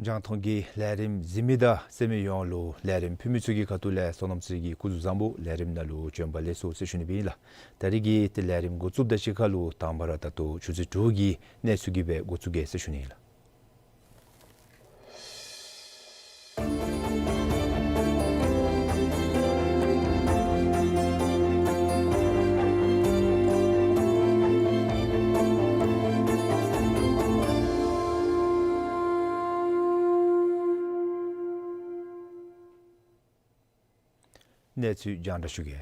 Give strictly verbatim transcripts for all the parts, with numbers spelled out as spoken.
རྒྱང་མཐོང་གི་ལས་རིམ་གཟིགས་མི་དང་གསན་མི་ཡོངས་ལུ་ལས་རིམ་ཕུལ་མི་ཚུ་གི་ཁ་ཐུག་ལས་བསོད་ནམས་ཚེ་རིང་གིས་སྐུ་གཟུགས་བཟང་པོ་ལས་རིམ་ནང་ལུ་བྱོན་པ་ལེགས་སོ་ཟེར་ཞུ་ནི་སྦེ་ཨིན་ལགས། ད་རིས་ཀྱི་ཏེ་ལས་རིམ་འགོ་བཙུགསཔ་དང་གཅིག་ཁར་ལུ་དང་པ་ར་ད་ལྟོ་ཆུ་ཚོད་དྲུག་གི་གནས་ཚུལ་གྱི་སྦེ་འགོ་བཙུགས་གེ་ཟེར་ཞུ་ནི་ཨིན་ལགས། གནས་ཚུལ་རྒྱང་བསྒྲགས་ཞུ་གེ།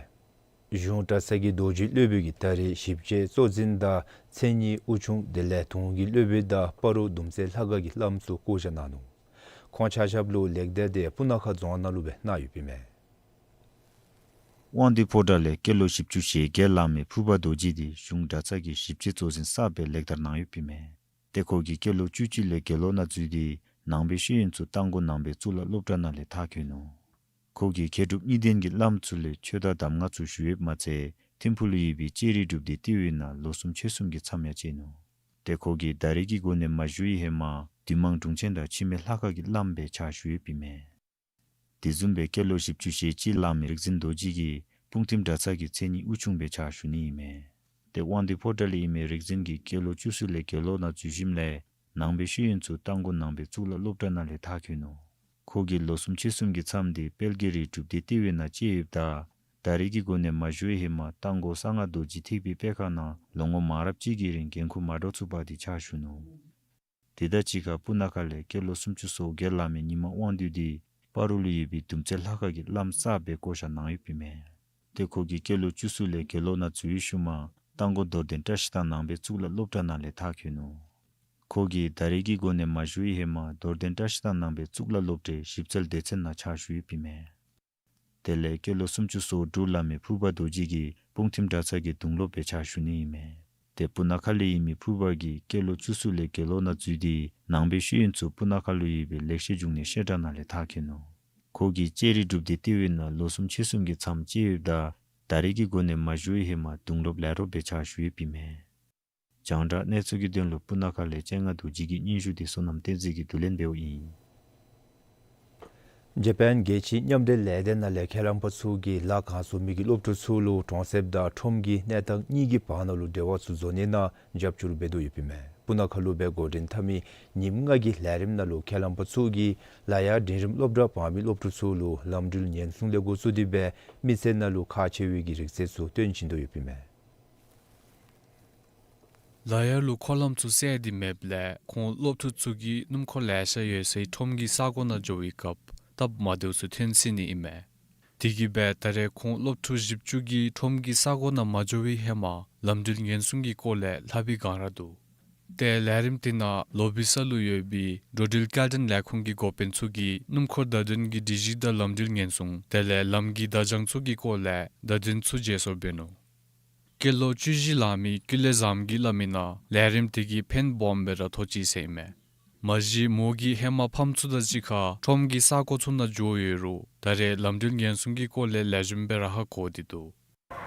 གཞུང་གྲྭ་ཚང་གི་རྡོ་རྗེ་སློབ་དཔོན་གྱིས་ད་རིས་ཞིབ་དཔྱད་གཙོ་འཛིན་དང་མཚན་ཉིད་ཨུ་ཆུང་དེ་ལས་དོན་གྱི་སློབ་དཔོན་དང་སྤ་རོ་དུམ་ཚན་ལྷ་ཁང་གི་བླམ་ཚུ་བསྐོ་བཞག་གནང་ནུག། ཁོང་ཆ་ཁྱབ་ལུ་ལེགས་དར་དེ་སྤུ་ན་ཁ་རྫོང་ནང་ལུ་སྦེ་གནང་ཡོདཔ་ཨིན་མས། དབང་འདུས་ཕོ་བྲང་ལས་སྐྱེས་ལོ་བཞི་བཅུ་ཞེ་བརྒྱད་ལང་མི་ཕུར་པ་རྡོ་རྗེ་དེ་གཞུང་གྲྭ་ཚང་གི་ཞིབ་དཔྱད་གཙོ་འཛིན་གསརཔ་སྦེ་ལེགས་དར་གནང་ཡོདཔ་ཨིན་མས། ཏེ་ཁོ་གིས་སྐྱེས་ལོ་བཅུ་གཅིག་ལས་དགེ་སློང་ནང་འཛུལ་ཏེ་ནང་པའི་ཤེས་ཡོན་ཚུ་རྟ་མགོ་ནང་པའི་གཙུག་ལག་སློབ་གྲྭ་ནང་ལས་མཐར་འཁྱོལ་ནུག། ཁོ་གིས་མཁས་གྲུབ་གཉིས་ལྡན་གྱི་བླམ་ཚུ་ལས་ཆོས་དང་གདམས་ངག་ཚུ་ཞུ་ཡོདཔ་མ་ཚད་ཐིམ་ཕུག་ལུ་ཡོད་པའི་ལྕགས་རི་སྒྲུབ་སྡེ་ལྟེ་བའི་ནང་ལོ་གསུམ་ཕྱེད་གསུམ་གྱི་མཚམས་ཡང་བཅད་ནུག། ཏེ་ཁོ་གིས་ད་རེས་ཀྱི་སྒོ་ནས་མ་ཞུ་བའི་ཧེ་མ་འདུས་མང་དྲུང་ཆེན་དང་འཆི་མེད་ལྷ་ཁང་གི་བླམ་སྦེ་ཕྱག་ཞུ་ཡོདཔ་ཨིན་མས། དེ་བཟུམ་སྦེ་སྐྱེས་ལོ་བཞི་བཅུ་ཞེ་གཅིག་ལང་མི་རིག་འཛིན་རྡོ་རྗེ་གིས་སྤུངས་ཐིམ་གྲྭ་ཚང་གི་མཚན་ཉིད་ཨུ་ཆུང་སྦེ་ཕྱག་ཞུ་ནི་ཨིན་མས། ཏེ་དབང་འདུས་ཕོ་བྲང་ལས་ཨིན་མི་རིག་འཛིན་གྱིས་སྐྱེས་ལོ་བཅུ་གསུམ་ལས་དགེ་སློང་ནང་འཛུལ་ཞིནམ་ལས་ནང་པའི་ཤེས་ཡོན་ཚུ་རྟ་མགོ་ནང་པའི་གཙུག་ལག་སློབ་གྲྭ་ནང་ལས་མཐར་འཁྱོལ་ནུག། ཁོ་གིས་ལོ་གསུམ་ཕྱེད་གསུམ་གྱི་མཚམས་དེ་དཔལ་གྱི་རི་སྒྲུབ་སྡེ་ལྟེ་བའི་ནང་བཅད་ཡོདཔ་ད་ད་རེས་ཀྱི་སྒོ་ནས་མ་ཞུ་བའི་ཧེ་མ་རྟ་མགོ་གསང་སྔགས་རྡོ་རྗེ་ཐེག་པའི་པད་ཁ་ནང་ལོ་ངོ་མང་རབས་ཅིག་གི་རིང་འགན་ཁུར་མ་འདྲཝ་ཚུ་འབག་སྟེ་ཕྱག་ཞུ་ནུག། དེ་དང་གཅིག་ཁར་སྤུ་ན་ཁ་ལས་སྐྱེས་ལོ་སུམ་ཅུ་སོ་བརྒྱད་ལང་མི་ཉི་མ་དབང་འདུས་དེ་སྤ་རོ་ལུ་ཡོད་པའི་དུམ་ཚན་ལྷ་ཁང་གི་བླམ་གསརཔ་སྦེ་བསྐོ་བཞག་གནང་ཡོདཔ་ཨིན་མས། ཏེ་ཁོ་གིས་སྐྱེས་ལོ་བཅུ་གསུམ་ལས་དགེ་སློང་ནང་འཛུལ་བའི་ཤུལ་མ་རྟ་མགོ་རྡོར་གདན་བཀྲ་ཤིས་ཐང་ནང་པའི་གཙུག་ལག་སློབ་གྲྭ་ནང་ལས་མཐར་འཁྱོལ་ནུག། ཁོ་གིས་ད་རེས་ཀྱི་སྒོ་ནས་མ་ཞུ་བའི་ཧེ་མ་རྡོར་གདན་བཀྲ་ཤིས་ཐང་ནང་པའི་གཙུག་ལག་སློབ་གྲྭའི་ཞིབ་འཚོལ་སྡེ་ཚན་ནང་ཕྱག་ཞུ་ཡོདཔ་ཨིན་མས། དེ་ལས་སྐྱེས་ལོ་སུམ་ཅུ་སོ་དྲུག་ལང་མི་ཕུར་པ་རྡོ་རྗེ་གིས་སྤུངས་ཐིམ་གྲྭ་ཚང་གི་གདུང་སློབ་སྦེ་ཕྱག་ཞུ་ནི་ཨིན་མས། ཏེ་སྤུ་ན་ཁ་ལས་ཨིན་མི་ཕུར་པ་གིས་སྐྱེས་ལོ་བཅུ་གསུམ་ལས་དགེ་སློང་ནང་འཛུལ་ཏེ་ནང་པའི་ཤེས་ཡོན་ཚུ་སྤུ་ན་ཁ་ལུ་ཡོད་པའི་ལེགས་བཤད་འབྱུང་གནས་བཤད་གྲྭ་ནང་ལས་མཐར་འཁྱོལ་ནུག། ཁོ་གིས་ལྕགས་རི་སྒྲུབ་སྡེ་ལྟེ་བའི་ནང་ལོ་གསུམ་ཕྱེད་གསུམ་གྱི་མཚམས་བཅད་ཡོདཔ་ད་ད་རེས་ཀྱི་སྒོ་ནས་མ་ཞུ་བའི་ཧེ་མ་གདུང་སློབ་ལས་རོགསཔ་སྦེ་ཕྱག་ཞུ་ཡོདཔ་ཨིན་མས། རྒྱང་བསྒྲགས་གནས་ཚུལ་གྱི་དོན་ལུ་སྤུ་ན་ཁ་ལས་སྤྱན་སྔ་རྡོ་རྗེ་གི་སྙན་ཞུ་དེ་བསོད་ནམས་བསྟན་འཛིན་གྱིས་བསྡུ་ལེན་འབདཝ་ཨིན། འཇར་པཱན་རྒྱལ་སྤྱིའི་མཉམ་འབྲེལ་ལས་སྡེ་ནང་ལས་མཁས་རམས་པ་ཚུ་གིས་ལཱ་གང་བཟོ་མི་གི་སློབ་ཕྲུག་ཚུ་ལུ་གྲོང་གསེབ་དང་ཁྲོམ་གྱི་གནས་སྟངས་གཉིས་ཀྱི་བར་ན་ལུ་འབྲེལ་བ་ཚུ་བཟོ་ནི་ནང་རྒྱབ་སྐྱོར་འབད་དོ་ཡོདཔ་ཨིན་མས། སྤུ་ན་ཁ་ལུ་སྦེ་འགོ་འདྲེན་འཐབ་མི་ཉིནམ་ལྔ་གི་ལས་རིམ་ནང་ལུ་མཁས་རམས་པ་ཚུ་གིས་ལ་དབྱར་འབྲིང་རིམ་སློབ་གྲྭ་འབག་མི་སློབ་ཕྲུག་ཚུ་ལུ་ལམ་འགྲུལ་ཉེན་སྲུང་ལས་འགོ་བཙུགས་ཏེ་སྦེ་མི་ཚེ་ནང་ལུ་ཁག་ཆེ་བའི་གི་རིག་རྩལ་ཚུ་སྟོན་བྱིན་དོ་ཡོདཔ་ཨིན་མས། ལ་དབྱར་ལུ་འཁོར་ལམ་ཚུ་གསལ་ཏེ་མེདཔ་ལས་ཁོང་སློབ་ཕྲུག་ཚུ་གིས་སྣུམ་འཁོར་ལེ་ཤ་ཡོད་སའི་ཁྲོམ་གྱི་ས་གོ་ནང་འགྱོ་བའི་སྐབས་སྟབས་མ་བདེཝ་ཚུ་ཐོན་སྲིད་ནི་ཨིན་མས། དེ་གིས་སྦེ་ད་རེས་ཁོང་སློབ་ཕྲུག་བཞི་བཅུ་གིས་ཁྲོམ་གྱི་ས་གོ་ནང་མ་འགྱོ་བའི་ཧེ་མ་ལམ་འགྲུལ་ཉེན་སྲུང་གི་སྐོར་ལས་ལྷབ་པའི་སྒང་ར་འདུག། ཏེ་ལས་རིམ་དེ་ནང་ལོ་བི་ས་ལུ་ཡོད་པའི་འགྲོ་འགྲུལ་སྐྱེལ་འདྲེན་ལས་ཁུངས་ཀྱི་འགོ་དཔོན་ཚུ་གིས་སྣུམ་འཁོར་བརྡ་དོན་གྱི་སྒྲིག་གཞི་དང་ལམ་འགྲུལ་ཉེན་སྲུང་དེ་ལས་ལམ་གྱི་བརྡ་བྱང་ཚུ་གི་སྐོར་ལས་བརྡ་དོན་ཚུ་བརྗེ་སོར་འབད་ནུག། སྐྱེས་ལོ་བཅུ་བཞི་ལང་མི་ཀུན་ལེགས་བཟངམོ་གིས་སླབ་མི་ནང་ལས་རིམ་དེ་གིས་ཕན་སྦོམ་སྦེ་ར་ཐོགས་ཅི་ཟེར་ཨིན་མས། མ་གཞི་མོ་གིས་ཧེ་མ་ཕམ་ཚུ་དང་གཅིག་ཁར་ཁྲོམ་གྱི་ས་གོ་ཚུ་ནང་འགྱོ་ཡོད་རུང་ད་རེས་ལམ་འགྲུལ་ཉེན་སྲུང་གི་སྐོར་ལས་ལེགས་ཤོམ་སྦེ་ར་ཧ་གོ་སྟེ་འདུག།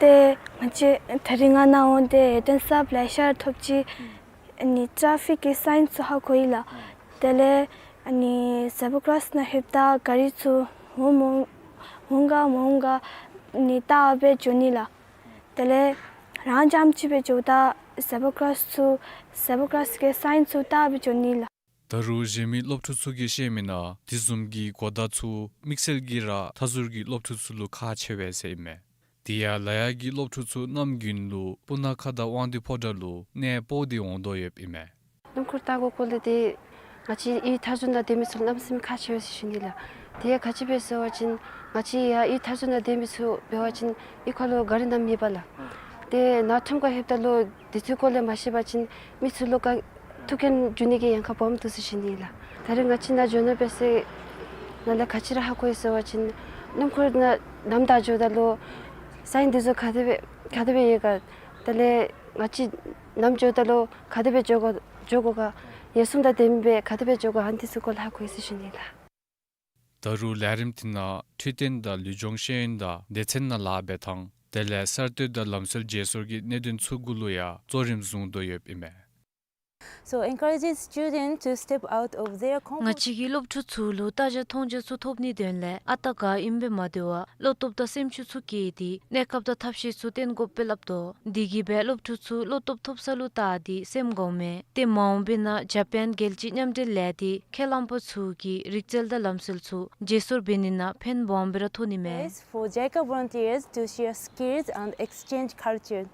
ཏེ་ང་བཅས་ད་རིས་ང་ནཱ་འོང་སྟེ་ཡོན་ཏན་གསརཔ་ལེ་ཤ་ར་ཐོབ་ཅི། ཨ་ནི་ཊེ་ཕིག་གི་སའིན་ཚུ་ཧ་གོ་ཡི་ལགས། དེ་ལས་ཨ་ནི་ཟེ་བྷ་ཀྲོསི་ནང་ལྷོདཔ་ད་ག་རི་ཚུ་འོང་མི་འོང་ག་མི་འོང་ག་ཨ་ནི་བལྟ་སྦེ་འགྱོ་ནི་ལགས། དེ་ལས་རང་རྐྱངམ་ཅིག་སྦེ་འགྱོཝ་ད་ཟེ་བྷ་ཀྲོསི་ཚུ་ཟེ་བྷ་ཀྲོསི་གི་སའིན་ཚུ་བལྟ་སྦེ་འགྱོ་ནི་ལགས། ད་རུང་གཞན་མི་སློབ་ཕྲུག་ཚུ་གིས་བཤད་མི་ནང་དེ་བཟུམ་གྱི་གོ་བརྡ་ཚུ་དམིགས་བསལ་གྱིས་ར་མཐའ་ཟུར་གྱི་སློབ་ཕྲུག་ཚུ་ལུ་ཁག་ཆེ་བས་ཟེར་ཨིན་མས། དེ་ཡང་ལ་དྭགས་ཀྱི་སློབ་ཕྲུག་ཚུ་གནམ་དགུན་ལུ་སྤུ་ན་ཁ་དང་དབང་འདུས་ཕོ་བྲང་ལུ་གནས་སྤོ་སྟེ་འོང་དོ་ཡོདཔ་ཨིན་མས། སྣུམ་འཁོར་བལྟ་དགོ་སྐོར་ལས་དེ་ང་བཅས་ཨི་མཐའ་ཟུར་ནང་སྡོད་མི་ཚུ་གནམ་མེད་ས་མེད་ཁག་ཆེ་བས་ཟེར་ཞུ་ནི་ལགས། དེ་ཡང་ག་ཅི་སྦེ་ཟེར་བ་ཅིན་ང་བཅས་ཡར་ཨི་མཐའ་ཟུར་ནང་སྡོད་མི་ཚུ་འབད་བ་ཅིན་ཨི་ཁ་ལུ་ག་རི་ནམ་མེད་པས་ལགས། ཏེ་ནཱ་ཁྲོམ་ཁར་ལྷོདཔ་ད་ལུ་དེ་ཚུ་སྐོར་ལས་མ་ཤེས་པ་ཅིན་མི་ཚུ་ལུ་ག་ཐུག་རྐྱེན་འབྱུང་ནི་གི་ཉེན་ཁ་སྦོམ་འདུག་ཟེར་ཞུ་ནི་ལགས། ད་རིས་ང་བཅས་ནཱ་འགྱོ་ནི་འབད་ས་ནང་ལས་ག་ཅི་ར་ཧ་གོ་ཡི་ཟེར་བ་ཅིན་སྣུམ་འཁོར་ནང་ནམ་བདའ་འགྱོཝ་ད་ལུ་སའིན་དེ་ཚུ་ག་དེ་སྦེ་ག་དེ་སྦེ་ཡོད་ག། དེ་ལས་ང་བཅས་ནམ་འགྱོཝ་ད་ལུ་ག་དེ་སྦེ་འགྱོ་དགོ་འགྱོ་དགོ་ག། ཉེན་སྲུང་དང་ལྡནམ་སྦེ་ག་དེ་སྦེ་འགྱོ་དགོ་ཨ་ནི་དེ་ཚུ་སྐོར་ལས་ཧ་གོ་ཡི་ཟེར་ཞུ་ནི་ལགས། ད་རུང་ལས་རིམ་དེ་ནང་འཕྲོད་བསྟེན་དང་ལུས་སྦྱོང་ཤེས་ཡོན་དང་སྡེ་ཚན་ནང་ལཱ་འབད་ཐངས་དེ་ལས་གསར་གཏོད་དང་ལམ་སྲོལ་བརྗེ་སོར་གྱི་གནད་དོན་ཚུ་གུ་ལུ་ཡང་གཙོ་རིམ་བཟུང་དོ་ཡོདཔ་ཨིན་མས། So encouraging students to step out of their comfort. ང་བཅས་ཀྱིས་སློབ་ཕྲུག་ཚུ་ལུ་ལྟ་རྒྱ་མཐོང་རྒྱ་ཚུ་ཐོབ་ནིའི་དོན་ལས་ཨ་རྟག་ག་ཨིནམ་སྦེ་མ་སྡོད་པར་བློ་སྟོབས་དང་སེམས་ཤུགས་ཚུ་བསྐྱེད་དེ་གནས་སྐབས་དང་ཐབས་ཤེས་ཚུ་བསྟེན་དགོཔ་སྦེ་སླབ་དོ། དེ་གིས་སྦེ་སློབ་ཕྲུག་ཚུ་བློ་སྟོབས་ཐོབ་ས་ལུ་བལྟ་སྟེ་སེམས་དགོངམ་མས། ཏེ་མ་འོངས་པའི་ནང་ཇ་པཱན་རྒྱལ་སྤྱིའི་མཉམ་འབྲེལ་ལས་སྡེ་ཁས་བླངས་པ་ཚུ་གི་རིག་རྩལ་དང་ལམ་སྲོལ་ཚུ་བརྗེ་སོར་འབད་ནི་ནང་ཕན་སྦོམ་སྦེ་ར་ཐོགས་ནི་མས། Space for JICA volunteers to share skills and exchange culture.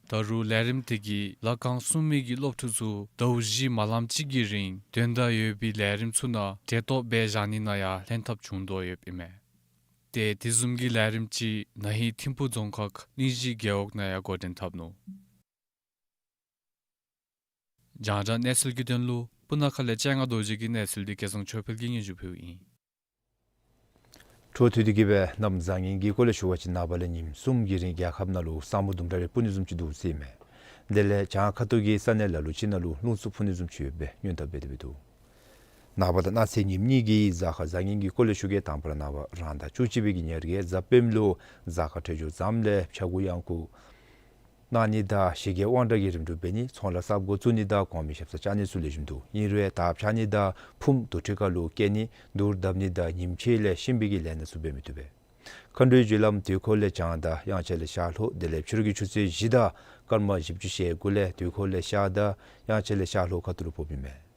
ད་རུང་ལས་རིམ་དེ་གིས་ལྷ་ཁང་སྲུང་མའི་གི་སློབ་ཕྲུག་ཚུ་ཟླཝ་བཞི་མ་ལངམ་ཅིག་གི་རིང་དོན་དག་ཡོད་པའི་ལས་རིམ་ཚུ་ནང་གྲལ་གཏོགས་འབད་བཞག་ནི་ནང་ཡང་ལྷན་ཐབས་བྱུང་དོ་ཡོདཔ་ཨིན་མས། ཏེ་དེ་བཟུམ་གྱི་ལས་རིམ་ཅིག་ན་ཧིང་ཐིམ་ཕུག་རྫོང་ཁག་གླིང་བཞི་རྒེད་འོག་ནང་ཡང་འགོ་འདྲེན་འཐབ་ནུག། རྒྱང་བསྒྲགས་གནས་ཚུལ་གྱི་དོན་ལུ་སྤུ་ན་ཁ་ལས་སྤྱན་སྔ་རྡོ་རྗེ་གི་གནས་ཚུལ་འདི་སྐལ་བཟང་ཆོས་འཕེལ་གྱིས་སྙན་ཞུ་ཕུལཝ་ཨིན། འཕྲོ་མཐུད་དེ་གིས་སྦེ་གནམ་བཟང་ངན་གྱི་སྐོར་ལས་ཞུ་བ་ཅིན་ནངས་པ་ལས་ཉིནམ་གསུམ་གྱི་རིང་རྒྱལ་ཁབ་ནང་ལུ་ས་སྨུག་དུམ་གྲ་རེ་སྤུབ་ནི་བཟུམ་ཅིག་འདུག་ཟེར་ཨིན་མས། དེ་ལས་བྱང་ཁ་ཐུག་གི་ས་གནས་ལ་ལུ་ཅིག་ནང་ལུ་རླུང་འཚུབ་འཕུ་ནི་བཟུམ་ཅིག་ཡོདཔ་སྦེ་སྔོན་བརྡ་འབད་དེ་འབད་འདུག། ནངས་པ་དང་གནངས་ཚེ་ཉིནམ་གཉིས་ཀྱི་གཟའ་སྐར་བཟང་ངན་གྱི་སྐོར་ལས་ཞུ་གེ། དང་པ་ར་ནངས་པ་རང་ཟླ་བཅུ་གཅིག་པའི་གི་ཉེར་བརྒྱད་གཟའ་སྤེནམ་ལུ་གཟའ་སྐར་འཕྲོད་སྦྱོར་བཟངམ་ལས་ཕྱྭ་འགུགས་གཡང་འགུགས་གནང་ནི་དང་ཞི་རྒྱས་དབང་དྲག་གི་རིམ་གྲོ་འབད་ནི་ཚོང་ལཱ་གསརཔ་འགོ་བཙུགས་ནི་དང་གོང་མའི་ཞབས་སར་བཅར་ནི་ཚུ་ལེགས་ཤོམ་འདུག། ཨིན་རུང་དར་འཕྱར་ནི་དང་ཕུངམ་དུར་ཁྲོད་ཁ་ལུ་བསྐྱལ་ནི་རྡོ་བརྡབ་ནི་དང་ཉིམ་ཆེ་ལས་གཤིན་པོའི་གི་ལས་སྣ་ཚུ་འབད་མི་བཏུབ་པས། མཁའ་འགྲོའི་རྒྱུ་ལམ་དུས་འཁོར་ལས་བྱང་དང་དབྱངས་འཆར་ལས་ཤར་ལྷོ་དེ་ལས་ཕྱི་རུ་གི་ཆུ་ཚོད་བཞི་དང་སྐར་མ་བཞི་བཅུ་ཞེ་དགུ་ལས་དུས་འཁོར་ལས་ཤར་དང་དབྱངས་འཆར་ལས་ཤར་ལྷོ་ཁ་ཐུག་ལུ་ཕོགཔ་ཨིན་མས།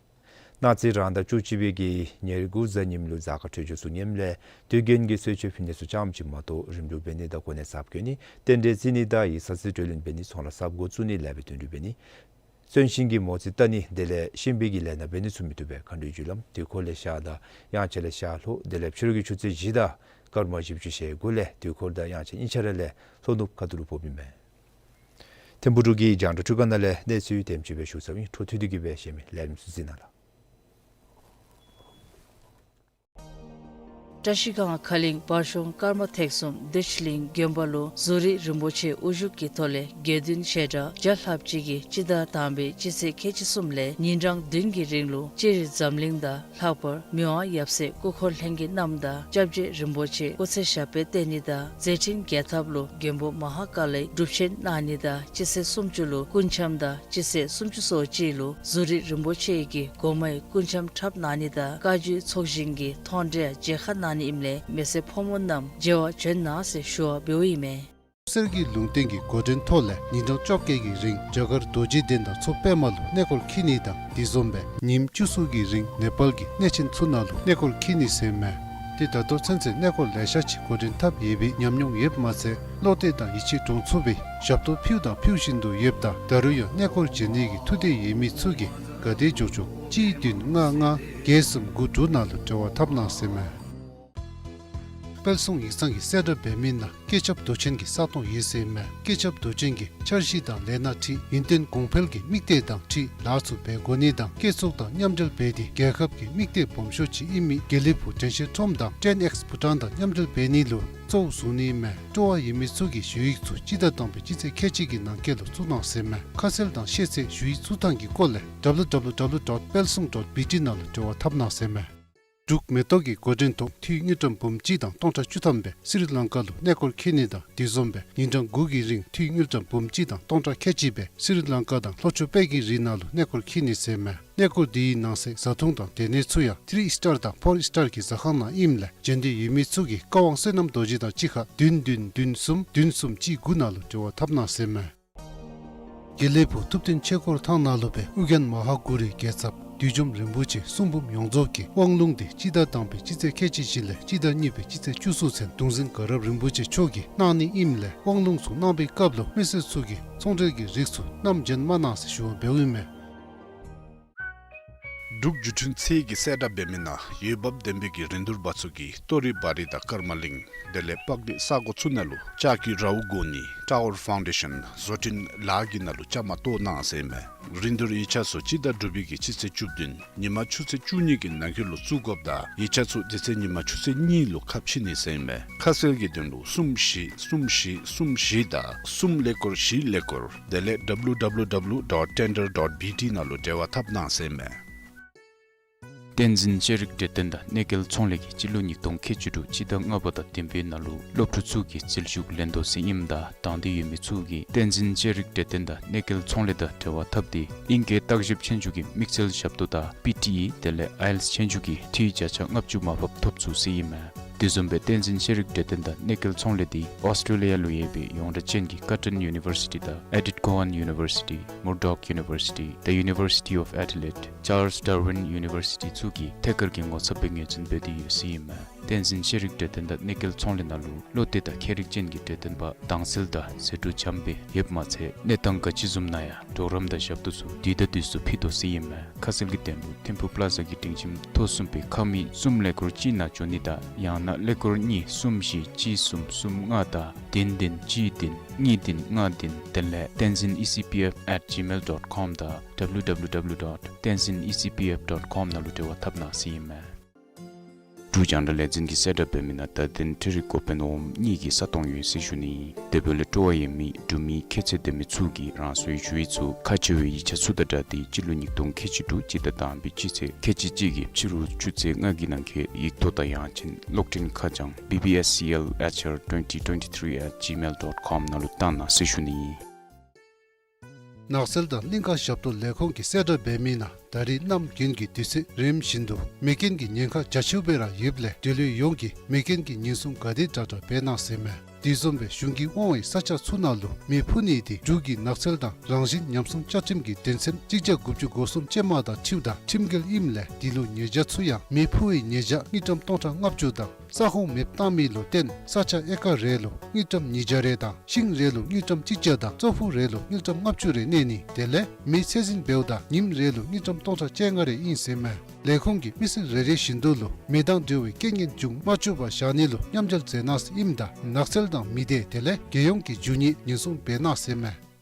གནངས་ཚེ་རང་ཟླ་བཅུ་གཅིག་པའི་གི་ཉེར་དགུ་གཟའ་ཉིམ་ལུ་གཟའ་སྐར་འཕྲོད་སྦྱོར་ཚུ་ངནམ་ལས་དུས་རྒྱུན་གྱི་གསོལ་མཆོད་ཕུལ་ནི་ཚུ་ཙམ་ཅིག་མ་གཏོགས་རིམ་གྲོ་འབད་ནི་དང་གོ་གནས་གསརཔ་བསྐོ་ནི་རྟེན་འབྲེལ་བརྩི་ནི་དང་ཡིག་ཚང་རྩིས་སྤྲོད་ལེན་འབད་ནི་ཚོང་ལཱ་གསརཔ་འགོ་བཙུགས་ནི་ལེགས་པའི་དོན་འགྲུབ་འབད་ནི་གསོན་གཤིན་གྱི་མོ་རྩིས་བལྟ་ནི་དེ་ལས་གཤིན་པོའི་གི་ལས་སྣ་འབད་ནི་ཚུ་མི་བཏུབ་པས། མཁའ་འགྲོའི་རྒྱུ་ལམ་དུས་འཁོར་ལས་ཤར་དང་དབྱངས་འཆར་ལས་ཤར་ལྷོ་དེ་ལས་ཕྱི་རུ་གི་ཆུ་ཚོད་བཞི་དང་སྐར་མ་བཞི་བཅུ་ཞེ་དགུ་ལས་དུས་འཁོར་དང་དབྱངས་འཆར་དབྱངས་འཆར་ལས་ལྷོ་ནུབ་ཁ་ཐུག་ལུ་ཕོགཔ་ཨིན་མས། ཐིམ་ཕུག་འབྲུག་གི་རྒྱང་བསྒྲགས་འཕྲུལ་ཁང་ནང་ལས་གནས་ཚུལ་དེམ་ཅིག་སྦེ་ཞུ་ཚརཝ་ཨིན། འཕྲོ་མཐུད་དེ་གིས་སྦེ་གཞན་མི་ལས་རིམ་ཚུ་གཟིགས་གནང་ལགས། བཀྲིས་སྒང་ཁ་གླིང་བར་གཤོང་ཀརྨ་ཐེག་གསུམ་བདེ་ཆེན་གླིང་དགོན་པ་ལུ་ཟུར་རིས་རིན་པོ་ཆེ་དབུ་བཞུགས་ཀྱི་ཐོག་ལས་དགེ་འདུན་བཤད་གྲྭ་བརྒྱ་ལྷགཔ་ཅིག་གིས་སྤྱི་ཟླ་དང་པའི་སྤྱི་ཚེས་ཁལ་གཅིག་གསུམ་ལས་ཉིན་གྲངས་བདུན་གྱི་རིང་ལུ་སྤྱིར་འཛམ་གླིང་དང་ལྷག་པར་མི་དབང་ཡབ་སྲས་སྐུ་འཁོར་ལྷན་རྒྱས་རྣམས་དང་སྐྱབས་རྗེ་རིན་པོ་ཆེ་སྐུ་ཚེ་ཞབས་པད་བརྟན་ནི་དང་མཛད་འཕྲིན་རྒྱས་ཐབས་ལུ་མགོན་པོ་མ་ཧཱ་ཀཱ་ལའི་སྒྲུབ་ཆེན་གནང་ནི་དང་སྤྱི་ཚེས་སུམ་ཅུ་ལུ་སྐུ་འཆམ་དང་སྤྱི་ཚེས་སུམ་ཅུ་སོ་གཅིག་ལུ་ཟུར་རིས་རིན་པོ་ཆེ་གིས་སྒོ་མའི་སྐུ་འཆམ་འཁྲབ་གནང་ནི་དང་བཀའ་བརྒྱུད་ཚོགས་ཞིང་གི་མཐོང་གྲོལ་མཇལ་ཁ་གནང་ནི་ཨིནམ་ལས་མི་སེར་ཕོ་མོ་རྣམས་མཇལ་བར་བྱོན་གནང་ཟེར་ཞུ་བ་འབདཝ་ཨིན་མས། སེར་གྱི་ལུང་བསྟན་གྱི་འགོ་འདྲེན་ཐོག་ལས་ཉིན་གྲངས་བཅོ་བརྒྱད་ཀྱི་རིང་རྒྱ་གར་རྡོ་རྗེ་གདན་དང་མཚོ་པདྨ་ལུ་གནས་སྐོར་འཁྱིད་ནི་དང་དེ་བཟུམ་སྦེ་ཉིནམ་བཅུ་གསུམ་གྱི་རིང་ནེ་པཱལ་གྱི་གནས་ཆེན་ཚུ་ནང་ལུ་གནས་སྐོར་འཁྱིད་ནི་ཟེར་མས། ཏེ་ད་ལྟོ་ཚུན་ཚོད་གནས་སྐོར་ལེ་ཤ་ཅིག་འགོ་འདྲེན་འཐབ་ཡོད་པའི་ཉམས་མྱོང་ཡོདཔ་མ་ཚད་བློ་གཏད་དང་ཡིད་ཆེས་འདྲོངས་ཚུགས་པའི་ཞབས་ཏོག་ཕུལཝ་དང་ཕུལ་བཞིན་དུ་ཡོདཔ་ད་ད་རུང་ཡང་གནས་སྐོར་མཇལ་ནི་གི་ཐུགས་འདོད་ཡོད་མི་ཚུ་གིས་ག་དེ་མགྱོགས་མགྱོགས་གཅིག་བདུན་ལྔ་ལྔ་བརྒྱད་གསུམ་དགུ་དྲུག་ནང་ལུ་འབྲེལ་བ་འཐབ་གནང་ཟེར་མས། དཔལ་སྲུང་ཡིག་ཚང་གིས་གསལ་བསྒྲགས་འབད་མི་ནང་བཀོད་ཁྱབ་མདོ་ཆེན་གྱི་ས་སྟོང་ཡོད་ཟེར་མས། བཀོད་ཁྱབ་མདོ་ཆེན་གྱིས་འཆར་གཞི་དང་ལས་སྣ་ཁྲིད་ཡུན་བརྟན་གོང་འཕེལ་གྱི་དམིགས་གཏད་དང་འཁྲིལ་ལཱ་ཚུ་འབད་དགོ་ནི་དང་བཀོད་ཚོགས་དང་མཉམ་འབྲེལ་འབད་དེ་རྒྱལ་ཁབ་ཀྱི་དམིགས་གཏད་སྦོམ་ཤོས་ཅིག་ཨིན་མི་དགེ་ལེགས་ཕུག་དྲན་ཤེས་ཁྲོམ་དང་ཊེན་ཨེགསི་བྷུ་ཊཱན་དང་མཉམ་འབྲེལ་འབད་ནི་ལུ་གཙོ་བོ་བཟུང་ནི་མས། སྤྲོ་བ་ཡོད་མི་ཚུ་གིས་ཞུ་ཡིག་ཚུ་སྤྱི་ཟླ་དང་པའི་སྤྱི་ཚེས་ཁལ་གཅིག་གི་ནང་འཁོད་ལུ་བཙུགས་གནང་ཟེར་མས། ཁ་གསལ་དང་ཤེས་ཚད་ཞུ་ཡིག་བཙུགས་ཐངས་ཀྱི་སྐོར་ལས་ཌབ་ལུ་ཌབ་ལུ་ཌབ་ལུ་ཌོཊ་དཔལ་སྲུང་ཌོཊ་བི་ཊི་ནང་ལུ་འབྲེལ་བ་འཐབ་གནང་ཟེར་མས། འབྲུག་མེ་ཏོག་གི་འགོ་འདྲེན་ཐོག་འཐུས་དངུལ་ཀྲམ་འབུམ་གཅིག་དང་སྟོང་ཕྲག་བཅུ་ཐམ་སྦེ་སི་རི་ལང་ཀ་ལུ་གནས་སྐོར་འཁྱིད་ནི་དང་དེ་བཟུམ་སྦེ་ཉིན་གྲངས་དགུ་གི་རིང་འཐུས་དངུལ་ཀྲམ་འབུམ་གཅིག་དང་སྟོང་ཕྲག་ཁལ་གཅིག་སྦེ་སི་རི་ལང་ཀ་དང་ལྷོ་ཕྱོགས་དཔལ་གྱི་རི་ནང་ལུ་གནས་སྐོར་འཁྱིད་ནི་ཟེར་མས། གནས་སྐོར་དེའི་ནང་གསེས་བཟའ་འཐུང་དང་སྡོད་གནས་ཚུ་ཡང་ཐི་རི་སི་ཊར་དང་ཕོར་སི་ཊར་གྱི་ཟ་ཁང་ནང་ཨིནམ་ལས་བྱོན་འདོད་ཡོད་མི་ཚུ་གིས་བཀའ་དབང་བསོད་ནམས་རྡོ་རྗེ་དང་གཅིག་ཁར་བདུན་བདུན་བདུན་གསུམ་བདུན་གསུམ་གཅིག་དགུ་ནང་ལུ་འབྲེལ་བ་འཐབ་གནང་ཟེར་མས། དགེ་ལེགས་ཕུག་ཐུབ་བསྟན་ཆོས་འཁོར་ཐང་ནང་ལུ་སྦེ་ཨོ་རྒྱན་མ་ཧཱ་གུ་རུའི་རྒྱལ་ཚབ་བདུད་འཇོམས་རིན་པོ་ཆེ་གསུང་འབུམ་ཡོངས་རྫོགས་ཀྱི་དབང་ལུང་འདི་སྤྱི་ཟླ་དང་པའི་སྤྱི་ཚེས་ཁལ་གཅིག་བཞི་ལས་སྤྱི་ཟླ་གཉིས་པའི་སྤྱི་ཚེས་བཅུ་གསུམ་ཚུན་གདུང་འཛིན་དགའ་རབ་རིན་པོ་ཆེ་མཆོག་གིས་གནང་ནི་ཨིནམ་ལས་དབང་ལུང་ཚུ་གནང་བའི་སྐབས་ལུ་མི་སེར་ཚུ་གིས་ཚོང་འབྲེལ་གྱི་རིགས་ཚུ་བསྣམས་བྱོན་མ་གནང་ཟེར་ཞུ་བ་འབདཝ་ཨིན་མས། འབྲུག་བརྒྱུད་འཕྲིན་ཚད་ཀྱིས་གསལ་བསྒྲགས་འབད་མི་ནང་འོས་འབབ་ལྡན་པའི་གི་རིན་བསྡུར་པ་ཚུ་གིས་ཏོ་རི་བ་རི་དང་ཀརྨ་གླིང་དེ་ལས་པག་གླིང་ས་གོ་ཚུ་ནང་ལུ་ལྕགས་ཀྱི་རཝ་བསྒོར་ནི་ཊ་ཝར་ཕའུན་ཌེ་ཤཱན་བཟོ་སྐྲུན་ལཱ་གི་ནང་ལུ་བཅའ་མར་གཏོགས་གནང་ཟེར་མས། རིན་བསྡུར་ཡིག་ཆ་ཚུ་སྤྱི་ཟླ་དྲུག་པའི་གི་སྤྱི་ཚེས་བཅུ་བདུན་ཉིན་མ་ཆུ་ཚོད་བཅུ་གཉིས་ཀྱི་ནང་འཁོད་ལུ་བཙུགས་དགོཔ་ད་ཡིག་ཆ་ཚུ་དེ་ཚེ་ཉིན་མ་ཆུ་ཚོད་གཉིས་ལུ་ཁ་ཕྱེ་ནི་ཟེར་མས། ཁ་གསལ་གྱི་དོན་ལུ་གསུམ་བཞི་གསུམ་བཞི་གསུམ་བཞི་དང་གསུམ་ཀླད་ཀོར་བཞི་ཀླད་ཀོར་དེ་ལས་ཌབ་ལུ་ཌབ་ལུ་ཌབ་ལུ་ཌོཊ་ཊེན་ཌར་ཌོཊ་བི་ཊི་ནང་ལུ་འབྲེལ་བ་འཐབ་གནང་ཟེར་མས། བསྟན་འཛིན་ཤེས་རིག་གྲོས་སྟོན་དང་གནས་སྐལ་ཚོང་ལས་ཀྱིས་སྤྱི་ལོ་ཉིས་སྟོང་ཁལ་གཅིག་དྲུག་སྤྱི་ཟླ་ལྔ་པ་དང་བདུན་པའི་ནང་ལུ་སློབ་ཕྲུག་ཚུ་གི་རྩིས་ཞུགས་ལེན་དོ་ཟེར་ཨིནམ་ད་དང་འདོད་ཡོད་མི་ཚུ་གིས་བསྟན་འཛིན་ཤེས་རིག་གྲོས་སྟོན་དང་གནས་སྐལ་ཚོང་ལས་དང་འབྲེལ་བ་འཐབ་སྟེ་ཨིང་སྐད་བརྟག་ཞིབ་ཆོས་རྒྱུགས་ཀྱི་དམིགས་བསལ་ཞབས་ཏོག་དང་པི་ཊི་ཨི་དེ་ལས་ཨའི་ཨེལ་ཊི་ཨེས་ཆོས་རྒྱུགས་ཀྱི་འཐུས་བརྒྱ་ཆ་ལྔ་བཅུ་མར་ཕབ་ཐོབ་ཚུགས་ཟེར་ཨིན་མས། དེ་བཟུམ་སྦེ་བསྟན་འཛིན་ཤེས་རིག་གྲོས་སྟོན་དང་གནས་སྐལ་ཚོང་ལས་འདི་ཨོསི་ཊྲེ་ལི་ཡ་ལུ་ཡོད་པའི་ཡོངས་གྲགས་ཅན་གྱི་ཀར་ཊོན་ཡུ་ནི་བར་སི་ཊི་དང་ཨེ་ཌིཐ་ཀོ་ཧན་ཡུ་ནི་བར་སི་ཊི་མུར་ཌོག་ཡུ་ནི་བར་སི་ཊི་ད་ཡུ་ནི་བར་སི་ཊི་ཨོཕ་ཨེ་ཌི་ལེཌ་ཅཱར་ལས་ཌར་ཝིན་ཡུ་ནི་བར་སི་ཊི་ཚུ་གིས་ཐད་ཀར་གྱི་ངོ་ཚབ་སྦེ་ངོས་འཛིན་འབད་དེ་ཡོད་ཟེར་ཨིན་མས། བསྟན་འཛིན་ཤེས་རིག་གྲོས་སྟོན་དང་གནས་སྐལ་ཚོང་ལས་ནང་ལུ་བློ་གཏད་དང་མཁས་རིག་ཅན་གྱི་གྲོས་སྟོན་པ་དྭངས་གསལ་དང་ཟད་འགྲོ་འཇམ་དཔལ་ཡོདཔ་མ་ཚད་གནས་སྟངས་ག་ཅི་བཟུམ་ནང་ཡང་གྲོགས་རམ་དང་ཞབས་ཏོག་ཚུ་དུས་དང་དུས་སུ་ཕུལ་དོ་ཟེར་ཨིན་མས། ཁ་གསལ་གྱི་དོན་ལུ་ཐིམ་ཕུག་པ་ལ་ཛ་གི་སྒྲིང་ཁྱིམ་ཐོག་གསུམ་པའི་ཁང་མིག་གསུམ་ཀླད་ཀོར་གཅིག་ནང་འབྱོན་ནི་དང་ཡང་ན་ཀླད་ཀོར་གཉིས་གསུམ་བཞི་གཅིག་གསུམ་གསུམ་ལྔ་དང་བདུན་བདུན་གཅིག་བདུན་གཉིས་བདུན་ལྔ་བདུན་དེ་ལས་tenzin E C P F at gmail dot com དང་W W W dot tenzin E C P F dot com ནང་ལུ་འབྲེལ་བ་འཐབ་གནང་ཟེར་ཨིན་མས། འབྲུག་རྒྱང་བསྒྲགས་ལས་འཛིན་གྱིས་གསལ་བསྒྲགས་འབད་མི་ནང་བརྡ་དོན་འཕྲུལ་རིག་འགོ་དཔོན་འོགམ་གཉིས་ཀྱི་ས་སྟོང་ཡོད་ཟེར་ཞུ་ནི། དེ་འབདཝ་ལས་སྤྲོ་བ་ཡོད་མི་འབྲུག་མི་ཁྱད་ཚད་ལྡན་མི་ཚུ་གིས་རང་སོའི་ཞུ་ཡིག་ཚུ་ཁག་ཆེ་བའི་ཡིག་ཆ་ཚུ་དང་སྦྲགས་ཏེ་སྤྱི་ལོ་ཉིས་སྟོང་ཁལ་གཅིག་དྲུག་སྤྱི་ཟླ་དང་པའི་སྤྱི་ཚེས་ཁལ་གཅིག་གཅིག་གི་ཕྱི་རུ་ཆུ་ཚོད་ལྔ་གི་ནང་འཁོད་ཡིག་ཐོག་དང་ཡང་ཅིན་གློག་འཕྲིན་ཁ་བྱང་B B S C L H R twenty twenty-three at gmail dot com ནང་ལུ་བཏང་གནང་ཟེར་ཞུ་ནི། ནགས་ཚལ་དང་གླིང་ཁ་ཞབས་ཏོག་ལས་ཁུངས་ཀྱིས་གསལ་བསྒྲགས་འབད་མི་ནང་ད་རིས་གནམ་དགུན་གྱི་དུས་ཚོད་རནམ་བཞིན་དུ་མེ་རྐྱེན་གྱི་ཉེན་ཁ་རྒྱ་ཆེཝ་སྦེ་ར་ཡོདཔ་ལས་འབྲེལ་ཡོད་ཡོངས་ཀྱིས་མེ་རྐྱེན་གྱི་ཉེན་སྲུང་ག་དེ་དྲག་དྲག་འབད་གནང་ཟེར་མས། དེ་བཟུམ་སྦེ་གཞུང་གིས་དབང་བའི་ས་ཆ་ཚུ་ནང་ལུ་མེ་ཕུ་ནི་དེ་འབྲུག་གི་ནགས་ཚལ་དང་རང་བཞིན་ཉམས་སྲུང་བཅའ་ཁྲིམས་ཀྱི་དོན་ཚན་གཅིག་བརྒྱ་དགུ་བཅུ་གོ་གསུམ་ཅན་མ་དང་འཁྲིལཝ་ད་ཁྲིམས་འགལ་ཨིནམ་ལས་དེ་ལུ་ཉེས་བྱ་ཚུ་ཡང་མེ་ཕུ་བའི་ཉེས་བྱ་དངུལ་ཀྲམ་སྟོང་ཕྲག་ལྔ་བཅུ་དང་ས་ཁོངས་མེདཔ་བཏང་མི་ལུ་བརྟེན་ས་ཆ་ཨེ་ཀར་རེ་ལུ་དངུལ་ཀྲམ་ཉིས་བརྒྱ་རེ་དང་ཤིང་རེ་ལུ་དངུལ་ཀྲམ་གཅིག་བརྒྱ་དང་ཙོག་ཕུག་རེ་ལུ་དངུལ་ཀྲམ་ལྔ་བཅུ་རེ་གནས་ནི་དེ་ལས་མེ་ཚད་འཛིན་འབདཝ་ད་ཉིནམ་རེ་ལུ་དངུལ་ཀྲམ་སྟོང་ཕྲག་བཅོ་ལྔ་རེ་ཨིན་ཟེར་མས། ལས་ཁུངས་ཀྱིས་མི་སེར་རེ་རེ་བཞིན་དུ་ལུ་མེ་དང་འབྲེལ་བའི་རྐྱེན་ངན་འབྱུང་མ་བཅུག་པར་བཞག་ནི་ལུ་མཉམ་འབྲེལ་མཛད་གནང་ཟེར་ཨིནམ་ད་ནགས་ཚལ་དང་མི་སྡེ་དེ་ལས་རྒྱལ་ཡོངས་ཀྱི་རྒྱུ་དངོས་ཉེན་སྲུང་འབད་གནང་ཟེར་མས།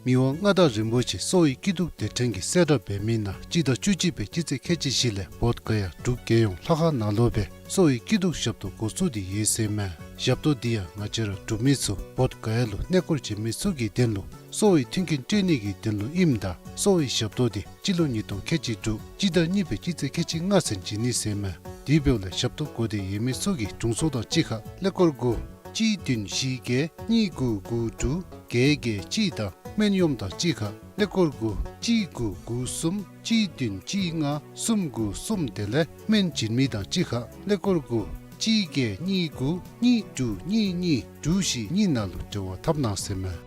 མི་དབང་མངའ་བདག་རིན་པོ་ཆེ་གསོ་བའི་སྐྱིད་སྡུག་སྡེ་ཕྲན་གྱིས་གསལ་བསྒྲགས་འབད་མི་ནང་སྤྱི་ཟླ་བཅུ་གཅིག་པའི་སྤྱི་ཚེས་ཁལ་གཅིག་བཞི་ལས་བོདྷ་ག་ཡ་འབྲུག་རྒྱལ་ཡོངས་ལྷ་ཁང་ནང་ལུ་སྦེ་གསོ་བའི་སྐྱིད་སྡུག་ཞབས་ཏོག་འགོ་བཙུགས་ཏེ་ཡོད་ཟེར་མས། ཞབས་ཏོག་འདི་ཡང་ང་བཅས་ར་འབྲུག་མི་ཚུ་བོདྷ་ག་ཡ་ལུ་གནས་སྐོར་བྱོན་མི་ཚུ་གི་དོན་ལུ་གསོ་བའི་མཐུན་རྐྱེན་སྤྲོད་ནི་གི་དོན་ལུ་ཨིནམ་ད་གསོ་བའི་ཞབས་ཏོག་འདི་སྤྱི་ལོ་ཉིས་སྟོང་ཁལ་གཅིག་དྲུག་སྤྱི་ཟླ་གཉིས་པའི་སྤྱི་ཚེས་ཁལ་གཅིག་ལྔ་ཚུན་བྱིན་ནི་ཟེར་མས། དེ་འབདཝ་ལས་ཞབས་ཏོག་དགོ་སྟེ་ཡོད་མི་ཚུ་གིས་དྲུང་འཚོ་དང་གཅིག་ཁར་ཀླད་ཀོར་དགུ་གཅིག་བདུན་བཞི་བརྒྱད་གཉིས་དགུ་དགུ་དྲུག་བརྒྱད་བརྒྱད་གཅིག་དང་སྨན་གཡོགམ་དང་གཅིག་ཁར་ཀླད་ཀོར་དགུ་གཅིག་དགུ་དགུ་གསུམ་གཅིག་བདུན་གཅིག་ལྔ་གསུམ་དགུ་གསུམ་དེ་ལས་སྨན་བྱིན་མི་དང་གཅིག་ཁར་ཀླད་ཀོར་དགུ་གཅིག་བརྒྱད་གཉིས་དགུ་གཉིས་དྲུག་གཉིས་གཉིས་དྲུག་བཞི་གཉིས་ནང་ལུ་འབྲེལ་བ་འཐབ་གནང་ཟེར་མས།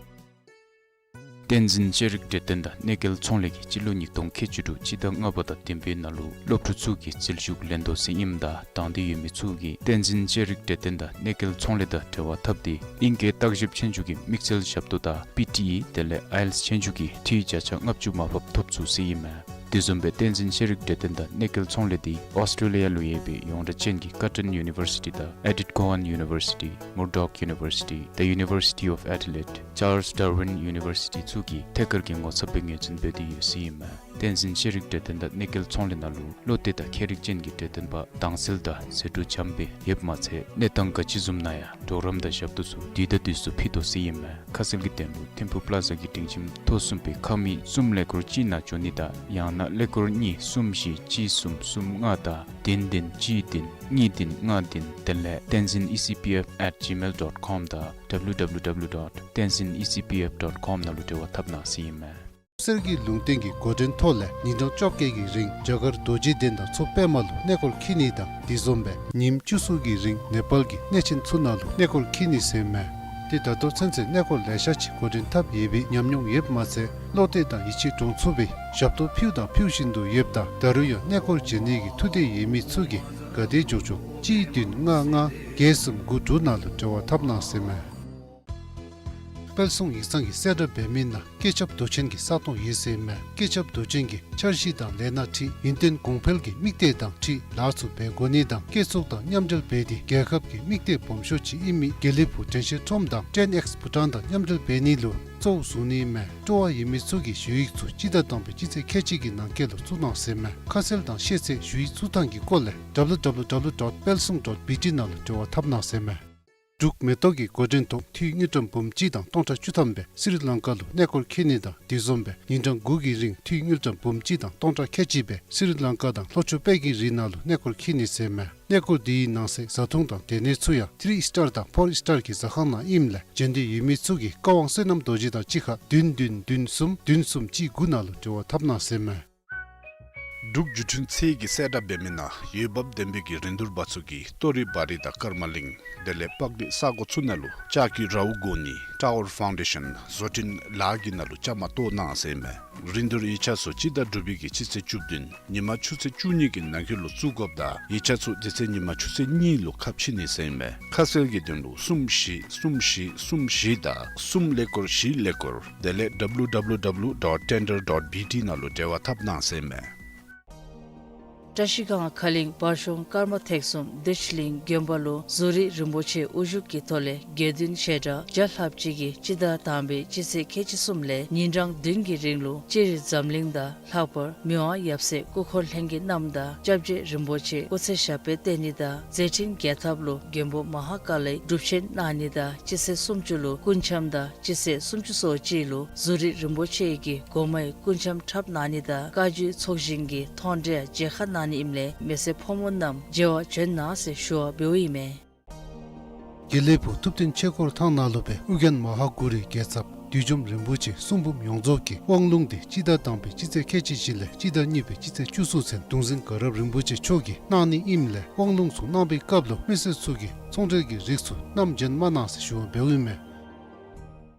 བསྟན་འཛིན་ཤེས་རིག་གྲོས་སྟོན་དང་གནས་སྐལ་ཚོང་ལས་ཀྱིས་སྤྱི་ལོ་ཉིས་སྟོང་ཁལ་གཅིག་དྲུག་སྤྱི་ཟླ་ལྔ་པ་དང་བདུན་པའི་ནང་ལུ་སློབ་ཕྲུག་ཚུ་གི་རྩིས་ཞུགས་ལེན་དོ་ཟེར་ཨིནམ་ད་དང་འདོད་ཡོད་མི་ཚུ་གིས་བསྟན་འཛིན་ཤེས་རིག་གྲོས་སྟོན་དང་གནས་སྐལ་ཚོང་ལས་དང་འབྲེལ་བ་འཐབ་སྟེ་ཨིང་སྐད་བརྟག་ཞིབ་ཆོས་རྒྱུགས་ཀྱི་དམིགས་བསལ་ཞབས་ཏོག་དང་པི་ཊི་ཨི་དེ་ལས་ཨའི་ཨེལ་ཊི་ཨེས་ཆོས་རྒྱུགས་ཀྱི་འཐུས་བརྒྱ་ཆ་ལྔ་བཅུ་མར་ཕབ་ཐོབ་ཚུགས་ཟེར་ཨིན་མས། དེ་བཟུམ་སྦེ་བསྟན་འཛིན་ཤེས་རིག་གྲོས་སྟོན་དང་གནས་སྐལ་ཚོང་ལས་འདི་ཨོསི་ཊྲེ་ལི་ཡ་ལུ་ཡོད་པའི་ཡོངས་གྲགས་ཅན་གྱི་Curtin University དང་Edith Cowan University, Murdoch University, The University of Adelaide, Charles Darwin University ཚུ་གིས་ཐད་ཀར་གྱི་ངོ་ཚབ་སྦེ་ངོས་འཛིན་འབད་དེ་ཡོད་ཟེར་ཨིན་མས། བསྟན་འཛིན་ཤེས་རིག་གྲོས་སྟོན་དང་གནས་སྐལ་ཚོང་ལས་ནང་ལུ་བློ་གཏད་དང་མཁས་རིག་ཅན་གྱི་གྲོས་སྟོན་པ་དྭངས་གསལ་དང་ཟད་འགྲོ་འཇམ་སྦེ་ཡོདཔ་མ་ཚད་གནས་སྟངས་ག་ཅི་བཟུམ་ནང་ཡང་གྲོགས་རམ་དང་ཞབས་ཏོག་ཚུ་དུས་དང་དུས་སུ་ཕུལ་དོ་ཟེར་ཨིན་མས། ཁ་གསལ་གྱི་དོན་ལུ་ཐིམ་ཕུག་པ་ལ་ཛ་གི་སྒྲིང་ཁྱིམ་ཐོག་གསུམ་པའི་ཁང་མིག་གསུམ་ཀླད་ཀོར་གཅིག་ནང་འབྱོན་ནི་དང་ཡང་ན་ཀླད་ཀོར་གཉིས་གསུམ་བཞི་གཅིག་གསུམ་གསུམ་ལྔ་དང་བདུན་བདུན་གཅིག་བདུན་གཉིས་བདུན་ལྔ་བདུན། དེ་ལས་tenzin E C P F at gmail dot com དང་W W W dot tenzin E C P F dot com ནང་ལུ་འབྲེལ་བ་འཐབ་གནང་ཟེར་ཨིན་མས། གསེར་གྱི་ལུང་བསྟན་གྱི་འགོ་འདྲེན་ཐོག་ལས་ཉིན་གྲངས་བཅོ་བརྒྱད་ཀྱི་རིང་རྒྱ་གར་རྡོ་རྗེ་གདན་དང་མཚོ་པདྨ་ལུ་གནས་སྐོར་འཁྱིད་ནི་དང་དེ་བཟུམ་སྦེ་ཉིནམ་བཅུ་གསུམ་གྱི་རིང་ནེ་པཱལ་གྱི་གནས་ཆེན་ཚུ་ནང་ལུ་གནས་སྐོར་འཁྱིད་ནི་ཟེར་ཨིན་མས། ཏེ་ད་ལྟོ་ཚུན་ཚོད་གནས་སྐོར་ལེ་ཤ་ཅིག་འགོ་འདྲེན་འཐབ་ཡོད་པའི་ཉམས་མྱོང་ཡོདཔ་མ་ཚད་བློ་གཏད་དང་ཡིད་ཆེས་འདྲོངས་ཚུགས་པའི་ཞབས་ཏོག་ཕུལཝ་དང་ཕུལ་བཞིན་དུ་ཡོདཔ་ད་ད་རུང་ཡང་གནས་སྐོར་བྱོན་ནི་གི་ཐུགས་འདོད་ཡོད་མི་ཚུ་གིས་ག་དེ་མགྱོགས་མགྱོགས་གཅིག་བདུན་ལྔ་ལྔ་བརྒྱད་གསུམ་དགུ་དྲུག་ནང་ལུ་འབྲེལ་བ་འཐབ་གནང་ཟེར་ཨིན་མས། དཔལ་གསུང་ཡིག་ཚང་གིས་གསལ་བསྒྲགས་འབད་མི་ནང་སྐུ་ཞབས་མདོ་ཆེན་གྱི་ས་སྟོང་ཡོད་ཟེར་ཨིན་མས། སྐུ་ཞབས་མདོ་ཆེན་གྱིས་འཆར་གཞི་དང་ལས་སྣ་འཁྲིད་ཡུན་བརྟན་གོང་འཕེལ་གྱི་དམིགས་གཏད་དང་འཁྲིལ་ལཱ་ཚུ་འབད་དགོ་ནི་དང་བཀོད་ཚོགས་དང་མཉམ་འབྲེལ་འབད་དེ་རྒྱལ་ཁབ་ཀྱི་དམིགས་གཏད་སྦོམ་ཤོས་ཅིག་ཨིན་མི་དགེ་ལེགས་ཕུག་དྲན་ཤེས་ཁྲོམ་དང་ཊེན་ཨེགསི་བྷུ་ཊཱན་དང་མཉམ་འབྲེལ་འབད་ནི་ལུ་གཙོ་བོ་བཟུང་ནི་ཨིན་མས། སྤྲོ་བ་ཡོད་མི་ཚུ་གིས་ཞུ་ཡིག་ཚུ་སྤྱི་ཟླ་དང་པའི་སྤྱི་ཚེས་ཁལ་གཅིག་གི་ནང་འཁོད་ལུ་བཙུགས་གནང་ཟེར་ཨིན་མས། ཁ་གསལ་དང་ཤེས་ཚད་ཞུ་ཡིག་བཙུགས་ཐངས་ཀྱི་སྐོར་ལས་W W W dot palsung dot B T ནང་ལུ་འབྲེལ་བ་འཐབ་གནང་ཟེར་ཨིན་མས། འབྲུག་མེ་ཏོག་གི་འགོ་འདྲེན་ཐོག་འཐུས་དངུལ་ཀྲམ་འབུམ་གཅིག་དང་སྟོང་ཕྲག་བཅུ་ཐམ་སྦེ་སི་རི་ལང་ཀ་ལུ་གནས་སྐོར་འཁྱིད་ནི་དང་དེ་བཟུམ་སྦེ་ཉིན་གྲངས་དགུ་གི་རིང་འཐུས་དངུལ་ཀྲམ་འབུམ་གཅིག་དང་སྟོང་ཕྲག་ཁལ་གཅིག་སྦེ་སི་རི་ལང་ཀ་དང་ལྷོ་ཕྱོགས་དཔལ་གྱི་རི་ནང་ལུ་གནས་སྐོར་འཁྱིད་ནི་ཟེར་ཨིན་མས། གནས་སྐོར་དེའི་ནང་གསེས་བཟའ་འཐུང་དང་སྡོད་གནས་ཚུ་ཡང་ཐི་རི་སི་ཊར་དང་ཕོར་སི་ཊར་གྱི་ཟ་ཁང་ནང་ཨིནམ་ལས་བྱོན་འདོད་ཡོད་མི་ཚུ་གིས་བཀའ་དབང་བསོད་ནམས་རྡོ་རྗེ་དང་གཅིག་ཁར་བདུན་བདུན་བདུན་གསུམ་བདུན་གསུམ་གཅིག་དགུ་ནང་ལུ་འབྲེལ་བ་འཐབ་གནང་ཟེར་ཨིན་མས། འབྲུག་བརྒྱུད་འཕྲིན་ཚད་ཀྱིས་གསལ་བསྒྲགས་འབད་མི་ནང་འོས་འབབ་ལྡན་པའི་གི་རིན་བསྡུར་པ་ཚུ་གིས་ཏོ་རི་བ་རི་དང་ཀརྨ་གླིང་དེ་ལས་པག་གི་ས་གོ་ཚུ་ནང་ལུ་ལྕགས་ཀྱི་རཝ་བསྒོར་ནི་ཊའོ་རི་ཕའུན་ཌེ་ཤཱན་བཟོ་སྐྲུན་ལཱ་གི་ནང་ལུ་བཅའ་མར་གཏོགས་གནང་ཟེར་ཨིན་མས། རིན་བསྡུར་ཡིག་ཆ་ཚུ་སྤྱི་ཟླ་དྲུག་པའི་གི་སྤྱི་ཚེས་བཅུ་བདུན་ཉིན་མ་ཆུ་ཚོད་བཅུ་གཉིས་ཀྱི་ནང་འཁོད་ལུ་བཙུགས་དགོཔ་ད་ཡིག་ཆ་ཚུ་དེ་ཚེ་ཉིན་མ་ཆུ་ཚོད་གཉིས་ལུ་ཁ་ཕྱེ་ནི་ཟེར་ཨིན་མས། ཁ་གསལ་གྱི་དོན་ལུ་གསུམ་བཞི་གསུམ་བཞི་གསུམ་བཞི་དང་གསུམ་ཀླད་ཀོར་བཞི་ཀླད་ཀོར་དེ་ལས་W W W dot tender dot B T ནང་ལུ་འབྲེལ་བ་འཐབ་གནང་ཟེར་ཨིན་མས། བཀྲ་ཤིས་སྒང་ཁ་གླིང་བར་གཤོང་ཀརྨ་ཐེག་གསུམ་བདེ་ཆེན་གླིང་དགོན་པ་ལུ་ཛོ་རི་རིན་པོ་ཆེ་དབུ་བཞུགས་ཀྱི་ཐོག་ལས་དགེ་འདུན་ཞལ་གྲངས་བརྒྱ་ལྷགཔ་ཅིག་གིས་སྤྱི་ཟླ་དང་པའི་སྤྱི་ཚེས་ཁལ་གཅིག་གསུམ་ལས་ཉིན་གྲངས་བདུན་གྱི་རིང་ལུ་ལྕགས་རི་འཛམ་གླིང་དང་ལྷག་པར་མི་དབང་ཡབ་སྲས་སྐུ་འཁོར་ལྷན་རྒྱས་རྣམས་དང་སྐྱབས་རྗེ་རིན་པོ་ཆེ་སྐུ་ཚེ་ཞབས་པད་བརྟན་ནི་དང་མཛད་འཕྲིན་རྒྱས་ཐབས་ལུ་མགོན་པོ་མ་ཧཱ་ཀཱ་ལའི་སྒྲུབ་ཆེན་གནང་ནི་དང་སྤྱི་ཚེས་སུམ་ཅུ་ལུ་སྐུ་འཆམ་དང་སྤྱི་ཚེས་སུམ་ཅུ་སོ་གཅིག་ལུ་ཛོ་རི་རིན་པོ་ཆེ་གི་སྒོ་མའི་སྐུ་འཆམ་འཁྲབ་གནང་ནི་དང་བཀའ་བརྒྱུད་ཚོགས་ཞིང་གི་མཐོང་གྲོལ་མཇལ་ཁ་གནང་ནི་ཨིནམ་ལས་མི་སེར་ཕོ་མོ་རྣམས་མཇལ་བར་བྱོན་གནང་ཟེར་ཞུ་བ་འབདཝ་ཨིན་མས། དགེ་ལེགས་ཕུག་ཐུབ་བསྟན་ཆོས་འཁོར་ཐང་ནང་ལུ་སྦེ་ཨོ་རྒྱན་མ་ཧཱ་གུ་རུའི་རྒྱལ་ཚབ་བདུད་འཇོམས་རིན་པོ་ཆེ་གསུང་འབུམ་ཡོངས་རྫོགས་ཀྱི་དབང་ལུང་འདི་སྤྱི་ཟླ་དང་པའི་སྤྱི་ཚེས་ཁལ་གཅིག་བཞི་ལས་སྤྱི་ཟླ་གཉིས་པའི་སྤྱི་ཚེས་བཅུ་གསུམ་ཚུན་གདུང་འཛིན་དགའ་རབ་རིན་པོ་ཆེ་མཆོག་གིས་གནང་ནི་ཨིནམ་ལས་དབང་ལུང་ཚུ་གནང་པའི་སྐབས་ལུ་མི་སེར་ཚུ་གིས་ཚོང་འབྲེལ་གྱི་རིགས་ཚུ་བསྣམས་བྱོན་མ་གནང་ཟེར་ཞུ་བ་འབདཝ་ཨིན་མས།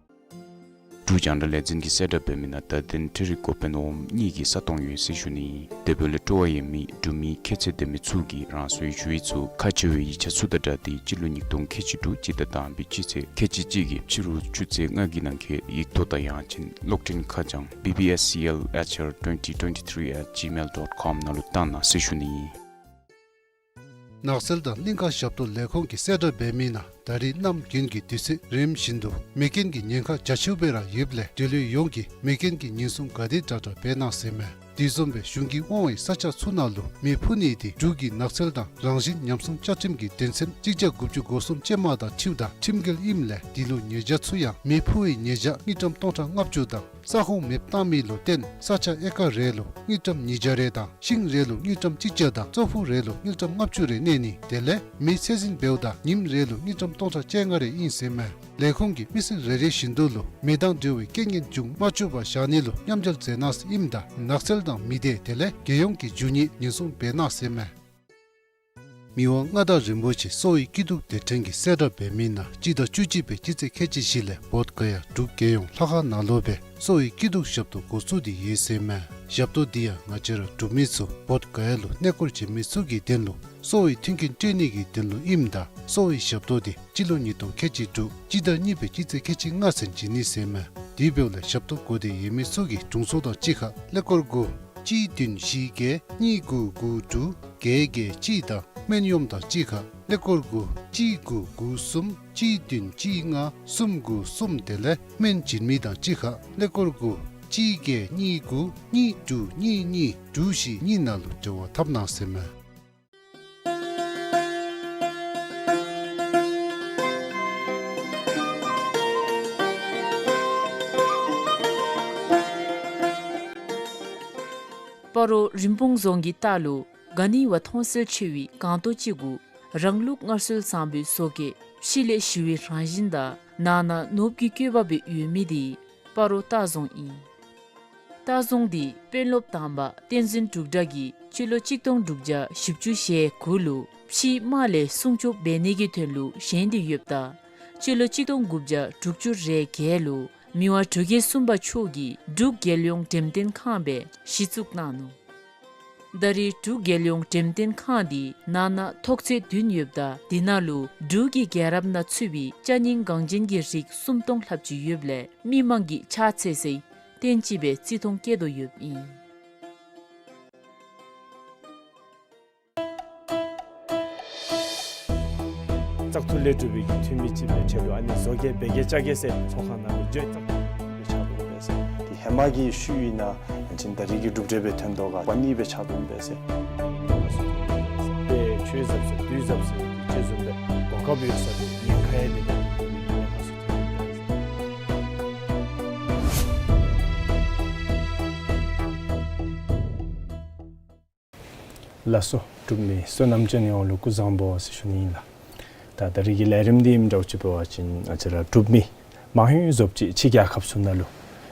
འབྲུག་རྒྱང་བསྒྲགས་ལས་འཛིན་གྱིས་གསལ་བསྒྲགས་འབད་མི་ནང་བརྡ་དོན་འཕྲུལ་རིག་འགོ་དཔོན་འོགམ་གཉིས་ཀྱི་ས་སྟོང་ཡོད་ཟེར་ཞུ་ནི། དེ་འབདཝ་ལས་སྤྲོ་བ་ཡོད་མི་འབྲུག་མི་ཁྱད་ཚད་ལྡན་མི་ཚུ་གིས་རང་སོའི་ཞུ་ཡིག་ཚུ་ཁག་ཆེ་བའི་ཡིག་ཆ་ཚུ་དང་སྦྲགས་ཏེ་སྤྱི་ལོ་ཉིས་སྟོང་ཁལ་གཅིག་དྲུག་སྤྱི་ཟླ་དང་པའི་སྤྱི་ཚེས་ཁལ་གཅིག་གཅིག་གི་ཕྱི་རུ་ཆུ་ཚོད་ལྔ་གི་ནང་འཁོད་ཡིག་ཐོག་དང་ཡང་ཅིན་གློག་འཕྲིན་ཁ་བྱང་B B S C L H R twenty twenty-three at gmail dot com ནང་ལུ་བཏང་གནང་ཟེར་ཞུ་ནི། ནགས་ཚལ་དང་གླིང་ཁ་ཞབས་ཏོག་ལས་ཁུངས་ཀྱིས་གསལ་བསྒྲགས་འབད་མི་ནང་ད་རེས་གནམ་དགུན་གྱི་དུས་ཚོད་རནམ་བཞིན་དུ་མེ་རྐྱེན་གྱི་ཉེན་ཁ་རྒྱ་ཆེཝ་སྦེ་ར་ཡོདཔ་ལས་འབྲེལ་ཡོད་ཡོངས་ཀྱིས་མེ་རྐྱེན་གྱི་ཉེན་སྲུང་ག་དེ་དྲག་དྲག་འབད་གནང་ཟེར་མས། དེ་བཟུམ་སྦེ་གཞུང་གིས་དབང་བའི་ས་ཆ་ཚུ་ནང་ལུ་མེ་འཕུ་ནི་དེ་འབྲུག་གི་ནགས་ཚལ་དང་རང་བཞིན་ཉམས་སྲུང་བཅའ་ཁྲིམས་ཀྱི་དོན་ཚན་གཅིག་བརྒྱ་དགུ་བཅུ་གོ་གསུམ་ཅན་མ་དང་འཁྲིལཝ་ད་ཁྲིམས་འགལ་ཨིནམ་ལས་དེ་ལུ་ཉེས་བྱ་ཚུ་ཡང་མེ་འཕུ་བའི་ཉེས་བྱ་དངུལ་ཀྲམ་སྟོང་ཕྲག་ལྔ་བཅུ་དང་ས་ཁོངས་མེདཔ་བཏང་མི་ལུ་བརྟེན་ས་ཆ་ཨེ་ཀར་རེ་ལུ་དངུལ་ཀྲམ་ཉིས་བརྒྱ་རེ་དང་ཤིང་རེ་ལུ་དངུལ་ཀྲམ་གཅིག་བརྒྱ་དང་ཙོག་ཕུག་རེ་ལུ་དངུལ་ཀྲམ་ལྔ་བཅུ་རེ་གནས་ནི་དེ་ལས་མེ་ཚད་འཛིན་འབདཝ་ད་ཉིནམ་རེ་ལུ་དངུལ་ཀྲམ་སྟོང་ཕྲག་བཅོ་ལྔ་རེ་ཨིན་ཟེར་མས། ལས་ཁུངས་ཀྱིས་མི་སེར་རེ་རེ་བཞིན་དུ་ལུ་མེ་དང་འབྲེལ་བའི་རྐྱེན་ངན་འབྱུང་མ་བཅུག་པར་བཞག་ནི་ལུ་མཉམ་འབྲེལ་མཛད་གནང་ཟེར་ཨིནམ་ད་ནགས་ཚལ་དང་མི་སྡེ་དེ་ལས་རྒྱལ་ཡོངས་ཀྱི་རྒྱུ་དངོས་ཉེན་སྲུང་འབད་གནང་ཟེར་མས། མི་དབང་མངའ་བདག་རིན་པོ་ཆེ་གསོ་བའི་སྐྱིད་སྡུག་དེ་ཕྲན་གྱིས་གསལ་བསྒྲགས་འབད་མི་ནང་སྤྱི་ཟླ་བཅུ་གཅིག་པའི་སྤྱི་ཚེས་ཁལ་གཅིག་བཞི་ལས་བོདྷ་ག་ཡ་འབྲུག་རྒྱལ་ཡོངས་ལྷ་ཁང་ནང་ལུ་སྦེ་གསོ་བའི་སྐྱིད་སྡུག་ཞབས་ཏོག་འགོ་བཙུགས་ཏེ་ཡོད་ཟེར་མས། ཞབས་ཏོག་འདི་ཡང་ང་བཅས་ར་འབྲུག་མི་ཚུ་བོདྷ་ག་ཡ་ལུ་གནས་སྐོར་བྱོན་མི་ཚུ་གི་དོན་ལུ་གསོ་བའི་མཐུན་རྐྱེན་སྤྲོད་ནི་གི་དོན་ལུ་ཨིནམ་ད་གསོ་བའི་ཞབས་ཏོག་འདི་སྤྱི་ལོ་ཉིས་སྟོང་ཁལ་གཅིག་དྲུག་སྤྱི་ཟླ་གཉིས་པའི་སྤྱི་ཚེས་ཁལ་གཅིག་ལྔ་ཚུན་བྱིན་ནི་ཟེར་མས། དེ་འབདཝ་ལས་ཞབས་ཏོག་དགོ་འདོད་ཡོད་མི་ཚུ་གིས་དྲུང་འཚོ་དང་གཅིག་ཁར་ཀླད་ཀོར་དགུ་ གཅིག་བདུན་བཞི་བརྒྱད་གཉིས་དགུ་དགུ་དྲུག་བརྒྱད་བརྒྱད་གཅིག་དང་སྨན་གཡོགམ་དང་གཅིག་ཁར་ཀླད་ཀོར་དགུ་གཅིག་དགུ་དགུ་གསུམ་གཅིག་བདུན་གཅིག་ལྔ་གསུམ་དགུ་གསུམ། དེ་ལས་སྨན་བྱིན་མི་དང་གཅིག་ཁར་ཀླད་ཀོར་དགུ་གཅིག་བརྒྱད་གཉིས་དགུ་གཉིས་དྲུག་གཉིས་གཉིས་དྲུག་བཞི་གཉིས་ནང་ལུ་འབྲེལ་བ་འཐབ་གནང་ཟེར་མས། སྤ་རོ་རིན་སྤུངས་རྫོང་གི་ལྟག་ལུ་ག་ནི་བ་མཐོང་གསལ་ཆེ་བའི་སྒང་ཏོག་ཅིག་གུ་རང་ལུགས་སྔར་སྲོལ་བཟང་པོའི་བཟོ་བཀོད་ཕྱི་ལས་ཞི་བའི་རང་བཞིན་དང་ནང་ན་ནོར་བུ་གི་བཀོད་པ་སྦེ་ཡོད་མི་དེ་སྤ་རོ་ལྟ་རྫོང་ཨིན། ལྟ་རྫོང་འདི་དཔོན་སློབ་དང་པ་བསྟན་འཛིན་འབྲུག་སྒྲ་གིས་སྤྱི་ལོ་གཅིག་སྟོང་དྲུག་བརྒྱ་བཞི་བཅུ་ཞེ་དགུ་ལུ་ཕྱིའི་དམག་ལས་སྲུང་སྐྱོབ་འབད་ནི་གི་དོན་ལུ་བཞེངས་ཏེ་ཡོདཔ་ད་སྤྱི་ལོ་གཅིག་སྟོང་དགུ་བརྒྱ་དྲུག་ཅུ་རེ་བརྒྱད་ལུ་མི་དབང་འབྲུག་རྒྱལ་གསུམ་པ་མཆོག་གིས་འབྲུག་རྒྱལ་ཡོངས་འགྲེམས་སྟོན་ཁང་སྦེ་གཞི་བཙུགས་གནང་ནུག། ད་རེས་འབྲུག་རྒྱལ་ཡོངས་འགྲེམས་སྟོན་ཁང་འདི་ནང་ན་ཐོག་ཚད་བདུན་ཡོདཔ་ད་དེ་ནང་ལུ་འབྲུག་གི་རྒྱལ་རབས་ནང་ཚུད་པའི་ཅ་རྙིང་འགངས་ཅན་གྱི་རིགས་སུམ་སྟོང་ལྷགཔ་ཅིག་ཡོདཔ་ལས་མི་མང་གིས་ཕྱག་འཚལ་སའི་རྟེན་ཅིག་སྦེ་བརྩི་མཐོང་བསྐྱེད་དོ་ཡོདཔ་ཨིན། བཙག་འཐུ་ལས་གྲུབ་པའི་གི་འཐུས་མི་ཅིག་སྦེ་ཁྲལ་ལུ་ཨ་ནི་བཟོ་བཀོད་འབད་གེ་བཅའ་གེ་ཟེར་ཚོགས་ཁང་ནང་ལུ་བརྗོད་བཙག་འཐུ་ལས་ཕྱག་དོན་འབད་ཟེར། དེ་ཧེ་མ་གི་ཤུལ་ཨིན་ན་ཨ་ནི་ད་རེས་ཀྱི་གྲུབ་འབྲས་སྦེ་ཐོན་དོ་ག་པ་ནི་སྦེ་ཕྱག་དོན་འབད་ཟེར། དཔེ་ཆོས་ཟབ་ཟེར་དུས་ཟབ་ཟེར་ཅིག་བཟུམ་སྦེ་གོ་སྐབས་ཡོད་ས་དེ་ཉེན་ཁ་ཡང་མེད་པའི་གི་ཐོག་ལས་ཁ་གསོ་ཐོབ་ཡོད་ཟེར། ལགས་སོ། འབྲུག་མི་བསོད་ནམས་ཅན་ཡོངས་ལུ་སྐུ་བཟང་པོ་ཟེར་ཞུ་ནི་ཨིན་ལགས། ད་ད་རེས་ཀྱི་ལས་རིམ་འདི་ཨིནམ་འདྲཝ་ཅིག་འབད་བ་ཅིན་ང་བཅས་ར་འབྲུག་མི་མང་ཡོད་ཟོབ་ཅིག་ཕྱི་རྒྱལ་ཁབ་ཚུ་ནང་ལུ་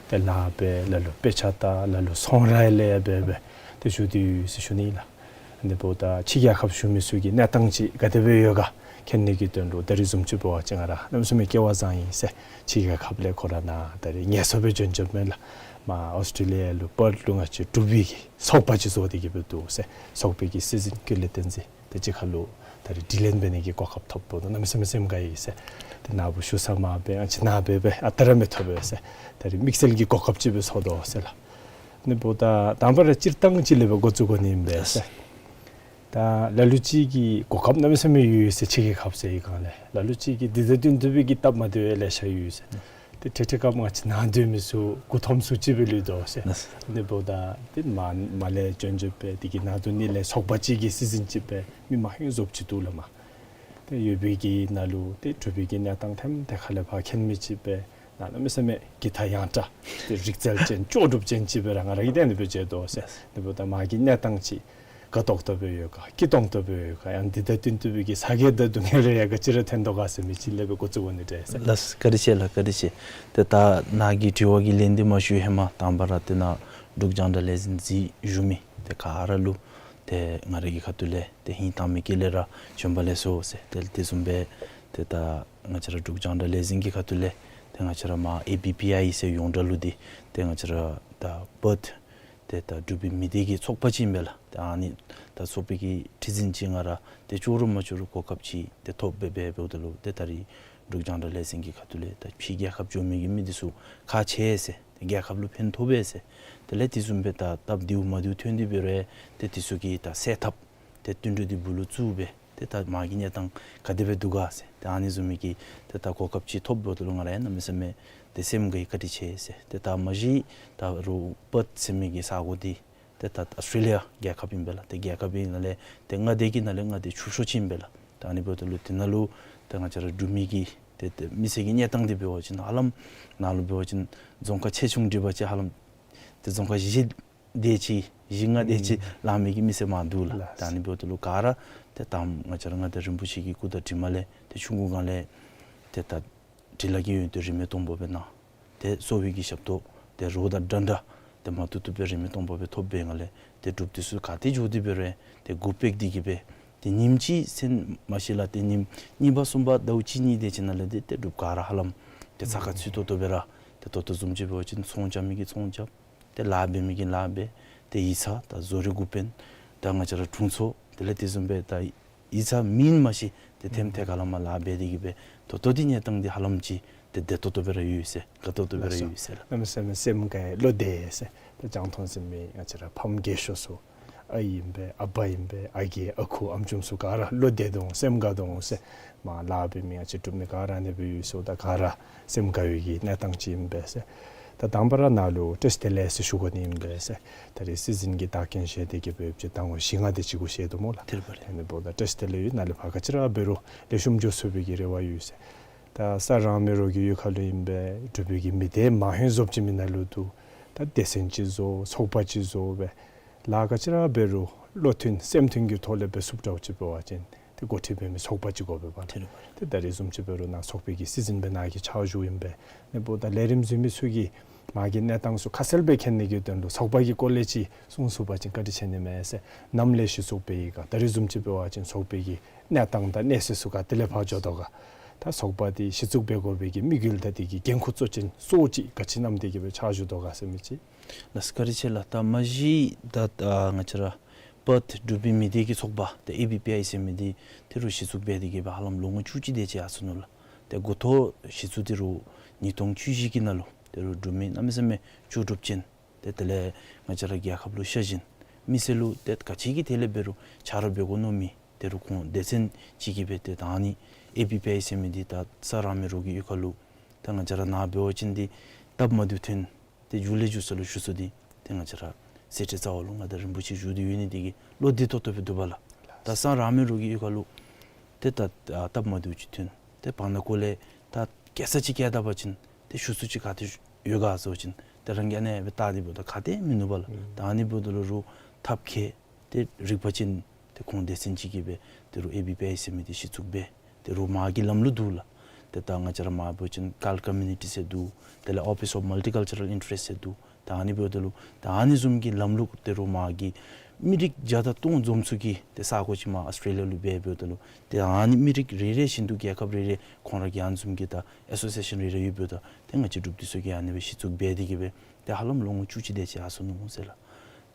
ཏེ་ལཱ་འབད་ལ་ལུ་དཔེ་ཆ་ལྟ་ལ་ལུ་ཚོང་ར་ལས་འབད་འབད་ཏེ་བཞུགས་ཏེ་ཡོད་ཟེར་ཞུ་ནི་ཨིན་ལགས། དེ་འབདཝ་ད་ཕྱི་རྒྱལ་ཁབ་བཞུགས་མི་ཚུ་གི་གནས་སྟངས་ཅིག་ག་དེ་སྦེ་ཡོད་ག་མཁྱེན་ནི་གི་དོན་ལུ་ད་རེས་བཟུམ་ཅིག་འབད་བ་ཅིན་ང་ར་གནམ་མེད་ས་མེད་སྐལ་བ་བཟང་ཡི་ཟེར་ཕྱི་རྒྱལ་ཁབ་ལས་ཁོ་ར་ནཱ་ད་རེས་ངལ་གསོ་སྦེ་བྱོན་བྱོནམ་མས་ལགས། མར་ཨོསི་ཊེ་ལི་ཡ་ལུ་པརཐ་ལུ་ང་བཅས་འབྲུག་པའི་གི་ཚོགས་པ་ཅིག་བཟོ་སྟེ་གི་སྦེ་འདུག་ཟེར། ཚོགས་པའི་གི་སྲིད་འཛིན་ཀུན་ལེགས་བསྟན་འཛིན་དེ་གཅིག་ཁར་ལུ་ད་རེས་དྲི་ལན་འབད་ནི་གི་གོ་སྐབས་ཐོབ་འདུག། གནམ་མེད་ས་མེད་སེམས་དགའ་ཡི་ཟེར། ཏེ་ནཱ་བུ་བཞུགས་ས་མ་འབད་ཨ་ཙི་ནཱ་འབད་འབད་ཨ་རྟག་ར་མི་ཐོབ་པས་ཟེར། ད་རེས་དམིགས་བསལ་གྱི་གོ་སྐབས་ཅིག་སྦེ་ཚོར་དོ་ཟེར་ལགས། དེ་འབདཝ་ད་དང་པ་ར་སྤྱིར་བཏང་ཅིག་ལས་སྦེ་འགོ་བཙུགས་དགོ་ནི་ཨིན་པས་ཟེར། ད་ལ་ལུ་ཅིག་གིས་གོ་སྐབས་གནམ་མེད་ས་མེད་ཡོད་ཟེར་ཕྱི་རྒྱལ་ཁབ་ཟེར་བའི་སྒང་ལས་ལ་ལུ་ཅིག་གིས་འདི་དང་བསྟུན་ཏེ་སྦེ་གི་སྟབས་མ་བདེཝ་ལེ་ཤ་ཡོད་ཟེར། ཏེ་ཏེ་ཏེ་སྐབས་ང་བཅས་ནཱ་སྡོད་མི་ཚུ་མགུ་འཐོམ་ཚུ་ཅིག་སྦེ་ལུས་དོ་ཟེར། དེ་འབདཝ་ད་ཏེ་མར་མར་ལས་བྱོན་བྱོནམ་སྦེ་དེ་གི་ནང་དུ་ནི་ལས་ཚོགས་པ་ཅིག་གི་སྲིད་འཛིན་ཅིག་སྦེ་མི་མང་ཡོད་ཟོབ་ཅིག་འདུག་ལགས་མར། ཏེ་ཡོད་པའི་གི་ནང་ལུ་ཏེ་འབྲུག་པའི་གི་གནས་སྟངས་ཐམས་ཅད་ཁ་ལས་ཕར་མཁྱེན་མི་ཅིག་སྦེ་ནཱ་གནམ་མེད་ས་མེད་གི་ད་ཡང་དྲག་ཏེ་རིག་རྩལ་ཅན་ལྕོགས་གྲུབ་ཅན་ཅིག་སྦེ་ར་ང་ར་གིས་དེ་ནི་སྦེ་མཇལ་དོ་ཟེར། དེ་འབདཝ་ད་མར་གྱི་གནས་སྟངས་ཅིག་དགའ་ཏོག་ཏོ་སྦེ་ཡོད་ག་སྐྱིད་ཏོང་ཏོ་སྦེ་ཡོད་ག་ཡང་འདི་དང་བསྟུན་ཏེ་སྦེ་གི་ཚ་གྱང་དང་སྡུག་བསྔལ་རེ་ཡང་ག་ཅི་ར་ཐོན་དོ་ག་ཟེར་མི་ཅིག་ལས་སྦེ་འགོ་བཙུགས་དགོ་ནི་འདྲས་ཟེར། ལགས་བཀའ་དྲིན་ཆེ་ལགས། བཀའ་དྲིན་ཆེ། ཏེ་ད་ནཱ་གི་དྲི་བ་གི་ལན་འདི་མ་ཞུ་ཧེ་མ་དང་པ་ར་ཏེ་ནཱ་འབྲུག་རྒྱང་བསྒྲགས་ལས་འཛིན་གཟིགས་བཞུགས་མི་ཏེ་ག་ར་ལུ་ཏེ་ང་ར་གི་ཁ་ཐུག་ལས་ཏེ་ཧིང་དྭངས་མའི་དཀྱིལ་ལས་ར་བྱོན་པ་ལེགས་སོ་ཟེར། ཏེ་དེ་བཟུམ་སྦེ་ཏེ་ད་ང་བཅས་ར་འབྲུག་རྒྱང་བསྒྲགས་ལས་འཛིན་གྱི་ཁ་ཐུག་ལས་ཏེ་ང་བཅས་ར་མར་ཨེ་བི་པི་ཨའི་ཟེར་ཡོངས་གྲགས་ལུ་འདི་ཏེ་ང་བཅས་ར་ད་པརཐ་ཏེ་ད་འབྲུག་པའི་མི་སྡེ་གི་ཚོགས་པ་ཅིག་ཨིན་པས་ལགས། ཏེ་ཨ་ནི་ད་ཚོགས་པའི་གི་ཁྲི་འཛིན་ཅིག་ང་ར་ཏེ་ཅོག་ར་མ་ཅོག་ར་གོ་སྐབས་ཅིག་ཏེ་ཐོབ་སྦེ་འབདཝ་ད་ལུ་ཏེ་ད་རེས་འབྲུག་རྒྱང་བསྒྲགས་ལས་འཛིན་གྱི་ཁ་ཐུག་ལས་ད་ཕྱི་རྒྱལ་ཁབ་འགྱོ་མི་གི་མི་འདི་ཚུ་ཁག་ཆེ་ཟེར། ཏེ་རྒྱལ་ཁབ་ལུ་ཕན་ཐོགས་པས་ཟེར། དེ་ལས་དེ་བཟུམ་སྦེ་ད་སྟབས་བདེཝ་མ་བདེཝ་ཐོན་ཏེ་འབད་རུང་ཏེ་དེ་ཚུ་གི་ད་སེལ་ཐབས་ཏེ་བསྟུན་གྲོས་འདི་སྦུག་ལུ་བཙུགས་སྦེ་ཏེ་ད་མར་གྱི་གནས་སྟངས་ག་དེ་སྦེ་འདུག་ག་ཟེར། ཏེ་ཨ་ནི་བཟུམ་མའི་གི་ཏེ་ད་གོ་སྐབས་ཅིག་ཐོབ་འབདཝ་ད་ལུ་ང་ར་ཡང་གནམ་མེད་ས་མེད་ཏེ་སེམས་དགའ་ཡི། བཀའ་དྲིན་ཆེ་ཟེར། ཏེ་ད་མ་གཞི་ད་རུང་པརཐ་ཟེར་མི་གི་ས་གོ་འདི་ཏེ་ད་ཨོསི་ཊྲེ་ལི་ཡ་རྒྱལ་ཁབ་ཨིན་པས་ལགས། ཏེ་རྒྱལ་ཁབ་ཨིན་ནང་ལས་ཏེ་མངའ་སྡེ་གི་ནང་ལས་མངའ་སྡེ་ཆུང་ཤོས་ཅིག་ཨིན་པས་ལགས། ད་ཨ་ནི་འབདཝ་ད་ལུ་དེ་ནང་ལུ་ཏེ་ང་བཅས་ར་འབྲུག་མི་གི་ཏེ་ཏེ་མི་སེར་གྱི་གནས་སྟངས་འདི་འབད་བ་ཅིན་ཧ་ལམ་ནཱ་ལུ་འབད་བ་ཅིན་རྫོང་ཁག་ཆེ་ཆུང་སྒྲིག་པ་ཅིན་ཧ་ལམ་ཏེ་རྫོང་ཁག་བཞི་དེ་ཅིག་བཞི་ལྔ་དེ་ཅིག་ལང་མི་གི་མི་སེར་མར་འདུག་ལགས། ལགས། ད་ཨ་ནི་འབདཝ་ད་ལུ་ག་ར་ཏེ་ད་ང་བཅས་ར་མངའ་བདག་རིན་པོ་ཆེ་གི་སྐུ་དྲིན་དྲི་མ་ལས་ཏེ་ཆུང་ཀུའི་སྒང་ལས་ཏེ་ད་འབྲི་ལྷག་གི་ཡོན་ཏན་རིས་མེད་སྟོང་པ་སྦེ་གནང་། ཏེ་གསོ་བའི་གི་ཞབས་ཏོག་ཏེ་རོགས་དང་འདྲན་འདྲ་ཏེ་མ་ཐུབ་ཐུབ་སྦེ་རིས་མེད་སྟོང་པ་སྦེ་ཐོབ་པའི་སྒང་ལས་ཏེ་འབྲུགཔ་འདི་ཚུ་ག་ཏེ་འགྱོ་སྟེ་འབད་རུང་ཏེ་འགོ་དཔོན་འདི་གིས་སྦེ་ཏེ་ཉིནམ་གཅིག་ཟེར་མ་ཤེས་ལགས། ཏེ་ཉིནམ་གཉིས་པ་གསུམ་པ་ཟླཝ་གཅིག་གཉིས་དེ་ཅིག་ནང་ལས་ཏེ་ཏེ་འབྲུགཔ་ག་ར་ཧ་ལམ་ཏེ་ཚ་ཁ་ཚུད་ཏོག་ཏོ་སྦེ་ར་ཏེ་ད་ལྟོ་བཟུམ་ཅིག་འབད་བ་ཅིན་ཚོང་རྐྱབ་མི་གིས་ཚོང་རྐྱབ། ཏེ་ལཱ་འབད་མི་གིས་ལཱ་འབད། ཏེ་ཡིག་ཚང་དང་བཟོ་རིག་འགོ་དཔོན་དང་ང་བཅས་ར་དྲུང་འཚོ་དེ་ལས་དེ་བཟུམ་སྦེ་ད་ཡིག་ཚང་མེན་མ་གཞི་ཏེ་ཐེམ་ཐེ་ག་ལས་མར་ལཱ་འབད་དེ་གིས་སྦེ་ད་ལྟོ་འདི་གནས་སྟངས་འདི་ཧ་ལམ་ཅིག་ ཏེ་བདེ་ཏོག་ཏོ་སྦེ་ར་ཡོད་ཟེར། དགའ་ཏོག་ཏོ་སྦེ་ར་ཡོད་ཟེར་ལགས། གནམ་མེད་ས་མེད་སེམས་དགའ་ཡི། བློ་བདེ་ཡི་ཟེར། ད་རྒྱང་མཐོང་གཟིགས་མི་ང་བཅས་ར་ཕམ་རྒས་ཤོས་ཚུ་ཨའི་ཨིན་པས་ཨ་པ་ཨིན་པས་ཨ་རྒས་ཨ་ཁུ་ཨམ་ཅུམ་ཚུ་ག་ར་བློ་བདེ་དོ་འོང་སེམས་དགའ་དོ་འོང་ཟེར། མར་ལཱ་འབད་མི་ང་བཅས་འབྲུག་མི་ག་ར་ཨ་ནི་སྦེ་ཡོད་ཟེརཝ་ད་ག་ར་སེམས་དགའ་བའི་གི་གནས་སྟངས་ཅིག་ཨིན་པས་ཟེར། ད་དང་པ་ར་ནཱ་ལུ་བཀྲིས་བདེ་ལེགས་ཟེར་ཞུ་དགོ་ནི་ཨིན་པས་ཟེར། ད་རེས་སྲིད་འཛིན་གྱི་བདག་རྐྱེན་བཞེས་ཏེ་གི་སྦེ་ཡོདཔ་ཅིག་ཟླཝ་བཞི་ལྔ་དེ་ཅིག་གུ་བཞེས་དོ་སྨོ་ལགས། དེ་འབདཝ་ད་བཀྲིས་བདེ་ལེགས་ཡོད། ནཱ་ལས་ཕར་ག་ཅི་ར་འབད་རུང་ལེགས་ཤོམ་འགྱོ་ཚུགས་པའི་གི་རེ་བ་ཡོད་ཟེར། ད་ས་རང་མི་རོགས་ཀྱི་གཡུས་ཁ་ལུ་ཨིན་པས། འབྲུག་པའི་གི་མི་སྡེ་མང་ཧེང་བཟོཔ་ཅིག་མི་ནང་ལུ་འདུག། ད་སྡེ་ཚན་ཅིག་བཟོ་ཚོགས་པ་ཅིག་བཟོ་སྦེ་ལཱ་ག་ཅི་ར་འབད་རུང་བློ་མཐུན་སེམས་མཐུན་གྱི་ཐོག་ལས་འབད་ཚུགསཔ་འདྲཝ་ཅིག་འབད་བ་ཅིན་ཏེ་འགོ་ཁྲིད་འབད་མི་ཚོགས་པ་ཅིག་དགོ་པས་པ་ལགས། ཏེ་ད་རེས་བཟུམ་ཅིག་འབད་རུང་ནཱ་ཚོགས་པའི་གི་སྲིད་འཛིན་སྦེ་ནཱ་གི་ཕྱག་ཞུཝ་ཨིན་པས། ཨ་ནི་འབདཝ་ད་ལས་རིམ་འཛུལ་མི་ཚུ་གིས་མ་གི་གནས་སྟངས་ཚུ་ཁ་གསལ་སྦེ་མཁྱེན་ནི་གི་དོན་ལུ་ཚོགས་པ་གི་སྐོར་ལས་ཅིག་གསུང་ཚུགས་པ་ཅིན་བཀའ་དྲིན་ཆེ་ནི་མས་ཟེར། ནམ་ལས་གཞི་བཙུགས་འབད་ཡི་ག། ད་རེས་བཟུམ་ཅིག་འབད་བ་ཅིན་ཚོགས་པའི་གི་གནས་སྟངས་དང་གནས་ཚུལ་ཚུ་ག་དེ་ལས་ཕར་འགྱོ་དོ་ག། ད་ཚོགས་པ་འདི་གཞི་བཙུགས་འབད་དགོ་པའི་གི་དམིགས་ཡུལ་དང་དེ་གི་འགན་ཁུར་གཙོ་ཅན་ཚུ་ཅིག་ག་ཅི་བསྣམས་ཏེ་གི་སྦེ་ཕྱག་ཞུ་དོ་ག་ཟེར་མི་ཅིག། ལགས་སོ་བཀའ་དྲིན་ཆེ་ལགས། ད་མ་གཞི་ད་ང་བཅས་ར་པརཐ་འབྲུག་པའི་མི་སྡེ་གི་ཚོགས་པ་ཏེ་ཨེ་བི་པི་ཨའི་ཟེར་མི་འདི་ད་རུང་གཞི་བཙུགས་འབད་དེ་གི་སྦེ་ཧ་ལམ་ལོ་ངོ་བཅུ་གཅིག་དེ་ཅིག་ཡར་སོ་ནུག་ལགས། ཏེ་འགོ་ཐོག་གཞི་བཙུགས་ད་རུང་ཉིས་སྟོང་བཅུ་བཞི་གི་ནང་ལུ་ད་རུང་འབྲུག་མི་གནམ་མེད་ས་མེད་ལྕོགས་གྲུབ་ཅན་ཏེ་དེ་ལས་ང་བཅས་ར་རྒྱལ་ཁབ་ལུ་ཤ་ཞེན་མི་སེར་ལུ་ཏེ་ག་ཅི་གི་ཐད་ལས་འབད་རུང་ཆ་རོགས་འབད་དགོ་མནོ་མི་ད་རུང་ཁོང་སྡེ་ཚན་ཅིག་གིས་སྦེ་ཏེ་ད་ཨ་ནི་ཨེ་བི་པི་ཨའི་ཟེར་མི་འདི་ད་ས་རང་མི་རོགས་ཀྱི་གཡུས་ཁ་ལུ་ད་ང་བཅས་ར་ནཱ་འབད་བ་ཅིན་འདི་སྟབས་མ་བདེཝ་ཐོན་ཏེ་མཇུག་ལས་མཇུག་ས་ལུ་ཞུ་ས་འདི་ཏེ་ང་བཅས་ར་སེ་འབྲས་རྩ་བ་ལུ་མངའ་བདག་རིན་པོ་ཆེ་བཞུགས་ཏེ་ཡོད་ནི་དེ་གིས་བློ་བདེ་ཏོག་ཏོ་སྦེ་འདུག་པ་ལགས། ད་ས་རང་མི་རོགས་ཀྱི་གཡུས་ཁ་ལུ་ཏེ་ད་ཨ་སྟབས་མ་བདེཝ་ཅིག་ཐོན་ཏེ་བར་ན་ཀོ་ལས་ད་སྐྱེལ་ས་ཅིག་བསྐྱལ་ད་པ་ཅིན་ཏེ་ཞུ་ས་ཅིག་ག་ཏེ་ཡོད་ག་ཟེར་བ་ཅིན་ཏེ་རང་གིས་ཨ་ནེ་སྦེ་བལྟ་སྟེ་འབདཝ་ད་ག་ཏེ་མིན་ནུག་པ་ལགས། ཨུམ། ད་ཨ་ནི་འབདཝ་ད་ལུ་རུང་ཐབས་མཁས་ཏེ་རིག་པ་ཅན་ཏེ་ཁོང་སྡེ་ཚན་ཅིག་གིས་སྦེ་ད་རུང་ཨེ་བི་པི་ཨའི་ཟེར་མི་འདི་གཞི་བཙུགས་འབད། ད་རུང་མ་གི་ལམ་ལུགས་འདུག་ལགས། ཏེ་ད་ང་བཅས་ར་མ་འབད་བ་ཅིན་ཀཱལ་ཀོ་མིའུ་ནི་ཊི་ཟེར་འདུག། དེ་ལས་ཨོ་ཕིས་ཨོཕ་མལ་ཊི་ཀལ་ཅར་རལ་ཨིན་ཊ་རེསཊ་ཟེར་འདུག། ད་ཨ་ནི་འབདཝ་ད་ལུ་ད་ཨ་ནི་བཟུམ་གྱི་ལམ་ལུགས་ད་རུང་མ་གི་མི་རིགས་བརྒྱ་དང་སྟོང་འཛོམས་ཚུགས་ཀྱི་ཏེ་ས་གོ་ཅིག་མར་ཨཱོས་ཊྲེ་ལི་ཡ་ལུ་འབད་འབདཝ་ད་ལུ་ཏེ་ཨ་ནི་མི་རིགས་རེ་རེ་བཞིན་དུ་རྒྱལ་ཁབ་རེ་རེ་ཁོང་ར་གི་ཨ་ནི་བཟུམ་གྱི་ད་ཨེ་སོ་སི་ཨེ་ཤཱན་རེ་རེ་ཡོད་འབདཝ་ད་ཏེ་ང་བཅས་འབྲུགཔ་འདི་ཚུ་གིས་ཨ་ནི་སྦེ་གཞི་བཙུགས་འབད་དེ་གི་སྦེ་ཏེ་ཧ་ལམ་ལོ་ངོ་བཅུ་གཅིག་དེ་ཅིག་ཡར་སོ་ནུག་ཟེར་ལགས།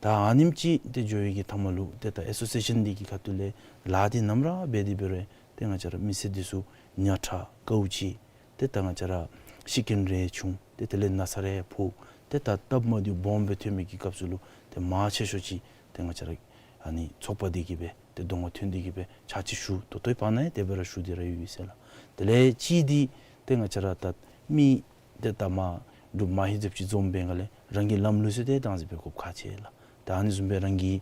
ད་ཨ་ནེམ་ཅིག་ཏེ་འགྱོ་བའི་གི་མཐའ་མ་ལུ་ཏེ་ད་ཨེ་སོ་སི་ཨེ་ཤཱན་འདི་གི་ཁ་ཐུག་ལས་ལཱ་འདི་ནམ་ར་འབད་དེ་འབད་རུང་ཏེ་ང་བཅས་ར་མི་སེར་འདི་ཚུ་ཉ་ཁྲ་ཀཝ་ཅི་ཏེ་ད་ང་བཅས་ར་ཤི་རྐྱེན་རེ་བྱུང་ཏེ་དེ་ལས་ན་ཚ་རེ་ཕོག་ཏེ་ད་སྟབས་མ་བདེཝ་སྦོམ་སྦེ་ཐོན་མི་གི་སྐབས་སུ་ལུ་ཏེ་མང་ཆེ་ཤོས་ཅིག་ཏེ་ང་བཅས་ར་ཨ་ནི་ཚོགས་པ་འདི་གིས་སྦེ་ཏེ་གདོང་ཁར་ཐོན་ཏེ་གི་སྦེ་ཕྱག་ཕྱིད་ཞུ་ད་ལྟོའི་བར་ན་ཡང་དེ་སྦེ་ར་ཞུ་སྟེ་ར་ཡོད་ཡོད་ཟེར་ལགས། དེ་ལས་གཅིག་འདི་ཏེ་ང་བཅས་ར་ད་མི་ཏེ་ད་མར་འབྲུག་མ་ཧེ་ཟེརཝ་ཅིག་འཛོམས་པའི་སྒང་ལས་རང་གི་ལམ་ལུགས་ཚུ་ཏེ་དང་ཟེར་འབད་དགོཔ་ཁག་ཆེ་ལགས། ད་ཨ་ནི་བཟུམ་སྦེ་རང་གི་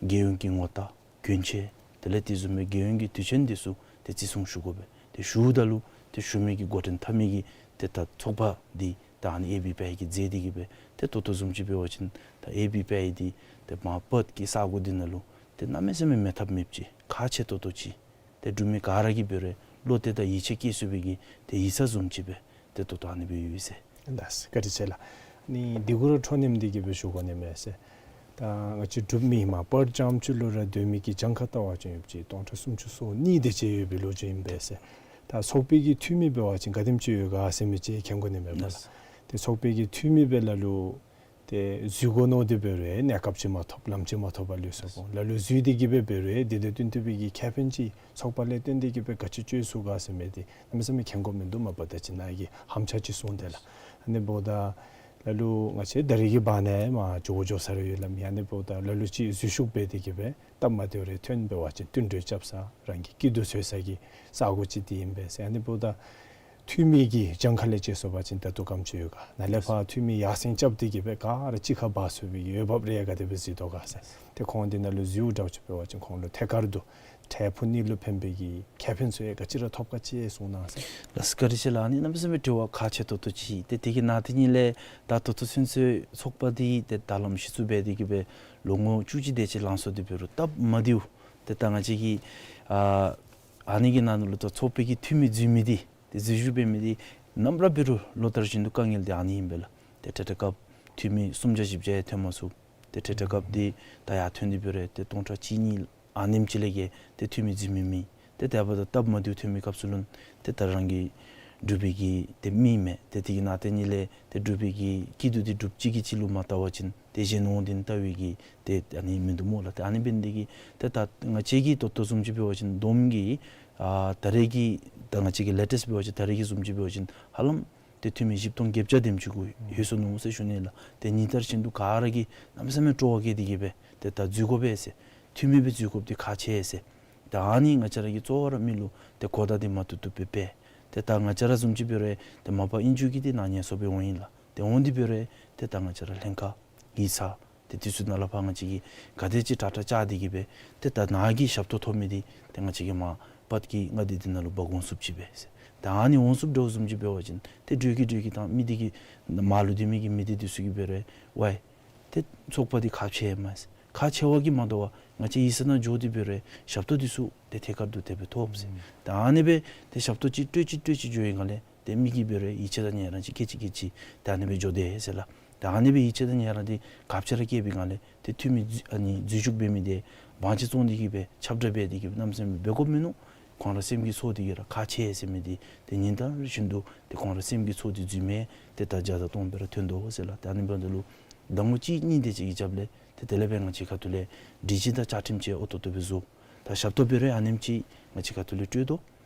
རྒྱལ་ཡོངས་ཀྱི་ངོ་རྟགས་གྱོན་ཆས་དེ་ལས་དེ་བཟུམ་སྦེ་རྒྱལ་ཡོངས་ཀྱི་དུས་ཆེན་འདི་ཚུ་ཏེ་བརྩི་སྲུང་ཞུ་དགོ་པས། ཏེ་ཞུཝ་ད་ལུ་ཏེ་ཞུ་མི་གི་འགོ་འདྲེན་འཐབ་མི་གི་ཏེ་ད་ཚོགས་པ་འདི་ད་ཨ་ནི་ཨེ་བི་པི་ཨའི་གིས་མཛད་དེ་གི་སྦེ་ཏེ་ད་ལྟོ་བཟུམ་ཅིག་འབད་བ་ཅིན་ད་ཨེ་བི་པི་ཨའི་འདི་ཏེ་མར་པརཐ་གི་ས་གོ་འདི་ནང་ལུ་ཏེ་གནམ་མེད་ས་མེད་མེད་ཐབས་མེདཔ་ཅིག་ཁག་ཆེ་ཏོག་ཏོ་ཅིག་ཏེ་འབྲུག་མི་ག་ར་གིས་འབད་རུང་བློ་གཏད་དང་ཡིད་ཆེས་བསྐྱེད་ཚུགས་པའི་གི་ཏེ་ཡིག་ཚང་བཟུམ་ཅིག་སྦེ་ཏེ་ད་ལྟོ་ཨ་ནི་སྦེ་ཡོད་ཟེར། ལགས་སོ་བཀའ་དྲིན་ཆེ་ལགས། ཨ་ནི་འདི་གུ་ར་འཕྲོ་མཉམ་འདི་གིས་སྦེ་ཞུ་དགོ་ནི་མས་ཟེར། ད་ང་བཅས་འབྲུག་མི་མར་པརཐ་རྐྱངམ་ཅིག་ལུ་ར་སྡོད་མི་གི་གྱངས་ཁ་བལྟ་བ་ཅིན་ཡོདཔ་ཅིག་སྟོང་ཕྲག་སུམ་ཅུ་སོ་གཉིས་དེ་ཅིག་ཡོད་པའི་ལོ་རྒྱུས་ཨིན་པས་ཟེར། ད་ཚོགས་པའི་གི་འཐུས་མི་འབད་བ་ཅིན་ག་དེམ་ཅིག་ཡོད་ག་ཟེར་མི་ཅིག་མཁྱེན་དགོ་ནི་མས་པ་ལགས། ལགས་སོ། ཏེ་ཚོགས་པའི་གི་འཐུས་མི་སྦེ་ལ་ལུ་ཏེ་འཛུལ་དགོ་མནོ་སྟེ་འབད་རུང་གནས་སྐབས་ཅིག་མ་ཐོབ་ལམ་ཅིག་མ་ཐོབ་པར་ལུས་སོ་སྦེ་ལ་ལུ་འཛུལ་ཏེ་གི་སྦེ་འབད་རུང་དེ་དང་བསྟུན་ཏེ་སྦེ་གི་ཁེ་ཕན་ཅིག་ཚོགས་པ་ལས་བརྟེན་ཏེ་གི་སྦེ་ག་ཅི་སྤྱོད་ཚུགས་ག་ཟེར་མི་འདི་གནམ་མེད་ས་མེད་མཁྱེན་དགོཔ་མིན་འདུག་མ་པ་ད་ཅི་ནཱ་གིས་ཧམ་ཆ་ཅིག་གསུངས་ཏེ་ལགས། ཨ་ནི་འབདཝ་ད་ལ་ལུ་ང་བཅས་ད་རེས་ཀྱི་བར་ན་མར་འགྱོ་འགྱོ་ས་ར་ཡོད་ལགས། མི་ཨ་ནི་འབདཝ་ད་ལ་ལུ་ཅིག་འཛུལ་ཞུགས་འབད་དེ་གི་སྦེ་སྟབས་མ་བདེཝ་རེ་ཐོན་འབད་བ་ཅིན་བསྟུན་གྲོས་རྐྱབ་ས་རང་གི་སྐྱིད་སྡུག་འཚོལ་ས་གི་ས་གོ་ཅིག་འདི་ཨིན་པས་ཟེར། ཨ་ནི་འབདཝ་ད་འཐུས་མི་གི་གྱངས་ཁ་ལས་དཔྱད་སོང་པ་ཅིན་ད་ལྟོ་ག་དེམ་ཅིག་ཡོད་ག། ནཱ་ལས་ཕར་འཐུས་མི་ཡར་སེང་རྐྱབ་སྟེ་གི་སྦེ་ག་ར་གཅིག་ཁར་འབག་ཚུགས་པའི་འོས་འབབ་རེ་ག་དེ་སྦེ་གཟིགས་དོ་ག་ཟེར། ཏེ་ཁོང་འདི་ནང་ལུ་འཛུལཝ་འདྲཝ་ཅིག་འབད་བ་ཅིན་ཁོང་ལུ་ཐད་ཀར་དུ་འཕྲལ་ཕུགས་ནི་ལུ་ཕན་པའི་གི་ཁེ་ཕན་ཚུ་ཡང་ག་ཅི་ར་ཐོབ་ག་ཅིག་གསུང་གནང་ཟེར། ལགས་སོ་བཀའ་དྲིན་ཆེ་ལགས། ཨ་ནི་གནམ་མེད་ས་མེད་དྲི་བ་ཁག་ཆེ་ཏོག་ཏོ་ཅིག། ཏེ་དེ་གི་ནང་དེ་ཉིད་ལས་ད་ད་ལྟོ་ཚུན་ཚོད་ཚོགས་པ་འདི་ཏེ་ད་ལམ་གཞི་བཙུགས་འབད་དེ་གི་སྦེ་ལོ་ངོ་བཅུ་གཅིག་དེ་ཅིག་ལང་སོ་དེ་འབད་རུང་སྟབས་མ་བདེཝ་ཏེ་ད་ང་བཅས་ཀྱི་ཨ་ཨ་ནི་གི་ནང་ལུ་ད་ཚོགས་པའི་གི་འཐུས་མི་འཛུལ་མི་འདི་ཏེ་འཛུལ་ཞུགས་འབད་མི་འདི་ནམ་ར་འབད་རུང་ལོ་ལྟར་བཞིན་དུ་དཀའ་ངལ་འདི་ཨ་ནི་ཨིན་པས་ལགས། ཏེ་ཏེ་ཏེ་སྐབས་འཐུས་མི་སུམ་བརྒྱ་བཞི་བརྒྱ་ཡང་ཐོན་མ་ཚུགས། ཏེ་ཏེ་ཏེ་སྐབས་འདི་ད་ཡར་ཐོན་དེ་འབད་རུང་ཏེ་སྟོང་ཕྲག་གཅིག་གཉིས་ཨ་ནེམ་ཅིག་ལས་བརྒལ་ཏེ་འཐུས་མི་འཛུལ་མི་མེད། ཏེ་དེ་འབདཝ་ད་སྟབས་མ་བདེཝ་ཐོན་མི་སྐབས་སུ་ལུ་ཏེ་ད་རང་གི་འབྲུག་པའི་གི་ཏེ་མི་མེད། ཏེ་དེ་གི་ནང་དེ་ཉིད་ལས་ཏེ་འབྲུག་པའི་གི་སྐྱིད་སྡུག་འདི་འབྲུགཔ་གཅིག་གིས་གཅིག་ལུ་མ་བལྟ་བ་ཅིན་ཏེ་གཞན་འོང་དེ་ནི་བལྟ་བའི་གི་ཏེ་ཨ་ནི་མིན་འདུག་སྨོ་ལགས། ཏེ་ཨ་ནི་འབད་ནི་དེ་གིས་ཏེ་ད་ང་བཅས་ཀྱི་ད་ལྟོ་བཟུམ་ཅིག་འབད་བ་ཅིན་བསྡོམས་ཀྱིས་ཨ་ད་རེས་ཀྱི་ད་ང་བཅས་ཀྱི་ལེ་ཊེསཊ་འབད་བ་ཅིན་ད་རེས་ཀྱི་བཟུམ་ཅིག་འབད་བ་ཅིན་ཧ་ལམ་ ཏེ་འཐུས་མི་བཞི་སྟོང་བརྒྱད་བརྒྱ་དེམ་ཅིག་གུ་ལྷོད་སོ་ནུག་ཟེར་ཞུ་ནི་ལགས། ཏེ་ཉིན་ལྟར་བཞིན་དུ་ག་ར་གིས་གནམ་མེད་ས་མེད་སྤྲོ་བ་བསྐྱེད་དེ་གིས་སྦེ་ཏེ་ད་འཛུལ་དགོ་པས་ཟེར། འཐུས་མི་སྦེ་འཛུལ་དགོཔ་འདི་ཁག་ཆེ་ཟེར། ད་ཨ་ནི་ང་བཅས་ར་གིས་གཙོ་བོ་ར་མི་ལུ་ཏེ་གོ་བརྡ་འདི་མ་བཏུབ་བཏུབ་སྦེ་སྤེལ། ཏེ་ད་ང་བཅས་ར་བཟུམ་ཅིག་འབད་རུང་ཏེ་མ་པ་ཨིན་ཅི་གི་ཏེ་ནཱ་ཉལ་སོང་སྦེ་འོང་ཡི་ལགས། ཏེ་འོང་སྟེ་འབད་རུང་ཏེ་ད་ང་བཅས་ར་ལྷན་ཁག་ཡིག་ཚང་ཏེ་དེ་ཚུ་ནང་ལས་ཕར་ང་བཅས་ཀྱིས་ག་དེ་ཅིག་དྲག་དྲག་རྐྱབ་སྟེ་གིས་སྦེ་ཏེ་ད་ནཱ་གི་ཞབས་ཏོག་ཐོབ་མི་འདི་ཏེ་ང་བཅས་ཀྱིས་མར་པད་ཀྱི་མངའ་སྡེ་འདི་ནང་ལུ་འབག་འོང་ཚུགསཔ་ཅིག་སྦེ་ཟེར། ད་ཨ་ནི་འོང་ཚུགསཔ་འདྲཝ་བཟུམ་ཅིག་འབད་བ་ཅིན་ཏེ་འགྲོས་ཀྱིས་འགྲོས་ཀྱིས་ད་མི་འདི་གིས་མར་ལུ་སྡོད་མི་གི་མི་སྡེ་འདི་ཚུ་གིས་འབད་རུང་ཝའི་ཏེ་ཚོགས་པ་འདི་ཁག་ཆེ་མས། ཁག་ཆེ་བ་གིས་མ་དོ་བར་ང་བཅས་ཡིག་ཚང་ནང་འགྱོ་སྟེ་འབད་རུང་ཞབས་ཏོག་འདི་ཚུ་ཏེ་ཐད་ཀར་དུ་དེ་སྦེ་ཐོབ་ཟེར། ད་ཨ་ནི་སྦེ་ཏེ་ཞབས་ཏོག་ཅིག་སྤྲོད་ཅིག་སྤྲོད་ཅིག་འགྱོ་བའི་སྒང་ལས་ཏེ་མི་གིས་འབད་རུང་ཡིད་ཆེས་དང་ངལ་རངས་ཅིག་སྐྱེ་ཅིག་སྐྱེ་ཅིག་ད་ཨ་ནི་སྦེ་ཡིད་ཆེས་དང་ངལ་རངས་འདི་ག་ཅི་ར་སྐྱེ་བའི་སྒང་ལས་ཏེ་འཐུས་མི་འཛུལ་ཨ་ནི་འཛུལ་ཞུགས་འབད་མི་འདི་དབང་ཆ་བཙོང་སྟེ་གིས་སྦེ་ཁྱབ་བསྒྲགས་འབད་དེ་གིས་སྦེ་གནམ་མེད་ས་མེད་འབད་དགོཔ་མིན་ནུག། ཁོང་ར་སེམས་ཀྱི་ཚོར་འདི་གིས་ར་ཁག་ཆེ་ཟེར་མི་འདི་ཏེ་ཉིན་ལྟར་བཞིན་དུ་ཏེ་ཁོང་ར་སེམས་ཀྱི་ཚོར་འདི་གིས་འཛུལ་མི་ཏེ་ད་བརྒྱ་དང་སྟོང་སྦེ་ར་ཐོན་དོ་ཟེར་ལགས། ཏེ་ཨ་ནི་འབདཝ་ད་ལུ་ཟླ་ངོ་གཅིག་གཉིས་དེ་ཅིག་གི་རྒྱབ་ལས་ཏེ་དེ་ལས་འབད་ང་བཅས་ཁ་ཐུག་ལས་སྒྲིག་གཞི་དང་བཅའ་ཁྲིམས་ཅིག་ཨོ་ཏོག་ཏོ་སྦེ་བཟོ། ད་ཞབས་ཏོག་འབད་རུང་ཨ་ནེམ་ཅིག་ང་བཅས་ཁ་ཐུག་ལས་སྤྲོད་དོ།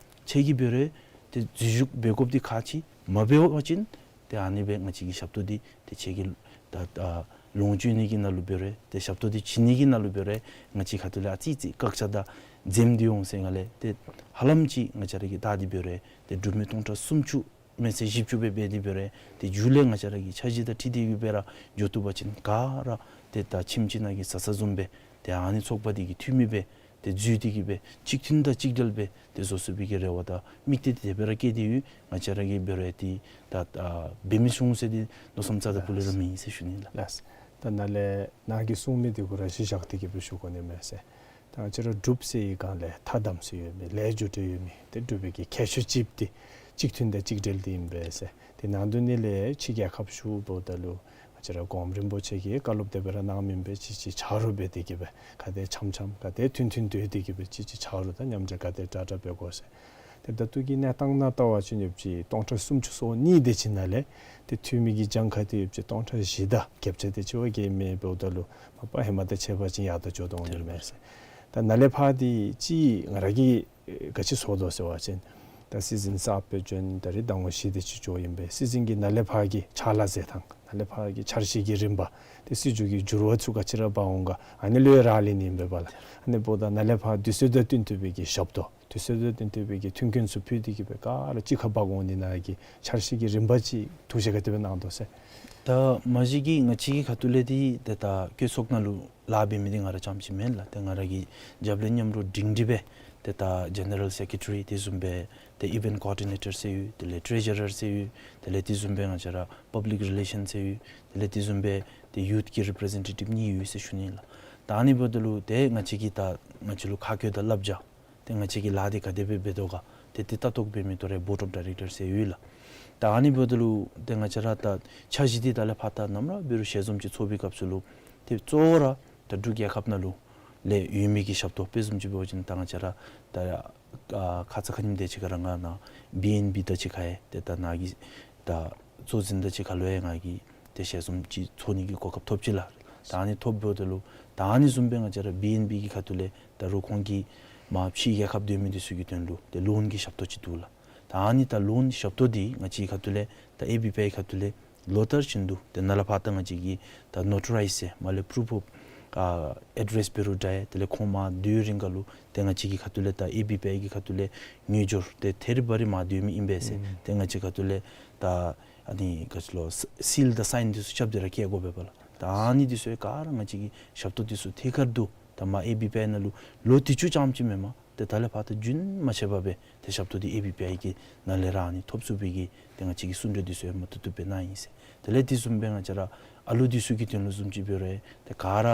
ཁྱེད་ཀྱིས་འབད་རུང་ཏེ་འཛུལ་ཞུགས་འབད་དགོཔ་འདི་ཁག་ཆེ། མ་འབད་བ་ཅིན་ཏེ་ཨ་ནི་སྦེ་ང་བཅས་ཀྱི་ཞབས་ཏོག་འདི་ཏེ་ཁྱེད་ཀྱི་ད་ད་ལོངས་སྤྱོད་ནི་གི་ནང་ལུ་འབད་རུང་ཏེ་ཞབས་ཏོག་འདི་བྱིན་ནི་གི་ནང་ལུ་འབད་རུང་ང་བཅས་ཁ་ཐུག་ལས་ཨ་ཙི་ཙི་བཀག་ཆ་དང་འཛེམ་སྟེ་འོང་ཟེར་སྒང་ལས་ཏེ་ཧ་ལམ་ཅིག་ང་བཅས་ར་གིས་བལྟ་སྟེ་འབད་རུང་ཏེ་འབྲུག་མི་སྟོང་ཕྲག་སུམ་ཅུ་མེན་ཟེར་བཞི་བཅུ་སྦེ་འབད་དེ་འབད་རུང་ཏེ་མཇུག་ལས་ང་བཅས་ར་གི་འཆར་གཞི་དང་འཁྲིལ་ཏེ་གིས་སྦེ་ར་འགྱོ་བཏུབ་པ་ཅིན་ག་ར་ཏེ་ད་ཁྱིམ་གཅིག་ནང་གི་བཟའ་ཚང་བཟུམ་སྦེ་ཏེ་ཨ་ནི་ཚོགས་པ་འདི་གི་འཐུས་མི་སྦེ་ཏེ་འཛུལ་ཏེ་གིས་སྦེ་གཅིག་མཐུན་དང་གཅིག་སྒྲིལ་སྦེ་ཏེ་བཟོ་ཚུགས་པའི་གི་རེ་བ་དང་དམིགས་གཏད་དེ་སྦེ་ར་བསྐྱེད་དེ་ཡོད། ང་བཅས་ར་གིས་འབད་རུང་ཏེ་ད་ད་འབད་མི་ཚུགས་ཟེར་ཏེ་མནོ་བསམ་རྩ་དང་སྤུ་ལས་ར་མེད་ཟེར་ཞུ་ནི་ལགས། ལགས། ད་ནཱ་ལས་ནཱ་གིས་གསུངས་མི་འདི་གུ་ར་གཞི་བཞག་སྟེ་གིས་སྦེ་ཞུ་དགོ་ནི་མས་ཟེར། ད་ང་བཅས་ར་འབྲུགཔ་ཟེར་བའི་སྒང་ལས་ཐ་དམ་ཟེར་ཡོད་མི་ལས་རྒྱུ་འབྲས་ཡོད་མི་ཏེ་འབྲུག་པའི་གི་ཁྱད་ཆོས་ཅིག་འདི་གཅིག་མཐུན་དང་གཅིག་སྒྲིལ་འདི་ཨིན་པས་ཟེར། ཏེ་ནང་དོན་ནི་ལས་ཕྱི་རྒྱལ་ཁབ་ཚུ་འབདཝ་ད་ལུ་ང་བཅས་ར་གོངམ་རིན་པོ་ཆེ་གིས་བཀའ་སློབ་དེ་སྦེ་ར་གནང་མི་ཨིན་པས། གཅིག་གཅིག་ཆ་རོགས་འབད་དེ་གིས་སྦེ་ག་དེ་འཆམ་འཆམ་ག་དེ་མཐུན་མཐུན་སྡོད་དེ་གིས་སྦེ་གཅིག་གཅིག་ཆ་རོགས་དང་མཉམ་འབྲེལ་ག་དེ་དྲག་དྲག་འབད་དགོ་ཟེར། ཏེ་ད་ལྟོ་གི་གནས་སྟངས་ནང་བལྟ་བ་ཅིན་ཡོདཔ་ཅིག་སྟོང་ཕྲག་སུམ་ཅུ་སོ་གཉིས་དེ་ཅིག་ནང་ལས་ཏེ་འཐུས་མི་གི་གྱངས་ཁ་དེ་ཡོདཔ་ཅིག་སྟོང་ཕྲག་བཞི་དང་བརྒྱད་ཅུ་དེ་ཅིག་བ་གིས་མེན། འབདཝ་ད་ལུ་མ་པ་ཧེ་མ་དང་ཕྱད་པ་ཅིན་ཡར་དང་མཇུག་དང་འོང་ནི་མས་ཟེར། ད་ནཱ་ལས་ཕར་འདི་ཅིག་ང་ར་གིས་ག་ཅི་ཚོར་དོ་ཟེར་བ་ཅིན་ད་སྲིད་འཛིན་གསརཔ་སྦེ་བྱོན་ད་རིས་ཟླ་ངོ་བཞི་དེ་ཅིག་འགྱོཝ་ཨིན་པས། སྲིད་འཛིན་གྱི་ནཱ་ལས་ཕར་གྱི་ཕྱག་ལཱ་མཛད་ཐངས་ནཱ་ལས་ཕར་གྱི་འཆར་གཞི་གི་རིམ་པ་ཏེ་སྲིད་བྱུས་ཀྱི་འགྱུར་བ་ཚུ་ག་ཅི་ར་འབག་འོང་ག་ཨ་ནི་ལུ་ཡང་རག་ལས་ནི་ཨིན་པས་ལགས། ཨ་ནི་འབདཝ་ད་ནཱ་ལས་ཕར་དུས་ཚོད་དང་བསྟུན་ཏེ་སྦེ་གི་ཞབས་ཏོག་དུས་ཚོད་དང་བསྟུན་ཏེ་སྦེ་གི་མཐུན་རྐྱེན་ཚུ་ཕུལ་ཏེ་གིས་སྦེ་ག་ར་གཅིག་ཁར་འབག་འོང་ནི་ནང་གི་འཆར་གཞི་གི་རིམ་པ་ཅིག་ཐུགས་བཞེད་ག་དེ་སྦེ་གནང་དོ་ཟེར། ད་མ་གཞི་གིས་ང་བཅས་ཀྱི་ཁ་ཐུག་ལས་འདི་ཏེ་ད་བཀོད་ཚོགས་ནང་ལུ་ལཱ་འབད་མི་འདི་ང་ར་རྐྱངམ་ཅིག་མེན་ལགས། ཏེ་ང་ར་གི་རྒྱབ་ལས་མཉམ་རོགས་སྒྲིང་སྒྲི་སྦེ་ཏེ་ད་ཇེ་ནེ་རལ་སེཀ་རེ་ཊ་རི་དེ་བཟུམ་སྦེ་ཏེ་ཨི་ཝེནཊ་ཀོ་ཨོར་ཌི་ནེ་ཊར་ཟེར་ཡོད། དེ་ལས་ཊྲེ་ཇ་རར་ཟེར་ཡོད། དེ་ལས་དེ་བཟུམ་སྦེ་ང་བཅས་ར་པབ་ལིཀ་རི་ལེ་ཤཱན་ཟེར་ཡོད། དེ་ལས་དེ་བཟུམ་སྦེ་ཏེ་ཡུཐ་ཀྱི་རི་པི་རི་ཛེན་ཊེ་ཊིབ་གཉིས་ཡོད་ཟེར་ཞུ་ནི་ལགས། ད་ཨ་ནི་འབདཝ་ད་ལུ་ཏེ་ང་བཅས་ཀྱིས་ད་ང་བཅས་ལུ་ཁ་བཀོད་དང་བསླབ་བྱ་ཏེ་ང་བཅས་ཀྱིས་ལཱ་འདི་ག་དེ་སྦེ་འབད་དོ་ག་ཏེ་དེ་ལྟ་རྟོག་འབད་མི་དོ་རུང་བོརཌ་ཨོཕ་ཌའི་རེཀ་ཊར་ཟེར་ཡོད་ལགས། ད་ཨ་ནི་འབདཝ་ད་ལུ་ཏེ་ང་བཅས་ར་ད་འཆར་གཞི་འདི་ད་ལས་ཕར་ད་ནམ་ར་འབད་རུང་ཞལ་འཛོམས་ཅིག་ཚོགས་པའི་སྐབས་སུ་ལུ་ཏེ་གཙོ་བོ་ར་ད་འབྲུག་རྒྱལ་ཁབ་ནང་ལུ་ལས་ཡོད་མི་གི་ཞབས་ཏོག་དཔེ་བཟུམ་ཅིག་འབད་བ་ཅིན་ད་ང་བཅས་ར་ད་ཨ་ཁ་ཙ་ཁ་ཉིནམ་དེ་ཅིག་ཁར་ར་ང་ནཱ་བི་ཨེན་བི་དང་གཅིག་ཁར་ཡང་ཏེ་ད་ནཱ་གི་ད་གཙོ་འཛིན་དང་གཅིག་ཁར་ལུ་ཡང་ང་གིས་ཏེ་ཞལ་འཛོམས་ཅིག་ཚོགས་ནི་གི་གོ་སྐབས་ཐོབ་ཅི་ལགས། ད་ཨ་ནི་ཐོབ་འབདཝ་ད་ལུ་ད་ཨ་ནི་བཟུམ་སྦེ་ང་བཅས་ར་བི་ཨེན་བི་གི་ཁ་ཐུག་ལས་ད་རུང་ཁོང་གིས་མར་ཕྱི་རྒྱལ་ཁབ་སྡོད་མི་འདི་ཚུ་གི་དོན་ལུ་ཏེ་ལོན་གྱི་ཞབས་ཏོག་ཅིག་འདུག་ལགས། ད་ཨ་ནི་ད་ལོན་ཞབས་ཏོག་འདི་ང་བཅས་ཁ་ཐུག་ལས་ད་ཨེ་བི་པི་ཨའི་ཁ་ཐུག་ལས་ལོ་ལྟར་བཞིན་དུ་ཏེ་ནཱ་ལས་ཕར་ད་ང་བཅས་ཀྱིས་ད་ནོ་ཊ་རའིཛ་ཟེར་མར་ལས་པུ་རུཕ་ཨོཕ་ཨ་ཨེ་ཌེ་རེསི་འབད་རུང་འདྲ་ཡི། དེ་ལས་ཁོང་མར་སྡོད་རིང་ཁར་ལུ་ཏེ་ང་བཅས་ཀྱི་ཁ་ཐུག་ལས་ད་ཨེ་བི་པི་ཨའི་གི་ཁ་ཐུག་ལས་ངོས་སྦྱོར་ཏེ་ཐེ་རི་བ་རི་མར་སྡོད་མི་ཨིན་པས་ཟེར། ཨུམ་ཏེ་ང་བཅས་ཁ་ཐུག་ལས་ད་ཨ་ནི་ག་ཅི་ལོ་སི་ལ་དང་སའིན་འདི་ཚུ་རྐྱབ་སྟེ་ར་བསྐྱལ་དགོ་པས་པ་ལགས། ད་ཨ་ནི་འདི་ཚུ་ཡང་ག་ར་ང་བཅས་ཀྱི་ཞབས་ཏོག་འདི་ཚུ་ཐད་ཀར་དུ་ད་མར་ཨེ་བི་པི་ཨའི་ནང་ལུ་ལོ་དེ་ཅིག་རྐྱངམ་ཅིག་མེན་པར་ཏེ་ད་ལས་ཕར་ད་རྒྱུན་མ་ཆད་པར་སྦེ་ཏེ་ཞབས་ཏོག་འདི་ཨེ་བི་པི་ཨའི་གི་ནང་ལས་ར་ཨ་ནི་ཐོབ་ཚུགས་པའི་གི་ཏེ་ང་བཅས་ཀྱིས་གསུང་གྲོས་འདི་ཚུ་ཡང་མ་བཏུབ་བཏུབ་སྦེ་གནང་ཡི་ཟེར། དེ་ལས་དེ་བཟུམ་སྦེ་ང་བཅས་ར་ཨ་ལུ་འདི་ཚུ་གི་དོན་ལུ་བཟུམ་ཅིག་འབད་རུང་ཏེ་ག་ར་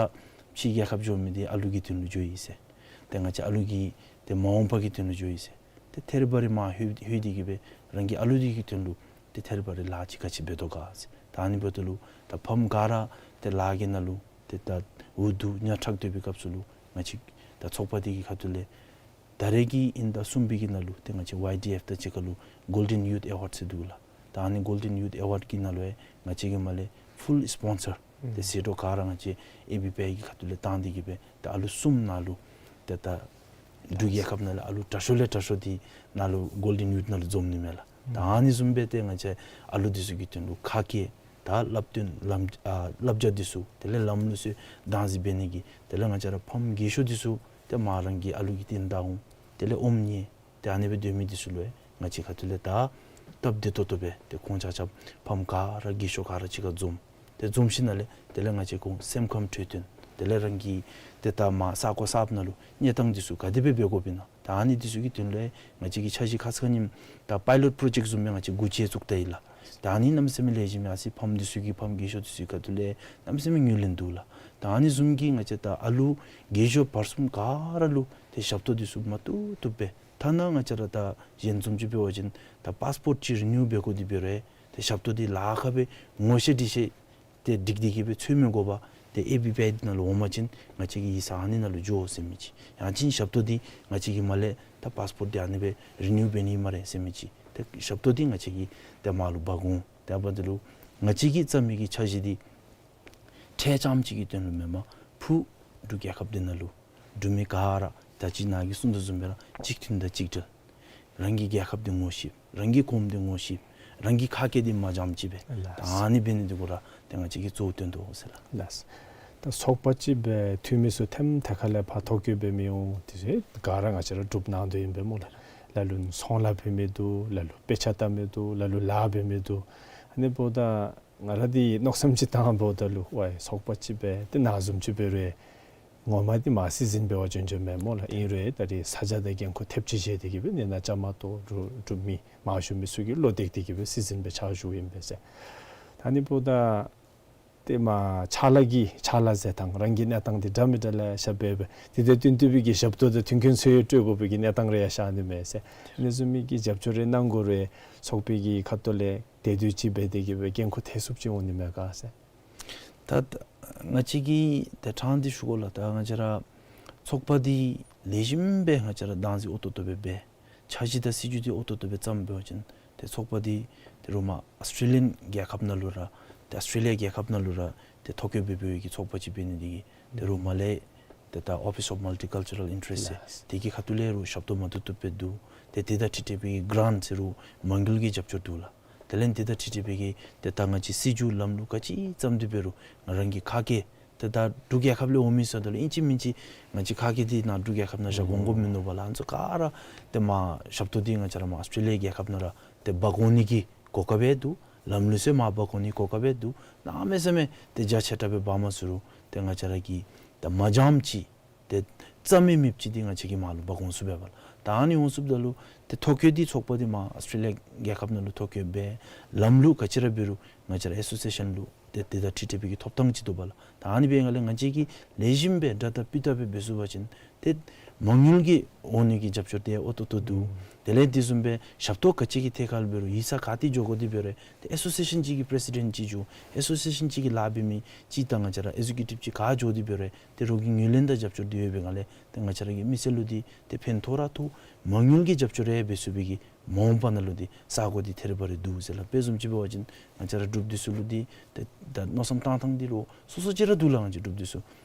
ཕྱི་རྒྱལ་ཁབ་འགྱོ་མི་འདི་ཨ་ལུ་གི་དོན་ལུ་འགྱོ་ཡི་ཟེར། ཏེ་ང་བཅས་ཨ་ལུ་གི་ཏེ་མ་འོངས་པ་གི་དོན་ལུ་འགྱོ་ཡི་ཟེར། ཏེ་ཐེ་རི་བ་རི་མར་ལྷོད་ལྷོད་དེ་གིས་སྦེ་རང་གི་ཨ་ལུ་འདི་གི་དོན་ལུ་ཏེ་ཐེ་རི་བ་རི་ལཱ་ཅིག་ག་ཅི་འབད་དོ་ག་ཟེར། ད་ཨ་ནི་འབདཝ་ད་ལུ་ད་ཕམ་ག་ར་ཏེ་ལཱ་གི་ནང་ལུ་ཏེ་ད་འུ་སྡུག་ཉ་ཕྲག་སྡོད་པའི་སྐབས་སུ་ལུ་ང་བཅས་ད་ཚོགས་པ་འདི་གི་ཁ་ཐུག་ལས་ད་རེས་ཀྱི་དབྱིན་ཟླ་གསུམ་པའི་གི་ནང་ལུ་ཏེ་ང་བཅས་ཝའི་ཌི་ཨེཕ་དང་གཅིག་ཁར་ལུ་གོལ་ཌེན་ཡུཐ་ཨེ་ཝཱཌ་ཟེར་འདུག་ལགས། ད་ཨ་ནི་གོལ་ཌེན་ཡུཐ་ཨེ་ཝཱཌ་གི་ནང་ལུ་ཡང་ང་བཅས་ཀྱིས་མར་ལས་ཕུལ་སི་པོན་སར་ཏེ་ཟད་འགྲོ་ག་ར་ང་བཅས་ཨེ་བི་པི་ཨའི་གི་ཁ་ཐུག་ལས་བཏང་སྟེ་གིས་སྦེ་ད་ཨ་ལུ་གསུམ་ནང་ལུ་ཏེ་ད་འབྲུག་རྒྱལ་ཁབ་ནང་ལས་ཨ་ལུ་དྲག་ཤོས་ལས་དྲག་ཤོས་འདི་ནཱ་ལུ་གོལ་ཌེན་ཡུཐ་ནང་ལུ་འཛོམས་ནི་མས་ལགས། ད་ཨ་ནི་བཟུམ་སྦེ་ཏེ་ང་བཅས་ཨ་ལུ་འདི་ཚུ་གི་དོན་ལུ་ཁ་སྐད་དང་བསླབ་སྟོན་ལམ་ཨ་བསླབ་བྱ་འདི་ཚུ་དེ་ལས་ལམ་ལུགས་ཚུ་བདག་འཛིན་འབད་ནི་གི་དེ་ལས་ང་བཅས་ར་ཕམ་རྒས་ཤོས་འདི་ཚུ་ཏེ་མ་རང་གི་ཨ་ལུ་གི་རྟིང་བདའ་འོང་། དེ་ལས་ཨོམ་ཉལ། ཏེ་ཨ་ནི་སྦེ་སྡོད་མི་འདི་ཚུ་ལུ་ཡང་ང་བཅས་ཁ་ཐུག་ལས་ད་སྟབས་བདེ་ཏོག་ཏོ་སྦེ་ཏེ་ཁོང་ཆ་ཁྱབ་ཕམ་ག་ར་རྒས་ཤོས་ག་ར་གཅིག་ཁར་འཛོམས། ཏེ་འཛོམས་ཞིནམ་ལས་དེ་ལས་ང་བཅས་ཁོང་སེམས་ཁམས་འཕྲོད་བསྟེན་དེ་ལས་རང་གི་ཏེ་ད་མ་ས་གོ་གསརཔ་ནང་ལུ་གནས་སྟངས་འདི་ཚུ་ག་དེ་སྦེ་འབད་དགོཔ་ཨིན་ན། ད་ཨ་ནི་འདི་ཚུ་གི་དོན་ལས་ང་བཅས་ཀྱིས་འཆར་གཞི་ཁ་ཙ་ཉིནམ་ད་པའི་ལོཊ་པྲོ་ཇེཀཊ་བཟུམ་སྦེ་ང་བཅས་འགོ་འབྱེད་བཙུགས་ད་ཡི་ལགས། ད་ཨ་ནི་གནམ་མེད་ས་མེད་ལེགས་ཤོམ་ཨིན། ཨ་ཙི་ཕམ་འདི་ཚུ་གི་ཕམ་རྒས་ཤོས་འདི་ཚུ་གི་ཁ་ཐུག་ལས་གནམ་མེད་ས་མེད་ངོས་ལེན་འདུག་ལགས། ད་ཨ་ནི་བཟུམ་གྱི་ང་བཅས་ད་ཨ་ལུ་རྒས་ཤོས་བར་གསུམ་ག་ར་ལུ་ཏེ་ཞབས་ཏོག་འདི་ཚུ་མ་བཏུབ་བཏུབ་སྦེ། ཐ་ན་ང་བཅས་ར་ད་གཞན་བཟུམ་ཅིག་འབད་བ་ཅིན་ད་པཱསི་པོརཊ་ཅིག་རི་ནིའུ་འབད་དགོ་དེ་འབད་རུང་ཏེ་ཞབས་ཏོག་འདི་ལཱ་ཁག་སྦེ་ངོ་ཤེས་འདྲིས་ཤེས་ཏེ་འགྲིག་སྟེ་གི་སྦེ་འཚོལ་མི་དགོ་པར་ཏེ་ཨེ་བི་པེཌ་ནང་ལུ་འོང་པ་ཅིན་ང་བཅས་ཀྱི་ཡིག་ཚང་ཨ་ནི་ནང་ལུ་འགྱོ་ཟེར་མི་ཅིག། ཡང་ཅིན་ཞབས་ཏོག་འདི་ང་བཅས་ཀྱིས་མར་ལས་ད་པཱསི་པོརཊ་འདི་ཨ་ནི་སྦེ་རི་ནིའུ་འབད་ནི་སྨ་རེ་ཟེར་མི་ཅིག། ཏེ་ཞབས་ཏོག་འདི་ང་བཅས་ཀྱིས་ཏེ་མར་ལུ་འབག་འོང་། ཏེ་འབདཝ་ད་ལུ་ང་བཅས་ཀྱིས་བརྩམ་མི་གི་འཆར་གཞི་འདི་ཁྲལ་རྐྱངམ་གཅིག་གི་དོན་ལུ་མེན་པར་ཕུ་འབྲུག་རྒྱལ་ཁབ་འདི་ནང་ལུ་འབྲུག་མི་ག་ར་ད་ཅི་ནཱ་གིས་གསུངས་དོ་བཟུམ་སྦེ་ར་གཅིག་མཐུན་དང་གཅིག་སྒྲིལ། རང་གི་རྒྱལ་ཁབ་འདི་ངོ་ཤེས། རང་གི་གོངམ་འདི་ངོ་ཤེས། རང་གི་ཁ་སྐད་འདི་མ་འཇམ་ཅིག་སྦེ། ལགས། ད་ཨ་ནི་འབད་ནི་འདི་གུ་ར་ཏེ་ང་བཅས་ཀྱིས་གཙོ་བོ་བཏོན་དོ་ཟེར་ལགས། ལགས། ད་ཚོགས་པ་ཅིག་སྦེ་འཐུས་མི་ཚུ་ཐེམ་ཐེ་ཁ་ལས་ཕར་ཐོ་བཀོད་འབད་མི་འོང་། དེ་ཚུ་ག་ར་ང་བཅས་ར་འབྲུགཔ་ནང་དོག་ཨིན་པས་སྨོ་ལགས། ལ་ལུ་ཚོང་ལཱ་འབད་མི་འདུག། ལ་ལུ་དཔེ་ཆ་ལྟ་མི་འདུག། ལ་ལུ་ལཱ་འབད་མི་འདུག། ཨ་ནི་འབདཝ་ད་ང་ར་འདི་མནོ་བསམ་ཅིག་བཏངམ་ད་ལུ་ཝའི་ཚོགས་པ་ཅིག་སྦེ་ཏེ་ནཱ་བཟུམ་ཅིག་འབད་རུང་ངོ་མ་འདི་མར་སྲིད་འཛིན་འབད་བར་བྱོན་བྱོནམ་མས་སྨོ་ལགས། ཨིན་རུང་ད་རིས་ས་ཆ་དང་འགན་ཁུར་ཐེབས་ཅིག་བཞེས་ཏེ་གི་སྦེ་ནི་ནཱ་བཅའ་མར་གཏོགས་འབྲུག་འབྲུག་མི་མང་ཤོས་མི་ཚུ་གི་བློ་གཏད་དེ་གི་སྦེ་སྲིད་འཛིན་སྦེ་ཕྱག་ཞུཝ་ཨིན་པས་ཟེར། ད་ཨ་ནི་འབདཝ་ད་ཏེ་མར་ཕྱག་ལཱ་གི་ཕྱག་ལཱ་མཛད་ཐངས་རང་གི་གནས་སྟངས་འདི་འདྲ་མི་འདྲ་ལེ་ཤ་འབད་འབད་དེ་དང་བསྟུན་ཏེ་སྦེ་གི་ཞབས་ཏོག་དང་མཐུན་རྐྱེན་ཚུ་ཡང་སྤྲོད་དགོ་པའི་གི་གནས་སྟངས་རེ་ཡང་ཤར་ནི་མས་ཟེར། ཨ་ནི་བཟུམ་མའི་གི་རྒྱབ་སྐྱོར་རེ་གནང་དགོ་རུང་ཚོགས་པའི་གི་ཁ་ཐུག་ལས་དེ་དུས་ཅིག་འབད་དེ་གི་སྦེ་འགན་ཁུར་ཐེབས་ཚུགསཔ་ཅིག་འོང་ནི་མས་ག་ཟེར། ད་ང་བཅས་ཀྱིས་ཏེ་དྲང་སྟེ་ཞུ་དགོ་ལགས། ད་ང་བཅས་ར་ཚོགས་པ་འདི་ལེགས་ཤོམ་སྦེ་ང་བཅས་ར་བདག་འཛིན་ཨོ་ཏོག་ཏོ་སྦེ་འབད། འཆར་གཞི་དང་སྲིད་བྱུས་འདི་ཨོ་ཏོག་ཏོ་སྦེ་བརྩམས་འབད་བ་ཅིན་ཏེ་ཚོགས་པ་འདི་ཏེ་རུང་མར་ཨཱོས་ཊྲེ་ལི་ཡཱན་རྒྱལ་ཁབ་ནང་ལུ་ར་ཏེ་ཨཱོས་ཊྲེ་ལི་ཡ་རྒྱལ་ཁབ་ནང་ལུ་ར་ཏེ་ཐོ་བཀོད་འབད་འབདཝ་གི་ཚོགས་པ་ཅིག་འབད་ནི་འདི་གིས་ཏེ་རུང་མར་ལས་ཏེ་ད་ཨོ་ཕིས་ཨོཕ་མལ་ཊི་ཀཱལ་ཅར་རཱལ་ཨིན་ཊ་རེསཊ་ཟེར། ལགས། དེ་གི་ཁ་ཐུག་ལས་རུང་ཞབས་ཏོག་མ་བཏུབ་བཏུབ་སྦེ་འདུག། ཏེ་དེ་དང་འཁྲིལ་ཏེ་སྦེ་གི་གཱརེནཊ་ཟེར་རུང་མ་དངུལ་གྱི་རྒྱབ་སྐྱོར་འདུག་ལགས། དེ་ལས་དེ་དང་འཁྲིལ་ཏེ་སྦེ་གི་ཏེ་ད་ང་བཅས་སྲིད་བྱུས་ལམ་ལུགས་ག་ཅི་བརྩམས་ཏེ་འབད་རུང་ང་རང་གི་ཁ་སྐད་ཏེ་ད་འབྲུག་རྒྱལ་ཁབ་ལས་འོང་མི་ཟེརཝ་ད་ལུ་ཨིན་ཅི་མིན་ཅི་ང་བཅས་ཁ་སྐད་འདི་ནཱ་འབྲུག་རྒྱལ་ཁབ་ནང་བཞག་འོང་དགོཔ་མིན་འདུག་པ་ལགས། ཨ་ནི་ཚུ་ག་ར་ཏེ་མར་ཞབས་ཏོག་འདི་ང་བཅས་ར་མར་ཨཱོས་ཊྲེ་ལི་ཡ་རྒྱལ་ཁབ་ནང་ར་ཏེ་འབག་འོང་ནི་གི་གོ་སྐབས་ཡང་འདུག། ལམ་ལུགས་ཚུ་མར་འབག་འོང་ནི་གོ་སྐབས་ཡང་འདུག། གནམ་མེད་ས་མེད་ཏེ་རྒྱ་ཆེ་དྲགས་སྦེ་འབག་མ་ཚུགས་རུང་ཏེ་ང་བཅས་ར་གི་ད་མ་འཇམ་ཅིག་ཏེ་རྩ་མེད་མེདཔ་ཅིག་འདི་ང་བཅས་ཀྱིས་མར་ལུ་འབག་འོང་ཚུགས་པས་པ་ལགས། ད་ཨ་ནི་འོང་ཚུགསཔ་ད་ལུ་ཏེ་ཐོ་བཀོད་འདི་ཚོགས་པ་འདི་མར་ཨཱོས་ཊྲེ་ལི་ཡ་རྒྱལ་ཁབ་ནང་ལུ་ཐོ་བཀོད་འབད། ལམ་ལུགས་ག་ཅི་ར་འབད་རུང་ང་བཅས་ར་ཨེ་སོ་སི་ཨེ་ཤཱན་ལུ་ཏེ་དེ་དང་འཁྲིལ་ཏེ་སྦེ་གི་ཐོབ་ཐངས་ཅིག་འདུག་པ་ལགས། ད་ཨ་ནི་འབད་བའི་སྒང་ལས་ང་བཅས་ཀྱིས་ལེགས་ཤོམ་སྦེ་དྲག་དྲག་སྤུས་དག་སྦེ་འབད་ཚུགས་པ་ཅིན་ཏེ་མ་དངུལ་གྱི་འོང་ནི་གི་རྒྱབ་སྐྱོར་འདི་ཡང་ཨོ་ཏོག་ཏོ་འདུག། དེ་ལས་དེ་བཟུམ་སྦེ་ཞབས་ཏོག་ག་ཅི་གི་ཐད་ཁར་འབད་རུང་ཡིག་ཚང་ག་ཏེ་འགྱོ་དགོ་དེ་འབད་རུང་ཏེ་ཨེ་སོ་སི་ཨེ་ཤཱན་ཅིག་གི་པི་རེ་སི་ཌེནཊ་ཅིག་འགྱོ། ཨེ་སོ་སི་ཨེ་ཤཱན་ཅིག་གི་ལཱ་འབད་མི་ཅིག་དང་ང་བཅས་ར་ཨེག་ཟེ་ཀིའུ་ཊིབ་ཅིག་ག་འགྱོ་དེ་འབད་རུང་ཏེ་རོགས་ཀྱི་ངོས་ལེན་དང་རྒྱབ་སྐྱོར་འདི་ཡོད་པའི་སྒང་ལས་ཏེ་ང་བཅས་ར་གི་མི་སེར་ལུ་འདི་ཏེ་ཕན་ཐོགས་ར་ཐོགས། མ་དངུལ་གྱི་རྒྱབ་སྐྱོར་རེ་འབད་ཚུགས་པའི་གི་མ་འོངས་པ་ནང་ལུ་འདི་ས་གོ་འདི་ཐེ་རེ་བ་རེ་འདུག་ཟེར་ལགས། དཔེ་བཟུམ་ཅིག་འབད་བ་ཅིན་ང་བཅས་ར་འབྲུགཔ་འདི་ཚུ་ལུ་འདི་ཏེ་ད་མནོ་བསམ་བཏང་ཐངས་འདི་ལུ་སོ་སོ་ཅིག་ར་འདུག་ལགས། ང་བཅས་འབྲུགཔ་འདི་ཚུ་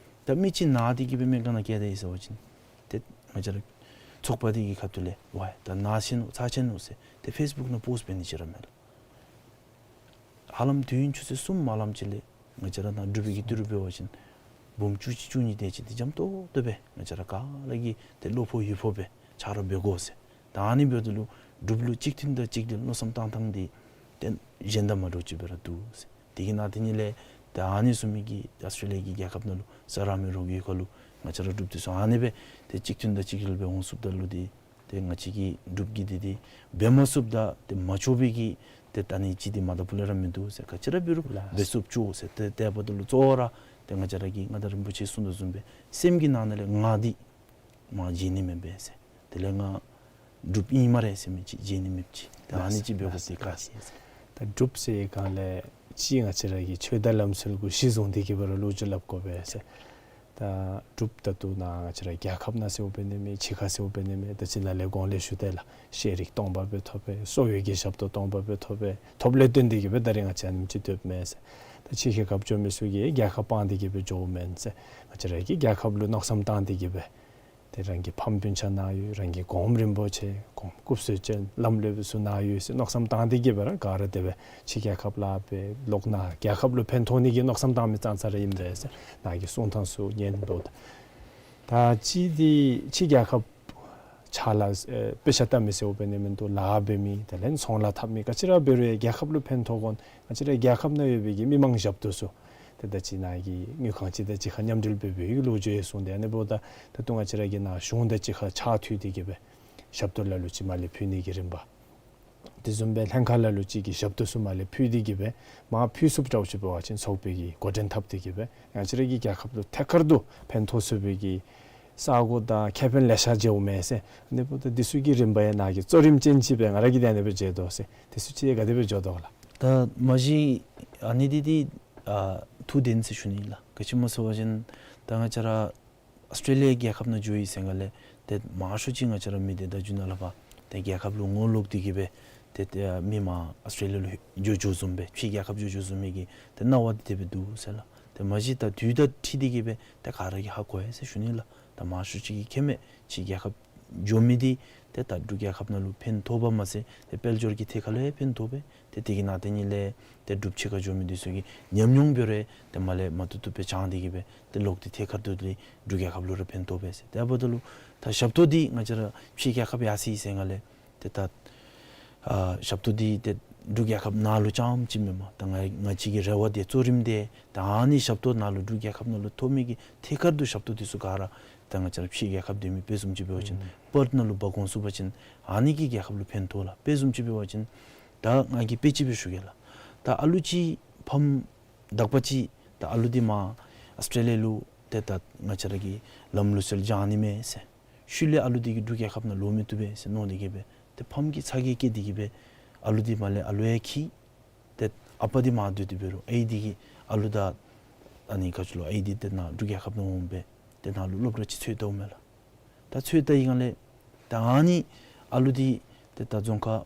ད་མི་ཅིག་ན་སྟེ་གི་སྦེ་སྨན་ཁང་ནང་བསྐྱལ་ད་ཡི་ཟེར་བ་ཅིན་ཏེ་ང་བཅས་ར་ཚོགས་པ་འདི་གི་ཁ་ཐུག་ལས་ཝའི་ད་ན་ཆི་ནུག་ཚ་ཆི་ནུག་ཟེར་ཏེ་ཕེསི་བུཀ་ནང་པོསཊ་འབད་ནི་ཅིག་ར་མེད་ལགས། ཧ་ལམ་དུས་ཡུན་ཆུ་ཚོད་གསུམ་ཧ་ལམ་ཅིག་ལས་ང་བཅས་ར་ནཱ་འབྲུག་པའི་གི་ཏི་རུ་འབད་བ་ཅིན་འབུམ་བཅུ་གཅིག་བཅུ་གཉིས་དེ་ཅིག་འདི་འཇམ་ཏོག་ཏོ་སྦེ་ང་བཅས་ར་ག་ར་གིས་ཏེ་བློ་ཕོག་ཡིད་ཕོག་སྦེ་ཆ་རོགས་འབད་དགོ་ཟེར། ད་ཨ་ནི་འབདཝ་ད་ལུ་འབྲུགཔ་ལུ་གཅིག་མཐུན་དང་གཅིག་སྒྲིལ་མནོ་བསམ་བཏང་ཐངས་འདི་ཏེ་གཞན་དང་མ་འདྲཝ་ཅིག་སྦེ་ར་འདུག་ཟེར། དེ་གི་ནང་དེ་ཉིད་ལས་ད་ཨ་ནི་བཟུམ་མའི་གི་ཨཱོས་ཊྲེ་ལི་ཡ་གི་རྒྱལ་ཁབ་ནང་ལུ་ས་ར་མི་རོགས་ཀྱི་ཁ་ལུ་ང་བཅས་ར་འབྲུགཔ་འདི་ཚུ་ཨ་ནི་སྦེ་ཏེ་གཅིག་མཐུན་དང་གཅིག་སྒྲིལ་སྦེ་འོང་ཚུགསཔ་ད་ལུ་འདི་ཏེ་ང་བཅས་ཀྱི་འབྲུགཔ་གིས་འདི་འདི་འབད་མ་ཚུགསཔ་དང་ཏེ་མ་ལྕོགས་པའི་གི་ཏེ་ད་ཨ་ནི་ཅིག་འདི་མ་ད་པུ་ལས་ར་མིན་འདུག་ཟེར། ག་ཅི་ར་འབད་རུང་ལགས། འབད་ཚུགསཔ་ཅིག་འོང་ཟེར། ཏེ་དེ་འབདཝ་ད་ལུ་གཙོ་བོ་ར་ཏེ་ང་བཅས་ར་གི་མངའ་བདག་རིན་པོ་ཆེ་གསུངས་དོ་བཟུམ་སྦེ་སེམས་ཀྱི་ནང་ན་ལས་ང་འདི་མ་བརྗེད་ནི་མེན་པས་ཟེར། དེ་ལས་ང་འབྲུགཔ་ཨིན་སྨ་རེ་ཟེར་མི་ཅིག་བརྗེད་ནི་མེདཔ་ཅིག་ད་ཨ་ནི་ཅིག་འབད་དགོཔ་འདི་ག་ཅི་ཟེར། ད་འབྲུགཔ་ཟེར་བའི་སྒང་ལས་ཅིག་ང་བཅས་ར་གི་ཆོས་དང་ལམ་སྲོལ་གུ་གཞི་བཟུང་སྟེ་གི་སྦེ་ར་ལོ་རྒྱུས་སླབ་དགོ་པས་ཟེར། ད་འབྲུགཔ་ད་ལྟོ་ནཱ་ང་བཅས་ར་རྒྱལ་ཁབ་ནང་ཟེརཝ་འབད་ནི་མེད། ཕྱི་ཁར་ཟེརཝ་འབད་ནི་མེད། ད་ཅི་ནཱ་ལས་གོང་ལས་ཞུ་དེས་ལགས། ཤེས་རིག་སྟོང་པ་སྦེ་ཐོབ་པས། གསོ་བའི་གི་ཞབས་ཏོག་སྟོང་པ་སྦེ་ཐོབ་པས། ཐོབ་ལས་བརྟེན་ཏེ་གི་སྦེ་ད་རིས་ང་བཅས་ཨ་ནེམ་ཅིག་སྡོདཔ་མས་ཟེར། ད་ཕྱི་ཁའི་རྒཔོ་འགྱོ་མི་ཚུ་གིས་རྒྱལ་ཁབ་སྤང་སྟེ་གི་སྦེ་འགྱོཝ་མེན་ཟེར། ང་བཅས་ར་གིས་རྒྱལ་ཁབ་ལུ་མནོ་བསམ་བཏང་སྟེ་གི་སྦེ་ ཏེ་རང་གི་ཕམ་སྤུན་ཆ་ནཱ་ཡོད། རང་གི་གོངམ་རིན་པོ་ཆེ་གོངམ་སྐུ་བསོད་ཅན་ལམ་ལུགས་སྦེ་ཚུ་ནཱ་ཡོད་ཟེར་མནོ་བསམ་བཏང་སྟེ་གི་སྦེ་ར་ག་ར་དེ་སྦེ་ཕྱི་རྒྱལ་ཁབ་ལཱ་འབད་ལོག་ནཱ་རྒྱལ་ཁབ་ལུ་ཕན་ཐོགས་ནི་གི་མནོ་བསམ་བཏང་མི་ཙང་ཙ་ར་ཨིན་པས་ཟེར་ནཱ་གི་གསུང་ཐངས་ཚུ་ཉན་དོ། ད་ཅི་འདི་ཕྱི་རྒྱལ་ཁབ་ཕྱག་ལཱ་ཨེ་དཔེ་ཆ་ལྟ་མི་ཟེརཝ་འབད་ནི་མིན་འདུག། ལཱ་འབད་མི་དེ་ལས་ཚོང་ལཱ་འཐབ་མི་ག་ཅི་ར་འབད་རུང་ཡང་རྒྱལ་ཁབ་ལུ་ཕན་ཐོགས་དགོ། ང་བཅས་ར་རྒྱལ་ཁབ་ནང་ཡོད་པའི་གི་མི་མང་ཞབས་ཏོག་ཚུ་ཏེ་ད་ཅི་ནཱ་གི་དངུལ་ཁང་ཅིག་དང་གཅིག་ཁར་མཉམ་འབྲེལ་འབད་བའི་གི་ལོ་རྒྱུས་ཡང་གསུངས་ཏེ། ཨ་ནི་འབདཝ་ད་ད་ལྟོ་ང་བཅས་ར་གི་ནཱ་གཞུང་དང་གཅིག་ཁར་ཕྱག་མཐུད་དེ་གི་སྦེ་ཞབས་ཏོག་ལ་ལུ་ཅིག་མར་ལས་ཕུལ་ནི་གི་རིམ་པ། དེ་བཟུམ་སྦེ་ལྷན་ཁག་ལ་ལུ་ཅིག་གི་ཞབས་ཏོག་ཚུ་མར་ལས་ཕུལ་ཏེ་གི་སྦེ་མར་ཕུལ་ཚུགསཔ་འདྲཝ་ཅིག་འབད་བ་ཅིན་ཚོགས་པའི་གི་འགོ་འདྲེན་འཐབ་སྟེ་གི་སྦེ་ང་བཅས་ར་གི་རྒྱལ་ཁབ་ལུ་ཐད་ཀར་དུ་ཕན་ཐོགས་ཚུགས་པའི་གི་ས་གོ་དང་ཁེ་ཕན་ལེ་ཤ་འབྱུངམ་མས་ཟེར། ཨ་ནི་འབདཝ་ད་འདི་ཚུ་གི་རིམ་པ་ཡང་ནཱ་གི་གཙོ་རིམ་ཅན་ཅིག་སྦེ་ང་ར་གིས་དེ་ནང་སྦེ་མཇལ་དོ་ཟེར། འདི་ཚུ་ཅིག་ག་དེ་སྦེ་འགྱོ་དོ་ལགས། ད་མ་གཞི་ཨ་ནི་འདི་འདི་ཨ་ཐུགས་བདེན་ཟེར་ཞུ་ནི་ལགས། ག་ཅི་སྨོ་ཟེར་བ་ཅིན་ད་ང་བཅས་ར་ཨཱོས་ཊྲེ་ལི་ཡ་རྒྱལ་ཁབ་ནང་འགྱོ་ཡི་ཟེར་ག་ལས་ཏེ་མང་ཤོས་ཅིག་ང་བཅས་ར་མི་སྡེ་བརྡ་བརྒྱུད་ནང་ལས་ཕར་ཏེ་རྒྱལ་ཁབ་ལུ་ངོ་ལོག་སྟེ་གི་སྦེ་ཏེ་ཏེ་མི་མར་ཨཱོས་ཊྲེ་ལི་ཡ་ལུ་འགྱོ་འགྱོ་བཟུམ་སྦེ་ཕྱི་རྒྱལ་ཁབ་འགྱོ་འགྱོ་བཟུམ་མའི་གི་ཏེ་སྣང་བ་འདི་དེ་སྦེ་འདུག་ཟེར་ལགས། ཏེ་མ་གཞི་ད་དུས་དང་འཁྲིལ་ཏེ་གི་སྦེ་ཏེ་ག་ར་གིས་ཧ་གོ་ཡི་ཟེར་ཞུ་ནི་ལགས། ད་མང་ཤོས་ཅིག་གིས་མཁྱེན་མས། ཕྱི་རྒྱལ་ཁབ་འགྱོ་མི་འདི་ཏེ་ད་འབྲུག་རྒྱལ་ཁབ་ནང་ལུ་ཕན་ཐོགས་པ་མ་ཚད་ཏེ་དཔལ་འབྱོར་གྱི་ཐད་ཁར་ལུ་ཡང་ཕན་ཐོགས་པས། ཏེ་དེ་གི་ནང་དེ་ཉིད་ལས་ཏེ་འབྲུགཔ་ཕྱི་ཁར་འགྱོ་མི་འདི་ཚུ་གི་ཉམས་མྱོང་འབད་རུང་ཏེ་མར་ལས་མ་བཏུབ་བཏུབ་སྦེ་སྦྱང་སྟེ་གི་སྦེ་ཏེ་ལོག་སྟེ་ཐད་ཀར་དུ་ཏེ་འབྲུག་རྒྱལ་ཁབ་ལུ་ར་ཕན་ཐོགས་པས་ཟེར། དེ་འབདཝ་ད་ལུ་ད་ཞབས་ཏོག་འདི་ང་བཅས་ར་ཕྱི་རྒྱལ་ཁབ་ཡར་སོ་ཡི་ཟེར་ག་ལས་ཏེ་ད་ཨ་ཞབས་ཏོག་འདི་ཏེ་འབྲུག་རྒྱལ་ཁབ་ནང་ལུ་རྐྱངམ་ཅིག་མེན་པར་ད་ང་ང་བཅས་ཀྱི་རེ་བ་འདི་གཙོ་རིམ་འདི་ད་ཨ་ནི་ཞབས་ཏོག་ནང་ལུ་འབྲུག་རྒྱལ་ཁབ་ནང་ལུ་ཐོབ་མི་གི་ཐད་ཀར་དུ་ཞབས་ཏོག་འདི་ཚུ་ག་ར་ད་ང་བཅས་ར་ཕྱི་རྒྱལ་ཁབ་སྡོད་མི་དཔེ་བཟུམ་ཅིག་འབད་བ་ཅིན་ཨུམ་པརཊ་ནང་ལུ་འབག་འོང་ཚུགས་པ་ཅིན་ཨ་ནི་གིས་རྒྱལ་ཁབ་ལུ་ཕན་ཐོགས་ལགས། དཔེ་བཟུམ་ཅིག་འབད་བ་ཅིན་ད་ང་གིས་དཔེ་ཅིག་སྦེ་ཞུ་གེ་ལགས། ད་ཨ་ལུ་ཅིག་ཕམ་དག་པ་ཅིག་ད་ཨ་ལུ་འདི་མར་ཨཱོས་ཊྲེ་ལི་ཡ་ལུ་ཏེ་ད་ང་བཅས་ར་གི་ལམ་ལུགས་སྲོལ་སྦྱང་ནི་མས་ཟེར། ཤུལ་ལས་ཨ་ལུ་འདི་གིས་འབྲུག་རྒྱལ་ཁབ་ནང་ལོག་མི་བཏུབ་པས་ཟེར་མནོ་སྟེ་གི་སྦེ་ཏེ་ཕམ་གྱིས་ཚ་གྱང་བསྐྱེད་དེ་གི་སྦེ་ཨ་ལུ་འདི་མར་ལས་ཨ་ལུ་ཡང་འཁྱིད། ཏེ་ཨ་པ་འདི་མར་སྡོད་དེ་འབད་རུང་ཨའི་འདི་གིས་ཨ་ལུ་ད་ཨ་ནི་ག་ཅི་ལོ་ཨའི་འདི་ཏེ་ནཱ་འབྲུག་རྒྱལ་ཁབ་ནང་འོང་སྦེ་ཏེ་ནཱ་ལུ་སློབ་གྲྭ་ཅིག་འཚོལ་བལྟཝ་མས་ལགས། ད་འཚོལ་བལྟ་ཡི་ག་ལས་ད་ཨ་ནི་ཨ་ལུ་འདི་ཏེ་ད་རྫོང་ཁ་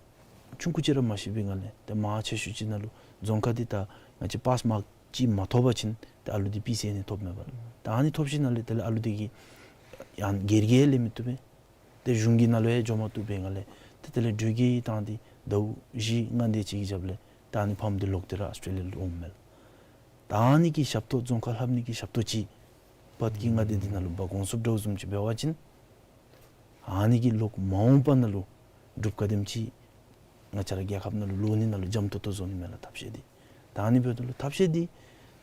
ཆུང་ཀུ་ཅིག་ར་མ་ཤེས་པའི་ག་ལས་ཏེ་མང་ཆེ་ཤོས་ཅིག་ནང་ལུ་རྫོང་ཁ་འདི་ད་ང་བཅས་པཱསི་མཱརཀ་ཅིག་མ་ཐོབ་པ་ཅིན་ཏེ་ཨ་ལུ་འདི་པི་སི་ཨེན་ཨེ་ཐོབ་མེད་པ་ལགས། ད་ཨ་ནི་ཐོབ་ཞིནམ་ལས་དེ་ལས་ཨ་ལུ་འདི་གིས་ཡང་སྒེར་གྱི་ལས་མི་བཏུབ་པས། ཏེ་གཞུང་གི་ནང་ལུ་ཡང་འགྱོ་མ་བཏུབ་པའི་ག་ལས་ཏེ་དེ་ལས་འགྲུལ་སྐྱེལ་བཏང་སྟེ་ཟླཝ་བཞི་ལྔ་དེ་ཅིག་གི་རྒྱབ་ལས་ད་ཨ་ནི་ཕམ་འདི་ལོག་སྟེ་ར་ཨཱོས་ཊྲེ་ལི་ཡ་ལུ་འོངམ་མས་ལགས། ད་ཨ་ནི་གི་ཞབས་ཏོག་རྫོང་ཁ་ལྷབ་ནི་གི་ཞབས་ཏོག་ཅིག་པརཊ་གི་མངའ་སྡེ་འདི་ནང་ལུ་འབག་འོང་ཚུགསཔ་འདྲཝ་བཟུམ་ཅིག་འབད་བ་ཅིན་ཨ་ནི་གིས་ལོག་མ་འོངས་པ་ནང་ལུ་འབྲུགཔ་ག་དེམ་ཅིག་ང་བཅས་ར་རྒྱལ་ཁབ་ནང་ལུ་ལོག་ནི་ནང་ལུ་འཇམ་ཏོང་ཏོ་བཟོ་ནི་མས་ལགས་ཐབས་ཤེས་འདི། ད་ཨ་ནི་འབདཝ་ད་ལུ་ཐབས་ཤེས་འདི་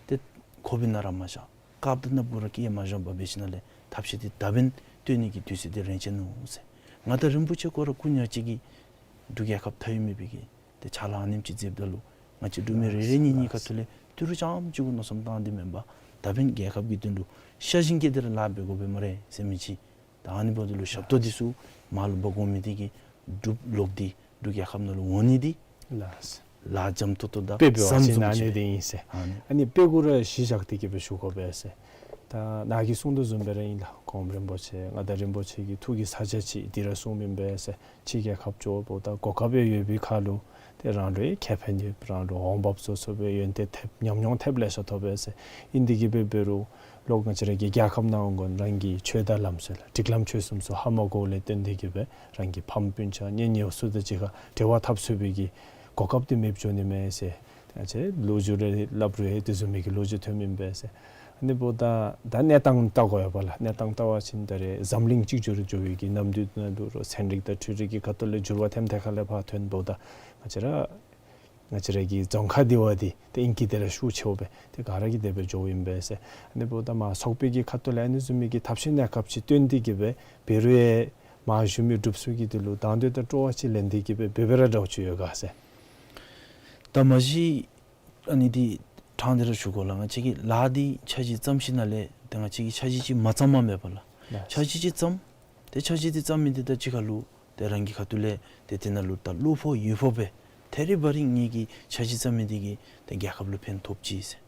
ཏེ་ཁོག་པའི་ནང་ར་མ་བཞག། རྐངམ་དང་སྣབས་གུ་ར་བཀལ་མ་བཞག་པར་འབད་ཞིནམ་ལས་ཐབས་ཤེས་འདི་ད་འབདན་བཏོན་ནི་གི་དུས་ཚོད་འདི་རན་ཆི་ནུག་ཟེར། ང་དང་རིན་པོ་ཆེ་ཁོ་ར་སྐུ་ཉག་གཅིག་གིས་འབྲུག་རྒྱལ་ཁབ་མཐའ་དབུས་མེད་པའི་གི་ཏེ་ཕྱག་ལཱ་ཨ་ནེམ་ཅིག་མཛདཔ་ད་ལུ་ང་བཅས་འབྲུག་མི་རེ་རེ་གཉིས་གཉིས་ཁ་ཐུག་ལས་ཏི་རུ་རྐྱངམ་ཅིག་གུ་མནོ་བསམ་བཏང་སྟེ་མེན་པར་ད་འབདན་རྒྱལ་ཁབ་ཀྱི་དོན་ལུ་ཤ་ཞེན་བསྐྱེད་དེ་ར་ལཱ་འབད་དགོ་པས་སྨ་རེ་ཟེར་མི་ཅིག། ད་ཨ་ནི་འབདཝ་ད་ལུ་ཞབས་ཏོག་འདི་ཚུ་མར་ལུ་འབག་འོང་མི་འདི་གིས་འབྲུགཔ་ལོག་སྟེ་འབྲུག་རྒྱལ་ཁབ་ནང་ལུ་འོང་ནི་འདི་ལགས། ལཱ་འཇམ་ཏོང་ཏོ་དང་དཔེ་འབད་བ་ཟམ་ཅིག་བཟུམ་ཨ་ཅིག་ནི་འདི་ཨིན་ཟེར། ཨ་ནི་ཨ་ནི་དཔེ་གུ་ར་གཞི་བཞག་སྟེ་གི་སྦེ་ཞུ་དགོ་པས་ཟེར། ད་ནཱ་གིས་གསུང་དོ་བཟུམ་སྦེ་ར་ཨིན་ལགས། གོངམ་རིན་པོ་ཆེ་མངའ་བདག་རིན་པོ་ཆེ་གི་ཐུགས་ཀྱི་ས་ཆ་ཅིག་འདི་ར་གསུངམ་ཨིན་པས་ཟེར། ཕྱི་རྒྱལ་ཁབ་འགྱོཝ་ད་གོ་སྐབས་ཡོད་པའི་ཁར་ལུ་ཏེ་རང་ལུ་ཡང་ཁེ་ཕན་ཡོད། རང་ལུ་འོང་འབབ་བཟོ་ཚུགས་པའི་ཡོན་ཏན་ཐེབས། ཉམས་མྱོང་ཐེབས་ལེ་ཤ་ཐོབ་པས་ཟེར། ཨིན་ཏེ་གི་སྦེ་འབད་རུང་ལོག་ང་བཅས་ར་གི་རྒྱལ་ཁབ་ནང་འོང་དགོ་ན་རང་གི་ཆོས་དང་ལམ་སྲོལ་སྒྲིག་ལམ་ཆོས་གསུམ་ཚུ་ཧ་མ་གོཝ་ལས་བརྟེན་ཏེ་གི་སྦེ་རང་གི་ཕམ་སྤུན་ཆ་གཉེན་ཉེཝ་ཚུ་དང་གཅིག་ཁར་འབྲེལ་བ་འཐབ་ཚུགས་པའི་གི་གོ་སྐབས་འདི་མེདཔ་འགྱོ་ནི་མས་ཟེར། ཏེ་ང་བཅས་ལོ་རྒྱུས་རེ་སླབ་རུང་ཡང་དེ་བཟུམ་མའི་གི་ལོ་རྒྱུས་ཐོནམ་ཨིན་པས་ཟེར། ཨ་ནི་འབདཝ་ད་ད་གནས་སྟངས་བལྟ་དགོ་ཡོདཔ་ལགས། གནས་སྟངས་བལྟ་བ་ཅིན་ད་རེས་འཛམ་གླིང་གཅིག་གྱུར་འགྱོ་བའི་གི་ནམ་དུས་ནང་ལུ་རུང་ཚན་རིག་དང་འཕྲུལ་རིག་གི་ཁ་ཐུག་ལས་འགྱུར་བ་ཐེམ་ཐེ་ཁ་ལས་ཕར་ཐོན་འབདཝ་ད་ང་བཅས་ར་ང་བཅས་ར་གི་རྫོང་ཁ་འདི་བ་འདི་ཏེ་ཨིང་སྐད་དེ་ར་ཤུགས་ཆེཝ་སྦེ་ཏེ་ག་ར་གིས་དེ་སྦེ་འགྱོཝ་ཨིན་པས་ཟེར། ཨ་ནི་འབདཝ་ད་མར་ཚོགས་པའི་གི་ཁ་ཐུག་ལས་ཨ་ནི་བཟུམ་མའི་གི་ཐབས་ཤེས་གནས་སྐབས་ཅིག་བཏོན་ཏེ་གི་སྦེ་འབད་རུང་ཡང་མར་བཞུགས་མི་འབྲུགཔ་ཚུ་གིས་དེ་ལུ་དང་འདོད་དང་སྤྲོ་བ་ཅིག་ལེན་ཏེ་གི་སྦེ་འབད་འབད་ར་འདྲཝ་ཅིག་ཡོད་ག་ཟེར། ད་མ་གཞི་ཨ་ནི་འདི་དྲང་སྟེ་ར་ཞུ་དགོ་ལགས། ང་བཅས་ཀྱིས་ལཱ་འདི་འཆར་གཞི་བརྩམ་ཞིནམ་ལས་ཏེ་ང་བཅས་ཀྱིས་འཆར་གཞི་ཅིག་མ་བརྩམ་པ་མེད་པ་ལགས། ལགས། འཆར་གཞི་ཅིག་བརྩམ། ཏེ་འཆར་གཞི་འདི་བརྩམ་མི་འདི་དང་གཅིག་ཁར་ལུ་ཏེ་རང་གི་ཁ་ཐུག་ལས་ཏེ་དེ་ནང་ལུ་ད་བློ་ཕོག་ཡིད་ཕོག་སྦེ་ཐད་རི་བ་རི་ངེ་གི་འཆར་གཞི་བརྩམ་མི་འདི་གིས་ཏེ་རྒྱལ་ཁབ་ལུ་ཕན་ཐོགས་ཅི་ཟེར།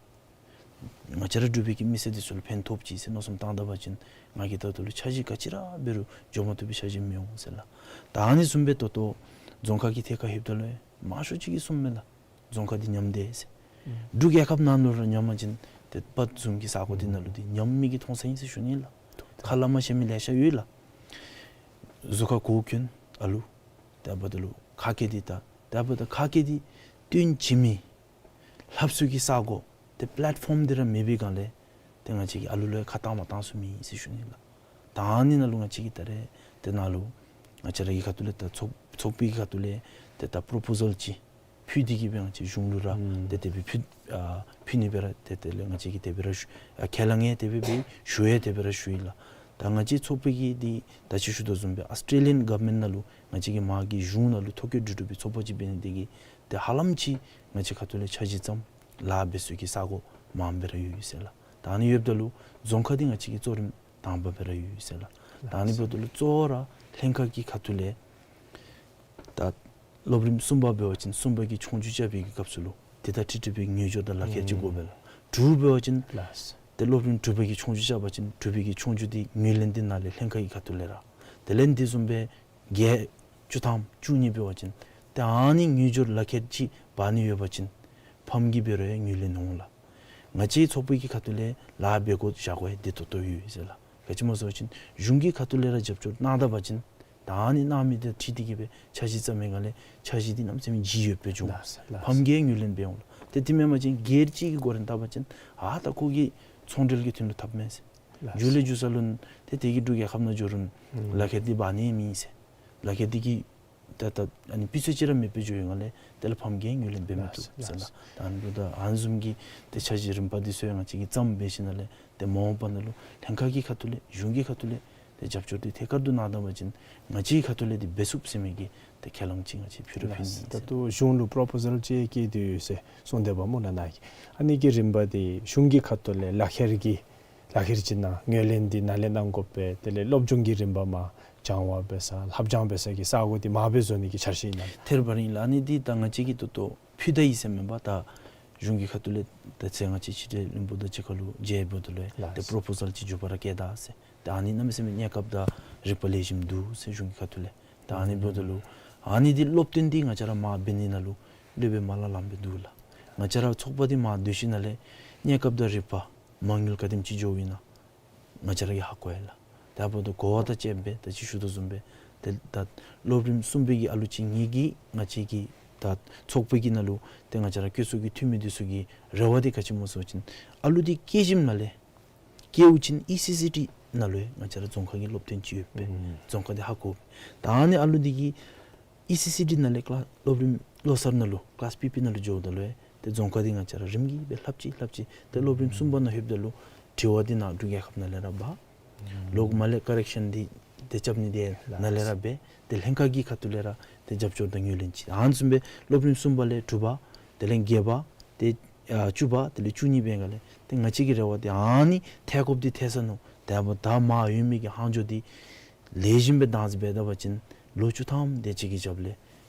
ང་བཅས་ར་འབྲུག་པའི་གི་མི་སེར་འདི་ཚུ་ལུ་ཕན་ཐོགས་ཅི་ཟེར་མནོ་བསམ་བཏང་ད་པ་ཅིན་ང་གིས་ད་ལྟོ་ལུ་འཆར་གཞི་ག་ཅི་ར་འབད་རུང་འགྱོ་མ་བཏུབ་པའི་འཆར་གཞི་མི་འོང་ཟེར་ལགས། ད་ཨ་ནི་བཟུམ་སྦེ་ད་ལྟོ་རྫོང་ཁ་གི་ཐད་ཁར་ལྷོདཔ་ད་ལུ་མང་ཤོས་ཅིག་གིས་གསུངམ་མས་ལགས། རྫོང་ཁ་འདི་ཉམས་དེས་ཟེར། ཨུམ། འབྲུག་རྒྱལ་ཁབ་ནང་ལུ་ར་ཉམས་པ་ཅིན་ཏེ་པརཊ་བཟུམ་གྱི་ས་གོ་འདི་ནང་ལུ་འདི་ཉམས་མི་གིས་མཐོང་ས་ཨིན་ཟེར་ཞུ་ནི་ལགས། ཁ་སླབ་མ་ཤེས་མི་ལེ་ཤ་ཡོད་ལགས། གཟུགས་ཁར་གོ་གྱོན་ཨ་ལུ། དེ་འབདཝ་ད་ལུ་ཁ་སྐད་འདི་ད་དེ་འབདཝ་ད་ཁ་སྐད་འདི་སྟོན་བྱིན་མི་ལྷབ་ས་གི་ས་གོ་ཏེ་པེ་ལེཊ་ཕོམ་འདི་ར་མེད་པའི་སྒང་ལས་ཏེ་ང་བཅས་ཀྱིས་ཨ་ལུ་ལུ་ཡང་ཁ་གཏང་མ་གཏང་ཚུགས་མི་ཨིན་ཟེར་ཞུ་ནི་ལགས། ད་ཨ་ནི་ནང་ལུ་ང་བཅས་ཀྱིས་ད་རེས་ཏེ་ནཱ་ལུ་ང་བཅས་ར་གི་ཁ་ཐུག་ལས་ད་ཚོགས་ཚོགས་པའི་གི་ཁ་ཐུག་ལས་ཏེ་ད་པོརོ་པོ་ཟཱལ་ཅིག་ཕུལ་ཏེ་གི་སྦེ་ང་བཅས་གཞུང་ལུ་ར་ཨུམ་ཏེ་དེ་སྦེ་ཕུལ་ཨ་ཕུལ་ནི་སྦེ་ར་ཏེ་དེ་ལས་ང་བཅས་ཀྱིས་དེ་སྦེ་ར་ཞུ་ཨ་ཁས་ལེན་ཡང་དེ་སྦེ་སྦེ་ཞུ་ཡང་དེ་སྦེ་ར་ཞུ་ཡི་ལགས། ད་ང་བཅས་ཚོགས་པའི་གི་འདི་ད་ཅི་ཞུ་དོ་བཟུམ་སྦེ་ཨཱོས་ཊྲེ་ལི་ཡཱན་གོ་ཝར་མེནཊ་ནང་ལུ་ང་བཅས་ཀྱི་མ་གི་གཞུང་ནང་ལུ་ཐོ་བཀོད་གྲུབ་གྲུབ་པའི་ཚོགས་པ་ཅིག་འབད་ནི་དེ་གིས་ཏེ་ཧ་ལམ་ཅིག་ང་བཅས་ཁ་ཐུག་ལས་འཆར་གཞི་བརྩམ་ལཱ་འབད་ས་གི་ས་གོ་མངམ་སྦེ་ར་ཡོད་ཡོད་ཟེར་ལགས། ད་ཨ་ནི་ཡོདཔ་ད་ལུ་རྫོང་ཁག་འདི་ང་བཅས་ཀྱི་གཙོ་རིམ་དང་པ་སྦེ་ར་ཡོད་ཡོད་ཟེར་ལགས། ད་ཨ་ནི་འབདཝ་ད་ལུ་གཙོ་བོ་ར་ལྷན་ཁག་གི་ཁ་ཐུག་ལས་ད་སློབ་རིམ་གསུམ་པ་འབད་བ་ཅིན་གསུམ་པ་གི་ཆོས་རྒྱུགས་རྐྱབ་པའི་གི་སྐབས་སུ་ལུ་དེ་དང་འཁྲིལ་འཁྲིལ་བའི་ངོས་སྦྱོར་དང་ལག་ཁྱེར་ཅིག་དགོ་པས་ལགས། དྲུག་འབད་བ་ཅིན་ཏེ་སློབ་རིམ་དྲུག་པ་གི་ཆོས་རྒྱུགས་རྐྱབ་པ་ཅིན་དྲུག་པའི་གི་ཆོས་རྒྱུགས་འདི་ངོས་ལེན་འདི་ནཱ་ལས་ལྷན་ཁག་གི་ཁ་ཐུག་ལས་ར། དེ་ལས་འདི་བཟུམ་སྦེ་བརྒྱད་བཅུ་ཐམ་བཅུ་གཉིས་འབད་བ་ཅིན་ཏེ་ཨ་ནི་ངོས་སྦྱོར་ལག་ཁྱེར་ཅིག་འབག་ནི་ཡོད་པ་ཅིན་ཕམ་གིས་འབད་རུང་ཡང་ངོས་ལེན་འོང་ལགས། ང་བཅས་ཚོགས་པའི་གི་ཁ་ཐུག་ལས་ལཱ་འབད་དགོ་བཞག་དགོ་ཡང་བདེ་ཏོག་ཏོ་ཡོད་ཟེར་ལགས། ག་ཅི་སྨོ་ཟེར་བ་ཅིན་གཞུང་གི་ཁ་ཐུག་ལས་ར་རྒྱབ་སྐྱོར་གནང་ད་པ་ཅིན་ད་ཨ་ནི་གནང་མི་དེ་འཁྲིལ་ཏེ་གི་སྦེ་འཆར་གཞི་བརྩམ་མི་སྒང་ལས་འཆར་གཞི་འདི་གནམ་མེད་ས་མེད་ལྗིད་ཡོདཔ་སྦེ་འགྱོ་འོང་། ལགས་སོ་ལགས་སོ། ཕམ་གིས་ངོས་ལེན་འབད་འོང་ལགས། ཏེ་དེ་མེན་པ་ཅིན་སྒེར་གཅིག་གི་སྒོ་ར་བལྟ་བ་ཅིན་ཨ་ད་ཁོ་གིས་ཚོང་འབྲེལ་གྱི་དོན་ལུ་འཐབ་མས་ཟེར། ལགས་སོ། མཇུག་ལས་མཇུག་ས་ལུ་ཏེ་དེ་གིས་འབྲུག་རྒྱལ་ཁབ་ནང་འགྱོ་རུང་ཨུམ་ལག་ཁྱེར་འདི་འབག་ནི་མེད་ཟེར། ལག་ཁྱེར་འདི་གི་ད་ད་ཨ་ནི་སྤུས་ཚད་ཅིག་ར་མེདཔ་སྦེ་འགྱོ་བའི་སྒང་ལས་དེ་ལུ་ཕམ་གིས་ངོས་ལེན་འབད་མི་ལགས་བཏུབ་ཟེར་ལགས། ལགས། ད་ཨ་ནི་འབདཝ་ད་ཨ་ནི་བཟུམ་གྱི་ཏེ་འཆར་གཞི་རིམ་པ་འདི་ཚུ་ཡང་ང་བཅས་ཀྱིས་བརྩམས་འབད་ཞིནམ་ལས་ཏེ་མ་འོངས་པ་ནང་ལུ་ལྷན་ཁག་གི་ཁ་ཐུག་ལས་གཞུང་གི་ཁ་ཐུག་ལས་ཏེ་རྒྱབ་སྐྱོར་འདི་ཐད་ཀར་དུ་གནང་ད་པ་ཅིན་ང་བཅས་ཀྱི་ཁ་ཐུག་ལས་འདི་འབད་ཚུགས་ཟེར་མི་གི་ཏེ་ཁས་བླངས་ཅིག་ང་བཅས་ཕུལ་རུང་ཕུལ་ནི་ཨིན་ཟེར། ད་ལྟོ་གཞུང་ལུ་པོརོ་པོ་ཟཱལ་ཅིག་བཀོད་དེ་ཡོད་ཟེར་གསུངས་དེས་པ་སྨོ་ནཱ་ནཱ་གིས། ཨ་ནི་གི་རིམ་པ་འདི་གཞུང་གི་ཁ་ཐུག་ལས་ལག་ཁྱེར་གྱི་ལག་ཁྱེར་ཅིག་གནང་ངོས་ལེན་འདི་ནཱ་ལས་གནང་དགོ་པས། དེ་ལས་སློབ་སྦྱོང་གི་རིམ་པ་མར་སྦྱང་བ་འབད་ས་ལྷབ་སྦྱང་འབད་ས་གི་ས་གོ་འདི་མར་སྦེ་བཟོ་ནི་གི་འཆར་གཞི་ཨིན་ན། ཐད་རི་བ་རི་ཨིན་ལགས། ཨ་ནི་འདི་ད་ང་བཅས་ཀྱིས་ད་ལྟོ་ཕུལ་ད་ཡི་ཟེར་མེན་པར་ད་གཞུང་གི་ཁ་ཐུག་ལས་ད་ཚེ་ང་བཅས་ཕྱི་འབྲེལ་བློན་པོ་དང་གཅིག་ཁར་ལུ་མཇལ་འབདཝ་ད་ལུ་ཡང་ལགས། ཏེ་པོརོ་པོ་ཟཱལ་ཅིག་མཇུག་པ་ར་བཀལ་ད་ཟེར། ད་ཨ་ནི་གནམ་མེད་ས་མེད་གནས་སྐབས་དང་རིག་པ་ལེགས་ཤོམ་འདུག་ཟེར་གཞུང་གི་ཁ་ཐུག་ལས། ད་ཨ་ནི་འབདཝ་ད་ལུ་ཨ་ནི་འདི་སློབ་སྟོན་འདི་ང་བཅས་ར་མར་འབད་ནི་ནང་ལུ་སློབ་དཔོན་མ་ལ་ལམ་སྦེ་འདུག་ལགས། ང་བཅས་ར་ཚོགས་པ་འདི་མར་སྡོད་ཞིནམ་ལས་གནས་སྐབས་དང་རིག་པ་མ་དངུལ་ག་དེམ་ཅིག་འགྱོཝ་ཨིན་ན་ང་བཅས་ར་གིས་ཧ་གོ་ཡི་ལགས། དེ་འབདཝ་ད་གོ་བ་དང་བཅསཔ་སྦེ་ད་ཅི་ཞུ་དོ་བཟུམ་སྦེ་ཏེ་ད་སློབ་རིམ་གསུམ་པའི་གི་ཨ་ལུ་ཅིག་གཉིས་ཀྱིས་ང་བཅས་ཀྱི་ད་ཚོགས་པའི་གི་ནང་ལུ་ཏེ་ང་བཅས་ར་བཀོད་ཚོགས་ཀྱི་འཐུས་མི་འདི་ཚུ་གི་རེ་བ་འདི་ག་ཅི་སྨོ་ཟེར་བ་ཅིན་ཨ་ལུ་འདི་སྐྱེས་ཞིནམ་ལས་སྐྱེཝ་ཅིག་ཨི་སི་སི་ཊི་ནང་ལུ་ཡང་ང་བཅས་ར་རྫོང་ཁ་གི་སློབ་སྟོན་ཅིག་ཡོདཔ་སྦེ་ཨུམ་རྫོང་ཁ་འདི་ཧ་གོ། ད་ཨ་ནི་ཨ་ལུ་འདི་གིས་ཨི་སི་སི་ཊི་ནང་ལས་ཀི་ལཱསི་སློབ་རིམ་བློ་གསར་ནང་ལུ་ཀི་ལཱསི་པི་པི་ནང་ལུ་འགྱོཝ་ད་ལུ་ཡང་ཏེ་རྫོང་ཁ་འདི་ང་བཅས་ར་རིམ་གྱིས་སྦེ་ལྷབ་ཅི་ལྷབ་ཅི། ཏེ་སློབ་རིམ་གསུམ་པ་ནང་ལྷོདཔ་ད་ལུ་དྲི་བ་འདི་ནཱ་འབྲུག་རྒྱལ་ཁབ་ནང་ལས་ར་འབག། ལོག་མར་ལས་ཀོ་རེག་ཤཱན་འདི་ཏེ་རྐྱབ་ནི་འདི་ནཱ་ལས་ར་འབད། ཏེ་ལྷན་ཁག་གི་ཁ་ཐུག་ལས་ར་ཏེ་རྒྱབ་སྐྱོར་དང་ངོས་ལེན་ཅིག། ཨ་ནི་བཟུམ་སྦེ་སློབ་རིམ་གསུམ་པ་ལས་དྲུག་པ་དེ་ལས་བརྒྱད་པ་ཏེ་ཨ་བཅུ་པ་དེ་ལས་བཅུ་གཉིས་འབད་སྒང་ལས་ཏེ་ང་བཅས་ཀྱི་རེ་བ་འདི་ཨ་ནི་ཐད་ཀོཔ་འདི་ཐད་ས་ནུག། དེ་འབདཝ་ད་མར་ཡོད་མི་གི་ལྷག་འཕྲོ་འདི་ལེགས་ཤོམ་སྦེ་བདག་འཛིན་འབད་ད་པ་ཅིན་ལོ་བཅུ་ཐམ་དེ་ཅིག་གི་རྒྱབ་ལས་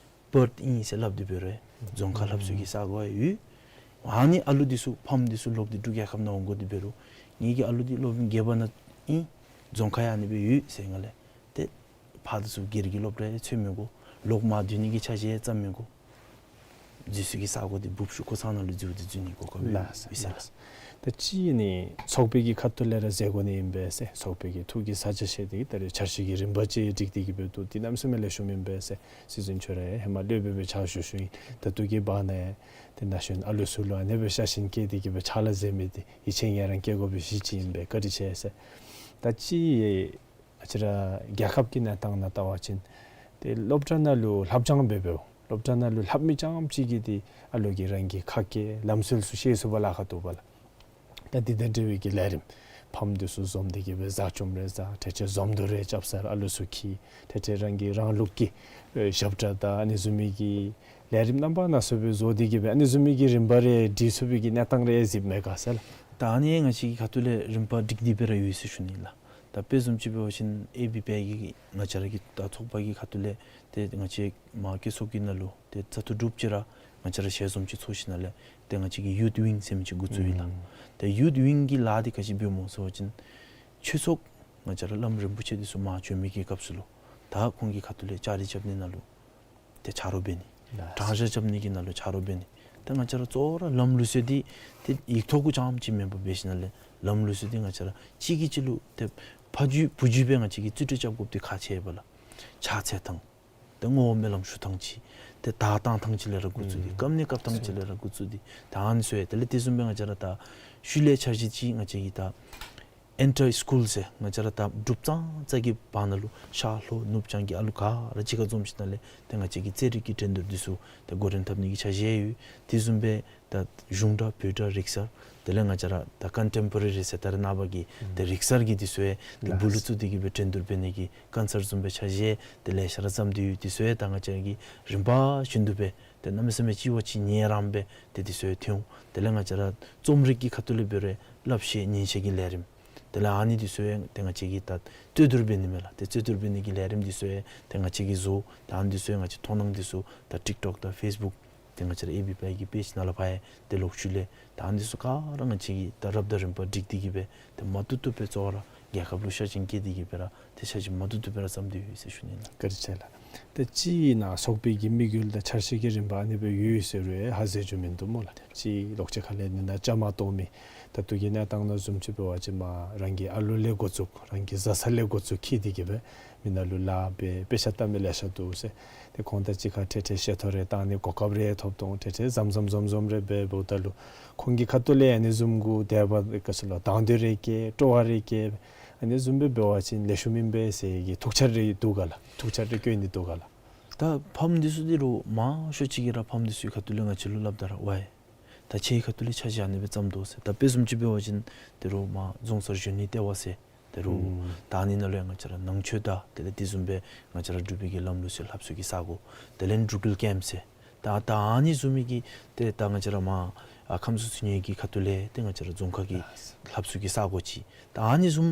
པར་ཨིན་ཟེར་སླབ་སྟེ་འབད་རུང་རྫོང་ཁ་ལྷབ་ས་གི་ས་གོ་ཡང་ཡོད། ཨ་ནི་ཨ་ལུ་འདི་ཚུ་ཕམ་འདི་ཚུ་ལོག་སྟེ་འབྲུག་རྒྱལ་ཁབ་ནང་འོང་དགོ་སྟེ་འབད་རུང་ངེ་གི་ཨ་ལུ་འདི་སློབ་རིམ་བརྒྱད་པ་ནང་ཨིན། རྫོང་ཁ་ཡང་ཨ་ནི་སྦེ་ཡོད་ཟེར་སྒང་ལས་ཏེ་ཕར་འདི་ཚུ་སྒེར་གྱི་སློབ་གྲྭ་ཡང་འཚོལ་མི་དགོ། ལོག་མར་སྡོད་ནི་གི་འཆར་གཞི་ཡང་བརྩམ་མི་དགོ། འཛུལ་ས་གི་ས་གོ་འདི་འབུབ་ཆུ་ཁོ་ཚང་ནང་ལུ་འཛུལ་ཏེ་འཛུལ་ནི་གོ་སྐབས་ཡོད་ཟེར་ལགས། ད་ཅི་ཨ་ནི་ཚོགས་པའི་གི་ཁ་ཐུག་ལས་ར་མཛད་དགོ་ནི་ཨིན་པས་ཟེར། ཚོགས་པའི་གི་ཐུགས་ཀྱི་ས་ཆ་བཤད་དེ་ད་རེས་འཆར་གཞི་གི་རིམ་པ་ཅིག་སྒྲིག་སྟེ་གི་འབད་འདུག། འདི་གནམ་མེད་ས་མེད་ལེགས་ཤོམ་ཨིན་པས་ཟེར། སྲིད་བཙོན་ཁྱོད་ར་ཡང་ཧེ་མ་སློབ་དཔོན་སྦེ་ཕྱག་ཞུ་ཞུཝ་ཨིན། ད་ལྟོ་གི་བར་ན་ཡང་ཏེ་ན་གཞོན་ཨ་ལུ་ཚུ་ལུ་ཨ་ནེ་སྦེ་ཤ་ཞེན་བསྐྱེད་དེ་གི་སྦེ་ཕྱག་ལཱ་མཛད་མི་འདི་ཡིད་ཆེས་ངལ་རངས་བསྐྱེད་དགོ་པའི་གཞི་ཅིག་ཨིན་པས། བཀའ་དྲིན་ཆེ་ཟེར། ད་ཅི་ཨ་ཙི་ར་རྒྱལ་ཁབ་ཀྱི་གནས་སྟངས་ནང་བལྟ་བ་ཅིན་ཏེ་སློབ་གྲྭ་ནང་ལུ་ལྷབ་སྦྱང་འབད་འབདཝ་སློབ་གྲྭ་ནང་ལུ་ལྷབ་མི་རྐྱངམ་ཅིག་གིས་འདི་ཨ་ལུ་གིས་རང་གི་ཁ་སྐད་ལམ་སྲོལ་ཚུ་ཤེས་ཚུགས་པར་ལཱ་ཁག་འདུག་པ་ལགས། ད་འདི་དང་འབྲེལ་བའི་གི་ལས་རིམ་ཕམ་འདི་ཚུ་འཛོམས་ཏེ་གི་སྦེ་བཟའ་བཅའམ་རེ་བཟའ། ཏེ་ཏེ་འཛོམས་འདུ་རེ་རྐྱབ་སར་ཨ་ལུ་ཚུ་འཁྱིད། ཏེ་ཏེ་རང་གི་རང་ལུགས་ཀྱི་ཨེ་ཞབས་ཁྲ་དང་ཨ་ནི་བཟུམ་མའི་གི་ལས་རིམ་རྣམ་པ་སྣ་ཚོགས་སྦེ་བཟོ་སྟེ་གི་སྦེ་ཨ་ནི་བཟུམ་མའི་གི་རིམ་པ་རེ་སྒྲིག་ཚུགས་པའི་གི་གནས་སྟངས་རེ་གཟིགསཔ་མས་ག་ཟེར་ལགས། ད་ཨ་ནི་ང་བཅས་ཀྱི་ཁ་ཐུག་ལས་རིམ་པ་སྒྲིག་སྟེ་སྦེ་ར་ཡོད་ཟེར་ཞུ་ནི་ལགས། ད་དཔེ་བཟུམ་ཅིག་འབད་བ་ཅིན་ཨེ་བི་པི་གི་ང་བཅས་ར་གི་ད་ཚོགས་པ་གི་ཁ་ཐུག་ལས་ཏེ་ང་བཅས་མར་བཀོད་ཚོགས་ཀྱི་ནང་ལུ་ཏེ་བཙག་འཐུ་གྲུབ་ཅི་ར་ང་བཅས་ར་ཞལ་འཛོམས་ཅིག་ཚོགས་ཞིནམ་ལས་ཏེ་ང་བཅས་ཀྱི་ཡུཐ་ཝིང་ཟེར་མི་ཅིག་འགོ་བཙུགས་ཡི་ལགས། ཨུམ། ཏེ་ཡུཐ་ཝིང་གི་ལཱ་འདི་ག་ཅི་འབདཝ་སྨོ་ཟེར་བ་ཅིན་ཆོས་ཚོགས་ང་བཅས་ར་བླམ་རིན་པོ་ཆེ་འདི་ཚུ་མར་བྱོན་མི་གི་སྐབས་སུ་ལུ་ད་ཁོང་གི་ཁ་ཐུག་ལས་བཅའ་སྒྲིག་རྐྱབ་ནི་ནང་ལུ་ཏེ་ཆ་རོགས་འབད་ནི། ལགས། དྲང་བཞག་རྐྱབ་ནི་གི་ནང་ལུ་ཆ་རོགས་འབད་ནི། ཏེ་ང་བཅས་ར་གཙོ་བོ་ར་ལམ་ལུགས་སྲོལ་འདི་ཏེ་ཡིག་ཐོག་གུ་རྐྱངམ་ཅིག་མེན་པར་འབད་ཞིནམ་ལས་ལམ་ལུགས་སྲོལ་འདི་ང་བཅས་ར་གཅིག་གིས་གཅིག་ལུ་ཏེ་ཕ་རྒྱུད་བུ་རྒྱུད་སྦེ་ང་བཅས་ཀྱིས་རྩིས་སྤྲོད་རྐྱབ་དགོཔ་འདི་ཁག་ཆེ་བས་ལགས། ཕྱག་འཚལ་ཐངས། ཏེ་བསྔོ་བ་སྨོན་ལམ་ཞུ་ཐངས་ཅིག། ཏེ་བརྡ་བཏང་ཐངས་ཅིག་ལས་ར་འགོ་བཙུགས་ཏེ། ཨུམ། བཀབ་ནི་བཀབ་ཐངས་ཅིག་ལས་ར་འགོ་བཙུགས་ཏེ། ད་ཨ་ནི་ཚུ་ཡང་དེ་ལས་དེ་བཟུམ་སྦེ་ང་བཅས་ར་ད་ཤུལ་ལས་འཆར་གཞི་ཅིག་ང་བཅས་ཀྱིས་ད་ཨིན་ཊར་སི་ཀུལ་ཟེར་ང་བཅས་ར་ད་འབྲུགཔ་ཙང་ཙ་གི་བར་ན་ལུ་ཤར་ལྷོ་ནུབ་བྱང་གི་ཨ་ལུ་ག་ར་གཅིག་ཁར་འཛོམས་ཞིནམ་ལས་ཏེ་ང་བཅས་ཀྱིས་རྩེད་རིགས་ཀྱི་འགྲན་བསྡུར་འདི་ཚུ་ཏེ་འགོ་འདྲེན་འཐབ་ནི་གི་འཆར་གཞི་ཡོད། དེ་བཟུམ་སྦེ་ད་གཞུང་སྒྲ་བོད་སྒྲ་རིག་གསར། དེ་ལས་ང་བཅས་ར་ད་ཀོན་ཊེམ་པོ་རེ་རི་ཟེར་ད་རེས་ནངས་པ་གི་ཨུམ། ཏེ་རིག་གསར་གྱི་འདི་ཚུ་ཡང་ཏེ་ལགས། སྦུག་ལུ་བཙུགས་ཏེ་གི་སྦེ་འགྲན་བསྡུར་འབད་ནི་གི་ཀོན་སརཊ་བཟུམ་སྦེ་འཆར་གཞི་ཡང་ཏེ་ལེ་ཤ་ར་བརྩམས་ཏེ་ཡོད། འདི་ཚུ་ཡང་ད་ང་བཅས་ཀྱིས་རིམ་པ་བཞིན་དུ་སྦེ་ཏེ་གནམ་མེད་ས་མེད་གཅིག་བ་གཅིག་ཉེ་རང་སྦེ་ཏེ་འདི་ཚུ་ཡང་ཐོན་འོང་། དེ་ལས་ང་བཅས་ར་རྩོམ་རིག་གི་ཁ་ཐུག་ལས་འབད་རུང་བསླབ་བཤད་ཉན་བཤད་ཀྱི་ལས་རིམ། དེ་ལས་ཨ་ནི་འདི་ཚུ་ཡང་ཏེ་ང་བཅས་ཀྱིས་ད་རྩོད་བསྡུར་འབད་ནི་མས་ལགས། ཏེ་རྩོད་བསྡུར་འབད་ནི་གི་ལས་རིམ་འདི་ཚུ་ཡང་ཏེ་ང་བཅས་ཀྱིས་བཟོ། ད་ཨ་ནི་འདི་ཚུ་ཡང་ང་བཅས་མཐོང་སྣང་འདི་ཚུ་ད་ཊིཀ་ཊོཀ་དང་ཕེསི་བུཀ་ཏེ་ང་བཅས་ར་ཨེ་བི་པའི་གི་པེཇ་ནང་ལུ་ཕར་ཡང་ཏེ་ལོག་ཤུལ་ལས་ད་ཨ་ནི་ཚུ་ག་ར་ང་བཅས་ཀྱིས་ད་རབ་དང་རིམ་པ་བསྒྲིགས་ཏེ་གི་སྦེ་ཏེ་མ་བཏུབ་བཏུབ་སྦེ་གཙོ་བོ་ར་རྒྱལ་ཁབ་ལུ་ཤ་ཞེན་བསྐྱེད་དེ་གི་སྦེ་ར་ཏེ་འཆར་གཞི་མ་བཏུབ་བཏུབ་སྦེ་ར་བརྩམས་ཏེ་ཡོད་ཟེར་ཞུ་ནི་ལགས། བཀའ་དྲིན་ཆེ་ལགས། ཏེ་གཅིག་ནང་ཚོགས་པའི་གི་དམིགས་ཡུལ་དང་འཆར་གཞི་གི་རིམ་པ་ཨ་ནི་སྦེ་ཡོད་ཟེར་རུང་ཧ་ཟེར་རྒྱུ་མིན་འདུག་སྨོ་ལགས། གཅིག་ལོག་ཅི་ཁ་ལས་ནི་ནཱ་བཅའ་མར་གཏོགས་མི་ད་ལྟོ་གི་གནས་སྟངས་ནང་བཟུམ་ཅིག་འབད་བ་ཅིན་མར་རང་གི་ཨ་ལོ་ལས་འགོ་བཙུགས་རང་གི་བཟའ་ཚང་ལས་འགོ་བཙུགས་འཁྱིད་དེ་གི་སྦེ་མི་ནང་ལུ་ལཱ་འབད་དཔེ་ཆ་ལྟ་མི་ལེ་ཤ་འདུག་ཟེར། ཏེ་ཁོང་དང་གཅིག་ཁར་འཕྲལ་འཕྲལ་ཞལ་ཏོག་རེ་བཏང་ནི་གོ་སྐབས་རེ་ཐོབ་དོ་འོང་། འཕྲལ་འཕྲལ་འཛོམས་འཛོམས་འཛོམས་འཛོམས་རེ་འབད་འབདཝ་ད་ལུ་ཁོང་གི་ཁ་ཐུག་ལས་ཨ་ནི་བཟུམ་གུ་དེ་སྦེ་ག་ཅི་ལོ་དང་འདོད་རེ་བསྐྱེད་སྤྲོ་བ་རེ་བསྐྱེད་ཨ་ནི་བཟུམ་སྦེ་འབད་བ་ཅིན་ལེགས་ཤོམ་ཨིན་པས་ཟེར་གྱི་ཐུགས་འཆར་རེ་འདུག་ག་ལགས། ཐུགས་འཆར་རེ་བསྐྱོན་ནི་འདུག་ག་ལགས། ད་ཕམ་འདི་ཚུ་འདི་རུང་མང་ཤོས་ཅིག་གིས་ར་ཕམ་འདི་ཚུ་གི་ཁ་ཐུག་ལས་ང་བཅས་ལུ་སླབ་ད་ར་ཝའི་ད་ཁྱེད་ཁ་ཐུག་ལས་འཆར་གཞི་ཨ་ནི་སྦེ་བརྩམས་དོ་ཟེར། ད་དཔེ་བཟུམ་ཅིག་འབད་བ་ཅིན་དེ་རུང་མར་རྫོང་སར་གཞོན་ནུའི་ལྟེ་བ་ཟེར། དེ་རུང་ཨུམ། ད་ཨ་ནི་ནང་ལུ་ཡང་ང་བཅས་ར་ནང་ཆོས་དང་དེ་ལས་དེ་བཟུམ་སྦེ་ང་བཅས་ར་འབྲུག་པའི་གི་ལམ་ལུགས་ཟེར་ལྷབ་ཚུགས་ཀྱི་ས་སྒོ། དེ་ལས་འབྲུག་རྒྱལ་ཀེམཔ་ཟེར། ད་ད་ཨ་ནི་བཟུམ་མའི་གི་ཏེ་ད་ང་བཅས་ར་མར་ཨ་ཁམས་གསུམ་འཚོ་བ་གི་ཁ་ཐུག་ལས་ཏེ་ང་བཅས་ར་རྫོང་ཁག་གི་ལྷབ་ཚུགས་ཀྱི་ས་སྒོ་ཅིག། ད་ཨ་ནི་བཟུམ་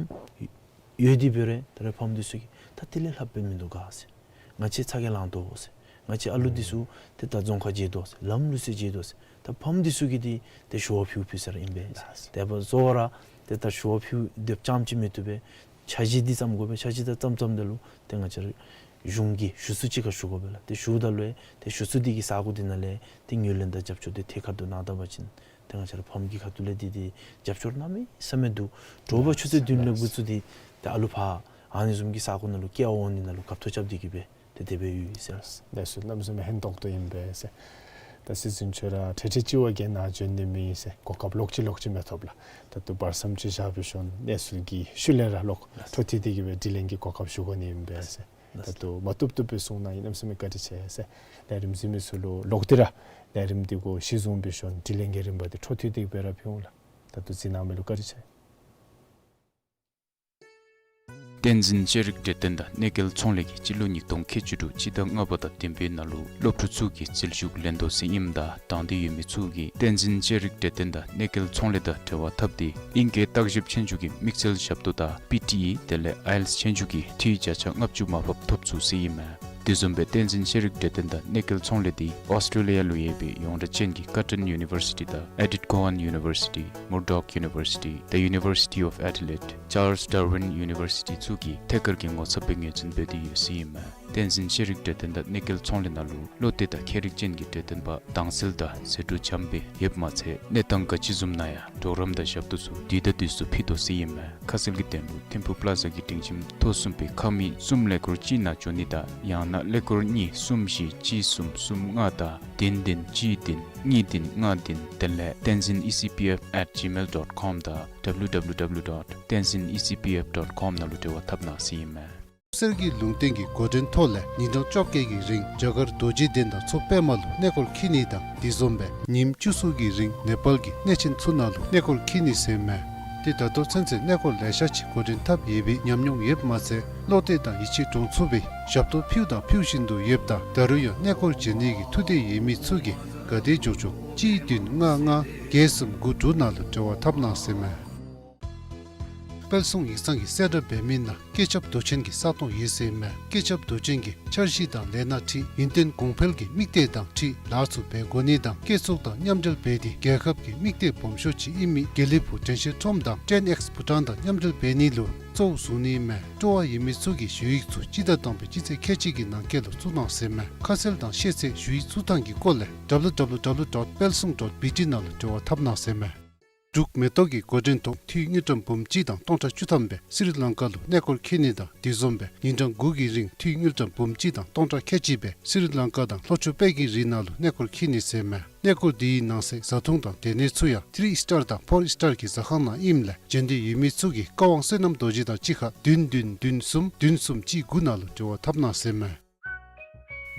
ཡོད་དེ་འབད་རུང་ད་རེས་ཕམ་འདི་ཚུ་གིས་ད་དེ་ལས་ལྷགཔ་སྦེ་མིན་འདུག་ག་ཟེར། ང་བཅས་ཚ་གྱང་ལང་དོ་ཟེར། ང་བཅས་ཨ་ལུ་འདི་ཚུ་ཏེ་ད་རྫོང་ཁ་བརྗེད་དོ་ཟེར། ལམ་ལུགས་ཟེར་བརྗེད་དོ་ཟེར། ད་ཕམ་འདི་ཚུ་གིས་འདི་ཏེ་ཞུ་བ་ཕུལ་ཕུལ་ཟེར་ཨིན་པས་ཟེར། དེ་འབདཝ་ད་གཙོ་བོ་ར་ཏེ་ད་ཞུ་བ་ཕུལ་སྡོདཔ་རྐྱངམ་ཅིག་མི་བཏུབ་པས། འཆར་གཞི་འདི་བརྩམ་དགོ་པས། འཆར་གཞི་ད་བརྩམ་བརྩམ་ད་ལུ་ཏེ་ང་བཅས་ར་གཞུང་གི་ཞུ་གསོ་ཅིག་ཁར་ཞུ་དགོ་པས་ལགས། ཏེ་ཞུཝ་ད་ལུ་ཡང་ཏེ་ཞུ་གསོ་འདི་གི་ས་སྒོ་འདི་ནང་ལས་ཏེ་ངོས་ལེན་དང་རྒྱབ་སྐྱོར་འདི་ཐད་ཀར་དུ་གནང་ད་པ་ཅིན་ཏེ་ང་བཅས་ར་ཕམ་གྱི་ཁ་ཐུག་ལས་འདི་འདི་རྒྱབ་སྐྱོར་གནམ་མེད་ས་མེད་འདུག། དྲོ་པ་ཆུ་ཚོད་བདུན་ལས་འགོ་བཙུགས་ཏེ་ཏེ་ཨ་ལུ་ཕར་ཨ་ནི་བཟུམ་གྱི་ས་སྒོ་ནང་ལུ་སྐྱེལ་འོང་ནི་ནང་ལུ་ཁ་ཐུག་རྐྱབ་སྟེ་གི་སྦེ་ཏེ་དེ་སྦེ་ཡོད་ཟེར། ལགས་སོ། གནམ་མེད་ས་མེད་ཕན་ཐོགས་ཏོག་ཏོ་ཨིན་པས་ཟེར། ད་སྲིད་འཛིན་ཁྱོད་ར་འཕྲལ་འཕྲལ་གཅིག་བ་གིས་ནཱ་བྱོན་ནི་མེད་ཟེར། གོ་སྐབས་ལོག་ཅི་ལོག་ཅི་མི་ཐོབ་ལགས། ད་ལྟོ་བར་མཚམས་ཅིག་བཞག་སྦེ་ཞིནམ་གནས་ཚུལ་གྱི་ཤུལ་ལས་ར་ལོག་འཕྲོ་མཐུད་དེ་གི་སྦེ་དྲི་ལན་གྱི་གོ་སྐབས་ཞུ་དགོ་ནི་ཨིན་པས་ཟེར། ད་ལྟོ་མ་བཏུབ་བཏུབ་སྦེ་གསུངས་གནང་ཡི། གནམ་མེད་ས་མེད་བཀའ་དྲིན་ཆེ་ཟེར། ལས་རིམ་གཟིགས་མི་ཚུ་ལུ་ལོག་སྟེ་ར་ལས་རིམ་འདི་གུ་གཞི་བཟུང་སྦེ་ཞིནམ་དྲི་ལན་གྱི་རིམ་པ་འདི་འཕྲོ་མཐུད་དེ་གི་སྦེ་ར་ཕུལ་འོང་ལགས། ད་ལྟོ་གཟིགས་གནང་མི་ལུ་བཀའ་དྲིན་ཆེ། བསྟན་འཛིན་ཤེས་རིག་གྲོས་སྟོན་དང་གནས་སྐལ་ཚོང་ལས་ཀྱིས་སྤྱི་ལོ་ཉིས་སྟོང་ཁལ་གཅིག་དྲུག་སྤྱི་ཟླ་ལྔ་པ་དང་བདུན་པའི་ནང་ལུ་སློབ་ཕྲུག་ཚུ་གི་རྩིས་ཞུགས་ལེན་དོ་ཟེར་ཨིནམ་ད་དང་འདོད་ཡོད་མི་ཚུ་གིས་བསྟན་འཛིན་ཤེས་རིག་གྲོས་སྟོན་དང་གནས་སྐལ་ཚོང་ལས་དང་འབྲེལ་བ་འཐབ་སྟེ་ཨིང་སྐད་བརྟག་ཞིབ་ཆོས་རྒྱུགས་ཀྱི་དམིགས་བསལ་ཞབས་ཏོག་དང་པི་ཊི་ཨི་དེ་ལས་ཨའི་ཨེལ་ཊི་ཨེསི་ཆོས་རྒྱུགས་ཀྱི་འཐུས་བརྒྱ་ཆ་ལྔ་བཅུ་མར་ཕབ་ཐོབ་ཚུགས་ཟེར་ཨིན་མས། དེ་བཟུམ་སྦེ་བསྟན་འཛིན་ཤེས་རིག་གྲོས་སྟོན་དང་གནས་སྐལ་ཚོང་ལས་འདི་ཨོསི་ཊེ་ལི་ཡ་ལུ་ཡོད་པའི་ཡོངས་གྲགས་ཅན་གྱི་ཀར་ཊོན་ཡུ་ནི་བར་སི་ཊི་དང་ཨེ་ཌིཐ་ཀོ་ཝཱན་ཡུ་ནི་བར་སི་ཊི། མུར་ཌོག་ཡུ་ནི་བར་སི་ཊི། The University of Adelaide། ཅཱརལས་ཌར་ཝིན་ཡུ་ནི་བར་སི་ཊི་ཚུ་གིས་ཐད་ཀར་གྱི་ངོ་ཚབ་སྦེ་ངོས་འཛིན་འབད་དེ་ཡོད་ཟེར་ཨིན་མས། བསྟན་འཛིན་ཤེས་རིག་གྲོས་སྟོན་དང་གནས་སྐལ་ཚོང་ལས་ནང་ལུ་བློ་གཏད་དང་མཁས་རིག་ཅན་གྱི་གྲོས་སྟོན་པ་དྭངས་གསལ་དང་ཟད་འགྲོ་འཇམ་དཔལ་ཡོདཔ་མ་ཚད་གནས་སྟངས་ག་ཅི་བཟུམ་ནང་ཡང་གྲོགས་རམ་དང་ཞབས་ཏོག་ཚུ་དུས་དང་དུས་སུ་ཕུལ་དོ་ཟེར་ཨིན་མས། ཁ་གསལ་གྱི་དོན་ལུ་ཐིམ་ཕུག་པ་ལ་ཛ་གི་སྒྲིང་ཁྱིམ་ཐོག་གསུམ་པའི་ཁང་མིག་གསུམ་ཀླད་ཀོར་གཅིག་ནང་འབྱོན་ནི་དང་ཡང་ན་ཀླད་ཀོར་གཉིས་གསུམ་བཞི་གཅིག་གསུམ་གསུམ་ལྔ་དང་བདུན་བདུན་གཅིག་བདུན་གཉིས་བདུན་ལྔ་བདུན་དེ་ལས་tenzin E C P F at gmail dot com དང་W W W dot tenzin E C P F dot com ནང་ལུ་འབྲེལ་བ་འཐབ་གནང་ཟེར་ཨིན་མས། གསེར་གྱི་ལུང་བསྟན་གྱི་འགོ་འདྲེན་ཐོག་ལས་ཉིན་གྲངས་བཅོ་བརྒྱད་ཀྱི་རིང་རྒྱ་གར་རྡོ་རྗེ་གདན་དང་མཚོ་པདྨ་ལུ་གནས་སྐོར་འཁྱིད་ནི་དང་དེ་བཟུམ་སྦེ་ཉིནམ་བཅུ་གསུམ་གྱི་རིང་ནེ་པཱལ་གྱི་གནས་ཆེན་ཚུ་ནང་ལུ་གནས་སྐོར་འཁྱིད་ནི་ཟེར་མས། ཏེ་ད་ལྟོ་ཚུན་ཚོད་གནས་སྐོར་ལེ་ཤ་ཅིག་འགོ་འདྲེན་འཐབ་ཡོད་པའི་ཉམས་མྱོང་ཡོདཔ་མ་ཚད་བློ་གཏད་དང་ཡིད་ཆེས་འདྲོངས་ཚུགས་པའི་ཞབས་ཏོག་ཕུལ་དང་ཕུལ་བཞིན་དུ་ཡོདཔ་ད་ད་རུང་ཡང་གནས་སྐོར་མཇལ་ནི་གི་ཐུགས་འདོད་ཡོད་མི་ཚུ་གིས་ག་དེ་མགྱོགས་མགྱོགས་གཅིག་བདུན་ལྔ་ལྔ་བརྒྱད་གསུམ་དགུ་དྲུག་ནང་ལུ་འབྲེལ་བ་འཐབ་གནང་ཟེར་མས། དཔལ་གསུང་ཡིག་ཚང་གིས་གསལ་བསྒྲགས་འབད་མི་ནང་ཀེ་ཆབ་མདོ་ཆེན་གྱི་ས་སྟོང་ཡོད་ཟེར་མས། ཀེ་ཆབ་མདོ་ཆེན་གྱི་འཆར་གཞི་དང་ལས་སྣ་འཁྲིལ་ཡུན་བརྟན་གོང་འཕེལ་གྱི་དམིགས་གཏད་དང་འཁྲིལ་ལཱ་ཚུ་འབད་དགོ་ནི་དང་བཀོད་ཚོགས་དང་མཉམ་འབྲེལ་འབད་དེ་རྒྱལ་ཁབ་ཀྱི་དམིགས་གཏད་སྦོམ་ཤོས་ཅིག་ཨིན་མི་དགེ་ལེགས་ཕུག་དྲན་ཤེས་ཁྲོམ་དང་ཊེན་ཨེགསི་བྷུ་ཊཱན་དང་མཉམ་འབྲེལ་འབད་ནི་ལུ་གཙོ་བོ་བཟུང་ནི་མས། སྤྲོ་བ་ཡོད་མི་ཚུ་གིས་ཞུ་ཡིག་ཚུ་སྤྱི་ཟླ་དང་པའི་སྤྱི་ཚེས་ཁལ་གཅིག་གི་ནང་འཁོད་ལུ་བཙུགས་གནང་ཟེར་མས། ཁ་གསལ་དང་ཤེས་ཚད་ཞུ་ཡིག་བཙུགས་ཐངས་ཀྱི་སྐོར་ལས་W W W dot palsung dot B T ནང་ལུ་འབྲེལ་བ་འཐབ་གནང་ཟེར་མས། འབྲུག་མེ་ཏོག་གི་འགོ་འདྲེན་ཐོག་འཐུས་དངུལ་ཀྲམ་འབུམ་གཅིག་དང་སྟོང་ཕྲག་བཅུ་ཐམ་སྦེ་སི་རི་ལང་ཀ་ལུ་གནས་སྐོར་འཁྱིད་ནི་དང་དེ་བཟུམ་སྦེ་ཉིན་གྲངས་དགུ་གི་རིང་འཐུས་དངུལ་ཀྲམ་འབུམ་གཅིག་དང་སྟོང་ཕྲག་ཁལ་གཅིག་སྦེ་སི་རི་ལང་ཀ་དང་ལྷོ་ཕྱོགས་དཔལ་གྱི་རི་ནང་ལུ་གནས་སྐོར་འཁྱིད་ནི་ཟེར་མས། གནས་སྐོར་དེའི་ནང་གསེས་བཟའ་འཐུང་དང་སྡོད་གནས་ཚུ་ཡང་ཐི་རི་ཨིས་ཊར་དང་ཕོར་ཨིས་ཊར་གྱི་ཟ་ཁང་ནང་ཨིནམ་ལས་བྱོན་འདོད་ཡོད་མི་ཚུ་གིས་བཀའ་དབང་བསོད་ནམས་རྡོ་རྗེ་དང་གཅིག་ཁར་བདུན་བདུན་བདུན་གསུམ་བདུན་གསུམ་གཅིག་དགུ་ནང་ལུ་འབྲེལ་བ་འཐབ་གནང་ཟེར་མས།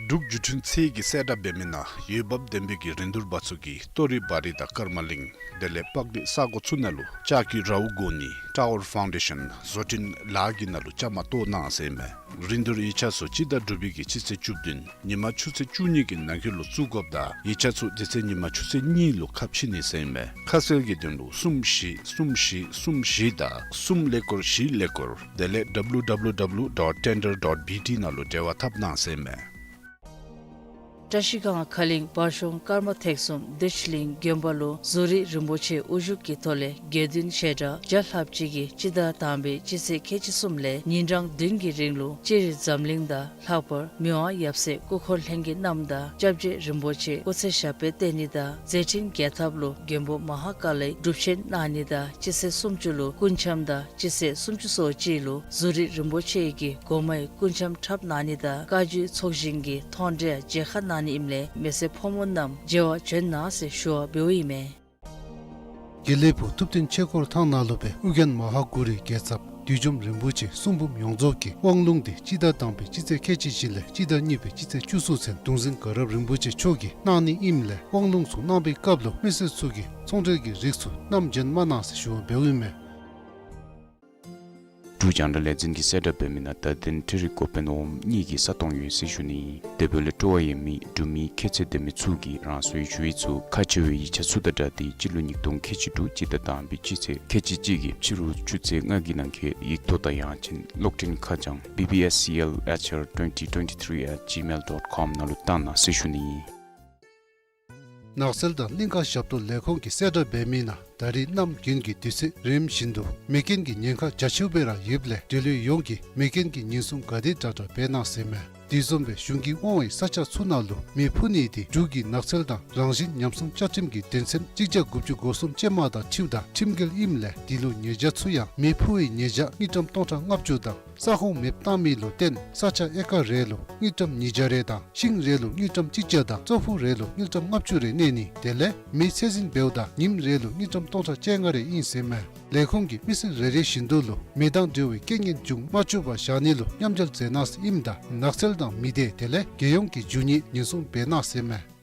འབྲུག་བརྒྱུད་འཕྲིན་ཚད་ཀྱིས་གསལ་བསྒྲགས་འབད་མི་ནང་འོས་འབབ་ལྡན་པའི་གི་རིན་བསྡུར་པ་ཚུ་གིས་ཏོ་རི་བ་རི་དང་ཀརྨ་གླིང་དེ་ལས་པག་གླིང་ས་གོ་ཚུ་ནང་ལུ་ལྕགས་ཀྱི་རཝ་བསྒོར་ནི་ཊ་ཝར་ཕའུན་ཌེ་ཤཱན་བཟོ་སྐྲུན་ལཱ་གི་ནང་ལུ་བཅའ་མར་གཏོགས་གནང་ཟེར་མས། རིན་བསྡུར་ཡིག་ཆ་ཚུ་སྤྱི་ཟླ་དྲུག་པའི་གི་སྤྱི་ཚེས་བཅུ་བདུན་ཉིན་མ་ཆུ་ཚོད་བཅུ་གཉིས་ཀྱི་ནང་འཁོད་ལུ་བཙུགས་དགོཔ་དང་ཡིག་ཆ་ཚུ་དེ་ཚེ་ཉིན་མ་ཆུ་ཚོད་གཉིས་ལུ་ཁ་ཕྱེ་ནི་ཟེར་མས། ཁ་གསལ་གྱི་དོན་ལུ་གསུམ་བཞི་གསུམ་བཞི་གསུམ་བཞི་དང་གསུམ་ཀླད་ཀོར་བཞི་ཀླད་ཀོར་དེ་ལས་ཌབ་ལུ་ཌབ་ལུ་ཌབ་ལུ་ཌོཊ་ཊེན་ཌར་ཌོཊ་བི་ཊི་ནང་ལུ་འབྲེལ་བ་འཐབ་གནང་ཟེར་མས། བཀྲ་ཤིས་སྒང་ཁ་གླིང་བར་གཤོང་ཀརྨ་ཐེག་གསུམ་བདེ་ཆེན་གླིང་དགོན་པ་ལུ་ཛོ་རི་རིན་པོ་ཆེ་དབུ་བཞུགས་ཀྱི་ཐོག་ལས་དགེ་འདུན་བཤད་གྲྭ་བརྒྱ་ལྷགཔ་ཅིག་གིས་སྤྱི་ཟླ་དང་པའི་སྤྱི་ཚེས་ཁལ་གཅིག་གསུམ་ལས་ཉིན་གྲངས་བདུན་གྱི་རིང་ལུ་ལྕགས་རི་འཛམ་གླིང་དང་ལྷག་པར་མི་དབང་ཡབ་སྲས་སྐུ་འཁོར་ལྷན་རྒྱས་རྣམས་དང་སྐྱབས་རྗེ་རིན་པོ་ཆེ་སྐུ་ཚེ་ཞབས་པད་བརྟན་ནི་དང་མཛད་འཕྲིན་རྒྱས་ཐབས་ལུ་མགོན་པོ་མ་ཧཱ་ཀཱ་ལའི་སྒྲུབ་ཆེན་གནང་ནི་དང་སྤྱི་ཚེས་སུམ་ཅུ་ལུ་སྐུ་འཆམ་དང་སྤྱི་ཚེས་སུམ་ཅུ་སོ་གཅིག་ལུ་ཛོ་རི་རིན་པོ་ཆེ་གི་སྒོ་མའི་སྐུ་འཆམ་འཁྲབ་གནང་ནི་དང་བཀའ་བརྒྱུད་ཚོགས་ཞིང་གི་མཐོང་གྲོལ་མཇལ་ཁ་གནང་ནི་ཨིནམ་ལས་མི་སེར་ཕོ་མོ་རྣམས་མཇལ་བར་བྱོན་གནང་ཟེར་ཞུ་བ་འབདཝ་ཨིན་མས། དགེ་ལེགས་ཕུག་ཐུབ་བསྟན་ཆོས་འཁོར་ཐང་ནང་ལུ་སྦེ་ཨོ་རྒྱན་མ་ཧཱ་གུ་རུའི་རྒྱལ་ཚབ་བདུད་འཇོམས་རིན་པོ་ཆེ་གསུང་འབུམ་ཡོངས་རྫོགས་ཀྱི་དབང་ལུང་འདི་སྤྱི་ཟླ་དང་པའི་སྤྱི་ཚེས་ཁལ་གཅིག་བཞི་ལས་སྤྱི་ཟླ་གཉིས་པའི་སྤྱི་ཚེས་བཅུ་གསུམ་ཚུན་གདུང་འཛིན་དགའ་རབ་རིན་པོ་ཆེ་མཆོག་གིས་གནང་ནི་ཨིནམ་ལས་དབང་ལུང་ཚུ་གནང་བའི་སྐབས་ལུ་མི་སེར་ཚུ་གིས་ཚོང་འབྲེལ་གྱི་རིགས་ཚུ་བསྣམས་བྱོན་མ་གནང་ཟེར་ཞུ་བ་འབདཝ་ཨིན་མས། འབྲུག་རྒྱང་བསྒྲགས་ལས་འཛིན་གྱིས་གསལ་བསྒྲགས་འབད་མི་ནང་བརྡ་དོན་འཕྲུལ་རིག་འགོ་དཔོན་འོགམ་གཉིས་ཀྱི་ས་སྟོང་ཡོད་ཟེར་ཞུ་ནི། དེ་འབདཝ་ལས་སྤྲོ་བ་ཡོད་མི་འབྲུག་མི་ཁྱད་ཚད་ལྡན་མི་ཚུ་གིས་རང་སོའི་ཞུ་ཡིག་ཚུ་ཁག་ཆེ་བའི་ཡིག་ཆ་ཚུ་དང་སྦྲགས་ཏེ་སྤྱི་ལོ་ཉིས་སྟོང་ཁལ་གཅིག་དྲུག་སྤྱི་ཟླ་དང་པའི་སྤྱི་ཚེས་ཁལ་གཅིག་གཅིག་གི་ཕྱི་རུ་ཆུ་ཚོད་ལྔ་གི་ནང་འཁོད་ཡིག་ཐོག་དང་ཡང་ཅིན་གློག་འཕྲིན་ཁ་བྱང་B B S C L H R twenty twenty-three at gmail dot com ནང་ལུ་བཏང་གནང་ཟེར་ཞུ་ནི། ནགས་ཚལ་དང་གླིང་ཀ་ཞབས་ཏོག་ལས་ཁུངས་ཀྱིས་གསལ་བསྒྲགས་འབད་མི་ནང་ད་རེས་གནམ་དགུན་གྱི་དུས་ཚོད་རནམ་བཞིན་དུ་མེ་རྐྱེན་གྱི་ཉེན་ཁ་རྒྱ་ཆེཝ་སྦེ་ར་ཡོདཔ་ལས་འབྲེལ་ཡོད་ཡོངས་ཀྱིས་མེ་རྐྱེན་གྱི་ཉེན་སྲུང་ག་དེ་དྲག་དྲག་འབད་གནང་ཟེར་མས། དེ་བཟུམ་སྦེ་གཞུང་གིས་དབང་བའི་ས་ཆ་ཚུ་ནང་ལུ་མེ་ཕུ་ནི་དེ་འབྲུག་གི་ནགས་ཚལ་དང་རང་བཞིན་ཉམས་སྲུང་བཅའ་ཁྲིམས་ཀྱི་དོན་ཚན་གཅིག་བརྒྱ་དགུ་བཅུ་གོ་གསུམ་ཅན་མ་དང་འཁྲིལཝ་ད་ཁྲིམས་འགལ་ཨིནམ་ལས་དེ་ལུ་ཉེས་བྱ་ཚུ་ཡང་མེ་ཕུ་བའི་ཉེས་བྱ་དངུལ་ཀྲམ་སྟོང་ཕྲག་ལྔ་བཅུ་དང་ས་ཁོངས་མེདཔ་བཏང་མི་ལུ་བརྟེན་ས་ཆ་ཨེ་ཀར་རེ་ལུ་དངུལ་ཀྲམ་ཉིས་བརྒྱ་རེ་དང་ཤིང་རེ་ལུ་དངུལ་ཀྲམ་གཅིག་བརྒྱ་དང་ཙོག་ཕུ་རེ་ལུ་དངུལ་ཀྲམ་ལྔ་བཅུ་རེ་གནས་ནི་དེ་ལས་མེ་ཚད་འཛིན་འབདཝ་ད་ཉིནམ་རེ་ལུ་དངུལ་ཀྲམ་སྟོང་ཕྲག་བཅོ་ལྔ་རེ་ཨིན་ཟེར་མས། ལས་ཁུངས་ཀྱིས་མི་སེར་རེ་རེ་བཞིན་དུ་ལུ་མེ་དང་འབྲེལ་བའི་རྐྱེན་ངན་འབྱུང་མ་བཅུག་པར་བཞག་ནི་ལུ་མཉམ་འབྲེལ་མཛད་གནང་ཟེར་ཨིནམ་ད་ནགས་ཚལ་དང་མི་སྡེ་དེ་ལས་རྒྱལ་ཡོངས་ཀྱི་རྒྱུ་དངོས་ཉེན་སྲུང་འབད་གནང་ཟེར་མས།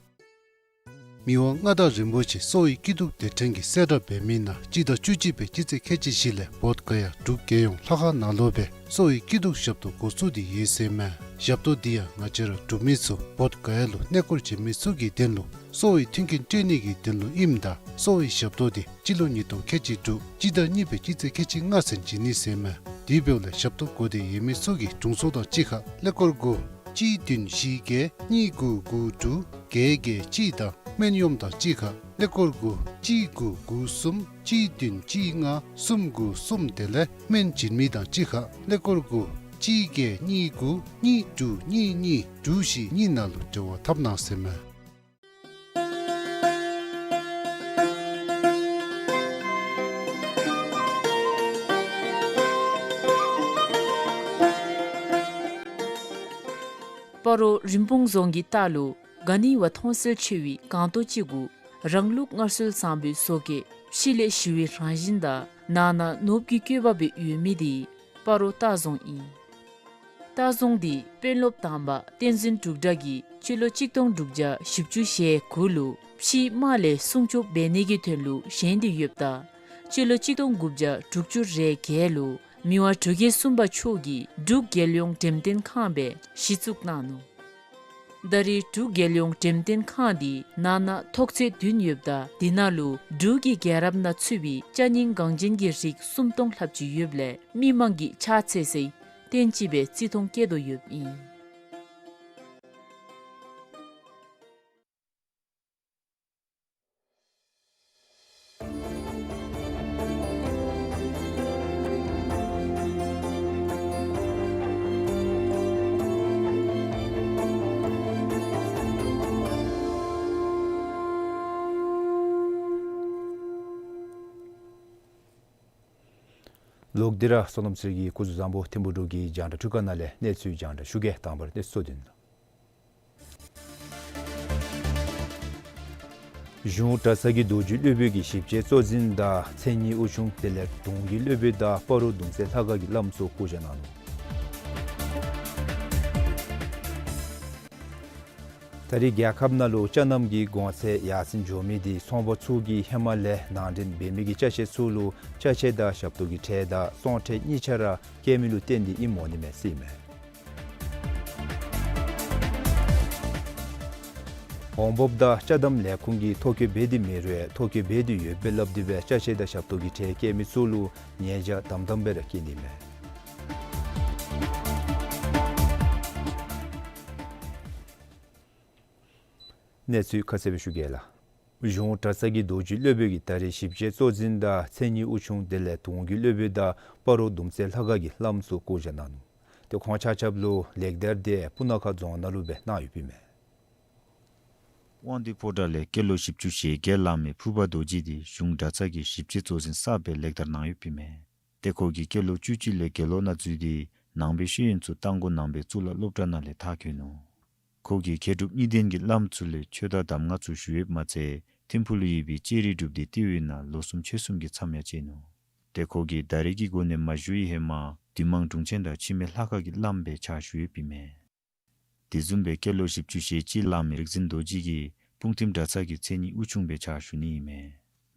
མི་དབང་མངའ་བདག་རིན་པོ་ཆེ་གསོ་བའི་སྐྱིད་སྡུག་སྡེ་ཕྲན་གྱིས་གསལ་བསྒྲགས་འབད་མི་ནང་སྤྱི་ཟླ་བཅུ་གཅིག་པའི་སྤྱི་ཚེས་ཁལ་གཅིག་བཞི་ལས་བོདྷ་ག་ཡ་འབྲུག་རྒྱལ་ཡོངས་ལྷ་ཁང་ནང་ལུ་སྦེ་གསོ་བའི་སྐྱིད་སྡུག་ཞབས་ཏོག་འགོ་བཙུགས་ཏེ་ཡོད་ཟེར་མས། ཞབས་ཏོག་འདི་ཡང་ང་བཅས་ར་འབྲུག་མི་ཚུ་བོདྷ་ག་ཡ་ལུ་གནས་སྐོར་བྱོན་མི་ཚུ་གི་དོན་ལུ་གསོ་བའི་མཐུན་རྐྱེན་སྤྲོད་ནི་གི་དོན་ལུ་ཨིནམ་ད་གསོ་བའི་ཞབས་ཏོག་འདི་སྤྱི་ལོ་ཉིས་སྟོང་ཁལ་གཅིག་དྲུག་སྤྱི་ཟླ་གཉིས་པའི་སྤྱི་ཚེས་ཁལ་གཅིག་ལྔ་ཚུན་བྱིན་ནི་ཟེར་མས། དེ་འབདཝ་ལས་ཞབས་ཏོག་དགོ་སྟེ་ཡོད་མི་ཚུ་གིས་དྲུང་འཚོ་དང་གཅིག་ཁར་ཀླད་ཀོར་དགུ་གཅིག་བདུན་བཞི་བརྒྱད་གཉིས་དགུ་དགུ་དྲུག་བརྒྱད་བརྒྱད་གཅིག་དང་སྨན་གཡོགམ་དང་གཅིག་ཁར་ཀླད་ཀོར་དགུ་གཅིག་དགུ་དགུ་གསུམ་གཅིག་བདུན་གཅིག་ལྔ་གསུམ་དགུ་གསུམ་དེ་ལས་སྨན་བྱིན་མི་དང་གཅིག་ཁར་ཀླད་ཀོར་དགུ་གཅིག་བརྒྱད་གཉིས་དགུ་གཉིས་དྲུག་གཉིས་གཉིས་དྲུག་བཞི་གཉིས་ནང་ལུ་འབྲེལ་བ་འཐབ་གནང་ཟེར་མས། སྤ་རོ་རིན་སྤུངས་རྫོང་གི་ལྟག་ལུ་ག་ནི་བ་མཐོང་གསལ་ཆེ་བའི་སྒང་ཏོག་ཅིག་གུ་རང་ལུགས་སྔར་སྲོལ་བཟང་པོའི་བཟོ་བཀོད་ཕྱི་ལས་ཞི་བའི་རང་བཞིན་དང་ནང་ན་ནོར་བུ་གི་བཀོད་པ་སྦེ་ཡོད་མི་དེ་སྤ་རོ་ལྟ་རྫོང་ཨིན། ལྟ་རྫོང་འདི་དཔོན་སློབ་དང་པ་བསྟན་འཛིན་འབྲུག་གྲགས་ཀྱིས་སྤྱི་ལོ་གཅིག་སྟོང་དྲུག་བརྒྱ་བཞི་བཅུ་ཞེ་དགུ་ལུ་ཕྱིའི་དམག་ལས་སྲུང་སྐྱོབ་འབད་ནི་གི་དོན་ལུ་བཞེངས་ཏེ་ཡོདཔ་ད་སྤྱི་ལོ་གཅིག་སྟོང་དགུ་བརྒྱ་དྲུག་ཅུ་རེ་བརྒྱད་ལུ་མི་དབང་འབྲུག་རྒྱལ་གསུམ་པ་མཆོག་གིས་འབྲུག་རྒྱལ་ཡོངས་འགྲེམས་སྟོན་ཁང་སྦེ་གཞི་བཙུགས་གནང་ནུག། ད་རེས་འབྲུག་རྒྱལ་ཡོངས་འགྲེམས་སྟོན་ཁང་འདི་ནང་ན་ཐོག་ཚད་བདུན་ཡོདཔ་ད་དེ་ནང་ལུ་འབྲུག་གི་རྒྱལ་རབས་ནང་ཚུད་པའི་ཅ་རྙིང་འགངས་ཅན་གྱི་རིགས་སུམ་སྟོང་ལྷགཔ་ཅིག་ཡོདཔ་ལས་མི་མང་གིས་ཕྱག་འཚལ་སའི་རྟེན་ཅིག་སྦེ་བརྩི་མཐོང་བསྐྱེད་དོ་ཡོདཔ་ཨིན། ལོག་སྟེ་ར་བསོད་ནམས་ཚེ་རིང་གིས་སྐུ་གཟུགས་བཟང་པོ་ཐིམ་ཕུག་འབྲུག་གི་རྒྱང་བསྒྲགས་འཕྲུལ་ཁང་ནང་ལས་གནས་ཚུལ་རྒྱང་བསྒྲགས་ཞུ་གེ། དང་པ་ར་གནས་ཚུལ་བསྡུས་ནི། གཞུང་གྲྭ་ཚང་གི་རྡོ་རྗེ་སློབ་དཔོན་གྱིས་ཞིབ་དཔྱད་གཙོ་འཛིན་དང་མཚན་ཉིད་དབུ་ཆུང་དེ་ལས་གདུང་གི་སློབ་དཔོན་དང་སྤ་རོ་གདུང་རྩེ་ལྷ་ཁང་གི་བླམ་ཚུ་བསྐོ་བཞག་གནང་ནུག། ད་རེས་རྒྱལ་ཁབ་ནང་ལུ་ཅ་རྣམ་གྱི་གོང་ཚད་ཡར་སེང་འགྱོ་མི་འདི་ཚོང་པ་ཚུ་གིས་ཧེ་མ་ལས་ནང་འདྲེན་འབད་མི་གི་ཅ་ཆས་ཚུ་ལུ་ཅ་ཆས་དང་ཞབས་ཏོག་གི་ཁྲལ་དང་བཙོང་ཁྲལ་གཉིས་ཆ་ར་བཀལ་མི་ལུ་བརྟེན་ཏེ་ཨིནམ་འོང་ནི་མས་ཟེར་ཨིན་མས། འོང་འབབ་དང་ཅ་དམ་ལས་ཁུངས་ཀྱིས་ཐོ་བཀོད་འབད་དེ་མེད་རུང་ཐོ་བཀོད་འབད་དེ་ཡོདཔ་སྦེ་སླབ་སྟེ་སྦེ་ཅ་ཆས་དང་ཞབས་ཏོག་གི་ཁྲལ་བཀལ་མི་ཚུ་ལུ་ཉེས་བྱ་དམ་དམ་སྦེ་ར་བཀལ་ནི་མས། གནས་ཚུལ་ཁ་གསལ་སྦེ་ཞུ་གེ་ལགས། གཞུང་གྲྭ་ཚང་གི་རྡོ་རྗེ་སློབ་དཔོན་གྱིས་ད་རེས་ཞིབ་དཔྱད་གཙོ་འཛིན་དང་མཚན་ཉིད་དབུ་ཆུང་དེ་ལས་གདུང་གི་སློབ་དཔོན་དང་སྤ་རོ་གདུང་རྩེ་ལྷ་ཁང་གི་བླམ་ཚུ་བསྐོ་བཞག་གནང་ནུག། ཏེ་ཁོང་ཆ་ཁྱབ་ལུ་ལེགས་དར་དེ་སྤུ་ན་ཁ་རྫོང་ནང་ལུ་སྦེ་གནང་ཡོདཔ་ཨིན་མས། དབང་འདུས་ཕོ་བྲང་ལས་སྐྱེས་ལོ་བཞི་བཅུ་ཞེ་བརྒྱད་ལང་མི་ཕུར་པ་རྡོ་རྗེ་འདི་གཞུང་གྲྭ་ཚང་གི་ཞིབ་དཔྱད་གཙོ་འཛིན་གསརཔ་སྦེ་ལེགས་དར་གནང་ཡོདཔ་ཨིན་མས། ཏེ་ཁོ་གིས་སྐྱེས་ལོ་བཅུ་གཅིག་ལས་དགེ་སློང་ནང་འཛུལ་ཏེ་ནང་པའི་ཤེས་ཡོན་ཚུ་རྟ་མགོ་ནང་པའི་གཙུག་ལག་སློབ་གྲྭ་ནང་ལས་མཐར་འཁྱོལ་ནུག། ཁོ་གིས་མཁས་གྲུབ་གཉིས་ལྡན་གྱི་བླམ་ཚུ་ལས་ཆོས་དང་གདམས་ངག་ཚུ་ཞུ་ཡོདཔ་མ་ཚད་ཐིམ་ཕུག་ལུ་ཡོད་པའི་ལྕགས་རི་སྒྲུབ་སྡེ་ལྟེ་བའི་ནང་ལོ་གསུམ་ཕྱོགས་གསུམ་གྱི་མཚམས་ཡང་བཅད་ནུག། ཏེ་ཁོ་གིས་ཟླ་རེ་གི་སྒོ་ནས་མ་ཞུ་བའི་ཧེ་མ་འདུས་མང་དྲུང་ཆེན་དང་འཆི་མེད་ལྷ་ཁང་གི་བླམ་སྦེ་ཕྱག་ཞུ་ཡོདཔ་ཨིན་མས། དེ་བཟུམ་སྦེ་སྐྱེས་ལོ་བཞི་བཅུ་ཞེ་གཅིག་ལང་མི་རིག་འཛིན་རྡོ་རྗེ་གིས་སྤུངས་ཐིམ་གྲྭ་ཚང་གི་མཚན་ཉིད་དབུ་ཆུང་སྦེ་ཕྱག་ཞུ་ནི་ཨིན་མས།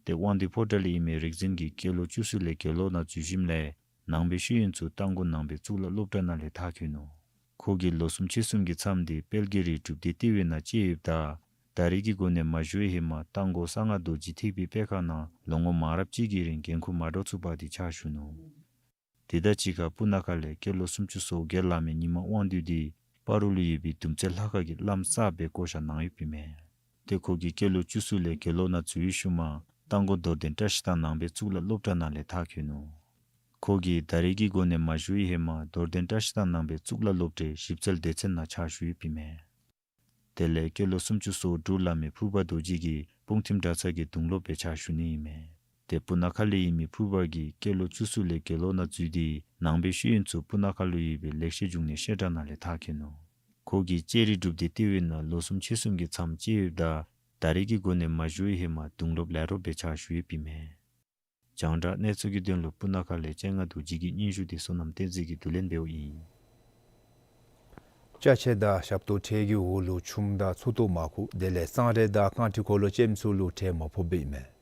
ཏེ་དབང་འདུས་ཕོ་བྲང་ལས་ཨིན་མི་རིག་འཛིན་གྱིས་སྐྱེས་ལོ་བཅུ་གསུམ་ལས་དགེ་སློང་ནང་འཛུལ་ཞིནམ་ལས་ནང་པའི་ཤེས་ཡོན་ཚུ་རྟ་མགོ་ནང་པའི་གཙུག་ལག་སློབ་གྲྭ་ནང་ལས་མཐར་འཁྱོལ་ནུག། ཁོ་གིས་ལོ་གསུམ་ཕྱོགས་གསུམ་གྱི་མཚམས་འདི་དཔལ་དགེ་རི་སྒྲུབ་སྡེ་ལྟེ་བའི་ནང་བཅད་ཡོདཔ་ད་ཟླ་རེ་གི་སྒོ་ནས་མ་ཞུ་བའི་ཧེ་མ་རྟ་མགོ་གསང་སྔགས་རྡོ་རྗེ་ཐེག་པའི་པད་ཁ་ནང་ལོ་ངོ་མང་རབས་ཅིག་གི་རིང་འགན་ཁུར་མ་འདྲཝ་ཚུ་འབག་སྟེ་ཕྱག་ཞུ་ནུག། དེ་དང་གཅིག་ཁར་སྤུ་ན་ཁ་ལས་སྐྱེས་ལོ་སུམ་ཅུ་སོ་བརྒྱད་ལང་མི་ཉི་མ་དབང་འདུས་འདི་སྤ་རོ་ལུ་ཡོད་པའི་གདུང་རྩེ་ལྷ་ཁང་གི་བླམ་གསརཔ་སྦེ་བསྐོ་བཞག་གནང་ཡོདཔ་ཨིན་མས། ཏེ་ཁོ་གིས་སྐྱེས་ལོ་བཅུ་གསུམ་ལས་དགེ་སློང་ནང་འཛུལ་བའི་ཤུལ་མ་རྟ་མགོ་རྡོར་གདན་བཀྲ་ཤིས་ཐང་ནང་པའི་གཙུག་ལག་སློབ་གྲྭ་ནང་ལས་མཐར་འཁྱོལ་ནུག། ཁོ་གིས་ཟླ་རེ་གི་སྒོ་ནས་མ་ཞུ་བའི་ཧེ་མ་རྡོར་གདན་བཀྲ་ཤིས་ཐང་ནང་པའི་གཙུག་ལག་སློབ་གྲྭའི་ཞིབ་འཚོལ་སྡེ་ཚན་ནང་ཕྱག་ཞུ་ཡོདཔ་ཨིན་མས། དེ་ལས་སྐྱེས་ལོ་སུམ་ཅུ་སོ་དྲུག་ལང་མི་ཕུར་པ་རྡོ་རྗེ་གིས་སྤུངས་ཐིམ་གྲྭ་ཚང་གི་གདུང་སློབ་སྦེ་ཕྱག་ཞུ་ནི་ཨིན་མས། ཏེ་སྤུ་ན་ཁ་ལས་ཨིན་མི་ཕུར་པ་གིས་སྐྱེས་ལོ་བཅུ་གསུམ་ལས་དགེ་སློང་ནང་འཛུལ་ཏེ་ནང་པའི་ཤེས་ཡོན་ཚུ་སྤུ་ན་ཁ་ལུ་ཡོད་པའི་ལེགས་བཤད་འབྱུང་གནས་བཤད་གྲྭ་ནང་ལས་མཐར་འཁྱོལ་ནུག། ཁོ་གིས་ལྕགས་རི་སྒྲུབ་སྡེ་ལྟེ་བའི་ནང་ལོ་གསུམ་ཕྱོགས་གསུམ་གྱི་མཚམས་བཅད་ཡོདཔ་ད་ཟླ་རེ་གི་སྒོ་ནས་མ་ཞུ་བའི་ཧེ་མ་གདུང་སློབ་ལས་རོགསཔ་སྦེ་ཕྱག་ཞུ་ཡོདཔ་ཨིན་མས། རྒྱང་བསྒྲགས་གནས་ཚུལ་གྱི་དོན་ལུ་སྤུ་ན་ཁ་ལས་སྤྱན་སྔ་རྡོ་རྗེ་གི་སྙན་ཞུ་འདི་བསོད་ནམས་བསྟན་འཛིན་གྱིས་བསྡུ་ལེན་འབདཝ་ཨིན། ཅ་ཆས་དང་ཞབས་ཏོག་ཁྲལ་གྱི་འོག་ལུ་ཆུམ་དང་ཚོགས་གཏོགས་མར་ཁུ་དེ་ལས་གཙང་རས་དང་རྐང་ཁྲི་འཁོར་ལོ་ཅན་ཚུ་ལུ་ཁྲལ་མ་ཕོགཔ་ཨིན་མས།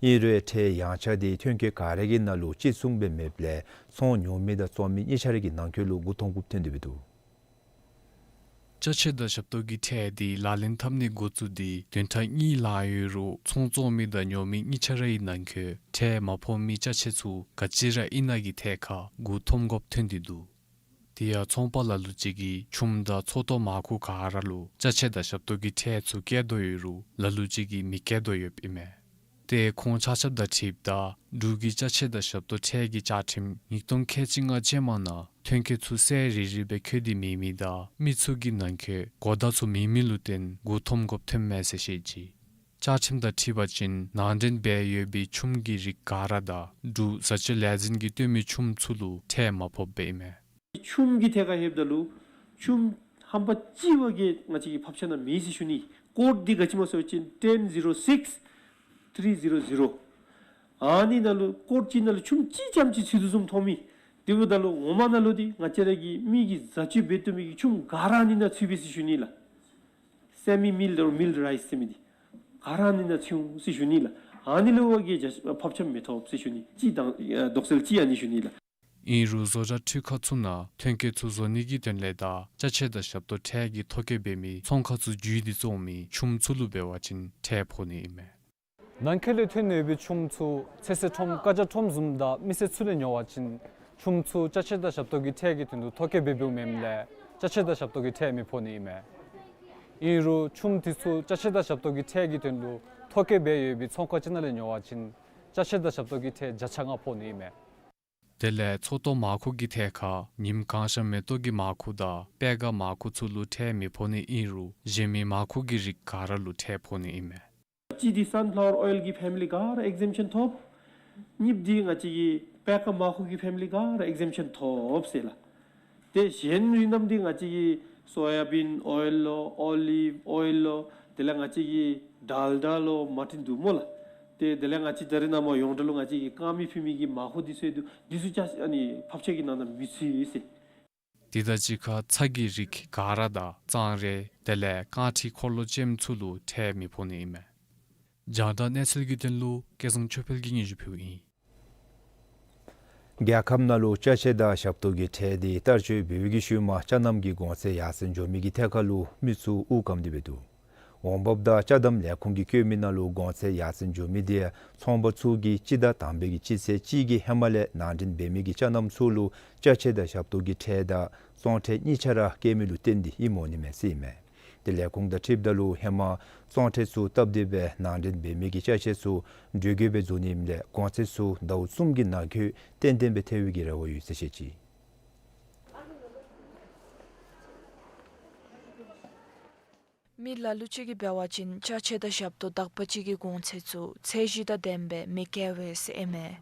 ཨིན་རུང་ཁྲལ་ཡངས་ཆག་འདི་ཐོན་སྐྱེད་ག་ར་གི་ནང་ལུ་གཅིག་མཚུངས་སྦེ་མེདཔ་ལས་ཚོང་ཉོ་མི་དང་བཙོང་མི་གཉིས་ཆ་ར་གི་ནང་འཁོད་ལུ་མགུ་འཐོམ་དགོཔ་ཐོན་ཏེ་འདུག། ཅ་ཆས་དང་ཞབས་ཏོག་གི་ཁྲལ་འདི་ལག་ལེན་འཐབ་ནི་འགོ་བཙུགས་ཏེ་བདུན་ཕྲག་གཉིས་ལང་ཡོད་རུང་ཚོང་བཙོང་མི་དང་ཉོ་མི་གཉིས་ཆ་ར་གི་ནང་འཁོད་ཁྲལ་མ་ཕོག་མི་ཅ་ཆས་ཚུ་ག་ཅི་ར་ཨིན་ན་གི་ཐད་ཁར་མགུ་འཐོམ་དགོཔ་ཐོན་ཏེ་འདུག། དེ་ཡང་ཚོང་པ་ལ་ལུ་ཅིག་གིས་ཆུམ་དང་ཚོགས་གཏོགས་མར་ཁུ་ག་ར་ལུ་ཅ་ཆས་དང་ཞབས་ཏོག་གི་ཁྲལ་ཚུ་བཀལ་དོ་ཡོད་རུང་ལ་ལུ་ཅིག་གིས་མི་བཀལ་དོ་ཡོདཔ་ཨིན་མས། ཏེ་ཁོང་ཆ་ཁྱབ་དང་འཁྲིལཝ་ད་འབྲུག་གི་ཅ་ཆས་དང་ཞབས་ཏོག་ཁྲལ་གྱི་བཅའ་ཁྲིམས་ཉིས་སྟོང་ཁལ་གཅིག་ལྔ་ཅན་མ་ནང་ཐོན་སྐྱེད་ཚུ་གསལ་རི་རི་སྦེ་འཁོད་དེ་མེད་མི་དང་མི་ཚུ་གི་ནང་འཁོད་གོ་བརྡ་ཚུ་མེད་མི་ལུ་བརྟེན་མགུ་འཐོམ་དགོཔ་ཐོནམ་མས་ཟེར་བཤད་ཅི། བཅའ་ཁྲིམས་དང་འཁྲིལ་བ་ཅིན་ནང་འདྲེན་འབད་ཡོད་པའི་ཆུམ་གྱི་རིགས་ག་ར་དང་འབྲུག་བཟའ་སྤྱོད་ལས་འཛིན་གྱིས་བཏོན་མི་ཆུམ་ཚུ་ལུ་ཁྲལ་མ་ཕོགཔ་ཨིན་མས། ཆུམ་གྱི་ཐད་ཁར་ལྷོདཔ་ད་ལུ་ཆུམ་ཧམ་པ་ཅིག་བ་གིས་ང་བཅས་ཀྱི་ཕབ་ཆ་ནང་མེད་ཟེར་ཞུ་ནི། ཀོཌ་འདི་ག་ཅི་སྨོ་ཟེར་བ་ཅིན་ཊེན་ཟི་རོ་སིགསི་ཐི་རི་ཟི་རོ་ཟི་རོ། ཨ་ནི་ནང་ལུ་ཀོཌ་ཅིག་ནང་ལུ་ཆུམ་ཅིག་རྐྱངམ་ཅིག་ཚུད་དོ་བཟུམ་མཐོང་མི། དེ་འབདཝ་ད་ལུ་ངོ་མ་ནང་ལུ་འདི་ང་བཅས་ར་གི་མི་གིས་བཟའ་སྤྱོད་འབད་བཏུབ་མི་གི་ཆུམ་ག་ར་ཨ་ནི་ནང་ཚུདཔ་ཨིན་ཟེར་ཞུ་ནི་ལགས། སེ་མི་མིལཌ་ཨོར་མིལཌ་རའིསི་ཟེར་མི་འདི་ག་ར་ཨ་ནི་ནང་ཚུདཔ་ཨིན་ཟེར་ཞུ་ནི་ལགས། ཨ་ནི་ལུ་བ་གིས་ཕབ་ཆ་མི་ཐོབ་ཟེར་ཞུ་ནི། ཅིག་དང་དོགས་སེལ་ཅིག་ཨ་ནི་ཞུ་ནི་ལགས། ཨིན་རུང་བཟོ་གྲྭ་འཕྲུལ་ཁང་ཚུ་ནང་ཐོན་སྐྱེད་ཚུ་བཟོ་ནི་གི་དོན་ལས་དང་ཅ་ཆས་དང་ཞབས་ཏོག་ཁྲལ་གྱི་ཐོ་བཀོད་འབད་མི་ཚོང་ཁང་ཚུ་བརྒྱུད་དེ་བཙོང་མི་ཆུམ་ཚུ་ལུ་འབད་བ་ཅིན་ཁྲལ་ཕོག་ནི་ཨིན་མས། ནང་འཁོད་ལས་ཐོན་ཡོད་པའི་ཆུམ་ཚུ་ཚོད་བསྲེ་ཁྲོམ་ཀ་ཇ་ཁྲོམ་བཟུམ་དང་མི་སེར་ཚུ་ལས་ཉོ་བ་ཅིན་ཆུམ་ཚུ་ཅ་ཆས་དང་ཞབས་ཏོག་གི་ཁྲལ་གྱི་དོན་ལུ་ཐོ་བཀོད་འབད་འབདཝ་མེནམ་ལས་ཅ་ཆས་དང་ཞབས་ཏོག་གི་ཁྲལ་མི་ཕོག་ནི་ཨིན་མས། ཨིན་རུང་ཆུམ་དེ་ཚུ་ཅ་ཆས་དང་ཞབས་ཏོག་གི་ཁྲལ་གྱི་དོན་ལུ་ཐོ་བཀོད་འབད་ཡོད་པའི་ཚོང་ཁང་ཅིག་ནང་ལས་ཉོ་བ་ཅིན་ཅ་ཆས་དང་ཞབས་ཏོག་གི་ཁྲལ་བརྒྱ་ཆ་ལྔ་ཕོག་ནི་ཨིན་མས། དེ་ལས་ཚོགས་གཏོགས་མར་ཁུ་གི་ཐད་ཁར་ཉིམ་གང་ཤ་མེ་ཏོག་གི་མར་ཁུ་དང་པད་དཀར་མར་ཁུ་ཚུ་ལུ་ཁྲལ་མི་ཕོག་ནི་ཨིན་རུང་གཞན་མི་མར་ཁུ་གི་རིགས་ག་ར་ལུ་ཁྲལ་ཕོག་ནི་ཨིན་མས། གཅིག་འདི་སཱན་ཕ་ལ་ཝར་ཨོའིལ་གྱི་ཕེ་མི་ལི་ག་ར་ཨིག་ཛེམ་ཤཱན་ཐོབ། གཉིས་པ་འདི་ང་བཅས་ཀྱི་ པད་ཀ་མར་ཁུ་གི་ཕེ་མི་ལི་ག་ར་ཨིག་ཟེམ་ཤཱན་ཐོབ་ཟེར་ལགས། ཏེ་གཞན་རིགས་རྣམས་འདི་ང་བཅས་ཀྱི་སོ་ཡ་བིན་ཨོའིལ་ལོ་ཨོ་ལིབ་ཨོའིལ་ལོ་དེ་ལས་ང་བཅས་ཀྱི་ཌལ་ཌ་ལོ་མར་ཊིན་འདུག་སྨོ་ལགས། ཏེ་དེ་ལས་ང་བཅས་ད་རིས་ནངས་པ་ཡོངས་གྲགས་ལུ་ང་བཅས་ཀྱི་དཀར་མེ་ཕུལ་མི་གི་མར་ཁུ་འདི་ཚུ་འདུག། འདི་ཚུ་ཅ་ཨ་ནི་ཕབ་ཆས་ཀྱི་ནང་ན་མི་ཚུད་ཟེར། དེ་དང་གཅིག་ཁར་ཚྭ་གི་རིགས་ག་ར་དང་གཙང་རས་དེ་ལས་རྐང་ཁྲི་འཁོར་ལོ་ཅན་ཚུ་ལུ་ཁྲལ་མི་ཕོག་ནི་ཨིན་མས། རྒྱང་བསྒྲགས་གནས་ཚུལ་གྱི་དོན་ལུ་སྐལ་བཟང་ཆོས་འཕེལ་གྱིས་སྙན་ཞུ་ཕུལཝ་ཨིན། རྒྱལ་ཁབ་ནང་ལུ་ཅ་ཆས་དང་ཞབ་ཏོག་གི་ཁྲལ་འདི་བསྟར་སྤྱོད་འབད་བའི་གི་ཤུལ་མ་ཅ་རྣམས་ཀྱི་གོང་ཚད་ཡར་སེང་འགྱོ་མི་གི་ཐད་ཁར་ལུ་མི་ཚུ་དབུགས་སྐམ་སྟེ་འབད་འདུག། འོང་འབབ་དང་ཅ་དམ་ལས་ཁུངས་ཀྱིས་བཀོད་མི་ནང་ལུ་གོང་ཚད་ཡར་སེང་འགྱོ་མི་འདི་ཚོང་པ་ཚུ་གིས་སྤྱི་ཟླ་དང་པའི་གི་སྤྱི་ཚེས་གཅིག་གི་ཧེ་མ་ལས་ནང་འདྲེན་འབད་མི་གི་ཅ་རྣམས་ཚུ་ལུ་ཅ་ཆས་དང་ཞབ་ཏོག་གི་ཁྲལ་དང་བཙོང་ཁྲལ་གཉིས་ཆ་ར་བཀལ་མི་ལུ་བརྟེན་ཏེ་ཨིནམ་འོང་ནི་མས་ཟེར་ཨིན་མས། ཏེ་ལས་ཁུངས་དང་འཁྲིལཝ་ད་ལུ་ཧེ་མ་བཙོང་ཁྲལ་ཚུ་བཏབ་སྟེ་སྦེ་ནང་འདྲེན་འབད་མི་གི་ཅ་ཆས་ཚུ་འགྲོས་འགོར་སྦེ་བཟོ་ནི་ཨིནམ་ལས་གོང་ཚད་ཚུ་ཟླཝ་གསུམ་གྱི་ནང་འཁོད་ཏན་ཏན་སྦེ་ཐལ་བའི་གི་རེ་བ་ཡོད་ཟེར་བཤད་ཅི། མི་ལ་ལུ་ཅིག་གིས་འབད་བ་ཅིན་ཅ་ཆས་དང་ཞབ་ཏོག་དག་པ་ཅིག་གི་གོང་ཚད་ཚུ་ཚད་གཞི་དང་ལྡནམ་སྦེ་མི་བཀལ་བས་ཟེར་ཨིན་མས།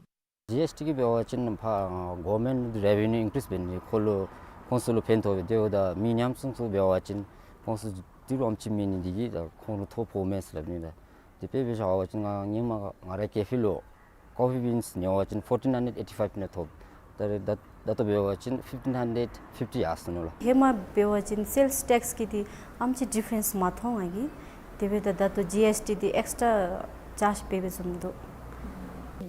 ཇི་ཨེསི་ཊི་གིས་འབད་བ་ཅིན་ཕར་གོ་ཝར་མེནཊ་རེ་ཝེ་ནིའུ་ཨིན་ཀི་རིསི་འབད་ནི་ཁོ་ལུ་ཁོང་ཚུ་ལུ་ཕན་ཐོགས་པས། དེ་འབདཝ་ད་མི་ཉམ་ཆུང་ཚུ་འབད་བ་ཅིན་ཁོང་ཚུ་ཏི་རུ་ཨམ་ཅིག་མེད་ནི་འདི་གིས་ད་ཁོང་ལུ་ཐོ་ཕོགཔ་མས་ཟེར་སླབ་ནི་ད། དེ་དཔེ་འབད་བཞག་པ་ཅིན་ང་ཧེ་མ་ང་རའི་ཀེ་ཕེ་ལུ་ཀོ་ཕི་བིནསི་ཉོ་བ་ཅིན་ཕོར་ཊིན་ཧན་ཌྲེཌ་ཨེ་ཊི་ཕའིབ་ནང་ཐོབ། ད་རེས་ད་ད་ལྟོ་འབད་བ་ཅིན་ཕིཕ་ཊིན་ཧན་ཌྲེཌ་ཕིཕ་ཊི་ཡར་སོང་ནུག་ལགས། ཧེ་མ་འབད་བ་ཅིན་སེལསི་ཊེགསི་གི་འདི་ཨམ་ཅིག་ཌི་ཕེ་རེནསི་མ་མཐོང་ང་གིས། དེ་འབདཝ་ད་ད་ལྟོ་ཇི་ཨེསི་ཊི་འདི་ཨེགསི་ཊྲ་ཅཱརཇ་འབད་འབདཝ་བཟུམ་འདུག།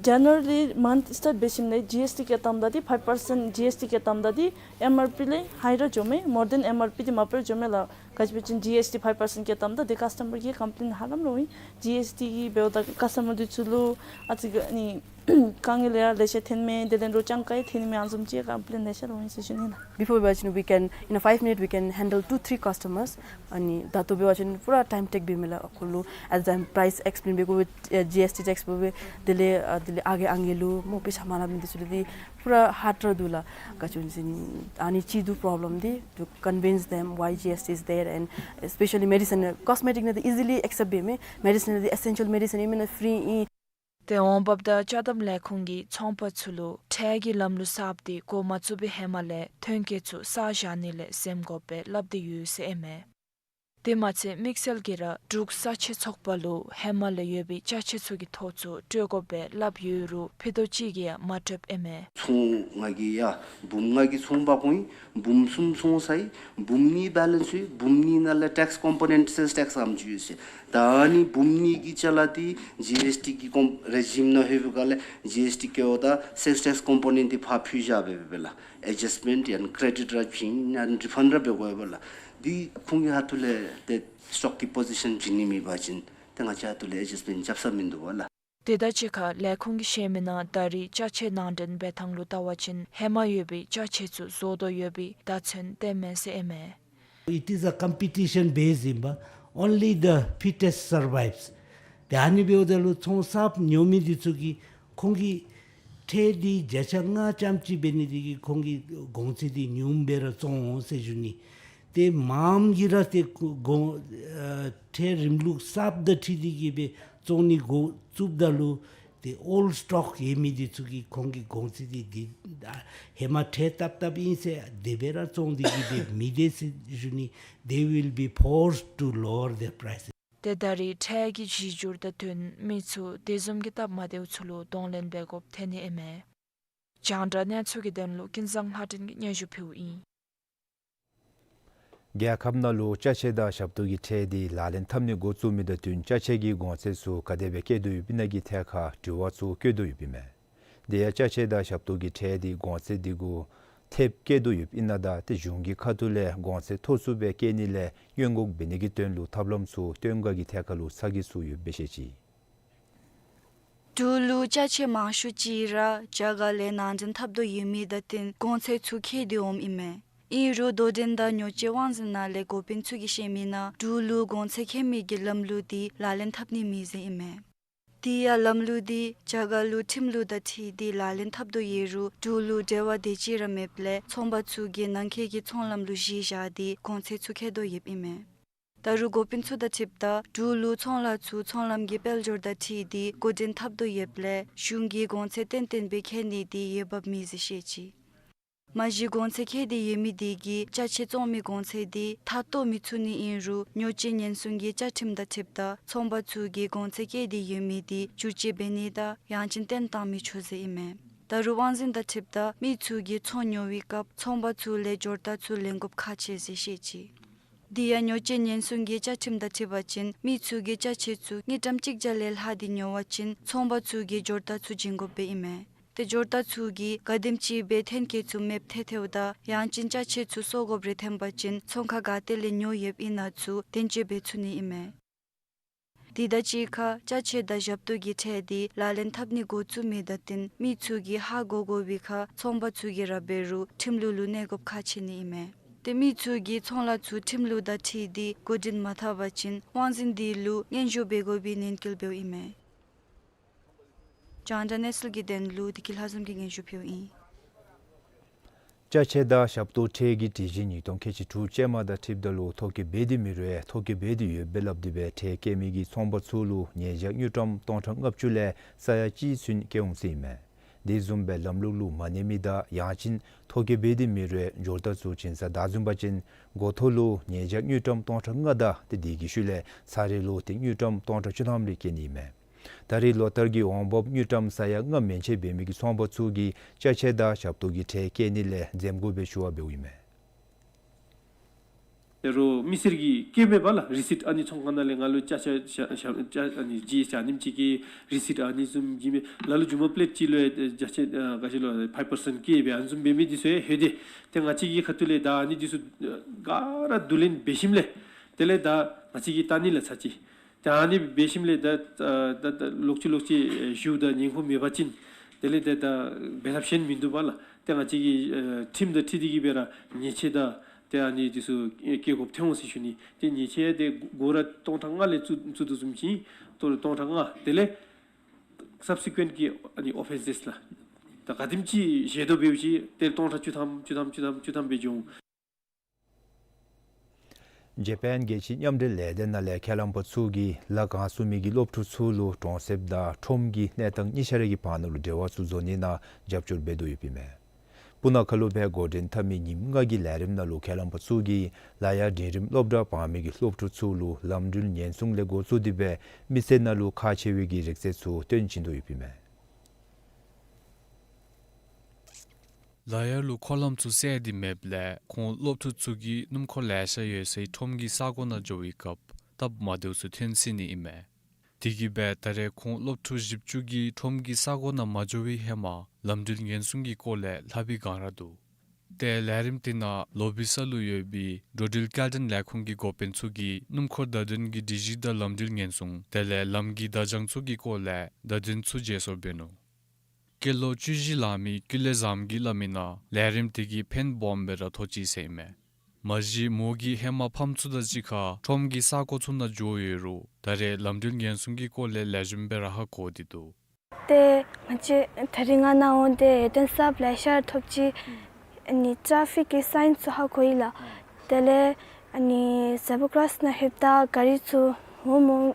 ཇེ་ནེ་ར་ལི་མནཐ་སི་ཊཱརཊ་འབད་ཞིནམ་ལས་ཇི་ཨེསི་ཊི་བཀལ་བཏངམ་ད་འདི་ཕའིབ་པར་སེནཊ་ཇི་ཨེསི་ཊི་བཀལ་བཏངམ་ད་འདི་ཨེམ་ཨར་པི་ལས་ཧའི་ར་འགྱོཝ་མས། མོར་ཌེན་ཨེམ་ཨར་པི་འདི་མ་པར་འགྱོཝ་མས་ལགས། ག་ཅི་འབད་བ་ཅིན་ཇི་ཨེསི་ཊི་ཕའིབ་པར་སེནཊ་བཀལ་བཏངམ་ད་འདི་ཀཱསི་ཊ་མར་གྱིས་ཀམ་པི་ལེནཊ་ཧ་ལམ་ར་འོང་། ཇི་ཨེསི་ཊི་གིས་འབདཝ་ད་ཀཱསི་ཊ་མར་འདི་ཚུ་ལུ་ཨ་ཙི་ག་ནི་དཀའ་ངལ་ཡང་ལེ་ཤ་ཐོན་མས། དེ་ལས་རོགས་ཅང་ག་ཡང་ཐོན་ནི་མེད། ཨ་ནི་བཟུམ་ཅིག་ཀམ་པི་ལེནཊ་ལེ་ཤ་ར་འོང་ཡི་ཟེར་ཞུ་ནི་ལགས། Before འབད་བ་ཅིན་we can, in a five minute we can handle two three customers. ཨ་ནི་ད་ལྟོ་འབད་བ་ཅིན་པུ་ར་ཊའིམ་ཊེཀ་འབད་མས་ལགས། ཁོ་ལུ་ཨེག་ཛེམ་པ་རའིསི་ཨེགསི་པི་ལེན་འབད་དགོ་པས། ཨེ་ཇི་ཨེསི་ཊི་ཊེགསི་འབད་དགོ་པས། དེ་ལས་ཨ་དེ་ལས་ཨ་རྒས་ཨང་རྒས་ལུ་མོ་དཔེ་ཆ་མ་ལྷབ་ནི་འདི་ཚུ་ལུ་འདི་པུ་ར་ཧཱརཌ་ར་འདུག་ལགས། ག་ཅི་འབད་བ་ཅིན་ཨ་ནི་ཅིག་འདུག་པོརོབ་ལེམ་འདི། To convince them why G S T is there and especially medicine, cosmetic ནང་འདི་ཨི་ཛི་ལི་ཨེག་སེབཊ་འབད་མས། མེ་ཌི་སིན་ནང་འདི་ཨེ་སེན་ཤལ་མེ་ཌི་སིན་ཨིན་མེན་ན་ཕི་རི་ཨིན། ཏེ་འོང་འབབ་དང་ཅ་དམ་ལས་ཁུངས་ཀྱིས་ཚོང་པ་ཚུ་ལུ་ཁྲལ་གྱི་ལམ་ལུགས་གསརཔ་འདི་འགོ་མ་བཙུགས་པའི་ཧེ་མ་ལས་ཐོན་སྐྱེད་ཚུ་བསགས་བཞག་ནི་ལས་འཛེམ་དགོ་པའི་སླབ་སྟེ་ཡོད་ཟེར་ཨིན་མས། དེ་མ་ཚད་དམིགས་བསལ་གྱིས་ར་འབྲུག་ས་ཆའི་ཚོགས་པ་ལུ་ཧེ་མ་ལས་ཡོད་པའི་ཅ་ཆས་ཚུ་གི་ཐོ་ཚུ་སྤྲོད་དགོ་པའི་སླབ་ཡོད་རུང་ཕུད་རྡོག་གཅིག་གིས་ཡང་མ་སྤྲོདཔ་ཨིན་མས། ཚོང་ང་གིས་ཡ་འབུམ་ལྔ་གི་ཚོང་པ་ཁོང་ཨིན། འབུམ་གསུམ་ཚོང་ས་ཨིན། འབུམ་གཉིས་བེ་ལེནསི་ཡོད། འབུམ་གཉིས་ནང་ལས་ཊེགསི་ཀོམ་པོ་ནེནཊ་སེལསི་ཊེགསི་ཨམ་ཅིག་ཡོད་ཟེར། ད་ཨ་ནི་འབུམ་གཉིས་ཀྱི་ཅ་ལ་འདི་ཇི་ཨེསི་ཊི་གི་ཀོམ་རེ་ཇིམ་ནང་ལྷོད་པའི་སྒང་ལས་ཇི་ཨེསི་ཊི་བཀལཝ་ད་སེལསི་ཊེགསི་ཀོམ་པོ་ནེནཊ་འདི་ཕར་ཕུད་བཞག་སྦེ་སྦེ་ལགས། ཨེ་ཇསཊ་མེནཊ་ཡང་ཀེ་རེ་ཌིཊ་ར་བྱིན་ཡང་རི་ཕནཌ་ར་འབད་དགོ་པས་ལགས། འདི་ཁོང་གི་ཁ་ཐུག་ལས་ཏེ་སི་ཊོག་གི་པོ་ཟི་ཤཱན་བྱིན་ནི་མེད་པ་ཅིན་ཏེ་ང་བཅས་ཁ་ཐུག་ལས་ཨེ་ཇསཊ་མེནཊ་རྐྱབ་ས་མིན་འདུག་པ་ལགས། དེ་དང་གཅིག་ཁར་ལས་ཁུངས་ཀྱིས་བཤད་མི་ནང་ད་རེས་ཅ་ཆས་ནང་འདྲེན་འབད་ཐངས་ལུ་བལྟ་བ་ཅིན་ཧེ་མ་ཡོད་པའི་ཅ་ཆས་ཚུ་བཟོ་དོ་ཡོད་པའི་བརྡ་མཚོན་སྟོནམ་མས་ཟེར་ཨིན་མས། It is a competition based ཨིན་པས། Only the fittest survives. ཏེ་ཨ་ནི་འབདཝ་ད་ལུ་ཚོང་གསརཔ་ཉོ་མི་འདི་ཚུ་གིས་ཁོང་གི་ཁྲལ་འདི་བརྒྱ་ཆ་ལྔ་ཙམ་ཅིག་འབད་ནི་འདི་གིས་ཁོང་གི་གོང་ཚད་འདི་ཉུངམ་སྦེ་ར་བཙོང་འོང་ཟེར་ཞུ་ནི། ཏེ་མངམ་གིས་ར་ཏེ་གོང་ཨ་ཁྲལ་རིམ་ལུགས་གསརཔ་དང་འཁྲིལ་ཏེ་གིས་སྦེ་བཙོང་ནི་འགོ་བཙུགསཔ་ད་ལུ་ཏེ་ཨོལཌ་སི་ཊོག་ཡོད་མི་འདི་ཚུ་གིས་ཁོང་གི་གོང་ཚད་འདི་འདི་ཨ་ཧེ་མ་ཁྲལ་བཏབ་བཏབཔ་ཨིན་ཟེར་དེ་སྦེ་ར་བཙོང་སྟེ་གིས་སྦེ་མི་སྡོད་ཟེར་ཞུ་ནི། They will be forced to lower their prices. ཏེ་ད་རེས་ཁྲལ་གྱི་གཞི་འགྱུར་དང་བསྟུན་མི་ཚུ་དེ་བཟུམ་གྱི་སྟབས་མ་བདེཝ་ཚུ་ལུ་གདོང་ལེན་འབད་དགོཔ་ཐོན་ནི་ཨིན་མས། རྒྱང་བསྒྲགས་གནས་ཚུལ་གྱི་དོན་ལུ་ཀུན་བཟང་ལྷ་སྒྲོན་གྱིས་སྙན་ཞུ་ཕུལཝ་ཨིན། རྒྱལ་ཁབ་ནང་ལུ་ཅ་ཆས་དང་ཞབས་ཏོག་གི་ཁྲལ་འདི་ལག་ལེན་འཐབ་ནི་འགོ་བཙུགས་མི་དང་བསྟུན་ཅ་ཆས་ཀྱི་གོང་ཚད་ཚུ་ག་དེ་སྦེ་བཀལ་དོ་ཡོདཔ་ཨིན་ན་གི་ཐད་ཁར་དྲི་བ་ཚུ་བཀོད་དོ་ཡོདཔ་ཨིན་མས། དེ་ཡང་ཅ་ཆས་དང་ཞབས་ཏོག་གི་ཁྲལ་འདི་གོང་ཚད་འདི་གུ་ཐེབས་བཀལ་དོ་ཡོདཔ་ཨིན་ན་དང་ཏེ་གཞུང་གི་ཁ་ཐུག་ལས་གོང་ཚད་མཐོ་སུ་སྦེ་བཀལ་ནི་ལས་སྔོན་འགོག་འབད་ནི་གི་དོན་ལུ་ཐབས་ལམ་ཚུ་བཏོན་ག་གི་ཐད་ཁར་ལུ་ཚ་གྱང་ཚུ་ཡོདཔ་སྦེ་བཤད་ཅི། འབྲུག་ལུ་ཅ་ཆས་མང་ཤོས་ཅིག་ར་རྒྱ་གར་ལས་ནང་འདྲེན་འཐབ་དོ་ཡོད་མི་དང་བསྟུན་གོང་ཚད་ཚུ་འཁྱེར་ཏེ་འོངམ་ཨིན་མས། ཨིན་རུང་དོ་འགྲན་དང་ཉོ་སྤྱོད་དབང་འཛིན་ནང་ལས་འགོ་དཔོན་ཚུ་གིས་བཤད་མི་ནང་འབྲུག་ལུ་གོང་ཚད་འཁྱེར་མི་གི་ལམ་ལུགས་འདི་ལག་ལེན་འཐབ་ནི་མེད་ཟེར་ཨིན་མས། དེ་ཡང་ལམ་ལུགས་འདི་རྒྱ་གར་ལུ་ཁྲིམས་ལུགས་དང་འཁྲིལ་ཏེ་ལག་ལེན་འཐབ་དོ་ཡོད་རུང་འབྲུག་ལུ་འབྲེལ་བ་དེ་ཅིག་ར་མེདཔ་ལས་ཚོང་པ་ཚུ་གིས་ནང་འཁོད་ཀྱི་ཚོང་ལམ་ལུགས་གཞི་བཞག་སྟེ་གོང་ཚད་ཚུ་འཁྱེར་དོ་ཡོདཔ་ཨིན་མས། ད་རུང་འགོ་དཔོན་ཚུ་དང་འཁྲིལཝ་ད་འབྲུག་ལུ་ཚོང་ལཱ་ཚུ་ཚོང་ལམ་གྱི་དཔལ་འབྱོར་དང་འཁྲིལ་ཏེ་འགོ་འདྲེན་འཐབ་དོ་ཡོདཔ་ལས་གཞུང་གིས་གོང་ཚད་ཏན་ཏན་སྦེ་བཀལ་ནི་འདི་འོས་འབབ་མེད་ཟེར་བཤད་ཅི། མ་གཞི་གོང་ཚད་བཀལ་ཏེ་ཡོད་མི་དེ་གིས་ཅ་ཆས་བཙོང་མི་གོང་ཚད་དེ་མཐའ་སྟོར་མི་ཚུགས་ནི་ཨིན་རུང་ཉོ་སྤྱོད་ཉེན་སྲུང་གི་བཅའ་ཁྲིམས་དང་འཁྲིལཝ་ད་ཚོང་པ་ཚུ་གིས་གོང་ཚད་བཀལ་ཏེ་ཡོད་མི་དེ་བསྒྱུར་བཅོས་འབད་ནི་དང་ཡང་ཅིན་བཏོན་བཏང་མི་ཆོག་ཟེར་ཨིན་མས། ད་རུང་དབང་འཛིན་དང་འཁྲིལཝ་ད་མི་ཚུ་གིས་ཚོང་ཉོ་བའི་སྐབས་ཚོང་པ་ཚུ་ལས་འབྱོར་རྟགས་ཚུ་ལེན་དགོཔ་ཁག་ཆེ་ཟེར་བཤད་ཅི། དེ་ཡང་ཉོ་སྤྱོད་ཉེན་སྲུང་གི་བཅའ་ཁྲིམས་དང་འཁྲིལ་བ་ཅིན་མི་ཚུ་གིས་ཅ་ཆས་ཚུ་དངུལ་ཀྲམ་གཅིག་བརྒྱ་ལས་ལྷག་སྟེ་ཉོ་བ་ཅིན་ཚོང་པ་ཚུ་གིས་འབྱོར་རྟགས་ཚུ་བྱིན་དགོཔ་སྦེ་ཨིན་མས། ཏེ་འབྱོར་རྟགས་ཚུ་གིས་ག་དེམ་ཅིག་སྦེ་ཐོན་སྐྱེད་ཚུ་མེདཔ་ཐལ་ཐལཝ་ད་ཡང་ཅིན་ཅ་ཆས་ཚུ་སོར་དགོཔ་རེ་ཐོན་པ་ཅིན་ཚོང་ཁང་ག་ཏེ་ལས་ཉོ་ཡོདཔ་ཨིན་ན་ཚུ་བདེན་དཔྱད་འབད་ཚུགས་ནི་ཨིན་མས། དེ་དང་གཅིག་ཁར་ཅ་ཆས་དང་ཞབས་ཏོག་གི་ཁྲལ་དེ་ལག་ལེན་འཐབ་ནི་འགོ་བཙུགས་མི་དང་བསྟུན་མི་ཚུ་གིས་ཧ་གོ་དགོ་པའི་ཁར་ཚོང་པ་ཚུ་གིས་ར་འབད་རུང་ཁྲིམས་ལུགས་ལུ་གནས་དགོཔ་ཁག་ཆེ་ནི་ཨིན་མས། ཏེ་མི་ཚུ་གིས་ཚོང་ལཱ་ཚུ་ཁྲིམས་ལུགས་དང་འཁྲིལ་ཏེ་འགོ་འདྲེན་མ་འཐབ་པ་ཅིན་དབང་འཛིན་དེ་ལུ་སྙན་ཞུ་འབད་དགོ་པའི་ནན་སྐུལ་འབདཝ་ཨིན་མས། རྒྱང་བསྒྲགས་གནས་ཚུལ་གྱི་དོན་ལུ་བདེ་སྐྱིད་ལྷ་འཛོམས་ཀྱིས་སྙན་ཞུ་ཕུལཝ་ཨིན། ཅ་ཆས་དང་ཞབས་ཏོག་ཁྲལ་གྱི་སྒྲིག་གཞི་ཉིས་སྟོང་ཁལ་གཅིག་དྲུག་ཅན་མ་དང་འཁྲིལཝ་ད་ལུ་ཐོ་བཀོད་འབད་དེ་མེད་རུང་ཐོ་བཀོད་འབད་དེ་ཡོད་པས་སླབ་སྟེ་སྦེ་ཁྲལ་བཀལ་མི་གི་ཚོང་པ་ཚུ་ལུ་ཉེས་བྱ་དངུལ་ཀྲམ་སྟོང་ཕྲག་ལྔ་བཅུ་ལས་ས་ཡ་གཅིག་ཚུན་བཀལ་འོང་ཟེར་ཨིན་མས། དེ་བཟུམ་སྦེ་ལམ་ལུགས་ལུ་མ་གནས་མི་དང་ཡང་ཅིན་ཐོ་བཀོད་འབད་དེ་མེད་རུང་འབྱོར་རྟགས་ཚུ་བྱིན་ས་བདའ་འཛིན་པ་ཅིན་འགོ་ཐོག་ལུ་ཉེས་བྱ་དངུལ་ཀྲམ་སྟོང་ཕྲག་ལྔ་དང་ཏེ་དེ་གི་ཤུལ་ལས་ཚར་རེ་ལུ་ཏེ་དངུལ་ཀྲམ་སྟོང་ཕྲག་བཅུ་ཐམ་རེ་བཀལ་ནི་ཨིན་མས། ད་རེས་ལོ་ལྟར་གྱི་འོང་འབབ་དངུལ་ཀྲམ་ས་ཡ་ལྔ་མན་ཆད་འབད་མི་གི་ཚོང་པ་ཚུ་གིས་ཅ་ཆས་དང་ཞབས་ཏོག་གི་ཁྲལ་བཀལ་ནི་ལས་འཛེམ་དགོ་པའི་ཞུ་བ་འབདཝ་ཨིན་མས། ད་རུང་མི་སེར་གྱིས་བཀལ་མེད་པ་ལགས། རི་སིཊ་ཨ་ནི་ཚོང་ཁང་ནང་ལས་ང་ལུ་ཅ་ཆས་ཞག་ཞག་ཅ་ཨ་ནི་གཅིག་ཞག་ཉིནམ་གཅིག་གི་རི་སིཊ་ཨ་ནི་བཟུམ་གྱི་མི་ལ་ལུ་མཇུག་མ་པི་ལེཊ་གཅིག་ལུ་ཡང་ཅ་ཆས་ཨ་ག་ཅི་ལོ་ཕའིབ་པར་སེནཊ་བཀལ་སྦེ་ཨ་ནི་བཟུམ་འབད་མི་འདི་ཚུ་ཡང་ལྷོད་དེ་ཏེ་ང་བཅས་ཀྱི་ཁ་ཐུག་ལས་ད་ཨ་ནི་འདི་ཚུ་ག་ར་བསྡུ་ལེན་འབད་ཞིནམ་ལས་དེ་ལས་ད་ང་བཅས་ཀྱིས་བལྟ་ནི་ལགས་ཚར་གཅིག། ད་ཨ་ནི་འབད་ཞིནམ་ལས་ད་ད་ད་ལོག་ཅི་ལོག་ཅི་ཞུ་དང་ཉེན་ཁ་མེད་པ་ཅིན་དེ་ལས་ད་ད་འབད་ཐབས་གཞན་མིན་འདུག་པ་ལགས། ཏེ་ང་བཅས་ཀྱི་ཨ་ཁྲིམས་དང་འཁྲིལ་ཏེ་གིས་སྦེ་ར་ཉེས་ཆད་དང་ཏེ་ཨ་ནི་འདི་ཚུ་བཀལ་དགོཔ་ཐོན་འོང་ཟེར་ཞུ་ནི། ཏེ་ཉེས་ཆད་དེ་སྒོར་ར་སྟོང་ཕྲག་ལྔ་ལས་བཙུགས་བཙུགས་དོ་བཟུམ་ཅིག་སྟོང་སྟོང་ཕྲག་ལྔ་དེ་ལས་སབ་སི་ཀུ་ཨེནཊ་གི་ཨ་ནི་ཨོ་ཕེནསི་ལགས། ད་ག་དེམ་ཅིག་བཞེས་དོ་འབདཝ་ཅིག་ཏེ་སྟོང་ཕྲག་བཅུ་ཐམ་བཅུ་ཐམ་བཅུ་ཐམ་བཅུ་ཐམ་སྦེ་འགྱོ་འོང་། ཇ་པཱན་རྒྱལ་སྤྱིའི་མཉམ་འབྲེལ་ལས་སྡེ་ནང་ལས་མཁས་རམས་པ་ཚུ་གིས་ལཱ་གང་ཚུགས་མི་གི་སློབ་ཕྲུག་ཚུ་ལུ་གྲོང་གསེབ་དང་ཁྲོམ་གྱི་གནས་སྟངས་གཉིས་ཆ་ར་གི་བར་ན་ལུ་འབྲེལ་བ་ཚུ་བཟོ་ནི་ནང་རྒྱབ་སྐྱོར་འབད་དོ་ཡོདཔ་ཨིན་མས། སྤུ་ན་ཁ་ལུ་སྦེ་འགོ་འདྲེན་འཐབ་མི་ཉིནམ་ལྔ་གི་ལས་རིམ་ནང་ལུ་མཁས་རམས་པ་ཚུ་གིས་ལ་ཡ་འབྲིང་རིམ་སློབ་གྲྭ་འབག་མི་གི་སློབ་ཕྲུག་ཚུ་ལུ་ལམ་འགྲུལ་ཉེན་སྲུང་ལས་འགོ་བཙུགས་ཏེ་སྦེ་མི་སེར་ནང་ལུ་ཁག་ཆེ་བའི་གི་རིག་རྩལ་ཚུ་སྟོན་བྱིན་དོ་ཡོདཔ་ཨིན་མས། ལ་ཡ་ལུ་འཁོར་ལམ་ཚུ་སེལ་ཏེ་མེདཔ་ལས་ཁོང་སློབ་ཕྲུག་ཚུ་གིས་སྣུམ་འཁོར་ལེ་ཤ་ཡོད་སའི་ཁྲོམ་གྱི་ས་གོ་ནང་འགྱོ་བའི་སྐབས་སྟབས་མ་བདེཝ་ཚུ་ཐོན་སྲིད་ནི་ཨིན་མས། དེ་གིས་སྦེ་ད་རེས་ཁོང་སློབ་ཕྲུག་བཞི་བཅུ་གིས་ཁྲོམ་གྱི་ས་གོ་ནང་མ་འགྱོ་བའི་ཧེ་མ་ལམ་འགྲུལ་ཉེན་སྲུང་གི་སྐོར་ལས་ལྷབ་པའི་སྒང་ར་འདུག། ཏེ་ལས་རིམ་དེ་ནང་ལོ་བི་ས་ལུ་ཡོད་པའི་འགྲོ་འགྲུལ་སྐྱེལ་འདྲེན་ལས་ཁུངས་ཀྱི་འགོ་དཔོན་ཚུ་གིས་སྣུམ་འཁོར་བརྡ་དོན་གྱི་སྒྲིག་གཞི་དང་ལམ་འགྲུལ་ཉེན་སྲུང་དེ་ལས་ལམ་གྱི་བརྡ་བྱང་ཚུ་གི་སྐོར་ལས་བརྡ་དོན་ཚུ་བརྗེ་སོར་འབད་ནུག། སྐྱེས་ལོ་བཅུ་བཞི་ལང་མི་ཀུན་ལེགས་བཟངམོ་གིས་སླབ་མི་ནང་ལས་རིམ་དེ་གིས་ཕན་སྦོམ་སྦེ་ར་ཐོགས་ཅི་ཟེར་ཨིན་མས། མ་གཞི་མོ་གིས་ཧེ་མ་ཕམ་ཚུ་དང་གཅིག་ཁར་ཁྲོམ་གྱི་ས་གོ་ཚུ་ནང་འགྱོ་ཡོད་རུང་ད་རེས་ལམ་འགྲུལ་ཉེན་སྲུང་གི་སྐོར་ལས་ལེགས་ཤོམ་སྦེ་ར་ཧ་གོ་སྟེ་འདུག། ཏེ་ང་བཅས་ད་རིས་ང་ནཱ་འོང་སྟེ་ཡོན་ཏན་གསརཔ་ལེ་ཤ་ར་ཐོབ་ཅི། ཨ་ནི་ཊེ་ཕིག་གི་སའིན་ཚུ་ཧ་གོ་ཡི་ལགས། དེ་ལས་ཨ་ནི་ཟེ་བྷ་ཀོརོས་ནང་ལྷོདཔ་ད་ག་རི་ཚུ་འོང་མ་འོང་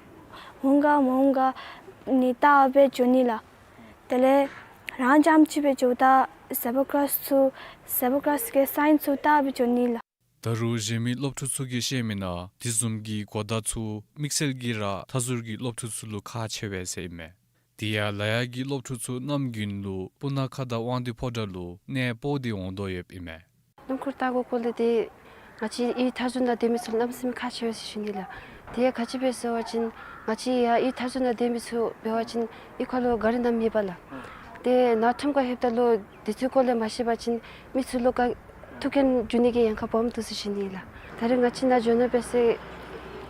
འོང་ག་མ་འོང་ག་ཨ་ནི་བལྟ་སྦེ་འགྱོ་ནི་ལགས། དེ་ལས་རང་རྐྱངམ་གཅིག་སྦེ་འགྱོཝ་ད་ཟེ་བྷ་ཀོརོས་ཚུ་ཟེ་བྷ་ཀོརོས་ཀྱི་སའིན་ཚུ་བལྟ་སྦེ་འགྱོ་ནི་ལགས། ད་རུང་གཞན་མི་སློབ་ཕྲུག་ཚུ་གིས་བཤད་མི་ནང་དེ་བཟུམ་གྱི་གོ་བརྡ་ཚུ་དམིགས་བསལ་གྱིས་ར་མཐའ་ཟུར་གྱི་སློབ་ཕྲུག་ཚུ་ལུ་ཁག་ཆེ་བས་ཟེར་ཨིན་མས། དེ་ཡང་ལ་ཡ་གི་སློབ་ཕྲུག་ཚུ་གནམ་དགུན་ལུ་སྤུ་ན་ཁ་དང་དབང་འདུས་ཕོ་བྲང་ལུ་གནས་སྤོ་སྟེ་འོང་དོ་ཡོདཔ་ཨིན་མས། སྣུམ་འཁོར་བལྟ་དགོ་སྐོར་ལས་ཏེ་ང་བཅས་ཨི་མཐའ་ཟུར་ནང་སྡོད་མི་ཚུ་གནམ་མེད་ས་མེད་ཁག་ཆེ་བས་ཟེར་ཞུ་ནི་ལགས། དེ་ཡང་ག་ཅི་སྦེ་ཟེར་བ་ཅིན་ང་བཅས་ཡར་ཨི་མཐའ་ཟུར་ནང་སྡོད་མི་ཚུ་འབད་བ་ཅིན་ཨི་ཁར་ལུ་ག་རི་ནམ་མེད་པ་ལགས། ཏེ་ནཱ་ཁྲོམ་ཁར་ལྷོདཔ་ད་ལུ་དེ་ཚུ་སྐོར་ལས་མ་ཤེས་པ་ཅིན་མི་ཚུ་ལུ་ག་ཐུག་རྐྱེན་འབྱུང་ནི་གི་ཉེན་ཁ་སྦོམ་འདུག་ཟེར་ཞུ་ནི་ལགས། ད་རེས་ང་བཅས་ནཱ་འགྱོ་ནི་འབད་ས་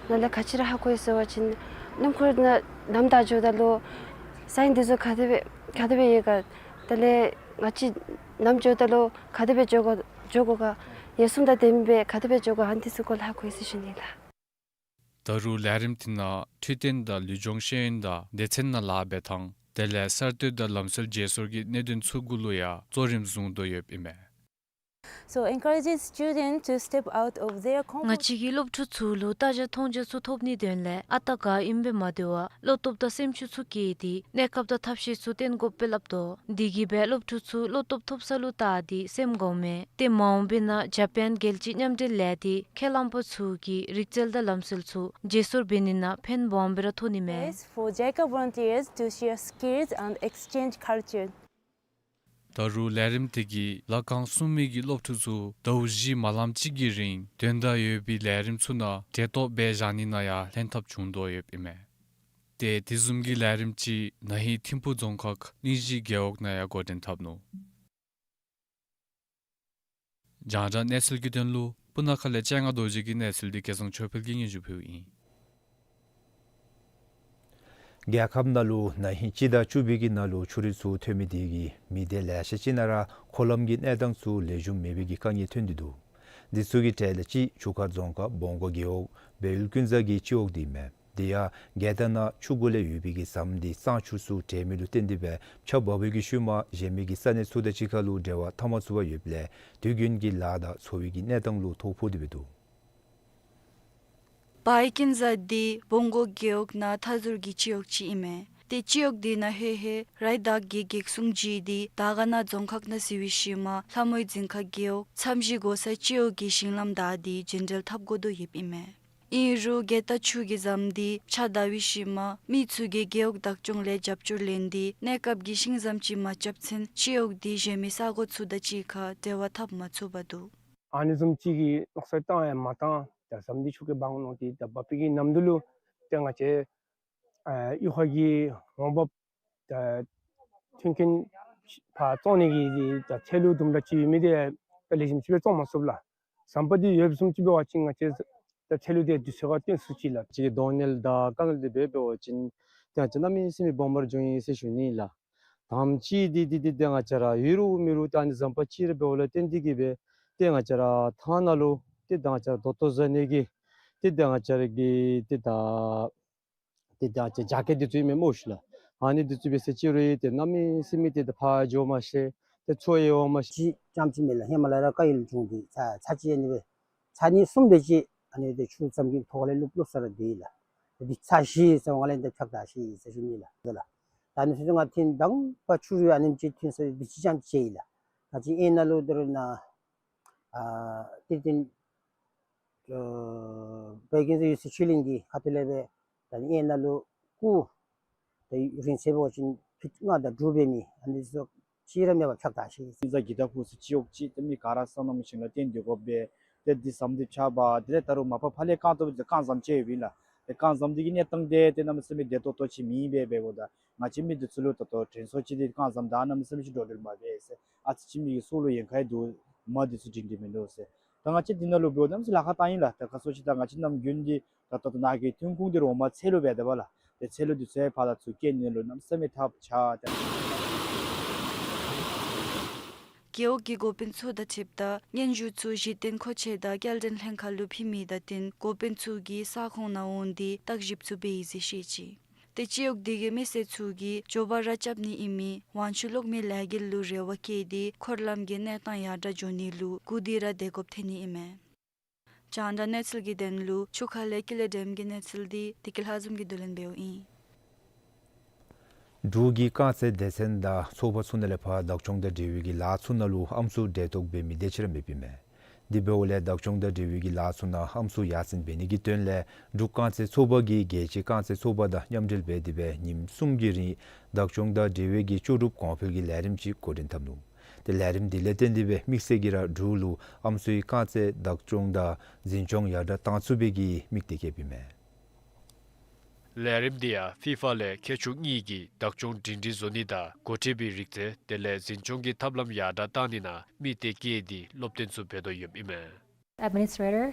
ནང་ལས་ག་ཅི་ར་ཧ་གོ་ཡི་ཟེར་བ་ཅིན་སྣུམ་འཁོར་ནང་ནམ་བདའ་འགྱོཝ་ད་ལུ་སའིན་འདི་ཚུ་ག་དེ་སྦེ་ག་དེ་སྦེ་ཡོད་ག། དེ་ལས་ང་བཅས་ནམ་འགྱོཝ་ད་ལུ་ག་དེ་སྦེ་འགྱོ་དགོ་འགྱོ་དགོ་ག། ཡར་སོངམ་ད་དེ་མེན་པར་ག་དེ་སྦེ་འགྱོ་དགོ་ཨ་ནི་འདི་ཚུ་སྐོར་ལས་ཧ་གོ་ཡི་ཟེར་ཞུ་ནི་ལགས། ད་རུང་ལས་རིམ་དེ་ནང་འཕྲོད་བསྟེན་དང་ལུས་སྦྱོང་ཤེས་ཡོན་དང་སྡེ་ཚན་ནང་ལཱ་འབད་ཐངས་དེ་ལས་གསར་གཏོད་དང་ལམ་སྲོལ་བརྗེ་སོར་གྱི་གནད་དོན་ཚུ་གུ་ལུ་ཡང་གཙོ་རིམ་བཟུང་དོ་ཡོདཔ་ཨིན་མས། So encouraging students to step out of their comfort. ང་བཅས་ཀྱིས་སློབ་ཕྲུག་ཚུ་ལུ་ལྟ་རྒྱ་མཐོང་རྒྱ་ཚུ་ཐོབ་ནིའི་དོན་ལས་ཨ་རྟག་ག་ཨིནམ་སྦེ་མ་སྡོད་པར་བློ་སྟོབས་དང་སེམས་ཤུགས་ཚུ་བསྐྱེད་དེ་གནས་སྐབས་དང་ཐབས་ཤེས་ཚུ་བཏོན་དགོཔ་སྦེ་སླབ་དོ། དེ་གིས་སྦེ་སློབ་ཕྲུག་ཚུ་བློ་སྟོབས་ཐོབ་ས་ལུ་བལྟ་སྟེ་སེམས་སྒོམ་མི་ཏེ་མ་འོངས་པའི་ནང་ཇ་པཱན་རྒྱལ་སྤྱི་མཉམ་འབྲེལ་ལས་སྡེ་ཁས་བླངས་པ་ཚུ་གི་རིག་རྩལ་དང་ལམ་སྲོལ་ཚུ་བརྗེ་སོར་འབད་ནི་ནང་ཕན་སྦོམ་སྦེ་ར་ཐོགས་ནི་མས། Space for JICA volunteers to share skills and exchange culture. ད་རུང་ལས་རིམ་དེ་གིས་ལྷ་ཁང་སྲུང་མི་གི་སློབ་ཕྲུག་ཚུ་ཟླཝ་བཞི་མ་ལངམ་ཅིག་གི་རིང་དོན་དག་ཡོད་པའི་ལས་རིམ་ཚུ་ནང་གྲལ་གཏོགས་འབད་བཞག་ནི་ནང་ཡང་ལྷན་ཐབས་བྱུང་དོ་ཡོདཔ་ཨིན་མས། ཏེ་དེ་བཟུམ་གྱི་ལས་རིམ་ཅིག་ན་ཧིང་ཐིམ་ཕུག་རྫོང་ཁག་གླིང་བཞི་རྒེད་འོག་ནང་ཡང་འགོ་འདྲེན་འཐབ་ནུག། རྒྱང་བསྒྲགས་གནས་ཚུལ་གྱི་དོན་ལུ་སྤུ་ན་ཁ་ལས་སྤྱན་སྔ་རྡོ་རྗེ་གི་གནས་ཚུལ་འདི་སྐལ་བཟང་ཆོས་འཕེལ་གྱིས་སྙན་ཞུ་ཕུལཝ་ཨིན། རྒྱལ་ཁབ་ནང་ལུ་ན་ཧིང་སྤྱི་ཟླ་བཅུ་པའི་གི་ནང་ལུ་ཆུ་རུད་ཚུ་ཐོན་མི་དེ་གིས་མི་སྡེ་ལེ་ཤ་ཅིག་ནང་ར་འཁོར་ལམ་གྱི་གནས་སྟངས་ཚུ་ལེགས་ཤོམ་མེད་པའི་གི་དཀའ་ངལ་ཐོན་ཏེ་འདུག། འདི་ཚུ་གི་གྲས་ལས་གཅིག་ཆུ་ཁ་རྫོང་ཁག་སྦོང་སྒོ་རྒེད་འོག་སྦས་ཡུལ་ཀུན་བཟང་གི་སྤྱི་འོག་འདི་མས། དེ་ཡང་རྒེད་འོག་ནང་ཆུ་མགོ་ལས་ཡོད་པའི་གི་ཟམ་འདི་གཙང་ཆུ་ཚུ་བྲལ་མི་ལུ་བརྟེན་ཏེ་སྦེ་ཆརཔ་འབབ་པའི་གི་ཤུལ་མ་གཞན་མི་གི་ས་གནས་ཚུ་དང་གཅིག་ཁར་ལུ་འབྲེལ་བ་འཐབ་མ་ཚུགས་པར་ཡོདཔ་ལས་དུས་རྒྱུན་གྱི་ལཱ་དང་འཚོ་བའི་གི་གནས་སྟངས་ལུ་ཐོ་ཕོག་སྟེ་སྦེ་འདུག། སྦས་ཡུལ་ཀུན་བཟང་འདི་སྦོང་སྒོ་རྒེད་འོག་ནང་མཐའ་ཟུར་གྱི་སྤྱི་འོག་ཅིག་ཨིན་མས། ཏེ་སྤྱི་འོག་འདི་ནང་ཧེ་ཧེ་རི་དྭགས་ཀྱིས་གེགས་སྲུང་བྱས་ཏེ་དར་དཀར་ན་རྫོང་ཁག་ནང་ཟེར་བའི་ཤུལ་མ་ལྷ་མོའི་རྫིང་ཁ་རྒེད་འོག་མཚམས་བཞི་སྒོ་གསར་སྤྱི་འོག་གི་ཞིང་ལམ་བདའ་སྟེ་རྒྱུན་འགྲུལ་འཐབ་དགོ་དོ་ཡོདཔ་ཨིན་མས། ཨིན་རུང་རྒེད་འོག་ཆུ་གི་ཟམ་འདི་ཆརཔ་བདའ་བའི་ཤུལ་མ་མི་ཚུ་གིས་རྒེད་འོག་བདག་སྐྱོང་ལས་རྒྱབ་སྐྱོར་ལེན་ཏེ་གནས་སྐབས་ཀྱི་ཤིང་ཟམ་ཅིག་མ་རྐྱབ་ཚུན་སྤྱི་འོག་འདི་གཞན་མི་ས་གོ་ཚུ་དང་གཅིག་ཁར་འབྲེལ་བ་འཐབ་མ་ཚུགས་པར་འདུག། ཨ་ནི་བཟུམ་ཅིག་གི་མནོ་བསམ་བཏང་ཡང་མ་བཏང་། ད་ཟམ་འདི་ཆུ་གིས་འབག་འོང་སྟེ་ད་འབབ་པའི་གི་ནམ་དུས་ལུ་ཏེ་ང་བཅས་ཨ་གཡུས་ཁ་གི་འོང་འབབ་ད་མཐུན་རྐྱེན་ཕར་བཙོང་ནི་གི་ད་ཚལ་ལུ་དུམ་གྲ་ཅིག་ཡོད་མི་འདི་ད་ལེགས་ཤོམ་ཅིག་སྦེ་བཙོང་མ་ཚུགས་ལགས། ཟམ་པ་འདི་ཡོདཔ་བཟུམ་ཅིག་འབད་བ་ཅིན་ང་བཅས་ད་ཚལ་ལུ་འདི་དུས་ཚོད་ཁར་བཏོན་ཚུགས་ཅི་ལགས། ཅིག་གི་གདོང་ལེན་དང་དཀའ་ངལ་འདི་འབད་འབད་བ་ཅིན་ཏེ་ང་བཅས་གནམ་མེད་ས་མེད་སྦོམ་པར་འགྱོ་ཡི་ཟེར་ཞུ་ནི་ལགས། དང་པ་ཅིག་འདི་འདི་འདི་ཏེ་ང་བཅས་ར་ཡོད་རུང་མེད་རུང་ད་ཨ་ནི་ཟམ་པ་ཅིག་ར་འབདཝ་ལས་བརྟེན་ཏེ་གིས་སྦེ་ཏེ་ང་བཅས་ར་ཐང་ནང་ལུ་ཏེ་ད་ང་བཅས་ར་དོ་དོ་ཟ་ནི་གི་ཏེ་ད་ང་བཅས་ར་གི་ཏེ་ད་ཏེ་ད་ང་བཅས་རྒྱ་སྐྱེད་འདི་ཚུ་ཨིན་མས་སྨོ་ཤིག་ལགས། ཨ་ནི་འདི་ཚུ་འབད་ཟེར་ཅི་རུང་ཡང་ཏེ་གནམ་མེད་ས་མེད་ཏེ་ད་ཕར་འགྱོ་མ་ཤེས། ཏེ་ཚུར་ཡང་འོང་མ་ཤེས། ཅིག་རྐྱངམ་ཅིག་མེན་ལགས། ཧེ་མ་ལས་ར་དཀའ་ངལ་བྱུང་སྟེ་ཚར་ཚར་གཅིག་ཨ་ནི་སྦེ་ཚར་གཉིས་གསུམ་དེ་ཅིག་ཨ་ནི་ཏེ་ཆུ་ཟམ་གྱི་ཐོག་ལས་ལུབ་ལུབ་ས་ར་སྡོད་ཡི་ལགས། ཏེ་འདི་ཚར་བཞི་ཟེར་བ་ལས་ཏེ་ཕྱག་དར་བཞི་ཟེར་ཞུ་ནི་ལགས། དེ་ལགས། ད་ཨ་ནི་ཚུ་ང་ཐེངས་དང་པ་ཆུ་རུད་ཨ་ནེམ་ཅིག་ཐོན་ས་འདི་ཅིག་རྐྱངམ་ཅིག་ཨིན་ལགས། ང་བཅས་ཨེ་ནཱ་ལུ་ད་རུང་ནཱ་ཨ་ཏེ་ཏེ་ཨ་སྦས་ཡུལ་ཀུན་བཟང་ཡུལ་སྲོལ་ཆོས་གླིང་གི་ཁ་ཐུག་ལས་སྦེ་ད་ཨེ་ནཱ་ལུ་སྐུ་ད་རིང་ཚད་འབད་བ་ཅིན་ཕིཊ་ལྔ་དང་དྲུག་འབད་མི་ཨ་ནི་ཚུ་གཅིག་ར་མེད་པར་ཕྱག་དར་བཞི་ཟེར། ཀུན་བཟང་གི་ད་ཁུངས་སུ་སྤྱི་འོག་ཅིག་ཏེ་མི་ག་ར་བསམ་གནང་མི་ཞིང་ལུ་བརྟེན་ཏེ་དགོ་པས། ཏེ་འདི་ཟམ་འདི་ཕྱག་འབག་དེ་ལས་ད་རུང་མ་པ་ཕར་ལས་རྐང་སྟོང་འདི་རྐང་ཟམ་ཅིག་ཡོདཔ་ཨིན་ལགས། ཏེ་རྐང་ཟམ་འདི་གི་གནས་སྟངས་འདི་ཏེ་གནམ་མེད་ས་མེད་བདེ་ཏོག་ཏོ་ཅིག་མེད་པས། འབདཝ་ད་ང་བཅས་མི་འདི་ཚུ་ལུ་ད་ལྟོ་དྲན་གསོ་ཅིག་འདི་རྐང་ཟམ་དང་གནམ་མེད་ས་མེད་ཅིག་འགྲོ་འགྲུལ་མ་འབད་ཟེར་ཨ་ཙི་ཅིག་མི་གི་སྲོག་ལུ་ཡན་ཁ་ཡང་འདུག། མ་འདི་ཚུ་སྒྲིང་སྒྲིང་མིན་འདུག་ཟེར། ད་ང་བཅས་འདི་ནང་ལུ་འབདཝ་ད་གནམ་མེད་ས་ལཱ་ཁག་བཏང་ཡི་ལགས། ད་ག་ཅི་སྨོ་ཟེར་ད་ང་བཅས་ནམ་རྒྱུན་འདི་ད་ལྟོ་ད་ནཱ་གི་ཐོན་ཁུངས་འདི་རོགས་མ་ཚལ་ལུ་འབད་དེ་འབདཝ་ལགས། ཏེ་ཚལ་ལུ་འདི་ཚུ་ཡང་ཕར་དང་ཚུར་སྐྱེལ་ནི་ལུ་གནམ་མེད་ས་མེད་ཐབས་ཆག་སྟེ། རྒེད་འོག་གི་འགོ་དཔོན་ཚུ་དང་འཁྲིལཝ་ད་སྙན་ཞུ་ཚུ་གཞི་རྟེན་མཁོ་ཆས་དང་སྐྱེལ་འདྲེན་ལྷན་ཁག་ལུ་ཕུལ་མི་དང་བསྟུན་འགོ་དཔོན་ཚུ་གིས་ས་ཁོངས་ནང་འོང་སྟེ་བརྟག་ཞིབ་ཚུ་འབད་ཡི་ཟེར་བཤད་ཅི། ཏེ་སྤྱི་འོག་འདི་གི་མི་སེར་ཚུ་གིས་མགྱོགས་པ་ར་རྐྱབ་ནི་ཨིན་མི་དབང་ཆ་ལོག་མི་ལས་འགུལ་ལུ་རེ་བ་བསྐྱེད་དེ་འཁོར་ལམ་གྱི་གནས་སྟངས་ཡར་དྲག་འགྱོ་ནི་ལུ་སྒུག་སྡོད་ར་བདེ་དགོཔ་ཐོན་ནི་ཨིན་མས། རྒྱང་བསྒྲགས་གནས་ཚུལ་གྱི་དོན་ལུ་ཆུ་ཁ་ལས་ཀུན་ལེགས་སྒྲོལམ་གྱི་གནས་ཚུལ་འདི་བདེ་སྐྱིད་ལྷ་འཛོམས་ཀྱིས་བསྡུ་ལེན་འབདཝ་ཨིན། འབྲུག་གི་རྐང་རྩེད་སྡེ་ཚན་དང་ཚོགས་པ་ཚུ་ནང་ལས་ཕར་བདག་སྐྱོང་དང་འབྲེལ་བའི་གི་ལཱ་ཚུ་ནང་ལུ་ཨམ་སྲུ་གྲལ་གཏོགས་འབད་མི་དེ་ཅིག་ར་མེདཔ་ཨིན་མས། དེ་འབདཝ་ལས་བདག་སྐྱོང་དང་འབྲེལ་བའི་གི་ལཱ་ཚུ་ནང་ཨམ་སྲུ་ཡར་སེང་འབད་ནི་གི་དོན་ལས་འབྲུག་རྐང་རྩེད་ཚོགས་པ་གིས་རྒྱལ་སྤྱིའི་རྐང་རྩེད་ཚོགས་པ་དང་མཉམ་འབྲེལ་འབད་དེ་སྦེ་ཉིནམ་གསུམ་གྱི་རིང་བདག་སྐྱོང་དང་འབྲེལ་བའི་གི་ལྕོགས་གྲུབ་གོང་འཕེལ་གྱི་ལས་རིམ་ཅིག་འགོ་འདྲེན་འཐབ་ནུག། ཏེ་ལས་རིམ་འདི་ལས་བརྟེན་ཏེ་སྦེ་དམིགས་བསལ་གྱིས་ར་འབྲུག་ལུ་ཨམ་སྲུའི་རྐང་རྩེད་བདག་སྐྱོང་དང་འཛིན་སྐྱོང་ཡར་དྲག་བཏང་ཚུགས་པའི་གི་དམིགས་གཏད་བསྐྱེདཔ་ཨིན་མས། ལས་རིམ་འདི་ཡང་ཕི་ཕ་ལས་མཁས་མཆོག་གཉིས་ཀྱིས་བདག་སྐྱོང་སྒྲིང་སྒྲིང་བཟོ་ནི་དང་འགོ་ཁྲིད་པའི་རིག་རྩལ་དེ་ལས་འཛིན་སྐྱོང་གི་ཐབས་ལམ་ཡར་དྲག་བཏང་ནི་ནང་དམིགས་གཏད་བསྐྱེད་དེ་སློབ་སྟོན་ཚུ་འབད་དོ་ཡོདཔ་ཨིན་མས། Administrator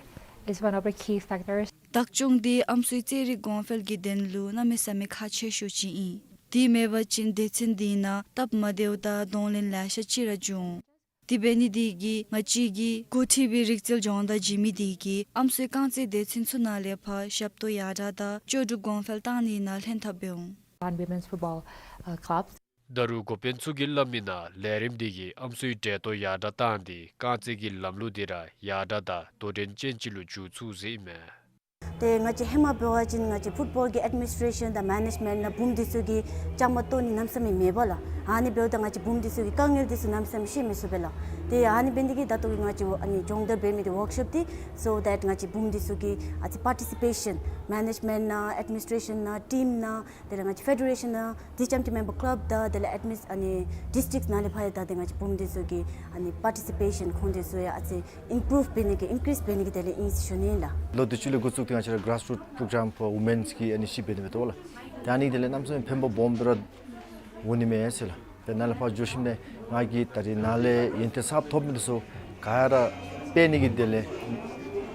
is one of the key factors. བདག་སྐྱོང་འདི་ཨམ་སྲུའི་རྩེད་རིགས་གོང་འཕེལ་གྱི་དོན་ལུ་གནམ་མེད་ས་མེད་ཁག་ཆེ་ཤོས་ཅིག་ཨིན། དེ་མེད་པ་ཅིན་སྡེ་ཚན་འདི་ནང་སྟབས་མ་བདེཝ་དང་གདོང་ལེན་ལེ་ཤ་ཅིག་ར་འབྱུང་། དེ་འབད་ནི་དེ་གིས་ང་བཅས་ཀྱིས་འགོ་ཁྲིད་པའི་རིག་རྩལ་སྦྱོང་བརྡར་བྱིན་མི་དེ་གིས་ཨམ་སྲུའི་རྐང་རྩེད་སྡེ་ཚན་ཚུ་ནང་ལས་ཕར་ཞབས་ཏོག་ཡར་དྲག་དང་ལྕོགས་གྲུབ་གོང་འཕེལ་བཏང་ནི་ནང་ལྷན་ཐབས་འབད་འོང་། And women's football, uh, clubs. ད་རུང་འགོ་དཔོན་ཚུ་གིས་སླབ་མི་ནང་ལས་རིམ་འདི་གིས་ཨམ་སྲུའི་འདྲེས་ལྟོ་ཡར་དྲག་བཏང་སྟེ་རྐང་རྩེད་ཀྱི་ལམ་ལུགས་འདི་ར་ཡར་དྲག་དང་དོ་འགྲན་ཅན་ཅིག་ལུ་འགྱུར་ཚུགས་ཟེར་ཨིན་མས། ཏེ་ང་བཅས་ཧེ་མ་འབད་བ་ཅིན་ང་བཅས་ཕུཊ་བཱོལ་གྱི་ཨེཌ་མི་ནིསི་ཊེ་ཤཱན་དང་མེ་ནེཇ་མེནཊ་ནང་བུམོ་འདི་ཚུ་གིས་བཅའ་མར་གཏོགས་ནི་གནམ་མེད་ས་མེད་མེད་པས་ལགས། ཨ་ནི་འབདཝ་ད་ང་བཅས་བུམོ་འདི་ཚུ་གིས་དཀའ་ངལ་འདི་ཚུ་གནམ་མེད་ས་མེད་ཤེས་མི་ཚུགས་པས་ལགས། ཏེ་ཨ་ནི་འབད་ནི་འདི་གིས་ད་ལྟོ་གི་ང་བཅས་ཨ་ནི་སྦྱོང་བརྡར་འབད་མི་འདི་ཝརཀ་ཤོཔ་འདི་so that ང་བཅས་བུམོ་འདི་ཚུ་གིས་ཨ་ཙི་པར་ཊི་སི་པེ་ཤཱན་མེ་ནེཇ་མེནཊ་ནང་ཨེཌ་མི་ནིསི་ཊེ་ཤཱན་ནང་ཊིམ་ནང་དེ་ལས་ང་བཅས་ཕེ་ཌེ་རེ་ཤཱན་ནང་ཌིས་ཨེཆ་ཨེམ་ཊི་མེམ་བར་ཀི་ལབ་དང་དེ་ལས་ཨེཌ་མིས་ཨ་ནི་ཌིསི་ཊིཀ་ནང་ལས་ཕར་ཡང་ད་ཏེ་ང་བཅས་བུམོ་འདི་ཚུ་གི་ཨ་ནི་པར་ཊི་སི་པེ་ཤཱན་ཁོང་འདི་ཚུ་ཡང་ཨ་ཙི་ཨིམ་པྲུབ་འབད་ནི་གི་ཨིན་ཀི་རིསི་འབད་ནི་གི་དེ་ལས་ཨིན་ཟེར་ཞུ་ནི་ཨིན་ལགས། ལོ་དེ་ཅིག་ལས་འགོ་བཙུགས་ཏེ་ང་བཅས་ར་གི་རཱསི་རུཊ་པྲོ་གྲམ་ཕོར་ཝུ་མེནསི་གི་ཨ་ནི་ཤེས་པ་འབད་ནི་འབད་དོ་ལགས། ཏེ་ཨ་ནི་དེ་ལས་གནམ་མེད་ས་མེད་ཕན་པ་སྦོམ་སྦེ་ར་འོང་ནི་མས་ཟེར་ལགས། ཏེ་ནཱ་ལས་ཕར་འགྱོ་ཞིནམ་ལས་ང་གིས་ད་རིས་ནཱ་ལས་ཡོན་ཏན་གསརཔ་ཐོབ་མི་འདི་ཚུ་ག་ར་སྤེལ་ནི་གི་དེ་ལས་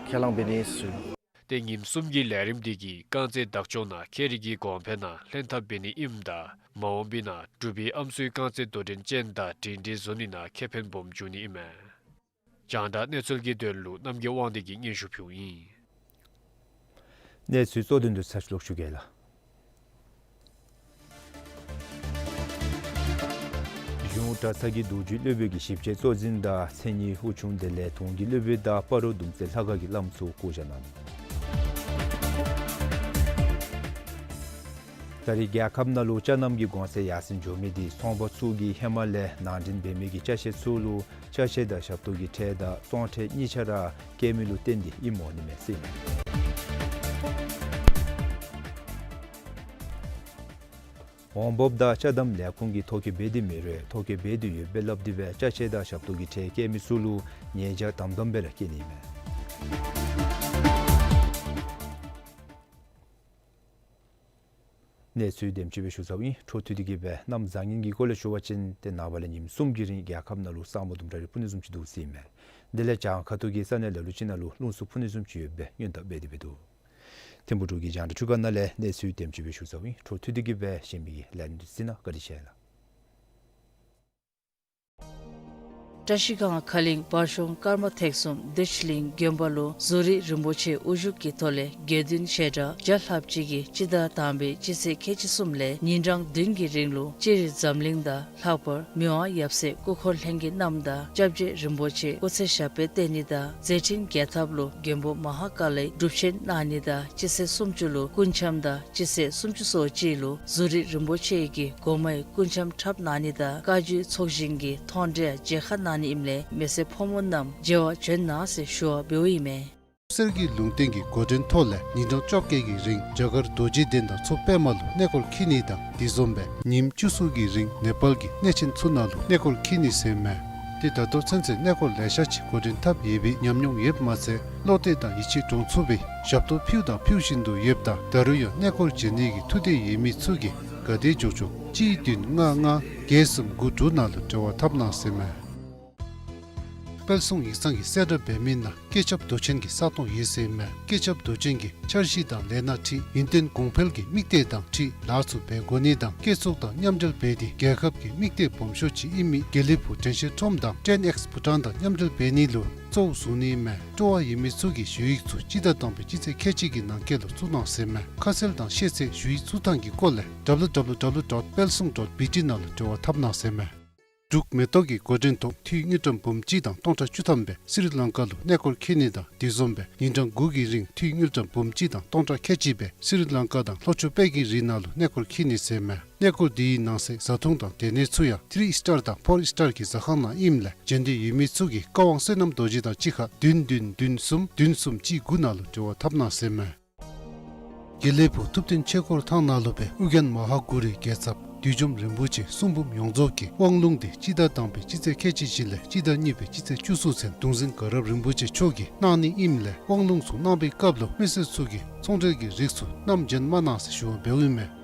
ཁས་བླངས་འབད་ནི་ཟེར་ཞུ། ཏེ་ཉིནམ་གསུམ་གྱི་ལས་རིམ་འདི་གིས་རྐང་རྩེད་བདག་སྐྱོང་ནང་ཁེ་རི་གི་གོང་འཕེལ་ནང་ལྷན་ཐབས་འབད་ནི་ཨིནམ་ད་མ་འོངས་པའི་ནང་འབྲུག་པའི་ཨམ་སྲུའི་རྐང་རྩེད་དོ་འགྲན་ཅན་དང་སྒྲིང་སྒྲིང་བཟོ་ནི་ནང་ཁེ་ཕན་སྦོམ་འབྱུང་ནི་ཨིན་མས། རྒྱང་བསྒྲགས་གནས་ཚུལ་གྱི་དོན་ལུ་རྣམ་རྒྱལ་དབང་འདུས་ཀྱིས་སྙན་ཞུ་ཕུལཝ་ཨིན། གནས་ཚུལ་གཙོ་དོན་དུ་ཚར་ཅིག་ལོག་ཞུ་གེ་ལགས། གཞུང་གྲྭ་ཚང་གི་རྡོ་རྗེ་སློབ་དཔོན་གྱི་ཞིབ་དཔྱད་གཙོ་འཛིན་དང་མཚན་ཉིད་དབུ་ཆུང་དེ་ལས་དུང་གི་སློབ་དཔོན་དང་སྤ་རོ་ལྡུམ་རྩེ་ལྷ་ཁང་གི་བླམ་ཚུ་བསྐོ་བཞག་གནང་། ད་རེས་རྒྱལ་ཁབ་ནང་ལུ་ཅ་རྣམ་གྱི་གོང་ཚད་ཡར་སེང་འགྱོ་མི་འདི་ཚོང་པ་ཚུ་གིས་ཧེ་མ་ལས་ནང་འདྲེན་འབད་མི་གི་ཅ་ཆས་ཚུ་ལུ་ཅ་ཆས་དང་ཞབས་ཏོག་གི་ཁྲལ་དང་བཙོང་ཁྲལ་གཉིས་ཆ་ར་བཀལ་མི་ལུ་བརྟེན་ཏེ་ཨིནམ་འོང་ནི་མས་ཟེར་ཨིན་མས། འོང་འབབ་དང་ཅ་དམ་ལས་ཁུངས་ཀྱིས་ཐོ་བཀོད་འབད་དེ་མེད་རུང་ཐོ་བཀོད་འབད་དེ་ཡོད་པས་སླབ་སྟེ་སྦེ་ཅ་ཆས་དང་ཞབས་ཏོག་གི་ཁྲལ་བཀལ་མི་ཚུ་ལུ་ཉེས་བྱ་དམ་དམ་སྦེ་ར་བཀལ་ནི་ཨིན་མས། གནས་ཚུལ་དེམ་ཅིག་སྦེ་ཞུ་ཚརཝ་ཨིན། འཕྲོ་མཐུད་དེ་གིས་སྦེ་གནམ་བཟང་ངན་གྱི་སྐོར་ལས་ཞུ་བ་ཅིན་ཏེ་ནངས་པ་ལས་ཉིནམ་གསུམ་གྱི་རིང་རྒྱལ་ཁབ་ནང་ལུ་ས་སྨུག་དུམ་གྲ་རེ་སྤུབ་ནི་བཟུམ་ཅིག་འདུག་ཟེར་ཨིན་མས། དེ་ལས་བྱང་ཁ་ཐུག་གི་ས་གནས་ལ་ལུ་ཅིག་ནང་ལུ་རླུང་འཚུབ་འཕུ་ནི་བཟུམ་ཅིག་ཡོད་པའི་སྔོན་བརྡ་འབད་དེ་སྦེ་འདུག། ཐིམ་ཕུག་འབྲུག་གི་རྒྱང་བསྒྲགས་ཁྲི་ཁང་ནང་ལས་གནས་ཚུལ་དེམ་ཅིག་སྦེ་ཞུ་ཚརཝ་ཨིན། འཕྲོ་མཐུད་དེ་གིས་སྦེ་གཞན་མི་གི་ལས་རིམ་འདི་གཟིགས་གནང་། བཀའ་དྲིན་ཆེ་ལགས། བཀྲ་ཤིས་སྒང་ཁ་གླིང་བར་གཤོང་ཀརྨ་ཐེག་གསུམ་བདེ་ཆེན་གླིང་དགོན་པ་ལུ་བཟོ་རིག་རིན་པོ་ཆེ་དབུ་བཞུགས་ཀྱི་ཐོག་ལས་དགེ་འདུན་བཤད་གྲྭ་བརྒྱ་ལྷགཔ་ཅིག་གིས་སྤྱི་ཟླ་དང་པའི་སྤྱི་ཚེས་ཁལ་གཅིག་གསུམ་ལས་ཉིན་གྲངས་བདུན་གྱི་རིང་ལུ་སྤྱིར་འཛམ་གླིང་དང་ལྷག་པར་མི་དབང་ཡབ་སྲས་སྐུ་འཁོར་ལྷན་རྒྱས་རྣམས་དང་སྐྱབས་རྗེ་རིན་པོ་ཆེ་སྐུ་ཚེ་ཞབས་པད་བརྟན་ནི་དང་མཛད་འཕྲིན་རྒྱས་ཐབས་ལུ་མགོན་པོ་མ་ཧཱ་ཀཱ་ལའི་སྒྲུབ་ཆེན་གནང་ནི་དང་སྤྱི་ཚེས་སུམ་ཅུ་ལུ་སྐུ་འཆམ་དང་སྤྱི་ཚེས་སུམ་ཅུ་སོ་གཅིག་ལུ་བཟོ་རིག་རིན་པོ་ཆེ་གི་སྒོ་མའི་སྐུ་འཆམ་འཁྲབ་གནང་ནི་དང་བཀའ་བརྒྱུད་ཚོགས་ཞིང་གི་མཐོང་གྲོལ་མཇལ་ཁ་གནང་ནི་ཨིནམ་ལས་མི་སེར་ཕོ་མོ་རྣམས་མཇལ་བར་བྱོན་གནང་ཟེར་ཞུ་བ་འབདཝ་ཨིན་མས། གསེར་གྱི་ལུང་བསྟན་གྱི་འགོ་འདྲེན་ཐོག་ལས་ཉིན་གྲངས་བཅོ་བརྒྱད་ཀྱི་རིང་རྒྱ་གར་རྡོ་རྗེ་གདན་དང་མཚོ་པདྨ་ལུ་གནས་སྐོར་འཁྱིད་ནི་དང་དེ་བཟུམ་སྦེ་ཉིནམ་བཅུ་གསུམ་གྱི་རིང་ནེ་པཱལ་གྱི་གནས་ཆེན་ཚུ་ནང་ལུ་གནས་སྐོར་འཁྱིད་ནི་ཟེར་ཨིན་མས། ཏེ་ད་ལྟོ་ཚུན་ཚོད་གནས་སྐོར་ལེ་ཤ་ཅིག་འགོ་འདྲེན་འཐབ་ཡོད་པའི་ཉམས་མྱོང་ཡོདཔ་མ་ཚད་བློ་གཏད་དང་ཡིད་ཆེས་འདྲོངས་ཚུགས་པའི་ཞབས་ཏོག་ཕུལཝ་དང་ཕུལ་བཞིན་དུ་ཡོདཔ་ད་ད་རུང་ཡང་གནས་སྐོར་མཇལ་ནི་གི་ཐུགས་འདོད་ཡོད་མི་ཚུ་གིས་ག་དེ་མགྱོགས་མགྱོགས་གཅིག་བདུན་ལྔ་ལྔ་བརྒྱད་གསུམ་དགུ་དྲུག་ནང་ལུ་འབྲེལ་བ་འཐབ་གནང་ཟེར་ཨིན་མས། དཔལ་བཟང་ཡིག་ཚང་གིས་གསལ་བསྒྲགས་འབད་མི་ནང་བཀོད་ཁྱབ་མདོ་ཆེན་གྱི་ས་སྟོང་ཡོད་ཟེར་ཨིན་མས། བཀོད་ཁྱབ་མདོ་ཆེན་གྱིས་འཆར་གཞི་དང་ལས་སྣ་འཁྲིད་ཡུན་བརྟན་གོང་འཕེལ་གྱི་དམིགས་གཏད་དང་འཁྲིལ་ལཱ་ཚུ་འབད་དགོ་ནི་དང་བཀོད་ཚོགས་དང་མཉམ་འབྲེལ་འབད་དེ་རྒྱལ་ཁབ་ཀྱི་དམིགས་གཏད་སྦོམ་ཤོས་ཅིག་ཨིན་མི་དགེ་ལེགས་ཕུག་དྲན་ཤེས་ཁྲོམ་དང་ཊེན་ཨེགསི་བྷུ་ཊཱན་དང་མཉམ་འབྲེལ་འབད་ནི་ལུ་གཙོ་བོ་བཟུང་ནི་ཨིན་མས། སྤྲོ་བ་ཡོད་མི་ཚུ་གིས་ཞུ་ཡིག་ཚུ་སྤྱི་ཟླ་དང་པའི་སྤྱི་ཚེས་ཁལ་གཅིག་གི་ནང་འཁོད་ལུ་བཙུགས་གནང་ཟེར་ཨིན་མས། ཁ་གསལ་དང་ཤེས་ཚད་ཞུ་ཡིག་བཙུགས་ཐངས་ཀྱི་སྐོར་ལས་W W W dot palsung dot B T ནང་ལུ་འབྲེལ་བ་འཐབ་གནང་ཟེར་ཨིན་མས། འབྲུག་མེ་ཏོག་གི་འགོ་འདྲེན་ཐོག་འཐུས་དངུལ་ཀྲམ་འབུམ་གཅིག་དང་སྟོང་ཕྲག་བཅུ་ཐམ་སྦེ་སི་རི་ལང་ཀ་ལུ་གནས་སྐོར་འཁྱིད་ནི་དང་དེ་བཟུམ་སྦེ་ཉིན་གྲངས་དགུ་གི་རིང་འཐུས་དངུལ་ཀྲམ་འབུམ་གཅིག་དང་སྟོང་ཕྲག་ཁལ་གཅིག་སྦེ་སི་རི་ལང་ཀ་དང་ལྷོ་ཕྱོགས་པད་ཀྱི་རི་ནང་ལུ་གནས་སྐོར་འཁྱིད་ནི་ཟེར་ཨིན་མས། གནས་སྐོར་འདི་གི་ནང་གསེས་བཟའ་འཐུང་དང་སྡོད་གནས་ཚུ་ཡང་ཐི་རི་སི་ཊར་དང་ཕོར་སི་ཊར་གྱི་ཟ་ཁང་ནང་ཨིནམ་ལས་མཇལ་འདོད་ཡོད་མི་ཚུ་གིས་བཀའ་དབང་བསོད་ནམས་རྡོ་རྗེ་དང་གཅིག་ཁར་བདུན་བདུན་བདུན་གསུམ་བདུན་གསུམ་གཅིག་དགུ་ནང་ལུ་འབྲེལ་བ་འཐབ་གནང་ཟེར་ཨིན་མས། དགེ་ལེགས་ཕུག་ཐུབ་བསྟན་ཆོས་འཁོར་ཐང་ནང་ལུ་སྦེ་ཨོ་རྒྱན་མ་ཧཱ་གུ་རུའི་རྒྱལ་ཚབ་བདུད་འཇོམས་རིན་པོ་ཆེ་གསུང་འབུམ་ཡོངས་རྫོགས་ཀྱི་དབང་ལུང་འདི་སྤྱི་ཟླ་དང་པའི་སྤྱི་ཚེས་ཁལ་གཅིག་བཞི་ལས་སྤྱི་ཟླ་གཉིས་པའི་སྤྱི་ཚེས་བཅུ་གསུམ་ཚུན་གདུང་འཛིན་དགའ་རབ་རིན་པོ་ཆེ་མཆོག་གིས་གནང་ནི་ཨིནམ་ལས་དབང་ལུང་ཚུ་གནང་བའི་སྐབས་ལུ་མི་སེར་ཚུ་གིས་ཚོང་འབྲེལ་གྱི་རིགས་ཚུ་བསྣམས་བྱོན་མ་གནང་ཟེར་ཞུ་བ་འབདཝ་ཨིན་མས།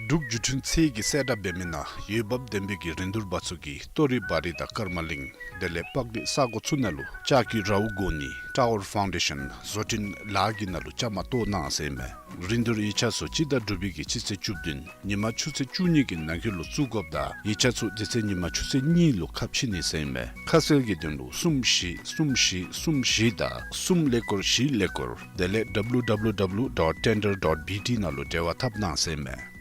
འབྲུག་བརྒྱུད་འཕྲིན་ཚད་ཀྱིས་གསལ་བསྒྲགས་འབད་མི་ནང་འོས་འབབ་ལྡན་པའི་གི་རིན་བསྡུར་པ་ཚུ་གིས་ཏོ་རི་བ་རི་དང་ཀརྨ་གླིང་དེ་ལས་པག་གི་ས་གོ་ཚུ་ནང་ལུ་ལྕགས་ཀྱི་རཝ་བསྒོར་ནི་ཊ་ཝར་ཕའུན་ཌེ་ཤཱན་བཟོ་སྐྲུན་ལཱ་གི་ནང་ལུ་བཅའ་མར་གཏོགས་གནང་ཟེར་ཨིན་མས། རིན་བསྡུར་ཡིག་ཆ་ཚུ་སྤྱི་ཟླ་དྲུག་པའི་གི་སྤྱི་ཚེས་བཅུ་བདུན་ཉིན་མ་ཆུ་ཚོད་བཅུ་གཉིས་ཀྱི་ནང་འཁོད་ལུ་བཙུགས་དགོཔ་ད་ཡིག་ཆ་ཚུ་དེ་ཚེ་ཉིན་མ་ཆུ་ཚོད་གཉིས་ལུ་ཁ་ཕྱེ་ནི་ཟེར་ཨིན་མས། ཁ་གསལ་གྱི་དོན་ལུ་གསུམ་བཞི་གསུམ་བཞི་གསུམ་བཞི་དང་གསུམ་ཀླད་ཀོར་བཞི་ཀླད་ཀོར་དེ་ལས་W W W dot tender dot B T ནང་ལུ་འབྲེལ་བ་འཐབ་གནང་ཟེར་ཨིན་མས།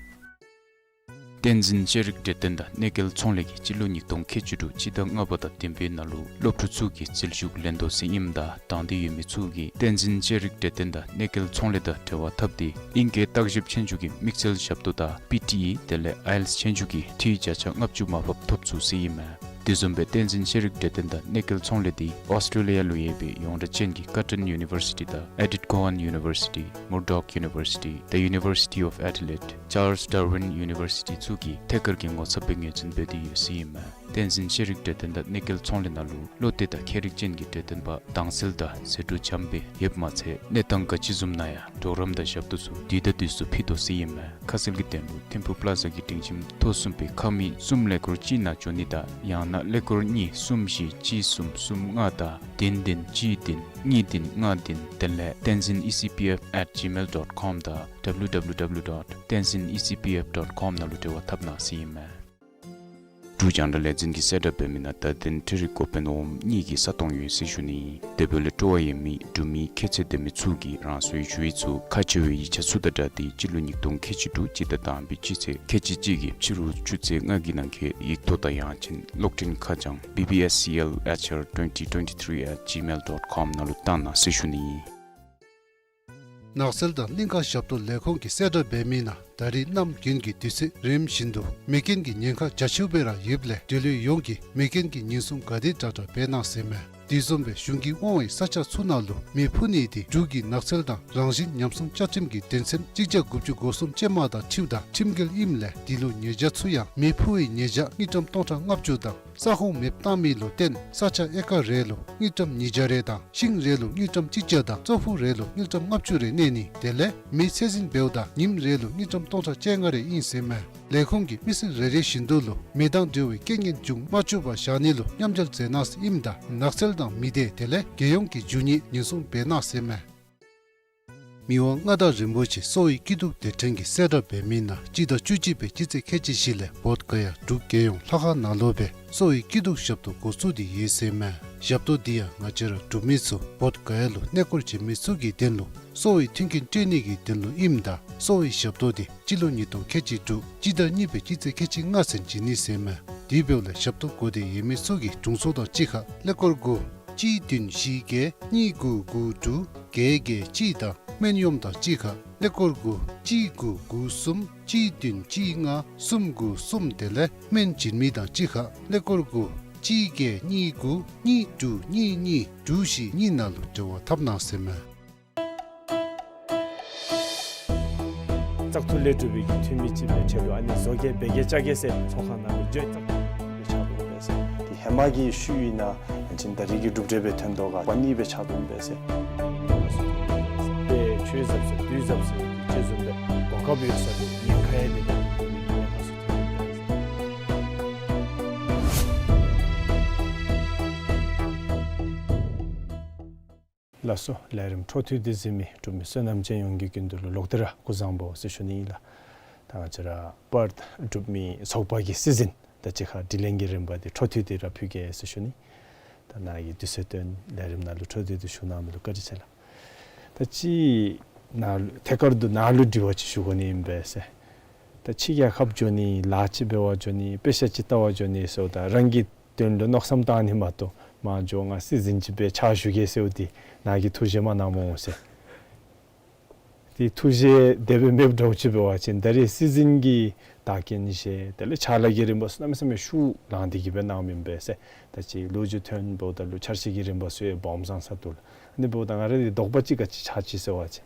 བསྟན་འཛིན་ཤེས་རིག་འབྲེལ་ལྡན་དང་གནས་སྐལ་ཚོང་ལས་ཀྱིས་སྤྱི་ལོ་ཉིས་སྟོང་ཁལ་གཅིག་དྲུག་སྤྱི་ཟླ་ལྔ་པ་དང་བདུན་པའི་ནང་ལུ་སློབ་ཕྲུག་ཚུ་གི་ཟིལ་ཤུགས་ལེན་དོ་ཟེར་ཨིནམ་ད་དང་འདོད་ཡོད་མི་ཚུ་གིས་བསྟན་འཛིན་ཤེས་རིག་འབྲེལ་ལྡན་དང་གནས་སྐལ་ཚོང་ལས་དང་འབྲེལ་བ་འཐབ་སྟེ་ཨིང་སྐད་བརྟག་ཞིབ་ཆོས་རྒྱུགས་ཀྱི་དམིགས་བསལ་ཞབས་ཏོག་དང་པི་ཊི་ཨི་དེ་ལས་ཨའི་ཨེལ་ཊི་ཨེསི་ཆོས་རྒྱུགས་ཀྱི་འཐུས་བརྒྱ་ཆ་ལྔ་བཅུ་མར་ཕབ་ཐོབ་ཚུགས་ཟེར་ཨིན་མས། དེ་བཟུམ་སྦེ་བསྟན་འཛིན་ཤེས་རིག་འབྲེལ་ལྡན་དང་གནས་སྐལ་ཚོང་ལས་འདི་ཨོསི་ཊེ་ལི་ཡ་ལུ་ཡོད་པའི་ཡོངས་གྲགས་ཅན་གྱི་ཀར་ཊོན་ཡུ་ནི་ཝར་སི་ཊི་དང་ཨེ་ཌིཐ་ཀོ་ཝཱན་ཡུ་ནི་ཝར་སི་ཊི། Murdoch University, the University of Adelaide, Charles Darwin University ཚུ་གིས་ཐད་ཀར་གྱི་ངོ་ཚབ་སྦེ་ངོས་འཛིན་འབད་དེ་ཡོད་ཟེར་ཨིན་མས། བསྟན་འཛིན་ཤེས་རིག་འབྲེལ་ལྡན་དང་གནས་སྐལ་ཚོང་ལས་ནང་ལུ་བློ་གཏད་དང་མཁས་རིག་ཅན་གྱི་འབྲེལ་ལྡན་པ་དྭངས་གསལ་དང་ཟད་འགྲོ་འཇམ་སྦེ་ཡོདཔ་མ་ཚད་གནས་སྟངས་ག་ཅི་བཟུམ་ནང་ཡང་གྲོགས་རམ་དང་ཞབས་ཏོག་ཚུ་དུས་དང་དུས་སུ་ཕུལ་དོ་ཟེར་ཨིན་མས། ཁ་གསལ་གྱི་དོན་ལུ་ཐིམ་ཕུག་པ་ལ་ཛ་གི་སྒྲིང་ཁྱིམ་ཐོག་གསུམ་པའི་ཁང་མིག་གསུམ་ཀླད་ཀོར་གཅིག་ནང་འབྱོན་ནི་དང་ཡང་ན་ཀླད་ཀོར་གཉིས་གསུམ་བཞི་གཅིག་གསུམ་གསུམ་ལྔ་དང་བདུན་བདུན་གཅིག་བདུན་གཉིས་བདུན་ལྔ་བདུན་དེ་ལས་tenzin E C P F at gmail dot com དང་W W W dot tenzin E C P F dot com ནང་ལུ་འབྲེལ་བ་འཐབ་གནང་ཟེར་ཨིན་མས། འབྲུག་རྒྱང་བསྒྲགས་ལས་འཛིན་གྱིས་གསལ་བསྒྲགས་འབད་མི་ནང་ད་དེང་འཕྲུལ་རིག་འགོ་དཔོན་འོགམ་གཉིས་ཀྱི་ས་སྟོང་ཡོད་ཟེར་ཞུ་ནི། དེ་འབདཝ་ལས་སྤྲོ་བ་ཡོད་མི་འབྲུག་མི་ཁྱད་ཚད་ལྡན་མི་ཚུ་གིས་རང་སོའི་ཞུ་ཡིག་ཚུ་ཁག་ཆེ་བའི་ཡིག་ཆ་ཚུ་དང་སྦྲགས་ཏེ་སྤྱི་ལོ་ཉིས་སྟོང་ཁལ་གཅིག་དྲུག་སྤྱི་ཟླ་དང་པའི་སྤྱི་ཚེས་ཁལ་གཅིག་གཅིག་གི་ཕྱི་རུ་ཆུ་ཚོད་ལྔ་གི་ནང་འཁོད་ཡིག་ཐོག་དང་ཡང་ཅིན་གློག་འཕྲིན་ཁ་བྱང་B B S C L H R twenty twenty-three at gmail dot com ནང་ལུ་བཏང་གནང་ཟེར་ཞུ་ནི། ནགས་ཚལ་དང་གླིང་ཁ་ཞབས་ཏོག་ལས་ཁུངས་ཀྱིས་གསལ་བསྒྲགས་འབད་མི་ནང་ད་རིས་གནམ་དགུན་གྱི་དུས་ཚོད་རིམ་བཞིན་དུ་མེ་རྐྱེན་གྱི་ཉེན་ཁ་རྒྱ་ཆེཝ་སྦེ་ར་ཡོདཔ་ལས་འབྲེལ་ཡོད་ཡོངས་ཀྱིས་མེ་རྐྱེན་གྱི་ཉེན་སྲུང་ག་དེ་དྲག་དྲག་འབད་གནང་ཟེར་མས། དེ་བཟུམ་སྦེ་གཞུང་གིས་དབང་བའི་ས་ཆ་ཚུ་ནང་ལུ་མེ་ཕུ་ནི་དེ་འབྲུག་གི་ནགས་ཚལ་དང་རང་བཞིན་ཉམས་སྲུང་བཅའ་ཁྲིམས་ཀྱི་དོན་ཚན་གཅིག་བརྒྱ་དགུ་བཅུ་གོ་གསུམ་ཅན་མ་དང་འཁྲིལཝ་ད་ཁྲིམས་འགལ་ཨིནམ་ལས་དེ་ལུ་ཉེས་བྱ་ཚུ་ཡང་མེ་ཕུ་བའི་ཉེས་བྱ་དངུལ་ཀྲམ་སྟོང་ཕྲག་ལྔ་བཅུ་དང་ས་ཁོངས་མེདཔ་བཏང་མི་ལུ་བརྟེན་ས་ཆ་ཨེ་ཀར་རེ་ལུ་དངུལ་ཀྲམ་ཉིས་བརྒྱ་རེ་དང་ཤིང་རེ་ལུ་དངུལ་ཀྲམ་གཅིག་བརྒྱ་དང་ཙོག་ཕུག་རེ་ལུ་དངུལ་ཀྲམ་ལྔ་བཅུ་རེ་གནས་ནི་དེ་ལས་མེ་ཚད་འཛིན་འབདཝ་ད་ཉིནམ་རེ་ལུ་དངུལ་ཀྲམ་སྟོང་ཕྲག་བཅོ་ལྔ་རེ་ཨིན་ཟེར་མས། ལས་ཁུངས་ཀྱིས་མི་སེར་རེ་རེ་བཞིན་དུ་ལུ་མེ་དང་འབྲེལ་བའི་རྐྱེན་ངན་འབྱུང་མ་བཅུག་པར་བཞག་ནི་ལུ་མཉམ་འབྲེལ་མཛད་གནང་ཟེར་ཨིནམ་ད་ནགས་ཚལ་དང་མི་སྡེ་དེ་ལས་རྒྱལ་ཡོངས་ཀྱི་རྒྱུ་དངོས་ཉེན་སྲུང་འབད་གནང་ཟེར་མས། མི་དབང་མངའ་བདག་རིན་པོ་ཆེ་གསོ་བའི་སྐྱིད་སྡུག་སྡེ་ཕྲན་གྱིས་གསལ་བསྒྲགས་འབད་མི་ནང་སྤྱི་ཟླ་བཅུ་གཅིག་པའི་སྤྱི་ཚེས་ཁལ་གཅིག་བཞི་ལས་བོདྷ་ག་ཡ་འབྲུག་རྒྱལ་ཡོངས་ལྷ་ཁང་ནང་ལུ་སྦེ་གསོ་བའི་སྐྱིད་སྡུག་ཞབས་ཏོག་འགོ་བཙུགས་ཏེ་ཡོད་ཟེར་མས། ཞབས་ཏོག་འདི་ཡང་ང་བཅས་ར་འབྲུག་མི་ཚུ་བོདྷ་ག་ཡ་ལུ་གནས་སྐོར་བྱོན་མི་ཚུ་གི་དོན་ལུ་གསོ་བའི་མཐུན་རྐྱེན་སྤྲོད་ནི་གི་དོན་ལུ་ཨིནམ་ད་གསོ་བའི་ཞབས་ཏོག་འདི་སྤྱི་ལོ་ཉིས་སྟོང་ཁལ་གཅིག་དྲུག་སྤྱི་ཟླ་གཉིས་པའི་སྤྱི་ཚེས་ཁལ་གཅིག་ལྔ་ཚུན་བྱིན་ནི་ཟེར་མས། དེ་འབདཝ་ལས་ཞབས་ཏོག་དགོ་འདོད་ཡོད་མི་ཚུ་གིས་དྲུང་འཚོ་དང་གཅིག་ཁར་ཀླད་ཀོར་དགུ་གཅིག་བདུན་བཞི་བརྒྱད་གཉིས་དགུ་དགུ་དྲུག་བརྒྱད་བརྒྱད་གཅིག་དང་སྨན་གཡོགམ་དང་གཅིག་ཁར་ཀླད་ཀོར་དགུ་གཅིག་དགུ་དགུ་གསུམ་གཅིག་བདུན་གཅིག་ལྔ་གསུམ་དགུ་གསུམ་དེ་ལས་སྨན་བྱིན་མི་དང་གཅིག་ཁར་ཀླད་ཀོར་དགུ་གཅིག་བརྒྱད་གཉིས་དགུ་གཉིས་དྲུག་གཉིས་གཉིས་དྲུག་བཞི་གཉིས་ནང་ལུ་འབྲེལ་བ་འཐབ་གནང་ཟེར་མས། བཙག་འཐུ་ལས་གྲུབ་པའི་གི་འཐུས་མི་ཅིག་སྦེ་ཆ་ལུ་ཨ་ནི་བཟོ་གེ་འབད་གེ་བཅའ་གེ་ཟེར་ཚོགས་ཁང་ནང་ལུ་བརྗོད་བཙག་འཐུ་ལས་གྲུབ་པའི་ཆ་ལུ་འབད་ཟེར། དེ་ཧེ་མ་གི་ཤུལ་ཨིན་ན་ཅིན་ད་རིས་ཀྱི་གྲུབ་འབྲས་སྦེ་ཐོན་དོ་ག་པ་ནི་སྦེ་ཆ་ལུ་འབད་ཟེར། དེ་ཆོས་ཟབ་ཟེར་དུས་ཟབ་ཟེར་ཅིག་བཟུམ་སྦེ་གོ་སྐབས་ཡོད་ས་ལུ་ཉེན་ཁ་ཡང་དེ་ལས་ཉེན་ཁ་ཚུ་ཐོན་འབད་ཟེར། ལགས་སོ། ལས་རིམ་འཕྲོ་མཐུད་དེ་གཟིགས་མི་འབྲུག་མི་བསོད་ནམས་ཅན་ཡོངས་ཀྱི་ཀུན་འདུས་ལུ་ལོག་སྟེ་ར་སྐུ་གཟུགས་བཟང་པོ་ཟེར་ཞུ་ནི་ཨིན་ལགས། ད་ང་བཅས་ར་པར་འབྲུག་མི་ཚོགས་པ་གི་སྲིད་འཛིན་དང་གཅིག་ཁར་དྲི་ལན་གྱི་རིམ་པ་འདི་འཕྲོ་མཐུད་དེ་ར་ཕུལ་གེ་ཟེར་ཞུ་ནི། ད་ནཱ་གིས་དུས་ཚོད་བཏོན་ལས་རིམ་ནང་ལུ་འཕྲོ་མཐུད་དེ་ཞུ་གནང་མི་ལུ་བཀའ་དྲིན་ཆེ་ལགས། ད་ཅིག་ནཱ་ལུ་ཐད་ཀར་དུ་ནཱ་ལུ་དྲི་བ་ཅིག་ཞུ་དགོ་ནི་ཨིན་པས་ཟེར། ད་ཕྱི་རྒྱལ་ཁབ་འགྱོ་ནི་ལཱ་ཅིག་འབད་བར་འགྱོ་ནི་དཔེ་ཆ་ཅིག་ལྟ་བར་འགྱོ་ནི་ཟེརཝ་ད་རང་གི་དོན་ལུ་མནོ་བསམ་བཏང་ནི་མ་གཏོགས་མ་འགྱོ་ང་སྲིད་འཛིན་ཅིག་སྦེ་ཕྱག་ཞུ་གེ་ཟེརཝ་འདི་ནཱ་གིས་ཐུགས་བཞེད་མ་གནངམ་འོང་ཟེར། དེ་ཐུགས་བཞེད་དེ་སྦེ་མེདཔ་འདྲཝ་ཅིག་འབད་བ་ཅིན་ད་རིས་སྲིད་འཛིན་གྱི་བདག་རྐྱེན་བཞེས་དེ་ལས་ཕྱག་ལཱ་གི་རིམ་པ་ཚུ་གནམ་མེད་ས་མེད་ཤུགས་ལང་སྟེ་གི་སྦེ་གནངམ་ཨིན་པས་ཟེར། ད་ཅི་ལོ་རྒྱུས་ཐོན་འབདཝ་ད་ལུ་འཆར་གཞི་གི་རིམ་པ་ཚུ་ཡང་སྦོམ་བཟང་ས་འདུག་ལགས། ཨ་ནི་འབདཝ་ད་ང་ར་གི་དོགས་པ་ཅིག་ག་ཅི་ཆགས་ཅི་ཟེར་བ་ཅིན་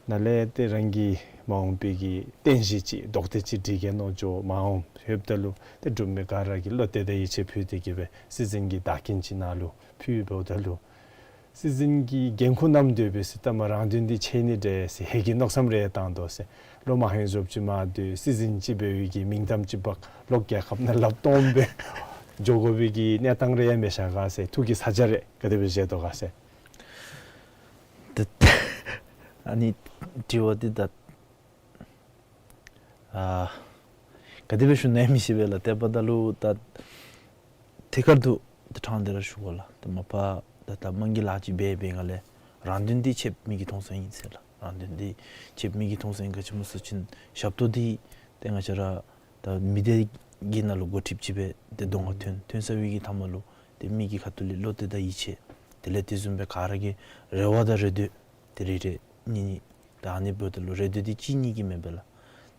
ནཱ་ལས་ཏེ་རང་གི་མ་འོངས་པའི་གི་རྟེན་གཞི་ཅིག་རྡོག་ཏེ་ཅིག་སྒྲིག་གེ་མནོ་འགྱོ་མ་འོངམ་ལྷོདཔ་ད་ལུ་ཏེ་འབྲུག་མི་ག་ར་གིས་བློ་གཏད་དེ་ཡིད་ཆེས་ཕུལ་ཏེ་གི་སྦེ་སྲིད་འཛིན་གྱི་བདག་རྐྱེན་ཅིག་ནཱ་ལུ་ཕུལ་འབདཝ་ད་ལུ་སྲིད་འཛིན་གྱི་འགན་ཁུར་བསྣམས་སྡོད་པའི་ཟེར་ད་མ་རང་དོན་འདི་ཆེ་ནི་འདྲས་ཟེར་ཧེ་གི་མནོ་བསམ་རེ་བཏང་དོ་ཟེར། ལོ་མང་ཧེང་བཟུམ་ཅིག་མ་སྡོད་སྲིད་འཛིན་ཅིག་འབད་བའི་གི་མིང་གཏམ་ཅིག་འབག་ལོག་རྒྱལ་ཁབ་ནང་ལགཔ་སྟོངམ་སྦེ་འགྱོ་དགོ་པའི་གི་གནས་སྟངས་རེ་ཡང་མེད་ཤ་ག་ཟེར། ཐུགས་ཀྱི་ས་ཆ་རེ་ག་དེ་སྦེ་བཞེས་དོ་ག་ཟེར། ཏེ་ཨ་ནི་དྲི་བ་འདི་ད་ཨ་ག་དེ་སྦེ་ཞུ་ནི་མི་ཤེས་པས་ལགས། དེ་འབདཝ་ད་ལུ་ད་ཐད་ཀར་དུ་ཏེ་དྲང་སྟེ་ར་ཞུ་དགོ་ལགས། ཏེ་མ་པ་ད་ད་དམངས་ཀྱི་ལཱ་ཅིག་འབད་འབད་སྒང་ལས་རང་དོན་འདི་ཆེ་མི་གི་མཐོང་སོང་ཨིན་ཟེར་ལགས། རང་དོན་འདི་ཆེ་མི་གི་མཐོང་སོང་ཨིན། ག་ཅི་སྨོ་ཟེར་བ་ཅིན་ཞབས་ཏོག་འདི་ཏེ་ང་བཅས་ར་ ད་མི་སྡེ་གི་ནང་ལུ་འགོ་ཁྲིདཔ་ཅིག་སྦེ་ཏེ་གདོང་ཁར་ཐོན། ཐོན་ཚར་བའི་གི་མཐའ་མ་ལུ་ཏེ་མི་གི་ཁ་ཐུག་ལས་བློ་གཏད་དང་ཡིད་ཆེས་དེ་ལས་དེ་བཟུམ་སྦེ་ག་ར་གི་རེ་བ་དང་རེ་འདོད་དེ་རེ་རེ་གཉིས་གཉིས། ད་ཨ་ནི་འབདཝ་ད་ལུ་རེ་འདོད་འདི་གཅིག་གཉིས་ཀྱི་མེན་པས་ལགས།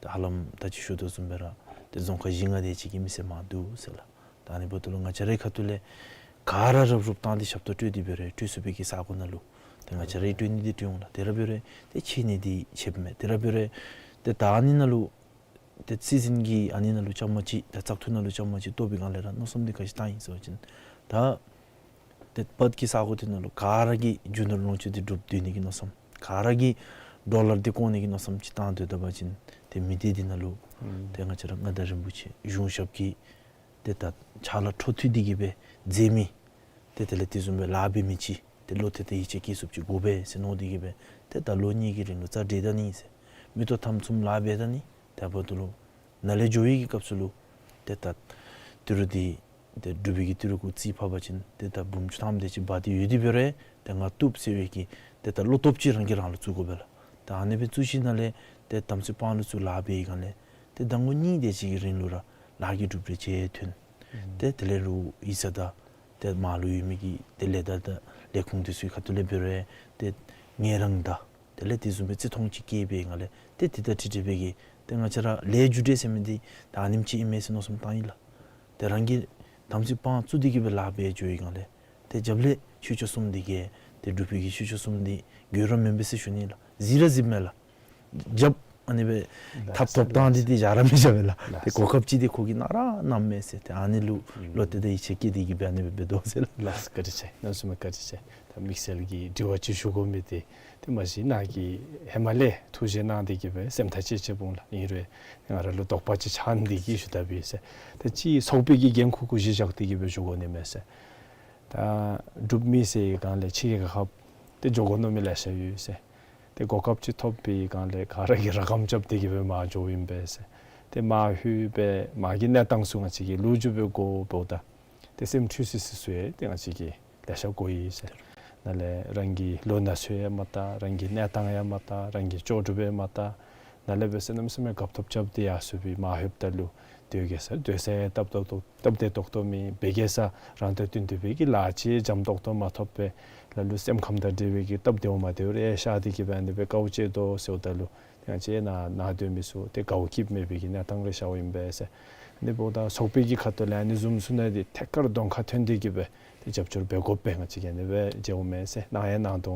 ད་ཧ་ལམ་ད་ཅི་ཞུ་དོ་བཟུམ་སྦེ་ར་ཏེ་རྫོང་ཁག་བཞི་ལྔ་དེ་ཅིག་གི་མི་སེར་མང་འདུག་ཟེར་ལགས། ད་ཨ་ནི་འབདཝ་ད་ལུ་ང་བཅས་རའི་ཁ་ཐུག་ལས་ག་ར་རུབ་རུབ་བཏང་སྟེ་ཞབས་ཏོག་སྤྲོད་དེ་འབད་རུང་སྤྲོད་ཚུགས་པའི་གི་ས་གོ་ནང་ལུ་ཏེ་ང་བཅས་ར་སྤྲོད་ནི་འདི་སྤྲོད་འོང་ལགས། དེ་ར་འབད་རུང་ཏེ་ཆད་ནི་འདི་ཆདཔ་མས། དེ་ར་འབད་རུང་ཏེ་ད་ཨ་ནི་ནང་ལུ་ཏེ་སི་ཛིན་གྱི་ཨ་ནི་ནང་ལུ་རྐྱངམ་ཅིག་ད་བཙག་འཐུ་ནང་ལུ་རྐྱངམ་ཅིག་གཏོགས་པའི་སྒང་ལས་ར་མནོ་བསམ་འདི་ག་ཅི་བཏང་ཡི་ཟེར་བ་ཅིན་ད་ཏེ་བར་གྱི་ས་གོ་དེ་ནང་ལུ་ག་ར་གིས་རྒྱུ་ནོར་ལོངས་སྤྱོད་འདི་སྒྲུབ་སྡོད་ནི་གི་མནོ་བསམ། ག་ར་གིས་ཌོ་ལར་འདི་བཀོག་ནི་གི་མནོ་བསམ་ཅིག་བཏང་སྡོད་ད་པ་ཅིན་ཏེ་མི་སྡེ་འདི་ནང་ལུ་ཨུམ་ཏེ་ང་བཅས་ར་མངའ་བདག་རིན་པོ་ཆེ་གཞུང་ཞབས་ཀྱིས་ཏེ་ད་ཕྱག་ལཱ་འཕྲོ་མཐུད་དེ་གི་སྦེ་མཛད་མི་ཏེ་དེ་ལས་དེ་བཟུམ་སྦེ་ལཱ་འབད་མི་ཅིག་ཏེ་བློ་གཏད་དང་ཡིད་ཆེས་བསྐྱེད་ཚུགསཔ་ཅིག་དགོ་པས་ཟེར་མནོ་སྟེ་གི་སྦེ་ཏེ་ད་ལོ་གཉིས་ཀྱི་རིང་ལུ་རྩ་འགྲིག་ད་ནི་ཟེར། མི་ཐོག་ཐམ་གསུམ་ལཱ་འབད་ད་ནི། དེ་འབདཝ་ད་ལུ་ནཱ་ལས་འགྱོ་བའི་གི་སྐབས་སུ་ལུ་ཏེ་ད་ཏི་རུ་འདི་ཏེ་འབྲུག་པའི་གི་ཏི་རུ་གུ་རྩིས་ཕབ་པ་ཅིན་ཏེ་ད་འབུམ་བཅུ་ཐམ་དེ་ཅིག་འབག་སྟེ་ཡོད་དེ་འབད་རུང་ཏེ་ང་བཏུབ་ཟེར་བའི་གི་ཏེ་ད་བློ་སྟོབས་ཅིག་རང་གིས་རང་ལུ་བཙུགས་དགོ་པས་ལགས། ད་ཨ་ནི་སྦེ་བཙུགས་ཞིནམ་ལས་ཏེ་དམ་ཚིག་སྤང་ལུ་ཚུར་ལཱ་འབད་བའི་སྒང་ལས་ཏེ་ཟླ་ངོ་གཉིས་དེ་ཅིག་གི་རིང་ལུ་ར་ལཱ་གི་གྲུབ་འབྲས་ཅིག་ཐོན། ཨུམ་ཏེ་དེ་ལས་རུང་ཡིག་ཚང་དང་ཏེ་མར་ལུ་ཡོད་མི་གི་ཏེ་ལས་ད་ད་ལས་ཁུངས་དེ་ཚུ་གི་ཁ་ཐུག་ལས་འབད་རུང་ཏེ་ངལ་རངས་དང་དེ་ལས་དེ་བཟུམ་སྦེ་བརྩི་མཐོང་ཅིག་བསྐྱེད་པའི་སྒང་ལས་ཏེ་དེ་དང་འཁྲིལ་འཁྲིལ་བའི་གི་ཏེ་ང་བཅས་ར་ལས་རྒྱུ་འབྲས་ཟེར་མི་འདི་ད་ཨ་ནེམ་ཅིག་ཨིན་མས་ཟེར་མནོ་བསམ་བཏང་ཡི་ལགས། ཏེ་རང་གིས་དམ་ཚིག་སྤང་བཙུགས་ཏེ་གི་སྦེ་ལཱ་འབད་འགྱོ་བའི་སྒང་ལས་ཏེ་རྒྱབ་ལས་ཆོས་སྐྱོང་གསུམ་འདི་གིས་ཏེ་འབྲུག་པའི་གི་ཆོས་སྐྱོང་གསུམ་འདི་འགྱུར་བ་མེན་པས་ཟེར་ཞུ་ནི་ལགས། གཟིགས་ར་གཟིགསཔ་མས་ལགས། རྒྱབ་ཨ་ནི་སྦེ་ལགས་ཐབ་ཐོབ་བཏང་སྟེ་ཏེ་བཞག་ར་མི་བཞག་པས་ལགས། ལགས། ཏེ་གོ་སྐབས་ཅིག་འདི་ཁོ་གིས་གནང་ར་གནངམ་མས་ཟེར། ཏེ་ཨ་ནི་ལུ་ཨུམ་བློ་གཏད་དང་ཡིད་ཆེས་བསྐྱེད་དེ་གི་སྦེ་ཨ་ནི་སྦེ་འབད་དོ་ཟེར་ལགས། ལགས་བཀའ་དྲིན་ཆེ། གནམ་མེད་ས་མེད་བཀའ་དྲིན་ཆེ། ད་དམིགས་བསལ་གྱི་དྲི་བ་ཅིག་ཞུ་དགོ་མི་འདི་ཏེ་མ་གཞི་ནཱ་གིས་ཧེ་མ་ལས་ཐུགས་བཞེད་གནང་སྟེ་གི་སྦེ་སེམས་ཐག་བཅད་བཅདཔ་འོང་ལགས། ཨིན་རུང་ང་ར་ལུ་དོགས་པ་ཅིག་ཆགས་ནི་འདི་གིས་ཞུ་དཔ་ཨིན་ཟེར། ད་ཅིག་ཚོགས་པའི་གི་འགན་ཁུར་གུ་གཞི་བཞག་སྟེ་གི་སྦེ་ཞུ་དགོ་ནི་མས་ཟེར། ད་འབྲུག་མི་ཟེར་བའི་སྒང་ལས་ཕྱི་རྒྱལ་ཁབ་ཏེ་འགྱོ་དགོ་མནོ་མི་ལེ་ཤ་ཡོད་ཟེར། ཏེ་གོ་སྐབས་ཅིག་ཐོབ་པའི་སྒང་ལས་ག་ར་གིས་ར་སྐམ་རྐྱབ་སྟེ་གི་སྦེ་མར་འགྱོཝ་ཨིན་པས་ཟེར། ཏེ་མར་ལྷོད་སྦེ་མར་གྱི་གནས་སྟངས་ཚུ་ང་བཅས་ཀྱིས་ལོ་རྒྱུས་སྦེ་གོཝ་ད་ཏེ་སེམས་འཁྲུལ་སི་སི་ཚུ་ཡང་ཏེ་ང་བཅས་ཀྱིས་ལེ་ཤ་གོ་ཡི་ཟེར། ནཱ་ལས་རང་གི་ལོ་ན་ཚོད་ཡང་མ་བལྟ། རང་གི་གནས་སྟངས་ཡང་མ་བལྟ། རང་གི་ལྕོགས་གྲུབ་ཡང་མ་བལྟ། ནཱ་ལས་འབད་ཟེར་གནམ་མེད་ས་མེད་གབ་ཐོབ་རྐྱབ་སྟེ་ཡར་སོང་སྦེ་མར་ལྷོདཔ་ད་ལུ་སྡོད་གེ་ས་སྡོད་ས་ཡང་སྟབས་ཏོག་ཏོ་སྟབས་བདེ་ཏོག་ཏོ་མེད། འབད་གེ་ས་རང་དང་བསྟུན་ཏེ་འབད་གི་ལཱ་ཅིག་འཇམ་ཏོག་ཏོ་མ་ཐོབ་པས། ལ་ལུ་སེམས་ཁམས་དང་འབྲེལ་བའི་གི་སྟབས་བདེཝ་མ་བདེཝ་རེ་ཤར་ཏེ་གི་སྦེ་ཨ་ནི་སྦེ་དཀའཝ་སྤྱད་དོ་ཟེརཝ་ད་ལུ་ཏེ་ང་བཅས་ནཱ་ནཱ་སྡོད་མི་ཚུ་ཏེ་དགའཝ་སྐྱིདཔ་མེད་པའི་གི་གནས་སྟངས་རེ་ཤརཝ་ཨིན་པས་ཟེར། ཨ་ནི་འབདཝ་ད་ཚོགས་པའི་གི་ཁ་ཐུག་ལས་ཨ་ནི་བཟུམ་ཚུ་ནང་འདི་ཐད་ཀར་གདོང་ཁར་ཐོན་ཏེ་གི་སྦེ་ཏེ་རྒྱབ་སྐྱོར་འབད་དགོ་པས། ང་བཅས་ཀྱིས་ཨ་ནི་སྦེ་མཇལཝ་མས་ཟེར། གནང་ཡང་གནང་དོ།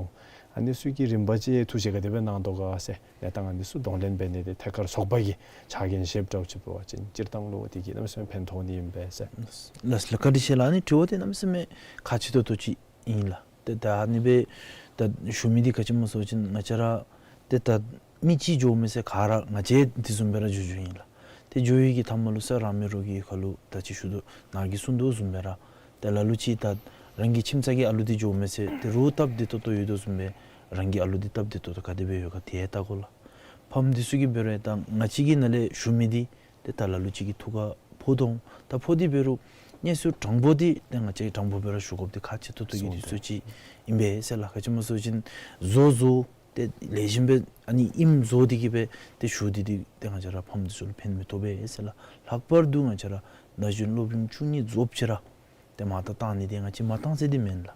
ཨ་ནི་ཚུ་གི་རིམ་པ་ཅིག་ཐུགས་བཞེད་ག་དེ་སྦེ་གནང་དོ་ག་ཟེར། གནས་སྟངས་ཨ་ནི་ཚུ་གདོང་ལེན་འབད་ནི་འདི་ཐད་ཀར་ཚོགས་པ་གི་ཕྱག་འགན་བཞེསཔ་འདྲཝ་ཅིག་འབད་བ་ཅིན་སྤྱིར་བཏང་ལུ་དེ་གིས་གནམ་མེད་ས་མེད་ཕན་ཐོགས་ནི་ཨིན་པས་ཟེར། ལགས་ལགས། བཀའ་དྲིན་ཆེ་ལགས། ཨ་ནི་དྲི་བ་འདི་གནམ་མེད་ས་མེད་ཁག་ཆེ་ཏོག་ཏོ་ཅིག་ཨིན་ལགས། ཏེ་ད་ཨ་ནི་སྦེ་ད་ཞུ་མི་འདི་ག་ཅི་སྨོ་ཟེར་བ་ཅིན་ང་བཅས་ར་ཏེ་ད་མི་གཅིག་འགྱོཝ་མེན་ཟེར། ག་ར་ང་བཅས་འདི་བཟུམ་སྦེ་ར་འགྱོ་འགྱོཝ་ཨིན་ལགས། ཏེ་འགྱོ་བའི་གི་མཐའ་མ་ལུ་ས་ར་མི་རོ་གི་ཁ་ལུ་ད་ཅི་ཞུ་དོ་ནཱ་གིས་གསུང་དོ་བཟུམ་སྦེ་ར་ཏེ་ལ་ལུ་ཅིག་ད་རང་གི་ཁྱིམ་ཚང་གི་ཨ་ལུ་འདི་འགྱོཝ་མེན་ཟེར། ཏེ་རོགས་སྟབས་བདེ་ཏོག་ཏོ་ཡོད་དོ་བཟུམ་སྦེ་རང་གི་ཨ་ལུ་འདི་སྟབས་བདེ་ཏོག་ཏོ་ག་དེ་སྦེ་ཡོད་ག་དེ་ཡང་བལྟ་དགོ་ལགས། ཕམ་འདི་ཚུ་གིས་འབད་རུང་ད་ང་བཅས་ཀྱིས་ནཱ་ལས་ཞུ་མི་འདི་ཏེ་ད་ལ་ལུ་ཅིག་གི་ཐུགས་ཁར་ཕོག་དོ། ད་ཕོག་སྟེ་འབད་རུང་གནས་ཚུལ་དྲང་པོ་འདི་ཏེ་ང་བཅས་ཀྱིས་དྲང་པོ་སྦེ་ར་ཞུ་དགོཔ་འདི་ཁག་ཆེ་ཏོག་ཏོ་གི་དུས་ཚོད་ཅིག་ཨིན་པས་ཟེར་ལགས། ག་ཅི་སྨོ་ཟེར་བ་ཅིན་བཟོ་བཟོཝ་ཏེ་ལེགས་ཤོམ་སྦེ་ཨ་ནི་ཨིནམ་བཟོ་སྟེ་གི་སྦེ་ཏེ་ཞུ་སྟེ་འདི་ཏེ་ང་བཅས་ར་ཕམ་འདི་ཚུ་ལུ་ཕན་མི་ཐོགས་པས་ཟེར་ལགས། ལྷག་པར་དུ་ང་བཅས་ར་ན་གཞོན་སློབ་ཕྲུག་བཅུ་གཉིས་རྫོགསཔ་ཅིག་ར་ཏེ་མར་ད་བཏང་ནི་འདི་ང་བཅས་མ་བཏང་ཟེར་འདི་མེན་ལགས།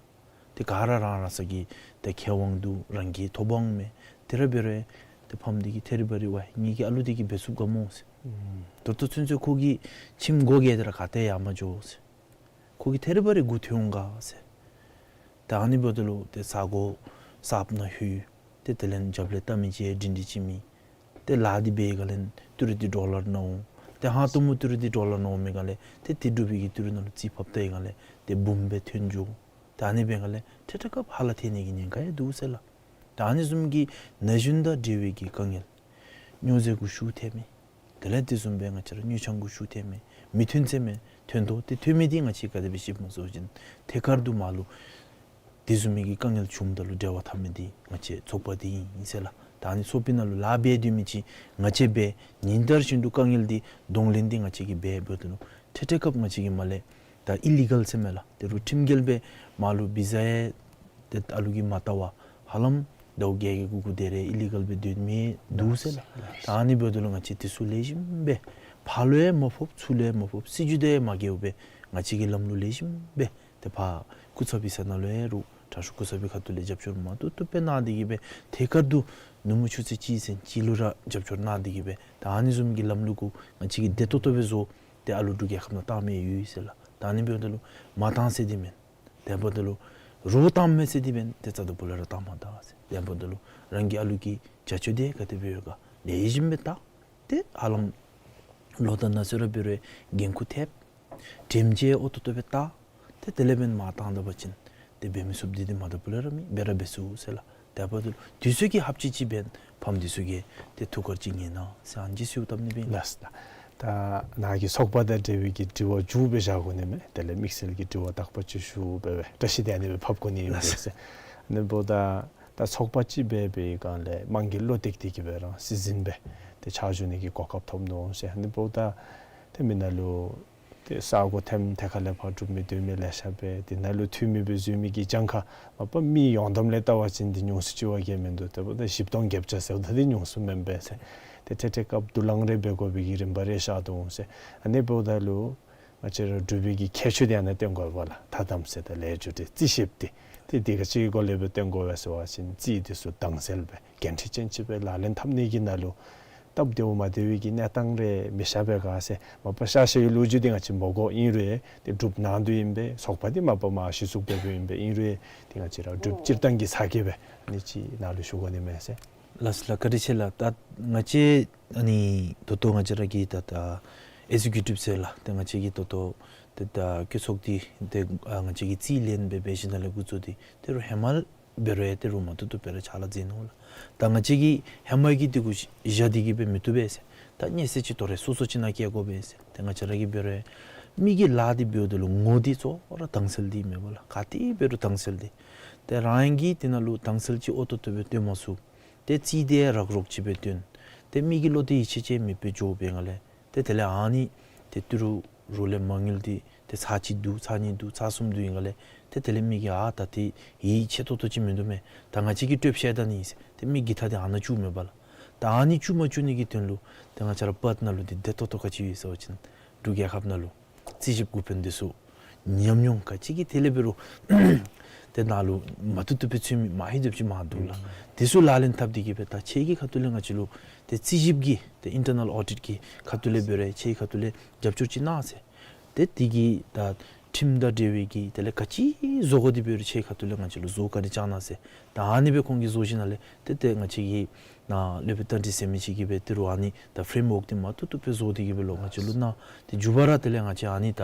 ཏེ་ག་ར་རང་རང་སོ་གི་ཏེ་ཁེ་དབང་འདུག། རང་གི་ཐོབ་དབང་མས། དེ་ར་འབད་རུང་ཏེ་ཕམ་འདི་གིས་ཐད་རི་བ་རི་ཝའི་ངེ་གི་ཨ་ལུ་འདི་གིས་འབད་ཚུགས་ག་སྨོ་ཟེར། ཨུམ་ད་ལྟོ་ཚུན་ཚོད་ཁོ་གི་ཁྱིམ་སྒོ་བརྒྱད་འདི་ར་ག་ཏེ་ཡང་མ་འགྱོ་ཟེར། ཁོ་གིས་ཐད་རི་བ་རི་མགུ་འཐོམ་འོང་ག་ཟེར། ད་ཨ་ནི་འབདཝ་ད་ལུ་ཏེ་ས་གོ་གསརཔ་ནང་ལྷོད། ཏེ་དེ་ལས་རྒྱབ་ལས་བལྟ་མི་ཅིག་ཡང་སྒྲིང་སྒྲི་ཅིག་མེད། ཏེ་ལཱ་འདི་འབད་བའི་སྒང་ལས་ཏི་རུ་འདི་ཌོ་ལར་ནང་འོང་། ཏེ་ཧང་སྟོང་མོ་ཏི་རུ་འདི་ཌོ་ལར་ནང་འོང་མི་སྒང་ལས་ཏེ་ཏི་རུ་འབད་གི་ཏི་རུ་ནང་ལུ་རྩིས་ཕབ་བལྟ་བའི་སྒང་ལས་ཏེ་འབུམ་སྦེ་ཐོན་འགྱོ། ད་ཨ་ནི་འབད་བའི་སྒང་ལས་ཐད་ཐད་སྐབས་ཧ་ལམ་ཐལ་ནི་གི་ཉེན་ཁ་ཡང་འདུག་ཟེར་ལགས། ད་ཨ་ནི་བཟུམ་གྱི་ན་གཞོན་དང་འབྲེལ་བའི་གི་དཀའ་ངལ། སྨྱོ་རྫས་གུ་ཤུགས་ཐལ་མི། དེ་ལས་དེ་བཟུམ་སྦེ་ང་བཅས་ར་སྨྱོ་ཆང་གུ་ཤུགས་ཐལ་མི། མི་ཐོན་ཚད་མི་ཐོན་དོ། ཏེ་ཐོན་མི་འདི་ང་བཅས་ག་དེ་སྦེ་ཤེསཔ་སྨོ་ཟེར་བ་ཅིན་ཐད་ཀར་དུ་མར་ལུ་དེ་བཟུམ་མའི་གི་དཀའ་ངལ་བྱུངམ་ད་ལུ་འབྲེལ་བ་འཐབ་མི་འདི་ང་བཅས་ཚོགས་པ་འདི་ཨིན་ཟེར་ལགས། ད་ཨ་ནི་ཚོགས་པའི་ནང་ལུ་ལཱ་འབད་སྡོད་མི་ཅིག་ང་བཅས་འབད་ཉིན་ལྟར་བཞིན་དུ་དཀའ་ངལ་འདི་གདོང་ལེན་འདི་ང་བཅས་ཀྱིས་འབད་འབདཝ་ད་ལུ་ཐད་ཐད་སྐབས་ང་བཅས་ཀྱིས་མར་ལས་ད་ཨི་ལི་གལ་ཟེར་མས་ལགས། ཏེ་རུང་ཁྲིམས་འགལ་སྦེ་མར་ལུ་བི་ཟ་ཡང་ཏེ་ཨ་ལུ་གིས་མ་བཏབ་པར་ཧ་ལམ་ཟླཝ་བརྒྱད་ཀྱི་གུ་གུ་དེ་རེ་ཨི་ལི་གལ་སྦེ་སྡོད་མི་འདུག་ཟེར་ལགས། ད་ཨ་ནི་འབདཝ་ད་ལུ་ང་བཅས་འདི་ཚུ་ལེགས་ཤོམ་སྦེ་ ཕར་ལུ་ཡང་མ་ཕོགཔ་ཚུར་ལུ་ཡང་མ་ཕོགཔ་སྲིད་བྱུས་དེ་ཡང་མ་འགལཝ་སྦེ་ང་བཅས་ཀྱིས་ལམ་ལུགས་ལེགས་ཤོམ་སྦེ་ཏེ་ཕར་སྐུ་ཚབ་པའི་ས་ནང་ལུ་ཡང་རུང་དྲག་ཤོས་སྐུ་ཚབ་པའི་ཁ་ཐུག་ལས་རྒྱབ་སྐྱོར་མ་ཏོག་ཏོ་སྦེ་གནང་སྟེ་གི་སྦེ་ཐད་ཀར་དུ་ནུབ་མོ་ཆུ་ཚོད་གཅིག་ཚུན་གཅིག་ལུ་ར་རྒྱབ་སྐྱོར་གནང་སྟེ་གི་སྦེ་ད་ཨ་ནི་བཟུམ་གྱི་ལམ་ལུགས་གུ་ང་བཅས་ཀྱིས་བདེ་ཏོག་ཏོ་སྦེ་བཟོ་སྟེ་ཨ་ལུ་འབྲུག་རྒྱལ་ཁབ་ནང་བཏང་མི་ཡོད་ཟེར་ལགས། ད་ཨ་ནི་འབདཝ་ད་ལུ་མ་བཏང་ཟེར་འདི་མེན། དེ་འབདཝ་ད་ལུ་རོགས་བཏང་མས་ཟེར་འདི་མེན། ཏེ་རྩ་དང་པོ་ལས་ར་བཏང་མ་ད་ཟེར། དེ་འབདཝ་ད་ལུ་རང་གི་ཨ་ལུ་གི་བྱ་སྤྱོད་དེ་ག་དེ་སྦེ་ཡོད་ག་ལེགས་ཤོམ་སྦེ་བལྟ། ཏེ་ཧ་ལམ་ལོ་དང་ན་ཚོད་ར་འབད་རུང་འགན་ཁུར་ཐེབས། དྲིམ་ཅིག་ཨོ་ཏོ་ཏོ་སྦེ་བལྟ། ཏེ་དེ་ལས་མེན་མ་བཏང་ད་པ་ཅིན་ཏེ་འབད་མི་ཚུགསཔ་འདི་འདི་མ་ད་པ་ལས་ར་མི་འབད་ར་འབད་ཚུགས་ཟེར་ལགས། དེ་འབདཝ་ད་ལུ་དུས་ཚོད་ཀྱི་ཧབ་ཅིག་ཅིག་འབད་ཕམ་འདི་ཚུ་གིས་ཏེ་ཐུགས་ཁར་ཅིག་ངེས་གནང་ཟེར་ཨ་ནི་ཅིག་གསོལཝ་བཏབ་ནི་འབད་ཨིན། ལགས་སོ། ད་ནཱ་གིས་ཚོགས་པ་དང་འབྲེལ་བའི་གི་དྲི་བ་མཇུག་སྦེ་བཞག་དགོ་ནི་མས། དེ་ལས་དམིགས་བསལ་གྱི་དྲི་བ་དག་པ་ཅིག་ཞུ་འབད་བའི་བཀྲ་ཤིས་དེ་ཨ་ནི་སྦེ་ཕབ་དགོ་ནི་ཨིན་པས་ཟེར། ཨ་ནི་འབདཝ་ད་ད་ཚོགས་པ་ཅིག་འབད་བའི་སྒང་ལས་དམངས་ཀྱི་བློ་གཏད་དེ་གི་སྦེ་རང་སྲིད་འཛིན་སྦེ་ཏེ་ཕྱག་ཞུ་ནི་གི་གོ་སྐབས་ཐོབ་ནུག་ཟེར། ཨ་ནི་འབདཝ་ད་ཏེ་མི་ནང་ལུ་ཏེ་ས་གོ་ཐེམ་ཐེ་ཁ་ལས་ཕར་སྒྲུབ་མི་སྡོད་མི་ལེ་ཤ་སྦེ་དེ་ནང་ལུ་འཐུས་མི་སྦེ་འཛུལ་མི་གི་གྱངས་ཁ་མ་པ་མི་ཡོངས་བསྡོམས་ལས་བལྟ་བ་ཅིན་འདི་ཉུང་སུ་ཅིག་བ་གིས་མིན་འདུག། དེ་འབདཝ་ད་བཞི་སྟོང་བརྒྱད་བརྒྱ་ཟེརཝ་ད་འདི་ཉུང་སུ་མེན་པས་ཟེར། ཏེ་ཏེ་ཏེ་སྐབས་བསྡུ་ལེན་རེ་འབད་དགོ་པའི་གི་རིམ་པ་རེ་ཤར་འདུག་ཟེར། ཨ་ནི་འབདཝ་ད་ལུ་ང་བཅས་ར་འབྲུག་པའི་གི་ཁྱད་ཆོས་དེ་ཨ་ནཱ་སྟོན་དགོ་པས་ལགས། ཐ་དམ་ཟེར་ད་ལས་རྒྱུ་འབྲས་རྩིས་ཞིབ་འདི་ཏེ་འདི་ག་ཅི་གི་སྒོ་ལས་སྦེ་སྟོན་དགོ་པས་ཟེར་བ་ཅིན་རྩིས་འདི་ཚུ་དྭངས་གསལ་སྦེ་འགན་འཁྲི་ཅན་ཅིག་སྦེ་ལག་ལེན་འཐབ་ནི་གི་ནང་ལུ་སྟབས་བདེཝ་མ་བདེ་བའི་གི་གནས་སྟངས་རེ་མི་ཤར་བས་ག་ཟེར་མ་པ་ཤར་ཤར་བའི་ལོ་རྒྱུས་འདི་ང་བཅས་མི་གོ། ཨིན་རུང་ཏེ་སྒྲུབ་གནང་དོ་ཨིན་པས། ཚོགས་པ་འདི་མ་པ་མ་གཞི་བཙུགས་འབད་འབདཝ་ཨིན་པས། ཨིན་རུང་ཏེ་ང་བཅས་ར་སྒྲུབ་སྤྱིར་བཏང་གི་ཚ་གྱང་སྦེ་ཨ་ནི་ཅིག་ནཱ་ལུ་ཞུ་དགོ་ནི་མས་ཟེར། ལགས་སོ་ལགས། བཀའ་དྲིན་ཆེ་ལགས། ད་ང་བཅས་ཨ་ནི་ད་ལྟོ་ང་བཅས་ར་གི་ད་ད་ཨེག་ཛི་ཀིའུ་ཊིབ་ཟེར་ལགས། ཏེ་ང་བཅས་ཀྱི་ད་ལྟོ་ཏེ་ད་བཀོད་ཚོགས་འདི་ཏེ་ཨ་ང་བཅས་ཀྱིས་རྩིས་ལེན་འབད་འབད་ཞིནམ་ལས་འགོ་བཙུགས་ཏེ་ཏེ་རུང་ཧེ་མ་ལས་འབད་རུང་ཡང་ཏེ་རུང་མ་ཐུབ་ཐུབ་སྦེ་ར་ཕྱག་ལཱ་མཛད་ནུག་ལགས། ད་ང་བཅས་ཀྱིས་ཧེ་མ་གི་འདི་གུ་བཞག་སྟེ་གི་སྦེ་མི་བཏུབ་པས་ཟེར། ད་ཉེས་ཟད་ཅིག་དོ་རུང་སོ་སོ་ཅིག་ནང་བཀལ་དགོ་པས་ཟེར། ཏེ་ང་བཅས་ར་གིས་འབད་རུང་ཡང་མི་གི་ལཱ་འདི་འབདཝ་ད་ལུ་ངོ་འདི་གཙོ་བོ་ར་དྭངས་གསལ་འདི་མེན་པ་ལགས། ག་ཏེ་འབད་རུང་དྭངས་གསལ་འདི། ཏེ་རང་གིས་དེ་ནང་ལུ་དྭངས་གསལ་ཅིག་ཨོ་ཏོ་ཏོ་སྦེ་སྟོན་མ་ཚུགས། ཏེ་རྩིས་འདི་རག་རོག་ཅིག་སྦེ་སྟོན། ཏེ་མི་གི་བློ་གཏད་ཡིད་ཆེས་ཅིག་མེདཔ་སྦེ་འགྱོ་བའི་སྒང་ལས་ཏེ་དེ་ལས་ཨ་ནི་ཏེ་ཏི་རུ་རུ་ལས་མ་དངུལ་འདི་ཏེ་ཚར་གཅིག་བསྡུ་ཚར་གཉིས་བསྡུ་ཚར་གསུམ་བསྡུ་བའི་སྒང་ལས་ཏེ་དེ་ལས་མི་གིས་ཨ་ད་ཏེ་ཡིད་ཆེས་ཏོག་ཏོ་ཅིག་མིན་འདུག་མས། ད་ང་བཅས་ཀྱིས་སྤྲོད་བཞག་ད་ནི་ཟེར་ཏེ་མི་གི་ད་ཏེ་ཨ་ནཱ་བཙུགས་མེན་པ་ལགས། ད་ཨ་ནི་བཙུགས་མ་བཅུག་ནི་གི་དོན་ལུ་ཏེ་ང་བཅས་ར་པརཊ་ནང་ལུ་འདི་བདེ་ཏོག་ཏོ་ག་ཅི་ཡོད་ཟེར་བ་ཅིན་འབྲུག་རྒྱལ་ཁབ་ནང་ལུ་རྩིས་ཞིབ་འགོ་དཔོན་འདི་ཚུ་ཉམས་མྱོང་ག་ཅི་གི་ཐད་ལས་འབད་རུང་ཏེ་ནཱ་ལུ་མ་བཏུབ་བཏུབ་སྦེ་ཚུད་མི་མ་ཧེ་འདྲཝ་ཅིག་མང་འདུག་ལགས། དེ་ཚུ་ལག་ལེན་འཐབ་སྟེ་གི་སྦེ་ད་ཁྱེད་ཀྱི་ཁ་ཐུག་ལས་ང་བཅས་ལུ་ཏེ་རྩིས་ཞིབ་ཀྱི་ཏེ་ཨིན་ཊར་ནཱལ་ཨོ་ཌིཊ་ཀྱི་ཁ་ཐུག་ལས་འབད་རུང་ཁྱེད་ཀྱི་ཁ་ཐུག་ལས་རྒྱབ་སྐྱོར་ཅིག་གནང་ཟེར། ཏེ་དེ་གིས་ད་ཁྲིམས་དང་འབྲེལ་བའི་གི་དེ་ལས་ག་ཅི་བཟོ་དགོ་དེ་འབད་རུང་ཁྱེད་ཁ་ཐུག་ལས་ང་བཅས་ལུ་བཟོ་བཀའ་དྲིན་བསྐྱང་གནང་ཟེར། ད་ཨ་ནི་སྦེ་ཁོང་གིས་བཟོ་ཞིནམ་ལས་ཏེ་ཏེ་ང་བཅས་ཀྱི་ནཱ་སློབ་དཔོན་རྟ་མགྲིན་ཟེར་མི་ཅིག་གིས་སྦེ་ཏི་རུ་ཨ་ནི་ད་ཕེརེམ་ཝརཀ་འདི་མ་བཏུབ་བཏུབ་སྦེ་བཟོ་སྟེ་གི་སྦེ་ལོག་ང་བཅས་ལུ་གནང་། ཏེ་མཇུག་པ་ར་དེ་ལས་ང་བཅས་ཨ་ནི་ད་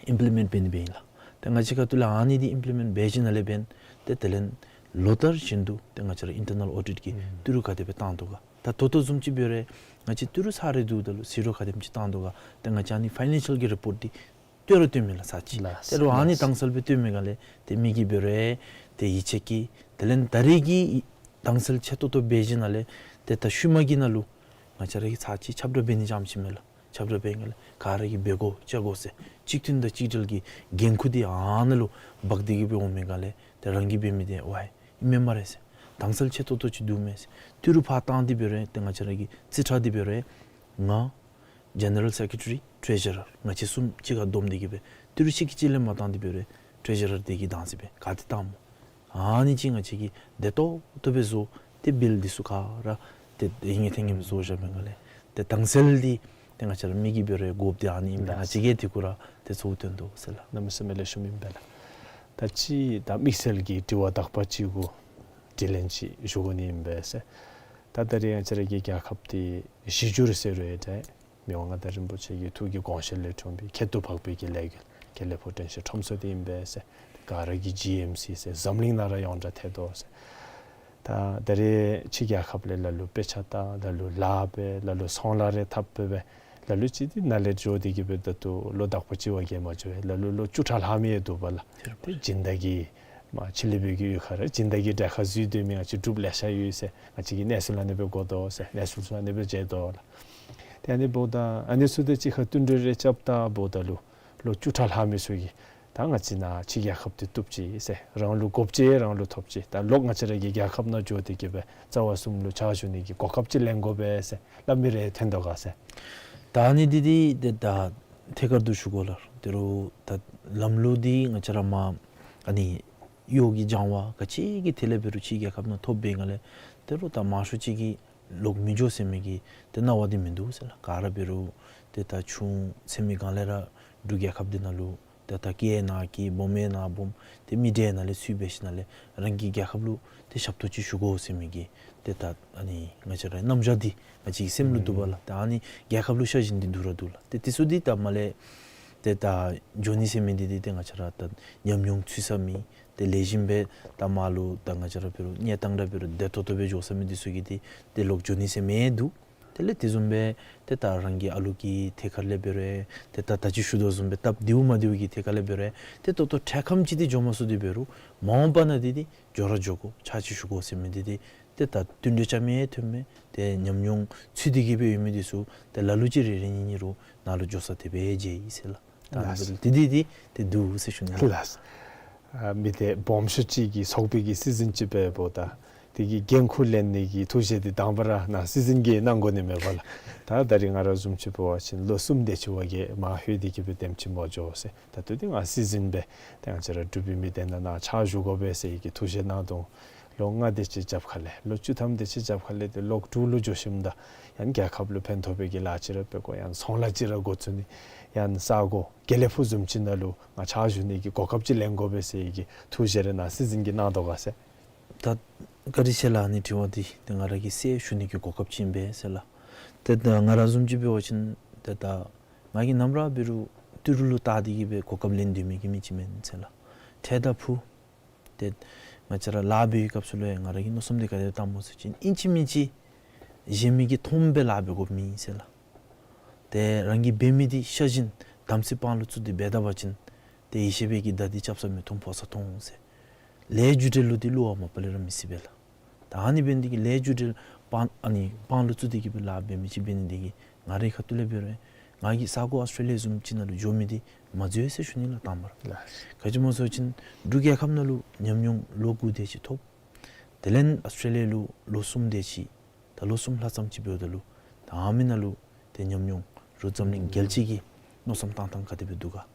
ཨིམ་པི་ལི་མེནཊ་འབད་ནི་འབད་ཨིན་ལགས། ཏེ་ང་བཅས་ཁ་ཐུག་ལས་ཨ་ནི་འདི་ཨིམ་པི་ལི་མེནཊ་འབད་ཞིནམ་ལས་འབདན་ཏེ་དེ་ལས་ལོ་ལྟར་བཞིན་དུ་ཏེ་ང་བཅས་ར་ཨིན་ཊར་ནཱལ་ཨོ་ཌིཊ་ཀྱིས་ཨུམ་ཏི་རུ་ག་དེ་སྦེ་བཏང་དོ་ག། ད་ད་ལྟོ་བཟུམ་ཅིག་འབད་རུང་ང་བཅས་ཏི་རུ་ཚར་རེ་བསྡུཝ་ད་ལུ་ཟི་རོ་ག་དེམ་ཅིག་བཏང་དོ་ག། ཏེ་ང་བཅས་ཨ་ནི་ཕའི་ནན་ཤལ་གྱི་རི་པོརཊ་འདི་སྟོན་ར་སྟོན་མས་ལགས་ཚར་གཅིག། ལགས་ཏེ་རུང་ཨ་ནི་ལགས་དྭངས་གསལ་སྦེ་སྟོན་མི་སྒང་ལས་ཏེ་མི་གིས་འབད་རུང་ཏེ་ཡིད་ཆེས་ཀྱིས་དེ་ལས་ད་རེས་ཀྱི་དྭངས་གསལ་ཆེ་ཏོག་ཏོ་འབད་ཞིནམ་ལས་ཏེ་ད་ཤུལ་མ་གི་ནང་ལུ་ང་བཅས་ར་གིས་ཚར་གཅིག་ཁྱབ་བསྒྲགས་འབད་ནི་ཙམ་ཅིག་མེན་ལགས། ཁྱབ་བསྒྲགས་འབད་སྒང་ལས་ག་ར་གིས་འབད་དགོ་བཅའ་དགོ་ཟེར་གཅིག་མཐུན་དང་གཅིག་སྒྲིལ་གྱི་འགན་ཁུར་འདི་ཨ་ནཱ་ལུ་འབག་སྟེ་གི་སྦེ་འོང་མི་སྒང་ལས་ཏེ་རང་གིས་འབད་མི་འདི་ཝའི་ཨིན་མས་སྨ་རེ་ཟེར། དྭངས་གསལ་ཆེ་ཏོག་ཏོ་ཅིག་འདུག་མས་ཟེར། ཏི་རུ་ཕར་བཏང་སྟེ་འབད་རུང་ཏེ་ང་བཅས་ར་གི་རྩིས་ཁྲ་འདི་འབད་རུང་ང་ཇེ་ནེ་རལ་སེཀ་རེ་ཊ་རི་ཊྲེ་ཇུ་རར་ང་བཅས་གསུམ་གཅིག་ཁར་བསྡོམས་ཏེ་གི་སྦེ་ཏི་རུ་གཅིག་གིས་གཅིག་ལས་མ་བཏང་སྟེ་འབད་རུང་ཊྲེ་ཇུ་རར་འདི་གིས་བཏང་ཟེར་སྦེ་ག་ཏེ་བཏངམ་སྨོ། ཨ་ནི་ཅིག་ང་བཅས་ཀྱིས་བདེ་ཏོག་ཏོ་སྦེ་བཟོ་སྟེ་བིལ་འདི་ཚུ་ག་ར་ཏེ་ཏེ་ཧིང་ངེ་ཐིང་ངེ་སྦེ་བཟོ་བཞག་པའི་སྒང་ལས་ཏེ་དྭངས་གསལ་འདི་ཏེ་ང་བཅས་ར་མི་གིས་འབད་རུང་དགོཔ་འདི་ཨ་ནི་ཨིན་པས། ལགས། ང་བཅས་ཀྱིས་འདི་གུ་ར་ཏེ་གཙོ་བོ་བཏོན་དོ་ཟེར་ལགས། གནམ་མེད་ས་མེད་ལེགས་ཤོམ་ཨིན་པས་ལགས། ད་ཅི་ད་དམིགས་བསལ་གྱི་དྲི་བ་དག་པ་ཅིག་གུ་དྲིས་ལན་ཅིག་ཞུ་དགོ་ནི་ཨིན་པས་ཟེར། ད་ད་རེས་ང་བཅས་ར་གི་རྒྱལ་ཁབ་འདི་གཞི་འགྱུར་ཟེར་རུང་ཡང་འདྲ། མི་དབང་མངའ་བདག་རིན་པོ་ཆེ་གི་ཐུགས་ཀྱི་དགོངས་བཞེད་ལས་འཁྲུངས་པའི་ཁྱད་དུ་འཕགས་པའི་གི་ལས་འགུལ་དགེ་ལེགས་ཕོ་བྲང་ཞིང་ཁྲོམ་ཚོགས་འདི་ཨིན་པས་ཟེར། ག་ར་གིས་ཇི་ཨེམ་སི་ཟེར་འཛམ་གླིང་ནང་ར་ཡོངས་གྲགས་ཐལ་དོ་ཟེར། ད་ད་རེས་ཕྱི་རྒྱལ་ཁབ་ལས་ལ་ལུ་དཔེ་ཆ་ལྟ་ལ་ལུ་ལཱ་འབད་ལ་ལུ་ཚོང་ལཱ་རེ་འཐབ་འབད་འབད་ལ་ལུ་ཅིག་འདི་ནཱ་ལས་འགྱོ་སྟེ་གི་འབད་ད་ལྟོ་ལོ་དག་པ་ཅིག་བ་གིས་མ་འགྱོ་བས། ལ་ལུ་ལོ་བཅུ་ཕྲག་ལྷག་མི་ཡང་འདུག་པ་ལགས། ཏེ་སྦྱིན་བདག་གི་མ་ཕྱི་གླིང་པའི་གི་ཡུལ་ཁར་ར་སྦྱིན་བདག་གི་གྲལ་ཁར་འཛུལ་སྡོད་མི་ང་བཅས་འབྲུགཔ་ལེ་ཤ་ཡོད་ཟེར། ང་བཅས་ཀྱིས་གནས་ཚུལ་ཨ་ནི་སྦེ་གོ་དོ་ཟེར། གནས་ཚུལ་ཚུ་ཨ་ནི་སྦེ་མཇལ་དོ་ལགས། ཏེ་ཨ་ནི་འབདཝ་ད་ཨ་ནི་ཚུ་དང་གཅིག་ཁར་བསྟུན་གྲོས་རེ་རྐྱབ་ད་འབདཝ་ད་ལུ་ལོ་བཅུ་ཕྲག་ལྷག་མི་ཚུ་གིས་ད་ང་བཅས་ནཱ་ཕྱི་རྒྱལ་ཁབ་འདི་བཏུབ་ཅི་ཟེར། རང་ལུ་དགོཔ་ཅིག་རང་ལུ་ཐོབ་ཅི། ད་ལོག་ང་བཅས་ར་གི་རྒྱལ་ཁབ་ནང་འགྱོ་སྟེ་གི་འབད་རྩ་བ་གསུམ་ལུ་ཕྱག་ཞུ་ནི་གི་གོ་སྐབས་ཅིག་ལེན་དགོ་པས་ཟེར་སླབ་མི་རེ་ཐོན་དོ་ག་ཟེར། ད་ཨ་ནི་འདི་འདི་ཏེ་ད་ཐད་ཀར་དུ་ཞུ་དགོ་ལགས། དོ་རུང་ད་ལམ་ལུགས་འདི་ང་བཅས་ར་མ་ཨ་ནི་གཡོག་གི་སྦྱང་བ་ག་ཅི་གི་ཐད་ལས་འབད་རུང་ཕྱི་རྒྱལ་ཁབ་ནང་ཐོབ་པའི་སྒང་ལས་དོ་རུང་ད་མང་ཤོས་ཅིག་གིས་ལོག་མི་འགྱོ་ཟེར་མི་གི་ཏེ་སྣང་བ་འདི་མིན་འདུག་ཟེར་ལགས། ག་ར་འབད་རུང་ཏེ་ད་ཆུང་ཟེར་མི་སྒང་ལས་ར་འབྲུག་རྒྱལ་ཁབ་འདི་ནང་ལུ་ཏེ་ད་སྐྱེས་ནང་སྐྱེས་སྦོམ་ནང་སྦོམ་ཏེ་མི་གྲལ་ནང་ལས་ཚུད་འབད་ཞིནམ་ལས་རང་གི་རྒྱལ་ཁབ་ལུ་ཏེ་ཞབས་ཏོག་ཅིག་ཞུ་དགོ་ཟེར་མི་གི་ཏེ་ད་ཨ་ནི་ང་བཅས་ར་རྣམ་གཞག་འདི་ང་བཅས་ཀྱི་སེམས་ལུ་འདུག་པ་ལགས། ད་ཨ་ནི་རྒྱལ་ཁབ་ལུ་ཤ་ཞེན་འདི་འདུག་ར་འདུག་ལགས། ཏེ་དེ་ཚུ་འདི་ད་མར་ལས་ཏེ་ད་འགྱོ་ནི་ཟེར་མི་འདི་འདི་ཏེ་ང་བཅས་ར་ད་ཉམས་མྱོང་ཚུད་ས་མེད། ཏེ་ལེགས་ཤོམ་སྦེ་ད་མར་ལུ་ད་ང་བཅས་ར་འབད་རུང་གནས་སྟངས་ར་འབད་རུང་བདེ་ཏོག་ཏོ་སྦེ་འགྱོ་ས་མི་འདི་ཚུ་གིས་འདི་ཏེ་ལོག་འགྱོ་ནི་ཟེར་མི་འདུག། དེ་ལས་དེ་བཟུམ་སྦེ་ཏེ་ད་རང་གི་ཨ་ལུ་གི་ཐད་ཁར་ལས་འབད་རུང་ཏེ་ད་ད་ཅི་ཞུ་དོ་བཟུམ་སྦེ་སྟབས་བདེཝ་མ་བདེཝ་གི་ཐད་ཁར་ལས་འབད་རུང་ཏེ་ད་ལྟོ་འཕྲལ་ཁམས་ཅིག་འདི་འགྱོ་མ་ཚུགས་ཏེ་འབད་རུང་མ་འོངས་པ་ནང་འདི་འདི་འགྱོ་ར་འགྱོ་དགོ། ཕྱག་ཕྱིད་ཞུ་དགོ་ཟེར་མི་འདི་འདི་ཏེ་ད་བསྟུན་གྲོས་རྐྱབ་མི་ཐོན་མི་ཏེ་ཉམས་མྱོང་ཚུད་དེ་གི་སྦེ་ཡོད་མི་འདི་ཚུ་ཏེ་ལ་ལུ་ཅིག་རེ་རེ་གཉིས་གཉིས་རུང་ནཱ་ལུ་འགྱོ་ས་དེ་སྦེ་མཇལ་ཡི་ཟེར་ལགས། ད་ལགས། འདི་འདི་འདི་ཏེ་འདུག་ཟེར་ཞུ་ནི་ལགས། ལགས། ཨ་མི་སྡེ་སྦོམ་ཤོས་ཅིག་གི་ཚོགས་པའི་གི་སྲིད་འཛིན་ཅིག་འབདཝ་ད་དེ་གི་འགན་ཁུར་ལེན་ནི་གི་ཐུགས་བཞེད་འདི་དང་པ་ར་ནཱ་སྲིད་འཛིན་གྱིས་གནང་དགོ་ནི་མས་པ་ལགས། ད་ད་རིས་ང་ར་བཟུམ་ཅིག་འབད་བ་ཅིན་ལོ་གསུམ་དེ་ཅིག་བ་གི་མར་ལྷོད་དེ་གི་སྦེ་དེམ་ཅིག་མ་འགྱོ་ཟེར། ད་ལྟོ་འདི་ང་སྲིད་འཛིན་སྦེ་ཏེ་ང་བཅས་ར་འབྲུག་པའི་མི་སྡེ་ནང་ནཱ་ཕྱག་ཞུ་དགོ་པས་ཟེར་གྱི་ཐུགས་བཞེད་གནང་དོ། ལོ་ལྔ་དེ་ཅིག་རྐྱབ་ཁ་ལས་ལོ་བཅུ་ཐམ་དེ་ཅིག་རྐྱབ་ཁ་ལས་ཏེ་ལོག་འབྲུག་ལུ་འགྱོ་ཞིནམ་ད་ཡང་རྒྱལ་ཁབ་ལུ་ཕན་ཐོགས་པའི་གི་ལཱ་ཅིག་ར་འབད་དགོ། ཡང་ཚོང་ལཱ་ཅིག་ར་འགོ་བཙུགས་ནི་ཡང་ས་གོ་དགེ་ལེགས་ཕུག་བཟུམ་ཅིག་ནང་ལུ་ང་ཕྱག་ཞུ་ནི་གི་གོ་སྐབས་ཅིག་ལེན་དགོ་པས་ཟེར་གྱི་ཐུགས་བཞེད་རེ་ནཱ་སྲིད་འཛིན་གྱིས་གནང་དོ་ག་ཟེར། ད་བཀའ་དྲིན་ཆེ་ལགས། ཨ་ནི་དྲི་བ་འདི་ཏེ་ང་ར་གིས་གསལ་ཞུ་ནི་གི་གོ་སྐབས་ཅིག་ཨིན་པས་ཟེར་ལགས། ཏེ་ད་ང་ར་བཟུམ་ཅིག་འབད་བ་ཅིན་ཏེ་ད་ང་གིས་ནམ་ར་འབད་རུང་ཏི་རུ་ལུ་བལྟ་སྟེ་གི་སྦེ་གོ་སྐབས་ལེན་སྡོད་མི་གི་མི་ཅིག་མེན་ཟེར་ལགས། འཕྲལ་དང་ཕུགས་ཏེ་ང་བཅས་ར་ལཱ་འབད་བའི་སྐབས་སུ་ལུ་ཡང་ང་ར་གི་མནོ་བསམ་འདི་ག་དེ་བཏངམ་སྨོ་ཟེར་བ་ཅིན་ཨིན་ཅི་མིན་ཅི་གཞན་མི་གིས་མཐོངམ་སྦེ་ལཱ་འབད་དགོཔ་མེད་ཟེར་ལགས། ཏེ་རང་གིས་འབད་མི་འདི་ཤ་ཞེན་དམ་ཚིག་དཔང་ལུ་བཙུགས་ཏེ་འབད་ད་པ་ཅིན་ཏེ་ཡེ་ཤེས་པའི་གི་མདའ་འདི་རྐྱབ་ས་མི་མཐོང་ཕོག་ས་མཐོང་ཟེར། ལས་རྒྱུ་འབྲས་ལུ་འདི་བསླུ་བ་མ་པ་ལས་ར་མི་སྲིད་པས་ལགས། ད་ཨ་ནི་འབད་ནི་འདི་གིས་ལས་རྒྱུ་འབྲས་དཔང་ཨ་ནི་དཔང་ལུ་བཙུགས་ཏེ་གི་སྦེ་ལཱ་འབད་མི་ཅིག་འབད་ནི་འདི་གིས་ང་རའི་ཁ་ཐུག་ལས་འབད་རུང་ང་གིས་ས་གོ་ཨཱོས་ཊྲེ་ལི་ཡ་བཟུམ་ཅིག་ནང་ལུ་འགྱོ་མི་འདི་མ་འཛོལ་ཟེར་ཞུ་ནི་ལགས་དང་པ་ར། ལགས། ག་ཅི་སྨོ་ཟེར་བ་ཅིན་འབྲུག་རྒྱལ་ཁབ་ནང་ལུ་ཉམས་མྱོང་ལོ་དགུ་དེ་ཅིག་ཐོབ། དེ་ལས་ཨཱོས་ཊྲེ་ལི་ཡ་ལུ་ལོ་གསུམ་དེ་ཅིག། ད་ལོ་གསུམ་ལྷག་ཙམ་ཅིག་འབདཝ་ད་ལུ་ད་ཨ་མི་ནང་ལུ་ཏེ་ཉམས་མྱོང་རུང་འཛམ་གླིང་རྒྱལ་སྤྱི་གི་མནོ་བསམ་བཏང་ཐངས་ག་དེ་སྦེ་འདུག་ག།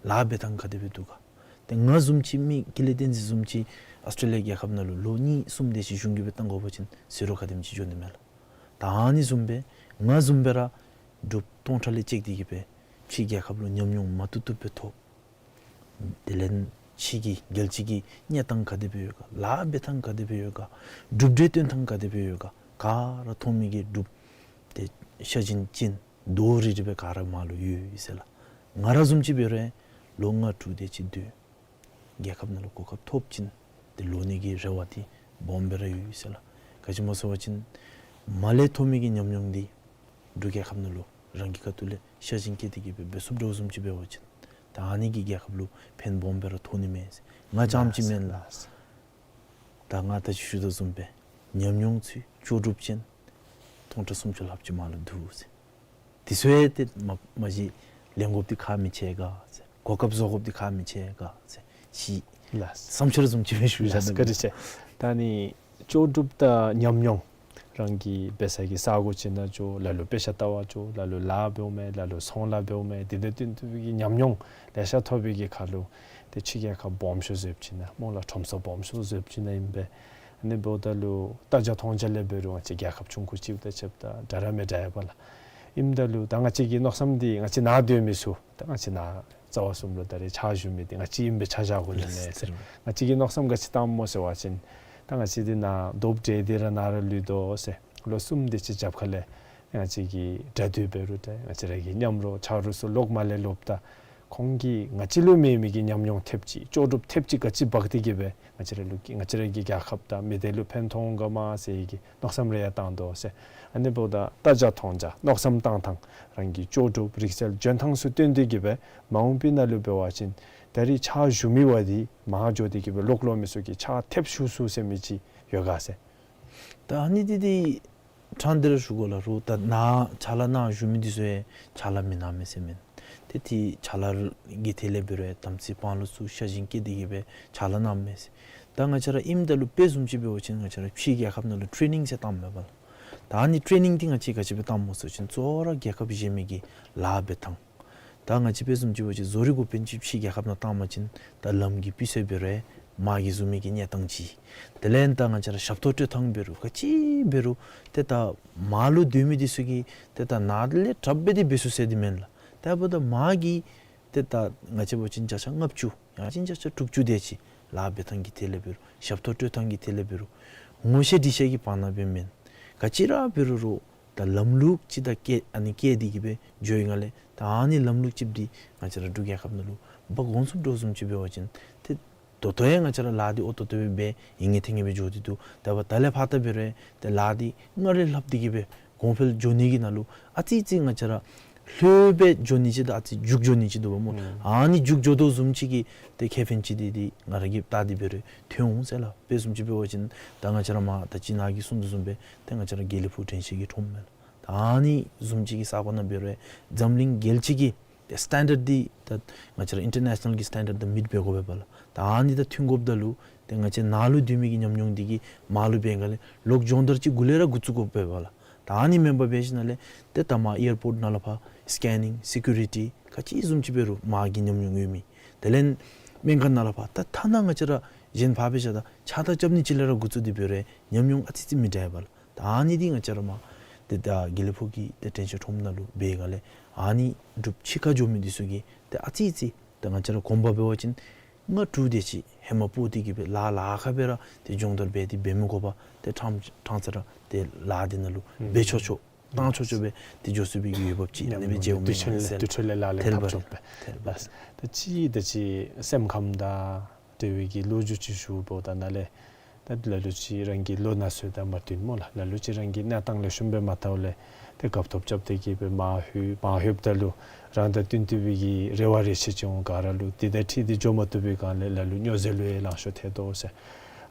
ལཱ་འབད་ཐངས་ག་དེ་སྦེ་འདུག་ག། ཏེ་ང་བཟུམ་ཅིག་མི་ཀུན་ལེགས་བསྟན་འཛིན་བཟུམ་ཅིག་ཨཱོས་ཊྲེ་ལི་ཡ་རྒྱལ་ཁབ་ནང་ལུ་ལོ་གཉིས་གསུམ་དེ་ཅིག་གཞུང་གིས་སྦེ་བཏང་དགོ་པ་ཅིན་ཟད་འགྲོ་ག་དེམ་ཅིག་འགྱོ་ནི་མས་ལགས། ད་ཨ་ནི་བཟུམ་སྦེ་ང་བཟུམ་སྦེ་ར་འབྲུགཔ་སྟོང་ཕྲག་ལས་བཅད་དེ་གི་སྦེ་ཕྱི་རྒྱལ་ཁབ་ལུ་ཉམས་མྱོང་མ་བཏུབ་བཏུབ་སྦེ་ཐོབ། དེ་ལས་ཕྱི་གི་རྒྱལ་སྤྱི་གི་གནས་སྟངས་ག་དེ་སྦེ་ཡོད་ག། ལཱ་འབད་ཐངས་ག་དེ་སྦེ་ཡོད་ག། གྲུབ་འབྲས་སྟོན་ཐངས་ག་དེ་སྦེ་ཡོད་ག། ག་ར་མཐོང་མི་གི་འབྲུགཔ་ཏེ་ཤ་ཞེན་ཅན་རྡོག་རིལ་རི་སྦེ་ག་ར་མར་ལུ་ཡོད་ཡོད་ཟེར་ལགས། ང་ར་བཟུམ་ཅིག་འབད་རུང་ལོ་ལྔ་དྲུག་དེ་ཅིག་སྡོད། རྒྱལ་ཁབ་ནང་ལུ་གོ་སྐབས་ཐོབ་ཅིན་ཏེ་ལོག་ནི་གི་རེ་བ་འདི་སྦོམ་སྦེ་ར་ཡོད་ཡོད་ཟེར་ལགས། ག་ཅི་སྨོ་ཟེར་བ་ཅིན་མར་ལས་ཐོབ་མི་གི་ཉམས་མྱོང་འདི་འབྲུག་རྒྱལ་ཁབ་ནང་ལུ་རང་གི་ཁ་ཐུག་ལས་ཤ་ཞེན་བསྐྱེད་དེ་གི་སྦེ་འབད་ཚུགསཔ་འདྲཝ་བཟུམ་ཅིག་འབད་བ་ཅིན་ད་ཨ་ནི་གིས་རྒྱལ་ཁབ་ལུ་ཕན་སྦོམ་སྦེ་ར་ཐོགས་ནི་མས་ཟེར། ང་རྐྱངམ་ཅིག་མེན་ལགས། ད་ང་ད་ཅི་ཞུ་དོ་བཟུམ་སྦེ་ཉམས་མྱོང་ཚུ་ལྕོགས་གྲུབ་ཅན་སྟོང་ཕྲག་སུམ་ཅུ་ལྷགཔ་ཅིག་མར་ལུ་འདུག་ཟེར། དེ་ཚུ་ཡང་ཏེ་མ་མ་གཞི་ལེན་དགོཔ་འདི་ཁག་མི་ཆེ་ག་ཟེར། གོ་སྐབས་བཟོ་དགོཔ་འདི་ཁག་མི་ཆེ་ག་ཟེར། ཅིག་ལགས། བསམ་འཆར་བཟུམ་ཅིག་སྦེ་ཞུ་ཡི་ལགས། ཟེར་བཀའ་དྲིན་ཆེ། ད་ནི་ལྕོགས་གྲུབ་དང་ཉམས་མྱོང་རང་གིས་འབད་ས་གི་ས་གོ་ཅིག་ནང་འགྱོ། ལ་ལུ་དཔེ་ཆ་ལྟ་བར་འགྱོ། ལ་ལུ་ལཱ་འབདཝ་མས། ལ་ལུ་ཚོང་ལཱ་འབདཝ་མས། དེ་དང་བསྟུན་ཏེ་གི་ཉམས་མྱོང་ལེ་ཤ་ཐོབ་པའི་གི་ཁར་ལུ་ཏེ་ཕྱི་རྒྱལ་ཁབ་སྦོམ་ཤོས་བཟུམ་ཅིག་ནང་སྨོ་ལགས། ཁྲོམ་ས་སྦོམ་ཤོས་བཟུམ་ཅིག་ནང་ཨིན་པས། ཨ་ནི་འབདཝ་ད་ལུ་ལྟ་རྒྱ་མཐོང་རྒྱ་ལས་འབད་རུང་ང་བཅས་རྒྱལ་ཁབ་ཆུང་ཀུ་ཅིག་དང་ཕྱདཔ་ད་འདྲ་ར་མི་འདྲ་བས་པ་ལགས། ཨིནམ་ད་ལུ་ད་ང་བཅས་ཀྱི་མནོ་བསམ་འདི་ང་བཅས་ནཱ་སྡོད་མི་ཚུ་ད་ང་བཅས་ནཱ་རྩ་བ་གསུམ་ལུ་ད་རེས་ཕྱག་ཞུ་མི་འདི་ང་བཅས་ཨིནམ་སྦེ་ཆ་བཞག་དགོ་ནི་མས་ཟེར། ང་བཅས་ཀྱིས་མནོ་བསམ་ག་ཅི་བཏངམ་སྨོ་ཟེར་བ་ཅིན་ད་ང་བཅས་འདི་ནཱ་རྡོགཔ་འདྲེས་ཏེ་ར་ནཱ་ར་ལུས་དོ་ཟེར། ལོ་གསུམ་དེ་ཅིག་རྐྱབ་ཁ་ལས་ང་བཅས་ཀྱི་དགྲ་འདུལ་འབད་རུང་ཏེ་ང་བཅས་ར་གི་མཉམ་རོགས་ཆ་རོགས་ཚུ་ལོག་མར་ལས་ལོགཔ་ད་ཁོང་གིས་ང་བཅས་ལུ་མེད་མི་གི་ཉམས་མྱོང་ཐེབས་ཅིག་ལྕོགས་གྲུབ་ཐེབས་ཅིག་ག་ཅི་འབག་སྟེ་གི་སྦེ་ང་བཅས་ར་ལུ་ང་བཅས་ར་གི་རྒྱལ་ཁབ་དང་མི་སྡེ་ལུ་ཕན་ཐོགས་འོང་ག་མ་ཟེར་གྱི་མནོ་བསམ་རེ་ཡང་བཏང་དོ་ཟེར། ཨ་ནི་འབདཝ་ད་ལྟ་རྒྱ་མཐོང་རྒྱ་མནོ་བསམ་བཏང་ཐངས་རང་གི་ལྕོགས་གྲུབ་རིག་རྩལ་འཇོན་ཐངས་ཚུ་བཏོན་ཏེ་གི་སྦེ་མ་འོངས་པའི་ནང་ལུ་འབད་བ་ཅིན་ད་རེས་ཕྱག་ཞུ་མི་བ་འདི་མར་འགྱོ་སྟེ་གི་སྦེ་ལོག་ལོག་མི་ཚུ་གིས་ཕྱག་ཐེབས་ཚུགས་ཚུགས་ཟེར་མི་ཅིག་ཡོད་ག་ཟེར། ད་ཨ་ནི་འདི་འདི་ཕྲང་སྟེ་ར་ཞུ་དགོ་ལགས། རུང་ད་ནཱ་ཕྱག་ལཱ་ནང་བཞུགས་མི་འདི་ཚུ་ཡང་ཕྱག་ལཱ་མི་གནང་མི་ཟེར་མེན། ཏེ་ཏེ་ཕྱག་ལཱ་གི་ཐད་ལས་འབད་རུང་དམ་ཚིག་དཔང་ལུ་བཙུགས་ཤ་ཞེན་བསྐྱེད་དེ་གི་སྦེ་ཕྱག་ལཱ་གནང་མི་ཟེར། ད་ང་བཅས་ར་ཨིནམ་ད་ལུ་དཔེ་བཟུམ་ཅིག་འབད་བ་ཅིན་ང་བཅས་ར་ཕྱི་རྒྱལ་ཁབ་ནང་ལུ་ཊེ་ནིང་ཟེར་བཏངམ་མས་པ་ལགས། ད་ཨ་ནི་ཊེ་ནིང་འདི་ང་བཅས་ག་ཅི་སྦེ་བཏངམ་སྨོ་ཟེར་བ་ཅིན་གཙོ་བོ་ར་རྒྱལ་ཁབ་གཞན་མི་གི་ལཱ་འབད་ཐངས། ད་ང་བཅས་དཔེ་བཟུམ་ཅིག་འབད་བ་ཅིན་བཟོ་རིག་འགོ་དཔོན་ཅིག་ཕྱི་རྒྱལ་ཁབ་ནང་བཏང་པ་ཅིན་ད་ལམ་གྱི་སྤུས་ཚད་འབད་རུང་མ་གིས་བཟོ་མི་གི་གནས་སྟངས་ཅིག། དེ་ལས་ད་ང་བཅས་ར་ཞབས་ཏོག་སྤྲོད་ཐངས་འབད་རུང་ག་ཅི་འབད་རུང་ཏེ་ད་མར་ལུ་སྡོད་མི་འདི་ཚུ་གིས་ཏེ་ད་ནཱ་ལས་དྲགཔ་སྦེ་འདི་འབད་ཚུགས་ཟེར་འདི་མེན་ལགས། ད་འབདཝ་ད་མ་གིས་ཏེ་ད་ང་བཅས་འབད་བ་ཅིན་བརྒྱ་ཆ་ལྔ་བཅུ་ཡང་ཅིན་བརྒྱ་ཆ་དྲུག་ཅུ་དེ་ཅིག་ལཱ་འབད་ཐངས་ཀྱི་ཐད་ལས་འབད་རུང་ཞབས་ཏོག་སྤྲོད་ཐངས་ཀྱི་ཐད་ལས་འབད་རུང་ངོ་ཤེས་འདྲིས་ཤེས་ཀྱི་བར་ན་སྦེ་མེན། ག་ཅི་ར་འབད་རུང་རུང་ད་ལམ་ལུགས་ཅིག་ད་བཀལ་ཨ་ནི་བཀལ་ཏེ་གི་སྦེ་འགྱོ་ཡི་ག་ལས། ད་ཨ་ནི་ལམ་ལུགས་ཅིག་འདི་ང་བཅས་ར་འབྲུག་རྒྱལ་ཁབ་ནང་ལུ་འབག་འོང་ཚུགསཔ་འདྲཝ་བཟུམ་ཅིག་འབད་བ་ཅིན་ཏེ་ད་ལྟོ་ཡང་ང་བཅས་ར་ལཱ་འདི་འོ་ཏོག་ཏོ་སྦེ་འབད་ཡི་ངེ་ཐེ་ངེ་སྦེ་འགྱོ་སྟེ་འདུག། ད་འབདཝ་ད་ལས་ཕར་ད་འབད་རུང་ཏེ་ལཱ་འདི་སྔར་ལས་ལྷག་སྟེ་གི་སྦེ་གོང་འཕེལ་འགྱོ་ནི་གི་ནང་ལུ་ཨ་ཙི་ཙི་ང་བཅས་ར་ལྷོད་སྦེ་འགྱོ་ནི་ཅིག་དང་ཨ་ཙི་རྒྱུག་འགྱོ་ནི་ཅིག་འདུག་པ་སྨོ། ཨ་ནི་རྒྱུག་འགྱོ་དོ་བཟུམ་ཅིག་གི་ཏེ་ཁེ་ཕན་ཅིག་འདི་འདི་ང་ར་གིས་བལྟ་སྟེ་འབད་རུང་ཐོན་འོང་ཟེར་ལགས། དཔེ་བཟུམ་ཅིག་འབད་བ་ཅིན་ད་ང་བཅས་ར་མར་ད་ཅི་ནཱ་གིས་གསུངས་དོ་བཟུམ་སྦེ་ཏེ་ང་བཅས་ར་དགེ་ལེགས་ཕུག་དྲན་ཤེས་ཀྱི་ཁྲོམ་མས་ལགས། ད་ཨ་ནི་བཟུམ་ཅིག་གི་ས་གོ་ནང་འབད་རུང་འཛམ་གླིང་རྒྱལ་སྤྱི་གི་ཏེ་སི་ཊེན་ཌརཌ་འདི་ད་ང་བཅས་ར་ཨིན་ཊར་ནེ་ཤ་ནཱལ་གྱི་སི་ཊེན་ཌརཌ་དང་མིཊ་འབད་དགོ་པས་པ་ལགས། ད་ཨ་ནི་དང་མཐུན་དགོཔ་ད་ལུ་ཏེ་ང་བཅས་ནཱ་ལུ་སྡོད་མི་གི་ཉམས་མྱོང་འདི་གིས་མར་ལུ་འབད་ག་ལས་ལོག་སྦྱོང་བརྡར་ཅིག་གུ་ལས་ར་འགོ་བཙུགས་དགོ་པས་པ་ལགས། ད་ཨ་ནི་མེན་པར་འབད་ཞིནམ་ལས་ཏེ་ད་མར་ཨེར་པོརཊ་ནང་ལས་ཕར་སི་ཀེ་ནིང་སི་ཀུ་རི་ཊི་ག་ཅི་བཟུམ་ཅིག་འབད་རུང་མར་གྱི་ཉམས་མྱོང་ཡོད་མི། དེ་ལས་སྨན་ཁང་ནང་ལས་ཕར་ད་ཐ་ན་ང་བཅས་ར་གཞན་ཕར་འབད་བཞག་ད་ཕྱགས་བདར་རྐྱབ་ནི་ཅིག་ལས་ར་འགོ་བཙུགས་ཏེ་འབད་རུང་ཉམས་མྱོང་ཨ་ཙི་ཙི་མི་འདྲ་བས་པ་ལགས། ད་ཨ་ནི་འདི་ང་བཅས་ར་མར་ཏེ་ད་དགེ་ལེགས་ཕུག་གི་ཏེ་དྲན་ཤེས་ཁྲོམ་ནང་ལུ་འབད་ག་ལས་ཨ་ནི་འབྲུགཔ་ཕྱི་ཁར་འགྱོ་མི་འདི་ཚུ་གིས་ཏེ་ཨ་ཙི་ཙི་ད་ང་བཅས་ར་གོང་པ་འབད་བ་ཅིན་ལྔ་དྲུག་དེ་ཅིག་ཧེ་མ་སྤོ་སྟེ་གི་སྦེ་ལཱ་ལཱ་ཁག་སྦེ་ར་ཏེ་སྦྱོང་བརྡར་འབད་དེ་འབད་མི་དགོ་པར་ཏེ་ཕྲང་ཕྲང་ས་ར་ཏེ་ལཱ་འདི་ནང་ལུ་འབད་ཆོག་ཆོག་བཏང་ཆོག་ཆོག་སྦེ་ཏེ་འགྱོ་ཚུགས་པའི་གི་འོས་འབབ་ཅིག་ཨ་ནི་སྦེ་མཇལཝ་མས་ཟེར། དེ་ཚུ་ལས་ལགས་ལེགས་ཐལ་པ་ཐོབ་པས། ཐལ་པ། ད་ཅི་ད་ཅི་སེམས་ཁམས་དང་འབྲེལ་བའི་གི་ལོ་རྒྱུས་ཅིག་ཞུ་བ་ད་ནཱ་ལས་ད་ལ་ལུ་ཅིག་རང་གི་ལོ་ན་ཚོད་དང་མ་བསྟུན་སྨོ་ལགས། ལ་ལུ་ཅིག་རང་གི་གནས་སྟངས་ལེགས་ཤོམ་སྦེ་མ་ཐལཝ་ལས་ཏེ་སྐབས་ཐོབ་རྐྱབ་སྟེ་གི་སྦེ་མར་ལྷོད་མར་ལྷོདཔ་ད་ལུ་རང་དང་བསྟུན་བསྟུན་པའི་གི་རེ་བ་རེ་ཆེ་ཅིག་འོང་ག་ར་ལུ་དེ་དང་འཁྲིལ་ཏེ་འགྱོ་མ་བཏུབ་པའི་སྒང་ལས་ལ་ལུ་སྨྱོ་རྫས་ལུ་ཡང་ལང་ཤོར་ཐལ་དོ་ཟེར།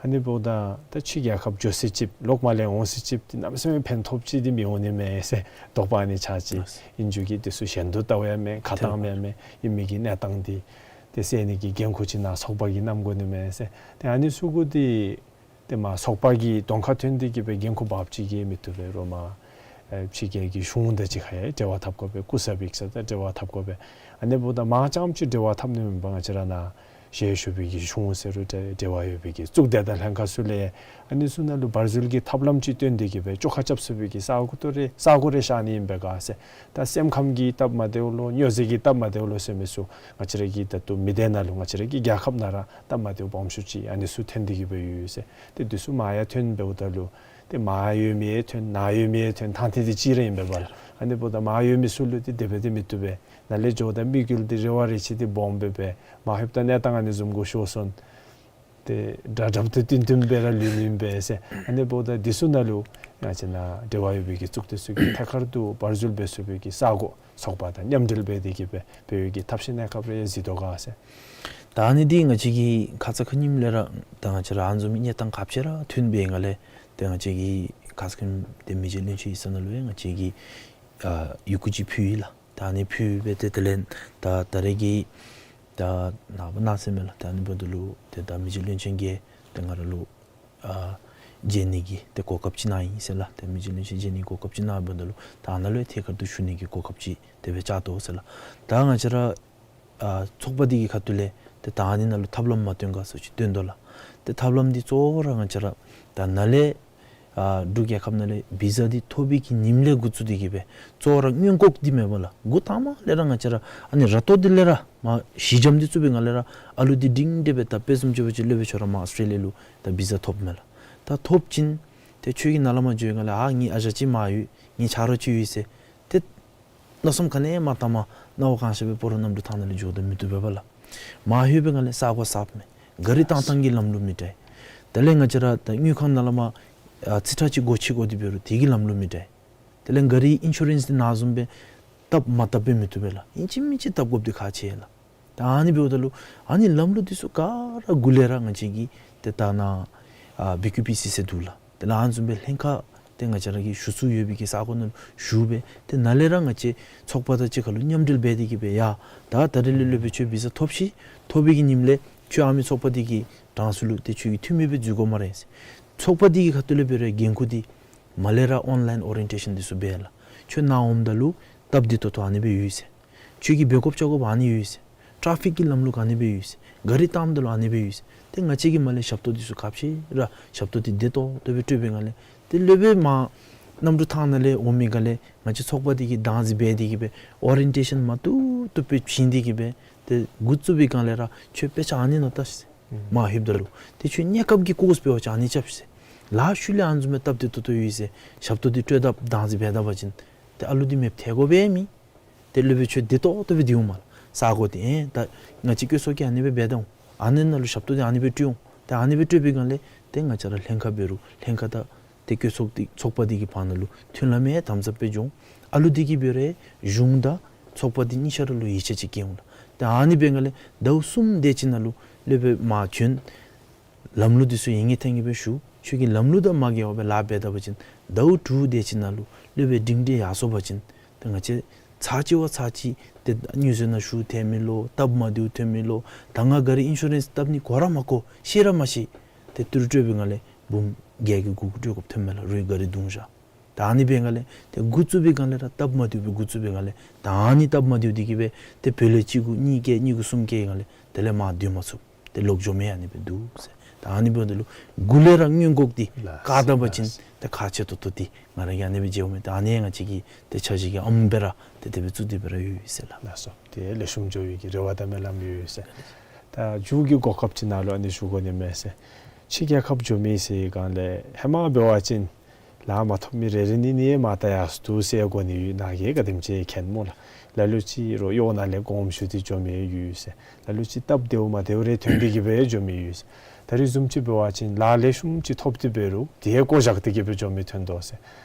ཨ་ནི་འབདཝ་ད་ད་ཕྱི་རྒྱལ་ཁབ་འགྱོ་ས་ཅིག་ལོག་མར་ལས་འོང་ས་ཅིག་འདི་གནམ་མེད་ས་མེད་ཕན་ཐོགས་ཅིག་འདི་མི་འོང་ནི་མས་ཟེར་དོགས་པ་ཨ་ནི་ཆགས་ཅི། ཨིན་རྒྱུ་གིས་འདི་ཚུ་གཞན་དུ་བལྟ་བ་ཡང་མེན། ཁ་གཏང་མེན་མེན། ཨིན་མི་གི་གནས་སྟངས་འདི་ཏེ་སེལ་ནི་གི་འགན་ཁུར་ཅིག་ནཱ་ཚོགས་པ་གིས་བསྣམ་དགོ་ནི་མས་ཟེར། ཏེ་ཨ་ནི་ཚུ་གུ་འདི་ཏེ་མར་ཚོགས་པ་གི་གདོང་ཁར་ཐོན་ཏེ་གི་སྦེ་འགན་ཁུར་འབགཔ་ཅིག་གིས་མི་བཏུབ་པས། རོགས་མར་ཨེ་ཕྱི་རྒྱལ་གྱི་གཞུང་དང་གཅིག་ཁར་ཡང་འབྲེལ་བ་འཐབ་དགོ་པས། སྐུ་ཚབ་ཡིག་ཚང་དང་འབྲེལ་བ་འཐབ་དགོ་པས། ཨ་ནི་འབདཝ་ད་མར་རྐྱངམ་ཅིག་འབྲེལ་བ་འཐབ་ནི་མེན་པར་ང་བཅས་ར་ནཱ་ཞལ་བཞུགས་པའི་གི་གཞུང་ཟེར་རུང་འབྲེལ་བ་ཡོད་པའི་གི་གཙུག་སྡེ་དང་ལྷན་ཁག་ཚུ་ལས་ཨ་ནི་ཚུ་ནང་ལུ་བར་འཛུལ་གྱི་ཐབས་ལམ་ཅིག་སྟོན་ཏེ་གི་སྦེ་བཅོ་ཁ་རྐྱབ་ཚུགས་པའི་གི་ས་གོ་ཏོ་རེ་ས་གོ་རེ་ཤར་ནི་ཨིན་པས་ག་ཟེར། ད་སེམས་ཁམས་ཀྱི་སྟབས་མ་བདེཝ་ལོ་སྨྱོ་རྫས་ཀྱི་སྟབས་མ་བདེཝ་ལོ་ཟེར་མི་ཚུ་ང་བཅས་ར་གི་ད་ལྟོ་མི་སྡེ་ནང་ལུ་ང་བཅས་ར་གི་རྒྱལ་ཁབ་ནང་ར་སྟབས་མ་བདེཝ་སྦོམ་ཤོས་ཅིག་ཨ་ནི་ཚུ་ཐོན་ཏེ་གི་སྦེ་ཡོད་ཟེར། ཏེ་འདི་ཚུ་མར་ཡང་ཐོན་འབདཝ་ད་ལུ་ཏེ་མར་ཡོད་མི་ཡང་ཐོན་ནཱ་ཡོད་མི་ཡང་ཐོན་ཐང་ཐིག་འདི་གཅིག་ར་ཨིན་པས་པ་ལགས། ཨ་ནི་འབདཝ་ད་མར་ཡོད་མི་ཚུ་ལུ་ཏེ་དེ་སྦེ་ཏེ་མི་བཏུབ་པས། ནཱ་ལས་འགྱོཝ་ད་དམིགས་ཡུལ་འདི་རེ་བ་རེ་ཆེ་འདི་སྦོམ་སྦེ་སྦེ་མར་ལྷོདཔ་ད་གནས་སྟངས་ཨ་ནི་བཟུམ་གུ་ཤོར་སོང་། ཏེ་དགྲ་དགྲ་དང་བསྟུན་བསྟུན་སྦེ་ར་ལུས་ནི་ཨིན་པས་ཟེར། ཨ་ནི་འབདཝ་ད་འདི་ཚུ་ནང་ལུ་ང་བཅས་ནཱ་འབྲེལ་བ་ཡོད་པའི་གི་གཙུག་སྡེ་ཚུ་གིས་ཐད་ཀར་དུ་བར་འཛུལ་འབད་ཚུགས་པའི་གི་ས་གོ་ཚོགས་པ་དང་མཉམ་འབྲེལ་འབད་དེ་གི་སྦེ་འབད་བའི་གི་ཐབས་ཤེས་གནས་སྐབས་རེ་གཟིགས་དོ་ག་ཟེར། ད་ཨ་ནི་འདི་ང་བཅས་ཀྱིས་ཁ་ཙ་ཁ་ཉིནམ་ལས་ར་ད་ང་བཅས་ར་ཨ་ནི་བཟུམ་གནས་སྟངས་ཁ་ཕྱེ་ར་ཐོན་པའི་སྒང་ལས་ཏེ་ང་བཅས་ཀྱིས་ཁ་ཙ་ཁ་ཉིནམ་ཏེ་མི་རྗེ་བློན་ཆེན་ཡིག་ཚང་ནང་ལུ་ཡང་ང་བཅས་ཀྱིས་ཨ་ཡི་གུ་ཅིག་ཕུལ་ཡི་ལགས། ད་ཨ་ནི་ཕུལ་སྦེ་ཏེ་དེ་ལས་ད་ད་རེས་ཀྱི་ད་ནངས་པ་གནངས་ཚེ་མས་ལགས། ད་ཨ་ནི་འབདཝ་ད་ལུ་ཏེ་ད་མི་རྗེ་བློན་ཆེན་གྱིས་ཏེ་ང་ར་ལུ་ཨ་མཇལ་ནི་གི་ཏེ་གོ་སྐབས་ཅིག་གནང་ཡི་ཟེར་ལགས། ཏེ་མི་རྗེ་བློན་ཆེན་མཇལ་ནི་གི་གོ་སྐབས་ཅིག་གནངམ་ད་ལུ་ད་ཨ་ནཱ་ལུ་ཡང་ཐད་ཀར་དུ་ཞུ་ནི་གི་གོ་སྐབས་ཅིག་དེ་སྦེ་བཅག་དོ་ཟེར་ལགས། ད་ང་བཅས་ར་ཨ་ཚོགས་པ་འདི་གི་ཁ་ཐུག་ལས་ཏེ་ད་ཨ་ནི་ནང་ལུ་ཐབས་ལམ་མ་སྟོན་ག་ཟེར་ཅིག་སྟོན་དོ་ལགས། ཏེ་ཐབས་ལམ་འདི་གཙོ་བོ་ར་ང་བཅས་ར་ད་ནཱ་ལས་ཨ་འབྲུག་རྒྱལ་ཁབ་ནང་ལས་བི་ཟ་འདི་ཐོབ་པའི་གི་ཉིནམ་ལས་འགོ་བཙུགས་ཏེ་གི་སྦེ་གཙོ་བོ་ར་སྔོན་འགོག་འདི་མེན་པ་ལགས། འགོ་དང་པ་ལས་ར་ང་བཅས་ར་ཨ་ནི་ར་ཏོ་འདི་ལས་ར་མར་ཞི་འཇམ་འདི་བཙུགས་པའི་སྒང་ལས་ར་ཨ་ལུ་འདི་སྒྲིང་སྒྲི་སྦེ་ད་དཔེ་བཟུམ་ཅིག་འབད་བ་ཅིན་སློབ་དཔོན་ཁྱོད་ར་མར་ཨོསི་ཊྲེ་ལི་ཡ་ལུ་ད་བི་ཟ་ཐོབ་མས་ལགས། ད་ཐོབ་ཅིན་ཏེ་ཁྱོད་ཀྱིས་ནཱ་ལས་མར་འགྱོ་བའི་སྒང་ལས་ཨ་ངེའི་ཨ་ཞང་ཅིག་མར་ཡོད་ངེའི་ཆ་རོགས་ཅིག་ཡོད་ཟེར་ཏེ་མནོ་བསམ་ག་ནི་ཡང་མ་བཏངམ་སྣང་བ་གང་ཤར་སྦེ་སྤ་རོ་གནམ་གྲུ་ཐང་ནང་ལས་འགྱོཝ་ད་མི་བཏུབ་པས་པ་ལགས། མར་ལྷོད་པའི་སྒང་ལས་ས་གོ་གསརཔ་མས། ག་རི་བཏང་ཐངས་ཀྱི་ལམ་ལུགས་མི་འདྲ། དེ་ལས་ང་བཅས་ར་ད་དངུལ་ཁང་ནང་ལས་མར་ཨ་རྩིས་ཁྲ་ཅིག་སྒོ་ཕྱེ་དགོ་འདི་འབད་རུང་དེ་གི་ལམ་ལུགས་མི་འདྲ། དེ་ལས་ག་རི་ཨིན་ཤུ་རེནསི་འདི་ནཱ་བཟུམ་སྦེ་བཏབ་མ་བཏབ་སྦེ་མི་བཏུབ་པས་ལགས། ཨིན་ཅི་མིན་ཅི་བཏབ་དགོཔ་འདི་ཁག་ཆེ་ལགས། ད་ཨ་ནི་འབདཝ་ད་ལུ་ཨ་ནི་ལམ་ལུགས་འདི་ཚུ་ག་ར་གུ་ལས་ར་ང་བཅས་ཀྱི་ཏེ་ད་ནཱ་ཨ་བི་ཀིའུ་པི་སི་ཟེར་འདུག་ལགས། དེ་ལས་ཨ་ནི་བཟུམ་སྦེ་ལྷན་ཁག་ཏེ་ང་བཅས་ར་གི་ཞུ་ཚུགས་ཡོད་པའི་གི་ས་གོ་ནང་ལུ་ཞུ་སྦེ་ཏེ་ནཱ་ལས་ར་ང་བཅས་ཚོགས་པ་དང་གཅིག་ཁར་ལུ་མཉམ་འབྲེལ་འབད་དེ་གི་སྦེ་ཡ་ད་ད་རེས་ལས་སློབ་དཔོན་ཁྱོད་བི་ཟ་ཐོབ་ཤིག། ཐོབ་པའི་གི་ཉིནམ་ལས་ཁྱོད་ཨ་མི་ཚོགས་པ་འདི་གི་གྲངས་སུ་ལུ་ཏེ་ཁྱོད་ཀྱི་འཐུས་མི་སྦེ་འཛུལ་དགོ་སྨ་རེ་ཟེར། ཚོགས་པ་འདི་གི་ཁ་ཐུག་ལས་འབད་རུང་འགན་ཁུར་འདི་ མར་ལས་ར་ཨོན་ལའིན་ཨོ་རི་ཡེན་ཊེ་ཤཱན་འདི་ཚུ་འབད་ལགས། ཁྱོད་ནཱ་འོངམ་ད་ལུ་སྟབས་བདེ་ཏོག་ཏོ་ཨ་ནི་སྦེ་ཡོད་ཟེར། ཁྱོད་ཀྱིས་འབད་དགོཔ་བྱ་དགོཔ་ཨ་ནི་ཡོད་ཟེར། ཊ་ཕིག་གི་ལམ་ལུགས་ཨ་ནི་སྦེ་ཡོད་ཟེར། གཱ་རི་བཏངམ་ད་ལུ་ཨ་ནི་སྦེ་ཡོད་ཟེར། ཏེ་ང་བཅས་ཀྱིས་མར་ལས་ཞབས་ཏོག་འདི་ཚུ་ཁ་ཕྱེ་ར་ཞབས་ཏོག་འདི་བདེ་ཏོག་ཏོ་སྦེ་སྤྲོད་པའི་སྒང་ལས་ཏེ་སློབ་དཔོན་མར་གནམ་གྲུ་ཐང་ནང་ལས་འོང་མི་སྒང་ལས་ང་བཅས་ཚོགས་པ་འདི་གིས་བདག་འཛིན་འབད་དེ་གིས་སྦེ་ཨོ་རི་ཡེན་ཊེ་ཤཱན་མ་བཏུབ་བཏུབ་སྦེ་བྱིན་ཏེ་གིས་སྦེ་ཏེ་འགོ་བཙུགས་པའི་སྒང་ལས་ར་ཁྱོད་དཔེ་ཆ་ཨ་ནི་ནང་ལྟ་ཟེར། ཨུམ། མར་ལྷོདཔ་ད་ལུ་ཏེ་ཁྱོད་གནས་སྐབས་ཀྱི་ཀོརསི་འབད་བ་ཅིན་ཨ་ནི་རྐྱབ་ཟེར། ལཱ་ཤུལ་ལས་ཨ་ནི་བཟུམ་མའི་སྟབས་བདེ་ཏོག་ཏོ་ཡོད་ཟེར། ཞབས་ཏོག་འདི་སྤྲོད་ད་བདག་འཛིན་འབད་ད་པ་ཅིན་ཏེ་ཨ་ལུ་འདི་མེདཔ་ཐལ་དགོ་པས་མེན། ཏེ་སློབ་དཔོན་ཁྱོད་བདེ་ཏོག་ཏོ་སྦེ་སྡོད་འོང་མས་ལགས། ས་གོ་འདི་ཨེ་ད་ང་བཅས་བཀོད་ཚོགས་ཀྱིས་ཨ་ནི་སྦེ་འབད་དོ། ཨ་ནི་ནང་ལུ་ཞབས་ཏོག་འདི་ཨ་ནི་སྦེ་སྤྲོད་འོང་། ཏེ་ཨ་ནི་སྦེ་སྤྲོད་པའི་སྒང་ལས་ཏེ་ང་བཅས་ར་ལྷན་ཁག་འབད་རུང་ལྷན་ཁག་དང་ཏེ་བཀོད་ཚོགས་འདི་ཚོགས་པ་འདི་གི་བར་ན་ལུ་མཐུན་ལམ་ཡང་དམ་ཟབ་སྦེ་འགྱོ་འོང་། ཨ་ལུ་འདི་གིས་འབད་རུང་གཞུང་དང་ཚོགས་པ་འདི་གཉིས་ཆ་ར་ལུ་ཡིད་ཆེས་ཅིག་སྐྱེ་འོང་ལགས། ཏེ་ཨ་ནི་འབད་སྒང་ལས་ཟླཝ་གསུམ་དེ་ཅིག་ནང་ལུ་སློབ་དཔོན་མར་བྱོན། ལམ་ལུགས་འདི་ཚུ་ཡིད་ངེས་ཐེངས་གཅིག་སྦེ་ཞུ། ཁྱོད་ཀྱིས་ལམ་ལུགས་དང་མ་འགལ་བ་སྦེ་ལཱ་འབད་ད་པ་ཅིན་ཟླཝ་དྲུག་དེ་ཅིག་ནང་ལུ་སློབ་དཔོན་སྒྲིང་སྒྲི་ཡར་སོང་པ་ཅིན་ཏེ་ང་བཅས་ཚར་གཅིག་བ་ཚར་གཅིག་ཏེ་དངུལ་རྩིས་ནང་ཞུ་ཐོན་མི་ལོ་སྟབས་མ་བདེཝ་ཐོན་མི་ལོ་ད་ང་གཱ་རི་ཨིན་ཤུ་རེནསི་བཏབ་ནི་གོ་ར་མ་གོ་ཤེས་ར་མ་ཤེས། ཏེ་ཏི་རུ་སྤྲོད་པའི་སྒང་ལས་འབུམ་བརྒྱད་ཀྱི་དགུ་སྤྲོད་དགོཔ་ཐོན་མས་ལགས། རུང་གཱ་རི་བརྡུང་བཞག། ད་ཨ་ནི་འབད་སྒང་ལས་ཏེ་འགོ་བཙུགས་པའི་སྒང་ལས་ར་སྟབས་མ་བདེཝ་སྦེ་འགོ་བཙུགས་པའི་སྒང་ལས་ད་ཨ་ནི་སྟབས་མ་བདེཝ་འདི་གིས་སྦེ་ཏེ་བུ་ལོན་གཅིག་གུ་གཉིས་བཀལ་གཉིས་གུ་གསུམ་བཀལ་སྒང་ལས་དེ་ལས་མར་སྡོད་མ་ཚུགས། ཏེ་ལོག་འགྱོ་མི་ཨ་ནི་སྦེ་འདུག་ཟེར། ད་ཨ་ནི་འབདཝ་ད་ལུ་འགོ་ལས་ར་སྔོན་འགོག་འདི་ལགས་བཀག་ད་པ་ཅིན་ལགས། ཏེ་ཁག་ཆེ་ཏོག་ཏོ་འདི་ང་ར་གིས་ཨ་ནི་སྦེ་མཇལཝ་མས། ད་ཨ་ནི་ང་བཅས་ཀྱི་ཏེ་འཆར་གཞི་གི་ཨམ་སྦེ་ར་ཏེ་དེ་སྦེ་བཙུགས་ཏེ་སྦེ་ར་ཡོད་ཟེར་ལགས། ལགས་སོ། ཏེ་ལེགས་ཤོམ་འགྱོ་བའི་གི་རེ་བ་དང་སྨོན་ལམ་ཡོད་ཟེར། ད་མཇུག་གི་གོ་སྐབས་ཅིག་ནང་ལུ་ཨ་ནི་ཞུ་དགོ་ནི་མས་ཟེར། ཕྱི་རྒྱལ་ཁབ་འགྱོ་མི་ཟེར་སྒང་ལས་ཧེ་མ་འབད་བ་ཅིན་ལཱ་མ་ཐོབ་མི་རེ་རེ་གཉིས་གཉིས་མར་ད་ཡར་སོང་འདུག་ཟེར་གོ་ནི་ཡོད། ནཱ་གིས་ག་དེམ་ཅིག་མཁྱེན་སྨོ་ལགས། ལ་ལུ་ཅིག་རོགས་གཡོག་ནང་ལས་དགོངསམ་ཞུ་སྟེ་འགྱོ་མི་ཡོད་ཟེར། ལ་ལུ་ཅིག་སྟབས་བདེཝ་མ་བདེཝ་རེ་ཐོན་ཏེ་གིས་སྦེ་འགྱོ་མི་ཡོད་ཟེར། ད་རིས་བཟུམ་ཅིག་འབད་བ་ཅིན་ལཱ་ལེགས་ཤོམ་ཅིག་ཐོབ་སྟེ་འབད་རུང་དེ་བཀོ་བཞག་སྟེ་གིས་སྦེ་འགྱོ་མི་ཐོན་དོ་ཟེར།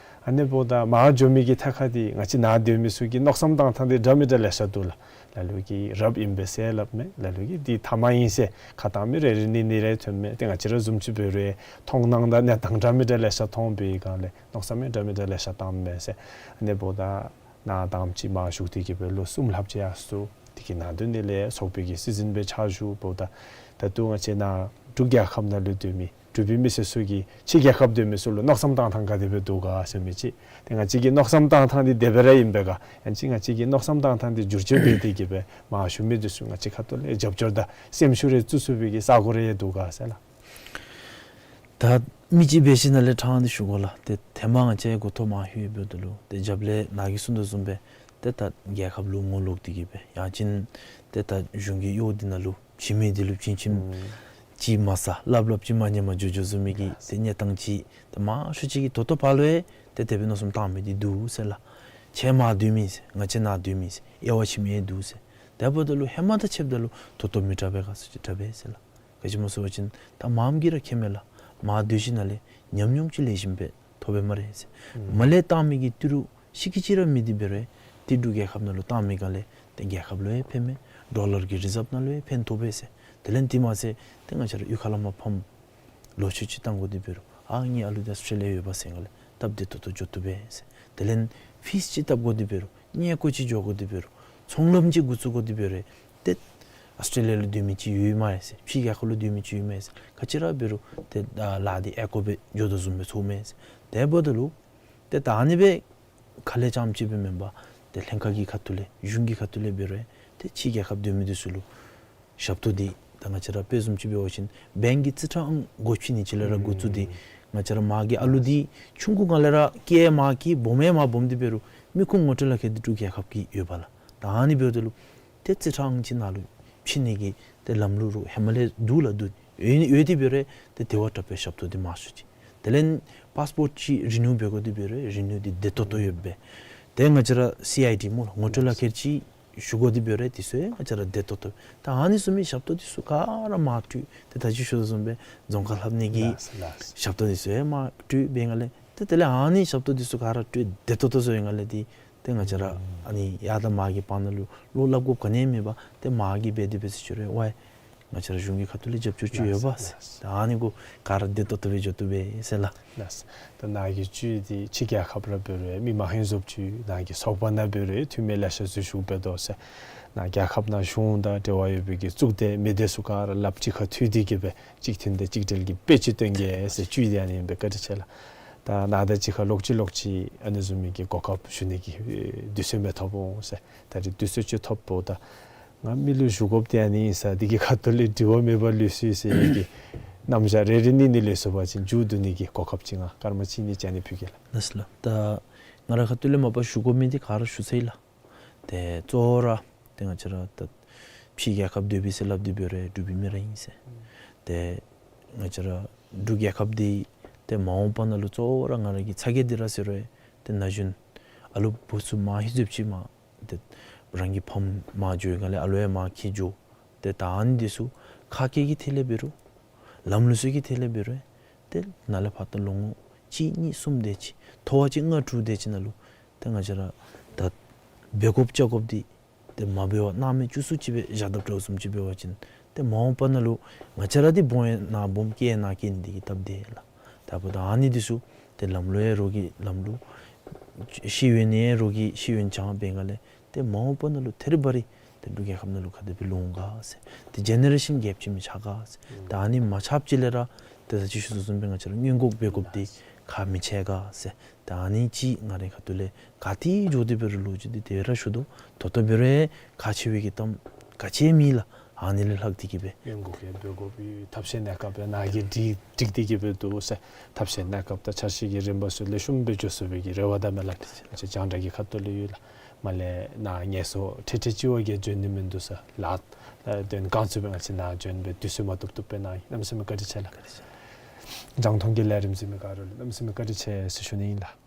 ཨ་ནི་འབདཝ་ད་མར་འགྱོ་མི་གི་ཐད་ཁར་འདི་ང་བཅས་ནཱ་སྡོད་མི་ཚུ་གི་མནོ་བསམ་གཏང་ཐངས་འདི་འདྲ་མི་འདྲ་ལེ་ཤ་འདུག་ལགས། ལ་ལུ་གིས་རབ་ཨིན་པས་ཟེར་སླབ་མས། ལ་ལུ་གིས་འདི་ཐ་མ་ཨིན་ཟེར་ཁ་བཏང་མི་རེ་རེ་གཉིས་གཉིས་རེ་ཐོན་མས། ཏེ་ང་བཅས་ར་བཟུམ་ཅིག་འབད་རུང་མཐོང་སྣང་དང་གནས་སྟངས་འདྲ་མི་འདྲ་ལེ་ཤ་མཐོང་པའི་སྒང་ལས་མནོ་བསམ་ཡང་འདྲ་མི་འདྲ་ལེ་ཤ་བཏངམ་མས་ཟེར། ཨ་ནི་འབདཝ་ད་ནཱ་དང་པ་ཅིག་མར་བཞུགས་ཏེ་གིས་སྦེ་ལོ་གསུམ་ལྷགཔ་ཅིག་ཡར་སོང་། དེ་གི་ནང་དོན་འདི་ལས་ཚོགས་པའི་གི་སྲིད་འཛིན་སྦེ་ཕྱག་ཞུ་འབདཝ་ད་ད་ལྟོ་ང་བཅས་ནཱ་འབྲུག་རྒྱལ་ཁབ་ནང་ལུ་སྡོད་མི་འབྲུག་པའི་མི་སེར་ཚུ་གིས་ཕྱི་རྒྱལ་ཁབ་སྡོད་མི་ཚུ་ལུ་མནོ་བསམ་གཏང་ཐངས་ག་དེ་སྦེ་འདུག་ག་ཟེར་མི་ཅིག། ཏེ་ང་བཅས་ཀྱི་མནོ་བསམ་གཏང་ཐངས་འདི་དེ་སྦེ་ར་ཨིན་པས་ག། ཡང་ཅིན་ང་བཅས་ཀྱི་མནོ་བསམ་གཏང་ཐངས་འདི་བསྒྱུར་བཅོས་འབད་དེ་གིས་སྦེ་མར་བཞུགས་མི་འདི་ཚུ་ང་བཅས་ཁ་ཐུག་ལས་རྒྱབ་སྐྱོར་དང་སེམས་ཤུགས་རེ་བཙུགས་ཚུགས་པའི་གི་ས་གོ་རེ་ཡང་འདུག་ག་ཟེར་ལགས། ད་མི་ཅིག་འབད་ཞིནམ་ལས་ཕྲང་སྟེ་ཞུ་དགོ་ལགས། ཏེ་ཐེངས་མ་ང་བཅས་འགོ་ཐོག་མར་ལྷོད་འབདཝ་ད་ལུ་ཏེ་རྒྱབ་ལས་ནཱ་གིས་གསུང་དོ་བཟུམ་སྦེ་ཏེ་ད་རྒྱལ་ཁབ་ལུ་ངོ་ལོག་སྟེ་གིས་སྦེ་ཡང་ཅིན་ཏེ་ད་གཞུང་གི་གཡོག་འདི་ནང་ལུ་བྱིན་མི་འདི་ལུ་བྱིན་བྱིནམ་ཨུམ་ཅིག་མ་ཟ་སླབ་སླབ་ཅིག་མ་ཉན་མར་འགྱོ་འགྱོ་བཟོ་མི་གི་ཏེ་གནས་སྟངས་ཅིག་ཏེ་མང་ཤོས་ཅིག་གིས་ད་ལྟོ་བར་ལུ་ཡང་ཏེ་དེ་སྦེ་མནོ་བསམ་གཏང་མི་འདི་འདུག་ཟེར་ལགས། ཁྱེད་མར་སྡོད་མི་ཟེར་ང་བཅས་ནཱ་སྡོད་མི་ཟེར་དབྱེ་བ་ཕྱེ་མི་ཡང་འདུག་ཟེར། དེ་འབདཝ་ད་ལུ་ཧེ་མ་དང་ཕྱདཔ་ད་ལུ་ད་ལྟོ་མི་དྲག་པས་ག་ཚོད་ཅིག་དྲག་པས་ཟེར་ལགས། ག་ཅི་སྨོ་ཟེར་བ་ཅིན་ད་མངམ་གིས་ར་མཁྱེན་མས་ལགས། མར་སྡོད་ཞིནམ་ལས་ཉམས་མྱོང་ཅིག་ལེགས་ཤོམ་སྦེ་ཐོབ་པས་སྨ་རེ་ཟེར། ཨུམ་མར་ལས་བཏང་མི་གི་ཏི་རུ་ཤིག་གི་ཅིག་ར་མེད་དེ་འབད་རུང་ཏེ་འབྲུག་རྒྱལ་ཁབ་ནང་ལུ་བཏང་མི་སྒང་ལས་ཏེ་རྒྱལ་ཁབ་ལུ་ཡང་ཕན་མས། ཌོ་ལར་གྱི་རི་ཛརབ་ནང་ལུ་ཡང་ཕན་ཐོགས་པས་ཟེར། དེ་ལས་དེ་མ་ཚད་ཏེ་ང་བཅས་ར་གཡུས་ཁ་ལས་མར་ཕམ་ལོ་མཆོད་ཅིག་བཏང་དགོ་དེ་འབད་རུང་ཨ་ངེའི་ཨ་ལུ་འདི་ཨཱོས་ཊྲེ་ལི་ཡ་ཡོད་པ་ཟེར་སྒང་ལས་སྟབས་བདེ་ཏོག་ཏོ་འགྱོ་བཏུབ་པས་ཟེར། དེ་ལས་ཕིས་ཅིག་བཏབ་དགོ་དེ་འབད་རུང་གནས་སྐོར་ཅིག་འགྱོ་དགོ་དེ་འབད་རུང་ཚོང་ལམ་ཅིག་འགོ་བཙུགས་དགོ་དེ་འབད་རུང་ཏེ་ཨཱོས་ཊྲེ་ལི་ཡ་ལུ་སྡོད་མི་ཅིག་ཡོད་སྨ་རེ་ཟེར། ཕྱི་རྒྱལ་ཁབ་ལུ་སྡོད་མི་ཅིག་ཡོད་སྨ་རེ་ཟེར། ག་ཅི་ར་འབད་རུང་ཏེ་ཨ་ལཱ་འདི་ཨེ་གོ་སྦེ་འགྱོ་དོ་བཟུམ་སྦེ་ཚོརཝ་མས་ཟེར། དེ་འབདཝ་ད་ལུ་ཏེ་ད་ཨ་ནི་སྦེ་ཁ་ལས་རྐྱངམ་ཅིག་སྦེ་མེན་པར་ཏེ་ལྷན་ཁག་གི་ཁ་ཐུག་ལས་གཞུང་གི་ཁ་ཐུག་ལས་འབད་རུང་ཏེ་ཕྱི་རྒྱལ་ཁབ་སྡོད་མི་འདི་ཚུ་ལུ་ཞབས་ཏོག་འདི་ད་ང་བཅས་ར་དཔེ་བཟུམ་ཅིག་འབད་བ་ཅིན་བེངཀ་གི་རྩིས་ཁྲ་ཨང་སྒོ་ཕྱེ་ནི་ཅིག་ལས་ར་འགོ་བཙུགས་ཏེ་ང་བཅས་ར་མ་གི་ཨ་ལུ་འདི་ཆུང་ཀུ་སྒང་ལས་ར་སྐྱེས་མ་སྐྱེས་སྦོམ་ཡང་མ་སྦོམ་དེ་འབད་རུང་མི་ཁུངས་ངོ་སྤྲོད་ལག་ཁྱེར་འདི་འབྲུག་རྒྱལ་ཁབ་ཀྱི་ཡོདཔ་ལགས། ད་ཨ་ནི་འབདཝ་ད་ལུ་ཏེ་རྩིས་ཁྲ་ཨང་ཅིག་ནང་ལུ་ཕྱེ་ནི་གི་ཏེ་ལམ་ལུགས་རུང་ཧེ་མ་ལས་འདུག་ལགས། འདུག་ཡོད་ཡོད་དེ་འབད་རུང་ཏེ་དེ་བ་དྲག་པའི་ཞབས་ཏོག་འདི་མང་ཤོས་ཅིག། དེ་ལས་པཱསི་པོརཊ་ཅིག་རི་ནིའུ་འབད་དགོ་དེ་འབད་རུང་རི་ནིའུ་འདི་བདེ་ཏོག་ཏོ་ཡོདཔ་སྦེ། ཏེ་ང་བཅས་ར་སི་ཨའི་ཌི་སྨོ་ལགས་ངོ་སྤྲོད་ལག་ཁྱེར་ཅིག་ཞུ་དགོ་དེ་འབད་རུང་དེ་ཚུ་ཡང་ང་བཅས་ར་བདེ་ཏོག་ཏོ། ད་ཨ་ནི་བཟུམ་མའི་ཞབས་ཏོག་འདི་ཚུ་ག་ར་མར་སྤྲོད། ཏེ་ད་ཅི་ཞུ་དོ་བཟུམ་སྦེ་རྫོང་ཁ་ལྷབ་ནི་གི་ལགས་སོ་ལགས་སོ། ཞབས་ཏོག་འདི་ཚུ་ཡང་མར་སྤྲོད་འབད་སྒང་ལས་ཏེ་དེ་ལས་ཨ་ནི་ཞབས་ཏོག་འདི་ཚུ་ག་ར་སྤྲོད་བདེ་ཏོག་ཏོ་བཟོ་བའི་སྒང་ལས་ཏེ་ཏེ་ང་བཅས་ར་ཨ་ནི་ཡར་དང་མར་གྱི་བར་ན་ལུ་བློ་སླབ་དགོཔ་ག་ནི་ཡང་མེད་པར་ཏེ་མར་གྱི་འབད་དེ་འབད་ཟེར་ཞུ་རུང་ཝའི་ང་བཅས་ར་གཞུང་གི་ཁ་ཐུག་ལས་རྒྱབ་སྐྱོར་ཅིག་ཡོད་པས་ཟེར། ད་ཨ་ནི་གུ་ག་ར་བདེ་ཏོག་ཏོ་སྦེ་འགྱོ་བཏུབ་པས་ཟེར་ལགས། ལགས། ད་ནཱ་གིས་བཅུད་འདི་ཕྱི་རྒྱལ་ཁབ་ར་འབད་རུང་མི་མང་ཧིང་བཟུམ་ཅིག་ནཱ་གི་ཚོགས་པ་ནང་འབད་རུང་འཐུས་མི་ལེ་ཤ་ཚུ་བཞུགས་འབད་དོ་ཟེར། ནཱ་རྒྱལ་ཁབ་ནང་གཞུང་དང་འབྲེལ་བ་ཡོད་པའི་གི་གཙུག་སྡེ་མི་སྡེ་ཚུ་ག་ར་ལགཔ་གཅིག་ཁར་མཐུད་དེ་གིས་སྦེ་གཅིག་མཐུན་དང་གཅིག་སྒྲིལ་གྱི་དཔེ་ཅིག་སྟོན་གེ་ཟེར་བཅུད་འདི་ཨ་ནི་ཨིན་པས། བཀའ་དྲིན་ཆེ་ལགས། ད་ནཱ་དང་གཅིག་ཁར་ལོག་ཅི་ལོག་ཅི་ཨ་ནི་བཟུམ་མའི་གི་གོ་སྐབས་ཞུ་ནི་གི་དུས་ཚོད་མི་ཐོབ་འོང་ཟེར། ད་རིས་དུས་ཚོད་ཅིག་ཐོབ་འོང་། ད་ང་མི་ལུ་ཞུ་དགོཔ་འདི་ཨ་ནི་ཨིན་ས། འདི་གི་ཁ་ཐུག་ལས་དྲི་བ་མེད་པར་ལུས་སོ་ཡི་ཟེར་ཡི་གི་རྣམ་གཞག་རེ་རེ་ནི་ནི་ལུས་སོ་བ་ཅིན་མཇུག་བསྡུ་ནི་གི་གོ་སྐབས་ཅིག་ང་སྐར་མ་གཅིག་གཉིས་ཅིག་ཨ་ནི་ཕུལ་གེ་ལགས། ལགས་སོ་ལགས། ད་ང་ར་ཁ་ཐུག་ལས་མ་པ་ཞུ་དགོ་མི་འདི་ག་ར་ཞུ་ཚར་ཡི་ལགས། ཏེ་གཙོ་བོ་ར་ཏེ་ང་བཅས་ར་ད་ཕྱི་རྒྱལ་ཁབ་སྡོད་པའི་ཟེར་སླབ་སྟེ་འབད་རུང་འབྲུག་པའི་མི་ར་ཨིན་ཟེར། ཏེ་ང་བཅས་ར་འབྲུག་རྒྱལ་ཁབ་འདི་ཏེ་མ་འོངས་པ་ནང་ལུ་གཙོ་བོ་ར་ང་ར་གི་ཚ་གྱང་འདི་ར་ཟེར་རུང་ཏེ་ན་གཞོན་ཨ་ལུ་བུ་ཚུ་མར་ལྷོད་ཚུགསཔ་ཅིག་མ་ཏེ་རང་གི་ཕམ་མར་འགྱོ་བའི་སྒང་ལས་ཨ་ལོ་ཡང་མར་འཁྱིད་འགྱོ། ཏེ་ད་ཨ་ནི་འདི་ཚུ་ཁ་སྐད་ཀྱི་ཐད་ལས་འབད་རུང་ལམ་ལུགས་སྲོལ་གྱི་ཐད་ལས་འབད་རུང་ཏེ་ནཱ་ལས་ཕར་ད་ལོ་ངོ་གཅིག་གཉིས་གསུམ་དེ་ཅིག་མཐོ་བ་ཅིག་ལྔ་དྲུག་དེ་ཅིག་ནང་ལུ་ཏེ་ང་བཅས་ར་ད་འབད་དགོཔ་བྱ་དགོཔ་འདི་ཏེ་མ་འབད་བར་སྣང་མེད་བཅུག་སུ་ཅིག་སྦེ་བཞག་དཔ་འདྲཝ་བཟུམ་ཅིག་འབད་བ་ཅིན་ཏེ་མ་འོངས་པ་ནང་ལུ་ང་བཅས་ར་འདི་སྦོམ་ཡང་ན་སྦོམ་སྐྱེ་ཡང་ན་སྐྱེ་ནི་འདི་གིས་སྟབས་བདེ་ལགས། ད་འབདཝ་ད་ཨ་ནི་འདི་ཚུ་ཏེ་ལམ་ལུགས་ཡང་རོགས་ཀྱི་ལམ་ལུགས། ཤེས་ཡོན་ཡང་རོགས་ཀྱི་ཤེས་ཡོན་སྦྱང་བའི་སྒང་ལས་ཏེ་མ་འོངས་པ་ནང་ལུ་ཐད་རི་བ་རི་ཏེ་འབྲུག་རྒྱལ་ཁབ་ནང་ལུ་ག་དེ་སྦེ་ལོང་ག་ཟེར། ཏེ་ཇེ་ནེ་རེ་ཤཱན་གེཔ་ཅིག་མི་ཆགས་ག་ཟེར། ད་ཨ་ནི་མ་ཆགསཔ་ཅིག་ལས་ར་ཏེ་ད་ཅི་ཞུ་དོ་བཟུམ་སྦེ་ང་བཅས་ར་སྔོན་འགོག་འབད་དགོཔ་འདི་ཁག་མི་ཆེ་ག་ཟེར། ད་ཨ་ནི་ཅིག་ང་རའི་ཁ་ཐུག་ལས་ག་ཏེ་འགྱོ་སྟེ་འབད་རུང་ལོ་རྒྱུས་འདི་དེ་ར་ཞུ་དོ། ད་ལྟོ་འབད་རུང་ཁག་ཆེ་བའི་གི་གཏམ་ག་ཅི་མེད་ལགས། ཨ་ནི་ལས་ལྷག་སྟེ་གི་སྦེ་སྔོན་འགོག་གི་འབད་དགོཔ་ཐབས་ཤེས་གནས་སྐབས་ནཱ་གིས་སྒྲིག་སྒྲིག་སྟེ་གི་སྦེ་འདུག་ཟེར། ཐབས་ཤེས་གནས་སྐབས་དང་འཆར་གཞི་གི་རིམ་པ་ཚུ་ལེགས་ཤོམ་སྦེ་འགྱོ་ཚུགས་པའི་གི་རེ་བ་དང་སྨོན་ལམ་ང་བཅས་རྒྱང་བསྒྲགས་ཀྱི་ཁ་ཐུག་ལས་ཡོད་ལགས། མ་ལས་ནཱ་ངལ་གསོ་ཁྲིག་ཁྲི་ཅིག་བ་གིས་འབྱོན་ནི་མིན་འདུག་ཟེར་ལགས། ཨ་དོན་གང་ཚུད་སྦེ་ང་བཅས་ནཱ་འབྱོན་སྦེ་དུས་ཚོད་མ་ཐོབ་ཐོབ་སྦེ་གནང་ཡི། གནམ་མེད་ས་མེད་བཀའ་དྲིན་ཆེ་ལགས། རྒྱང་མཐོང་གི་ལས་རིམ་གཟིགས་མི་ག་ར་ལུ་གནམ་མེད་ས་མེད་བཀའ་དྲིན་ཆེ་ཟེར་ཞུ་ནི་ཨིན་ལགས།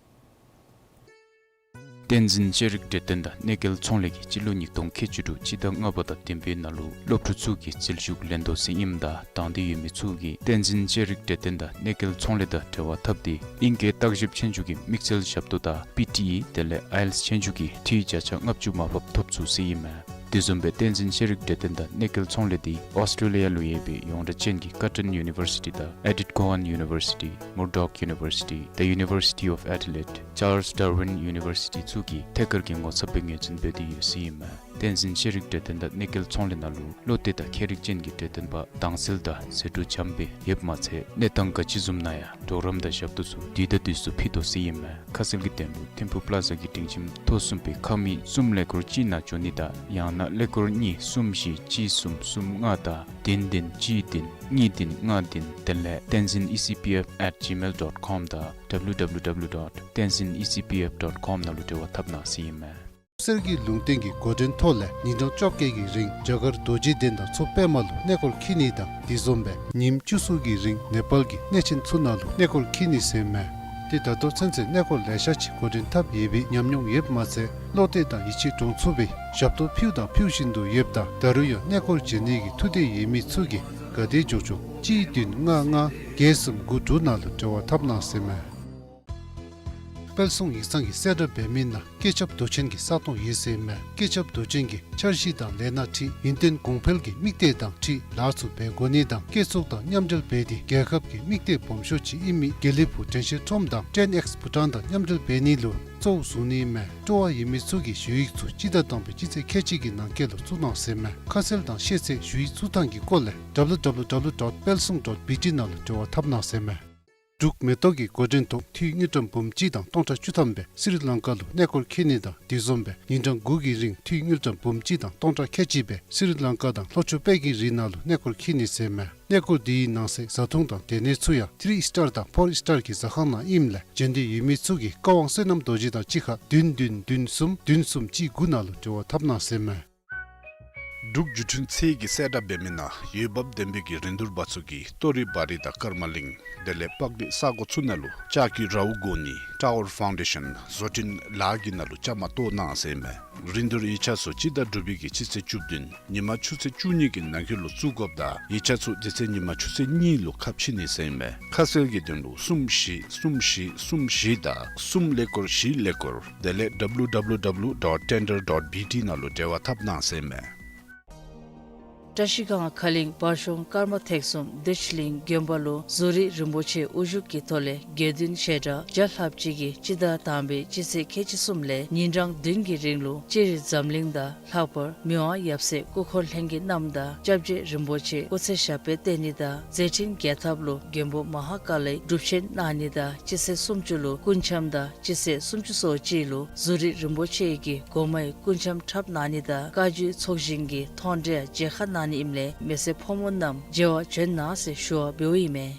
བསྟན་འཛིན་ཤེས་རིག་གྲོས་སྟོན་དང་གནས་མཁལ་ཚོང་ལས་ཀྱིས་སྤྱི་ལོ་ཉིས་སྟོང་ཁལ་གཅིག་དྲུག་སྤྱི་ཟླ་ལྔ་པ་དང་བདུན་པའི་ནང་ལུ་སློབ་ཕྲུག་ཚུ་གི་རྩིས་ཞུ་ལེན་དོ་ཟེར་ཨིནམ་ད་དང་འདོད་ཡོད་མི་ཚུ་གིས་བསྟན་འཛིན་ཤེས་རིག་གྲོས་སྟོན་དང་གནས་མཁལ་ཚོང་ལས་དང་འབྲེལ་བ་འཐབ་སྟེ་ཨིང་སྐད་བརྟག་ཞིབ་ཆོས་རྒྱུགས་ཀྱི་དམིགས་བསལ་ཞབས་ཏོག་དང་པི་ཊི་ཨི་དེ་ལས་ཨའི་ཨེལ་ཊི་ཨེས་ཆོས་རྒྱུགས་ཀྱི་འཐུས་བརྒྱ་ཆ་ལྔ་བཅུ་མར་ཕབ་ཐོབ་ཚུགས་ཟེར་ཨིན་མས། དེ་བཟུམ་སྦེ་བསྟན་འཛིན་ཤེས་རིག་གྲོས་སྟོན་དང་གནས་མཁལ་ཚོང་ལས་འདི་ཨོསི་ཊྲེ་ལི་ཡ་ལུ་ཡོད་པའི་ཡོངས་གྲགས་ཅན་གྱི་ཀར་ཊོན་ཡུ་ནི་བར་སི་ཊི་དང་ཨེ་ཌིཐ་ཀོ་ཝཱན་ཡུ་ནི་བར་སི་ཊི། མུར་ཌོག་ཡུ་ནི་བར་སི་ཊི། The University of Adelaide། ཅཱརལསི་ཌར་ཝིན་ཡུ་ནི་བར་སི་ཊི་ཚུ་གིས་ཐད་ཀར་གྱི་ངོ་ཚབ་སྦེ་ངོས་འཛིན་འབད་དེ་ཡོད་ཟེར་ཨིན་མས། བསྟན་འཛིན་ཤེས་རིག་གྲོས་སྟོན་དང་གནས་མཁལ་ཚོང་ལས་ནང་ལུ་བློ་གཏད་དང་མཁས་རིག་ཅན་གྱི་གྲོས་སྟོན་པ་དྭངས་གསལ་དང་ཟད་འགྲོ་འཇམ་སྦེ་ཡོདཔ་མ་ཚད་གནས་སྟངས་ག་ཅི་བཟུམ་ནང་ཡང་གྲོགས་རམ་དང་ཞབས་ཏོག་ཚུ་དུས་དང་དུས་སུ་ཕུལ་དོ་ཟེར་ཨིན་མས། ཁ་གསལ་གྱི་དོན་ལུ་ཐིམ་ཕུག་པ་ལ་ཛ་གི་སྒྲིང་ཁྱིམ་ཐོག་གསུམ་པའི་ཁང་མིག་གསུམ་ཀླད་ཀོར་གཅིག་ནང་འབྱོན་ནི་དང་ཡང་ན་ཀླད་ཀོར་གཉིས་གསུམ་བཞི་གཅིག་གསུམ་གསུམ་ལྔ་དང་བདུན་བདུན་གཅིག་བདུན་གཉིས་བདུན་ལྔ་བདུན་དེ་ལས་tenzin E C P F at gmail dot com དང་www dot tenzin E C P F dot com ནང་ལུ་འབྲེལ་བ་འཐབ་གནང་ཟེར་ཨིན་མས། གསེར་གྱི་ལུང་བསྟན་གྱི་འགོ་འདྲེན་ཐོག་ལས་ཉིན་གྲངས་བཅོ་བརྒྱད་ཀྱི་རིང་རྒྱ་གར་རྡོ་རྗེ་གདན་དང་མཚོ་པདྨ་ལུ་གནས་སྐོར་འཁྱིད་ནི་དང་དེ་བཟུམ་སྦེ་ཉིནམ་བཅུ་གསུམ་གྱི་རིང་ནེ་པཱལ་གྱི་གནས་ཆེན་ཚུ་ནང་ལུ་གནས་སྐོར་འཁྱིད་ནི་ཟེར་མས། ཏེ་ད་ལྟོ་ཚུན་ཚོད་གནས་སྐོར་ལེ་ཤ་ཅིག་འགོ་འདྲེན་འཐབ་ཡོད་པའི་ཉམས་མྱོང་ཡོདཔ་མ་ཚད་བློ་གཏད་དང་ཡིད་ཆེས་འདྲོངས་ཚུགས་པའི་ཞབས་ཏོག་ཕུལཝ་དང་ཕུལ་བཞིན་དུ་ཡོདཔ་ད་ད་རུང་ཡང་གནས་སྐོར་མཇལ་ནི་གི་ཐུགས་འདོད་ཡོད་མི་ཚུ་གིས་ག་དེ་མགྱོགས་མགྱོགས་གཅིག་བདུན་ལྔ་ལྔ་བརྒྱད་གསུམ་དགུ་དྲུག་ནང་ལུ་འབྲེལ་བ་འཐབ་གནང་ཟེར་མས། དཔལ་བཟང་ཡིག་ཚང་གིས་གསལ་བསྒྲགས་འབད་མི་ནང་བསྐྱེད་རྐྱབ་མདོ་ཆེན་གྱི་ས་སྟོང་ཡོད་ཟེར་མས། བསྐྱེད་རྐྱབ་མདོ་ཆེན་གྱི་འཆར་གཞི་དང་ལས་སྣ་འཁྲིལ་ཡུན་བརྟན་གོང་འཕེལ་གྱི་དམིགས་གཏད་དང་འཁྲིལ་ལཱ་ཚུ་འབད་དགོ་ནི་དང་བསྐྱེད་རྫོགས་དང་མཉམ་འབྲེལ་འབད་དེ་རྒྱལ་ཁབ་ཀྱི་དམིགས་གཏད་སྦོམ་ཤོས་ཅིག་ཨིན་མི་དགེ་ལེགས་ཕུག་དྲན་ཤེས་ཁྲོམ་དང་ཊེན་ཨེགསི་བྷུ་ཊཱན་དང་མཉམ་འབྲེལ་འབད་ནི་ལུ་གཙོ་བོ་བཟུང་ནི་མས། སྤྲོ་བ་ཡོད་མི་ཚུ་གིས་ཞུ་ཡིག་ཚུ་སྤྱི་ཟླ་དང་པའི་སྤྱི་ཚེས་ཁལ་གཅིག་གི་ནང་འཁོད་ལུ་བཙུགས་གནང་ཟེར་མས། ཁ་གསལ་དང་ཤེས་ཚད་ཞུ་ཡིག་བཙུགས་ཐངས་ཀྱི་སྐོར་ལས་www dot palsung dot bt ནང་ལུ་འབྲེལ་བ་འཐབ་གནང་ཟེར་མས། འབྲུག་མེ་ཏོག་གི་འགོ་འདྲེན་ཐོག་འཐུས་དངུལ་ཀྲམ་འབུམ་གཅིག་དང་སྟོང་ཕྲག་བཅུ་ཐམ་སྦེ་སི་རི་ལང་ཀ་ལུ་གནས་སྐོར་འཁྱིད་ནི་དང་དེ་བཟུམ་སྦེ་ཉིན་གྲངས་དགུ་གི་རིང་འཐུས་དངུལ་ཀྲམ་འབུམ་གཅིག་དང་སྟོང་ཕྲག་ཁལ་གཅིག་སྦེ་སི་རི་ལང་ཀ་དང་ལྷོ་ཕྱོགས་དཔལ་གྱི་རི་ནང་ལུ་གནས་སྐོར་འཁྱིད་ནི་ཟེར་མས། གནས་སྐོར་འདི་གི་ནང་གསེས་བཟའ་འཐུང་དང་སྡོད་གནས་ཚུ་ཡང་ཐི་རི་ཨིས་ཊར་དང་ཕོར་ཨིས་ཊར་གྱི་ཟ་ཁང་ནང་ཨིནམ་ལས་འབྱོན་འདོད་ཡོད་མི་ཚུ་གིས་བཀའ་དབང་བསོད་ནམས་རྡོ་རྗེ་དང་གཅིག་ཁར་བདུན་བདུན་བདུན་གསུམ་བདུན་གསུམ་གཅིག་དགུ་ནང་ལུ་འབྲེལ་བ་འཐབ་གནང་ཟེར་མས། འབྲུག་བརྒྱུད་འཕྲིན་ཚད་ཀྱིས་གསལ་བསྒྲགས་འབད་མི་ནང་འོས་འབབ་ལྡན་པའི་གི་རིན་བསྡུར་པ་ཚུ་གིས་ལྟོ་རི་བ་རི་དང་སྐར་མ་གླིང་དེ་ལས་པག་རི་ས་གོ་ཚུ་ནང་ལུ་ལྕགས་ཀྱི་རཝ་བསྒོར་ནི་ཊ་ཝར་ཕའུན་ཌེ་ཤཱན་བཟོ་སྐྲུན་ལཱ་གི་ནང་ལུ་བཅའ་མར་གཏོགས་གནང་ཟེར་མས། རིན་བསྡུར་ཡིག་ཆ་ཚུ་སྤྱི་ཟླ་དྲུག་པའི་གི་སྤྱི་ཚེས་བཅུ་བདུན་ཉིན་མ་ཆུ་ཚོད་བཅུ་གཉིས་ཀྱི་ནང་འཁོད་ལུ་བཙུགས་དགོཔ་ད་ཡིག་ཆ་ཚུ་དེ་ཚེ་ཉིན་མ་ཆུ་ཚོད་གཉིས་ལུ་ཁ་ཕྱེ་ནི་ཟེར་མས། ཁ་གསལ་གྱི་དོན་ལུ་གསུམ་བཞི་གསུམ་བཞི་གསུམ་བཞི་དང་གསུམ་ཀླད་ཀོར་བཞི་ཀླད་ཀོར་དེ་ལས་www dot tender dot bt ནང་ལུ་འབྲེལ་བ་འཐབ་གནང་ཟེར་མས། བཀྲ་ཤིས་སྒང་ཁ་གླིང་བར་གཞུང་ཀརྨ་ཐེག་གསུམ་བདེ་ཆེན་གླིང་དགོན་པ་ལུ་ཟུར་རིས་རིན་པོ་ཆེ་དབུ་བཞུགས་ཀྱི་ཐོག་ལས་དགེ་འདུན་ཞལ་གྲངས་བརྒྱ་ལྷགཔ་ཅིག་གིས་སྤྱི་ཟླ་དང་པའི་སྤྱི་ཚེས་ཁལ་གཅིག་གསུམ་ལས་ཉིན་གྲངས་བདུན་གྱི་རིང་ལུ་ལྕགས་རི་འཛམ་གླིང་དང་ལྷག་པར་མི་དབང་ཡབ་སྲས་སྐུ་འཁོར་ལྷན་རྒྱས་རྣམས་དང་སྐྱབས་རྗེ་རིན་པོ་ཆེ་སྐུ་ཚེ་ཞབས་པད་བརྟན་ནི་དང་མཛད་འཕྲིན་རྒྱས་ཐབས་ལུ་མགོན་པོ་མ་ཧཱ་ཀཱ་ལའི་སྒྲུབ་ཆེན་གནང་ནི་དང་སྤྱི་ཚེས་སུམ་ཅུ་ལུ་སྐུ་འཆམ་དང་སྤྱི་ཚེས་སུམ་ཅུ་སོ་གཅིག་ལུ་ཟུར་རིས་རིན་པོ་ཆེ་གིས་སྒོ་མའི་སྐུ་འཆམ་འཁྲབ་གནང་ནི་དང་བཀའ་བརྒྱུད་ཚོགས་ཞིང་གི་མཐོང་གྲོལ་མཇལ་ཁ་གནང་ནི་ཨིནམ་ལས་མི་སེར་ཕོ་མོ་རྣམས་མཇལ་བར་བྱོན་གནང་ཟེར་ཞུ་བ་འབདཝ་ཨིན་མས།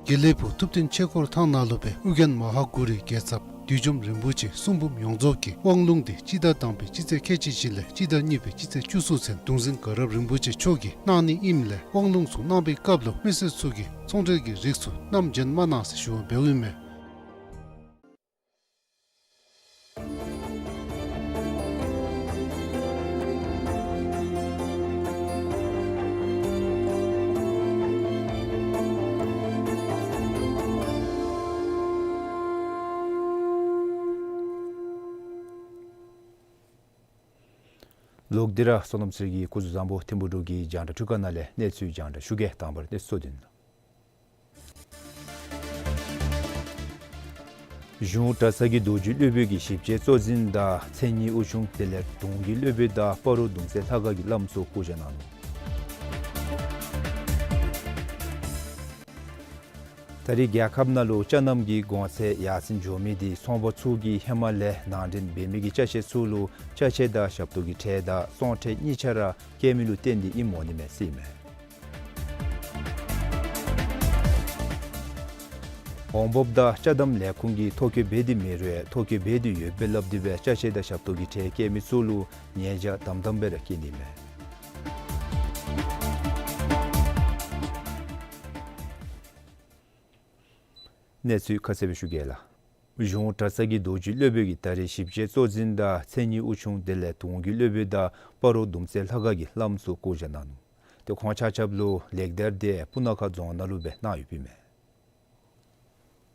དགེ་ལེགས་ཕུག་ཐུབ་བསྟན་ཆོས་འཁོར་ཐང་ནང་ལུ་སྦེ་ཨོ་རྒྱན་མ་ཧཱ་གུ་རུའི་རྒྱལ་ཚབ་བདུད་འཇོམས་རིན་པོ་ཆེ་གསུང་འབུམ་ཡོངས་རྫོགས་ཀྱི་དབང་ལུང་འདི་སྤྱི་ཟླ་དང་པའི་སྤྱི་ཚེས་ཁལ་གཅིག་བཞི་ལས་སྤྱི་ཟླ་གཉིས་པའི་སྤྱི་ཚེས་བཅུ་གསུམ་ཚུན་གདུང་འཛིན་དགའ་རབ་རིན་པོ་ཆེ་མཆོག་གིས་གནང་ནི་ཨིནམ་ལས་དབང་ལུང་ཚུ་གནང་བའི་སྐབས་ལུ་མི་སེར་ཚུ་གིས་ཚོང་འབྲེལ་གྱི་རིགས་ཚུ་བསྣམས་བྱོན་མ་གནང་ཟེར་ཞུ་བ་འབདཝ་ཨིན་མས། ལོག་སྟེ་ར་སོ་ནམ་སེར་གྱི་སྐུ་གཟུགས་བཟང་པོ་ཐིམ་ཕུག་འབྲུག་གི་རྒྱང་བསྒྲགས་འཕྲུལ་ཁང་ནང་ལས་གནས་ཚུལ་རྒྱང་བསྒྲགས་ཞུ་གེ། དང་པ་ར་གནས་ཚུལ་གཙོ་དོན། གཞུང་གྲྭ་ཚང་གི་རྡོ་རྗེ་སློབ་དཔོན་གྱིས་ཞིབ་དཔྱད་གཙོ་འཛིན་དང་མཚན་ཉིད་དབུ་ཆུང་དེ་ལས་གདུང་གི་སློབ་དཔོན་དང་སྤ་རོ་གདུང་རྩེ་ལྷ་ཁང་གི་བླམ་ཚུ་བསྐོ་བཞག་གནང་ནུག། ད་རེས་རྒྱལ་ཁབ་ནང་ལུ་ཅ་རྣམ་གྱི་གོང་ཚད་ཡར་སེང་འགྱོ་མི་འདི་ཚོང་པ་ཚུ་གིས་ཧེ་མ་ལས་ནང་འདྲེན་འབད་མི་གི་ཅ་ཆས་ཚུ་ལུ་ཅ་ཆས་དང་ཞབས་ཏོག་གི་ཁྲལ་དང་བཙོང་ཁྲལ་གཉིས་ཆ་ར་བཀལ་མི་ལུ་བརྟེན་ཏེ་ཨིནམ་འོང་ནི་མས་ཟེར་ཨིན་མས། འོང་འབབ་དང་ཅ་དམ་ལས་ཁུངས་ཀྱིས་ཐོ་བཀོད་འབད་དེ་མེད་རུང་ཐོ་བཀོད་འབད་དེ་ཡོད་པས་སླབ་སྟེ་སྦེ་ཅ་ཆས་དང་ཞབས་ཏོག་གི་ཁྲལ་བཀལ་མི་ཚུ་ལུ་ཉེས་བྱ་དམ་དམ་སྦེ་ར་བཀལ་ནི་མས། གནས་ཚུལ་ཁ་གསལ་སྦེ་ཞུ་གེ་ལགས། གཞུང་གྲྭ་ཚང་གི་རྡོ་རྗེ་སློབ་དཔོན་གྱིས་ད་རེས་ཞིབ་དཔྱད་གཙོ་འཛིན་དང་མཚན་ཉིད་དབུ་ཆུང་དེ་ལས་གདུང་གི་སློབ་དཔོན་དང་སྤ་རོ་གདུང་རྩེ་ལྷ་ཁང་གི་བླམ་ཚུ་བསྐོ་བཞག་གནང་ནུག། ཏེ་ཁོང་ཆ་ཁྱབ་ལུ་ལེགས་དར་འདི་སྤུ་ན་ཁ་རྫོང་ནང་ལུ་སྦེ་གནང་ཡོདཔ་ཨིན་མས།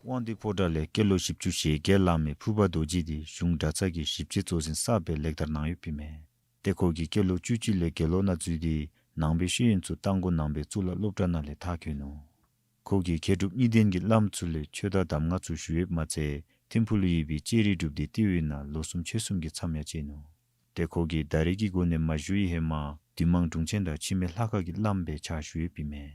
དབང་འདུས་ཕོ་བྲང་ལས་སྐྱེས་ལོ་བཞི་བཅུ་ཞེ་བརྒྱད་ལང་མི་ཕུར་པ་རྡོ་རྗེ་འདི་གཞུང་གྲྭ་ཚང་གི་ཞིབ་དཔྱད་གཙོ་འཛིན་གསརཔ་སྦེ་ལེགས་དར་གནང་ཡོདཔ་ཨིན་མས། ཏེ་ཁོ་གིས་སྐྱེས་ལོ་བཅུ་གཅིག་ལས་དགེ་སློང་ནང་འཛུལ་ཏེ་ནང་པའི་ཤེས་ཡོན་ཚུ་རྟ་མགོ་ནང་པའི་གཙུག་ལག་སློབ་གྲྭ་ནང་ལས་མཐར་འཁྱོལ་ནུག། ཁོ་གིས་མཁས་གྲུབ་གཉིས་ལྡན་གྱི་བླམ་ཚུ་ལས་ཆོས་དང་གདམས་ངག་ཚུ་ཞུ་ཡོདཔ་མ་ཚད་ཐིམ་ཕུག་ལུ་ཡོད་པའི་ལྕགས་རི་སྒྲུབ་སྡེ་ལྟེ་བའི་ནང་ལོ་གསུམ་ཕྱེད་གསུམ་གྱི་མཚམས་ཡང་བཅད་ནུག། ཏེ་ཁོ་གིས་ད་རེས་ཀྱི་གོ་གནས་མ་ཞུ་བའི་ཧེ་མ་འདུས་མང་དྲུང་ཆེན་དང་འཆི་མེད་ལྷ་ཁང་གི་བླམ་སྦེ་ཕྱག་ཞུ་ཡོདཔ་ཨིན་མས།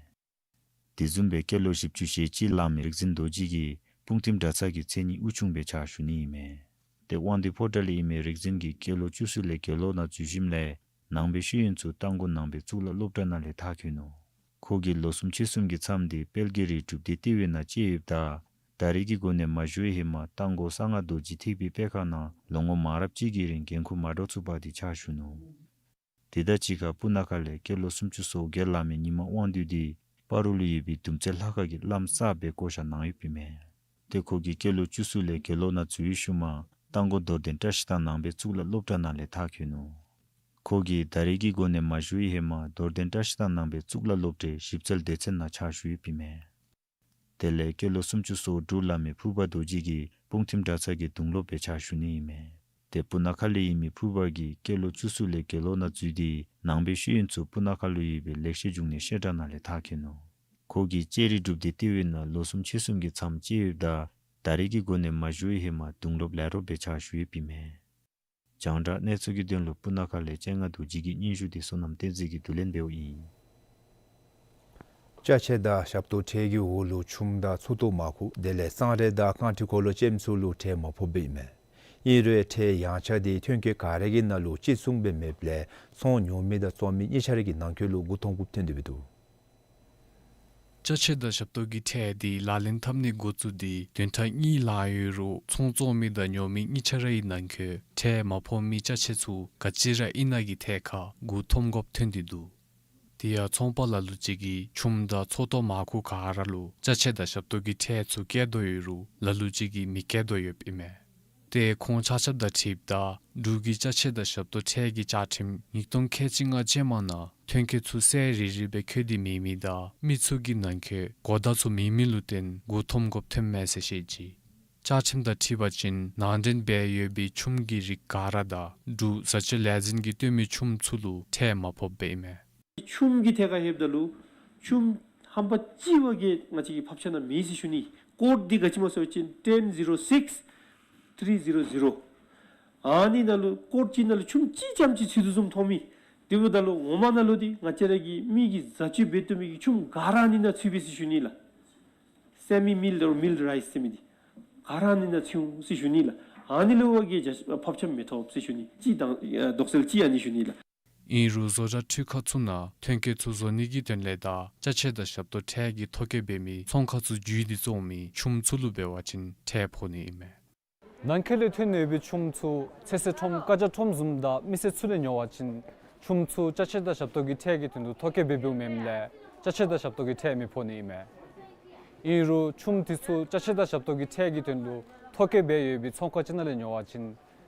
དེ་བཟུམ་སྦེ་སྐྱེས་ལོ་བཞི་བཅུ་ཞེ་གཅིག་ལང་མི་རིག་འཛིན་རྡོ་རྗེ་གིས་སྤུངས་ཐིམ་གྲྭ་ཚང་གི་མཚན་ཉིད་དབུ་ཆུང་སྦེ་ཕྱག་ཞུ་ནི་ཨིན་མས། ཏེ་དབང་འདུས་ཕོ་བྲང་ལས་ཨིན་མི་རིག་འཛིན་གྱིས་སྐྱེས་ལོ་བཅུ་གསུམ་ལས་དགེ་སློང་ནང་འཛུལ་ཞིནམ་ལས་ནང་པའི་ཤེས་ཡོན་ཚུ་རྟ་མགོ་ནང་པའི་གཙུག་ལག་སློབ་གྲྭ་ནང་ལས་མཐར་འཁྱོལ་ནུག། ཁོ་གིས་ལོ་གསུམ་ཕྱེད་གསུམ་གྱི་མཚམས་འདི་དཔལ་གྱི་རི་སྒྲུབ་སྡེ་ལྟེ་བའི་ནང་བཅད་ཡོདཔ་ད་ད་རེས་ཀྱི་གོ་གནས་མ་ཞུ་བའི་ཧེ་མ་རྟ་མགོ་གསང་སྔགས་རྡོ་རྗེ་ཐེག་པའི་པད་ཁ་ནང་ལོ་ངོ་མང་རབས་ཅིག་གི་རིང་འགན་ཁུར་མ་འདྲཝ་ཚུ་འབག་སྟེ་ཕྱག་ཞུ་ནུག། དེ་དང་གཅིག་ཁར་སྤུ་ན་ཁ་ལས་སྐྱེས་ལོ་སུམ་ཅུ་སོ་བརྒྱད་ལང་མི་ཉི་མ་དབང་འདུས་འདི་སྤ་རོ་ལུ་ཡོད་པའི་གདུང་རྩེ་ལྷ་ཁང་གི་བླམ་གསརཔ་སྦེ་བསྐོ་བཞག་གནང་ཡོདཔ་ཨིན་མས། ཏེ་ཁོ་གིས་སྐྱེས་ལོ་བཅུ་གསུམ་ལས་དགེ་སློང་ནང་འཛུལ་བའི་ཤུལ་མ་རྟ་མགོ་རྡོར་གདན་བཀྲ་ཤིས་ཐང་ནང་པའི་གཙུག་ལག་སློབ་གྲྭ་ནང་ལས་མཐར་འཁྱོལ་ནུག། ཁོ་གིས་ད་རེས་ཀྱི་གོ་གནས་མ་ཞུ་བའི་ཧེ་མ་རྡོར་གདན་བཀྲ་ཤིས་ཐང་ནང་པའི་གཙུག་ལག་སློབ་གྲྭའི་ཞིབ་འཚོལ་སྡེ་ཚན་ནང་ཕྱག་ཞུ་ཡོདཔ་ཨིན་མས། དེ་ལས་སྐྱེས་ལོ་སུམ་ཅུ་སོ་དྲུག་ལང་མི་ཕུར་པ་རྡོ་རྗེ་གིས་སྤུངས་ཐིམ་གྲྭ་ཚང་གི་གདུང་སློབ་སྦེ་ཕྱག་ཞུ་ནི་ཨིན་མས། ཏེ་སྤུ་ན་ཁ་ལས་ཨིན་མི་ཕུར་པ་གིས་སྐྱེས་ལོ་བཅུ་གསུམ་ལས་དགེ་སློང་ནང་འཛུལ་ཏེ་ནང་པའི་ཤེས་ཡོན་ཚུ་སྤུ་ན་ཁ་ལུ་ཡོད་པའི་ལེགས་བཤད་འབྱུང་གནས་བཤད་གྲྭ་ནང་ལས་མཐར་འཁྱོལ་ནུག། ཁོ་གིས་ལྕགས་རི་སྒྲུབ་སྡེ་ལྟེ་བའི་ནང་ལོ་གསུམ་ཕྱེད་གསུམ་གྱི་མཚམས་བཅད་ཡོདཔ་ད་ད་རེས་ཀྱི་གོ་གནས་མ་ཞུ་བའི་ཧེ་མ་གདུང་སློབ་ལས་རོགསཔ་སྦེ་ཕྱག་ཞུ་ཡོདཔ་ཨིན་མས། རྒྱང་བསྒྲགས་གནས་ཚུལ་གྱི་དོན་ལུ་སྤུ་ན་ཁ་ལས་སྤྱན་སྔ་རྡོ་རྗེ་གི་སྙན་ཞུ་འདི་བསོད་ནམས་བསྟན་འཛིན་གྱིས་བསྡུ་ལེན་འབདཝ་ཨིན། ཅ་ཆས་དང་ཞབས་ཏོག་ཁྲལ་གྱི་འོག་ལུ་ཆུམ་དང་མཚོ་ཏོ་མར་ཁུ་དེ་ལས་སྲང་རས་དང་རྐང་ཁྲི་འཁོར་ལོ་ཅན་ཚུ་ལུ་ཁྲལ་མ་ཕོགཔ་ཨིན་མས། ཨིན་རུང་ཁྲལ་ཡངས་ཆག་འདི་ཐོན་སྐྱེད་ག་ར་གི་ནང་ལུ་གཅིག་མཚུངས་སྦེ་མེདཔ་ལས་ཚོང་ཉོ་མི་དང་བཙོང་མི་གཉིས་ཆ་ར་གི་ནང་འཁོད་ལུ་མགུ་འཐོམ་དགོཔ་ཐོན་ཏེ་འདུག། ཅ་ཆས་དང་ཞབས་ཏོག་གི་ཁྲལ་འདི་ལག་ལེན་འཐབ་ནི་འགོ་བཙུགས་ཏེ་བདུན་ཕྲག་གཉིས་ལང་ཡོད་རུང་ཚོང་བཙོང་མི་དང་ཉོ་མི་གཉིས་ཆ་ར་གི་ནང་འཁོད་ཁྲལ་མ་ཕོག་མི་ཅ་ཆས་ཚུ་ག་ཅི་ར་ཨིན་ན་གི་ཐད་ཁར་མགུ་འཐོམ་དགོཔ་ཐོན་ཏེ་འདུག། དེ་ཡང་ཚོང་པ་ལ་ལུ་ཅིག་གིས་ཆུམ་དང་མཚོ་ཏོ་མར་ཁུ་ག་ར་ལུ་ཅ་ཆས་དང་ཞབས་ཏོག་གི་ཁྲལ་ཚུ་བཀལ་དོ་ཡོད་རུང་ལ་ལུ་ཅིག་གིས་མི་བཀལ་དོ་ཡོདཔ་ཨིན་མས། ཏེ་ཁོང་ཆ་ཁྱབ་དང་འཁྲིལཝ་ད་འབྲུག་གི་ཅ་ཆས་དང་ཞབས་ཏོག་ཁྲལ་གྱི་བཅའ་ཁྲིམས་ཉིས་སྟོང་ཁལ་གཅིག་ལྔ་ཅན་མ་ནང་ཐོན་སྐྱེད་ཚུ་གསལ་རི་རི་སྦེ་འཁོད་དེ་མེད་མི་དང་མི་ཚུ་གི་ནང་འཁོད་གོ་བརྡ་ཚུ་མེད་མི་ལུ་བརྟེན་མགུ་འཐོམ་དགོཔ་ཐོནམ་མས་ཟེར་བཤད་ཅི། བཅའ་ཁྲིམས་དང་འཁྲིལ་བ་ཅིན་ནང་འདྲེན་འབད་ཡོད་པའི་ཆུམ་གྱི་རིགས་ག་ར་དང་འབྲུག་བཟའ་སྤྱོད་ལས་འཛིན་གྱིས་བཏོན་མི་ཆུམ་ཚུ་ལུ་ཁྲལ་མ་ཕོགཔ་སྦེ་ཨིན་མས། ཆུམ་གྱི་ཐད་ཁར་ལྷོདཔ་ད་ལུ་ཆུམ་ཧམ་པ་ཅིག་བ་གིས་ང་བཅས་ཀྱི་ཕབ་ཆ་ནང་མེད་ཟེར་ཞུ་ནི། ཀོཌ་འདི་ག་ཅི་སྨོ་ཟེར་བ་ཅིན་ཊེན་ཟི་རོ་སིགསི་ཐིརི་ཟི་རོ་ཟི་རོ། ཨ་ནི་ནང་ལུ་ཀོཌ་ཅིག་ནང་ལུ་ཆུམ་གཅིག་རྐྱངམ་ཅིག་ཚུད་དོ་བཟུམ་མཐོང་མི། དེ་འབདཝ་ད་ལུ་ངོ་མ་ནང་ལུ་འདི་ང་བཅས་ར་གི་མི་གིས་བཟའ་སྤྱོད་འབད་བཏུབ་མི་གི་ཆུམ་ག་ར་ཨ་ནི་ནང་ཚུདཔ་ཨིན་ཟེར་ཞུ་ནི་ལགས། སེ་མི་མིལཌ་ཨོར་མིལཌ་རའིསི་ཟེར་མི་འདི་ག་ར་ཨ་ནི་ནང་ཚུདཔ་ཨིན་ཟེར་ཞུ་ནི་ལགས། ཨ་ནི་ལུ་བ་གིས་ཕབ་ཆ་མི་ཐོབ་ཟེར་ཞུ་ནི། གཅིག་དང་ཨ་དོགས་སེལ་གཅིག་ཨ་ནི་ཞུ་ནི་ལགས། ཨིན་རུང་བཟོ་གྲྭ་འཕྲུལ་ཁང་ཚུ་ནང་ཐོན་སྐྱེད་ཚུ་བཟོ་ནི་གི་དོན་ལས་དང་ཅ་ཆས་དང་ཞབས་ཏོག་ཁྲལ་གྱི་ཐོ་བཀོད་འབད་མི་ཚོང་ཁང་ཚུ་བརྒྱུད་དེ་བཙོང་མི་ཆུམ་ཚུ་ལུ་འབད་བ་ཅིན་ཁྲལ་ཕོག་ནི་ཨིན་མས། ནང་འཁོད་ལས་ཐོན་ཡོད་པའི་ཆུམ་ཚུ་ཚོད་བསྲེ་ཁྲོམ་ཀ་ཇ་ཁྲོམ་བཟུམ་དང་མི་སེར་ཚུ་ལས་ཉོ་བ་ཅིན་ཆུམ་ཚུ་ཅ་ཆས་དང་ཞབས་ཏོག་གི་ཁྲལ་གྱི་དོན་ལུ་ཐོ་བཀོད་འབད་འབདཝ་མེནམ་ལས་ཅ་ཆས་དང་ཞབས་ཏོག་གི་ཁྲལ་མི་ཕོག་ནི་ཨིན་མས། ཨིན་རུང་ཆུམ་དེ་ཚུ་ཅ་ཆས་དང་ཞབས་ཏོག་གི་ཁྲལ་གྱི་དོན་ལུ་ཐོ་བཀོད་འབད་ཡོད་པའི་ཚོང་ཁང་ཅིག་ནང་ལས་ཉོ་བ་ཅིན་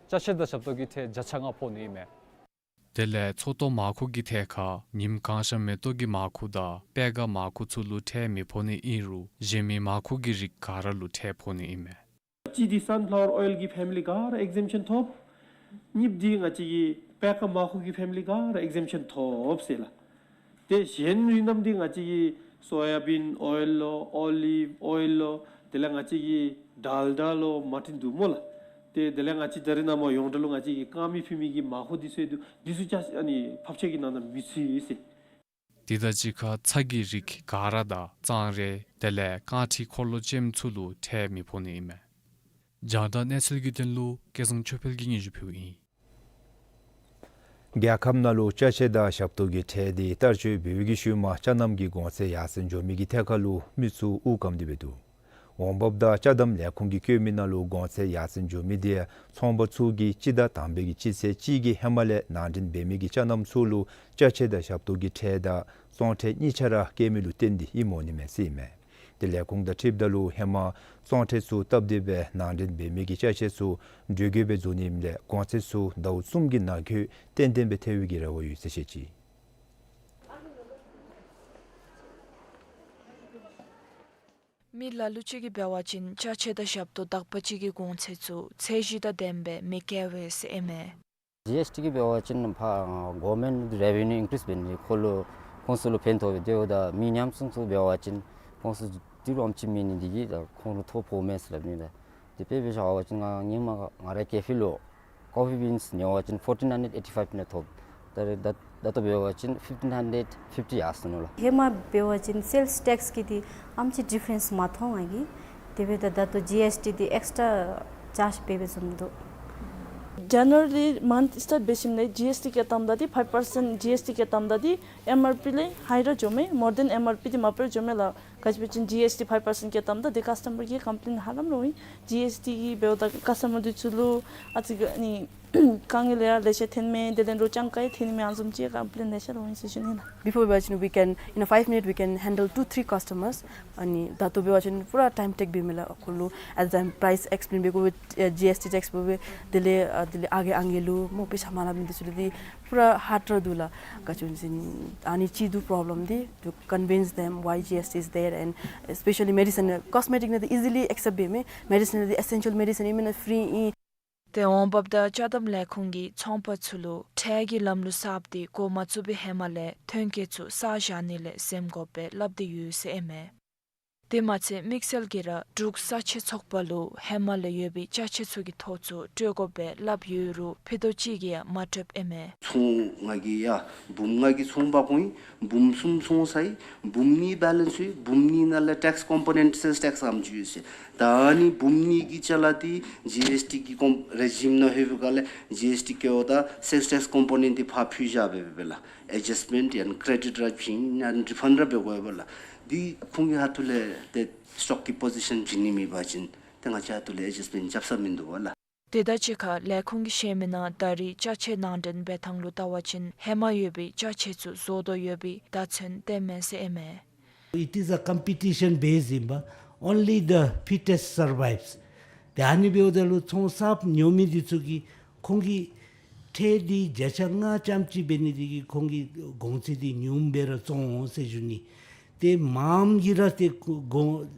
ཅ་ཆས་དང་ཞབས་ཏོག་གི་ཁྲལ་བརྒྱ་ཆ་ལྔ་ཕོག་ནི་ཨིན་མས། དེ་ལས་ཚོགས་གཏོགས་མར་ཁུ་གི་ཐད་ཁར་ཉིམ་གང་ཤ་མེ་ཏོག་གི་མར་ཁུ་དང་པད་དཀར་མར་ཁུ་ཚུ་ལུ་ཁྲལ་མི་ཕོག་ནི་ཨིན་རུང་གཞན་མི་མར་ཁུ་གི་རིགས་ག་ར་ལུ་ཁྲལ་ཕོག་ནི་ཨིན་མས། གཅིག་འདི་སཱན་ཕ་ལ་ཝར་ཨོའིལ་གྱི་ཕེ་མི་ལི་ག་ར་ཨེག་ཟེམ་ཤཱན་ཐོབ། གཉིསཔ་འདི་ང་བཅས་ཀྱི་པད་དཀར་མར་ཁུ་གི་ཕེ་མི་ལི་ག་ར་ཨེག་ཟེམ་ཤཱན་ཐོབ་ཟེར་ལགས། ཏེ་གཞན་རིགས་རྣམས་འདི་ང་བཅས་ཀྱི་སོ་ཡ་བིན་ཨོའིལ་ལོ་ཨོ་ལིབ་ཨོའིལ་ལོ་དེ་ལས་ང་བཅས་ཀྱི་ཌལ་ཌ་ལོ་མ་འདྲཝ་འདུག་སྨོ་ལགས། ཏེ་དེ་ལས་ང་བཅས་ད་རིས་ནངས་པ་ཡོངས་གྲགས་ལུ་ང་བཅས་ཀྱི་དཀར་མེ་ཕུལ་མི་གི་མར་ཁུ་འདི་ཚུ་འདུག། འདི་ཚུ་ཅ་ཨ་ནི་ཕབ་ཆ་གི་ནང་ན་མི་ཚུད་ཟེར། དེ་དང་གཅིག་ཁར་ཚྭ་གི་རིགས་ག་ར་དང་གཙང་རས་དེ་ལས་རྐང་ཁྲི་འཁོར་ལོ་ཅནམ་ཚུ་ལུ་ཁྲལ་མི་ཕོག་ནི་ཨིན་མས། རྒྱང་བསྒྲགས་གནས་ཚུལ་གྱི་དོན་ལུ་སྐལ་བཟང་ཆོས་འཕེལ་གྱིས་སྙན་ཞུ་ཕུལཝ་ཨིན། རྒྱལ་ཁབ་ནང་ལུ་ཅ་ཆས་དང་ཞབས་ཏོག་གི་ཁྲལ་འདི་བསྟར་སྤྱོད་འབད་བའི་ཤུལ་མ་ཅ་རྣམས་ཀྱི་གོང་ཚད་ཡར་སེང་འགྱོ་མི་གི་ཐད་ཁར་ལུ་མི་ཚུ་དབུགས་སྐམ་སྟེ་འབད་འདུག། འོང་འབབ་དང་ཅ་དམ་ལས་ཁུངས་ཀྱིས་བཀོད་མི་ནང་ལུ་གོང་ཚད་ཡར་སེང་འགྱོ་མི་འདི་ཚོང་པ་ཚུ་གིས་སྤྱི་ཟླ་དང་པའི་གི་སྤྱི་ཚེས་གཅིག་གི་ཧེ་མ་ལས་ནང་འདྲེན་འབད་མི་གི་ཅ་རྣམས་ཚུ་ལུ་ཅ་ཆས་དང་ཞབས་ཏོག་གི་ཁྲལ་དང་བཙོང་ཁྲལ་གཉིས་ཆ་ར་བཀལ་མི་ལུ་བརྟེན་ཏེ་ཨིནམ་འོང་ནི་མས་ཟེར་ཨིན་མས། ཏེ་ལས་ཁུངས་དང་འཁྲིལཝ་ད་ལུ་ཧེ་མ་བཙོང་ཁྲལ་ཚུ་བཏབ་སྟེ་སྦེ་ནང་འདྲེན་འབད་མི་གི་ཅ་ཆས་ཚུ་འགྲོས་འགོར་སྦེ་བཟོ་ནི་ཨིནམ་ལས་གོང་ཚད་ཚུ་ཟླཝ་གསུམ་གྱི་ནང་འཁོད་ཏན་ཏན་སྦེ་ཐལ་བའི་གི་རེ་བ་ཡོད་ཟེར་བཤད་ཅི། མི་ལ་ལུ་ཅིག་གིས་འབད་བ་ཅིན་ཅ་ཆས་དང་ཞབས་ཏོག་དག་པ་ཅིག་གི་གོང་ཚད་ཚུ་ཚད་གཞི་དང་ལྡནམ་སྦེ་མི་བཀལ་བས་ཟེར་ཨིན་མས། ཇི་ཨེསི་ཊི་གིས་འབད་བ་ཅིན་ཕར་གོ་ཝར་མེནཊ་རེ་བེ་ནིའུ་ཨིན་ཀི་རིསི་འབད་ནི་ཁོང་ལུ་ཁོང་ཚུ་ལུ་ཕན་ཐོགས་པས། དེ་འབདཝ་ད་མི་ཉམ་ཆུང་ཚུ་འབད་བ་ཅིན་ཁོང་ཚུ་འདི་རུ་ཨམ་ཅིག་མེད་ནི་འདི་གིས་ད་ཁོང་ལུ་ཐོ་ཕོགཔ་མས་ཟེར་སླབ་ནི་ད། དེ་དཔེ་འབད་བཞག་པ་ཅིན་ང་སྔོན་མ་ང་རའི་ཀེ་ཕེ་ལུ་ཀོ་ཕི་བིནསི་ཉོ་བ་ཅིན་ཕོར་ཊིན་ཧན་ཌེཌ་ཨེ་ཊི་ཕའིབ་ནང་ཐོབ། ད་རེས་ད་ད་ལྟོ་འབད་བ་ཅིན་ཕིཕ་ཊིན་ཧན་ཌེཌ་ཕིཕ་ཊི་ཡར་སོང་ནུག་ལགས། ཧེ་མ་འབད་བ་ཅིན་སེལསི་ཊེགསི་གི་འདི་ཨམ་ཅིག་ཌི་ཕེ་རེནསི་མ་མཐོང་ང་གིས། དེ་འབདཝ་ད་ད་ལྟོ་ཇི་ཨེསི་ཊི་འདི་ཨེགསི་ཊྲ་ཅཱརཇ་འབད་བའི་བཟུམ་འདུག། ཇཱ་ནུ་ཝ་རི་མནཐ་སི་ཊཱརཊ་འབད་ཞིནམ་ལས་ཇི་ཨེསི་ཊི་བཀལ་བཏངམ་ད་འདི་ཕའིབ་པར་སེནཊ་ཇི་ཨེསི་ཊི་བཀལ་བཏངམ་ད་འདི་ཨེམ་ཨར་པི་ལས་ཧའི་ར་འགྱོཝ་མས། མོར་ཌེན་ཨེམ་ཨར་པི་འདི་མ་པ་ར་འགྱོཝ་མས་ལགས། ག་ཅི་འབད་བ་ཅིན་ཇི་ཨེསི་ཊི་ཕའིབ་པར་སེནཊ་བཀལ་བཏངམ་ད་འདི་ཀཱསི་ཊ་མར་གྱིས་ཀམ་པི་ལེནཊ་ཧ་ལམ་ར་འོང་ཡི། ཇི་ཨེསི་ཊི་གིས་འབདཝ་ད་ཀཱསི་ཊ་མར་འདི་ཚུ་ལུ་ཨ་ཙི་གི་ནི་དཀའ་ངལ་ཡང་ལེ་ཤ་འཐོན་མས། དེ་ལས་རོགས་རྐྱངམ་ག་ཡང་འཐོན་མས། ཨ་ནི་བཟུམ་ཅིག་ཀམ་པི་ལེནཊ་ལེ་ཤ་ར་འོང་ཡི་ཟེར་ཞུ་ནི་ལགས། Before འབད་བ་ཅིན་we can, in a five minute we can handle two three customers. ཨ་ནི་ད་ལྟོ་འབད་བ་ཅིན་པུ་ར་ཊའིམ་ཊེཀ་འབད་མས་ལགས། ཁོང་ལུ་ཨེཊ་ཨ་ཊའིམ་པ་རའིསི་ཨེགསི་པི་ལེན་འབད་དགོ་པས། ཨེ་ཇི་ཨེསི་ཊི་ཊེགསི་འབད་དགོ་པས། དེ་ལས་ཨ་དེ་ལས་ཨ་རྒས་ཨང་རྒས་ལུ་མོ་པེ་ཤ་མ་ལང་མི་འདི་ཚུ་ལུ་འདི་པུ་ར་ཧཱརཌ་ར་འདུག་ལགས། ག་ཅི་འབད་བ་ཅིན་ཨ་ནི་ཅིག་འདུག་པོརོབ་ལེམ་འདི། To convince them why G S T is there and especially medicine, cosmetic ནང་འདི་ཨི་ཟི་ལི་ཨེག་སེབཊ་འབད་མས། མེ་ཌི་སིན་འདི་ཨེ་སེན་ཤཱལ་མེ་ཌི་སིན་ཨིན་མེན་ན་ཕི་རི་ཨིན། ཏེ་འོང་འབབ་དང་ཅ་དམ་ལས་ཁུངས་ཀྱིས་ཚོང་པ་ཚུ་ལུ་ཁྲལ་གྱི་ལམ་ལུགས་གསརཔ་འདི་འགོ་མ་བཙུགས་པའི་ཧེ་མ་ལས་ཐོན་སྐྱེད་ཚུ་བསགས་བཞག་ནི་ལས་འཛེམ་དགོ་པའི་སླབ་སྟེ་ཡོད་ཟེར་ཨིན་མས། དེ་མ་ཚད་དམིགས་བསལ་གྱིས་ར་འབྲུག་ས་ཆའི་ཚོགས་པ་ལུ་ཧེ་མ་ལས་ཡོད་པའི་ཅ་ཆས་ཚུ་གི་ཐོ་ཚུ་སྤྲོད་དགོ་པའི་སླབ་ཡོད་རུང་ཕུད་རྡོག་གཅིག་གིས་ཡང་མ་སྤྲོདཔ་ཨིན་མས། ཚོང་ང་གིས་ཡ་འབུམ་ལྔ་གི་ཚོང་པ་གོ་ཡི། འབུམ་གསུམ་ཚོང་ཚར་ཡི། འབུམ་གཉིས་བེ་ལེནསི་ཡོད། འབུམ་གཉིས་ནང་ལས་ཊེགསི་ཀོམ་པོ་ནེནཊ་སེལསི་ཊེགསི་ཨམ་ཅིག་ཡོད་ཟེར། ད་ཨ་ནི་འབུམ་གཉིས་ཀྱི་ཅ་ལ་འདི་ཇི་ཨེསི་ཊི་གི་ཀོམ་རེ་ཇིམ་ནང་ལྷོད་པའི་སྒང་ལས་ཇི་ཨེསི་ཊི་བཀལཝ་ད་སེལསི་ཊེགསི་ཀོམ་པོ་ནེནཊ་འདི་ཕར་ཕུད་བཞག་པས་སྦེ་ལགས། ཨེ་ཇསཊ་མེནཊ་ཡང་ན་ཀེ་རེ་ཌིཊ་ར་བྱིན་ཡང་ན་རི་ཕཱནཌ་ར་འབད་དགོ་པས་ལགས། འདི་ཁོང་གི་ཁ་ཐུག་ལས་ཏེ་སི་ཊོག་གི་པོ་ཟི་ཤཱན་བྱིན་ནི་མེད་པ་ཅིན་ཏེ་ང་བཅས་ཁ་ཐུག་ལས་ཨེ་ཇསཊ་མེནཊ་རྐྱབ་ས་མིན་འདུག་པ་ལགས། དེ་དང་གཅིག་ཁར་ལས་ཁུངས་ཀྱིས་བཤད་མི་ནང་ད་རེས་ཅ་ཆས་ནང་འདྲེན་འབད་ཐངས་ལུ་བལྟ་བ་ཅིན་ཧེ་མ་ཡོད་པའི་ཅ་ཆས་ཚུ་བཟོ་དོ་ཡོད་པའི་བརྡ་མཚོན་སྟོནམ་མས་ཟེར་ཨིན་མས། It is a competition base ཨིན་པས། Only the fittest survives. ཏེ་ཨ་ནི་འབདཝ་ད་ལུ་ཚོང་གསརཔ་ཉོ་མི་འདི་ཚུ་གིས་ཁོང་གི་ཁྲལ་འདི་བརྒྱ་ཆ་ལྔ་རྐྱངམ་ཅིག་འབད་ནི་འདི་གིས་ཁོང་གིས་གོང་ཚད་འདི་ཉུངམ་སྦེ་ར་བཙོང་འོང་ཟེར་ཞུ་ནི། ཏེ་མངམ་གིས་ར་ཏེ་གོང་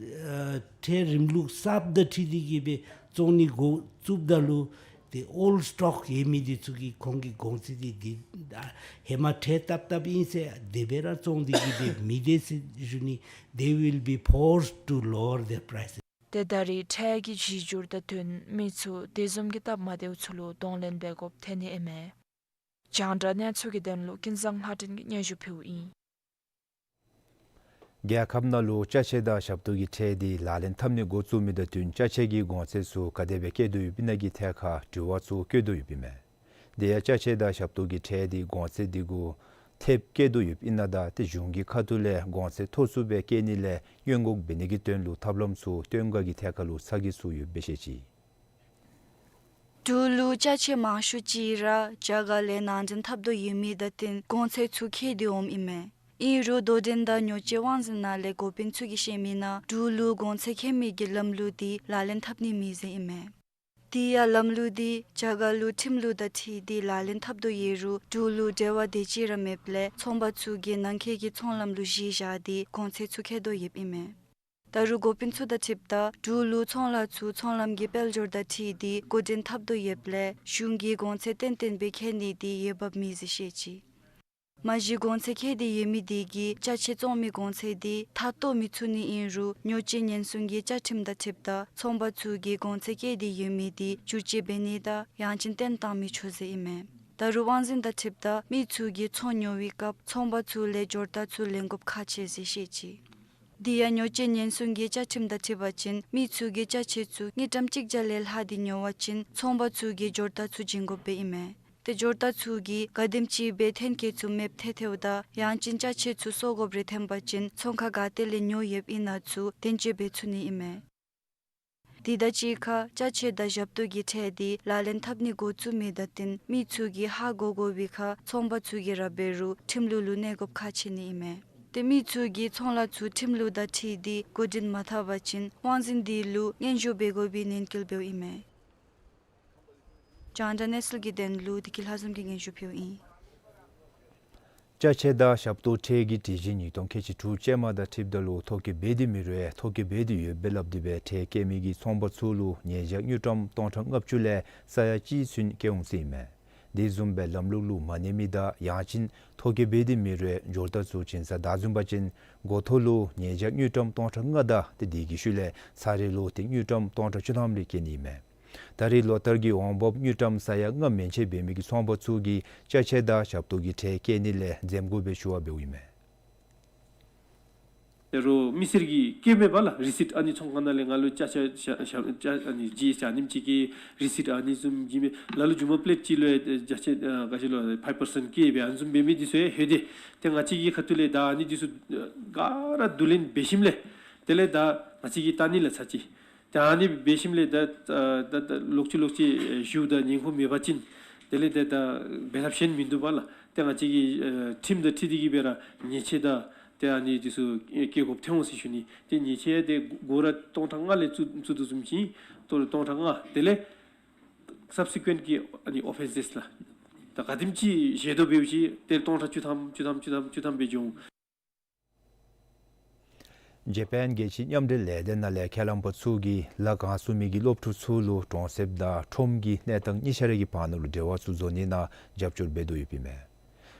ཨ་ཁྲལ་རིམ་ལུགས་གསརཔ་དང་འཁྲིལ་ཏེ་གིས་སྦེ་བཙོང་ནི་འགོ་བཙུགསཔ་ད་ལུ་ འདི་ཨོལཌ་སི་ཊོག་ཡོད་མི་འདི་ཚུ་གིས་ཁོང་གི་གོང་ཚད་འདི་འདི་ཨ་ཧེ་མ་ཁྲལ་བཏབ་བཏབ་ཨིན་ཟེར་དེ་སྦེ་ར་བཙོང་སྟེ་གི་སྦེ་མི་སྡོད་ཟེར་ཞུ་ནི། They will be forced to lower their prices. ཏེ་ད་རེས་ཁྲལ་གྱི་བྱི་འགྱུར་དང་བསྟུན་མི་ཚུ་དེ་བཟུམ་གྱི་སྟབས་མ་བདེཝ་ཚུ་ལུ་གདོང་ལེན་འབད་དགོཔ་ཐོན་ནི་ཨིན་མས། རྒྱང་བསྒྲགས་གནས་ཚུལ་གྱི་དོན་ལུ་ཀུན་བཟང་ལྷ་སྒྲོན་གྱིས་སྙན་ཞུ་ཕུལཝ་ཨིན། རྒྱལ་ཁབ་ནང་ལུ་ཅ་ཆས་དང་ཞབས་ཏོག་གི་ཁྲལ་འདི་ལག་ལེན་འཐབ་ནི་འགོ་བཙུགས་མི་དང་བསྟུན་ཅ་ཆས་ཀྱི་གོང་ཚད་ཚུ་ག་དེ་སྦེ་བཀལ་དོ་ཡོདཔ་ཨིན་ན་གི་ཐད་ཁར་དྲི་བ་ཚུ་བཀོད་དོ་ཡོདཔ་ཨིན་མས། དེ་ཡང་ཅ་ཆས་དང་ཞབས་ཏོག་གི་ཁྲལ་འདི་གོང་ཚད་འདི་གུ་ཐེབས་བཀལ་དོ་ཡོདཔ་ཨིན་ན་དང་ཏེ་གཞུང་གི་ཁ་ཐུག་ལས་གོང་ཚད་མཐོ་སུ་སྦེ་བཀལ་ནི་ལས་སྔོན་འགོག་འབད་ནི་གི་དོན་ལུ་ཐབས་ལམ་ཚུ་བཏོན་ག་གི་ཐད་ཁར་ལུ་ཚ་གྱང་ཚུ་ཡོདཔ་སྦེ་བཤད་ཅི། འབྲུག་ལུ་ཅ་ཆས་མང་ཤོས་ཅིག་ར་རྒྱ་གར་ལས་ནང་འདྲེན་འཐབ་དོ་ཡོད་མི་དང་བསྟུན་གོང་ཚད་ཚུ་བཀལ་ཏེ་འོངམ་ཨིན་མས། ཨིན་རུང་དོ་འགྲན་དང་ཉོ་སྤྱོད་དབང་འཛིན་ནང་ལས་འགོ་དཔོན་ཚུ་གིས་བཤད་མི་ནང་འབྲུག་ལུ་གོང་ཚད་བཀལ་མི་གི་ལམ་ལུགས་འདི་ལག་ལེན་འཐབ་ནི་མེད་ཟེར་ཨིན་མས། དེ་ཡང་ལམ་ལུགས་འདི་རྒྱ་གར་ལུ་ཁྲིམས་ལུགས་དང་འཁྲིལ་ཏེ་ལག་ལེན་འཐབ་དོ་ཡོད་རུང་འབྲུག་ལུ་འབྲེལ་བ་དེ་ཅིག་ར་མེདཔ་ལས་ཚོང་པ་ཚུ་གིས་ནང་འཁོད་ཀྱི་ཚོང་ལམ་ལུ་གཞི་བཞག་སྟེ་གོང་ཚད་ཚུ་བཀལ་དོ་ཡོདཔ་ཨིན་མས། ད་རུང་འགོ་དཔོན་ཚུ་དང་འཁྲིལཝ་ད་འབྲུག་ལུ་ཚོང་ལཱ་ཚུ་ཚོང་ལམ་གྱི་དཔལ་འབྱོར་དང་འཁྲིལ་ཏེ་འགོ་འདྲེན་འཐབ་དོ་ཡོདཔ་ལས་གཞུང་གིས་གོང་ཚད་ཏན་ཏན་སྦེ་བཀལ་ནི་འདི་འོས་འབབ་མེད་ཟེར་བཤད་ཅི། མ་གཞི་གོང་ཚད་བཀལ་ཏེ་ཡོད་མི་དེ་གིས་ཅ་ཆས་བཙོང་མི་གོང་ཚད་འདི་མཐའ་སྟོར་མི་ཚུགས་ནི་ཨིན་རུང་ཉོ་སྤྱོད་ཉེན་སྲུང་གི་བཅའ་ཁྲིམས་དང་འཁྲིལཝ་ད་ཚོང་པ་ཚུ་གིས་གོང་ཚད་བཀལ་ཏེ་ཡོད་མི་འདི་བསྒྱུར་བཅོས་འབད་ནི་དང་ཡང་ཅིན་བཏོན་བཏང་མི་ཆོག་ཟེར་ཨིན་མས། ད་རུང་དབང་འཛིན་དང་འཁྲིལཝ་ད་མི་ཚུ་གིས་ཚོང་ཉོ་བའི་སྐབས་ཚོང་པ་ཚུ་ལས་སྦྱོར་རྟགས་ཚུ་ལེན་དགོཔ་ཁག་ཆེ་ཟེར་བཤད་ཅི། དེ་ཡང་ཉོ་སྤྱོད་ཉེན་སྲུང་གི་བཅའ་ཁྲིམས་དང་འཁྲིལ་བ་ཅིན་མི་ཚུ་གིས་ཅ་ཆས་ཚུ་དངུལ་ཀྲམ་གཅིག་བརྒྱ་ལས་ལྷག་སྟེ་ཉོ་བ་ཅིན་ཚོང་པ་ཚུ་གིས་སྦྱོར་རྟགས་ཚུ་བྱིན་དགོཔ་སྦེ་ཨིན་མས། ཏེ་སྦྱོར་རྟགས་ཚུ་གིས་ག་དེམ་ཅིག་སྦེ་ཐོན་སྐྱེད་ཚུ་མེདཔ་ཐལ་ཐལཝ་དང་ཡང་ཅིན་ཅ་ཆས་ཚུ་གསོག་དགོཔ་རེ་ཐོན་པ་ཅིན་ཚོང་ཁང་ག་ཏེ་ལས་ཉོ་ཡོདཔ་ཨིན་ན་ཚུ་བདེན་དཔྱད་འབད་ཚུགས་ནི་ཨིན་མས། དེ་དང་གཅིག་ཁར་ཅ་ཆས་དང་ཞབས་ཏོག་གི་ཁྲལ་འདི་ལག་ལེན་འཐབ་ནི་འགོ་བཙུགས་མི་དང་བསྟུན་མི་ཚུ་གིས་ཧ་གོ་དགོ་པའི་ཁར་ཚོང་པ་ཚུ་གིས་ར་འབད་རུང་ཁྲིམས་ལུགས་ལུ་གནས་དགོཔ་ཁག་ཆེ་ནི་ཨིན་མས། ཏེ་མི་ཚུ་གིས་ཚོང་ལཱ་ཚུ་ཁྲིམས་ལུགས་དང་འཁྲིལ་ཏེ་འགོ་འདྲེན་མ་འཐབ་པ་ཅིན་དབང་འཛིན་འདི་ལུ་སྙན་ཞུ་འབད་དགོ་པའི་ནན་སྐུལ་འབདཝ་ཨིན་མས། རྒྱང་བསྒྲགས་གནས་ཚུལ་གྱི་དོན་ལུ་བདེ་སྐྱིད་ལྷ་འཛོམས་ཀྱིས་སྙན་ཞུ་ཕུལཝ་ཨིན། ཅ་ཆས་དང་ཞབས་ཏོག་ཁྲལ་གྱི་སྒྲིག་གཞི་ཉིས་སྟོང་ཁལ་གཅིག་དྲུག་ཅན་མ་དང་འཁྲིལཝ་ད་ལུ་ཐོ་བཀོད་འབད་དེ་མེད་རུང་ཐོ་བཀོད་འབད་དེ་ཡོདཔ་སྦེ་སླབ་སྟེ་སྦེ་ཁྲལ་བཀལ་མི་གི་ཚོང་པ་ཚུ་ལུ་ཉེས་བྱ་དངུལ་ཀྲམ་སྟོང་ཕྲག་ལྔ་བཅུ་ལས་ས་ཡ་གཅིག་ཚུན་བཀལ་འོང་ཟེར་ཨིན་མས། དེ་བཟུམ་སྦེ་ལམ་ལུགས་ལུ་མ་གནས་མི་དང་ཡང་ཅིན་ཐོ་བཀོད་འབད་དེ་མེད་རུང་སྦྱོར་རྟགས་ཚུ་བྱིན་ས་བདའ་འཛིན་པ་ཅིན་འགོ་ཐོག་ལུ་ཉེས་བྱ་དངུལ་ཀྲམ་སྟོང་ཕྲག་ལྔ་དང་ཏེ་དེ་གི་ཤུལ་ལས་ཚར་རེ་ལུ་ཏེ་དངུལ་ཀྲམ་སྟོང་ཕྲག་བཅུ་ཐམ་རེ་བཀལ་ནི་ཨིན་མས། ད་རེས་ལོ་ལྟར་གྱི་འོང་འབབ་དངུལ་ཀྲམ་ས་ཡ་ལྔ་མན་ཆད་འབད་མི་གི་ཚོང་པ་ཚུ་གིས་ཅ་ཆས་དང་ཞབས་ཏོག་གི་ཁྲལ་བཀལ་ནི་ལས་འཛེམ་དགོ་པའི་ཞུ་བ་འབདཝ་ཨིན་མས། ད་རུང་མི་སེར་གྱིས་བཀལཝ་མས་པ་ལགས། རི་སིཊ་ཨ་ནི་ཚོང་ཁང་ནང་ལས་ང་ལུ་ཅ་ཆས་ཞག་ཞག་ཅ་ཨ་ནི་བརྗེ་ཞག་ཉིནམ་གཅིག་གི་རི་སིཊ་ཨ་ནི་བཟུམ་བརྗེཝ་མས། ལ་ལུ་རྒྱུ་མ་པེ་ལེཊ་གཅིག་ལུ་ཡང་ཅ་ཆས་ཨ་ག་ཅི་ལོ་ཕའིབ་པར་སེནཊ་བཀལཝ་མས། ཨ་ནི་བཟུམ་འབད་མི་འདི་ཚུ་ཡང་ལྷོད་དེ་ཏེ་ང་བཅས་ཀྱི་ཁ་ཐུག་ལས་ད་ཨ་ནི་འདི་ཚུ་ག་ར་བསྡུ་ལེན་འབད་ཞིནམ་ལས་དེ་ལས་ད་ང་བཅས་ཀྱིས་བལྟ་ནི་ལུ་ཚར་ཅི། ཏེ་ཨ་ནི་འབད་ཞིནམ་ལས་ད་ད་ད་ལོག་ཅི་ལོག་ཅི་ཞུཝ་ད་ཉེན་ཁ་མེད་པ་ཅིན་དེ་ལས་ད་ད་འབད་ཐབས་གཞན་མིན་འདུག་པ་ལགས། ཏེ་ང་བཅས་ཀྱི་ཁྲིམས་དང་འཁྲིལ་ཏེ་གི་སྦེ་ར་ཉེས་ཆད་དང་ཏེ་ཨ་ནི་འདི་ཚུ་བཀལ་དགོཔ་ཐོན་འོང་ཟེར་ཞུ་ནི། ཏེ་ཉེས་ཆད་དེ་འགོ་ར་སྟོང་ཕྲག་ལྔ་ལས་བཙུགས་བཙུགས་དོ་བཟུམ་ཅིག་སྟོང་སྟོང་ཕྲག་ལྔ་དེ་ལས་སབ་སི་ཀུ་ཨེནཊ་གི་ཨ་ནི་ཨོ་ཕེནསེསི་ལགས། ད་ག་དེམ་ཅིག་བཞེས་དོ་འབདཝ་ཅིག་དེ་སྟོང་ཕྲག་བཅུ་ཐམ་བཅུ་ཐམ་བཅུ་ཐམ་བཅུ་ཐམ་སྦེ་འགྱོ་འོང་། ཇ་པཱན་རྒྱལ་སྤྱིའི་མཉམ་འབྲེལ་ལས་སྡེ་ནང་ལས་ཁས་བླངས་པ་ཚུ་གིས་ལཱ་གང་ཚུགས་མི་གི་སློབ་ཕྲུག་ཚུ་ལུ་གྲོང་གསེབ་དང་ཁྲོམ་གྱི་གནས་སྟངས་གཉིས་ཆ་ར་གི་བར་ན་ལུ་འབྲེལ་བ་ཚུ་བཟོ་ནི་ནང་རྒྱབ་སྐྱོར་འབད་དོ་ཡོདཔ་ཨིན་མས།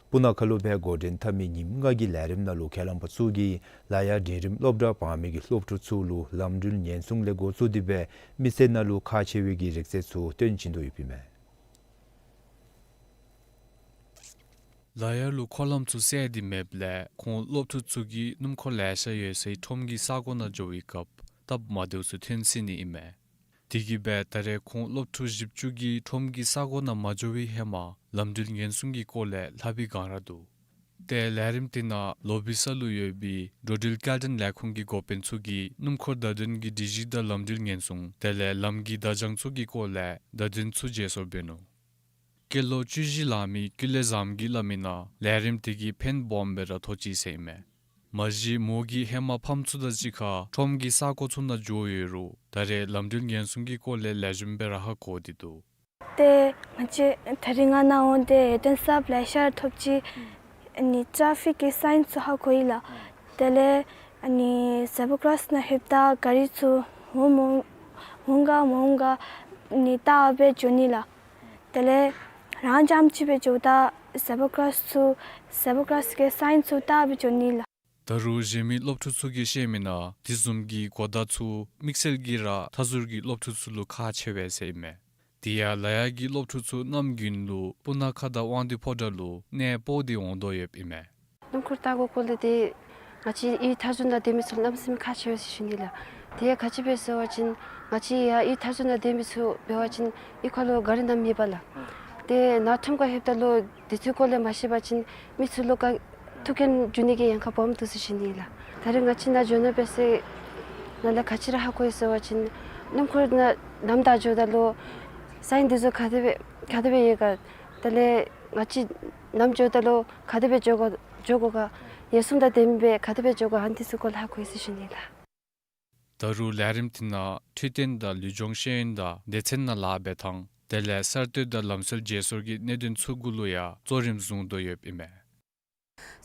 སྤུ་ན་ཁ་ལུ་སྦེ་འགོ་འདྲེན་འཐབ་མི་ཉིནམ་ལྔ་གི་ལས་རིམ་ནང་ལུ་ཁས་བླངས་པ་ཚུ་གིས་ལ་ཡ་འབྲིང་རིམ་སློབ་གྲྭ་འབག་མི་གི་སློབ་ཕྲུག་ཚུ་ལུ་ལམ་འགྲུལ་ཉེན་སྲུང་ལས་འགོ་བཙུགས་ཏེ་སྦེ་མི་སེར་ནང་ལུ་ཁག་ཆེ་བའི་གི་རིག་རྩལ་ཚུ་སྟོན་བྱིན་དོ་ཡོདཔ་ཨིན་མས། ལ་ཡ་ལུ་འཁོར་ལམ་ཚུ་བསལ་ཏེ་མེདཔ་ལས་ཁོང་སློབ་ཕྲུག་ཚུ་གིས་སྣུམ་འཁོར་ལེ་ཤ་ཡོད་སའི་ཁྲོམ་གྱི་ས་གོ་ནང་འགྱོ་བའི་སྐབས་སྟབས་མ་བདེཝ་ཚུ་ཐོན་སྲིད་ནི་ཨིན་མས། དེ་གིས་སྦེ་ད་རེས་ཁོང་སློབ་ཕྲུག་བཞི་བཅུ་གིས་ཁྲོམ་གྱི་ས་གོ་ནང་མ་འགྱོ་བའི་ཧེ་མ་ལམ་འགྲུལ་ཉེན་སྲུང་གི་སྐོར་ལས་ལྷབ་པའི་སྒང་ར་འདུག། ཏེ་ལས་རིམ་དེ་ནང་ལོ་བི་ས་ལུ་ཡོད་པའི་འགྲོ་འགྲུལ་སྐྱེལ་འདྲེན་ལས་ཁུངས་ཀྱི་འགོ་དཔོན་ཚུ་གིས་སྣུམ་འཁོར་བརྡ་དོན་གྱི་སྒྲིག་གཞི་དང་ལམ་འགྲུལ་ཉེན་སྲུང་དེ་ལས་ལམ་གྱི་བརྡ་བྱང་ཚུ་གི་སྐོར་ལས་བརྡ་དོན་ཚུ་བརྗེ་སོར་འབད་ནུག། སྐྱེས་ལོ་བཅུ་བཞི་ལང་མི་ཀུན་ལེགས་བཟངམོ་གིས་སླབ་མི་ནང་ལས་རིམ་དེ་གིས་ཕན་སྦོམ་སྦེ་ར་ཐོགས་ཅི་ཟེར་ཨིན་མས། མ་གཞི་མོ་གིས་ཧེ་མ་ཕམ་ཚུ་དང་གཅིག་ཁར་ཁྲོམ་གྱི་ས་གོ་ཚུ་ནང་འགྱོ་ཡོད་རུང་ད་རེས་ལམ་འགྲུལ་ཉེན་སྲུང་གི་སྐོར་ལས་ལེགས་ཤོམ་སྦེ་ར་ཧ་གོ་སྟེ་འདུག། ཏེ་ང་བཅས་ད་རིས་ང་ནཱ་འོང་སྟེ་ཡོན་ཏན་གསརཔ་ལེ་ཤ་ཐོབ་ཅི། ཨ་ནི་ཊ་རེ་ཕིག་གི་སའིན་ཚུ་ཧ་གོ་ཡི་ལགས། དེ་ལས་ཨ་ནི་ཟེ་བྷ་ཀྲོསི་ནང་ལྷོདཔ་ད་ག་རི་ཚུ་འོང་མ་འོང་ག་མ་འོང་ག་ཨ་ནི་བལྟ་སྦེ་འགྱོ་ནི་ལགས། དེ་ལས་རང་རྐྱངམ་གཅིག་སྦེ་འགྱོཝ་ད་ཟེར་བོ་ཀ་ལཱསི་ཚུ་ཟེར་བོ་ཀ་ལཱསི་གི་སའིན་ཚུ་བལྟ་སྦེ་འགྱོ་ནི་ལགས། ད་རུང་གཞན་མི་སློབ་ཕྲུག་ཚུ་གིས་བཤད་མི་ནང་དེ་བཟུམ་གྱི་གོ་བརྡ་ཚུ་དམིགས་བསལ་གྱིས་ར་མཐའ་ཟུར་གྱི་སློབ་ཕྲུག་ཚུ་ལུ་ཁག་ཆེ་བས་ཟེར་ཨིན་མས། དེ་ཡང་ལ་དྭགས་ཀྱི་སློབ་ཕྲུག་ཚུ་གནམ་དགུན་ལུ་སྤུ་ན་ཁ་དང་དབང་འདུས་ཕོ་བྲང་ལུ་གནས་སྤོ་སྟེ་འོང་དོ་ཡོདཔ་ཨིན་མས། སྣུམ་འཁོར་བཏང་དགོ་དགོཔ་ལས་ཏེ་ང་བཅས་ཨི་མཐའ་ཟུར་ནང་སྡོད་མི་ཚུ་གནམ་མེད་ས་མེད་ཁག་ཆེ་བས་ཟེར་ཞུ་ནི་ལགས། དེ་ཡང་ག་ཅི་སྦེ་ཟེར་བ་ཅིན་ང་བཅས་ཡར་ཨི་མཐའ་ཟུར་ནང་སྡོད་མི་ཚུ་འབད་བ་ཅིན་ཨི་ཁར་ལུ་གཱ་རི་ནང་མེད་པས་ལགས། ཏེ་ནང་ཁྲོམ་ཁར་ལྷོདཔ་ད་ལུ་དེ་ཚུ་སྐོར་ལས་མ་ཤེས་པ་ཅིན་མི་ཚུ་ལུ་ག་ཐུག་རྐྱེན་འབྱུང་ནི་གི་ཉེན་ཁ་སྦོམ་འདུག་ཟེར་ཞུ་ནི་ལགས། ད་རེས་ང་བཅས་ནཱ་འགྱོ་ནི་འབད་ས་ནང་ལས་ག་ཅི་ར་ཧ་གོ་ཡི་ཟེར་བ་ཅིན་སྣུམ་འཁོར་ནང་ནམ་བདའ་འགྱོཝ་ད་ལུ་སའིན་འདི་ཚུ་ག་དེ་སྦེ་ག་དེ་སྦེ་ཡོད་ག། དེ་ལས་ང་བཅས་ནམ་འགྱོཝ་ད་ལུ་ག་དེ་སྦེ་འགྱོ་དགོ་འགྱོ་དགོ་ག། ཡར་སོངམ་ད་དེ་མེན་པར་ག་དེ་སྦེ་འགྱོ་དགོ་ཨ་ནི་འདི་ཚུ་སྐོར་ལས་ཧ་གོ་ཡི་ཟེར་ཞུ་ནི་ལགས། ད་རུང་ལས་རིམ་དེ་ནང་འཕྲོད་བསྟེན་དང་ལུས་སྦྱོང་ཤེས་ཡོན་དང་སྡེ་ཚན་ནང་ལཱ་འབད་ཐངས་དེ་ལས་གསར་གཏོད་དང་ལམ་སྲོལ་བརྗེ་སོར་གྱི་གནད་དོན་ཚུ་གུ་ལུ་ཡང་གཙོ་རིམ་བཟུང་དོ་ཡོདཔ་ཨིན་མས།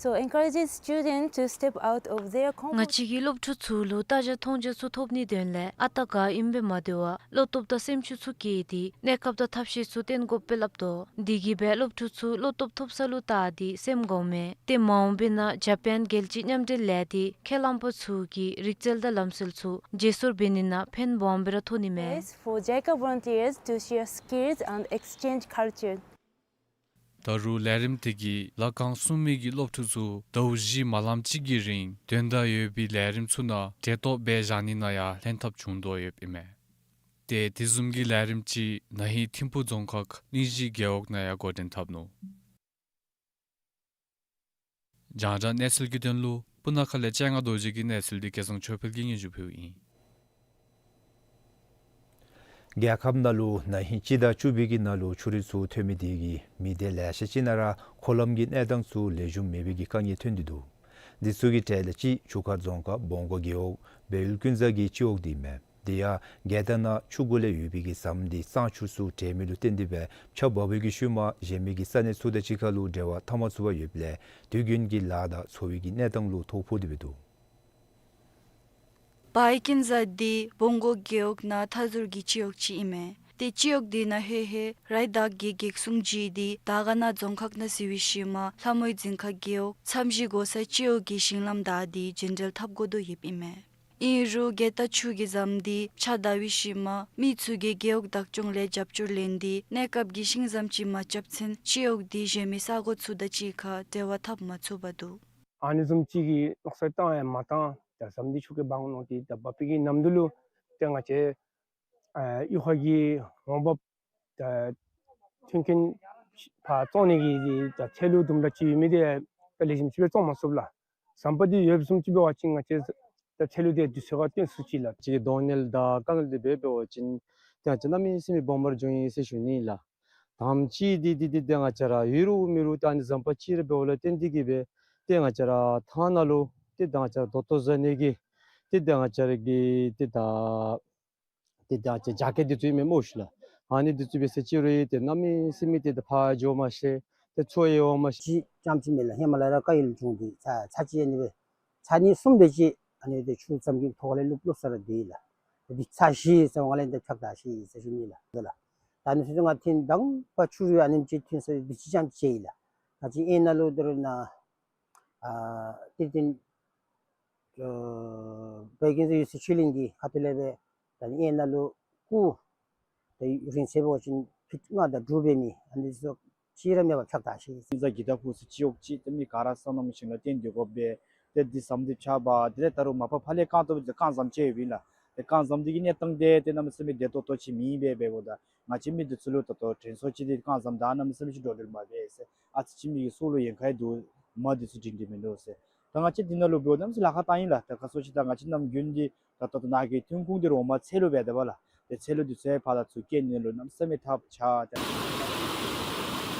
So encourages students to step out of their comfort. ང་བཅས་ཀྱིས་སློབ་ཕྲུག་ཚུ་ལུ་ལྟ་རྒྱ་མཐོང་རྒྱ་ཚུ་ཐོབ་ནིའི་དོན་ལས་ཨ་རྟག་ག་ཨིནམ་སྦེ་མ་སྡོད་པར་བློ་སྟོབས་དང་སེམས་ཤུགས་ཚུ་བསྐྱེད་དེ་གནས་སྐབས་དང་ཐབས་ཤེས་ཚུ་བསྟེན་དགོཔ་སྦེ་སླབ་དོ། དེ་གིས་སྦེ་སློབ་ཕྲུག་ཚུ་བློ་སྟོབས་ཐོབ་ས་ལུ་བལྟ་སྟེ་སེམས་དགའཝ་མས། ཏེ་མ་འོངས་པའི་ནང་ཇ་པཱན་རྒྱལ་སྤྱིའི་མཉམ་འབྲེལ་ལས་སྡེ་ཁས་བླངས་པ་ཚུ་གིས་རིག་རྩལ་དང་ལམ་སྲོལ་ཚུ་བརྗེ་སོར་འབད་ནི་ནང་ཕན་སྦོམ་སྦེ་ར་ཐོགས་ནི་མས། Space for JICA volunteers to share skills and exchange culture. ད་རུང་ལས་རིམ་དེ་གིས་ལྷ་ཁང་སྲུང་མི་གི་སློབ་ཕྲུག་ཚུ་ཟླཝ་བཞི་མ་ལངམ་ཅིག་གི་རིང་དོན་དག་ཡོད་པའི་ལས་རིམ་ཚུ་ནང་གྲལ་གཏོགས་འབད་བཞག་ནི་ནང་ཡང་ལྷན་ཐབས་བྱུང་དོ་ཡོདཔ་ཨིན་མས། ཏེ་དེ་བཟུམ་གྱི་ལས་རིམ་ཅིག་ན་ཧིང་ཐིམ་ཕུག་རྫོང་ཁག་གླིང་བཞི་རྒེད་འོག་ནང་ཡང་འགོ་འདྲེན་འཐབ་ནུག། རྒྱང་བསྒྲགས་གནས་ཚུལ་གྱི་དོན་ལུ་སྤུ་ན་ཁ་ལས་སྤྱན་སྔ་རྡོ་རྗེ་གི་གནས་ཚུལ་འདི་སྐལ་བཟང་ཆོས་འཕེལ་གྱིས་སྙན་ཞུ་ཕུལཝ་ཨིན། རྒྱལ་ཁབ་ནང་ལུ་ན་ཧིང་སྤྱི་ཟླ་བཅུ་པའི་གི་ནང་ལུ་ཆུ་རུད་ཚུ་ཐོན་མི་དེ་གིས་མི་སྡེ་ལེ་ཤ་ཅིག་ནང་ར་འཁོར་ལམ་གྱི་གནས་སྟངས་ཚུ་ལེགས་ཤོམ་མེད་པའི་གི་དཀའ་ངལ་ཐོན་ཏེ་འདུག། འདི་ཚུ་གི་གྲས་ལས་གཅིག་ཆུ་ཁ་རྫོང་ཁག་སྦོམ་སྒོ་རྒེད་འོག་སྦས་ཡུལ་ཀུན་བཟང་གི་སྤྱི་འོག་འདི་ཨིན་མས། དེ་ཡང་རྒེད་འོག་ནང་ཆུ་གུ་ལས་ཡོད་པའི་གི་ཟམ་འདི་གཙང་ཆུ་ཚུ་བྲལ་མི་ལུ་བརྟེན་ཏེ་སྦེ་ཆརཔ་འབབ་པའི་གི་ཤུལ་མ་གཞན་མི་གི་ས་གནས་ཚུ་དང་གཅིག་ཁར་ལུ་འབྲེལ་བ་འཐབ་མ་ཚུགས་པར་ཡོདཔ་ལས་དུས་རྒྱུན་གྱི་ལཱ་དང་འཚོ་བའི་གི་གནས་སྟངས་ལུ་ཐོ་ཕོག་སྟེ་སྦེ་འདུག། སྦས་ཡུལ་ཀུན་བཟང་འདི་སྦོམ་སྒོ་རྒེད་འོག་ནང་མཐའ་ཟུར་གྱི་སྤྱི་འོག་ཅིག་ཨིན་མས། ཏེ་སྤྱི་འོག་འདི་ནང་ཧེ་ཧེ་རི་དྭགས་ཀྱི་གེགས་སྲུང་བྱས་ཏེ་དར་དཀར་ན་རྫོང་ཁག་ནང་གཟིགས་པའི་ཤུལ་མ་ལྷ་མོའི་རྫིང་ཁ་རྒེད་འོག་མཚམས་བཞི་སྒོ་གསར་སྤྱི་འོག་གི་ཞིང་ལམ་བདའ་སྟེ་རྒྱུན་འགྲུལ་འཐབ་དགོ་དོ་ཡོདཔ་ཨིན་མས། ཨིན་རུང་རྒེད་འོག་ཆུ་གི་ཟམ་འདི་ཆརཔ་བདའ་བའི་ཤུལ་མ་མི་ཚུ་གིས་རྒེད་འོག་བདག་སྐྱོང་ལས་རྒྱབ་སྐྱོར་ལེན་ཏེ་གནས་སྐབས་ཀྱི་ཤིང་ཟམ་ཅིག་མ་རྐྱབ་ཚུན་སྤྱི་འོག་འདི་གཞན་མི་ས་གོ་ཚུ་དང་གཅིག་ཁར་འབྲེལ་བ་འཐབ་མ་ཚུགས་པར་འདུག། ཨ་ནི་བཟུམ་ཅིག་གི་མནོ་བསམ་བཏང་ཡང་མ་བཏང་། ད་ཟམ་འདི་ཆུ་གིས་འབག་འོང་སྟེ་ད་འབབ་པའི་གི་ནམ་དུས་ལུ་ཏེ་ང་བཅས་ཨ་གཡུས་ཁ་གི་འོང་འབབ་ད་མཐུན་རྐྱེན་ཕར་བཙོང་ནི་གི་ད་ཚལ་ལུ་དུམ་གྲ་ཅིག་ཡོད་མི་འདི་ད་ལེགས་ཤོམ་ཅིག་སྦེ་བཙོང་མ་ཚུགས་ལགས། ཟམ་པ་འདི་ཡོདཔ་བཟུམ་ཅིག་འབད་བ་ཅིན་ང་བཅས་ད་ཚལ་ལུ་ཏེ་དུས་ཚོད་ཁར་བཏོན་ཚུགས་ཅི་ལགས། ཅིག་གི་གདོང་ལེན་དང་དཀའ་ངལ་འདི་འབད་འབད་བ་ཅིན་ཏེ་ང་བཅས་གནམ་མེད་ས་མེད་སྦོམ་པར་འགྱོ་ཡི་ཟེར་ཞུ་ནི་ལགས། དང་པ་ཅིག་འདི་འདི་འདི་ཏེ་ང་བཅས་ར་ཡོད་རུང་མེད་རུང་ད་ཨ་ནི་ཟམ་པ་ཅིག་ར་འབདཝ་ལས་བརྟེན་ཏེ་གིས་སྦེ་ཏེ་ང་བཅས་ར་ཐང་ནང་ལུ་ཏེ་ད་ང་བཅས་ར་ད་ལྟོ་བཟའ་ནི་གི་ཏེ་ད་ང་བཅས་ར་གི་ཏེ་ད་ཏེ་ད་ང་བཅས་རྒྱ་སྐྱེད་འདི་ཚུ་ཨིན་མས་སྨོ་ཤིག་ལགས། ཨ་ནི་འདི་ཚུ་འབད་ས་ཅིག་རུང་ཏེ་གནམ་མེད་ས་མེད་ཏེ་ད་ཕར་འགྱོ་མ་ཤེས། ཏེ་ཚུར་ཡོང་མ་ཤེས། ཅིག་རྐྱངམ་ཅིག་མེན་ལགས། ཧེ་མ་ལས་ར་དཀའ་ངལ་བྱུང་སྟེ་ཚར་ཚར་ཅིག་ཨ་ནི་སྦེ་ཚར་གཉིས་གསུམ་དེ་ཅིག་ཨ་ནི་ཏེ་ཆུ་ཙམ་གྱི་ཐོག་ལས་ལུ་ལོག་ས་ར་སྡོད་ཡི་ལགས། འདི་ཚར་བཞི་ཙམ་ང་ལས་འདི་ཕྱག་དར་ཞིག་ཟེར་ཞུ་ནི་ལགས། འདི་ལགས། ད་ཨ་ནི་ཚུ་ང་ཐེངས་དང་པ་ཆུ་རུད་ཨ་ནེམ་ཅིག་ཐོན་ས་འདི་ཅིག་རྐྱངམ་ཅིག་ཨིན་ལགས། ད་ཅི་ཨེ་ནཱ་ལུ་ད་རུང་ནཱ་ཨ་ཏེ་ཏེ་ཨ་སྦས་ཡུལ་ཀུན་བཟང་ཡུལ་སྲོལ་ཆོས་གླིང་གི་ཁ་ཐུག་ལས་སྦེ་ད་ཨེ་ནཱ་ལུ་སྐུ་ད་རིང་ཚད་འབད་བ་ཅིན་ཕིཊ་ལྔ་དང་དྲུག་འབད་མི་ཨ་ནི་ཚུ་ཅིག་ར་མེད་པར་ཕྱག་དར་ཞིག། ཀུན་བཟང་གི་ད་ཕུག་སུ་སྤྱི་འོག་ཅིག་ཏེ་མི་ག་ར་སོ་ནམ་ཞིང་ལུ་བརྟེན་ཏེ་དགོ་པས། ཏེ་འདི་ཟམ་འདི་ཕྱག་འབག་དེ་ལས་ད་རུང་མ་པ་ཕར་ལས་རྐང་སྟོང་སྦེ་རྐང་ཟམ་ཅིག་ཡོདཔ་ཨིན་ལགས། ཏེ་རྐང་ཟམ་འདི་གི་གནས་སྟངས་འདི་ཏེ་གནམ་མེད་ས་མེད་བདེ་ཏོག་ཏོ་ཅིག་མེན་པས། འབདཝ་ད་ང་བཅས་མི་འདི་ཚུ་ལུ་ད་ལྟོ་དྲན་གསོ་ཅིག་འདི་རྐང་ཟམ་ད་གནམ་མེད་ས་མེད་ཅིག་འགྲོ་འགྲུལ་མ་འབད་ཟེར་ཨ་ཙི་ཅིག་མི་གི་སྲོག་ལུ་ཡན་ཁ་ཡང་འདུག། མ་འདི་ཚུ་སྒྲིང་སྒྲིང་མིན་འདུག་ཟེར། ད་ང་བཅས་འདི་ནང་ལུ་འབདཝ་ད་གནམ་མེད་ས་མེད་ལཱ་ཁག་བཏང་ཡི་ལགས། ད་ཁ་སོ་ཅིག་ད་ང་བཅས་ནམ་རྒྱུན་འདི་ད་ལྟོ་ད་ནཱ་གི་ཐོན་ཁུངས་འདི་རོགས་མ་ཚལ་ལུ་འབད་དེ་འབདཝ་ལགས། ཏེ་ཚལ་ལུ་འདི་ཚུ་ཡང་ཕར་དང་ཚུར་སྐྱེལ་ནི་ལུ་གནམ་མེད་ས་མེད་ཐབས་ཆག་ཏེ།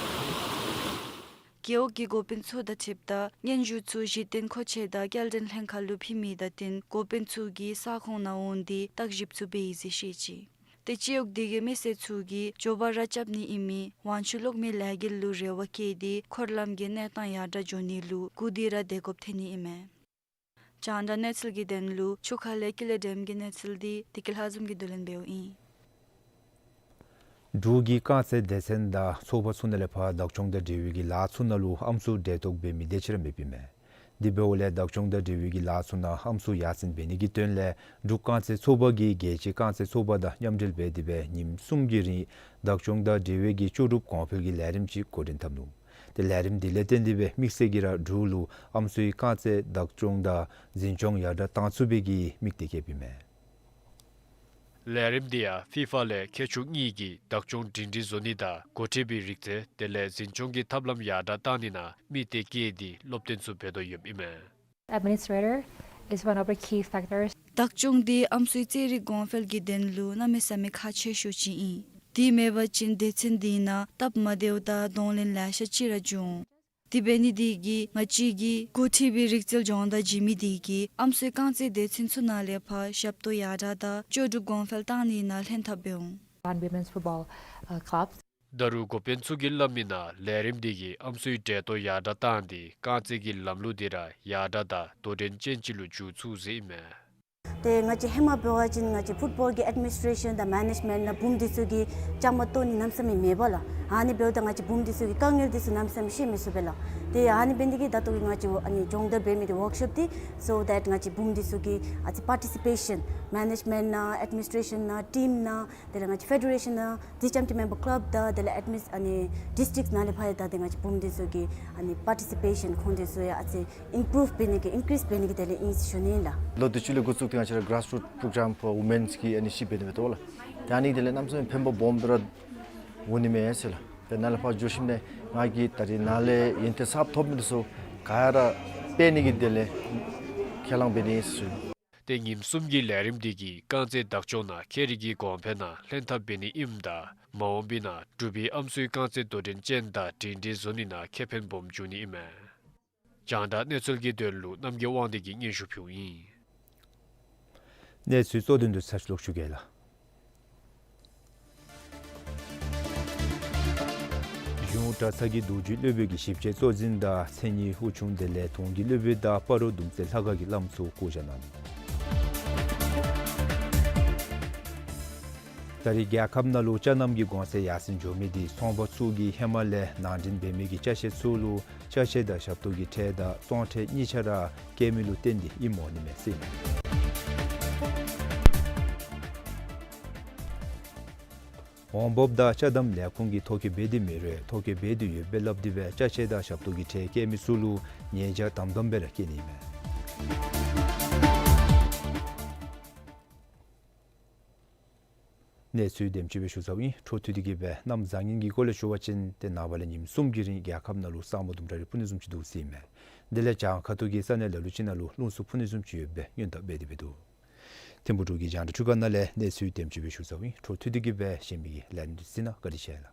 རྒེད་འོག་གི་འགོ་དཔོན་ཚུ་དང་འཁྲིལཝ་ད་སྙན་ཞུ་ཚུ་གཞི་རྟེན་མཁོ་ཆས་དང་སྐྱེལ་འདྲེན་ལྷན་ཁག་ལུ་ཕུལ་མི་དང་བསྟུན་འགོ་དཔོན་ཚུ་གིས་ས་ཁོངས་ནང་འོང་སྟེ་བརྟག་ཞིབ་ཚུ་འབད་ཡི་ཟེར་བཤད་ཅི། ཏེ་སྤྱི་འོག་འདི་གི་མི་སེར་ཚུ་གིས་མགྱོགས་པ་ར་རྐྱབ་ནི་ཨིན་མི་ཝང་ཆུ་གློག་མེའི་ལས་འགུལ་ལུ་རེ་བ་བསྐྱེད་དེ་འཁོར་ལམ་གྱི་གནས་སྟངས་ཡར་དྲག་འགྱོ་ནི་ལུ་སྒུག་སྟེ་ར་སྡོད་དགོཔ་ཐོན་ནི་ཨིན་མས། རྒྱང་བསྒྲགས་གནས་ཚུལ་གྱི་དོན་ལུ་ཆུ་ཁ་ལས་ཀུན་ལེགས་སྒྲོལམ་གྱི་གནས་ཚུལ་འདི་བདེ་སྐྱིད་ལྷ་འཛོམས་ཀྱིས་བསྡུ་ལེན་འབདཝ་ཨིན། འབྲུག་གི་རྐང་རྩེད་སྡེ་ཚན་དང་ཚོགས་པ་ཚུ་ནང་ལས་ཕར་བདག་སྐྱོང་དང་འབྲེལ་བའི་གི་ལཱ་ཚུ་ནང་ལུ་ཨམ་སྲུ་འབྲེལ་གཏོགས་འབད་མི་དེ་ཅིག་ར་མེདཔ་ཨིན་མས། དེ་འབདཝ་ལས་བདག་སྐྱོང་དང་འབྲེལ་བའི་གི་ལཱ་ཚུ་ནང་ཨམ་སྲུ་ཡར་སེང་འབད་ནི་གི་དོན་ལས་འབྲུག་རྐང་རྩེད་ཚོགས་པ་གིས་རྒྱལ་སྤྱིའི་རྐང་རྩེད་ཚོགས་པ་དང་མཉམ་འབྲེལ་འབད་དེ་སྦེ་ཉིནམ་གསུམ་གྱི་རིང་བདག་སྐྱོང་དང་འབྲེལ་བའི་གི་ལྕོགས་གྲུབ་གོང་འཕེལ་གྱི་ལས་རིམ་ཅིག་འགོ་འདྲེན་འཐབ་ནུག། ཏེ་ལས་རིམ་དེ་ལས་བརྟེན་ཏེ་སྦེ་དམིགས་བསལ་གྱིས་ར་འབྲུག་ལུ་ཨམ་སྲུའི་རྐང་རྩེད་བདག་སྐྱོང་དང་འཛིན་སྐྱོང་ཡར་དྲག་གཏང་ཚུགས་པའི་གི་དམིགས་གཏད་བསྐྱེདཔ་ཨིན་མས། ལས་རིམ་འདི་ཡང་ཕི་ཕ་ལས་མཁས་མཆོག་གཉིས་ཀྱིས་བདག་སྐྱོང་སྒྲིང་སྒྲིང་བཟོ་ནི་དང་འགོ་ཁྲིད་པའི་རིག་རྩལ་དེ་ལས་འཛིན་སྐྱོང་གི་ཐབས་ལམ་ཡར་དྲག་གཏང་ནི་ནང་དམིགས་གཏད་བསྐྱེད་དེ་སློབ་སྟོན་ཚུ་འབད་དོ་ཡོདཔ་ཨིན་མས། Administrator is one of the key factors. བདག་སྐྱོང་འདི་ཨམ་སྲུའི་རྩེད་རིགས་གོང་འཕེལ་གྱི་དོན་ལུ་གནམ་མེད་ས་མེད་ཁག་ཆེ་ཤོས་ཅིག་ཨིན། དེ་མེད་པ་ཅིན་སྡེ་ཚན་འདི་ནང་སྟབས་མ་བདེཝ་དང་གདོང་ལེན་ལེ་ཤ་ཅིག་ར་འབྱུང་། དེ་འབད་ནི་དེ་གིས་ང་བཅས་ཀྱི་འགོ་ཁྲིད་པའི་རིག་རྩལ་སྦྱོང་བརྡར་བྱིན་མི་དེ་གིས་ཨམ་སྲུའི་རྐང་རྩེད་སྡེ་ཚན་ཚུ་ནང་ལས་ཕར་ཞབས་ཏོག་ཡར་དྲག་དང་ལྕོགས་གྲུབ་གོང་འཕེལ་གཏང་ནི་ནང་ལྷན་ཐབས་འབད་འོང་། On women's football, uh, clubs. ད་རུང་འགོ་དཔོན་ཚུ་གིས་སླབ་མི་ནང་ལས་རིམ་འདི་གིས་ཨམ་སྲུའི་འབྲེལ་གཏོགས་ཡར་དྲག་བཏང་སྟེ་རྐང་རྩེད་ཀྱི་ལམ་ལུགས་འདི་ར་ཡར་དྲག་དང་དོ་འགྲན་ཅན་ཅིག་ལུ་འགྱུར་ཚུགས་ཟེར་ཨིན་མས། ཏེ་ང་བཅས་ཧེ་མ་འབད་བ་ཅིན་ང་བཅས་ཕུཊ་བཱོལ་གྱི་ཨེཌ་མི་ནིསི་ཊེ་ཤཱན་དང་མེ་ནེཇ་མེནཊ་ནང་བུམོ་འདི་ཚུ་གིས་བཅའ་མར་གཏོགས་ནི་གནམ་མེད་ས་མེད་མེད་པས་ལགས། ཨ་ནི་འབདཝ་ད་ང་བཅས་བུམོ་འདི་ཚུ་གིས་དཀའ་ངལ་འདི་ཚུ་གནམ་མེད་ས་མེད་ཤེས་མི་ཚུགས་པས་ལགས། ཏེ་ཨ་ནི་འབད་ནི་དེ་གིས་ད་ལྟོ་གི་ང་བཅས་ཨ་ནི་སྦྱོང་བརྡར་འབད་མི་འདི་ཝརཀ་ཤོབ་འདི་so that ང་བཅས་བུམོ་འདི་ཚུ་གིས་ཨ་ཙི་པར་ཊི་སི་པེ་ཤཱན་མེ་ནེཇ་མེནཊ་ནང་ཨེཌ་མི་ནིསི་ཊེ་ཤཱན་ནང་ཊིམ་ནང་དེ་ལས་ང་བཅས་ཕེ་ཌེ་རེ་ཤཱན་ནང་དེ་ཙམ་ཅིག་མེན་པར་ཀ་ལབ་དང་དེ་ལས་ཨེཌ་མི་ནིསི་ཊེ་ཤཱན་ཨ་ནི་ཌིསི་ཊིཀ་ནང་ལས་ཕར་ཡང་ད་ཏེ་ང་བཅས་བུམོ་འདི་ཚུ་གིས་ཨ་ནི་པར་ཊི་སི་པེ་ཤཱན་ཁོང་འདི་ཚུ་ཡང་ཨ་ཙི་ཨིམ་པུ་རུབ་འབད་ནི་གི་ཨིན་ཀི་རིསི་འབད་ནི་གི་དེ་ལས་ཨིན་ཟེར་ཞུ་ནི་ཨིན་ལགས། ལོ་དེ་ཅིག་ལས་འགོ་བཙུགས་ཏེ་ང་བཅས་ར་གི་རཱས་རུཊ་པོ་རོ་གྲམ་ཕོར་ཝུ་མེནསི་གི་ཨ་ནི་ཅིག་འབད་དེ་འབད་དོ་ལགས། ད་ཨ་ནི་དེ་ལས་གནམ་མེད་ས་མེད་ཕན་པ་སྦོམ་སྦེ་ར་འོང་ནི་མས་ཟེར་ལགས། ཏེ་ནཱ་ལས་ཕར་འགྱོ་ཞིནམ་ལས་ང་གིས་ད་རེས་ནཱ་ལས་ཡོན་ཏན་གསརཔ་ཐོབ་མི་འདི་ཚུ་ག་ར་སྤེལ་ནི་གི་དེ་ལས་ཁས་བླངས་འབད་ནི་ཨིན་ཟེར་ཞུ་ནི། ཏེ་ཉིནམ་གསུམ་གྱི་ལས་རིམ་འདི་གིས་རྐང་རྩེད་བདག་སྐྱོང་ནང་ཁྱད་རིག་གི་གོང་འཕེལ་ནང་ལྷན་ཐབས་འབད་ནི་ཨིནམ་ད་མ་འོངས་པའི་ནང་འབྲུག་པའི་ཨམ་སྲུའི་རྐང་རྩེད་དོ་འགྲན་ཅན་དང་སྒྲིང་སྒྲིང་བཟོ་ནི་ནང་ཁེ་ཕན་སྦོམ་འབྱུང་ནི་ཨིན་མས། རྒྱང་བསྒྲགས་གནས་ཚུལ་གྱི་དོན་ལུ་རྣམ་རྒྱལ་དབང་འདུས་ཀྱིས་སྙན་ཞུ་ཕུལཝ་ཨིན། གནས་ཚུལ་གཙོ་དོན་དུ་ཚར་ཅིག་ལོག་ཞུ་གེ་ལགས། གཞུང་གྲྭ་ཚང་གི་རྡོ་རྗེ་སློབ་དཔོན་གྱི་ཞིབ་དཔྱད་གཙོ་འཛིན་དང་མཚན་ཉིད་ཨུ་ཆུང་དེ་ལས་དུང་གི་སློབ་དཔོན་དང་སྤ་རོ་དུམ་རྩེ་ལྷ་ཁང་གི་བླམ་ཚུ་བསྐོ་བཞག་གནང་ནུག། ད་རེས་རྒྱལ་ཁབ་ནང་ལུ་ཅ་རྣམ་གྱི་གོང་ཚད་ཡར་སེང་འགྱོ་མི་འདི་ཚོང་པ་ཚུ་གིས་ཧེ་མ་ལས་ནང་འདྲེན་འབད་མི་གི་ཅ་ཆས་ཚུ་ལུ་ཅ་ཆས་དང་ཞབས་ཏོག་གི་ཁྲལ་དང་བཙོང་ཁྲལ་གཉིས་ཆ་ར་བཀལ་མི་ལུ་བརྟེན་ཏེ་ཨིནམ་འོང་ནི་མས་ཟེར་ཨིན་མས། འོང་འབབ་དང་ཅ་དམ་ལས་ཁུངས་ཀྱིས་ཐོ་བཀོད་འབད་དེ་མེད་རུང་ཐོ་བཀོད་འབད་དེ་ཡོདཔ་སྦེ་སླབ་སྟེ་སྦེ་ཅ་ཆས་དང་ཞབས་ཏོག་གི་ཁྲལ་བཀལ་མི་ཚུ་ལུ་ཉེས་བྱ་དམ་དམ་སྦེ་ར་བཀལ་ནི་ཨིན་མས། གནས་ཚུལ་དེམ་ཅིག་སྦེ་ཞུ་ཚརཝ་ཨིན། འཕྲོ་མཐུད་དེ་གིས་སྦེ་གནམ་བཟང་ངན་གྱི་སྐོར་ལས་ཞུ་བ་ཅིན་ཏེ་ནངས་པ་ལས་ཉིནམ་གསུམ་གྱི་རིང་རྒྱལ་ཁབ་ནང་ལུ་ས་སྨུག་དུམ་གྲ་རེ་ཕུབ་ནི་བཟུམ་ཅིག་འདུག་ཟེར་ཨིན་མས། དེ་ལས་བྱང་ཁ་ཐུག་གི་ས་གནས་ལ་ལུ་ཅིག་ནང་ལུ་རླུང་འཚུབ་ཕུབ་ནི་བཟུམ་ཅིག་ཡོདཔ་སྦེ་སྔོན་བརྡ་འབད་དེ་སྦེ་འདུག། ཐིམ་ཕུག་འབྲུག་གི་རྒྱང་བསྒྲགས་ཁྲི་ཁང་ནང་ལས་གནས་ཚུལ་དེམ་ཅིག་སྦེ་ཞུ་ཚརཝ་ཨིན། འཕྲོ་མཐུད་དེ་གིས་སྦེ་གཞན་མི་གི་ལས་རིམ་འདི་གཟིགས་གནང་། བཀའ་དྲིན་ཆེ་ལགས།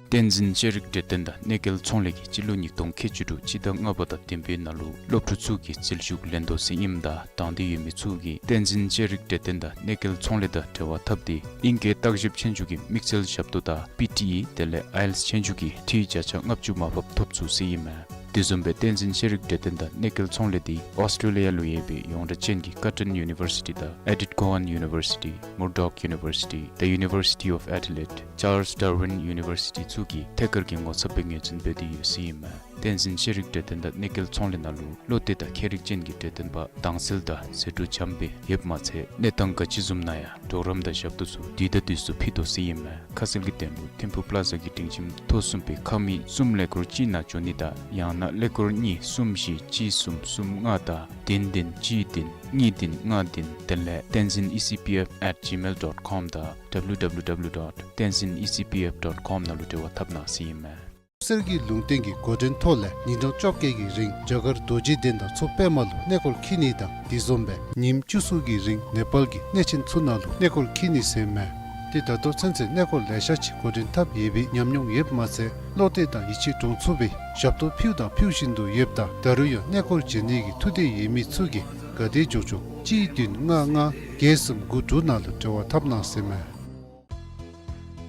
བསྟན་འཛིན་ཤེས་རིག་གྲོས་སྟོན་དང་གནས་མཇལ་ཚོང་ལས་ཀྱིས་སྤྱི་ལོ་ཉིས་སྟོང་ཁལ་གཅིག་དྲུག་སྤྱི་ཟླ་ལྔ་པ་དང་བདུན་པའི་ནང་ལུ་སློབ་ཕྲུག་ཚུ་གི་རྩིས་ཞུགས་ལེན་དོ་ཟེར་ཨིནམ་ད་དང་འདོད་ཡོད་མི་ཚུ་གིས་བསྟན་འཛིན་ཤེས་རིག་གྲོས་སྟོན་དང་གནས་མཇལ་ཚོང་ལས་དང་འབྲེལ་བ་འཐབ་སྟེ་ཨིང་སྐད་བརྟག་ཞིབ་ཆོས་རྒྱུགས་ཀྱི་དམིགས་བསལ་ཞབས་ཏོག་དང་པི་ཊི་ཨི་དེ་ལས་ཨའི་ཨེལ་ཊི་ཨེསི་ཆོས་རྒྱུགས་ཀྱི་འཐུས་བརྒྱ་ཆ་ལྔ་བཅུ་མར་ཕབ་ཐོབ་ཚུགས་ཟེར་ཨིན་མས། དེ་བཟུམ་སྦེ་བསྟན་འཛིན་ཤེས་རིག་གྲོས་སྟོན་དང་གནས་མཇལ་ཚོང་ལས་འདི་ཨོསི་ཊྲེ་ལི་ཡ་ལུ་ཡོད་པའི་ཡོངས་གྲགས་ཅན་གྱི་ཀར་ཊོན་ཡུ་ནི་བར་སི་ཊི་དང་ཨེ་ཌིཐ་ཀོ་ཝཱན་ཡུ་ནི་བར་སི་ཊི། མུར་ཌོག་ཡུ་ནི་བར་སི་ཊི། The University of Adelaide། ཅཱརལས་ཌར་ཝིན་ཡུ་ནི་བར་སི་ཊི་ཚུ་གིས་ཐད་ཀར་གྱི་ངོ་ཚབ་སྦེ་ངོས་འཛིན་འབད་དེ་ཡོད་ཟེར་ཨིན་མས། བསྟན་འཛིན་ཤེས་རིག་གྲོས་སྟོན་དང་གནས་མཇལ་ཚོང་ལས་ནང་ལུ་བློ་གཏད་དང་མཁས་རིག་ཅན་གྱི་གྲོས་སྟོན་པ་དྭངས་གསལ་དང་ཟད་འགྲོ་འཇམ་སྦེ་ཡོདཔ་མ་ཚད་གནས་སྟངས་ག་ཅི་བཟུམ་ནང་ཡང་གྲོགས་རམ་དང་ཞབས་ཏོག་ཚུ་དུས་དང་དུས་སུ་ཕུལ་དོ་ཟེར་ཨིན་མས། ཁ་གསལ་གྱི་དོན་ལུ་ཐིམ་ཕུག་པླ་ཛ་གི་སྒྲིང་ཁྱིམ་ཐོག་གསུམ་པའི་ཁང་མིག་གསུམ་ཀླད་ཀོར་གཅིག་ནང་འབྱོན་ནི་དང་ཡང་ན་ཀླད་ཀོར་གཉིས་གསུམ་བཞི་གཅིག་གསུམ་གསུམ་ལྔ་དང་བདུན་བདུན་གཅིག་བདུན་གཉིས་བདུན་ལྔ་བདུན་དེ་ལས་tenzin E C P F at gmail dot com དང་W W W dot tenzin E C P F dot com ནང་ལུ་འབྲེལ་བ་འཐབ་གནང་ཟེར་ཨིན་མས། གསེར་གྱི་ལུང་བསྟན་གྱི་འགོ་འདྲེན་ཐོག་ལས་ཉིན་གྲངས་བཅོ་བརྒྱད་ཀྱི་རིང་རྒྱ་གར་རྡོ་རྗེ་གདན་དང་མཚོ་པདྨ་ལུ་གནས་སྐོར་འཁྱིད་ནི་དང་དེ་བཟུམ་སྦེ་ཉིནམ་བཅུ་གསུམ་གྱི་རིང་ནེ་པཱལ་གྱི་གནས་ཆེན་ཚུ་ནང་ལུ་གནས་སྐོར་འཁྱིད་ནི་ཟེར་ཨིན་མས། ཏེ་ད་ལྟོ་ཚུན་ཚོད་གནས་སྐོར་ལེ་ཤ་ཅིག་འགོ་འདྲེན་འཐབ་ཡོད་པའི་ཉམས་མྱོང་ཡོདཔ་མ་ཚད་བློ་གཏད་དང་ཡིད་ཆེས་འདྲོངས་ཚུགས་པའི་ཞབས་ཏོག་ཕུལ་དང་ཕུལ་བཞིན་དུ་ཡོདཔ་ད་ད་རུང་ཡང་གནས་སྐོར་བྱོན་ནི་གི་ཐུགས་འདོད་ཡོད་མི་ཚུ་གིས་ག་དེ་མགྱོགས་མགྱོགས་གཅིག་བདུན་ལྔ་ལྔ་བརྒྱད་གསུམ་དགུ་དྲུག་ནང་ལུ་འབྲེལ་བ་འཐབ་གནང་ཟེར་ཨིན་མས།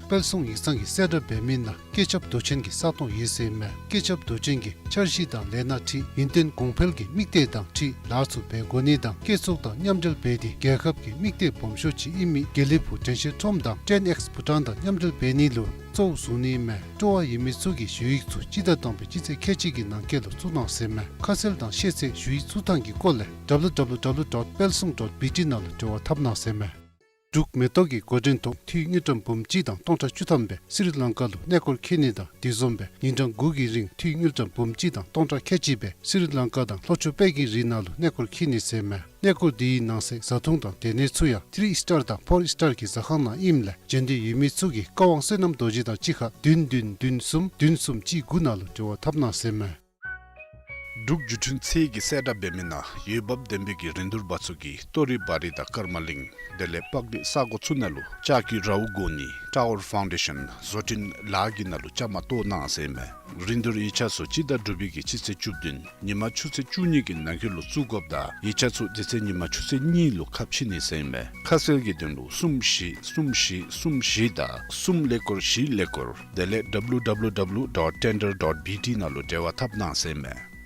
དཔལ་གསུང་ཡིག་ཚང་གིས་གསལ་བསྒྲགས་འབད་མི་ནང་བཀོད་ཁྱབ་མདོ་ཆེན་གྱི་ས་སྟོང་ཡོད་ཟེར་མས། བཀོད་ཁྱབ་མདོ་ཆེན་གྱི་འཆར་གཞི་དང་ལས་སྣ་འཁྲིལ་ཡུན་བརྟན་གོང་འཕེལ་གྱི་དམིགས་གཏད་དང་འཁྲིལ་ལཱ་ཚུ་འབད་དགོ་ནི་དང་བཀོད་ཚོགས་དང་མཉམ་འབྲེལ་འབད་དེ་རྒྱལ་ཁབ་ཀྱི་དམིགས་གཏད་སྦོམ་ཤོས་ཅིག་ཨིན་མི་དགེ་ལེགས་ཕུག་དྲན་ཤེས་ཁྲོམ་དང་ཊེན་ཨེགསི་བྷུ་ཊཱན་དང་མཉམ་འབྲེལ་འབད་ནི་ལུ་གཙོ་བོ་བཟུང་ནི་མས། སྤྲོ་བ་ཡོད་མི་ཚུ་གིས་ཞུ་ཡིག་ཚུ་སྤྱི་ཟླ་དང་པའི་སྤྱི་ཚེས་ཁལ་གཅིག་གི་ནང་འཁོད་ལུ་བཙུགས་གནང་ཟེར་མས། ཁ་གསལ་དང་ཤེས་ཚད་ཞུ་ཡིག་བཙུགས་ཐངས་ཀྱི་སྐོར་ལས་ཌབ་ལུ་ཌབ་ལུ་ཌབ་ལུ་ཌོཊ་པལ་སུང་ཌོཊ་བི་ཊི་ནང་ལུ་འབྲེལ་བ་འཐབ་གནང་ཟེར་མས། འབྲུག་མེ་ཏོག་གི་འགོ་འདྲེན་ཐོག་འཐུས་དངུལ་ཀྲམ་འབུམ་གཅིག་དང་སྟོང་ཕྲག་བཅུ་ཐམ་སྦེ་སི་རི་ལང་ཀ་ལུ་གནས་སྐོར་འཁྱིད་ནི་དང་དེ་བཟུམ་སྦེ་ཉིན་གྲངས་དགུ་གི་རིང་འཐུས་དངུལ་ཀྲམ་འབུམ་གཅིག་དང་སྟོང་ཕྲག་ཁལ་གཅིག་སྦེ་སི་རི་ལང་ཀ་དང་ལྷོ་ཕྱོགས་དཔལ་གྱི་རི་ནང་ལུ་གནས་སྐོར་འཁྱིད་ནི་ཟེར་མས། གནས་སྐོར་དེའི་ནང་གསེས་བཟའ་འཐུང་དང་སྡོད་གནས་ཚུ་ཡང་ཐི་རི་སི་ཊར་དང་ཕོར་སི་ཊར་གྱི་ཟ་ཁང་ནང་ཨིནམ་ལས་བྱོན་འདོད་ཡོད་མི་ཚུ་གིས་བཀའ་དབང་བསོད་ནམས་རྡོ་རྗེ་དང་གཅིག་ཁར་བདུན་བདུན་བདུན་གསུམ་བདུན་གསུམ་གཅིག་དགུ་ནང་ལུ་འབྲེལ་བ་འཐབ་གནང་ཟེར་མས། འབྲུག་བརྒྱུད་འཕྲིན་ཚད་ཀྱིས་གསལ་བསྒྲགས་འབད་མི་ནང་འོས་འབབ་ལྡན་པའི་གི་རིན་བསྡུར་པ་ཚུ་གིས་ཏོ་རི་བ་རི་དང་ཀརྨ་གླིང་དེ་ལས་པག་གླིང་ས་གོ་ཚུ་ནང་ལུ་ལྕགས་ཀྱི་རཝ་བསྒོར་ནི་ཊ་ཝར་ཕའུན་ཌེ་ཤཱན་བཟོ་སྐྲུན་ལཱ་གི་ནང་ལུ་བཅའ་མར་གཏོགས་གནང་ཟེར་མས། རིན་བསྡུར་ཡིག་ཆ་ཚུ་སྤྱི་ཟླ་དྲུག་པའི་གི་སྤྱི་ཚེས་བཅུ་བདུན་ཉིན་མ་ཆུ་ཚོད་བཅུ་གཉིས་ཀྱི་ནང་འཁོད་ལུ་བཙུགས་དགོཔ་དང་ཡིག་ཆ་ཚུ་དེ་ཚེ་ཉིན་མ་ཆུ་ཚོད་གཉིས་ལུ་ཁ་ཕྱེ་ནི་ཟེར་མས། ཁ་གསལ་གྱི་དོན་ལུ་གསུམ་བཞི་གསུམ་བཞི་གསུམ་བཞི་དང་གསུམ་ཀླད་ཀོར་བཞི་ཀླད་ཀོར་དེ་ལས་ཌབ་ལུ་ཌབ་ལུ་ཌབ་ལུ་ཌོཊ་ཊེན་ཌར་ཌོཊ་བི་ཊི་ནང་ལུ་འབྲེལ་བ་འཐབ་གནང་ཟེར་མས།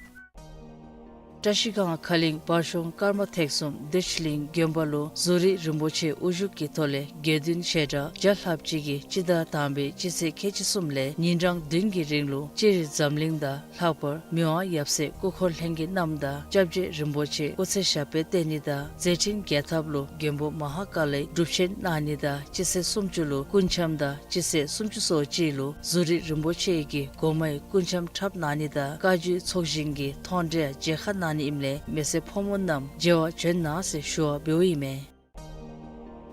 བཀྲ་ཤིས་སྒང་ཁ་གླིང་བར་གཤོང་ཀརྨ་ཐེག་གསུམ་བདེ་ཆེན་གླིང་དགོན་པ་ལུ་བཟོ་རིག་རིན་པོ་ཆེ་དབུ་བཞུགས་ཀྱི་ཐོག་ལས་དགེ་འདུན་བཤད་གྲྭ་བརྒྱ་ལྷགཔ་ཅིག་གིས་སྤྱི་ཟླ་དང་པའི་སྤྱི་ཚེས་ཁལ་གཅིག་གསུམ་ལས་ཉིན་གྲངས་བདུན་གྱི་རིང་ལུ་ལྕགས་རི་འཛམ་གླིང་དང་ལྷག་པར་མི་དབང་ཡབ་སྲས་སྐུ་འཁོར་ལྷན་རྒྱས་རྣམས་དང་སྐྱབས་རྗེ་རིན་པོ་ཆེ་སྐུ་ཚེ་ཞབས་པད་བརྟན་ནི་དང་མཛད་འཕྲིན་རྒྱས་ཐབས་ལུ་མགོན་པོ་མ་ཧཱ་ཀཱ་ལའི་སྒྲུབ་ཆེན་གནང་ནི་དང་སྤྱི་ཚེས་སུམ་ཅུ་ལུ་སྐུ་འཆམ་དང་སྤྱི་ཚེས་སུམ་ཅུ་སོ་གཅིག་ལུ་བཟོ་རིག་རིན་པོ་ཆེ་གི་སྒོ་མའི་སྐུ་འཆམ་འཁྲབ་གནང་ནི་དང་བཀའ་བརྒྱུད་ཚོགས་ཞིང་གི་མཐོང་གྲོལ་མཇལ་ཁ་གནང་ནི་ཨིནམ་ལས་མི་སེར་ཕོ་མོ་རྣམས་མཇལ་བར་བྱོན་གནང་ཟེར་ཞུ་བ་འབདཝ་ཨིན་མས།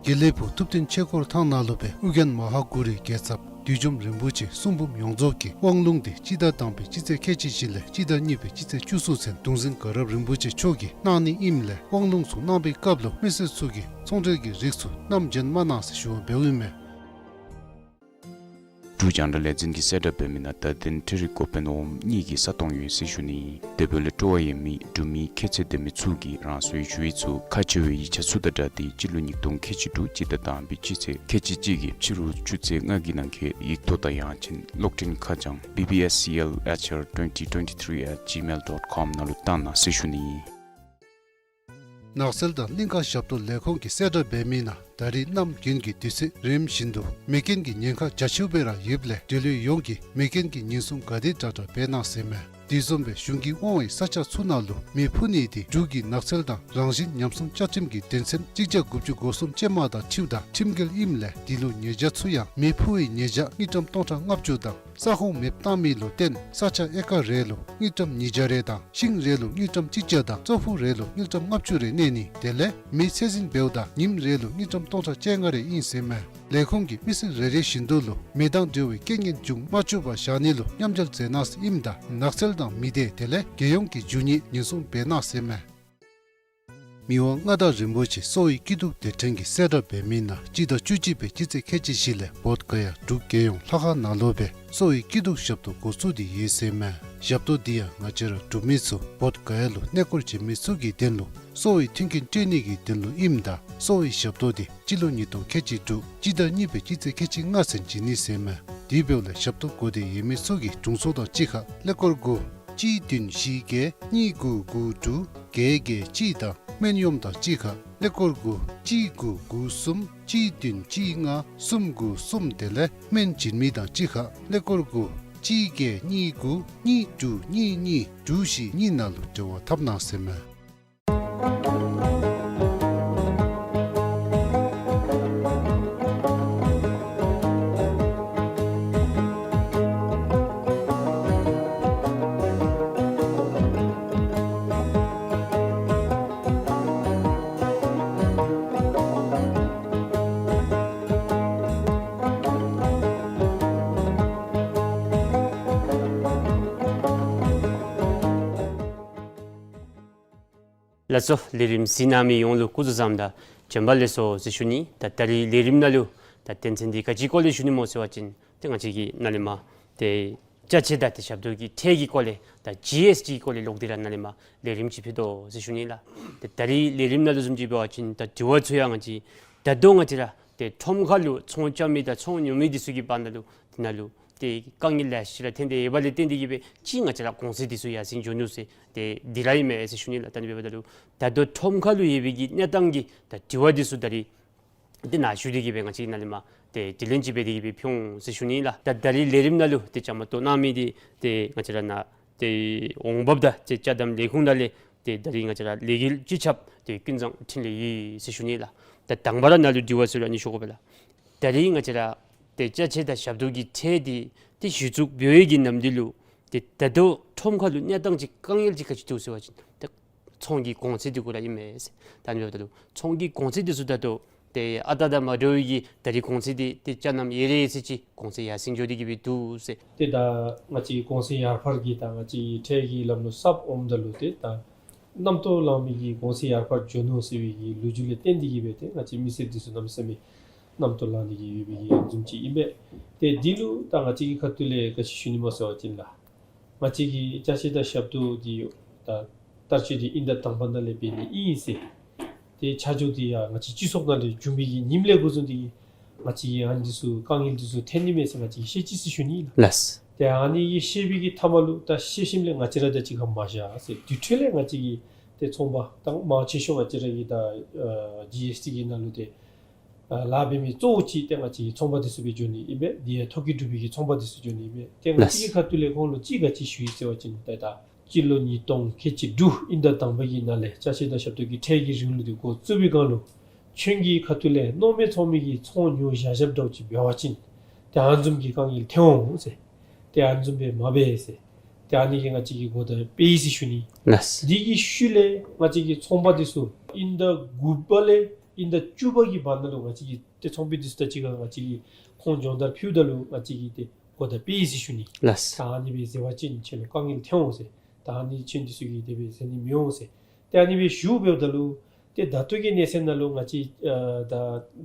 དགེ་ལེགས་ཕུག་ཐུབ་བསྟན་ཆོས་འཁོར་ཐང་ནང་ལུ་སྦེ་ཨོ་རྒྱན་མ་ཧཱ་གུ་རུའི་རྒྱལ་ཚབ་བདུད་འཇོམས་རིན་པོ་ཆེ་གསུང་འབུམ་ཡོངས་རྫོགས་ཀྱི་དབང་ལུང་དེ་སྤྱི་ཟླ་དང་པའི་སྤྱི་ཚེས་ཁལ་གཅིག་བཞི་ལས་སྤྱི་ཟླ་གཉིས་པའི་སྤྱི་ཚེས་བཅུ་གསུམ་ཚུན་གདུང་འཛིན་དགའ་རབ་རིན་པོ་ཆེ་མཆོག་གིས་གནང་ནི་ཨིནམ་ལས་དབང་ལུང་ཚུ་གནང་པའི་སྐབས་ལུ་མི་སེར་ཚུ་གིས་ཚོང་འབྲེལ་གྱི་རིགས་ཚུ་བསྣམས་བྱོན་མ་གནང་ཟེར་ཞུ་བ་འབདཝ་ཨིན་མས། འབྲུག་རྒྱང་བསྒྲགས་ལས་འཛིན་གྱིས་གསལ་བསྒྲགས་འབད་མི་ནང་བརྡ་དོན་འཕྲུལ་རིག་འགོ་དཔོན་འོགམ་གཉིས་ཀྱི་ས་སྟོང་ཡོད་ཟེར་ཞུ་ནི། དེ་འབདཝ་ལས་སྤྲོ་བ་ཡོད་མི་འབྲུག་མི་ཁྱད་ཚད་ལྡན་མི་ཚུ་གིས་རང་སོའི་ཞུ་ཡིག་ཚུ་ཁག་ཆེ་བའི་ཡིག་ཆ་ཚུ་དང་སྦྲགས་ཏེ་སྤྱི་ལོ་ཉིས་སྟོང་ཁལ་གཅིག་དྲུག་སྤྱི་ཟླ་དང་པའི་སྤྱི་ཚེས་ཁལ་གཅིག་གཅིག་གི་ཕྱི་རུ་ཆུ་ཚོད་ལྔ་གི་ནང་འཁོད་ཡིག་ཐོག་དང་ཡང་ཅིན་གློག་འཕྲིན་ཁ་བྱང་B B S C L H R twenty twenty-three at gmail dot com ནང་ལུ་བཏང་གནང་ཟེར་ཞུ་ནི། ནགས་ཚལ་དང་གླིང་ཁ་ཞབས་ཏོག་ལས་ཁུངས་ཀྱིས་གསལ་བསྒྲགས་འབད་མི་ནང་ད་རིས་གནམ་དགུན་གྱི་དུས་ཚོད་རིམ་བཞིན་དུ་མེ་རྐྱེན་གྱི་ཉེན་ཁ་རྒྱ་ཆེཝ་སྦེ་ར་ཡོདཔ་ལས་འབྲེལ་ཡོད་ཡོངས་ཀྱིས་མེ་རྐྱེན་གྱི་ཉེན་སྲུང་ག་དེ་དྲག་དྲག་འབད་གནང་ཟེར་མས། དེ་བཟུམ་སྦེ་གཞུང་གིས་དབང་བའི་ས་ཆ་ཚུ་ནང་ལུ་མེ་འཕུ་ནི་དེ་འབྲུག་གི་ནགས་ཚལ་དང་རང་བཞིན་ཉམས་སྲུང་བཅའ་ཁྲིམས་ཀྱི་དོན་ཚན་གཅིག་བརྒྱ་དགུ་བཅུ་གོ་གསུམ་ཅན་མ་དང་འཁྲིལཝ་ད་ཁྲིམས་འགལ་ཨིནམ་ལས་དེ་ལུ་ཉེས་བྱ་ཚུ་ཡང་མེ་འཕུ་བའི་ཉེས་བྱ་དངུལ་ཀྲམ་སྟོང་ཕྲག་ལྔ་བཅུ་དང་ས་ཁོངས་མེདཔ་བཏང་མི་ལུ་བརྟེན་ས་ཆ་ཨེ་ཀར་རེ་ལུ་དངུལ་ཀྲམ་ཉིས་བརྒྱ་རེ་དང་ཤིང་རེ་ལུ་དངུལ་ཀྲམ་གཅིག་བརྒྱ་དང་ཙོག་ཕུག་རེ་ལུ་དངུལ་ཀྲམ་ལྔ་བཅུ་རེ་གནས་ནི་དེ་ལས་མེ་ཚད་འཛིན་འབདཝ་ད་ཉིནམ་རེ་ལུ་དངུལ་ཀྲམ་སྟོང་ཕྲག་བཅོ་ལྔ་རེ་ཨིན་ཟེར་མས། ལས་ཁུངས་ཀྱིས་མི་སེར་རེ་རེ་བཞིན་དུ་ལུ་མེ་དང་འབྲེལ་བའི་རྐྱེན་ངན་འབྱུང་མ་བཅུག་པར་བཞག་ནི་ལུ་མཉམ་འབྲེལ་མཛད་གནང་ཟེར་ཨིནམ་ད་ནགས་ཚལ་དང་མི་སྡེ་དེ་ལས་རྒྱལ་ཡོངས་ཀྱི་རྒྱུ་དངོས་ཉེན་སྲུང་འབད་གནང་ཟེར་མས། མི་དབང་མངའ་བདག་རིན་པོ་ཆེ་གསོ་བའི་སྐྱིད་སྡུག་དེ་ཕྲན་གྱིས་གསལ་བསྒྲགས་འབད་མི་ནང་སྤྱི་ཟླ་བཅུ་གཅིག་པའི་སྤྱི་ཚེས་ཁལ་གཅིག་བཞི་ལས་བོདྷ་ག་ཡ་འབྲུག་རྒྱལ་ཡོངས་ལྷ་ཁང་ནང་ལུ་སྦེ་གསོ་བའི་སྐྱིད་སྡུག་ཞབས་ཏོག་འགོ་བཙུགས་ཏེ་ཡོད་ཟེར་མས། ཞབས་ཏོག་འདི་ཡང་ང་བཅས་ར་འབྲུག་མི་ཚུ་བོདྷ་ག་ཡ་ལུ་གནས་སྐོར་བྱོན་མི་ཚུ་གི་དོན་ལུ་གསོ་བའི་མཐུན་རྐྱེན་སྤྲོད་ནི་གི་དོན་ལུ་ཨིནམ་ད་གསོ་བའི་ཞབས་ཏོག་འདི་སྤྱི་ལོ་ཉིས་སྟོང་ཁལ་གཅིག་དྲུག་སྤྱི་ཟླ་གཉིས་པའི་སྤྱི་ཚེས་ཁལ་གཅིག་ལྔ་ཚུན་བྱིན་ནི་ཟེར་མས། དེ་འབདཝ་ལས་ཞབས་ཏོག་དགོ་སྟེ་ཡོད་མི་ཚུ་གིས་དྲུང་འཚོ་དང་གཅིག་ཁར་ཀླད་ཀོར་དགུ་གཅིག་བདུན་བཞི་བརྒྱད་གཉིས་དགུ་དགུ་དྲུག་བརྒྱད་བརྒྱད་གཅིག་དང་སྨན་གཡོགམོ་དང་གཅིག་ཁར་ཀླད་ཀོར་དགུ་གཅིག་དགུ་དགུ་གསུམ་གཅིག་བདུན་གཅིག་ལྔ་གསུམ་དགུ་གསུམ་དེ་ལས་སྨན་བྱིན་མི་དང་གཅིག་ཁར་ཀླད་ཀོར་དགུ་གཅིག་བརྒྱད་གཉིས་དགུ་གཉིས་དྲུག་གཉིས་གཉིས་དྲུག་བཞི་གཉིས་ནང་ལུ་འབྲེལ་བ་འཐབ་གནང་ཟེར་མས། ལགས་སོ། ལས་རིམ་གཟིགས་གནང་མི་ཡོངས་ལུ་སྐུ་གཟུགས་བཟང་དང་བྱོན་པ་ལེགས་སོ་ཟེར་ཞུ་ནི། ད་ད་རིས་ལས་རིམ་ནང་ལུ་ད་དོན་ཚན་འདི་ག་ཅིའི་སྐོར་ལས་ཞུ་ནི་སྨོ་ཟེར་བ་ཅིན་ཏེ་ང་བཅས་ཀྱིས་ནཱ་ལས་མར་ཏེ་ཅ་ཆས་དང་ཏེ་ཞབས་ཏོག་གི་ཁྲལ་གྱི་སྐོར་ལས་ད་ཇི་ཨེསི་ཊི་གི་སྐོར་ལས་ལོག་སྟེ་ར་ནཱ་ལས་མར་ལས་རིམ་ཅིག་ཕུལ་དོ་ཟེར་ཞུ་ནི་ལགས། ཏེ་ད་རིས་ལས་རིམ་ནང་ལུ་བཟུམ་ཅིག་འབད་བ་ཅིན་ད་དྲི་བ་ཚུ་ཡང་ང་བཅས་ད་ལྟོ་ང་བཅས་ར་ ཏེ་ཁྲོམ་ཁ་ལུ་ཚོང་རྐྱབ་མི་དང་ཚོང་ཉོ་མི་འདི་ཚུ་གི་བར་ན་ལུ་དེ་ནང་ལུ་ཏེ་དཀའ་ངལ་ལེ་ཤ་ར་ཐོན་ཏེ་ཡོདཔ་ལས་བརྟེན་ཏེ་གིས་སྦེ་ཅིག་ང་བཅས་ར་གོང་ཚད་འདི་ཚུ་ཡར་སེང་འགྱོ་ནུག་ཟེར་ཏེ་འདི་ར་ཨིན་མས་ཟེར་ཞུ་ནི་ལགས། ད་ཨ་ནི་འབདཝ་ད་ལུ་ད་ལྟོ་ཁྲོམ་ཁ་ལུ་ཡོད་པའི་གི་གནས་སྟངས་ཀྱི་ད་དྲི་བ་འདི་ཚུ་ད་རིས་ཏེ་ནཱ་ཞུ་སྟེ་གིས་སྦེ་ང་བཅས་ནཱ་ལས་མར་ཏེ་དྲི་ལན་ཅིག་འབད་དེ་གིས་སྦེ་ཕུལ་འོང་ཟེར་ཞུ་ནི་ལགས། ད་ད་རིས་ལས་རིམ་ནང་ལུ་ཏེ་བཅའ་མར་གཏོགས་གནང་མི་འདི་ཏེ་ང་བཅས་ར་ནཱ་ཏེ་འོང་འབབ་དང་ཏེ་ཅ་དམ་ལས་ཁུངས་ནང་ལས་ཏེ་ད་རིས་ང་བཅས་ར་ལས་འགུལ་སྤྱི་ཁྱབ་ཏེ་ཀུན་བཟང་འཕྲིན་ལས་ཡོད་ཟེར་ཞུ་ནི་ལགས། ད་དང་པ་ར་ནཱ་ལུ་དྲི་བ་ཚུ་ར་ཨ་ནི་ཞུ་དགོ་པས་ལགས། ད་རིས་ང་བཅས་ར་ཏེ་ཅ་ཆས་དང་ཞབས་ཏོག་གི་ཁྲལ་འདི་ཏེ་གཞི་བཙུགས་འབད་བའི་གི་ནམ་དུས་ལུ་ཏེ་ད་ལྟོ་ཁྲོམ་ཁ་ལུ་གནས་སྟངས་ཅིག་དཀའ་ངལ་ཅིག་ག་ཅི་འདུག་ཟེར་བ་ཅིན་ཏེ་ཚོང་གི་གོང་ཚད་འདི་གུ་ར་ཨིན་མས་ཟེར། ད་ཨ་ནི་འབདཝ་ད་ལུ་ཚོང་གི་གོང་ཚད་འདི་ཚུ་ད་ལྟོ་ཏེ་ཨ་རྟག་དང་མ་འདྲ་བའི་གི་ད་རིས་གོང་ཚད་འདི་ཏེ་ཅ་ནམ་ཡོད་རེ་ཟེར་ཅིག་གོང་ཚད་ཡར་སེང་འགྱོ་སྟེ་གིས་སྦེ་འདུག་ཟེར། ཏེ་ད་ང་བཅས་གོང་ཚད་ཡར་འཕར་གྱི་ད་ང་བཅས་ཁྲལ་གྱི་ལམ་ལུགས་གསརཔ་འོངམ་ད་ལུ་ཏེ་ད་རྣམ་རྟོག་ལང་མི་གི་གོང་ཚད་ཡར་འཕར་འགྱོ་ནུག་ཟེར་བའི་གི་ལོ་རྒྱུས་ལས་བརྟེན་ཏེ་གིས་སྦེ་ཏེ་ང་བཅས་མི་སེར་འདི་ཚུ་གནམ་མེད་ས་མེད་རྣམ་རྟོག་ལང་སྟེ་གིས་ཡོད་པའི་གི་ཡང་འཛུམ་ཅིག་ཨིན་པས། ཏེ་འདི་ལུ་ད་ང་བཅས་ཀྱི་ཁ་ཐུག་ལས་ག་ཅི་ཞུ་ནི་སྨོ་ཟེར་བ་ཅིན་ལགས། ང་བཅས་ཀྱི་ཅ་ཆས་དང་ཞབས་ཏོག་འདི་ད་བསྟར་སྤྱོད་འདི་དབྱིན་ཟླ་དང་པ་ནང་ལས་འབད་ནི་ཨིན་ཟེར། ཏེ་ཆ་འཇོག་འདི་ཡང་ང་བཅས་སྤྱི་ཚོགས་ནང་ལས་བྱུང་མི་གི་ཉིནམ་ལས་འགོ་བཟུང་སྟེ་གིས་ང་བཅས་ཀྱི་ཨ་ནི་འདི་ཚུ་དཀའ་ངལ་འདི་ཚུ་ཐོན་ནི་མས་ཟེར་ང་བཅས་ཀྱིས་ཤེས་ཅི་ཟེར་ཞུ་ནི་ལགས། ལགས། ཏེ་ཨ་ནི་གི་ཤེས་པའི་གི་མཐའ་མ་ལུ་ད་ཤེས་ཞིནམ་ལས་ང་བཅས་ར་དང་གཅིག་ཁར་མ་བཞག་ཟེར། དེ་འཕྲོ་ལས་ང་བཅས་ཀྱི་ཏེ་ཚོང་པ་ད་མང་ཆེ་ཤོས་ང་བཅས་ར་གི་ད་ཨ་ཇི་ཨེསི་ཊི་གི་ནང་ལུ་ཏེ་ཨ་ལཱ་འབད་མི་གཙོ་བོ་ཅིག་ཏེ་ང་བཅས་ཚོང་པ་འདི་ཚུ་སྦེ་འགྱོ་ནི་ཨིན་པས། དེ་ཡང་ཐོ་བཀོད་གྲུབ་པའི་གི་ཚོང་པ་འདི་ཚུ་འགྱོ་ནི་ཨིན་པས། ཏེ་ང་བཅས་ཀྱི་ལགས། ཁ་ཐུག་ལས་ཁོང་ལུ་ཅིག་ག་ཅི་ཞུ་ཡི་ཟེར་བ་ཅིན་ཏེ་ད་སྤྱི་ལོ་ཉིས་སྟོང་ཁལ་གཅིག་དྲུག་དབྱིན་ཟླ་དང་པ་གི་ནང་ལས་ཅ་ཆས་དང་ཞབས་ཏོག་གི་ཁྲལ་གྱི་རིང་ལུགས་འདི་འགོ་བཙུགས་པའི་སྒང་ལུ་ཁྱོད་ཀྱི་ཁ་ཐུག་ལས་མནོ་མེད་ཚོགས་མི་གིས་ཚོང་ཉོ་བཞག་བཞགཔ་འདྲཝ་ཅིག་འབད་བ་ཅིན་ཏེ་ཨ་ནི་བཟུམ་གྱི་དཀའ་ངལ་ཐོན་འོང་ཟེར། ཏེ་ཨ་ནི་བཟུམ་སྦེ་མ་འབད་ཟེར། ཏེ་ཨ་ནི་གིས་ང་བཅས་ཀྱིས་གོ་བརྡ་སྤེལ་ཡི་ཟེར་ཞུ་ནི། ལགས། འདི་གི་ཤུལ་ལས་ང་བཅས་ཀྱི་ཚོང་པ་འདི་ཚུ་དབྱིན་ཟླ་དགུ་པ་ལས་དབྱིན་ཟླ་བཅུ་པ་གི་བར་ན་ལུ་ང་བཅས་ཀྱི་ཏེ་ཚོང་པ་འདི་ཚུ་དང་གཅིག་ཁར་ང་བཅས་ཀྱིས་ཁོང་སྦྱོང་བརྡར་ཕུལཝ་ད་ལུ་ང་བཅས་ཀྱིས་ཏེ་གོ་བརྡ་སྤེལ་ཡི་ཟེར་ཞུ་ནི། ལགས། ད་ཨ་ནི་སྦེ་ཟེར་བ་ཅིན་ཁྱོད་ལུ་དཀའ་ངལ་ཐོན་འོང་ཟེར། ད་ཨ་ནི་ཁྱོད་འདི་ཚུ་གིས་དེ་སྦེ་ཟེར་ནི་མི་འོང་ཟེར། ཏེ་ཨ་ནི་སྦེ་ཞུ་འབདཝ་ད་ལུ་ཏེ་ད་ལྟོ་གི་གནས་ཚད་ནང་ལུ་ང་བཅས་ཨ་ད་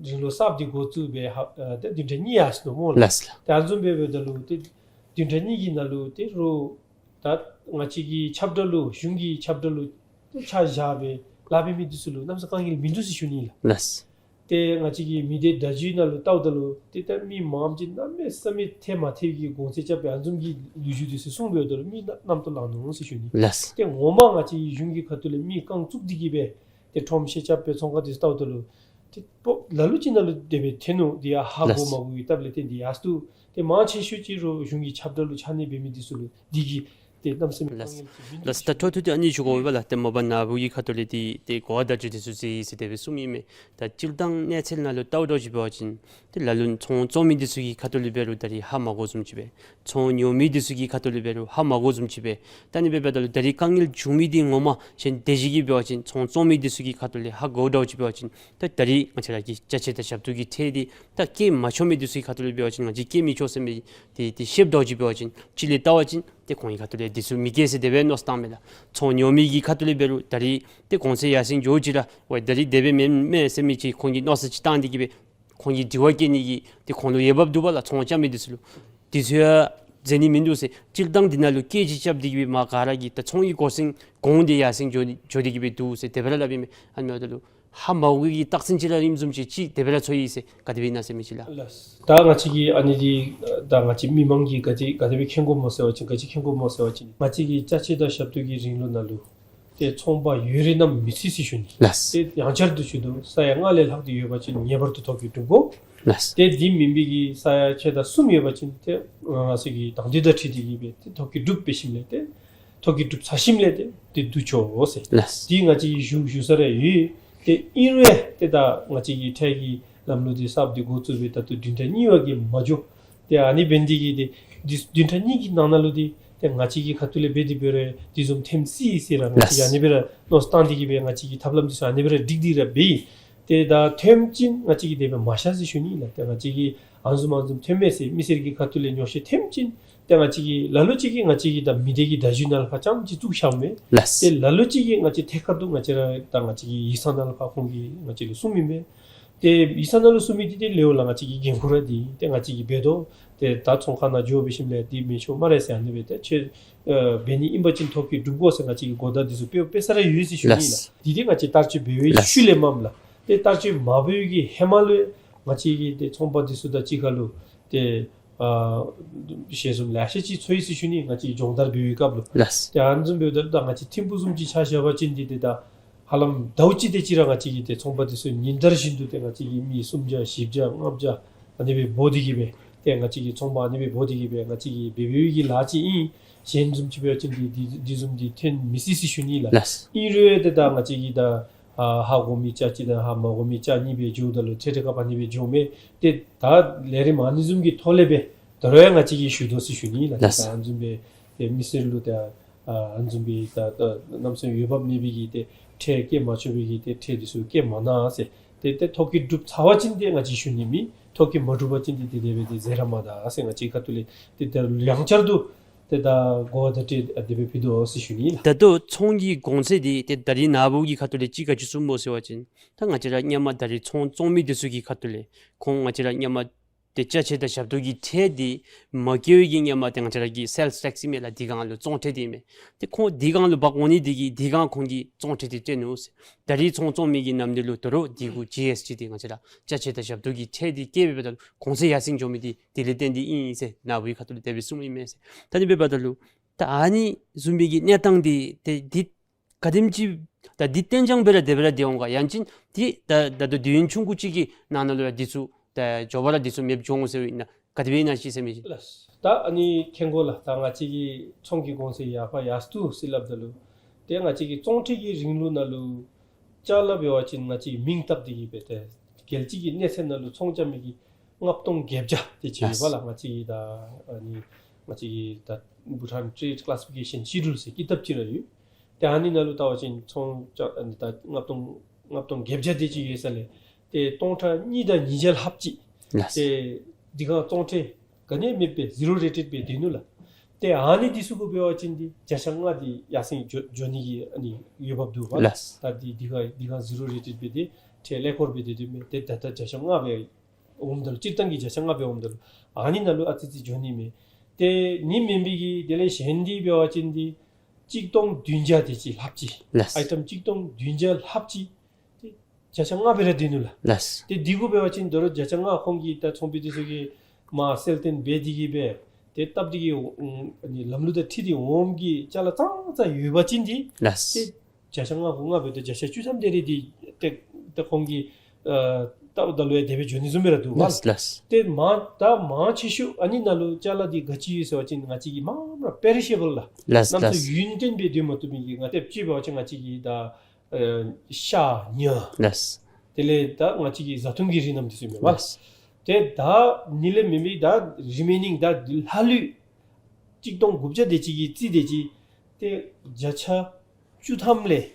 རིང་ལུགས་གསརཔ་འདི་འགོ་བཙུགས་སྦེ་ཧ་ཨ་ད་བདུན་ཕྲག་གཉིས་ཡར་སོ་ནུག་སྨོ་ལགས། ལགས་ལགས། ཏེ་ཨ་ནི་བཟུམ་སྦེ་འབདཝ་ད་ལུ་ཏེ་བདུན་ཕྲག་གཉིས་ཀྱི་ནང་ལུ་ཏེ་རོགས་ད་ང་བཅས་ཀྱི་ཁྱབ་བསྒྲགས་ལུ་གཞུང་གི་ཁྱབ་བསྒྲགས་ལུ་ཏེ་ཆ་བཞག་སྦེ་ལཱ་འབད་མི་འདི་ཚུ་ལུ་གནམ་ས་དཀའ་ངལ་མིན་འདུག་ཟེར་ཞུ་ནི་ལགས། ལགས། ཏེ་ང་བཅས་ཀྱིས་མི་སྡེ་བརྡ་བརྒྱུད་ནང་ལུ་བལྟཝ་ད་ལུ་ཏེ་ད་མི་མངམ་ཅིག་གནམ་མེད་ས་མེད་ཐལ་མ་ཐལ་གྱི་གོང་ཚད་རྐྱབ་སྦེ་ཨ་ནི་བཟུམ་གྱི་ལོ་རྒྱུས་འདི་ཚུ་གསུངས་འབདཝ་ད་ལུ་མི་རྣམ་རྣམ་རྟོག་ལང་ནུག་ཟེར་ཞུ་ནི། ལགས། ཏེ་ངོ་མ་ང་བཅས་གཞུང་གི་ཁ་ཐུག་ལས་མི་རྐང་བཙུགས་ཏེ་གིས་སྦེ་ཏེ་ཁྲོམ་བཤལ་རྐྱབ་སྦེ་ཚོང་ཁང་འདི་ཚུ་བལྟཝ་ད་ལུ་ཏེ་པོ་ལ་ལུ་ཅིག་ནང་ལུ་དེ་སྦེ་ཐོན་ནུག། དེ་ཡང་ཧ་གོ་ལགས། མ་གོ་བའི་སྟབས་ལས་བརྟེན་ཏེ་ཡར་སོ་ནུག། ཏེ་མང་ཆེ་ཤོས་ཅིག་རོགས་གཞུང་གི་ཁྱབ་བསྒྲགས་ལུ་ཆ་གནས་འབད་མི་འདི་ཚུ་ལུ་འདི་གིས་ཏེ་གནམ་མེད་ས་མེད་ལགས། དཀའ་ངལ་ཅིག་མིན་འདུག་ལགས། ད་ཐོག་ཐོག་ཏུ་ཨ་ནི་ཞུ་དགོ་པས་ལགས། ཏེ་མ་པ་ནཱ་བུ་གི་ཁ་ཐུག་ལས་ཏེ་ཏེ་གོ་བ་བརྡ་བརྒྱུད་འདི་ཚུ་ཟེར་ཡི་ཟེར་དེ་སྦེ་གསུངམ་ཨིན་མས། ད་སྤྱིར་བཏང་གནས་ཚད་ནང་ལུ་བལྟཝ་འདྲཝ་ཅིག་འབད་བ་ཅིན་ཏེ་ལ་ལུ་ཚོང་བཙོང་མི་འདི་ཚུ་གི་ཁ་ཐུག་ལས་འབད་རུང་ད་རིས་ཧ་མ་གོཝ་བཟུམ་ཅིག་སྦེ། ཚོང་ཉོ་མི་འདི་ཚུ་གི་ཁ་ཐུག་ལས་འབད་རུང་ཧ་མ་གོཝ་བཟུམ་ཅིག་སྦེ། ད་ཨ་ནི་སྦེ་འབདཝ་ད་ལུ་ད་རིས་དཀའ་ངལ་བྱུང་མི་འདི་ངོ་མ་གཞན་དེ་ཅིག་གིས་འབད་བ་ཅིན་ཚོང་བཙོང་མི་འདི་ཚུ་གི་ཁ་ཐུག་ལས་ཧ་གོཝ་འདྲཝ་ཅིག་འབད་བ་ཅིན་ད་ད་རིས་ང་བཅས་ར་གི་ཅ་ཆས་དང་ཞབས་ཏོག་གི་ཁྲལ་འདི་ད་བཀལ་མ་ཆོག་མི་འདི་ཚུ་གི་ཁ་ཐུག་ལས་འབད་བ་ཅིན་ང་བཅས་བཀལ་མི་ཆོག་ཟེར་མི་འདི་ཏེ་ཤེསཔ་འདྲཝ་ཅིག་འབད་བ་ཅིན་ཅིག་ལས་བལྟ་བ་ཅིན་ཏེ་ཁོང་གི་ཁ་ཐུག་ལས་འདི་ཚུ་མི་བཀལ་ཟེར་དེ་སྦེ་མནོ་བསམ་བཏངམ་མས་ལགས། ཚོང་ཉོ་མི་གི་ཁ་ཐུག་ལས་འབད་རུང་ད་རིས་ཏེ་གོང་ཚད་ཡར་སེང་འགྱོ་ཅི་ར་ཝའི་ད་རིས་དེ་སྦེ་མེན་མས་ཟེར་མི་ཅིག་ཁོང་གིས་མནོ་བསམ་ཅིག་བཏང་སྟེ་གིས་སྦེ་ཁོང་གིས་དྲི་བ་བཀོད་ནི་གི་ཏེ་ཁོང་ལུ་འོས་འབབ་འདུག་པ་ལགས། ཚོང་རྐྱབ་མི་འདི་ཚུ་ལུ་འདི་ཚུ་ཡང་ཟེར་ནི་མིན་འདུག་ཟེར། སྤྱིར་བཏང་འདི་ནང་ལུ་སྐད་ཅིག་རྐྱབ་སྟེ་གིས་སྦེ་མར་ག་ར་གིས་ད་ཚོང་གི་གོ་སྲུང་གོང་འདི་ཡར་སེང་འགྱོ་འགྱོ་སྟེ་གིས་སྦེ་འདུག་ཟེར་དེ་སྦེ་ར་སླབ་ཨིན་མས། ཨ་ནི་འབདཝ་ད་ལུ་ཧ་མ་གོ་བའི་རྟགས་མཚན་ཅིག་ར་ཨིནམ་བཟུམ་ཅིག་ཅིག་དེ་སྦེ་ར་ཚོར་ཡི་ཟེར། ག་དེ་སྦེ་ཨིན་ན་ཟེར་མི་ཅིག་ལགས། ལགས། ད་ང་བཅས་ཀྱིས་ཨ་ནི་འདི་ད་ང་བཅས་མི་མང་གིས་ག་དེ་ག་དེ་སྦེ་མཁྱེན་དགོཔ་སྨོ་ཟེར་བ་ཅིན་ག་ཅི་མཁྱེན་དགོཔ་སྨོ་ཟེར་བ་ཅིན་ང་བཅས་ཀྱི་ཅ་ཆས་དང་ཞབས་ཏོག་གི་རིང་ལུགས་ནང་ལུ་ཏེ་ཚོང་པ་ཡོད་རིགས་རྣམས་མི་སྲིད་ཟེར་ཞུ་ནི། ལགས། ཏེ་ཡང་བསྐྱར་དུ་ཞུ་དོ། ས་ཡ་ལྔ་ལས་ལྷག་སྟེ་ཡོད་པ་ཅིན་ངེས་པར་དུ་ཐོ་བཀོད་གྲུབ་དགོ། ལགས། ཏེ་འདི་མེན་པའི་གི་ས་ཡ་ཕྱེད་དང་གསུམ་ཡོད་པ་ཅིན་ཏེ་ང་བཅས་ཀྱི་དང་འདོད་དང་འཁྲིལ་ཏེ་གིས་སྦེ་ཏེ་ཐོ་བཀོད་གྲུབ་འབད་ཞིནམ་ལས་ཏེ་ཐོ་བཀོད་གྲུབ་ཚར་ཞིནམ་ལས་ཏེ་ཏེ་བསྡུ་ཆོག་ཟེར། ལགས། འདི་ང་བཅས་ཀྱིས་ཞུ་ཞུ་ས་ར་ཡོད། ཏེ་ཨིན་རུང་ཏེ་ད་ང་བཅས་ཀྱི་ཁྲལ་གྱི་ལམ་ལུགས་འདི་གསརཔ་འདི་འགོ་བཙུགས་སྦེ་ད་ལྟོ་བདུན་ཕྲག་གཉིས་པ་གི་མ་འགྱོ། ཏེ་ཨ་ནི་འབད་ནི་འདི་གིས་ཏེ་འདི་བདུན་ཕྲག་གཉིས་ཀྱི་ནང་ན་ལུ་འདི་ཏེ་ང་བཅས་ཀྱི་ཁ་ཐུག་ལས་འབད་དེ་འབད་རུང་འདི་བཟུམ་ཐོན་སྲིད་ཟེར་ར་ང་བཅས་ཀྱིས། ལགས། ཨ་ནི་སྦེ་ར་མནོ་བསམ་བཏང་སྟེ་གིས་སྦེ་ང་བཅས་ཀྱིས་ཐབས་ལམ་འདི་ཚུ་ཨ་ནི་སྦེ་ར་སྒྲིག་སྟེ་ར་འབད་ཡི། ཏེ་ད་ཐོནམ་ཅིག་ང་བཅས་ཀྱིས་དེ་སྦེ་མ་བཞག་ཟེར་ཞུ་ནི་ལགས། ཏེ་ང་བཅས་ཀྱིས་ཨ་ནི་བཟུམ་ཨ་ནི་བཟུམ་ཐོན་མས་ཟེར་མི་སེར་གྱི་ཁ་ཐུག་ལས་ཉོགས་བཤད་ཐོནམ་ཅིག་ཏེ་ང་བཅས་ཀྱིས་ལ་ལུ་ཅིག་གིས་ང་བཅས་ཀྱི་ད་མི་སྡེ་གི་བརྡ་བརྒྱུད་ནང་ལུ་ཕར་རྐྱངམ་ཅིག་བཙུགས་བཞགཔ་མས། ལགས། ཏེ་ལ་ལུ་ཅིག་གིས་ང་བཅས་ཐད་ཀར་དུ་ང་བཅས་ར་ད་ང་བཅས་ཀྱི་ཡིག་ཚང་ནང་ལུ་ཕར་ཁོང་གིས་ང་བཅས་ལུ་གསུངམ་ཨིན་མས། ཏེ་ཡིག་ཚང་ནང་ལུ་གསུངས་མི་འདི་ཏེ་ལེའུ་ལ་ང་བཅས་ཀྱི་འགན་ཁུར་ར་འདི་ཏེ་ང་བཅས་ཀྱིས་འབད་དོ། ཏེ་ད་ཚོང་ཁང་ནང་འགྱོ་འབད་ཞིནམ་ལས་འདི་མི་ཆོག་སྨ་རེ་ཟེར་ཨ་ནི་སྦེ་ཏེ་ཁྱོད་ཨ་འབད་ནི་ཨིན་པ་ཅིན་ཐོ་བཀོད་གྲུབ་དགོ་ཟེར་ང་བཅས་ཀྱིས་གོ་བརྡ་འདི་ཚུ་སྤེལ་སྤེལ་ས་ར་ཡོད་ཟེར་ཞུ་ནི་ལགས། ལགས། འདི་ཏེ་ང་བཅས་བསྟར་སྤྱོད་འབད་བའི་ལགས། ཤུལ་ལས་མས་ལགས། ཏེ་བསྟར་སྤྱོད་མ་འབད་བའི་གི་ཧེ་མ་ལུ་ ང་བཅས་ཀྱི་ཏེ་ཚོང་པ་འདི་ཚུ་དང་གཅིག་ཁར་ལུ་ཏེ་ཨ་ཞལ་འཛོམས་ལེ་ཤ་ཅིག་འཚོགས་ཡི་ཟེར་ཞུ་ནི། ང་བཅས་སྦྱོང་བརྡར་འབད་བའི་སྐབས་ལུ། ལགས། ཏེ་ཨ་ནི་བཟུམ་འབདཝ་ད་ད་ང་བཅས་ཐིམ་ཕུག་བཟུམ་ཅིག་ཆ་བཞག་པ་ཅིན་འདི་ཏེ་ད་ཧ་ལམ་ཟླཝ་གཅིག་དེ་ཅིག་ར་ང་བཅས་ཀྱི་ཏེ་ཚོང་པ་འདི་ཚུ་ཉིན་ལྟར་བཞིན་དུ་ཏེ་ང་བཅས་ཀྱི་མི་སུམ་བརྒྱ་བཞི་བརྒྱ་ལྔ་བརྒྱ་ཨ་ནི་སྦེ་འབོ་སྟེ་གིས་སྦེ་ཏེ་ང་བཅས་ཀྱི་ཚོང་པ་ཨ་ནི་སྦེ་འབོ་སྟེ་གིས་སྦེ་ང་བཅས་ཀྱི་འབད་འབདཝ་གི་ལཱ་ཅིག་ཨིན། གཞན་བཟུམ་ཅིག་འབད་བ་ཅིན་འདི་འདི་འདི་བཟུམ་འདི་ཐོན་མི་སྲིད་ཟེར་ཞུ་ནི་ལགས། ལགས། ཨིན་རུང་ཏེ་ད་ང་བཅས་ཀྱིས་ད་ཨ་ཧ་གོ་མི་ཆ་གཅིག་དང་ཧ་མ་གོ་མི་ཆ་གཉིས་སྦེ་འགྱོཝ་ད་ལུ་འཕྲལ་འཕྲལ་སྐབས་ཨ་ནི་སྦེ་འགྱོཝ་མས། ཏེ་ད་ལས་རིམ་ཨ་ནི་བཟུམ་གྱི་ཐོག་ལས་སྦེ་ད་རུང་ཡང་ང་བཅས་ཀྱིས་ཞུ་དོ་ཟེར་ཞུ་ནི་ལགས། ལགས། ད་ཨ་ནི་བཟུམ་སྦེ་ཏེ་མི་སེར་ལུ་ད་ཨ་ཨ་ནི་བཟུམ་སྦེ་ད་ད་གནམ་མེད་ས་མེད་འོས་འབབ་མེད་པའི་གི་ཏེ་ཁྲལ་བཀལ་མ་ཆོག་པའི་གི་ཏེ་ཁྲལ་འདི་ཚུ་བཀལ་མ་གནང་ཟེར། ཏེ་ཏེ་ཐོ་བཀོད་གྲུབ་ཚར་བ་ཅིན་ཏེ་ང་བཅས་ཞུ་ནི་མེད། ཐོ་བཀོད་མ་གྲུབ་པ་ཅིན་ཏེ་དེ་དེ་སྦེ་ཏེ་ཟེར་ར་མ་ད་ཟེར་ང་བཅས་ཁ་ཐུག་ལས་ཏེ་ད་ཡང་བསྐྱར་དུ་ཏེ་ད་གོ་བརྡ་སྤྲོད་དེ་སྦེ་ཕུལ་དོ་ཟེར་ཞུ་ནི་ལགས། ད་ལྟོ་ཚོང་གི་གོང་ཚད་འདི་ཏེ་ད་རིས་ནཱ་བུ་གི་ཁ་ཐུག་ལས་ཅིག་ག་ཅི་གསུངམ་སྨོ་ཟེར་བ་ཅིན་ད་ང་བཅས་ར་སྔོན་མ་ད་རིས་ཚོང་བཙོང་མི་འདི་ཚུ་གི་ཁ་ཐུག་ལས་ཁོང་ང་བཅས་ར་སྔོན་མ་ཏེ་ཅ་ཆས་དང་ཞབས་ཏོག་གི་ཁྲལ་འདི་མ་བཀལ་བའི་གི་སྔོན་མ་ཏེ་ང་བཅས་ར་གི་སེལསི་ཊེགསི་ཨིན་མས་ལགས། དེ་སྒང་ལུ་བཙོང་ཁྲལ་འདི་ཨིན་མས། ཏེ་ཁོང་དེ་སྒང་ལུ་འབག་འོང་ནི་འདི་གིས་དེ་སྒང་ཁོང་གིས་བཙོང་ཁྲལ་འདི་སྤྲོད་ནུག་ཟེར། ད་རིས་ཚོང་བཙོང་མི་གི་ནམ་དུས་ལུ་ད་རུང་འདི་གུ་ཇི་ཨེསི་ཊི་འདི་ང་བཅས་ར་ཅ་ཆས་དང་ཞབས་ཏོག་གི་ཁྲལ་འདི་བཀལ་བའི་འབདཝ་ད་གོང་ཚད་ཡར་སེང་འགྱོ་མི་འདི་དེ་ལས་བརྟེན་ཏེ་ཨིན་ཟེར་ནཱ་བུའི་ཁ་ཐུག་ལས་དེ་སྦེ་གསུངམ་ཨིན་མས་ཟེར། ད་ཨ་ནི་འབདཝ་ད་ལུ་ད་ཨ་ནི་བཟུམ་མའི་གི་གནས་སྟངས་འདི་ཏེ་འདི་ག་དེམ་ཅིག་ད་འདི་གཏན་འཇགས་སྦེ་ར་དེ་སྦེ་ར་སྡོད་འོང་ག། ཡང་ཅིན་འདི་ད་ད་ལྟོ་དུས་ཡུན་ཆུང་ཀུ་ཅིག་གི་ནང་ན་ལུ་ར་འདི་ཚུ་ད་མགྱོགས་པ་ར་འདི་ཚུ་མེདཔ་འགྱོ་འོང་ཟེར་བ་ཨིན་ན་ག་དེ་སྦེ་ཨིན་ན་ཅིག་ཟེར་མི་ཅིག། ལགས། ད་ཨ་ནི་མཁྱེན་གོ་ལགས། ད་ང་བཅས་ཀྱི་ཚོང་གི་གོང་ཚད་ཡར་ཕར་ཡར་སོང་ཟེར་སླབ་ད་ལུ་ཏེ་ང་བཅས་ཀྱི་བཙོང་ཁྲལ་གྱི་རིང་ལུགས་ནང་ལུ་ཅ་ལ་འབད་བ་ཅིན་ང་བཅས་ཀྱི་མིང་བཏགས་ཏེ་གིས་སྦེ་ཏེ་རྒྱལ་སྤྱི་གི་གནས་ཚད་ནང་ལུ་ཚོང་རྐྱབ་མི་གི་ལྔ་སྟོང་བརྒྱད་བརྒྱ་དེ་ཅིག་ཡོད་པ་ལགས། ལགས། ང་བཅས་ཀྱི་ད་ཨ་ནི་ང་བཅས་ཀྱི་ད་Bhutan Trade Classification Schedule ཟེར་ཀི་དེབ་ཅིག་ར་ཡོད། ཏེ་ཨ་ནི་ནང་ལུ་བལྟ་བ་ཅིན་ཚོང་ཅ་ཨ་ནི་ད་ལྔ་སྟོང་ལྔ་སྟོང་བརྒྱད་བརྒྱ་དེ་ཅིག་ཡོད་ས་ལས་ཏེ་སྟོང་ཕྲག་གཉིས་དང་ཉིས་བརྒྱ་ལྷགཔ་ཅིག། ལགས། ཏེ་དེ་སྒང་བཙོང་ཁྲལ་ག་ནི་མེདཔ་སྦེ་ཟི་རོ་རེ་ཊེཌ་སྦེ་སྡོད་ནུག་ལགས། ཏེ་ཨ་ནི་འདི་ཚུ་གུ་འབད་བ་ཅིན་འདི་བརྒྱ་ཆ་ལྔ་འདི་ཡར་སེང་འགྱོ་འགྱོ་ནི་གི་ཨ་ནི་འོས་འབབ་འདུག་པ། ལགས། ད་འདི་དེ་སྒང་དེ་སྒང་ཟི་རོ་རེ་ཊེཌ་སྦེ་ཏེ་ཁྲལ་ཀླད་ཀོར་སྦེ་སྡོད་དོ་མས། ཏེ་ད་ལྟོ་བརྒྱ་ཆ་ལྔ་སྦེ་འོངམ་ད་ལུ་སྤྱིར་བཏང་གི་བརྒྱ་ཆ་ལྔ་སྦེ་འོངམ་ད་ལུ་ཨ་ཙི་ཙི་འགྱོ་ནི་མས། ཏེ་ཨ་ནི་མེན་པའི་གི་དེ་ལས་གཞན་འདི་འབད་བ་ཅིན་འདི་གཅིག་སྟོང་བདུན་བརྒྱ་དེ་ཅིག་ལྷགཔ་ཅིག། ལགས། ཨའི་ཊམ་གཅིག་སྟོང་བདུན་བརྒྱ་ལྷགཔ་ཅིག་ཏེ་བརྒྱ་ཆ་ལྔ་སྦེ་ར་སྡོད་ནུག་ལགས། ལགས། ཏེ་འདི་གུ་འབད་བ་ཅིན་ད་རུང་བརྒྱ་ཆ་ལྔ་ཁོང་གིས་ད་ཚོང་པ་འདི་ཚུ་གིས་མར་གསལ་སྟོན་འབད་དེ་གིས་སྦེ་ཏེ་བཏབ་སྟེ་གིས་ཨ་ནི་ལམ་ལུགས་དང་འཁྲིལ་ཏེ་འོངམ་གི་ཅ་ལ་ཙང་ཙང་ཡོད་པ་ཅིན་འདི། ལགས། ཏེ་བརྒྱ་ཆ་ལྔ་གུ་ལྔ་འབདཝ་ད་བརྒྱ་ཆ་བཅུ་ཐམ་དེ་རེ་འདི་ཏེ་ཏེ་ཁོང་གིས་ཨ་བཏབ་ད་ལུ་ཡང་དེ་སྦེ་འགྱོ་ནི་བཟུམ་སྦེ་ར་འདུག་པ། ལགས་ལགས། ཏེ་མང་ད་མང་ཆེ་ཤོས་ཨ་ནི་ནང་ལུ་ཅ་ལ་འདི་ག་ཅི་ཡོད་ཟེར་བ་ཅིན་ང་བཅས་ཀྱི་མ་མ་པེ་རི་ཤེ་བཱལ་ལགས། ལགས་ནམ་ཚོད། ལགས། ཡུན་བརྟན་སྦེ་སྡོད་མ་བཏུབ་མི་གི་ང་བཅས་ཀྱི་འབད་བ་ཅིན་ང་བཅས་ཀྱི་ད་ཨ་ཤ་ཉ། ལགས། དེ་ལས་ད་ང་བཅས་ཀྱི་བཟའ་འཐུང་གི་རིགས་རྣམས་འདི་ཚུ་ཨིན་མས་པ། ལགས། ཏེ་ད་ཨ་ནི་ལས་མེན་པའི་ད་རི་མེ་ནིང་ད་ལྷག་ལུས་གཅིག་སྟོང་དགུ་བརྒྱ་དེ་ཅིག་གི་རྩིས་དེ་ཅིག་ཏེ་བརྒྱ་ཆ་བཅུ་ཐམ་ལས་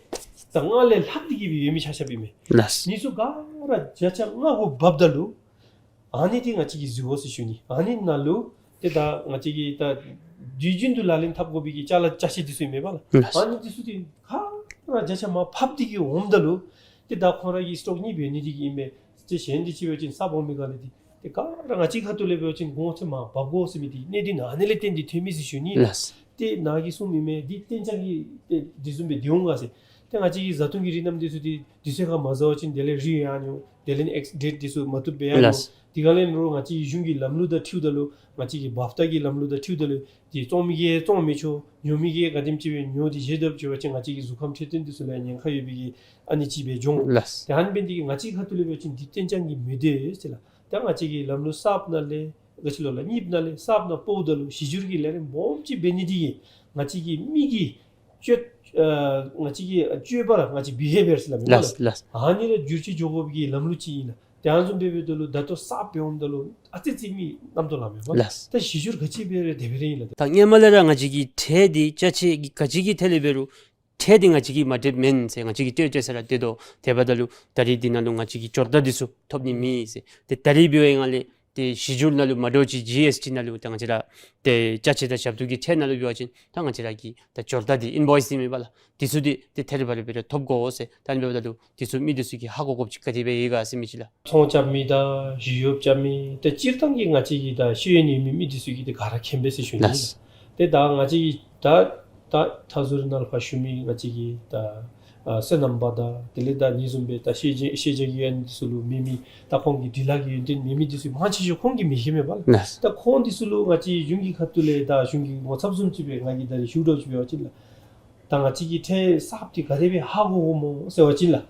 ད་ལྔ་ལས་ལྷག་སྟེ་གིས་སྦེ་ཡོད་མི་ཆ་ཁྱབ་ཨིན་མས། ལགས། འདི་ཚུ་ག་ར་བརྒྱ་ཆ་ལྔ་གུ་འབབ་ད་ལུ་ཨ་ནི་འདི་ང་བཅས་ཀྱིས་གཟིགས་དགོ་ཟེར་ཞུ་ནི། ཨ་ནི་ནང་ལུ་ཏེ་ད་ང་བཅས་ཀྱི་ད་དུས་རྒྱུན་དུ་ལག་ལེན་འཐབ་དགོ་པའི་གི་ཅ་ལ་ཅ་ཆས་འདི་ཚུ་ཨིན་མས་པ་ལགས། ལགས། ཨ་ནི་འདི་ཚུ་འདི་ག་ར་བརྒྱ་ཆ་མར་ཕབ་སྟེ་གིས་འོངམ་ད་ལུ་ཏེ་ད་ཁོང་ར་གིས་སི་ཊོག་གཉིས་འབད་ནི་འདི་གིས་ཨིན་མས། ཏེ་གཞན་འདི་ཅིག་འབད་བ་ཅིན་ས་སྦོམ་མི་ག་ལས་འདི་ཏེ་ག་ར་ང་བཅས་ཁ་ཐུག་ལས་འབད་བ་ཅིན་གོང་ཚད་མར་འབབ་དགོ་ཟེར་མི་འདི་གནད་དོན་ཨ་ནི་ལས་བརྟེན་ཏེ་ཐོན་མས་ཟེར་ཞུ་ནི། ལགས། ཏེ་ནཱ་གིས་གསུངམ་ཨིན་མས། འདི་གཏན་འཇགས་ཀྱི་ཏེ་འདི་བཟུམ་སྦེ་སྡོད་འོང་ག་ཟེར། ཏེ་ང་བཅས་ཀྱི་བཟའ་འཐུང་གི་རིགས་རྣམས་འདི་ཚུ་འདི་དུས་ཚོད་ཁར་མ་བཟའ་བ་ཅིན་དེ་ལས་རིལ་ཡར་འགྱོ། དེ་ལས་ཨེགསི་པ་ཡར་ཡར་འགྱོ། ལགས། དེ་ག་ལས་རོགས་ང་བཅས་ཀྱི་གཞུང་གི་ལམ་ལུགས་དང་འཁྲིལཝ་ད་ལུ་ང་བཅས་ཀྱི་བཱབ་ཊ་གི་ལམ་ལུགས་དང་འཁྲིལཝ་ད་ལུ་འདི་བཙོང་མི་གིས་བཙོང་མི་ཆོག། ཉོ་མི་གིས་ག་དེམ་ཅིག་སྦེ་ཉོ་སྟེ་བཞེས་དོ་བཟུམ་ཅིག་འབད་བ་ཅིན་ང་བཅས་ཀྱི་གཟུགས་ཁམས་འཕྲོད་བསྟེན་འདི་ཚུ་ལུ་ཉེན་ཁ་ཡོད་པའི་གི་ཨ་ནི་ཅིག་སྦེ་འགྱོ་འོང་། ལགས། ཏེ་ཨ་ནི་འབད་ནི་འདི་གིས་ང་བཅས་ཁ་ཐུག་ལས་འབད་བ་ཅིན་འདི་གཏན་འཇགས་ཀྱི་མི་སྡོད་ཟེར་ལགས། ད་ང་བཅས་ཀྱི་ལམ་ལུགས་གསརཔ་ནང་ལས་ག་ཅི་ལོ་ལགས། གཉིས་པ་ནང་ལས་གསརཔ་ནང་སྤོཝ་ད་ལུ་གཞི་སྒྱུར་གྱི་ལས་རིམ་སྦོམ་ཅིག་འབད་ནི་འདི་གིས་ང་བཅས་ཀྱི་མི་གི་སྤྱོད་ཨ་ང་བཅས་ཀྱི་སྤྱོད་པ་ར་ང་བཅས་བི་ཧེ་བི་ཡར་ཟེར་སླབ་མས་པ་ལགས། ལགས། ལགས། ཨ་ནི་ར་བསྒྱུར་བཅོས་འགྱོ་དགོ་པའི་གི་ལམ་ལུགས་ཅིག་ཨིན་ལགས། ཏེ་ཨ་ནི་བཟུམ་སྦེ་འབདཝ་ད་ལུ་ད་ལྟོ་གསརཔ་འབདཝ་ད་ལུ་ཨ་ཙི་ཙི་མི་རྣམ་རྟོག་ལངམ་མས་པ། ལགས། ད་གཞི་སྒྱུར་ག་ཅི་འབད་རུང་དེ་སྦེ་ར་ཨིན་ལགས། ད་སྔོན་མ་ལས་ར་ང་བཅས་ཀྱི་ཁྲལ་འདི་ཅ་ཆས་ཀྱི་ག་ཅི་གི་ཐད་ལས་འབད་རུང་ཁྲལ་འདི་ང་བཅས་ཀྱིས་མ་སྤྲོདཔ་མེན་ཟེར་ང་བཅས་ཀྱིས་སྤྲོད་སྤྲོད་ས་ར་སྡོད་དོ། དེ་འབདཝ་ད་ལུ་ད་རིས་འདི་ནང་ལུ་ང་བཅས་ཀྱིས་འབྱོར་རྟགས་འདི་ཚུ་ཐོབ་ནི་མེད་ཟེར། ཏེ་ད་རིས་འབད་བའི་སྒང་ལས་ཏེ་གཞི་སྒྱུར་ནང་ལུ་མ་འདྲཝ་ཅིག་ཇི་ཨེསི་ཊི་ནང་ལུ་ཏེ་ང་བཅས་ར་ཏེ་ཅ་ཆས་དང་ཞབས་ཏོག་གི་ཁྲལ་ནང་ལུ་འབད་བ་ཅིན་ད་ང་བཅས་ར་གི་ད་འབྱོར་རྟགས་འདི་ཨིན་བོའིསི་འདི་མེན་པ་ལགས། འདི་ཚུ་འདི་ཏེ་ཐད་རི་བ་རི་སྦེ་ར་ཐོབ་དགོ་ཟེར། ད་ཨ་ནི་འབདཝ་ད་ལུ་འདི་ཚུ་མི་འདི་ཚུ་གིས་ཧ་གོ་དགོཔ་ཅིག་ག་དེ་སྦེ་ཡོད་ག་ཟེར་མི་ཅིག་ལགས། ཚོང་རྐྱབ་མི་དང་ཞི་གཡོག་རྐྱབ་མི་ཏེ་སྤྱིར་བཏང་གི་ང་བཅས་ཀྱི་ད་ཤེས་ཡོན་ཡོད་མི་མི་འདི་ཚུ་གིས་ཏེ་ག་ར་མཁྱེན་པས་ཟེར་ཞུ་ནི། ལགས། ཏེ་ད་ང་བཅས་ཀྱི་ད་ད་མཐའ་ཟུར་ནང་ལུ་ཕར་ཞུ་མི་ང་བཅས་ཀྱི་ད་ ཨ་སོ་ནམ་པ་དང་དེ་ལས་ད་ཨ་ནི་བཟུམ་སྦེ་ད་ཤེས་བྱ་ཤེས་བྱ་གི་ཡོན་ཏན་འདི་ཚུ་ལུ་མེད་མི་ད་ཁོང་གི་འབྲི་ལྷག་གི་ཡོན་ཏན་མེད་མི་འདི་ཚུ་མང་ཆེ་ཤོས་ཁོང་གིས་མི་ཤེས་མས་པ་ལགས། ལགས། ད་ཁོང་འདི་ཚུ་ལུ་ང་བཅས་གཞུང་གི་ཁ་ཐུག་ལས་ད་གཞུང་གི་ངོ་ཚབ་བཟུམ་ཅིག་སྦེ་ང་གིས་ད་རིས་ཞུ་དོ་ཅིག་འབད་བ་ཅིན་ལགས། ད་ང་བཅས་ཀྱིས་ཁྲལ་གསརཔ་འདི་ག་དེ་སྦེ་ཧ་གོ་དགོ་སྨོ་ཟེར་བ་ཅིན་ལགས།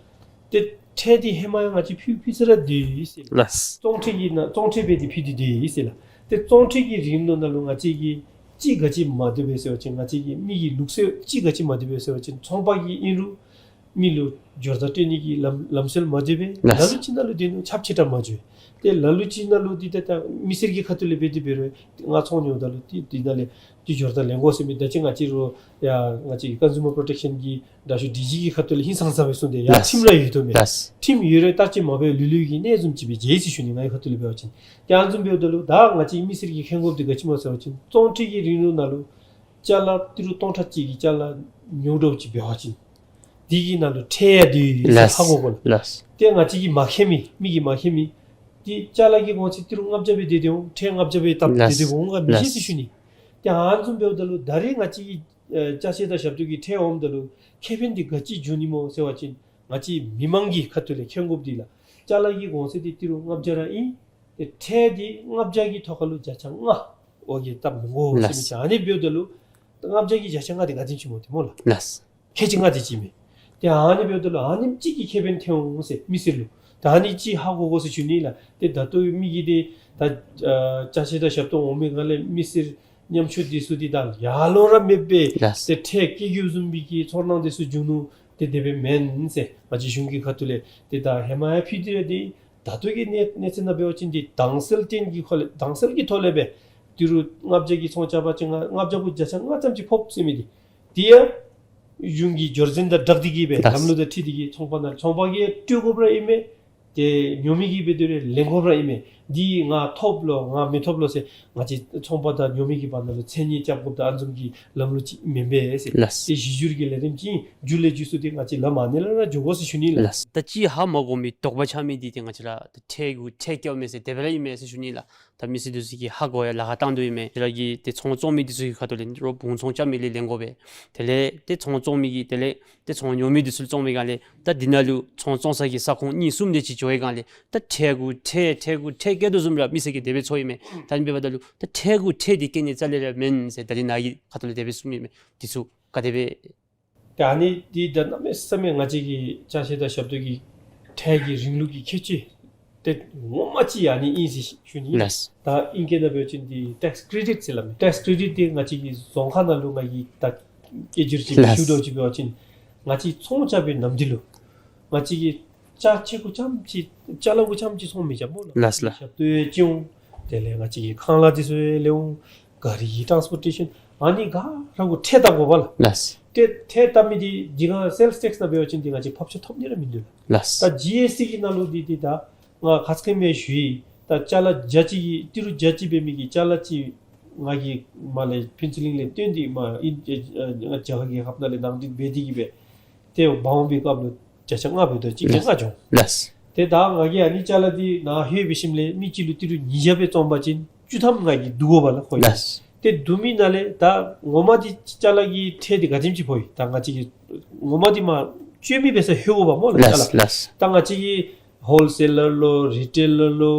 ཏེ་ཁྲལ་འདི་ཧེ་མ་ཡང་ང་བཅས་ཕུལ་ཕུལ་ས་ར་འདུག་ཟེར། ལགས། བཙོང་ཁྲལ་གྱི་ནང་བཙོང་ཁྲལ་འབད་དེ་ཕུལ་ཏེ་འདུག་ཟེར་ལགས། ཏེ་བཙོང་ཁྲལ་གྱི་རིང་ལུགས་ནང་ལུ་ང་བཅས་ཀྱིས་ཅིག་ག་ཅི་མ་བཏུབ་པས་ཟེར་བ་ཅིན་ང་བཅས་ཀྱི་མི་གི་ལུགས་སྲོལ་ཅིག་ག་ཅི་མ་བཏུབ་པས་ཟེར་བ་ཅིན་ཚོང་པ་གིས་ཨིན་རུང་མི་ལུ་འབྱོར་རྫས་སྤྲོད་ནི་གི་ལམ་ལམ་སྲོལ་མ་བཏུབ་པས། ལགས། ལ་ལུ་ཅིག་ནང་ལུ་འདི་ནང་ཁྱབ་ཆེ་དྲགས་མ་འགྱོ། ཏེ་ལ་ལུ་ཅིག་ནང་ལུ་འདི་ད་ད་མི་སེར་གྱི་ཁ་ཐུག་ལས་འབད་དེ་འབད་རུང་ང་ཚོང་ཉོཝ་ད་ལུ་འདི་འདི་ནང་ལས་འདི་འབྱོར་རྫས་ལེན་དགོ་ཟེར་མི་ད་ཅི་ང་བཅས་རུང་ཡ་ང་བཅས་ཀྱི་ཀོན་ཟུ་མར་པོརོ་ཊེཀ་ཤཱན་གྱི་དྲག་ཤོས་ཌི་ཇི་གི་ཁ་ཐུག་ལས་ཧིང་སངས་ས་སྦེ་གསུངས་ཏེ་ཡ། ལགས། ཁྲིམས་ར་ཡོད་དོ་མས། ལགས། ཁྲིམས་ཡོད་རུང་བརྟག་དཔྱད་མ་འབད་ལུས་ལུས་ཀྱི་གནས་བཟུམ་ཅིག་སྦེ་མཇལ་ཡི་ཟེར་ཞུ་ནི། ངེའི་ཁ་ཐུག་ལས་འབད་བ་ཅིན། ཏེ་ཨ་ནི་བཟུམ་འབདཝ་ད་ལུ་ད་ང་བཅས་མི་སེར་གྱིས་མཁྱེན་དགོཔ་འདི་ག་ཅི་སྨོ་ཟེར་བ་ཅིན་བཙོང་ཁྲལ་གྱི་རིང་ལུགས་ནང་ལུ་ཅ་ལ་ཏི་རུ་སྟོང་ཕྲག་གཅིག་གི་ཅ་ལ་ཉོ་འགྱོཝ་ཅིག་འབད་བ་ཅིན་འདི་གི་ནང་ལུ་ཁྲལ་ཡང་འདུག་ཟེར། ལགས། ཧ་གོ་དགོ་ལགས། ལགས། ཏེ་ང་བཅས་ཀྱིས་མ་མཁྱེན་མི་མི་གིས་མ་མཁྱེན་མི་འདི་ཅ་ལ་གི་གོང་ཚད་ཏི་རུ་ལྔ་བརྒྱ་སྦེ་སྡོད་དེ་འོང་ཁྲལ་ལྔ་བརྒྱ་སྦེ་བཏབ། ལགས། སྡོད་དེ་འོང་ག་མི་ཤེས་ཟེར་ཞུ་ནི། ཏེ་ཨ་ནི་བཟུམ་འབདཝ་ད་ལུ་ད་རེས་ང་བཅས་ཀྱི་ཨེ་ཅ་ཆས་དང་ཞབས་ཏོག་གི་ཁྲལ་འོངམ་ད་ལུ་ཁེ་ཕན་འདི་ག་ཅི་འབྱུང་ནི་སྨོ་ཟེར་བ་ཅིན་ང་བཅས་མི་མང་གི་ཁ་ཐུག་ལས་མཁྱེན་དགོཔ་འདི་ལགས། ཅ་ལ་གི་གོང་ཚད་འདི་ཏི་རུ་ལྔ་བརྒྱ་ར་ཨིན། ཏེ་ཁྲལ་འདི་ལྔ་བརྒྱ་གི་ཐོག་ཁ་ལུ་བརྒྱ་ཆ་ལྔ་འོ་གི་བཏབ་མི་དགོ་ཟེར་མི། ལགས། ཅིག་ཨ་ནི་འབདཝ་ད་ལུ་ལྔ་བརྒྱ་གི་བརྒྱ་ཆ་ལྔ་འདི་ག་དེམ་ཅིག་སྨོ་ཏེ་སྨོ་ལགས། ལགས། ཁལ་གཅིག་ལྔ་དེ་ཅིག་མས། ཏེ་ཨ་ནི་འབདཝ་ད་ལུ་ཨ་ནེམ་ཅིག་གི་ཁེ་ཕན་ཐོན་འོང་ཟེར་མི་སེར་ལུ། ད་ཨ་ནི་ཅིག་ཧ་གོ་དགོ་ཟེར་ཞུ་ནི་ལགས། ཏེ་ད་ལྟོ་མི་གིས་ཏེ་ད་ཨ་ཅ་ཆས་དང་ཞབས་ཏོག་འོང་མི་སྒང་ལས་མི་སེར་ཉམ་ཆུང་འདི་ཚུ་འདི་ད་ཡར་ལོང་ར་མེད་པའི། ལགས། ཏེ་ཁྲལ་བཀལ་དགོཔ་བཟུམ་མའི་གི་ཚོར་སྣང་འདི་ཚུ་འབྱུང་ནུག། ཏེ་དེ་སྦེ་མེན་ཟེར་ང་བཅས་གཞུང་གི་ཁ་ཐུག་ལས་ཏེ་ད་ཧེ་མ་ཡང་ཕུལ་ཏེ་ར་འདུག། ད་ལྟོ་གི་གནས་གནས་ཚད་ནང་འབད་བ་ཅིན་འདི་དྭངས་གསལ་སྟེང་གི་ཁ་ལས་དྭངས་གསལ་གྱི་ཐོག་ལས་སྦེ་ཏི་རུ་ལྔ་བརྒྱ་གི་ཚོང་རྐྱབ་པ་ཅིན་ལྔ་བརྒྱ་གུ་བརྒྱ་ཆ་ལྔ་ཙམ་ཅིག་ཕོགཔ་ཟེར་མི་འདི། དེ་ཡང་གཞུང་གི་སྦྱོར་ཚན་དང་སྦྲགས་ཏེ་གིས་སྦེ། ལགས། ལམ་ལུགས་དང་འཁྲིལ་ཏེ་གིས་ཚོང་པ་ནང་ཚོང་པ་གིས་སྤྲོད་དགོཔ་ར་ཨིན་མས། ཏེ་ཉོ་མི་གིས་འབད་དེ་ར་ལེན་དགོཔ་ར་ཨིན་མས། འདི་ང་ཐོབ་ལོ་ང་མི་ཐོབ་ལོ་ཟེར་ང་བཅས་ཚོང་པ་དང་ཉོ་མི་གི་བར་ན་ལུ་མཚན་ཉེས་རྐྱབ་དགོཔ་དང་ཨ་ནི་བཟུམ་གྱི་ལམ་ལུགས་ཅིག་མེན་པས་ཟེར། ལགས། ཏེ་གཞི་འགྱུར་གྱི་ལས་རིམ་ཅིག་མཇུག་ལས་མཇུག་སུ་ཏེ་ང་བཅས་ལམ་ཨ་ནི་ལས་ར་འགྱོ་དགོ་ཟེར་ཞུ་ནི་ལགས། ལགས། ད་ཅི་ཧ་མ་གོ་མི་དོགས་པ་ཆགས་མི་འདི་ཏེ་ང་བཅས་ར་ད་ཁྲལ་གུ་ཁྲལ་བཀལཝ་མས་ཟེར་དེ་སྦེ་ར་ཨིན་མས་ཟེར་ཞུ་ནི་ལགས། ད་མི་སེར་འདི་ཚུ་གིས་ཧ་གོ་ཡར་ལཱ་ཁག་བཏང་དོ་ཨིན་མས། ང་བཅས་ར་གི་ཏེ་ཚོང་བཙོང་མི་འདི་ཚུ་གི་ཁ་ཐུག་ལས་རོགས་བུང་ཚོང་རྐྱབ་མི་ལས་ལེན་དགོ་པས། དེ་ལས་ཏེ་ཚོང་བཙོང་མི་གིས་དེ་ལས་ཏེ་ཚོང་ཉོ་མི་འདི་ཚུ་བཙོང་མི་སྒང་ལས་ད་འདི་ནང་ལུ་ཚོང་བཙོང་ས་གི་ས་ཁོངས་གཉིས་གསུམ་དེ་ཅིག་འགྱོ་བའི་སྒང་ལས་ད་ཁྲལ་གུ་ཁྲལ་ཁྲལ་གུ་ཁྲལ་བཀལ་དོ་བཟུམ་ར་མི་སེར་གྱིས་དེ་སྦེ་ཚོར་ཨིན་མས། ད་ཨ་ནི་འབདཝ་ད་ལུ་ད་ཁྲལ་གུ་ཁྲལ་འདི་བཀལ་ནི་རྩ་ལས་ར་མེན་ཟེར་ད་རིས་ནཱ་གི་ཁ་ཐུག་ལས་དེ་སྦེ་གསུངམ་ཨིན་མས། འདི་ཚུ་ག་དེ་སྦེ། ཏེ་ཨ་ནི་འདི་ད་གནམ་མེད་ས་མེད་ང་བཅས་ཀྱི་ཅ་ཆས་དང་ཞབས་ཏོག་གི་ཁྲལ་གྱི་རིང་ལུགས་ཀྱི་ཁྱད་ཆོས་ཏེ་ངོ་མ་ཅིག་ཨ་ནི་ཨིན་ཟེར་ཞུ་ནི། ལགས། ད་ཨིང་སྐད་ནང་འབད་བ་ཅིན་འདི་ཊེགསི་ཀེ་རེ་ཌིཊ་ཟེར་སླབ་མས། ཊེགསི་ཀེ་རེ་ཌིཊ་འདི་ང་བཅས་ཀྱི་རྫོང་ཁ་ནང་ལུ་ང་གིས་ད་སྐད་སྒྱུར་ཅིག་ལགས། ཞུ་དོ་ཅིག་འབད་བ་ཅིན་ང་བཅས་ཚོང་རྐྱབ་པའི་ནམ་དུས་ལུ་ང་བཅས་ཀྱིས་ཅ་ཆས་གུ་རྐྱངམ་ཅིག་ཅ་ལ་གུ་རྐྱངམ་ཅིག་ཚོང་མི་རྐྱབ་སྨོ་ལགས། ལགས་ལགས། ཞབས་ཏོག་ཡང་ཅིག་འོང་། དེ་ལས་ང་བཅས་ཀྱི་ཁང་གླ་འདི་ཚུ་ཡང་ལེན་འོང་། གཱ་རི་གི་ཊཱནསི་པོར་ཊེ་ཤཱན་ཨ་ནི་ག་ར་གུ་ཁྲལ་བཏབ་དགོ་པས་ལགས། ལགས། ཏེ་ཁྲལ་བཏབ་མི་འདི་འདི་ག་སེལསི་ཊེགསི་ནང་འབད་བ་ཅིན་འདི་ང་བཅས་ཕབ་ཆ་ཐོབ་ནི་ར་མིན་འདུག་ལགས། ལགས། ད་ཇི་ཨེསི་ཊི་གི་ནང་ལུ་འདི་འདི་ད་ང་ཁ་ཙ་ཁ་ཉིནམ་ཞུ་ཡི། ད་ཅ་ལ་བརྒྱ་གཅིག་གི་ཏི་རུ་བརྒྱ་གཅིག་འབད་མི་གི་ཅ་ལ་གཅིག་ང་གིས་མར་ལས་ཕུན་ཚོགས་གླིང་ལས་བཏོན་ཏེ་མར་ཨིན་ཨེ་ཨེ་རྒྱ་གར་རྒྱལ་ཁབ་ནང་ལས་ནང་འདྲེན་འབད་དེ་གིས་སྦེ་ཏེ་འབག་འོང་པའི་སྐབས་ལུ་བརྒྱ་ཆ་ལྔ་འབད་དོ་ཅིག་བརྒྱ་ལྔ་འགྱོ། ལགས། ཏེ་ད་ང་གིས་ཨ་ནི་ཅ་ལ་འདི་ནཱ་ལྷོད་འབད་ཞིནམ་ལས་མི་གཅིག་ལུ་ཏི་རུ་ཉིས་བརྒྱ་སྦེ་བཙོང་པ་ཅིན་བཅུ་ཐམ་ང་གིས་བསྡུ་དགོ་པས་ལགས་ཁོ་གིས། ལགས། ཏེ་བསྡུ་མི་ནང་ལས་ད་ངོ་མ་འདི་ཅ་ལ་གི་ཁྲལ་འདི་ག་དེམ་ཅིག་ཕོག་ཡི། ད་ང་བཅས་ཀྱིས་ངོ་མ་འདི་མ་སྤྱོད་མི་འབད་སར་ལྷོད་དགོ་པས་སྨོ་ལགས་ཅ་ལ། ལགས་ལགས། ད་ང་བཅས་ཀྱིས་ཧོལ་སེ་ལར་ལོ་རི་ཊེ་ལར་ལོ་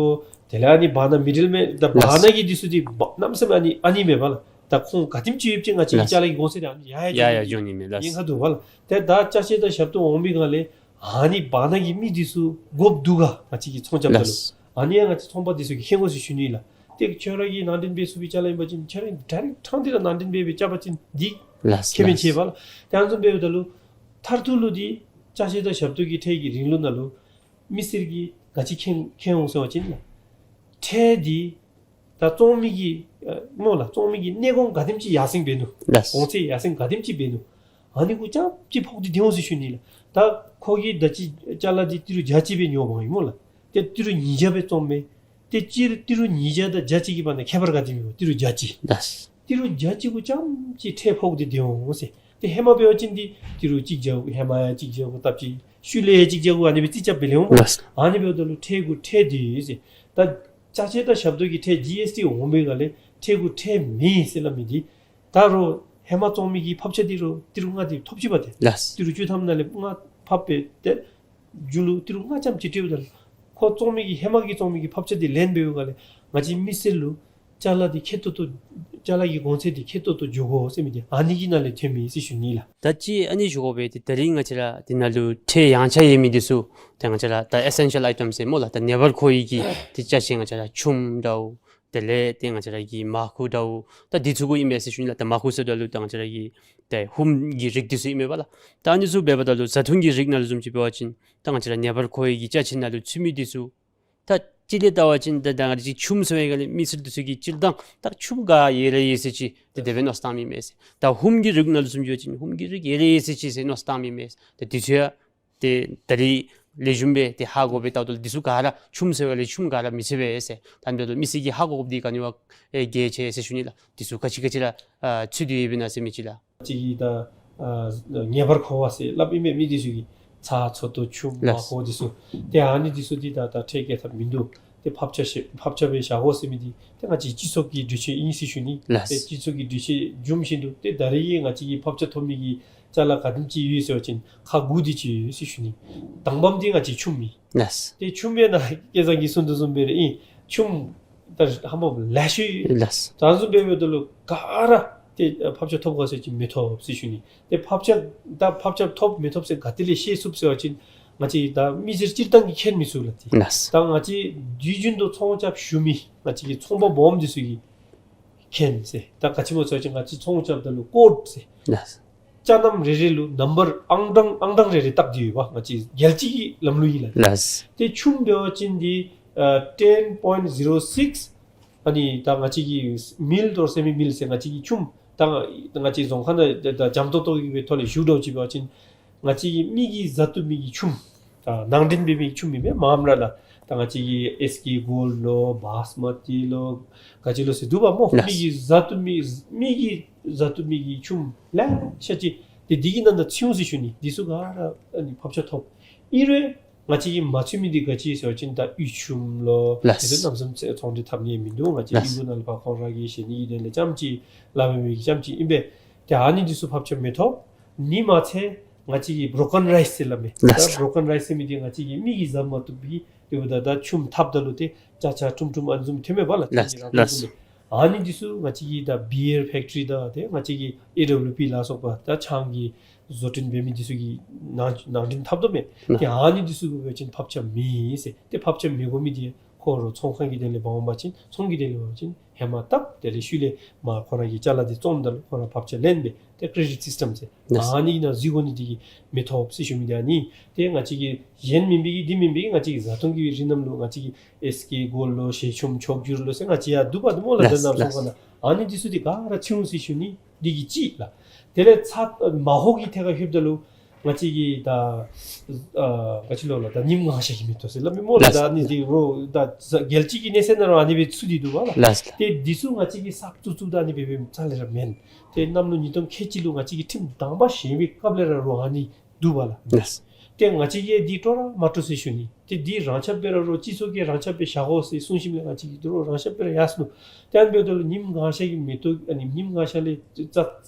དེ་ལས་ཨ་ནི་བར་ན་མི་ཌལ་མེན་ད་ལགས། བར་ན་གི་འདི་ཚུ་འདི་གནམ་མེད་ས་མེད་ཨ་ནི་ཨ་ནི་མས་པ་ལགས། ད་ཁོང་ག་དེམ་ཅིག་ཡོདཔ་ཅིག་ང་བཅས་ཀྱི་ལགས། ཅ་ལ་གི་གོང་ཚད་འདི་ཨ་ནི་ཡར་ཡར་ཡར་ཡར་འགྱོ་ནི་མས་ལགས། ཉེན་ཁ་འདུག་པ་ལགས། ཏེ་ད་ཅ་ཆས་དང་ཞབས་ཏོག་འོང་པའི་སྒང་ལས་ཨ་ནི་བར་ན་གི་མི་འདི་ཚུ་དགོཔ་འདུག་ག་ང་བཅས་ཀྱིས་ཚོང་རྐྱབ་ད་ལུ། ལགས། ཨ་ནི་ཡང་ང་བཅས་ཚོང་པ་འདི་ཚུ་གིས་མཁྱེན་དགོ་ཟེར་ཞུ་ནི་ལགས། ཏེ་ཁྱོད་ར་གིས་ནང་འདྲེན་འབད་ཚུགས་པའི་ཅ་ལ་ཨིན་པ་ཅིན་ཁྱོད་ར་ཌའི་རེཀཊ་ཐང་འདི་ར་ནང་འདྲེན་འབད་སྦེ་རྐྱབ་པ་ཅིན་འདི་ལགས་ཁེ་ཕན་ཆེ་ལགས། བས་ལགས། ཏེ་ཨ་ནི་བཟུམ་འབདཝ་ད་ལུ་མཐར་ཐུག་ལུ་འདི་ཅ་ཆས་དང་ཞབས་ཏོག་གི་ཁྲལ་གྱི་རིང་ལུགས་ནང་ལུ་མི་སེར་གྱིས་ག་ཅི་མཁྱེན་མཁྱེན་འོང་ཟེར་བ་ཅིན་ལགས། ཁྲལ་འདི་ད་བཙོང་མི་གི་ཨ་སྨོ་ལགས། བཙོང་མི་གི་གནས་གོང་ག་དེམ་ཅིག་ཡར་སེང་འབད་ནུག། ལགས། གོང་ཚད་ཡར་སེང་ག་དེམ་ཅིག་འབད་ནུག། ཨ་ནི་གུ་རྐྱངམ་ཅིག་ཕོག་སྟེ་སྡོད་འོང་ཟེར་ཞུ་ནི་ལགས། ད་ཁོ་གིས་ད་ཅི་ཅ་ལ་འདི་ཏི་རུ་བརྒྱ་གཅིག་སྦེ་ཉོ་འོང་ཡི་སྨོ་ལགས། ཏེ་ཏི་རུ་ཉིས་བརྒྱ་སྦེ་བཙོང་མས། ཏེ་ཅི་ཏི་རུ་ཉིས་བརྒྱ་དང་བརྒྱ་གཅིག་གི་བར་ན་ཁྱད་པར་ག་དེམ་ཡོད། ཏི་རུ་བརྒྱ་གཅིག། ལགས། ཏི་རུ་བརྒྱ་གཅིག་གུ་རྐྱངམ་ཅིག་ཁྲལ་ཕོག་སྟེ་སྡོད་འོང་ཟེར། ཏེ་ཧེ་མ་འབད་བ་ཅིན་འདི་ཏི་རུ་གཅིག་བརྒྱ་གུ་ཧེ་མ་ཡང་གཅིག་བརྒྱ་གུ་བཏབ་ཅི། ཤུལ་ལས་ཡང་གཅིག་བརྒྱ་གུ་ཨ་ནི་སྦེ་རྩིས་རྐྱབ་སྦེ་ལེན་འོང་། ལགས། ཨ་ནི་འབདཝ་ད་ལུ་ཁྲལ་གུ་ཁྲལ་འདུག་ཟེར། ད་ཅ་ཆས་དང་ཞབས་ཏོག་གི་ཁྲལ་ཇི་ཨེསི་ཊི་འོང་པའི་སྒང་ལས་ཁྲལ་གུ་ཁྲལ་མེད་ཟེར་སླབ་མི་འདི་ད་རུང་ ཧེ་མ་བཙོང་མི་གི་ཕབ་ཆ་འདི་རུང་ཏི་རུ་ལྔ་འདི་ཐོབ་ཅི་པ་ཏེ། ལགས། ཏི་རུ་བཅུ་ཐམ་ནང་ལས་ལྔ་ཕབ་སྦེ་ཏེ་མཇུག་ལུ་ཏི་རུ་ལྔ་ཙམ་ཅིག་སྤྲོདཔ་ད་ལུ་ཁོ་བཙོང་མི་གི་ཧེ་མ་གི་བཙོང་མི་གི་ཕབ་ཆ་འདི་ལེན་འབདཝ་ལས་ང་བཅས་མི་སེར་ལུ་ཅ་ལ་འདི་ཁེ་ཏོག་ཏོ་ཅ་ལ་གི་གོང་ཚད་འདི་ཁེ་ཏོག་ཏོ་འགྱོ་དགོ་ཟེར་མི་འདི་ཨ་ནི་གི་ནང་ལས་ཐོན་མི་ཟེར་ཞུ་ནི་ལགས། ད་ཅི་ཨ་ནི་ཞུ་དགོ་པས། ཏེ་ད་རིས་ང་བཅས་ར་འདི་ནང་ལུ་ཁྲལ་ཡངས་ཆག་ཡོད་མི་འདི་ཚུ་ཏེ་ང་བཅས་ར་ད་ཨེ་སེན་ཤལ་ཨའི་ཊམ་ཟེར་སྨོ་ལགས། ད་ངེས་པར་མཁོ་བའི་གི་ཏེ་ཅ་ཆས་ང་བཅས་ར་ཆུམ་འདྲཝ་དེ་ལས་ཏེ་ང་བཅས་ར་གི་མར་ཁུ་འདྲཝ་ད་འདི་ཚུ་གུ་ཨིན་པས་ཟེར་ཞུ་ནི་ལགས། ད་མར་ཁུ་ཟེརཝ་ད་ལུ་ད་ང་བཅས་ར་གི་ཏེ་ཧུམ་གྱི་རིགས་འདི་ཚུ་ཨིན་མས་པ་ལགས། ད་ཨ་ནི་ཚུ་འབདཝ་ད་ལུ་བཟའ་འཐུང་གི་རིགས་ནང་ལུ་བཟུམ་ཅིག་འབད་བ་ཅིན་ད་ང་བཅས་ར་ངེས་པར་མཁོ་བའི་གི་ཅ་ཆས་ནང་ལུ་ཚུད་མི་འདི་ཚུ་ད་སྤྱིར་ལས་བལྟ་བ་ཅིན་ད་ད་ང་བཅས་ཆུམ་ཟེར་བའི་སྒང་ལས་མི་སེར་འདི་ཚུ་གིས་སྤྱིར་བཏང་ད་ཆུམ་ག་ཡོད་ར་ཡོད་ཟེར་ཅིག་ཏེ་དེ་སྦེ་མནོ་བསམ་བཏངམ་ཨིན་མས་ཟེར། ད་ཧུམ་གྱི་རིགས་ནང་ལུ་བཟུམ་ཅིག་འབད་བ་ཅིན་ཧུམ་གྱི་རིགས་ཡོད་ར་ཡོད་ཟེར་ཅིག་ཟེར་མནོ་བསམ་བཏངམ་ཨིན་མས་ཟེར། ད་འདི་ཚུ་ཡང་ཏེ་ད་རིས་ལེགས་ཤོམ་སྦེ་ཏེ་ཧ་གོ་སྦེ་བལྟཝ་ད་ལུ་འདི་ཚུ་ག་ར་ཆུམ་ཟེར་བའི་སྒང་ལས་ཆུམ་ག་ར་མི་ཚུད་པས་ཟེར། ད་འདི་ལུ་མི་སེར་གྱིས་ཧ་གོ་དགོཔ་འདི་ག་ནི་བ་ཨེ་གལ་ཆེ་ཟེར་ཞུ་ནི་ལགས། འདི་ཚུ་ག་ཅི་ག་ཅི་ར་ཨ་ཚུད་དེ་ཡོདཔ་ཨིན་ན་ཟེར་མི་ཅིག་ལགས། ཅིག་གིས་ད་ཨ་ངེས་པར་མཁོ་བ་ཟེར་སླབ་ཨིན་མས། མི་འདི་ཚུ་གིས་ཚྭ་ཚོད་བསྡུ་ཆུམ་ལགས། མར་ཁུ་འདི་ཚུ། ཏེ་ཨ་ནི་འདི་ཚུ་འདི་ད་ད་ཁྲལ་བཀལ་ཐབས་མིན་འདུག། ཏེ་ཕབ་ཆ་བཤལ་ཕབ་ཆ་སྦེ་བཞག་དགོ་ཟེར་མི་འདི་ཏེ་ང་བཅས་སྤྱི་ཚོགས་ཀྱི་གྲོས་ཆོད་ཨིན་ཟེར་ཞུ་ནི། ལགས། ཏེ་སྤྱི་ཚོགས་ཀྱི་གྲོས་ཆོད་འབྱུང་བཞིན་དུ་ཏེ་ད་རེས་ཀྱི་ང་བཅས་ཀྱི་ཕབ་ཆ་ཐོབ་མི་གི་ཅ་ལ་ག་དེམ་ཅིག་ཡོད་ཟེར་བ་ཅིན་ཁག་དགུ་དེ་ཅིག་ཡོད་ཟེར་ཞུ་ནི། དང་པམ་འདི་ང་བཅས་ཆུམ་ཨིན། ལགས། ཏེ་ཆུམ་སྦེ་ན་སྐལ་བཟང་གིས་གསུངས་དོ་བཟུམ་སྦེ་ར་ཨིན། ཆུམ་ད་ཧ་མ་ལེ་ཤ་ཡོད། ལགས། ད་བཟུམ་སྦེ་འབདཝ་ད་ལུ་ག་ར་ཏེ་ཕབ་ཆ་ཐོབ་ག་ཟེར་བ་ཅིན་མི་ཐོབ་ཟེར་ཞུ་ནི། ཏེ་ཕབ་ཆ་ད་ཕབ་ཆ་ཐོབ་མི་ཐོབ་ཟེར་ག་ཏེ་ལས་ཤེས་ཚུགས་ཟེར་བ་ཅིན་ང་བཅས་ད་མི་སེར་སྤྱིར་བཏང་གིས་མཁྱེན་མི་ཚུགས་ལགས་ཏེ། ལགས། ད་ང་བཅས་དུས་རྒྱུན་དུ་ཚོང་རྐྱབ་ཞུ་མི་ང་བཅས་ཀྱི་ཚོང་པ་སྦོམ་འདི་ཚུ་གིས་མཁྱེན་ཟེར། ད་ག་ཅི་སྨོ་ཟེར་བ་ཅིན་ང་བཅས་ཚོང་རྐྱབ་ད་ལུ་ཀོཌ་ཟེར། ལགས། ཅ་རྣམས་རེ་རེ་ལུ་ནམ་བར་ཨང་གྲངས་ཨང་གྲངས་རེ་རེ་བཏགས་ཏེ་ཡོད་པ། ང་བཅས་རྒྱལ་སྤྱི་གི་ལམ་ལུགས་ཨིན་ལགས། ལགས། ཏེ་ཆུམ་འབད་བ་ཅིན་འདི་ཨ་ten point zero six། ཨ་ནི་ད་ང་བཅས་ཀྱི་མིལ་ཊི་ཨོར་སེ་མི་མིལ་ཟེར་ང་བཅས་ཀྱི་ཆུམ་ད་ང་བཅས་རྫོང་ཁ་ནང་ད་ད་འཇམ་ཏོང་ཏོ་གི་སྦེ་ཐོག་ལས་ཞུ་དོ་ཅིག་འབད་བ་ཅིན་ང་བཅས་ཀྱི་མི་གིས་བཟའ་བཏུབ་མི་གི་ཆུམ་ད་ནང་འདྲེན་འབད་མི་གི་ཆུམ་ཨིན་མས། མངམ་ར་ལགས། ད་ང་བཅས་ཀྱི་ཨེས་ཀེ་གོལཌ་ལོ་བཱསི་མ་ཏི་ལོ་ག་ཅི་ལོ་ཟེར་འདུག་པ་སྨོ། ལགས། མི་གིས་བཟའ་བཏུབ་མི་མི་གིས་བཟའ་བཏུབ་མི་གི་ཆུམ་ལེ་ཤ་ཅིག་ཏེ་འདི་གི་ནང་ན་ཚུད་འོང་ཟེར་ཞུ་ནི། འདི་ཚུ་ག་ར་ཨ་ནི་ཕབ་ཆ་ཐོབ། ཨིན་རུང་ང་བཅས་ཀྱིས་མ་ཚུད་མི་འདི་ག་ཅི་ཟེར་བ་ཅིན་ད་དབུལ་ཆུམ་ལོ། ལགས། དེ་ཚུ་གནམ་མེད་ས་མེད་ཚོང་འབྲེལ་འཐབ་ནི་མིན་འདུག། ང་བཅས་ལགས། ཨིན་གུ་ནང་ལུ་ཕར་ཁོང་ར་གིས་བཞེས་ནི་གི་དོན་ལས་རྐྱངམ་ཅིག་སླབ་མི་གི་རྐྱངམ་ཅིག་ཨིན་པས། ཏེ་ཨ་ནི་འདི་ཚུ་ཕབ་ཆ་མི་ཐོབ། ཨ་ནི་མ་ཚད་ང་བཅས་ཀྱི་བྲོ་ཀན་རའིསི་ཟེར་སླབ་མས། ལགས། ད་བྲོ་ཀན་རའིསི་ཟེར་མི་འདི་ང་བཅས་ཀྱི་མི་གིས་བཟའ་མ་བཏུབ་པའི་དེ་འབདཝ་ད་ད་ཆུམ་ཐབ་ད་ལུ་ཏེ་ཅ་ཆས་ཁྲུམ་ཁྲུམ་ཨ་ནི་བཟུམ་ཐོན་མས་པ་ལགས། ལགས། ལགས། ཨ་ནི་འདི་ཚུ་ང་བཅས་ཀྱི་ད་བི་ཡར་ཕེཀ་ཊི་རི་དང་ཏེ་ང་བཅས་ཀྱི་ཨེ་ཌབ་ལུ་པི་ལ་སོགས་པ་ད་ཆང་གི་བཟོ་སྐྲུན་འབད་མི་འདི་ཚུ་གིས་ནང་ནང་འདྲེན་འཐབ་དོ་མས། ལགས། ཏེ་ཨ་ནི་འདི་ཚུ་གུ་འབད་བ་ཅིན་ཕབ་ཆ་མེད་ཟེར། ཏེ་ཕབ་ཆ་མི་དགོ་མི་འདི་ཁོ་ར་ཚོང་ཁང་གི་དོན་ལས་འབད་བ་ཅིན་ཚོང་གི་དོན་ལས་འབད་བ་ཅིན་ཧེ་མ་བཏབ། དེ་ལས་ཤུལ་ལས་མར་ཁོ་ར་གི་ཅ་ལ་འདི་བཙོངམ་ད་ལུ་ཁོ་ར་ཕབ་ཆ་ལེན་སྦེ་ཏེ་ཀྲེ་ཌིཊ་སིསི་ཊམ་ཟེར། ལགས། ཨ་ནི་ནང་འཛུལ་དགོ་ནི་འདི་གིས་མི་ཐོབ་ཟེར་ཞུ་མི་འདི་ཨ་ནི། ཏེ་ང་བཅས་ཀྱི་གཞན་མེན་པའི་གི་འདི་མེན་པའི་གི་ང་བཅས་ཀྱི་བཟའ་འཐུང་གི་རིགས་རྣམས་ལུ་ང་བཅས་ཀྱི་ཨེས་ཀེ་གོལཌ་ལོ་ཞལ་ཆུམ་མཆོག་གྱུར་ལོ་ཟེར་ང་བཅས་ཡར་འདུག་པ་འདི་སྨོ་ལགས། ལགས། ད་ནཱ་ལགས། སོང་ཁ་ནང་ཨ་ནི་འདི་ཚུ་འདི་ག་ར་ཚུད་འོང་ཟེར་ཞུ་ནི་འདི་གིས་གཅིག་ལགས། དེ་ལས་ཚྭ་མར་ཧོ་གི་ཐད་ཁར་ལྷོདཔ་ད་ལུ་ང་བཅས་ཀྱི་ད་ཨ་ག་ཅི་ལོ་ལགས། ད་ཉིམ་ངང་ཤ་གིས་མི་ཐོབ་ཟེར་སླབ་མས་སྨོ་ལགས། ལགས། ད་ཨ་ནི་འདི་རོགས་ད་རྒྱལ་སྤྱི་གི་གནས་ཚད་ནང་ར་ཨ་ནི་སྦེ་ཚུད་དེ་འདུག་པ་ལགས། ལགས། ཏེ་འདི་ཚུ་ང་བཅས་ཀྱིས་གསརཔ་བཙུགས་བཙུགསཔ་ད་ཨ་ནི་སྦེ་སྦེ་རྩ་ལས་ར་མེན། ཏེ་གནམ་ལོ་ཉིས་སྟོང་ཁལ་གཅིག་ལུ་ང་བཅས་ཀྱིས་ཁྲིམས་དང་པ་བཞེངས་པའི་སྐབས་ལས་ར་རོགས་ཨ་ནི་འདུག་པ་ལགས། ལགས། ཏེ་ང་བཅས་ཀྱིས་འདི་སྤྲོ་ར་མ་སྤྲོ་ཟེར་ཞུ་ནི། ཏེ་འདི་རང་ཁྱབ་སྦེ་ར་རོགས་སྤྱི་ཚོགས་ཀྱིས་རང་ཁྱབ་སྦེ་བཞག་དགོ་ཟེར་གསུངས་ཞིནམ་ལས་ང་བཅས་ཀྱིས་འདི་རོགས་རང་ཁྱབ་སྦེ་ར་ཡར་སོང་ནུག། ཏེ་ཨ་ནི་འབདཝ་ད་ལུ་ཉིམ་ངང་ཤ་གི་མེ་ཏོག་ཨ་ནི་ཉིམ་ངང་ཤ་ལས་རྩ་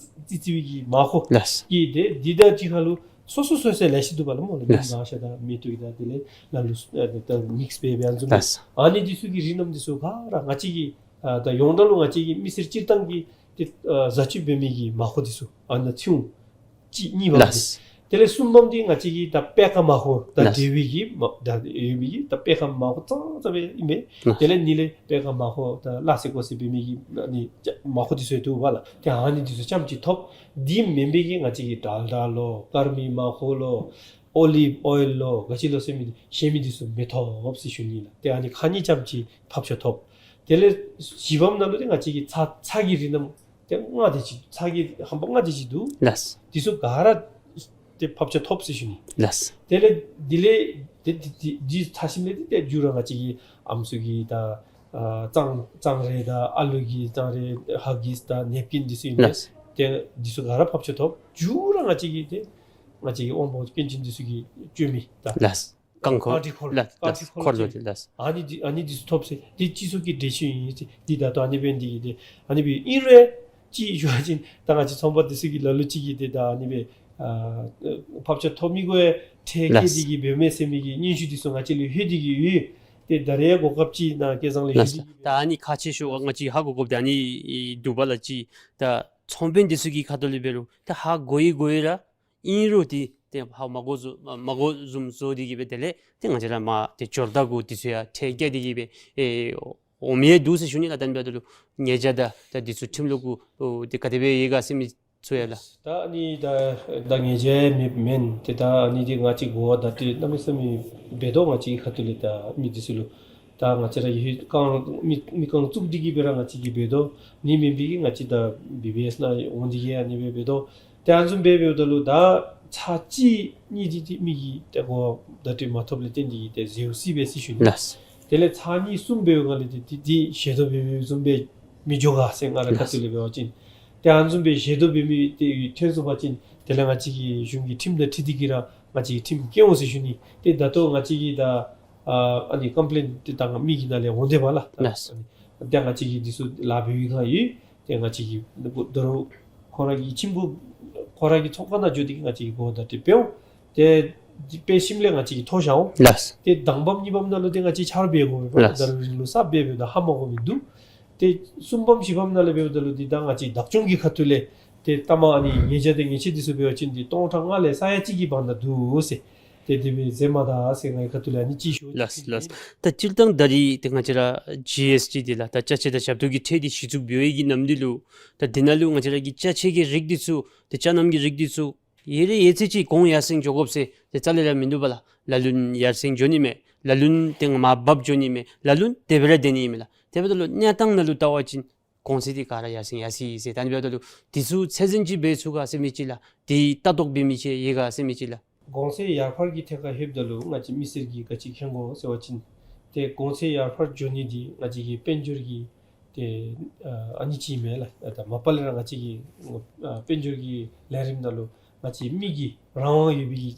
ཙི་ཙི་བའི་གི་མར་ཧོ། ལགས། གི་ཏེ་འདི་དང་གཅིག་ཁར་ལུ་སོ་སོ་སོ་སོ་ལེ་ཤ་འདུག་པ་ལགས་སྨོ་ལགས། ཉིམ་ལགས། ངང་ཤ་དང་མེ་ཏོག་གི་དང་དེ་ལས་ལ་ལུ་ཨ་ད་མིགསི་འབད་འབད་ཨ་ནི་བཟུམ་སྦེ། ལགས། ཨ་ནི་འདི་ཚུ་གི་རིགས་རྣམས་འདི་ཚུ་ག་ར་ང་བཅས་ཀྱི་ཨ་ད་ཡོངས་གྲགས་ལུ་ང་བཅས་ཀྱི་མི་སེར་སྤྱིར་བཏང་གི་ཏེ་ཨ་བཟའ་སྤྱོད་འབད་མི་གི་མར་ཧོ་འདི་ཚུ་ཨ་ནཱ་ཚུད་འོང་། གཅིག་གཉིས་པ་འདི། ལགས། དེ་ལས་གསུམ་པ་འདི་ང་བཅས་ཀྱི་ད་པད་ཁ་མར་ཧོ་ད། ལགས། འབྲེལ་བའི་གི་མ་ད་ཡོད་མི་གི་ད་པད་ཁ་མར་ཧོ་ཙང་ཙང་སྦེ་ཨིན་པས། ལགས། དེ་ལས་གཉིས་ལས་པད་ཁ་མར་ཧོ་ད་ལ་སི་ཀོ་སི་འབད་མི་གི་ཨ་ནི་མར་ཧོ་འདི་ཚུ་འདུག་པ་ལགས། ཏེ་ཨ་ནི་འདི་ཚུ་རྐྱངམ་ཅིག་ཐོབ། འདི་མེན་པའི་གི་ང་བཅས་ཀྱི་ཌལ་ཌ་ལོ་ཀརྨིག་མར་ཧོ་ལོ་ཨོ་ལིབ་ཨོའིལ་ལོ་ག་ཅི་ལོ་ཟེར་མི་གཞན་མི་འདི་ཚུ་མི་ཐོབ་ཟེར་ཞུ་ནི་ལགས། ཏེ་ཨ་ནི་ཁག་གཉིས་རྐྱངམ་ཅིག་ཕབ་ཆ་ཐོབ། དེ་ལས་བཞི་པམ་ནང་ལུ་ཏེ་ང་བཅས་ཀྱི་ཚྭ་ཚྭ་གི་རིགས་རྣམས་ཏེ་ལྔ་དེ་ཅིག་ཚྭ་གི་ཧམ་པ་ལྔ་དེ་ཅིག་འདུག། ལགས། འདི་ཚུ་ག་ར་ཏེ་ཕབ་ཆ་ཐོབ་ཟེར་ཞུ་ནི། ལགས། དེ་ལས་འདི་ལས་ཏེ་འདི་འདི་འདི་ཚར་ཞིནམ་ལས་ཏེ་ཏེ་མཇུག་ར་ང་བཅས་ཀྱི་ཨམ་སྲུ་གི་ད་ཨ་གཙང་གཙང་རས་དང་ཨ་ལུ་གི་གཙང་རས་ཧ་གིས་དང་ནེབ་ཀིན་འདི་ཚུ་ཨིན་པས། ལགས། ཏེ་འདི་ཚུ་ག་ར་ཕབ་ཆ་ཐོབ། མཇུག་ར་ང་བཅས་ཀྱི་ཏེ་ང་བཅས་ཀྱི་དབང་པོ་སྐྱོན་ཅན་འདི་ཚུ་གིས་སྤྱོད་མི་ད། ལགས། རྐང་འཁོར། རྐང་འཁོར། ལགས། རྐང་འཁོར་ལགས། འཁོར་ལོ་ཅན། ལགས། ཨ་ནི་འདི་ཨ་ནི་འདི་ཚུ་ཐོབ་ཟེར་འདི་སྤྱི་ཚོགས་ཀྱི་འགྲེལ་བཤད་ཨིན་ཟེར། འདི་ད་ལྟོ་ཨ་ནི་འབད་ནི་འདི་གིས་ཏེ་ཨ་ནི་སྦེ་ཨིན་རུང་ ཅིག་ཞུ་བ་ཅིན་ད་ང་བཅས་ཚོང་པ་འདི་ཚུ་གིས་ལ་ལུ་ཅིག་གིས་ཏེ་ད་ཨ་ནི་སྦེ་ཨ་ཕབ་ཆ་ཐོབ་མི་གུ་ཡང་ཁྲལ་བཀལ་ཏེ་གིས་འབདཝ་མས་ཟེར་མི་གི་སྙན་ཞུ་འདི་ཚུ་ང་བཅས་ལུ་ལྷོད་དེ་གིས་ཡོད། ཏེ་ད་རེས་ཡང་གོ་སྐབས་ཅིག་ནཱ་སྐལ་བཟང་ལས་ལགས་ཞུ། ད་ཨ་ནི་ཁག་ཆེ་ཤོས་ང་བཅས་ཧ་གོ་དགོཔ་འདི་ཨ་ནི་འདུག་པ་ལགས། ཅིག་ད་ཚོང་དཔོན་འདི་ཚུ་གི་ཁ་ཐུག་ལས་འབད་རུང་ད་ཧ་གོ་ཡི་གོ་ཡི་ར་ཨིན་རུང་ཏེ་ཏེ་ཧ་མ་གོ་བཟུམ་མ་གོ་བཟུམ་བཟོ་སྟེ་གིས་སྦེ་དེ་ལས་ཏེ་ང་བཅས་ར་མར་ཏེ་འབྱོར་བདག་གུ་འདི་ཚུ་ཡང་ཁྲལ་བཀལ་ཏེ་གིས་སྦེ་ཨེ་འོང་མི་ཡང་འདུག་ཟེར་ཞུ་ནི་ལགས། ད་ཨ་ནི་འབདཝ་ད་ལུ་ཉེས་བྱ་དང་ད་འདི་ཚུ་ཁྲིམས་ལུགས་གུ་ཨོ་ཏེ་ག་དེ་སྦེ་ཡོད་ག་ཟེར་མི་ཚུ་ཡང་ལགས། ད་ཨ་ནི་ད་ད་ཉེས་བྱ་ཡང་མེདཔ་མེན། ཏེ་ད་ཨ་ནི་འདི་ང་བཅས་གོ་བརྡ་སྤྲོད་གནམ་མེད་ས་མེད་འབད་དོ། ང་བཅས་ཀྱི་ཁ་ཐུག་ལས་ད་མི་འདི་ཚུ་ལུ་ད་ང་བཅས་ར་ཡོད་རྐང་མི་མི་རྐང་བཙུགས་ཏེ་གིས་སྦེ་ར་ང་བཅས་ཀྱིས་འབད་དོ། ཨ་ནི་མེན་པའི་གི་ང་བཅས་ད་བི་བི་ཨེསི་ནང་འོང་སྟེ་གིས་ཨ་ནི་སྦེ་འབད་དོ། ཏེ་ཨ་ནི་བཟུམ་སྦེ་འབདཝ་ད་ལུ་ད་ཚར་གཅིག་གཉིས་འདི་ཏེ་མི་གིས་ཏེ་གོ་བརྡ་སྤྲོད་མ་ཐོབ་ལས་བརྟེན་ཏེ་གིས་ཏེ་ཟེརཝ་སི་སྦེ་ཟེར་ཞུ་ནི། ལགས། དེ་ལས་ཚར་གཉིས་གསུམ་འབདཝ་ལས་ཏེ་འདི་འདི་ཞལ་འདོན་འབད་འབདཝ་བཟུམ་སྦེ་མི་འགྱོ་ག་ཟེར་ང་རའི་ཁ་ཐུག་ལས་འབད་བ་ཅིན། ཏེ་ཨ་ནི་བཟུམ་སྦེ་ཞལ་འདོན་འབད་མི་ཏེ་ཐོན་སོང་པ་ཅིན་དེ་ལས་ང་བཅས་ཀྱིས་གཞུང་གི་ཁྲིམས་དང་འཁྲིལ་ཏེ་གིས་ར་ང་བཅས་ཀྱིས་ཁྲིམས་བཀལ་འོང་ཟེར་ཞུ་ནི། ཏེ་ད་ལྟོ་ང་བཅས་ཀྱིས་ད་ཨ་ཨ་ནི་ཀམ་པི་ལེན་འདི་ད་ང་མི་གི་ནང་ལས་འོང་དེས་པ་ལགས། ལགས། ཨ་ནི་ད་ང་བཅས་ཀྱིས་འདི་ཚུ་ལཱ་འབད་བའི་སྒང་ཡོད། ཏེ་ང་བཅས་ཀྱིས་ད་རུང་ཁོ་ར་གི་ཁྱིམ་གུ་ཁོ་ར་གི་ཚོང་ཁང་ནང་འགྱོ་སྟེ་གིས་ང་བཅས་ཀྱིས་གོ་བརྡ་སྤྲོད་འབད་འོང་། ཏེ་འདི་འབད་ཞིནམ་ལས་ང་བཅས་ཀྱིས་མཐོ་བཞག་འོང་། ལགས། ཏེ་དང་པམ་གཉིས་པམ་ནང་ལུ་ཏེ་ང་བཅས་ཆ་རོགས་འབད་དགོ་པས་པ། ལགས། ད་རུང་རིང་ལུ་གསརཔ་འབད་འབདཝ་ད་ཧ་མ་གོ་མི་འདུག། ཏེ་གསུམ་པམ་བཞི་པམ་ནང་ལས་འབདཝ་ད་ལུ་འདི་ད་ང་བཅས་བདག་སྐྱོང་གི་ཁ་ཐུག་ལས་ཏེ་ལྟ་མ་ཨ་ནི་ཉེས་བྱ་དང་ཉེས་ཆད་འདི་ཚུ་འབད་བ་ཅིན་འདི་སྟོང་ཕྲག་ལྔ་ལས་ས་ཡ་གཅིག་གི་བར་ན་འདུག་ཟེར། ཏེ་དེ་སྦེ་ཟེར་མ་ད་ཟེར་ངེའི་ཁ་ཐུག་ལས་ཨ་ནི་ཅིག་ཞུ། ལགས་ལགས། ད་སྤྱིར་བཏང་ད་རེས་ཏེ་ང་བཅས་ར་ཇི་ཨེསི་ཊི་འདི་ལགས་ད་ཅ་ཆས་དང་ཞབས་ཏོག་གི་ཁྲལ་འདི་གཞི་བཙུགས་འབད་བའི་གི་ནམ་དུས་ལུ་ད་འདི་ནང་ལུ་ང་བཅས་ར་གི་ཅ་ཆས་ཀྱི་རིགས་འདི་ཚུ་ཏེ་ཅ་རྣམས་ཀྱི་རིགས་འདི་ཚུ་ཡོད་རེ་ཡོད་ཚད་ཅིག་གོང་ཡར་སེང་འགྱོ་དགོཔ་ཟེར་ཏེ་རྩ་ལས་ར་མིན་འདུག་པ་ལགས། ལ་ལུ་ཡར་སེང་འགྱོ་ནི་མས། ལ་ལུ་ཏེ་མར་བབས་འགྱོ་ནི་མས། ལ་ལུ་དེ་སྦེ་ར་སྡོད་ནི་མས་ལགས། དེ་འབདཝ་ད་ལུ་གནས་སྟངས་ནང་ལུ་བལྟ་བ་ཅིན་གོང་ཚད་འདི་ག་ར་ཡར་སེང་ཡར་སེང་ཡར་སེང་ཟེར། ད་ཨ་ནི་འབདཝ་ད་ལུ་འདི་ཚུ་ཚད་འཛིན་ཅིག་འབད་ཚུགས་ག་ཟེར་མི་ཅིག་ལགས། འདི་ལྟ་རྟོག་འབད་མི་ཅིག་ཡོད་ག་ཟེར་མི་ཅིག་ལགས། གོང་ཚད་ཡར་འཕར་གྱི་ཐད་ཁར་ལྷོདཔ་ད་ལུ་ང་བཅས་མི་སེར་གྱིས་ག་ཅི་མཁྱེན་དགོ་ཟེར་བ་ཅིན་ཏེ་གོང་ཚད་ཡར་འཕར་འགྱོ་ནི་འདི་ང་བཅས་ཀྱི་དཔལ་འབྱོར་གྱི་ཏེ་ཨ་ཨ་ནི་ཅིག་མས་ལགས། ད་མ་པ་ལས་ར་ང་བཅས་ཀྱི་ཨ་དཔལ་འབྱོར་གྱི་ལས་རིམ་ནང་ལུ་ང་བཅས་མི་གི་རང་དབང་ཡོད་པའི་གི་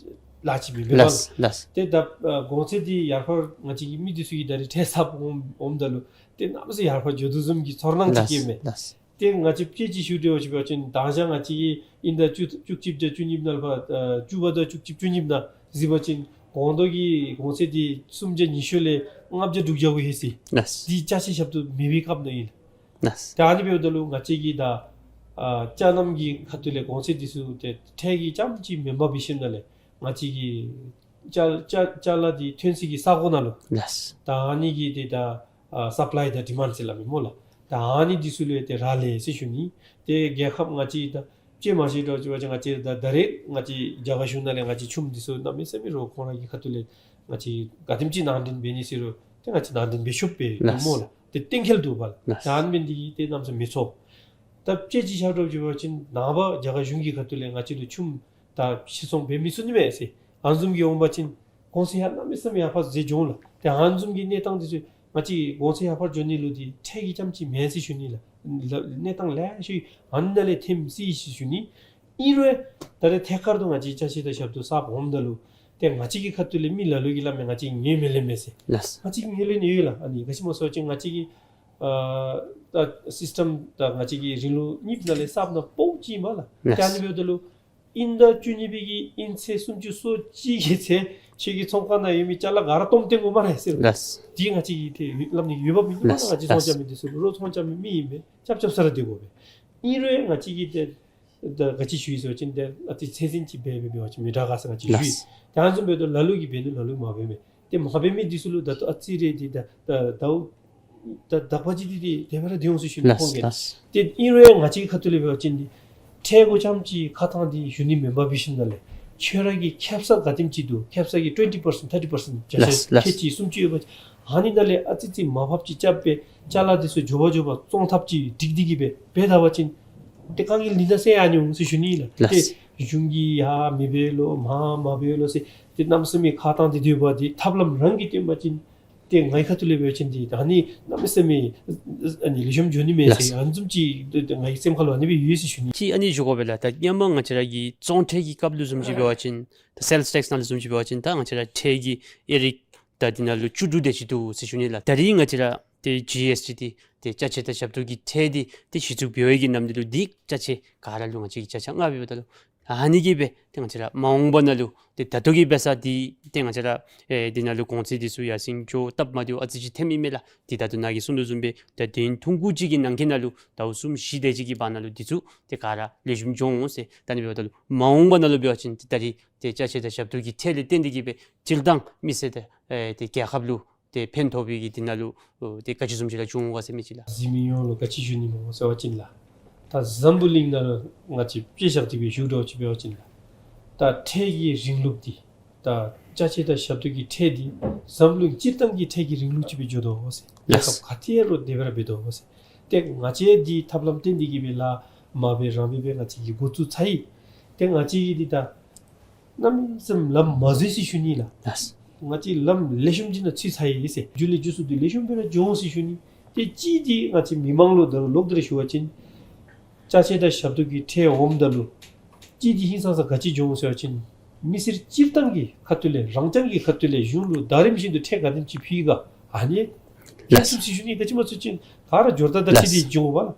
ལཱ་ཅིག་མེན་པས་ལགས། ལགས་ལགས། ཏེ་ད་ཨ་གོང་ཚད་འདི་ཡར་འཕར་ང་བཅས་ཀྱི་མི་འདི་ཚུ་གིས་ད་རེས་ཁྲལ་གསབ་འོང་འོངམ་ད་ལུ་ཏེ་གནམ་མེད་ས་མེད་ཡར་འཕར་འགྱོ་དོ་བཟུམ་གྱི་ཚོར་སྣང་ཅིག་ལགས་སྐྱེས་མས། ལགས། ཏེ་ང་བཅས་དཔེ་ཅིག་ཞུ་འདྲཝ་ཅིག་འབད་བ་ཅིན་ད་ང་བཅས་ཀྱིས་དབྱིན་ཟླ་བཅུ་བཅུ་གཅིག་དང་བཅུ་གཉིས་ནང་ལུ་ཕར་ཨ་བཅུ་པ་དང་བཅུ་གཅིག་བཅུ་གཉིས་ནང་གཟིགས་པ་ཅིན་གོང་ཐོག་གི་གོང་ཚད་འདི་སུམ་བརྒྱ་ཉི་ཤུ་ལས་ལྔ་བརྒྱ་དྲུག་བརྒྱ་གུ་ལྷོད་ཅི། ལགས། འདི་ཅ་ཆས་ཞབས་ཏོག་མེད་པའི་སྐབས་ནང་ཨིན། ལགས། ད་ཨ་ནི་འབདཝ་ད་ལུ་ང་བཅས་ཀྱིས་ད་ཨ་ཅ་རྣམས་ཀྱི་ཁ་ཐུག་ལས་གོང་ཚད་འདི་ཚུ་ཏེ་ཁྲལ་གྱིས་རྐྱངམ་ཅིག་མེན་པར་འབད་ཞིནམ་ལས་ང་བཅས་ཀྱི་ཅ་ཅ་ཅ་ལ་འདི་ཐོན་སའི་གི་ས་གོ་ནང་ལུ། ལགས། ད་ཨ་ནི་གི་ཏེ་ད་ཨ་སབ་ལའི་དང་ཌི་མཱནཌ་ཟེར་སླབ་མས་སྨོ་ལགས། ད་ཨ་ནི་འདི་ཚུ་ལུ་ཏེ་རག་ལས་ཟེར་ཞུ་ནི། ཏེ་རྒྱལ་ཁབ་ང་བཅས་ད་ཅིག་མ་ཤེས་འདྲཝ་ཅིག་འབད་བ་ཅིན་ང་བཅས་ད་ད་རེས་ང་བཅས་རྒྱ་གར་གཞུང་ནང་ལས་ང་བཅས་ཁྱིམ་འདི་ཚུ་གནམ་མེད་ས་མེད་རོགས་ཁོང་ར་གི་ཁ་ཐུག་ལས་ང་བཅས་ག་དེམ་ཅིག་ནང་འདྲེན་འབད་ནི་ཟེར་རུང་ཏེ་ང་བཅས་ནང་འདྲེན་འབད་ཆོགཔ་སྦེ་ལགས། སྨོ་ལགས། ཏེ་གཏན་འཁེལ་འདུག་པ་ལགས། ལགས། ད་ཨ་ནི་འབད་ནི་འདི་གིས་ཏེ་གནམ་མེད་ས་མེད་མི་ཚོར། ད་དཔེ་ཅིག་ཞུ་འདྲཝ་ཅིག་འབད་བ་ཅིན་ནངས་པ་རྒྱ་གར་གཞུང་གི་ཁ་ཐུག་ལས་ང་བཅས་ལུ་ཁྱིམ་ད་ཕྱིར་ཚོང་འབད་མི་ཚུགས་ནི་མས་ཟེར། ཨ་ནི་བཟུམ་གྱི་འོང་པ་ཅིན་གོང་ཚད་ཡང་གནམ་མེད་ས་མེད་ཡར་འཕར་ཟེར་འགྱོ་འོང་ལགས། ཏེ་ཨ་ནི་བཟུམ་གྱི་གནས་སྟངས་འདི་ཚུ་ང་བཅས་གོང་ཚད་ཡར་འཕར་འགྱོ་ནི་ལུ་འདི་ཁྲལ་གྱིས་རྐྱངམ་ཅིག་མེན་ཟེར་ཞུ་ནི་ལགས། ལ་གནས་སྟངས་ལེ་ཤ་ཨ་ནི་ནང་ལས་ཐོནམ་ཅིག་ཨིན་ཟེར་ཞུ་ནི། ཨིན་རུང་ད་རེས་ཐད་ཀར་དུ་ང་བཅས་ཅ་ཆས་དང་ཞབས་ཏོག་གསརཔ་འོངམ་ད་ལུ་ཏེ་ང་བཅས་ཀྱི་ཁ་ཐུག་ལས་མི་ལ་ལུ་གིས་སླབ་མས། ང་བཅས་ངོས་མི་ལེན་མས་ཟེར། ལགས། ང་བཅས་ངོས་ལེན་ནི་ཡོད་ལགས། ཨ་ནི་ག་ཅི་སྨོ་ཟེར་བ་ཅིན་ང་བཅས་ཀྱི་ཨ་ད་སིསི་ཊམ་ད་ང་བཅས་ཀྱི་རིང་ལུགས་གཉིས་ནང་ལས་གསརཔ་ནང་སྤོ་བོ་ཅིག་ཨིན་པ་ལགས། ལགས། ཏེ་ཨ་ནི་འབདཝ་ད་ལུ་དབྱིན་ཟླ་བཅུ་གཉིས་པའི་གི་དབྱིན་ཚེས་སུམ་ཅུ་སོ་གཅིག་གི་ཚེ་ཁྱོད་ཀྱི་ཚོང་ཁང་ནང་ཡོད་མི་ཅ་ལ་ག་ར་སྟོངམ་སྟོན་དགོ་སྨ་རེ་ཟེར། ལགས། འདི་ང་བཅས་ཀྱིས་ཏེ་སླབ་ནི་འོས་འབབ་མིན་འདུག་པ་ལགས། ང་བཅས་ཚོང་རྐྱབ་མི་འདི་ཚུ་རོགས་ཚོང་རྐྱབ་མི་མི་ཨིན་པས། རྐྱབ་རྐྱབ་ས་ར་སྡོད་དགོ་པས། ཨིན་རུང་ང་བཅས་ཀྱིས་ཏེ་ད་ག་ཅི་ཞུ་ཡི་ཟེར་བ་ཅིན་ཏེ་ཨ་ཙི་ཚད་འཛིན་ཅིག་འབད་འབད་འབད་བ་ཅིན་མི་དྲག་ག་ཟེར་ང་བཅས་ཞུ་ཡི། ལགས། ཏེ་ཨ་ནི་བཟུམ་འབདཝ་ད་ལ་ལུ་གིས་འབད་ནུག། ལ་ལུ་མ་འབད་མི་ཏེ་མ་འབད་མི་འདི་ཚུ་ལུ་ད་ལྟོ་ཨ་ཙི་རེ་འདི་ད་ད་ད་ད་དག་པ་ཅིག་འདི་འདི་དེ་སྦེ་ར་སྡོད་འོང་ཟེར་ཞུ་ནི། ལགས་ཁོང་གིས། ལགས། ཏེ་ཨིན་རུང་ང་བཅས་ཁ་ཐུག་ལས་འབད་བ་ཅིན་འདི་ཁྲལ་གུ་རྐྱངམ་ཅིག་ཁ་ཐང་འདི་ཞུ་ནི་མེན་པར་འབད་ཞིནམ་ལས་ཁྱོད་ར་གི་ཁེབ་ས་ག་དེམ་ཅིག་འདུག། ཁེབ་ས་གི་ཊུ་ཝེན་ཊི་པར་སེནཊ་ཐར་ཊི་པར་སེནཊ་ཅ་ཆས། ལགས། ལགས། ཁལ་གཅིག་སུམ་ཅུ་ཡོད་པ་ཅིན་ཨ་ནི་ནང་ལས་ཨ་ཙི་ཙི་མར་ཕབ་ཅིག་རྐྱབ་སྦེ་ཅ་ལ་འདི་ཚུ་མགྱོགས་པ་མགྱོགས་པ་བཙོང་ཐབས་ཅིག་སྒྲིག་སྟེ་གིས་སྦེ་འབད་ད་པ་ཅིན་ཏེ་དཀའ་ངལ་འདི་ནང་སེལ་ཡར་འོང་ཟེར་ཞུ་ནི་ལགས། ལགས། ཏེ་གཞུང་གིས་ཡར་མི་འབད་ལོ་མར་མ་འབད་ལོ་ཟེར་ཏེ་གནམ་མེད་ས་མེད་ཁ་ཐང་འདི་སྡོད་པ་འདི་ཐབས་ལམ་རང་གིས་སྟོན་པ་ཅིན་ཏེ་ངེའི་ཁ་ཐུག་ལས་འབད་བ་ཅིན་འདི་ད་ཨ་ནི་གནམ་མེད་ས་མེད་ཨ་ནི་ལེགས་ཤོམ་འགྱོ་ནི་མས་ཟེར། ལགས། ཨ་ནི་བཟུམ་ཅིག་ཏེ་ཏེ་ངེའི་སེམས་ཁ་ལུ་ཨ་ནི་སྦེ་ཡོད་ཟེར་ཞུ་ནི། ཅིག་ཨ་ནི་ཞུ་དགོ་པས་ལགས། ད་ཧེ་མ་ང་བཅས་ར་གི་བཙོང་ཁྲལ་གྱི་སྐབས་ལུ་བཟུམ་ཅིག་འབད་བ་ཅིན་ད་སེལསི་ཊེགསི་ནང་ལུ་བཟུམ་ཅིག་འབད་བ་ཅིན་ད་ང་བཅས་ར་ཁྲལ་གྱི་དབྱེ་རིགས་ད་འདི་ནང་ལུ་བཅུ་དྲུག་དེ་ཅིག་འདུག་ཟེར་ཞུ་ནི་ལགས། ད་རེས་ང་བཅས་ར་ ཏེ་ཇི་ཨེསི་ཊི་འདི་ཏེ་ཅ་ཆས་དང་ཞབས་ཏོག་གི་ཁྲལ་འདི་ཏེ་གཞི་བཙུགས་འབད་བའི་གི་ནམ་དུས་ལུ་འདི་ཅ་ཆས་ག་ར་ལུ་ང་བཅས་ཀྱིས་ཅ་ཆས་མངགས་འབདཝ་ད་ལུ་ཨ་ནི་གིས་སྦེ་ཏེ་ང་བཅས་ར་མ་འོངས་པ་ནང་ལུ་ཏེ་ད་ལྟོ་གི་འབད་ས་འདི་ཏེ་ང་བཅས་ར་ཨེ་འདི་ནང་ལུ་གོང་ཚད་འདི་ཚུ་ཡར་སེང་འགྱོ་སྟབས་མ་བདེཝ་ཨ་ཙི་ཅིག་ཐོནམ་ཨིན་མས་ལགས། ཏེ་ད་ལྟོ་ནཱ་གིས་གསུངས་དོ་བཟུམ་སྦེ་ད་དུས་ཡུན་ཐུང་ཀུ་ཅིག་གི་ནང་འཁོད་ནང་ལུ་ཟླཝ་གསུམ་བཞི་དེ་ཅིག་གི་བར་ན་ལུ་འདི་ཚུ་ཏེ་ག་ར་ལེགས་ཤོམ་འགྱོ་འོང་ཟེར། ད་ཨ་ནི་འབདཝ་ད་ལུ་མ་འོངས་པ་ནང་ལུ་འབད་བ་ཅིན་ཏེ་ད་རིས་ཏེ་ཅ་ཆས་དང་ཞབས་ཏོག་གི་ཁྲལ་ལས་བརྟེན་ཏེ་གིས་སྦེ་སྤྱིར་བཏང་མི་སེར་ཏེ་ཨེ་ཏེ་རྒྱལ་ཁབ་ལུ་ཏེ་ཕན་ཐོགས་པའི་གི་འདི་ནང་ལུ་ཨོ་ཏེ་ག་ཅི་བཟུམ་ཅིག་ར་འབྱུང་འོང་ག་ཟེར་མི་ཅིག་ལགས། གཟིགས་མི་ཡོངས་ལུ་ག་ཅི་ཞུ་ནི་སྨོ་ཟེར་བ་ཅིན་ལགས། ད་འཛམ་བུ་གླིང་ནང་ལུ་ང་བཅས་དཔེ་བཞག་སྟེ་སྦེ་ཞུ་འགྱོ་ཅིག་འབད་བ་ཅིན་ལགས། ད་ཁྲལ་གྱི་རིང་ལུགས་འདི་ད་ཅ་ཆས་དང་ཞབས་ཏོག་གི་ཁྲལ་འདི་འཛམ་བུ་གླིང་སྤྱིར་བཏང་གི་ཁྲལ་གྱི་རིང་ལུགས་ཅིག་སྦེ་འགྱོ་དོ་ཟེར། རྒྱལ་ཁབ་ག་ཏེ་ལུ་དེ་སྦེ་ར་འབད་དོ་ཟེར། ཏེ་ང་བཅས་འདི་ཐབས་ལམ་བཏོན་ཏེ་གིས་སྦེ་ལཱ་མ་འབད་རང་འབད་སྦེ་ང་བཅས་ཀྱིས་འགོ་བཙུགས་ཚར་ཡི། ཏེ་ང་བཅས་ཀྱིས་འདི་ད་གནམ་མེད་ས་མེད་ལམ་མ་བཟོ་ཡི་ཟེར་ཞུ་ནི་ལགས། ལགས། ང་བཅས་ལམ་ལེགས་ཤོམ་ཅིག་ནང་ཚུད་ཚར་ཡི་ཟེར། མཇུག་ལས་མཇུག་སུ་འདི་ལེགས་ཤོམ་སྦེ་ར་འགྱོ་འོང་ཟེར་ཞུ་ནི། ཏེ་གཅིག་འདི་ང་བཅས་མི་མང་ལུ་ད་ལོག་སྟེ་ར་ཞུ་བ་ཅིན་ཅ་ཆས་དང་ཞབས་ཏོག་གི་ཁྲལ་འོངམ་ད་ལུ་གཅིག་འདི་ཧིང་སངས་ས་ག་ཅི་འབྱུང་ཟེར་བ་ཅིན་མི་སེར་སྤྱིར་བཏང་གི་ཁ་ཐུག་ལས་རང་རྐྱང་གི་ཁ་ཐུག་ལས་གཞུང་ལུ་ཟླ་རིམ་བཞིན་དུ་ཁྲལ་ག་དེམ་ཅིག་ཕུལ་ག་ཨ་ནི་ལགས། ཐེབས་ཚུགས་ཟེར་ཞུ་ནི། ག་ཅི་སྨོ་ཟེར་བ་ཅིན་ག་ར་འབྱོར་ད་ད་ཅི་ལགས། འདི་འབྱུང་བ་ལགས།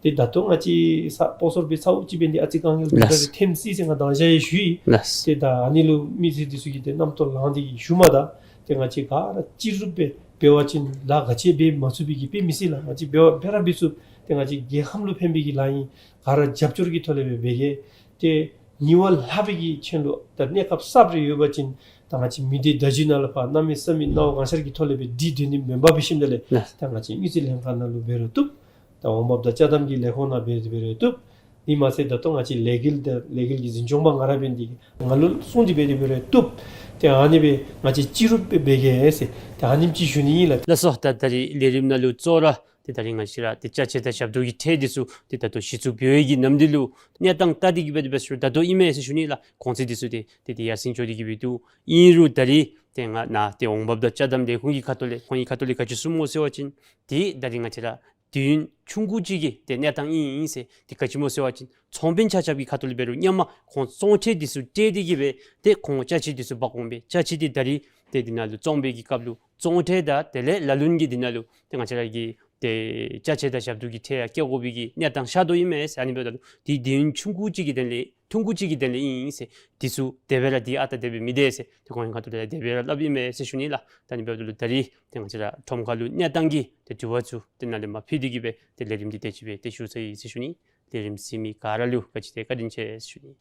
ཏེ་ད་ལྟོ་ང་བཅས་ས་སྤོ་སོར་སྦེ་ཚཝ་ཅིག་འབད་ནི་ཨ་ཙི་དཀའ་ངལ་ལགས། ཐེམ་སི་ཟེར་ང་མདང་ཞག་ཡང་ཞུ་ཡི་ལགས། ཏེ་ད་ཨ་ནི་ལུ་མི་སེར་འདི་ཚུ་གིས་ཏེ་རྣམ་རྟོག་ལངས་ཏེ་གིས་ཞུཝ་མས། ད་ཏེ་ང་བཅས་ག་ར་སྤྱི་རུབ་སྦེ་འབད་བ་ཅིན་ལཱ་ག་ཅི་འབད་མ་ཚུགས་པའི་གི་དཔེ་མི་སྲིད་ལགས། ང་བཅས་འབད་བ་འབད་ར་འབད་ཚུགས། ཏེ་ང་བཅས་རྒྱལ་ཁམས་ལུ་ཕན་པའི་གི་ལཱ་ཨིན། ག་ར་རྒྱབ་སྐྱོར་གྱི་ཐོག་ལས་སྦེ་འབད་གེ། ཏེ་ཉེ་བར་ལྷག་པའི་གི་ཆེན་ལུ་ད་གནས་སྐབས་གསརཔ་རེ་ཡོད་པ་ཅིན་ད་ང་བཅས་མི་སྡེ་བརྡ་བརྒྱུད་ནང་ལུ་ཕར་གནམ་མེད་ས་མེད་སྣང་བ་གང་ཤར་གྱི་ཐོག་ལས་སྦེ་འདི་སྡོད་ནི་མེན་པར་འབད་ཞིནམ་ལས་ལགས། ད་ང་བཅས་དངུལ་རྩིས་ལྷན་ཁག་ནང་ལུ་འབད་རུང་བཏུབ། ད་འོང་འབབ་དང་ཅ་དམ་གྱི་ལས་ཁུངས་ནང་འབད་འབད་རུང་བཏུབ། དེ་མ་ཚད་ད་ལྟོ་ང་བཅས་ལས་འགུལ་དང་ལས་འགུལ་གྱི་འཛིན་སྐྱོང་པ་ང་ར་འབད་ནི་འདི་ང་ལུ་གསུངས་ཏེ་འབད་འབད་རུང་བཏུབ། ཏེ་ཨ་ནི་སྦེ་ང་བཅས་སྤྱི་རུབ་སྦེ་འབད་གེ་ཟེར་ཏེ་ཨ་ནེམ་ཅིག་ཞུ་ནི་ཨིན་ལགས། ལགས་སོ། ད་ད་རིས་ལས་རིམ་ནང་ལུ་གཙོ་བོ་ར་ཏེ་ད་རིས་ང་བཅས་ར་ཏེ་ཅ་ཆས་དང་ཞབས་ཏོག་གི་ཁྲལ་འདི་ཚུ་ཏེ་ད་ལྟོ་གཞི་བཙུགས་འབད་བའི་གི་ནམ་དུས་ལུ་གནས་སྟངས་ལྟ་སྟེ་གིས་སྦེ་ཏེ་འབད་ཞུ་ད་ལྟོ་ཨིན་མས་ཟེར་ཞུ་ནི་ལགས། གོང་ཚད་འདི་ཚུ་ཏེ་ཏེ་ཏེ་ཡར་སེང་འགྱོ་སྟེ་གིས་སྦེ་འདུག། ཨིན་རུང་ད་རིས་ཏེ་ང་ནཱ་ཏེ་འོང་འབབ་དང་ཅ་དམ་ལས་ཁུངས་ཀྱི་ཁ་ཐུག་ལས་ཁོང་གི་ཁ་ཐུག་ལས་ག་ཅི་གསུངམ་སྨོ་ཟེར་བ་ཅིན་ཏེ་ད་རིས་ང་བཅས་ར་དུས་ཡུན་ཆུང་ཀུ་ཅིག་གི་ཏེ་གནས་སྟངས་ཨིན་ཨིན་ཟེར། ཏེ་ག་ཅི་སྨོ་ཟེར་བ་ཅིན་ཚོང་དཔོན་ཆ་ཁྱབ་ཀྱི་ཁ་ཐུག་ལས་འབད་རུང་སྔོན་མ་ཁོང་བཙོང་ཁྲལ་འདི་ཚུ་སྤྲོད་དེ་གིས་སྦེ་ཏེ་ཁོང་ཅ་ཆས་འདི་ཚུ་འབག་འོང་པས། ཅ་ཆས་འདི་ད་རིས་ཏེ་འདི་ནང་ལུ་བཙོང་བའི་གི་སྐབས་ལུ་བཙོང་ཁྲལ་དང་དེ་ལས་ལ་ལུ་གི་འདི་ནང་ལུ་ཏེ་ང་བཅས་ར་གི་ཏེ་ཅ་ཆས་དང་ཞབས་ཏོག་གི་ཁྲལ་ཡང་བཀལ་དགོ་པའི་གི་གནས་སྟངས་ཤར་དོ་ཨིན་མས་ཟེར། ཨ་ནི་འབདཝ་ད་ལུ་འདི་དུས་ཡུན་ཆུང་ཀུ་ཅིག་གི་དོན་ལས་ཐུང་ཀུ་ཅིག་གི་དོན་ལས་ཨིན་ཨིན་ཟེར། འདི་ཚུ་དེ་སྦེ་ར་འདི་ཨ་རྟག་དེ་སྦེ་མི་སྡོད་ཟེར་ཏེ་ཁོང་གི་ཁ་ཐུག་ལས་དེ་སྦེ་ར་སླབ་ཨིན་མས་ཟེར་ཞུ་ནི་ལགས། ད་ཨ་ནི་འབདཝ་ད་ལུ་ད་རིས་ཏེ་ང་བཅས་ར་ཁྲོམ་ཁ་ལུ་གནས་སྟངས་ཀྱི་ཏེ་དྲི་བ་ཚུ་ཏེ་ནཱ་ལས་མར་ཕུལ་ཏེ་གིས་སྦེ་ཏེ་ལས་རིམ་འདི་དེ་ཅིག་སྦེ་ཏེ་ཞུ་ཚར་ཡི་ཟེར་ཞུ་ནི། ལས་རིམ་གཟིགས་མི་ག་ར་ལུ་ག་ཅི་ཏེ་བཀའ་དྲིན་ཆེ་ཟེར་ཞུ་ནི།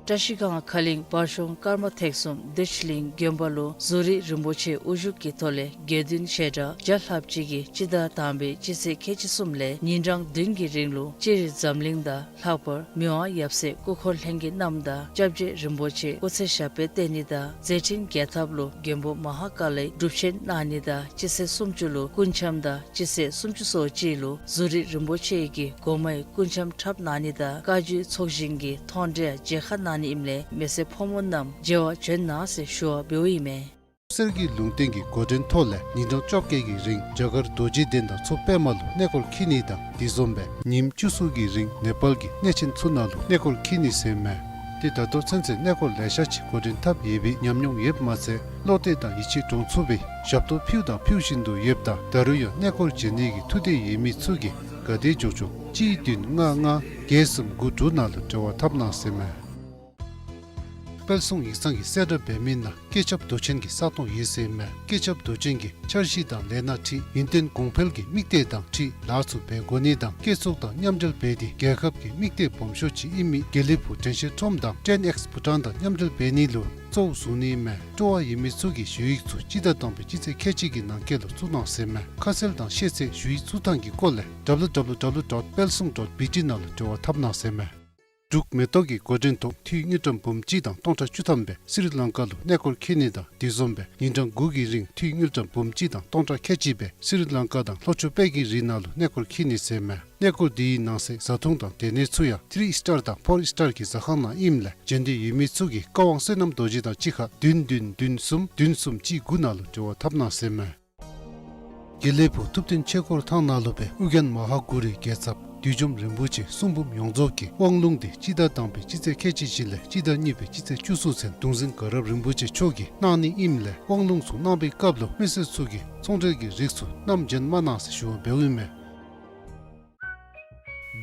བཀྲ་ཤིས་སྒང་ཁ་གླིང་བར་གཞུང་ཀརྨ་ཐེག་གསུམ་བདེ་ཆེན་གླིང་དགོན་པ་ལུ་གཟུགས་རིས་རིན་པོ་ཆེ་དབུ་བཞུགས་ཀྱི་ཐོག་ལས་དགེ་འདུན་བཤད་གྲྭ་བརྒྱ་ལྷགཔ་ཅིག་གིས་སྤྱི་ཟླ་དང་པའི་སྤྱི་ཚེས་ཁལ་གཅིག་གསུམ་ལས་ཉིན་གྲངས་བདུན་གྱི་རིང་ལུ་སྤྱིར་འཛམ་གླིང་དང་ལྷག་པར་མི་དབང་ཡབ་སྲས་སྐུ་འཁོར་ལྷན་རྒྱས་རྣམས་དང་སྐྱབས་རྗེ་རིན་པོ་ཆེ་སྐུ་ཚེ་ཞབས་པད་བརྟན་ནི་དང་མཛད་འཕྲིན་རྒྱས་ཐབས་ལུ་མགོན་པོ་མ་ཧཱ་ཀཱ་ལའི་སྒྲུབ་ཆེན་གནང་ནི་དང་སྤྱི་ཚེས་སུམ་ཅུ་ལུ་སྐུ་འཆམ་དང་སྤྱི་ཚེས་སུམ་ཅུ་སོ་གཅིག་ལུ་གཟུགས་རིས་རིན་པོ་ཆེ་གི་སྒོ་མའི་སྐུ་འཆམ་འཁྲབ་གནང་ནི་དང་བཀའ་བརྒྱུད་ཚོགས་ཞིང་གི་མཐོང་གྲོལ་མཇལ་ཁ་གནང་ནི་ཨིནམ་ལས་མི་སེར་ཕོ་མོ་རྣམས་མཇལ་བར་བྱོན་གནང་ཟེར་ཞུ་བ་འབདཝ་ཨིན་མས། གསེར་གྱི་ལུང་བསྟན་གྱི་འགོ་འདྲེན་ཐོག་ལས་ཉིན་གྲངས་བཅོ་བརྒྱད་ཀྱི་རིང་རྒྱ་གར་རྡོ་རྗེ་གདན་དང་མཚོ་པདྨ་ལུ་གནས་སྐོར་འཁྱིད་ནི་དང་དེ་བཟུམ་སྦེ་ཉིནམ་བཅུ་གསུམ་གྱི་རིང་ནེ་པཱལ་གྱི་གནས་ཆེན་ཚུ་ནང་ལུ་གནས་སྐོར་འཁྱིད་ནི་ཟེར་མས། ཏེ་ད་ལྟོ་ཚུན་ཚོད་གནས་སྐོར་ལེ་ཤ་ཅིག་འགོ་འདྲེན་འཐབ་ཡོད་པའི་ཉམས་མྱོང་ཡོདཔ་མ་ཚད་བློ་གཏད་དང་ཡིད་ཆེས་འདྲོངས་ཚུགས་པའི་ཞབས་ཏོག་ཕུལཝ་དང་ཕུལ་བཞིན་དུ་ཡོདཔ་ད་ད་རུང་ཡང་གནས་སྐོར་བྱོན་ནི་གི་ཐུགས་འདོད་ཡོད་མི་ཚུ་གིས་ག་དེ་མགྱོགས་མགྱོགས་གཅིག་བདུན་ལྔ་ལྔ་བརྒྱད་གསུམ་དགུ་དྲུག་ནང་ལུ་འབྲེལ་བ་འཐབ་གནང་ཟེར་མས། དཔལ་བཟང་ཡིག་ཚང་གི་གསལ་བསྒྲགས་འབད་མི་ནང་བསྐྱེད་རྐྱབ་མདོ་ཆེན་གྱི་ས་སྟོང་ཡོད་ཟེར་མས། བསྐྱེད་རྐྱབ་མདོ་ཆེན་གྱི་འཆར་གཞི་དང་ལས་སྣ་ཁྲིད་ཡུན་བརྟན་གོང་འཕེལ་གྱི་དམིགས་གཏད་དང་འཁྲིལ་ལཱ་ཚུ་འབད་དགོ་ནི་དང་བསྐྱེད་ཚོགས་དང་མཉམ་འབྲེལ་འབད་དེ་རྒྱལ་ཁབ་ཀྱི་དམིགས་གཏད་སྦོམ་ཤོས་ཅིག་ཨིན་མི་དགེ་ལེགས་ཕུག་དྲན་ཤེས་ཁྲོམ་དང་ཊེན་ཨེགསི་བྷུ་ཊཱན་དང་མཉམ་འབྲེལ་འབད་ནི་ལུ་གཙོ་བོ་བཟུང་ནི་མས། སྤྲོ་བ་ཡོད་མི་ཚུ་གིས་ཞུ་ཡིག་ཚུ་སྤྱི་ཟླ་དང་པའི་སྤྱི་ཚེས་ཁལ་གཅིག་གི་ནང་འཁོད་ལུ་བཙུགས་གནང་ཟེར་མས། ཁ་གསལ་དང་ཤེས་ཚད་ཞུ་ཡིག་བཙུགས་ཐངས་ཀྱི་སྐོར་ལས་ཌབ་ལུ་ཌབ་ལུ་ཌབ་ལུ་ཌོཊ་པལ་སུང་ཌོཊ་བི་ཊི་ནང་ལུ་འབྲེལ་བ་འཐབ་གནང་ཟེར་མས། འབྲུག་མེ་ཏོག་གི་འགོ་འདྲེན་ཐོག་འཐུས་དངུལ་ཀྲམ་འབུམ་གཅིག་དང་སྟོང་ཕྲག་བཅུ་ཐམ་སྦེ་སི་རི་ལང་ཀ་ལུ་གནས་སྐོར་འཁྱིད་ནི་དང་དེ་བཟུམ་སྦེ་ཉིན་གྲངས་དགུ་གི་རིང་འཐུས་དངུལ་ཀྲམ་འབུམ་གཅིག་དང་སྟོང་ཕྲག་ཁལ་གཅིག་སྦེ་སི་རི་ལང་ཀ་དང་ལྷོ་ཕྱོགས་པད་ཀྱི་རི་ནང་ལུ་གནས་སྐོར་འཁྱིད་ནི་ཟེར་མས། གནས་སྐོར་འདི་གི་ནང་གསེས་བཟའ་འཐུང་དང་སྡོད་གནས་ཚུ་ཡང་ཐི་རི་ཨིསི་ཊར་དང་ཕོར་ཨིསི་ཊར་གྱི་ཟ་ཁང་ནང་ཨིནམ་ལས་བྱོན་འདོད་ཡོད་མི་ཚུ་གིས་བཀའ་དབང་བསོད་ནམས་རྡོ་རྗེ་དང་གཅིག་ཁར་བདུན་བདུན་བདུན་གསུམ་བདུན་གསུམ་གཅིག་དགུ་ནང་ལུ་འབྲེལ་བ་འཐབ་གནང་ཟེར་མས། དགེ་ལེགས་ཕུག་ཐུབ་བསྟན་ཆོས་འཁོར་ཐང་ནང་ལུ་སྦེ་ཨོ་རྒྱན་མ་ཧཱ་གུ་རུའི་རྒྱལ་ཚབ་བདུད་འཇོམས་རིན་པོ་ཆེ་གསུང་འབུམ་ཡོངས་རྫོགས་ཀྱི་དབང་ལུང་འདི་སྤྱི་ཟླ་དང་པའི་སྤྱི་ཚེས་ཁལ་གཅིག་བཞི་ལས་སྤྱི་ཟླ་གཉིས་པའི་སྤྱི་ཚེས་བཅུ་གསུམ་ཚུན་གདུང་འཛིན་དགའ་རབ་རིན་པོ་ཆེ་མཆོག་གིས་གནང་ནི་ཨིནམ་ལས་དབང་ལུང་ཚུ་གནང་པའི་སྐབས་ལུ་མི་སེར་ཚུ་གིས་ཚོང་འབྲེལ་གྱི་རིགས་ཚུ་བསྣམས་བྱོན་མ་གནང་ཟེར་ཞུ་བ་འབདཝ་ཨིན་མས།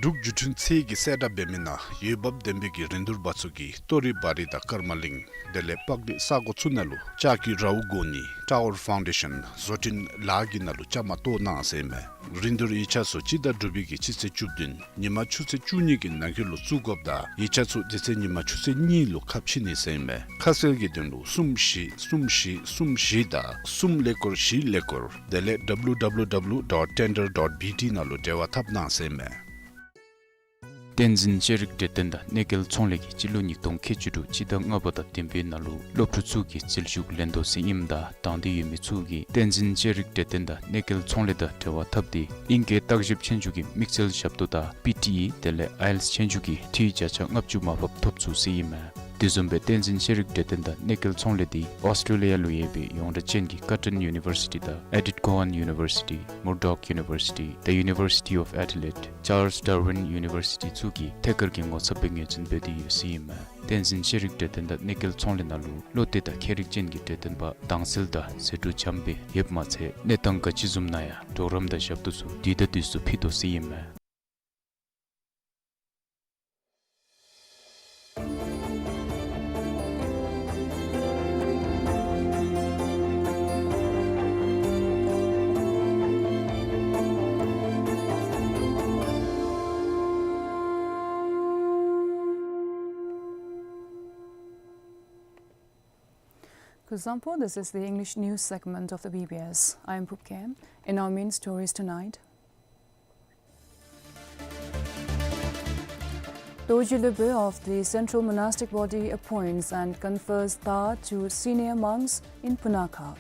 འབྲུག་བརྒྱུད་འཕྲིན་ཚད་ཀྱི་གསལ་བསྒྲགས་འབད་མི་ནང་འོས་འབབ་ལྡན་པའི་གི་རིན་བསྡུར་པ་ཚུ་གིས་ཏོ་རི་བ་རི་དང་ཀརྨ་གླིང་དེ་ལས་པག་གླིང་ས་གོ་ཚུ་ནང་ལུ་ལྕགས་ཀྱི་རཝ་བསྒོར་ནི་ཊ་ཝར་ཕའུན་ཌེ་ཤཱན་བཟོ་སྐྲུན་ལཱ་གི་ནང་ལུ་བཅའ་མར་གཏོགས་གནང་ཟེར་ཨིན་མས། རིན་བསྡུར་ཡིག་ཆ་ཚུ་སྤྱི་ཟླ་དྲུག་པའི་གི་སྤྱི་ཚེས་བཅུ་བདུན་ཉིན་མ་ཆུ་ཚོད་བཅུ་གཉིས་ཀྱི་ནང་འཁོད་ལུ་བཙུགས་དགོཔ་དང་ཡིག་ཆ་ཚུ་དེ་ཚེ་ཉིན་མ་ཆུ་ཚོད་གཉིས་ལུ་ཁ་ཕྱེ་ནི་ཟེར་ཨིན་མས། ཁ་གསལ་གྱི་དོན་ལུ་གསུམ་བཞི་གསུམ་བཞི་གསུམ་བཞི་དང་གསུམ་ཀླད་ཀོར་བཞི་ཀླད་ཀོར་དེ་ལས་W W W dot tender dot B T ནང་ལུ་འབྲེལ་བ་འཐབ་གནང་ཟེར་ཨིན་མས། བསྟན་འཛིན་ཤེས་རིག་འབྲེལ་ལྡན་དང་གནས་སྐལ་ཚོང་ལས་ཀྱིས་སྤྱི་ལོ་ཉིས་སྟོང་ཁལ་གཅིག་དྲུག་སྤྱི་ཟླ་ལྔ་པ་དང་བདུན་པའི་ནང་ལུ་སློབ་ཕྲུག་ཚུ་གི་རྩིས་ཞུགས་ལེན་དོ་ཟེར་ཨིནམ་ད་དང་འདོད་ཡོད་མི་ཚུ་གིས་བསྟན་འཛིན་ཤེས་རིག་འབྲེལ་ལྡན་དང་གནས་སྐལ་ཚོང་ལས་དང་འབྲེལ་བ་འཐབ་སྟེ་ཨིང་སྐད་བརྟག་ཞིབ་ཆོས་རྒྱུགས་ཀྱི་དམིགས་བསལ་ཞབས་ཏོག་དང་པི་ཊི་ཨི་དེ་ལས་ཨའི་ཨེལ་ཊི་ཨེས་ཆོས་རྒྱུགས་ཀྱི་འཐུས་བརྒྱ་ཆ་ལྔ་བཅུ་མར་ཕབ་ཐོབ་ཚུགས་ཟེར་ཨིན་མས། དེ་བཟུམ་སྦེ་བསྟན་འཛིན་ཤེས་རིག་འབྲེལ་ལྡན་དང་གནས་སྐལ་ཚོང་ལས་འདི་ཨོསི་ཊྲེ་ལི་ཡ་ལུ་ཡོད་པའི་ཡོངས་གྲགས་ཅན་གྱི་ཀར་ཊོན་ཡུ་ནི་བར་སི་ཊི་དང་ཨེ་ཌིཐ་ཀོ་ཧན་ཡུ་ནི་བར་སི་ཊི་མུར་ཌོག་ཡུ་ནི་བར་སི་ཊི་The University of Adelaide Charles Darwin University ཚུ་གིས་ཐད་ཀར་གྱི་ངོ་ཚབ་སྦེ་ངོས་འཛིན་འབད་དེ་ཡོད་ཟེར་ཨིན་མས། བསྟན་འཛིན་ཤེས་རིག་འབྲེལ་ལྡན་དང་གནས་སྐལ་ཚོང་ལས་ནང་ལུ་བློ་གཏད་དང་མཁས་རིག་ཅན་གྱི་འབྲེལ་ལྡན་པ་དྭངས་གསལ་དང་ཟད་འགྲོ་འཇམ་སྦེ་ཡོདཔ་མ་ཚད་གནས་སྟངས་ག་ཅི་བཟུམ་ན་ཡང་གྲོགས་རམ་དང་ཞབས་ཏོག་ཚུ་དུས་དང་དུས་སུ་ཕུལ་དོ་ཟེར་ཨིན་མས། Kuzuzangpo, this is the English news segment of the B B S. I am Phup Khem. In our main stories tonight, Dorji Lhubö of the Central Monastic Body appoints and confers da to senior monks in Punakha.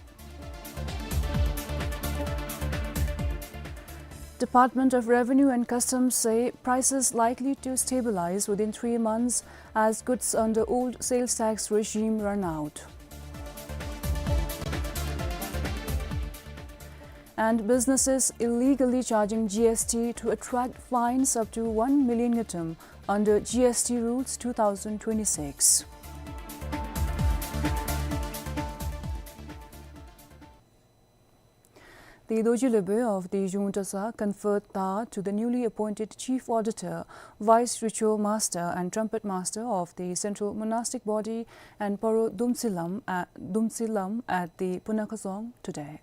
Department of Revenue and Customs say prices likely to stabilize within three months as goods under old sales tax regime run out. And businesses illegally charging G S T to attract fines up to one million ngultrum under G S T rules two thousand twenty-six. The Dorji Lhubö of the Zhung Dratshang conferred da to the newly appointed Chief Auditor, Vice Ritual Master and Trumpet Master of the Central Monastic Body and Paro Dumtsi Lam at, Dumtsi Lam at the Punakha Dzong today.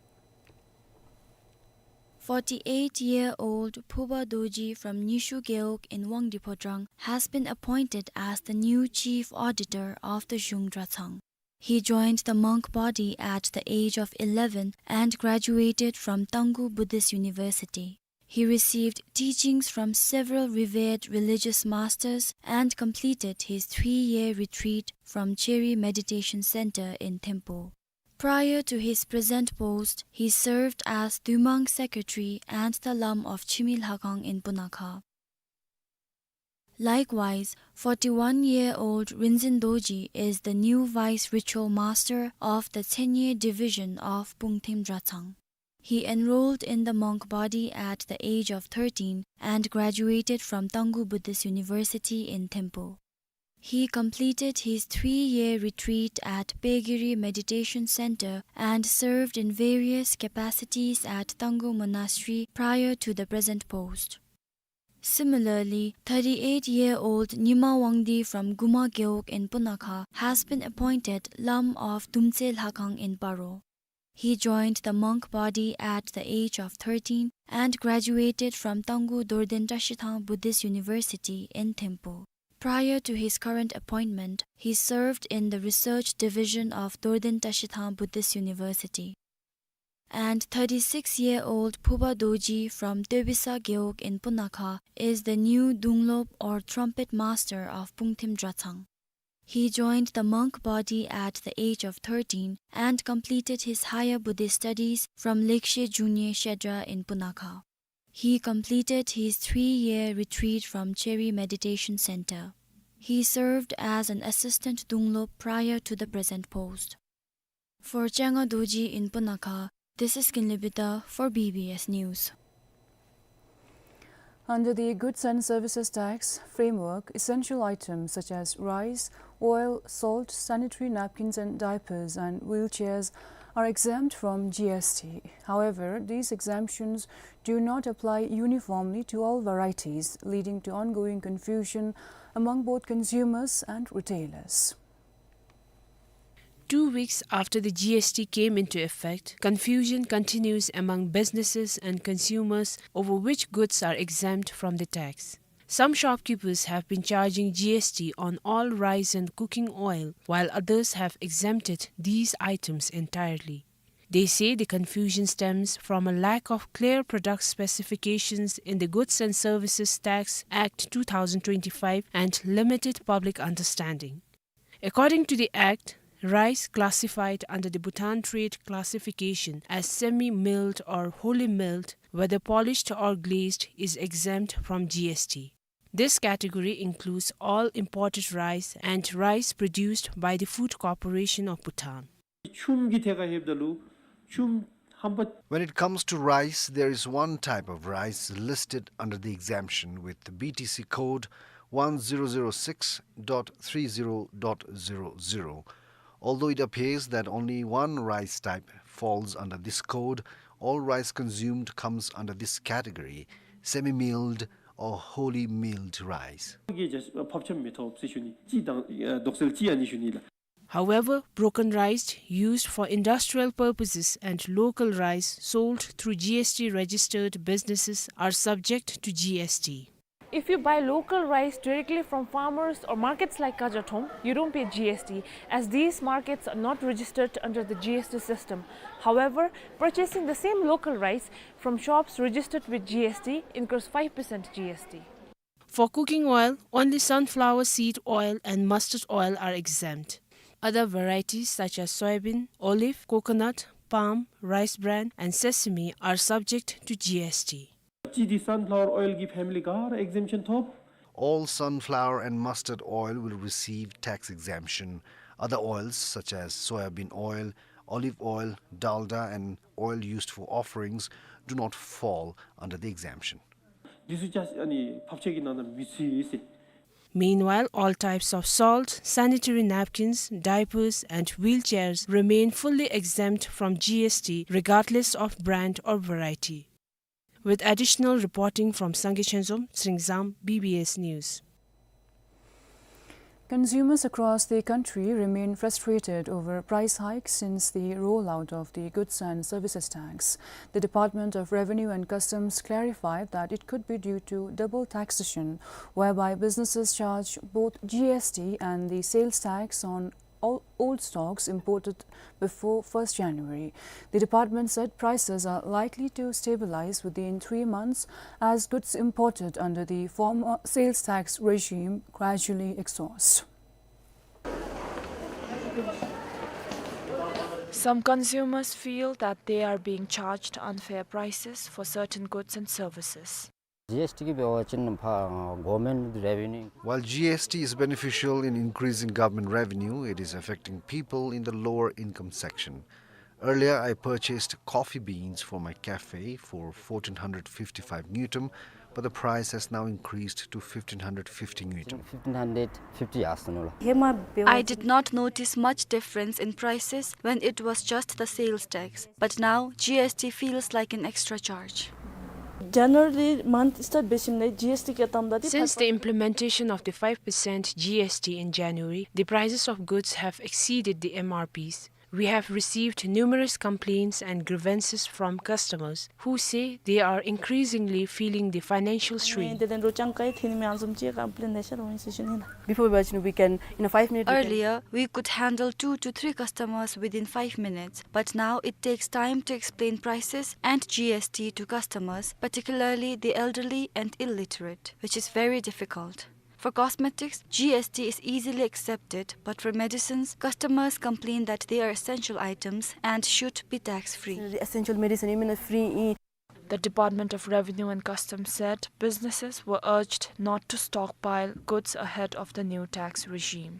Forty-eight-year-old Phuba Dorji from Nyishu Gewog in Wangdi Phodrang has been appointed as the new Chief Auditor of the Zhung Dratshang. He joined the monk body at the age of eleven and graduated from Tangkhul Buddhist University. He received teachings from several revered religious masters and completed his three-year retreat from Cheri Meditation Center in Thimphu. Prior to his present post, he served as Dömang Secretary and the Lam of Chimi Lhakhang in Punakha. Likewise, forty-one-year-old Rinzin Dorji is the new Vice Ritual Master of the Tsenye Division of Pungthim Dratshang. He enrolled in the monk body at the age of thirteen and graduated from Tangkhul Buddhist University in Thimphu. He completed his three-year retreat at Pegiri Meditation Center and served in various capacities at Tangkhul Monastery prior to the present post. Similarly, thirty-eight-year-old Nyima Wangdi from Guma Gewog in Punakha has been appointed Lam of Dumtse Lhakhang in Paro. He joined the monk body at the age of thirteen and graduated from Tangkhul Dorden Trashithang Buddhist University in Thimphu. Prior to his current appointment, he served in the research division of Dorden Trashithang Buddhist University. And thirty-six-year-old Phuba Dorji from Töbisa Gewog in Punakha is the new Dunglop or trumpet master of Pungthim Dratshang. He joined the monk body at the age of thirteen and completed his higher Buddhist studies from Lekshe Junye Shedra in Punakha. He completed his three-year retreat from Cheri Meditation Center. He served as an assistant Dunglop prior to the present post. For Changa Dorji in Punakha, This is Kinley Bida for B B S News. Under the Goods and Services Tax framework, essential items such as rice, oil, salt, sanitary napkins and diapers, and wheelchairs are exempt from G S T. However, these exemptions do not apply uniformly to all varieties, leading to ongoing confusion among both consumers and retailers. Two weeks after the G S T came into effect, confusion continues among businesses and consumers over which goods are exempt from the tax. Some shopkeepers have been charging G S T on all rice and cooking oil, while others have exempted these items entirely. They say the confusion stems from a lack of clear product specifications in the Goods and Services Tax Act two thousand twenty-five and limited public understanding. According to the Act, rice classified under the Bhutan Trade Classification as semi-milled or wholly milled, whether polished or glazed, is exempt from G S T. This category includes all imported rice and rice produced by the Food Corporation of Bhutan. ཆུམ་གྱི་ཐད་ཁར་ལྷོདཔ་ད་ལུ་ཆུམ་ཧམ་པ། When it comes to rice, there is one type of rice listed under the exemption with the B T C code one zero zero six dot three zero dot zero zero. Although it appears that only one rice type falls under this code, all rice consumed comes under this category, semi-milled or wholly milled rice. གི་ཕབ་ཆམ་མི་ཐོབ་ཟེར་ཞུ་ནི། ཅིག་དང་དོགས་སེལ་ཅིག་ཨ་ནི་ཞུ་ནི་ལགས། However, broken rice used for industrial purposes and local rice sold through G S T registered businesses are subject to G S T. If you buy local rice directly from farmers or markets like Kajathom, you don't pay G S T, as these markets are not registered under the G S T system. However, purchasing the same local rice from shops registered with G S T incurs five percent G S T. For cooking oil, only sunflower seed oil and mustard oil are exempt. Other varieties such as soyabean, olive, coconut, palm, rice bran, and sesame are subject to G S T. ཅི་འདི་sunflower oil གི་family ག་ར་exemption ཐོབ། All sunflower and mustard oil will receive tax exemption. Other oils such as soyabean oil, olive oil, dalda, and oil used for offerings do not fall under the exemption. འདི་ཚུ་ཅིག་ཨ་ནི་ཕབ་ཆམ་གྱི་ནང་ན་མི་ཚུད་ཟེར། Meanwhile, all types of salt, sanitary napkins, diapers, and wheelchairs remain fully exempt from G S T regardless of brand or variety. With additional reporting from Sangay Chenzom, Tsingzam, B B S News. Consumers across the country remain frustrated over price hikes since the rollout of the Goods and Services Tax. The Department of Revenue and Customs clarified that it could be due to double taxation, whereby businesses charge both G S T and the sales tax on all old stocks imported before first January. The department said prices are likely to stabilize within three months as goods imported under the former sales tax regime gradually exhaust. Some consumers feel that they are being charged unfair prices for certain goods and services. G S T གིས་འབད་བ་ཅིན་ཕར་government revenue. While G S T is beneficial in increasing government revenue, it is affecting people in the lower income section. Earlier, I purchased coffee beans for my cafe for fourteen hundred fifty-five ngultrum, but the price has now increased to fifteen hundred fifty ngultrum. Fifteen hundred fifty ཡར་སོང་ནུག་ལགས། I did not notice much difference in prices when it was just the sales tax, but now G S T feels like an extra charge. January month start འབད་ཞིནམ་ལས་G S T བཀལ་བཏངམ་ད་འདི། Since the implementation of the five percent G S T in January, the prices of goods have exceeded the M R Ps. We have received numerous complaints and grievances from customers who say they are increasingly feeling the financial strain. དེ་ལས་འགྲོ་ཅང་ཀའི་ཐིན་མི་ཨ་ནི་བཟུམ་ཅིག་complain་ལེ་ཤ་ར་འོང་ཡི་ཟེར་ཞུ་ནི་ལགས། Before, we can, in a five minute, we can. Earlier, we could handle two to three customers within five minutes, but now it takes time to explain prices and G S T to customers, particularly the elderly and illiterate, which is very difficult. For cosmetics, G S T is easily accepted, but for medicines, customers complain that they are essential items and should be tax-free. Essential medicine ཨིན་མི་ནང་free ཨིན། The Department of Revenue and Customs said businesses were urged not to stockpile goods ahead of the new tax regime.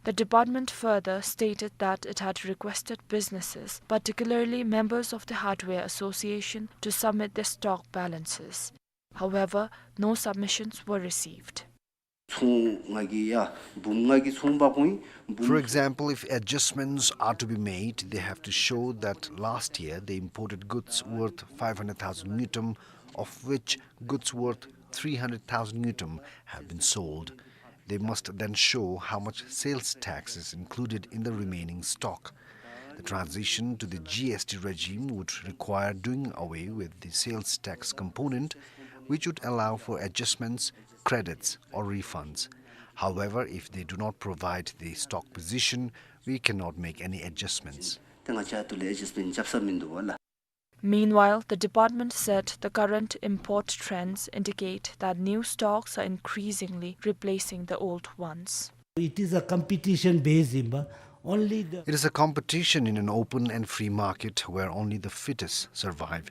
The department further stated that it had requested businesses, particularly members of the Hardware Association, to submit their stock balances. However, no submissions were received. ཚོང་ང་གི་ཡ་འབུམ་ལྔ་གི་ཚོང་པ་ཁོང་འབུམ། For example, if adjustments are to be made, they have to show that last year they imported goods worth five hundred thousand ngultrum, of which goods worth three hundred thousand ngultrum have been sold. They must then show how much sales tax is included in the remaining stock. The transition to the G S T regime would require doing away with the sales tax component, which would allow for adjustments, credits, or refunds. However, if they do not provide the stock position, we cannot make any adjustments. ཏེ་ང་བཅས་ཐོག་ལས་ཨེ་ཇསི་མེནཊ་རྐྱབ་ས་མིན་འདུག་པ་ལགས། Meanwhile, the department said the current import trends indicate that new stocks are increasingly replacing the old ones. It is a competition based, but only the It is a competition in an open and free market where only the fittest survive.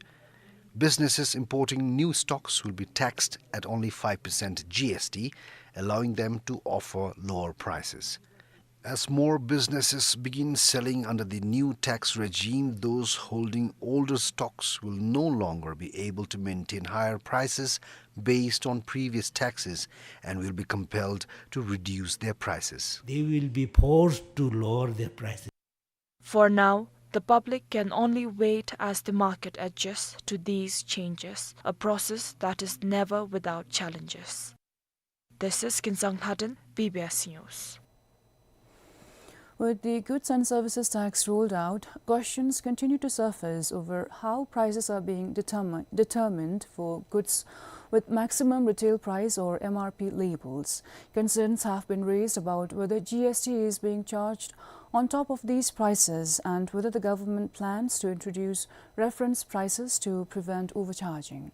Businesses importing new stocks will be taxed at only five percent G S T, allowing them to offer lower prices. As more businesses begin selling under the new tax regime, those holding older stocks will no longer be able to maintain higher prices based on previous taxes and will be compelled to reduce their prices. They will be forced to lower their prices. For now, the public can only wait as the market adjusts to these changes, a process that is never without challenges. This is Kinsang Lhaden, B B S News. With the goods and services tax rolled out, questions continue to surface over how prices are being determi-, determined for goods with maximum retail price or M R P labels. Concerns have been raised about whether G S T is being charged on top of these prices and whether the government plans to introduce reference prices to prevent overcharging.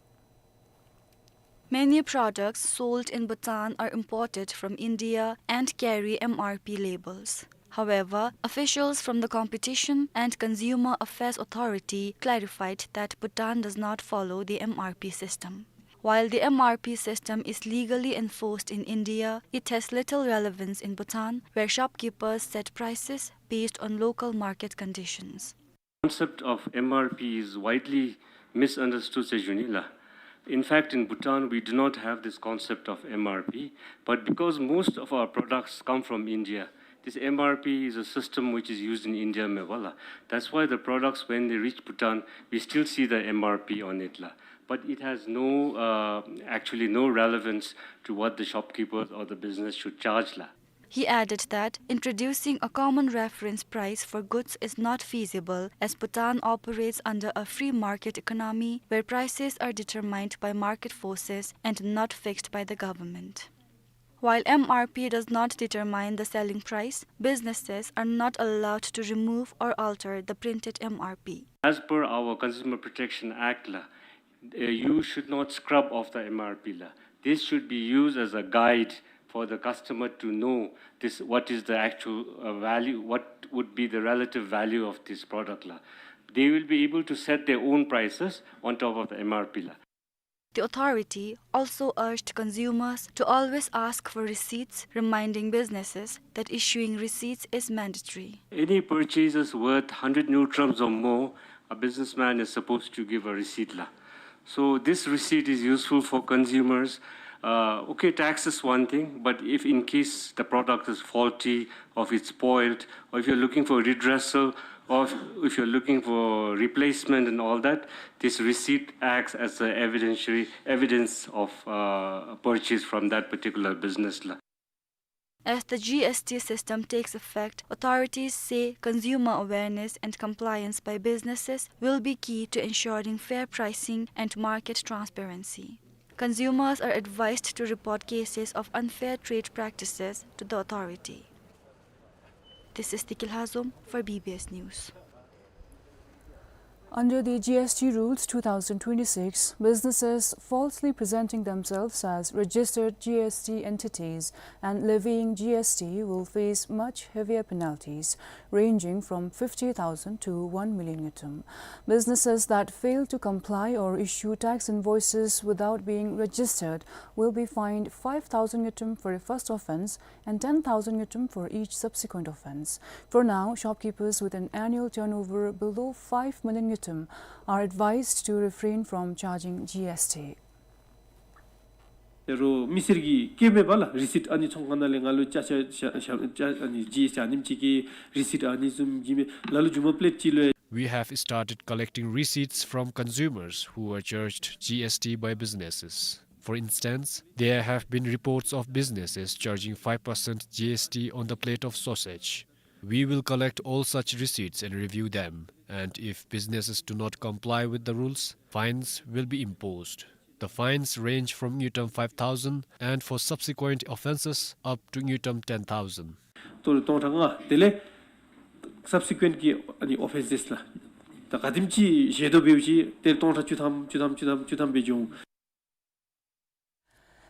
Many products sold in Bhutan are imported from India and carry M R P labels. However, officials from the Competition and Consumer Affairs Authority clarified that Bhutan does not follow the M R P system. While the M R P system is legally enforced in India, it has little relevance in Bhutan, where shopkeepers set prices based on local market conditions. Concept of M R P is widely misunderstood, sir, ལགས། In fact, in Bhutan, we do not have this concept of M R P, but because most of our products come from India, this M R P is a system which is used in India མས་པ་ལགས། That's why the products, when they reach Bhutan, we still see the M R P on it, ལགས། But it has no, uh, actually no relevance to what the shopkeepers or the business should charge, ལགས། He added that introducing a common reference price for goods is not feasible, as Bhutan operates under a free market economy where prices are determined by market forces and not fixed by the government. While M R P does not determine the selling price, businesses are not allowed to remove or alter the printed M R P. As per our Consumer Protection Act, ལགས, uh, you should not scrub off the M R P, ལགས. This should be used as a guide for the customer to know this, what is the actual, uh, value, what would be the relative value of this product, ལགས. They will be able to set their own prices on top of the M R P, ལགས. The authority also urged consumers to always ask for receipts, reminding businesses that issuing receipts is mandatory. Any purchases worth hundred ngultrums or more, a businessman is supposed to give a receipt, ལགས. So this receipt is useful for consumers. Uh, okay, tax is one thing, but if in case the product is faulty, or if it's spoiled, or if you're looking for redressal, or if, if you're looking for replacement and all that, this receipt acts as a evidentiary, evidence of, uh, purchase from that particular business, ལགས. As the G S T system takes effect, authorities say consumer awareness and compliance by businesses will be key to ensuring fair pricing and market transparency. Consumers are advised to report cases of unfair trade practices to the authority. This is Tiki Lhazom for B B S News. Under the G S T rules two thousand twenty-six, businesses falsely presenting themselves as registered G S T entities and levying G S T will face much heavier penalties, ranging from fifty thousand to one million ngultrum. Businesses that fail to comply or issue tax invoices without being registered will be fined five thousand ngultrum for a first offense and ten thousand ngultrum for each subsequent offense. For now, shopkeepers with an annual turnover below five million ngultrum are advised to refrain from charging G S T. ད་རུང་མི་སེར་གྱིས་བཀོད་མེད་པ་ལགས། རི་སིཊ་ཨ་ནི་ཚོང་ཁང་ནང་ལས་ང་ལུ་ཅ་ཆས་ཅ་ཆས་ཅ་ཨ་ནི་ཇི་ཨེསི་ཊི་ཨ་ནེམ་ཅིག་གི་རི་སིཊ་ཨ་ནི་བཟུམ་གྱི་མས། ལ་ལུ་རྒྱུ་མ་པི་ལེཊ་ཅིག་ལུ་ཡང་། We have started collecting receipts from consumers who are charged G S T by businesses. For instance, there have been reports of businesses charging five percent G S T on the plate of sausage. We will collect all such receipts and review them, and if businesses do not comply with the rules, fines will be imposed. The fines range from ngultrum five thousand and for subsequent offenses up to ngultrum ten thousand. ད་རུང་སྟོང་ཕྲག་ལྔ། དེ་ལས་སབ་སི་ཀུ་ཨེནཊ་གི་ཨ་ནི་ཨོ་ཕེནསེསི་ལགས། ད་ག་དེམ་ཅིག་ཞལ་འདོན་འབདཝ་ཅིག་དེ་སྟོང་ཕྲག་བཅུ་ཐམ་བཅུ་ཐམ་བཅུ་ཐམ་བཅུ་ཐམ་སྦེ་འགྱོ་འོང་།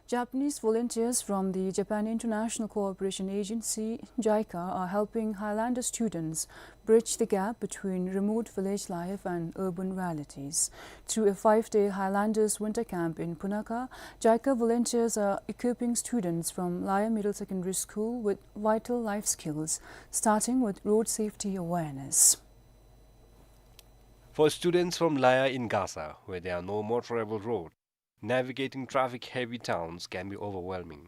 Japanese volunteers from the Japan International Cooperation Agency, JICA, are helping Highlander students bridge the gap between remote village life and urban realities. Through a five-day Highlanders winter camp in Punakha, JICA volunteers are equipping students from Laya Middle Secondary School with vital life skills, starting with road safety awareness. For students from Laya in Gasa, where there are no motorable roads, navigating traffic-heavy towns can be overwhelming.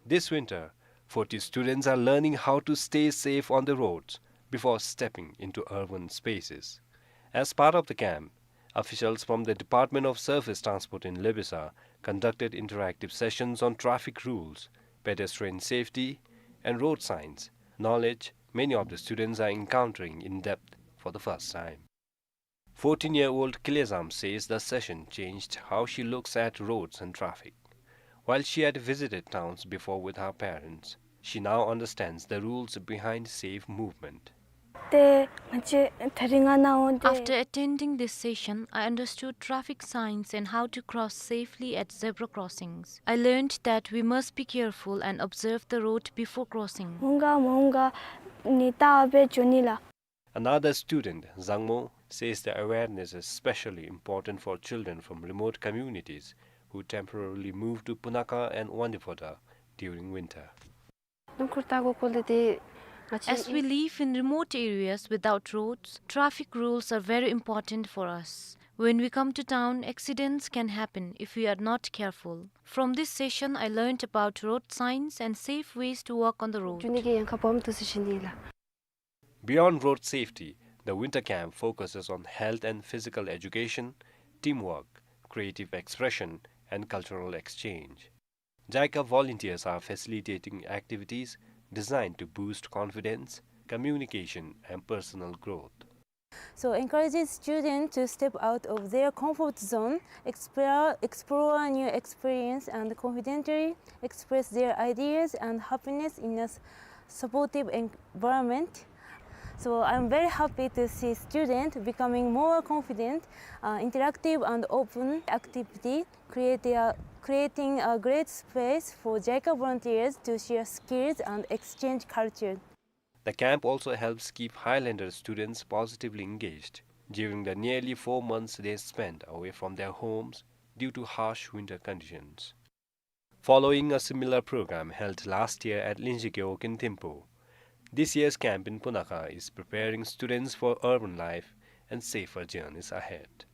This winter, forty students are learning how to stay safe on the roads before stepping into urban spaces. As part of the camp, officials from the Department of Surface Transport in Lebesa conducted interactive sessions on traffic rules, pedestrian safety, and road signs, knowledge many of the students are encountering in depth for the first time. Fourteen-year-old Kilezam says the session changed how she looks at roads and traffic. While she had visited towns before with her parents, she now understands the rules behind safe movement. ཏེ་ང་བཅས་ད་རིས་ང་ནཱ་འོང་སྟེ། After attending this session, I understood traffic signs and how to cross safely at zebra crossings. I learned that we must be careful and observe the road before crossing. འོང་ག་མ་འོང་ག་ནི་བལྟ་སྦེ་འགྱོ་ནི་ལགས། Another student, Zangmo, says the awareness is especially important for children from remote communities who temporarily move to Punakha and Wandiphoda during winter. As we live in remote areas without roads, traffic rules are very important for us. When we come to town, accidents can happen if we are not careful. From this session, I learned about road signs and safe ways to walk on the road. Beyond road safety, the winter camp focuses on health and physical education, teamwork, creative expression, and cultural exchange. JICA volunteers are facilitating activities designed to boost confidence, communication, and personal growth. So encourages students to step out of their comfort zone, explore, explore new experience, and confidently express their ideas and happiness in a s-, supportive environment. So I'm very happy to see students becoming more confident, uh, interactive and open activity, create a, creating a great space for JICA volunteers to share skills and exchange culture. The camp also helps keep Highlander students positively engaged during the nearly four months they spent away from their homes due to harsh winter conditions. Following a similar program held last year at Linji Gewog in Thimphu, this year's camp in Punakha is preparing students for urban life and safer journeys ahead.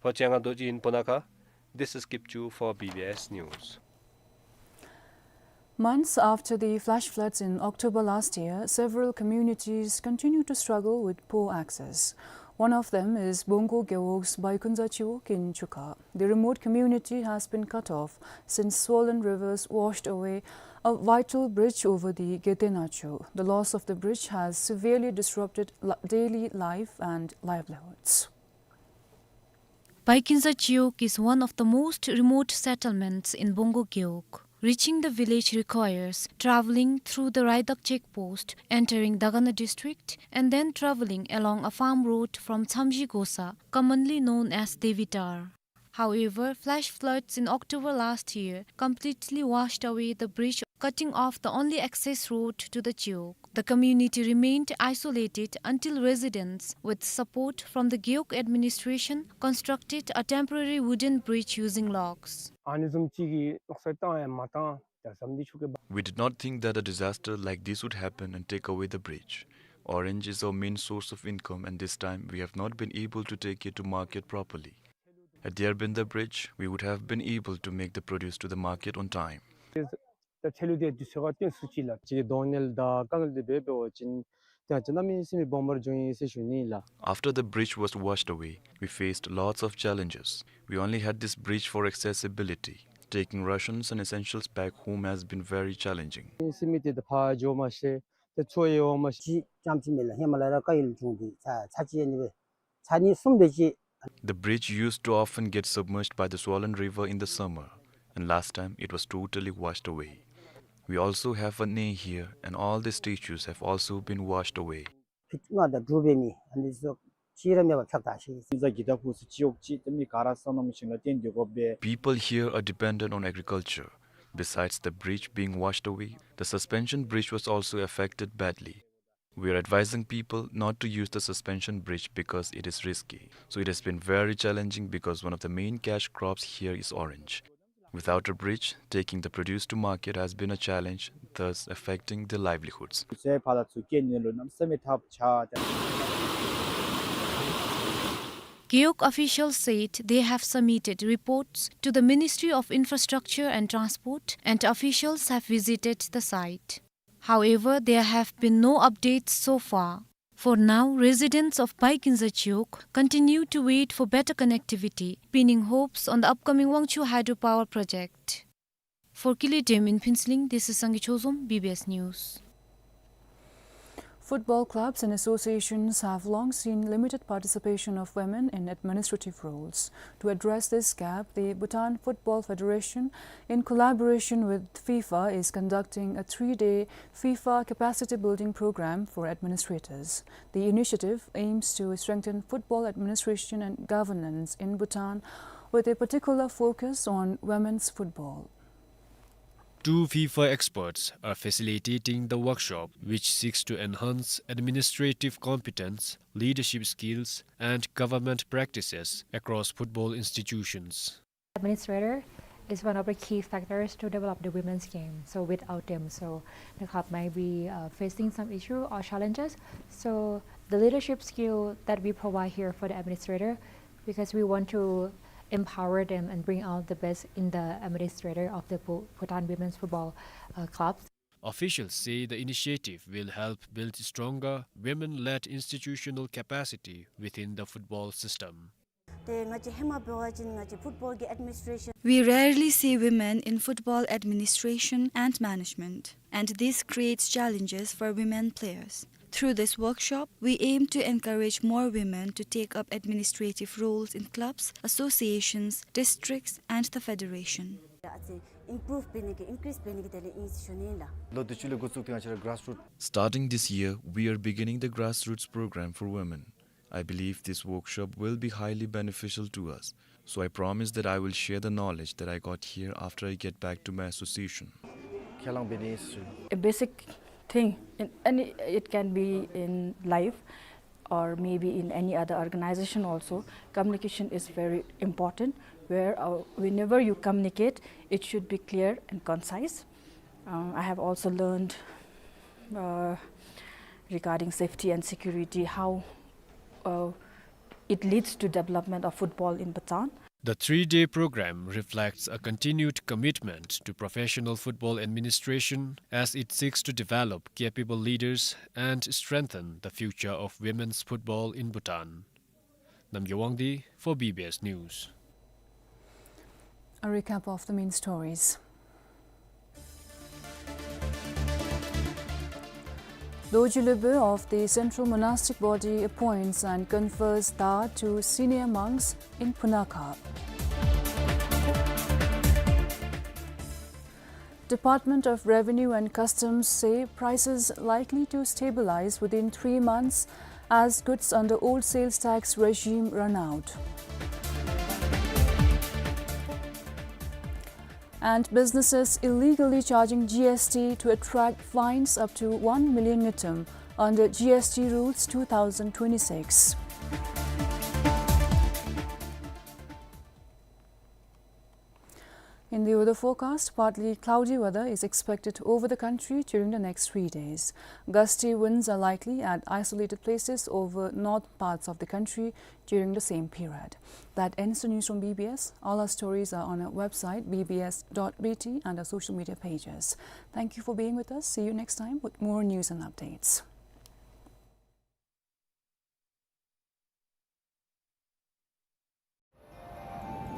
For Changa Dorji in Punakha, this is Kipchu for B B S News. Months after the flash floods in October last year, several communities continue to struggle with poor access. One of them is Bongo Gewog's Baikunza Chiwog in Chukha. The remote community has been cut off since swollen rivers washed away a vital bridge over the Gete Nachu. The loss of the bridge has severely disrupted li-, daily life and livelihoods. Baikinza Chiwog is one of the most remote settlements in Bongo Gewog. Reaching the village requires traveling through the Raidak check post, entering Dagana district, and then traveling along a farm road from Chamji Gosa, commonly known as Devitar. However, flash floods in October last year completely washed away the bridge, cutting off the only access road to the Cheok. The community remained isolated until residents, with support from the Gewog administration, constructed a temporary wooden bridge using logs. ཨ་ནི་བཟུམ་ཅིག་གི་ནགས་ཚལ་བཏང་ཡང་མ་བཏང་། ད་བསམ་འདི་ཆུ་གི་བ། We did not think that a disaster like this would happen and take away the bridge. Orange is our main source of income, and this time we have not been able to take it to market properly. Had there been the bridge, we would have been able to make the produce to the market on time. ད་ཚལ་ལུ་དེ་དུས་ཚོད་ཁར་བཏོན་ཚུགས་ཅི་ལགས། ཅིག་གི་གདོང་ནལ་དང་དཀའ་ངལ་དེ་འབད་འབད་བ་ཅིན་ད་ཅི་གནམ་མེད་ས་མེད་སྦོམ་པར་འགྱོ་ཡི་ཟེར་ཞུ་ནི་ལགས། After the bridge was washed away, we faced lots of challenges. We only had this bridge for accessibility. Taking rations and essentials back home has been very challenging. ས་མེད་དེ་ད་ཕར་འགྱོ་མ་ཤེས། ད་ཚུར་ཡོང་མ་ཤེས། ཅིག་ཙམ་ཅིག་མེད་ལགས། ཧེ་མ་ལས་ར་དཀའ་ངལ་བྱུང་སྟེ་ཚར་ཚར་ཅིག་ཨ་ནི་སྦེ་ཚར་གཉིས་གསུམ་དེ་ཅིག། The bridge used to often get submerged by the swollen river in the summer, and last time it was totally washed away. We also have a Nei here, and all the statues have also been washed away. ཕིཊ་ལྔ་དང་དྲུག་འབད་མི་ཨ་ནི་ཚུ་གཅིག་ར་མེད་པར་ཁྱབ་ད་ཤི། ཨིན་ཟ་གི་ད་ཕུ་སུ་ཅིག་ཡོད་ཅིག་ད་མི་ག་ར་སོ་ནམ་ཞིང་ལུ་བརྟེན་ཏེ་དགོ་པས། People here are dependent on agriculture. Besides the bridge being washed away, the suspension bridge was also affected badly. We are advising people not to use the suspension bridge because it is risky. So it has been very challenging because one of the main cash crops here is orange. Without a bridge, taking the produce to market has been a challenge, thus affecting their livelihoods. ཚེ་ཕར་ལ་ཚུར་སྐྱེལ་ནི་ལུ་གནམ་མེད་ས་མེད་ཐབས་ཆག་སྟེ། Gewog officials said they have submitted reports to the Ministry of Infrastructure and Transport, and officials have visited the site. However, there have been no updates so far. For now, residents of Baikinza Cheok continue to wait for better connectivity, pinning hopes on the upcoming Wangchhu hydropower project. For Kili Dem in Phuentsholing, this is Sangay Chozom, B B S News. Football clubs and associations have long seen limited participation of women in administrative roles. To address this gap, the Bhutan Football Federation, in collaboration with FIFA, is conducting a three-day FIFA Capacity Building Program for administrators. The initiative aims to strengthen football administration and governance in Bhutan, with a particular focus on women's football. Two FIFA experts are facilitating the workshop, which seeks to enhance administrative competence, leadership skills, and government practices across football institutions. Administrator is one of the key factors to develop the women's game. So without them, so the club might be, uh, facing some issue or challenges. So the leadership skill that we provide here for the administrator, because we want to empower them and bring out the best in the administrator of the Bhu-, Bhutan women's football, uh, clubs. Officials say the initiative will help build stronger women-led institutional capacity within the football system. ཏེ་ང་བཅས་ཧེ་མ་འབད་བ་ཅིན་ང་བཅས་football གི་administration. We rarely see women in football administration and management, and this creates challenges for women players. Through this workshop, we aim to encourage more women to take up administrative roles in clubs, associations, districts, and the federation. ཨ་ཙི་improve འབད་ནི་གི་increase འབད་ནི་གི་དོན་ལས་ཨིན་ཟེར་ཞུ་ནི་ཨིན་ལགས། ལོ་འདི་ཕྱི་ལས་འགོ་བཙུགས་ཏེ་ང་བཅས་ར་grassroot. Starting this year, we are beginning the grassroots program for women. I believe this workshop will be highly beneficial to us, so I promise that I will share the knowledge that I got here after I get back to my association. ཁས་བླངས་འབད་ནི་ཨིན་ཟེར་ཞུ། A basic thing in any, it can be in life or maybe in any other organization also, communication is very important, where, uh, whenever you communicate, it should be clear and concise. Um, I have also learned, uh, regarding safety and security, how, uh, it leads to development of football in Bhutan. The three-day program reflects a continued commitment to professional football administration as it seeks to develop capable leaders and strengthen the future of women's football in Bhutan. Namgay Wangdi for B B S News. A recap of the main stories. Dorji Lobö of the Central Monastic Body appoints and confers dhar to senior monks in Punakha. Department of Revenue and Customs say prices likely to stabilize within three months as goods under old sales tax regime run out. And businesses illegally charging G S T to attract fines up to one million ngultrum under G S T rules two thousand twenty-six. In the weather forecast, partly cloudy weather is expected over the country during the next three days. Gusty winds are likely at isolated places over north parts of the country during the same period. That ends the news from B B S. All our stories are on our website, B B S dot B T, and our social media pages. Thank you for being with us. See you next time with more news and updates.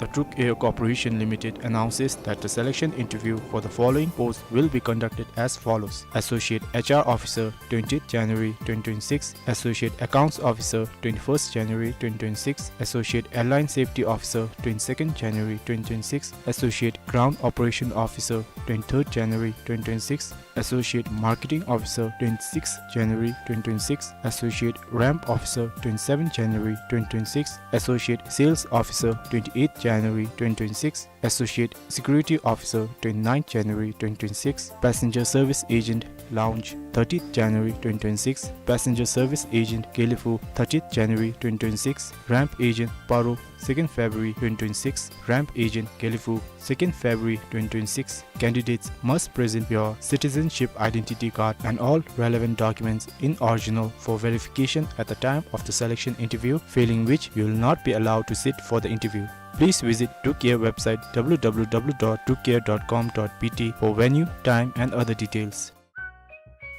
The Druk Air Corporation Limited announces that the selection interview for the following posts will be conducted as follows: Associate H R Officer, twentieth January twenty twenty-six; Associate Accounts Officer, twenty-first January twenty twenty-six; Associate Airline Safety Officer, twenty-second January twenty twenty-six; Associate Ground Operation Officer, twenty-third January twenty twenty-six; Associate Marketing Officer, twenty-sixth January twenty twenty-six; Associate Ramp Officer, twenty-seventh January twenty twenty-six; Associate Sales Officer, twenty-eighth January twenty twenty-six; Associate Security Officer, twenty-ninth January twenty twenty-six; Passenger Service Agent, Lounge, thirtieth January twenty twenty-six; Passenger Service Agent, Gelephu, thirtieth January twenty twenty-six; Ramp Agent, Paro, second February twenty twenty-six; Ramp Agent, Gelephu, second February twenty twenty-six. Candidates must present your citizenship identity card and all relevant documents in original for verification at the time of the selection interview, failing which you will not be allowed to sit for the interview. Please visit Druk Air website, W W W dot druk air dot com dot B T, for venue, time and other details.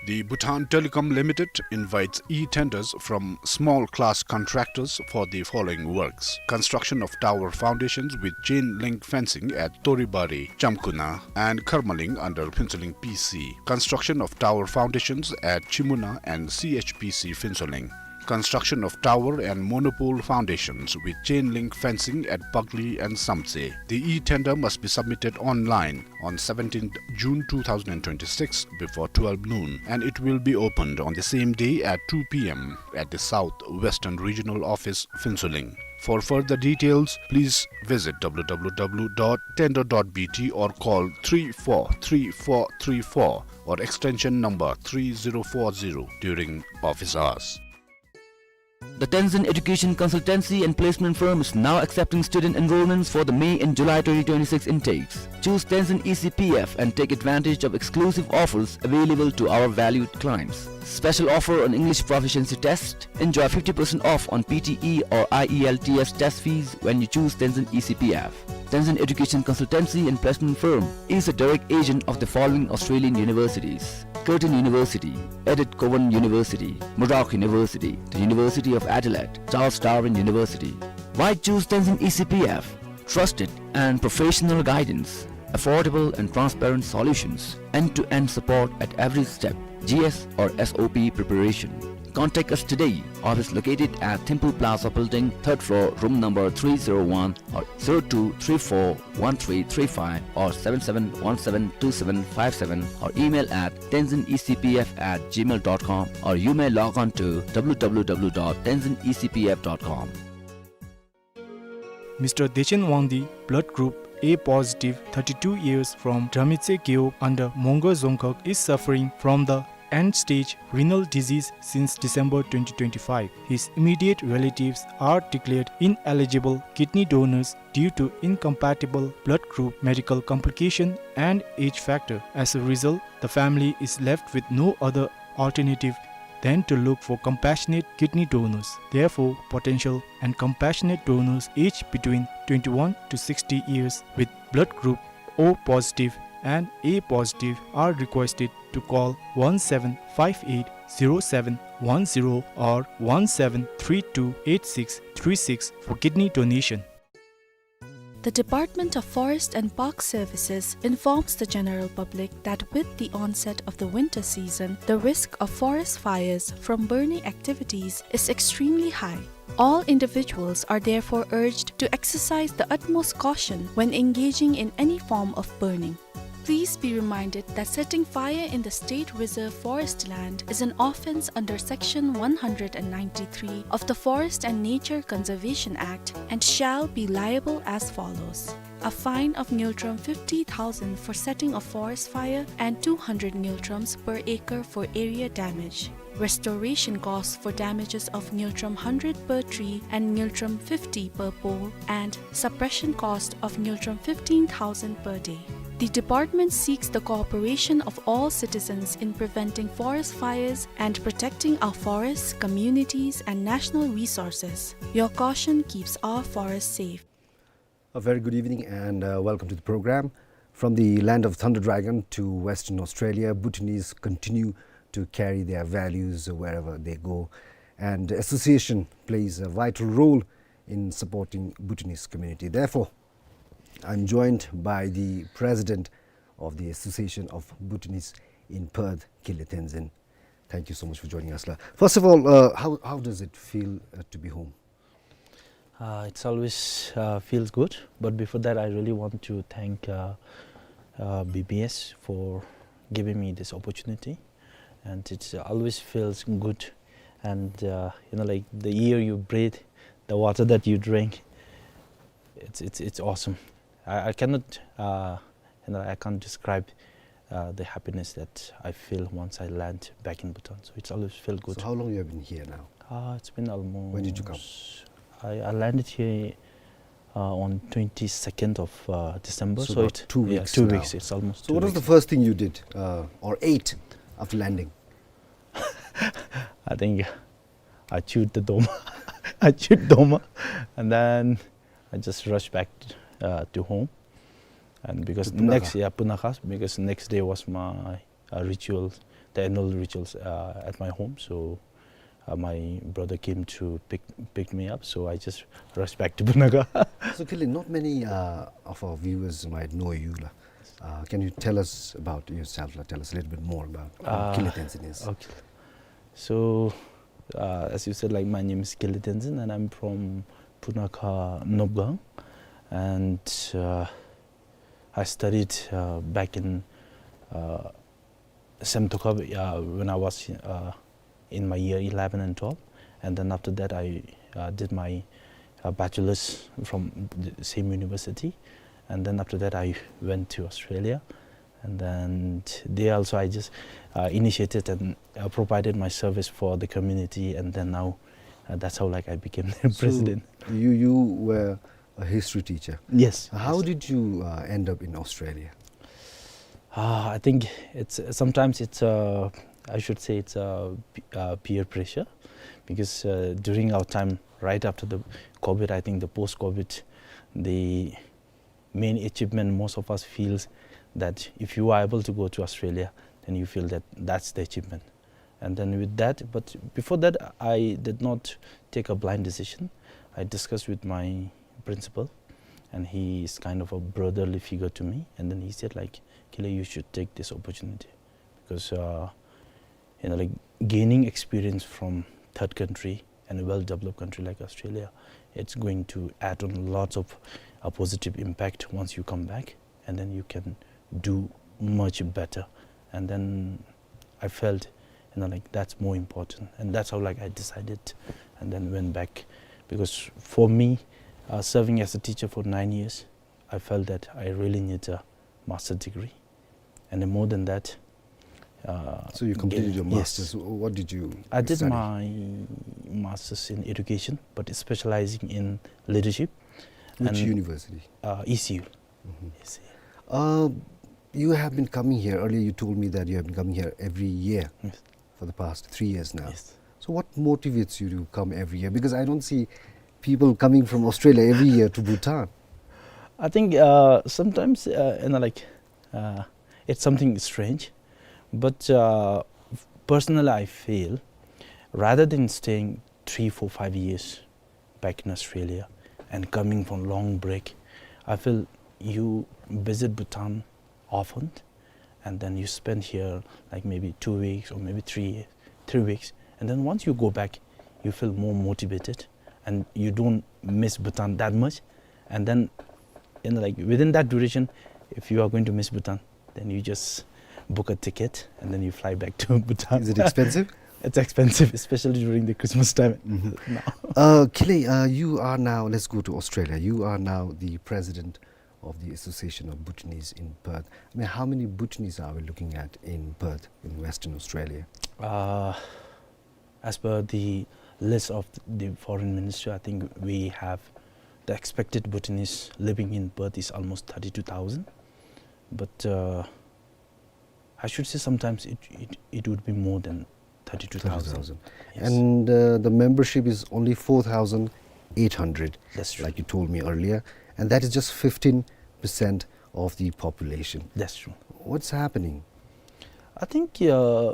The Bhutan Telecom Limited invites e-tenders from small class contractors for the following works: construction of tower foundations with chain link fencing at Toribari, Chamkuna, and Kharmaling under Phuentsholing P C; construction of tower foundations at Chimuna and C H P C Phuentsholing; construction of tower and monopole foundations with chain link fencing at Baghlei and Samtse. The e-tender must be submitted online on seventeenth June two thousand twenty-six before twelve noon, and it will be opened on the same day at two P M at the South Western Regional Office, Phuentsholing. For further details, please visit W W W dot tender dot B T or call three four three four three four or extension number three zero four zero during office hours. The Tenzin Education Consultancy and Placement Firm is now accepting student enrollments for the May and July twenty twenty-six intakes. Choose Tenzin E C P F and take advantage of exclusive offers available to our valued clients. Special offer on English proficiency test. Enjoy fifty percent off on P T E or I E L T S test fees when you choose Tenzin E C P F. Tenzin Education Consultancy and Placement Firm is a direct agent of the following Australian universities: Curtin University, Edith Cowan University, Murdoch University, the University of Adelaide, Charles Darwin University. Why choose Tenzin E C P F? Trusted and professional guidance, affordable and transparent solutions, end-to-end support at every step, G S or S O P preparation. Contact us today. Office located at Thimphu Plaza Building, third floor, room number three zero one, or zero two three four one three three five or seven seven one seven two seven five seven, or email at tenzin E C P F at gmail dot com, or you may log on to W W W dot tenzin E C P F dot com. Mister Dechen Wangdi, blood group A positive, thirty-two years, from Dramitse Gewog under Mongar Dzongkhag, is suffering from the end-stage renal disease since December twenty twenty-five. His immediate relatives are declared ineligible kidney donors due to incompatible blood group, medical complication, and age factor. As a result, the family is left with no other alternative than to look for compassionate kidney donors. Therefore, potential and compassionate donors aged between twenty-one to sixty years with blood group O positive and A positive are requested to call one seven five eight zero seven one zero or one seven three two eight six three six for kidney donation. The Department of Forest and Park Services informs the general public that with the onset of the winter season, the risk of forest fires from burning activities is extremely high. All individuals are therefore urged to exercise the utmost caution when engaging in any form of burning. Please be reminded that setting fire in the state reserve forest land is an offence under Section one hundred and ninety-three of the Forest and Nature Conservation Act and shall be liable as follows: a fine of ngultrum fifty thousand for setting a forest fire and two hundred ngultrums per acre for area damage. Restoration costs for damages of ngultrum hundred per tree and ngultrum fifty per pole, and suppression cost of ngultrum fifteen thousand per day. The department seeks the cooperation of all citizens in preventing forest fires and protecting our forests, communities, and national resources. Your caution keeps our forests safe. A very good evening and, uh, welcome to the program. From the land of Thunder Dragon to Western Australia, Bhutanese continue to carry their values wherever they go. And association plays a vital role in supporting Bhutanese community. Therefore, I'm joined by the president of the Association of Bhutanese in Perth, Kile Tenzin. Thank you so much for joining us, la. First of all, uh, how, how does it feel, uh, to be home? Uh, it's always, uh, feels good, but before that, I really want to thank, uh, uh, B B S for giving me this opportunity, and it always feels good, and, uh, you know, like, the air you breathe, the water that you drink, it's, it's, it's awesome. I, I cannot, uh, you know, I can't describe, uh, the happiness that I feel once I land back in Bhutan. So it's always felt good. So how long you have been here now? Uh, it's been almost When did you come? I, I landed here, uh, on twenty-second of, uh, December. So So about it, two yeah, weeks two now. weeks. It's almost So two what was the weeks. first thing you did, uh, or ate after landing? I think I chewed the doma. I chewed doma, and then I just rushed back, uh, to home. And because To Punakha? next, yeah, Punakha, because next day was my, uh, ritual, the annual rituals, uh, at my home. So, uh, my brother came to pick, pick me up. So I just rushed back to Punakha. So, Kile, not many, uh, of our viewers might know you, la. Uh, can you tell us about yourself, la? Tell us a little bit more about who Uh, Kile Tenzin is. okay. So, uh, as you said, like, my name is Kile Tenzin, and I'm from Punakha Nopgang, and, uh, I studied, uh, back in, uh, Semtokab, uh, when I was, uh, in my year eleven and twelve, and then after that I, uh, did my, uh, bachelor's from the same university, and then after that I went to Australia, and then there also I just, uh, initiated and, uh, provided my service for the community, and then now, uh, that's how, like, I became the So, president. you, you were a history teacher. Yes, How yes. did you, uh, end up in Australia? Uh, I think it's, sometimes it's, uh, I should say it's, uh, p-, uh, peer pressure, because, uh, during our time, right after the COVID, I think the post-COVID, the main achievement most of us feels that if you are able to go to Australia, then you feel that that's the achievement. And then with that, but before that, I did not take a blind decision. I discussed with my principal, and he is kind of a brotherly figure to me. And then he said, like, "Kile, you should take this opportunity, because, uh, you know, like, gaining experience from third country and a well-developed country like Australia, it's going to add on lots of, uh, positive impact once you come back, and then you can do much better." And then I felt, you know, like, that's more important, and that's how, like, I decided, and then went back, because for me, uh, serving as a teacher for nine years, I felt that I really need a master degree, and then more than that, uh, So you completed get-, your yes. master's. Wh-, what did you I did study? my master's in education, but specializing in leadership. Which And, university? uh, E C U. Mm-hmm. E C U. Uh, you have been coming here. Earlier you told me that you have been coming here every year Yes. for the past three years now. Yes. So what motivates you to come every year? Because I don't see people coming from Australia every year to Bhutan. I think, uh, sometimes, uh, you know, like, uh, it's something strange, but, uh, personally, I feel rather than staying three, four, five years back in Australia and coming from long break, I feel you visit Bhutan often, and then you spend here, like, maybe two weeks or maybe three, three weeks, and then once you go back, you feel more motivated, and you don't miss Bhutan that much. And then, you know, like, within that duration, if you are going to miss Bhutan, Then you just book a ticket and then you fly back to Bhutan. Is it expensive? It's expensive, especially during the Christmas time. Mm-hmm. Now. Uh, Khinley, uh, you are now, let's go to Australia. You are now the president of the Association of Bhutanese in Perth. I mean, how many Bhutanese are we looking at in Perth, in Western Australia? Uh, as per the list of the foreign minister, I think we have the expected Bhutanese living in Perth is almost thirty-two thousand. But, uh, I should say sometimes it, it, it would be more than thirty-two thousand. Thirty-two thousand. Yes. And, uh, the membership is only four thousand eight hundred, that's true, like you told me earlier, and that is just fifteen percent of the population. That's true. What's happening? I think, uh,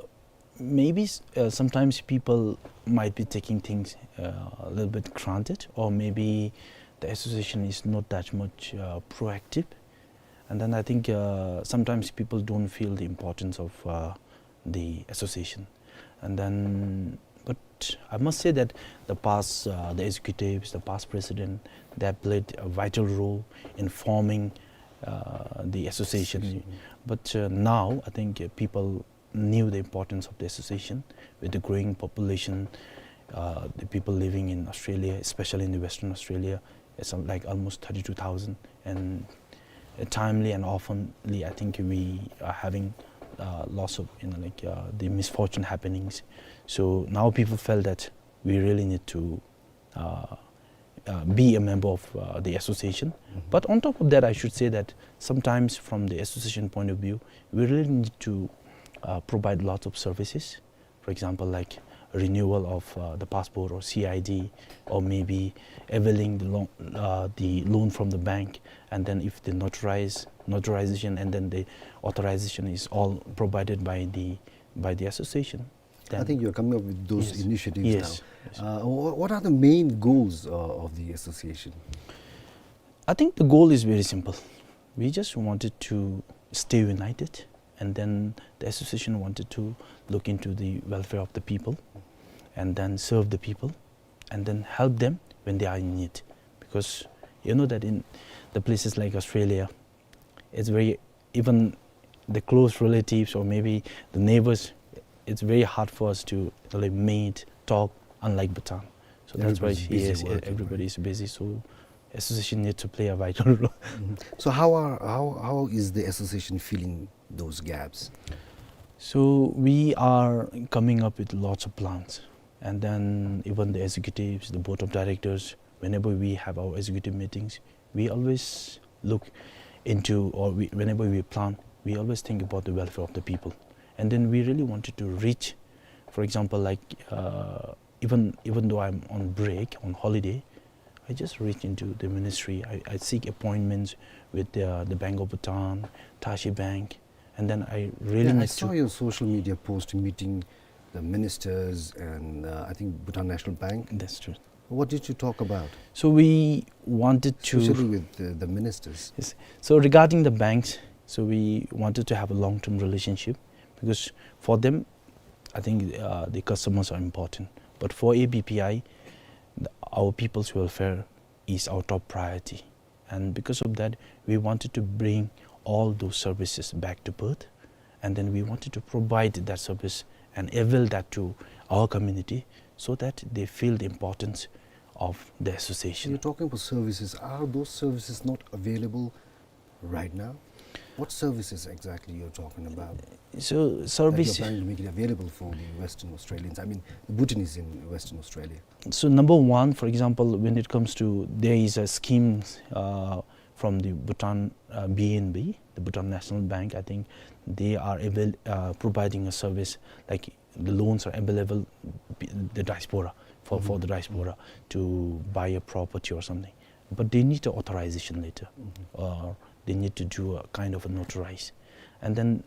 maybe s-, uh, sometimes people might be taking things, uh, a little bit granted, or maybe the association is not that much, uh, proactive. And then I think, uh, sometimes people don't feel the importance of, uh, the association. And then, but I must say that the past, uh, the executives, the past president, they have played a vital role in forming, uh, the association. Association. But, uh, now I think, uh, people knew the importance of the association. With the growing population, uh, the people living in Australia, especially in the Western Australia, it's, um, like, almost thirty-two thousand, and, uh, timely and oftenly, I think we are having, uh, lots of, you know, like, uh, the misfortune happenings. So now people felt that we really need to, uh, uh, be a member of, uh, the association. Mm-hmm. But on top of that, I should say that sometimes from the association point of view, we really need to, uh, provide lots of services. For example, like renewal of, uh, the passport or C I D, or maybe availing the loan, uh, the loan from the bank, and then if the notarize, notarization, and then the authorization is all provided by the, by the association. I think you're coming up with those initiatives now. Yes. Yes. Uh, wha-, what are the main goals, uh, of the association? I think the goal is very simple. We just wanted to stay united, and then the association wanted to look into the welfare of the people, and then serve the people, and then help them when they are in need. Because you know that in the places like Australia, it's very, even the close relatives or maybe the neighbors, it's very hard for us to, like, meet, talk, unlike Bhutan. So that's why, yes, everybody is working, right? Everybody is busy, so association need to play a vital role. Mm-hmm. So how are, how, how is the association filling those gaps? So we are coming up with lots of plans, and then even the executives, the board of directors, whenever we have our executive meetings, we always look into, or we, whenever we plan, we always think about the welfare of the people. And then we really wanted to reach, for example, like, uh, even, even though I'm on break, on holiday, I just reach into the ministry. I, I seek appointments with the, the Bank of Bhutan, Tashi Bank, and then I really need to. Yeah, I saw your social media post meeting the ministers and, uh, I think Bhutan National Bank. That's true. What did you talk about? So we wanted to. Especially with the, the ministers. Yes. So regarding the banks, so we wanted to have a long-term relationship because for them, I think, uh, the customers are important. But for A B P I, the, our people's welfare is our top priority. And because of that, we wanted to bring all those services back to Perth. And then we wanted to provide that service and avail that to our community so that they feel the importance of the association. You're talking about services. Are those services not available right now? What services exactly you're talking about? So service that you're planning to make it available for the Western Australians, I mean, the Bhutanese in Western Australia. So number one, for example, when it comes to, there is a scheme, uh, from the Bhutan, uh, B N B, the Bhutan National Bank. I think they are avail-, uh, providing a service, like, the loans are available, b-, the diaspora, for, for the diaspora to buy a property or something. But they need an authorization letter, or they need to do a kind of a notarize. And then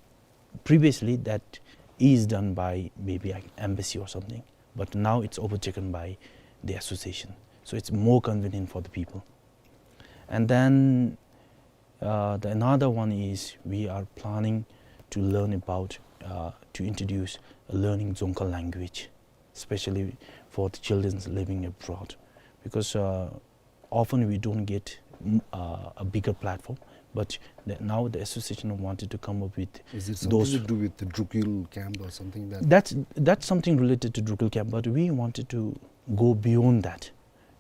previously that is done by maybe an embassy or something, but now it's overtaken by the association. So it's more convenient for the people. And then, uh, the another one is we are planning to learn about, uh, to introduce a learning Dzongkha language, especially for the children living abroad, because, uh, often we don't get mm, uh, a bigger platform. But the, now the association wanted to come up with... Is it something those to do with the Drukgyul camp or something that... That's, that's something related to Drukgyul camp, but we wanted to go beyond that.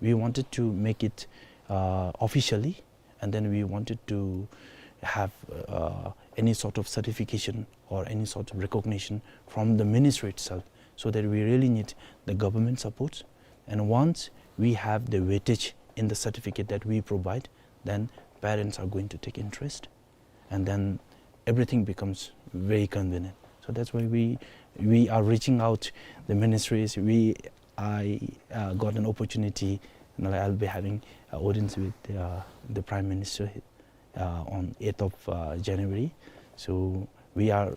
We wanted to make it, uh, officially, and then we wanted to have, uh, any sort of certification or any sort of recognition from the ministry itself, so that we really need the government support. And once we have the weightage in the certificate that we provide, then parents are going to take interest, and then everything becomes very convenient. So that's why we, we are reaching out the ministries. We, I, uh, got an opportunity, and I'll be having an audience with, uh, the Prime Minister, uh, on eighth of, uh, January. So we are,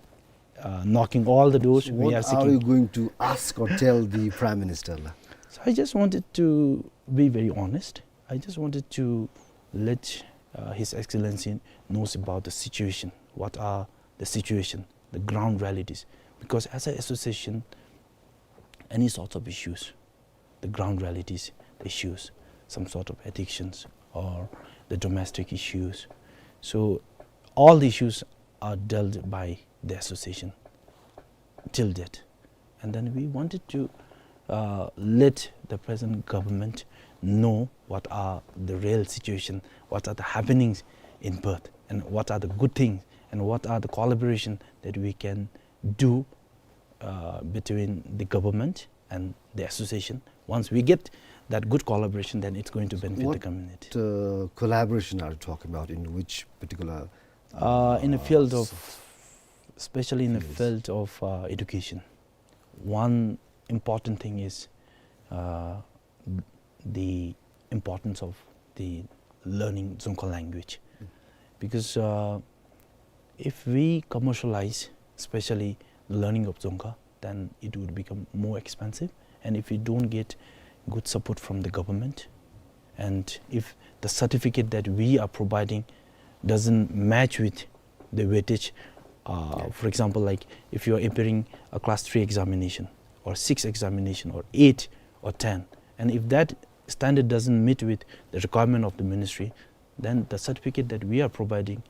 uh, knocking all the doors. So we what are seeking... Are you going to ask or tell the Prime Minister, la? So I just wanted to be very honest. I just wanted to let, uh, His Excellency knows about the situation. What are the situation, the ground realities? Because as an association, any sorts of issues, the ground realities, the issues, some sort of addictions or the domestic issues. So all the issues are dealt by the association till date. And then we wanted to, uh, let the present government know what are the real situation, what are the happenings in Perth, and what are the good things, and what are the collaboration that we can do, uh, between the government and the association. Once we get that good collaboration, then it's going to benefit the community. What, uh, collaboration are you talking about? In which particular, uh, in the field of, especially in the field of, uh, education? One important thing is, uh, the importance of the learning Dzongkha language. Because, uh, if we commercialize, especially the learning of Dzongkha, then it would become more expensive. And if we don't get good support from the government, and if the certificate that we are providing doesn't match with the weightage, uh, for example, like, if you are appearing a class three examination, or six examination, or eight, or ten, and if that standard doesn't meet with the requirement of the ministry, then the certificate that we are providing,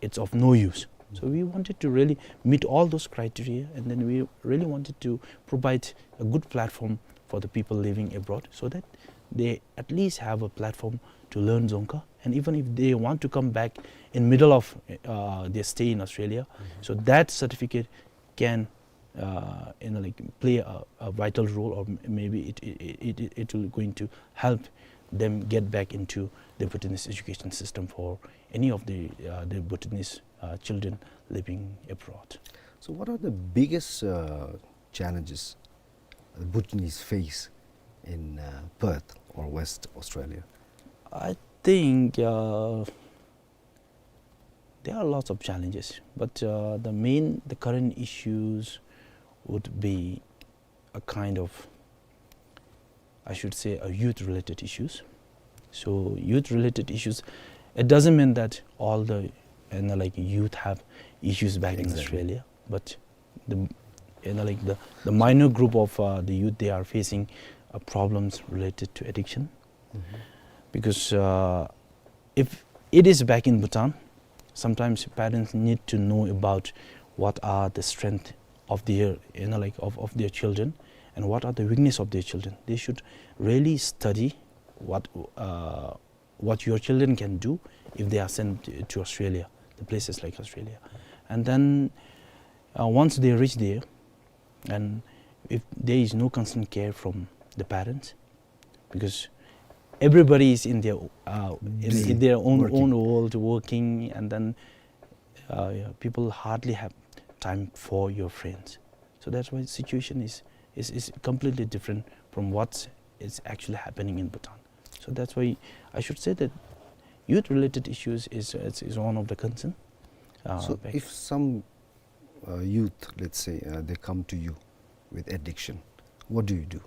it's of no use. So we wanted to really meet all those criteria, and then we really wanted to provide a good platform for the people living abroad, so that they at least have a platform to learn Dzongkha. And even if they want to come back in middle of, uh, their stay in Australia, so that certificate can, uh, you know, like, play a, a vital role, or m-, maybe it, it, it, it, it will going to help them get back into the Bhutanese education system for any of the, uh, the Bhutanese, uh, children living abroad. So what are the biggest, uh, challenges Bhutanese face in, uh, Perth or West Australia? I think, uh, there are lots of challenges, but, uh, the main, the current issues would be a kind of, I should say, a youth-related issues. So youth-related issues, it doesn't mean that all the, you know, like, youth have issues back in Australia, but the, you know, like, the, the minor group of, uh, the youth, they are facing, uh, problems related to addiction. Because, uh, if it is back in Bhutan, sometimes parents need to know about what are the strength of their, you know, like, of, of their children, and what are the weakness of their children. They should really study what, uh, what your children can do if they are sent to Australia, the places like Australia. And then, uh, once they reach there, and if there is no constant care from the parents, because everybody is in their, uh, in, in their own, own world, working, and then, uh, yeah, people hardly have time for your friends. So that's why the situation is, is, is completely different from what is actually happening in Bhutan. So that's why I should say that youth-related issues is, is, is one of the concern. Uh, so if some, uh, youth, let's say, uh, they come to you with addiction, what do you do?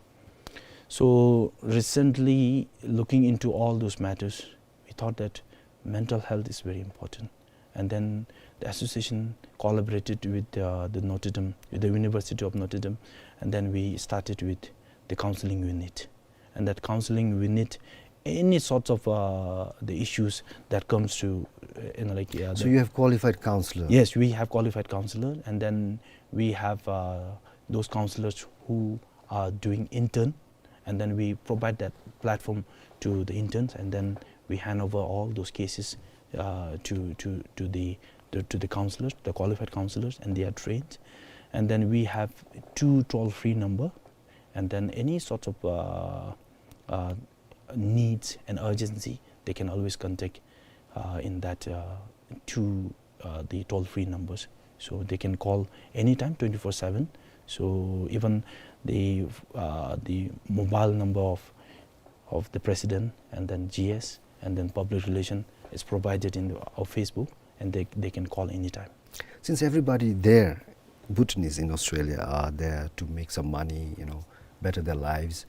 So recently, looking into all those matters, we thought that mental health is very important. And then the association collaborated with, uh, the Notre Dame, with the University of Notre Dame, and then we started with the counseling unit. And that counseling unit any sorts of, uh, the issues that comes to, uh, you know, like, uh, So the you have qualified counselor? Yes, we have qualified counselor, and then we have, uh, those counselors who are doing intern, and then we provide that platform to the interns, and then we hand over all those cases, uh, to, to, to the, to, to the counselors, the qualified counselors, and they are trained. And then we have two toll-free number, and then any sort of, uh, uh, needs and urgency, they can always contact, uh, in that, uh, two, uh, the toll-free numbers. So they can call anytime, twenty-four seven. So even the, uh, the mobile number of, of the president, and then G S, and then public relation is provided in the, our Facebook, and they, they can call anytime. Since everybody there, Bhutanese in Australia, are there to make some money, you know, better their lives,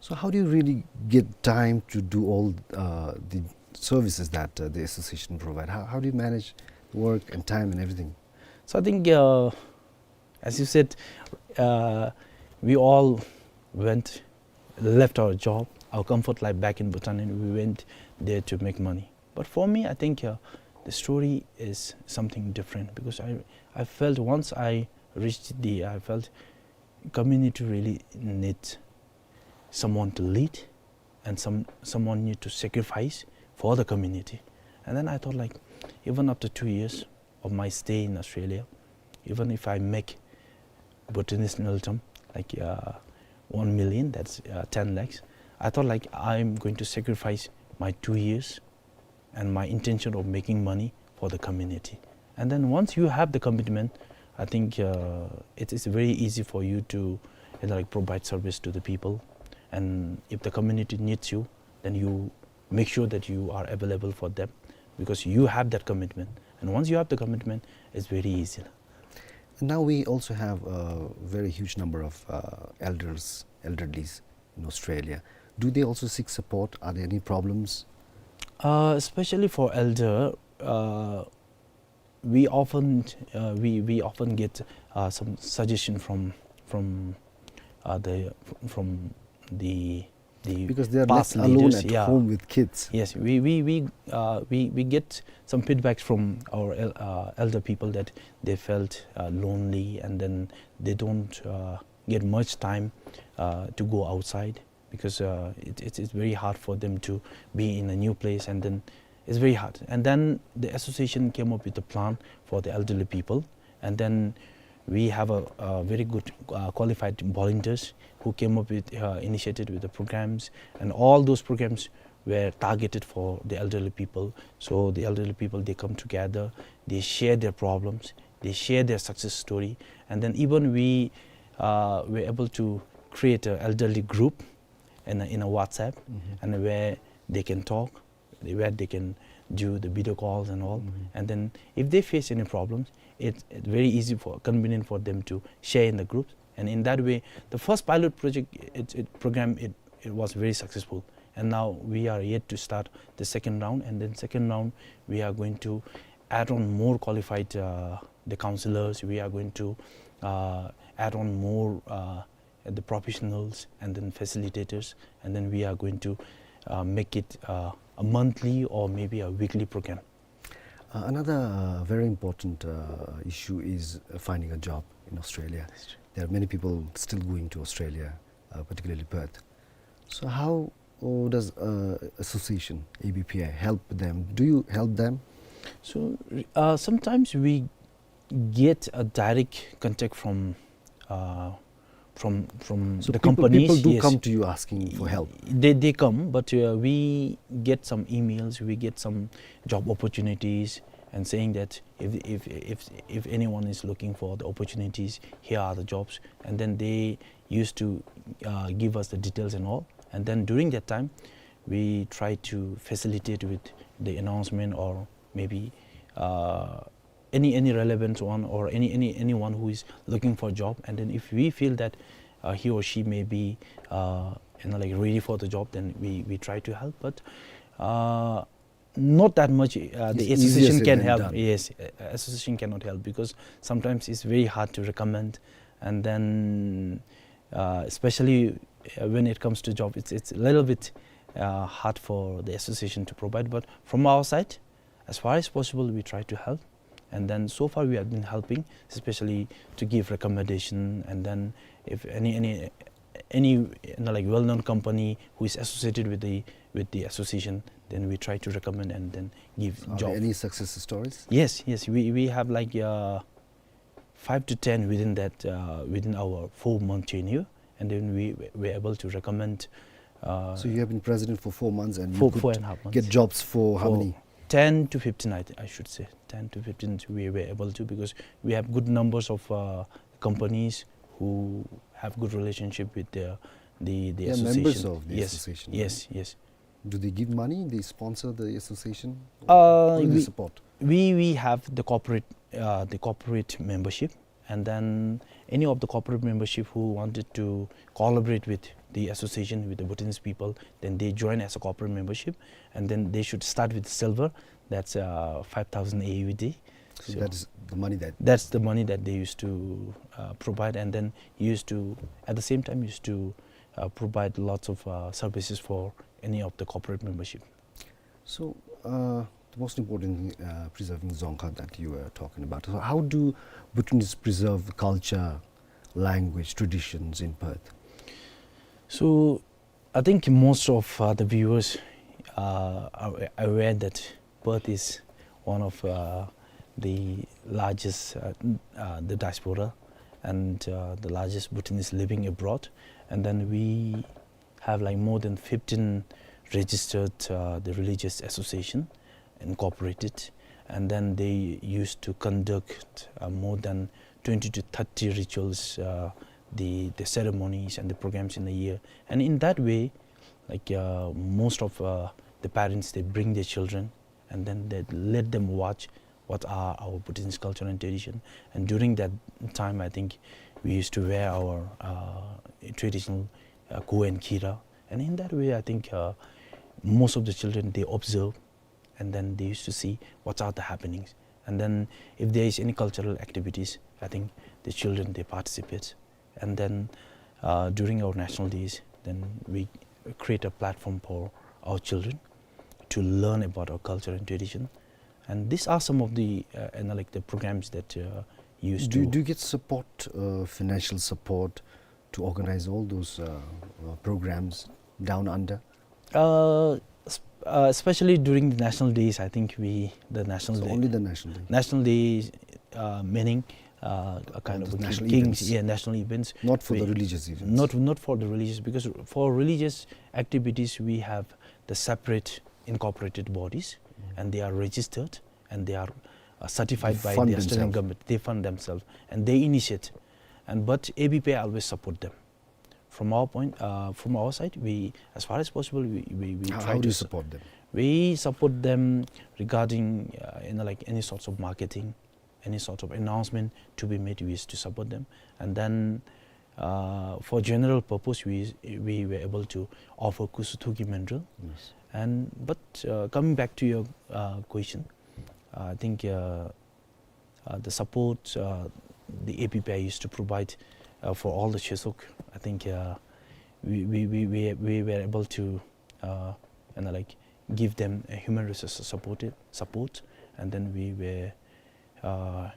so how do you really get time to do all, uh, the services that, uh, the association provide? How, how do you manage work and time and everything? So I think, uh, as you said, uh, we all went, left our job, our comfort life back in Bhutan, and we went there to make money. But for me, I think, uh, the story is something different, because I, I felt once I reached the, I felt community really need someone to lead, and some, someone need to sacrifice for the community. And then I thought, like, even after two years of my stay in Australia, even if I make Bhutanese ngultrum, like, uh, one million, that's, uh, ten lakhs, I thought, like, I'm going to sacrifice my two years and my intention of making money for the community. And then once you have the commitment, I think, uh, it is very easy for you to, you know, like, provide service to the people. And if the community needs you, then you make sure that you are available for them, because you have that commitment. And once you have the commitment, it's very easy. And now we also have a very huge number of, uh, elders, elderlies in Australia. Do they also seek support? Are there any problems? Uh, especially for elder, uh, we often, uh, we, we often get, uh, some suggestion from, from, uh, the, from the, the Because they are past left alone leaders, at yeah. home with kids. Yes, we, we, we, uh, we, we get some feedback from our el-, uh, elder people that they felt, uh, lonely, and then they don't, uh, get much time, uh, to go outside, because, uh, it, it, it's very hard for them to be in a new place, and then it's very hard. And then the association came up with a plan for the elderly people, and then we have a, a very good, uh, qualified volunteers who came up with, uh, initiated with the programs, and all those programs were targeted for the elderly people. So the elderly people, they come together, they share their problems, they share their success story, and then even we, uh, were able to create an elderly group in a, in a WhatsApp, Mhm. and where they can talk, where they can do the video calls and all. Mhm. And then if they face any problems, it's, it's very easy for, convenient for them to share in the groups. And in that way, the first pilot project, it, it program, it, it was very successful. And now we are yet to start the second round. And then second round, we are going to add on more qualified, uh, the counselors. We are going to, uh, add on more, uh, the professionals and then facilitators. And then we are going to, uh, make it, uh, a monthly or maybe a weekly program. Uh, another, uh, very important, uh, issue is, uh, finding a job in Australia. That's true. There are many people still going to Australia, uh, particularly Perth. So how, uh, does, uh, association A B P I help them? Do you help them? So, uh, sometimes we get a direct contact from, uh, from, from So the people, companies, people do yes. come to you asking for help? They, they come, but, uh, we get some emails, we get some job opportunities, and saying that if, if, if, if anyone is looking for the opportunities, here are the jobs. And then they used to, uh, give us the details and all. And then during that time, we try to facilitate with the announcement, or maybe, uh, any, any relevant one, or any, any, anyone who is looking for a job. And then if we feel that, uh, he or she may be, uh, you know, like, ready for the job, then we, we try to help. But, uh, not that much, uh, the It's easier association said can than help. done. Yes, uh, association cannot help, because sometimes it's very hard to recommend. And then, uh, especially, uh, when it comes to job, it's, it's a little bit, uh, hard for the association to provide. But from our side, as far as possible, we try to help. And then so far we have been helping, especially to give recommendation. And then if any, any, any, you know, like, well-known company who is associated with the, with the association, then we try to recommend and then give job. Are there any success stories? Yes, yes. We, we have, like, uh, five to ten within that, uh, within our four-month tenure, and then we were able to recommend, uh, So you have been president for four months and you for could four and a half months. Get jobs for how many? Ten to fifteen, I th-, I should say. Ten to fifteen we were able to, because we have good numbers of, uh, companies who have good relationship with the, the, the association. They are members of the association, right? Yes, yes, yes. Do they give money? They sponsor the association? Uh, what do they support? We, we have the corporate, uh, the corporate membership, and then any of the corporate membership who wanted to collaborate with the association, with the Bhutanese people, then they join as a corporate membership, and then they should start with silver. That's, uh, five thousand A U D. So that is the money that that's the money that they used to, uh, provide, and then used to, at the same time, used to, uh, provide lots of, uh, services for any of the corporate membership. So, uh, the most important thing, uh, preserving Dzongkha that you were talking about. So how do Bhutanese preserve culture, language, traditions in Perth? So, I think most of, uh, the viewers, uh, are aware that Perth is one of, uh, the largest, uh, n-, uh, the diaspora and, uh, the largest Bhutanese living abroad. And then we have, like, more than fifteen registered, uh, the religious association incorporated, and then they used to conduct, uh, more than twenty to thirty rituals, uh, the, the ceremonies and the programs in a year. And in that way, like, uh, most of, uh, the parents, they bring their children and then they let them watch what are our Bhutanese culture and tradition. And during that time, I think we used to wear our, uh, traditional, uh, go and kira. And in that way, I think, uh, most of the children, they observe, and then they used to see what are the happenings. And then if there is any cultural activities, I think the children, they participate. And then, uh, during our national days, then we create a platform for our children to learn about our culture and tradition. And these are some of the, uh, you know, like, the programs that, uh, used to. Do, do you get support, uh, financial support to organize all those, uh, uh, programs down under? Uh, s-, uh, especially during the national days, I think we, the national So day, only the national day? National day, uh, meaning, uh, a kind All of those a national king-, kings, events. Yeah, national events. Not for the We, religious events? Not, not for the religious, because for religious activities, we have the separate incorporated bodies, Mm. and they are registered, and they are, uh, certified They by fund the Australian themselves. government. They fund themselves, and they initiate. And, but A B P I always support them. From our point, uh, from our side, we, as far as possible, we, we, we How, try how to do you su-, support them? We support them regarding, uh, you know, like, any sorts of marketing, any sort of announcement to be made, we used to support them. And then, uh, for general purpose, we, we were able to offer Khusu Thukyi Myinril. Yes. And, but, uh, coming back to your, uh, question, uh, I think, uh, uh, the support, uh, the A P P I used to provide, uh, for all the Chesok. I think, uh, we, we, we, we, we were able to, uh, you know, like, give them a human resource support, support, and then we were, uh,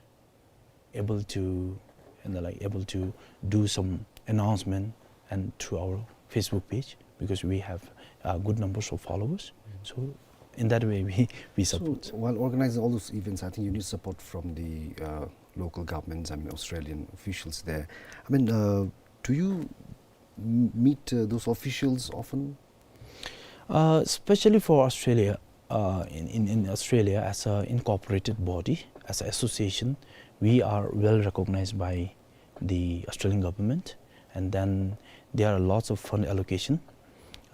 able to, you know, like, able to do some announcement and through our Facebook page, because we have a good numbers of followers. Mm. So in that way, we, we So, support. While organizing all those events, I think you need support from the, uh, local governments, I mean, Australian officials there. I mean, uh, do you m-, meet, uh, those officials often? Uh, especially for Australia, uh, in, in, in Australia, as a incorporated body, as an association, we are well recognized by the Australian government, and then there are lots of fund allocation.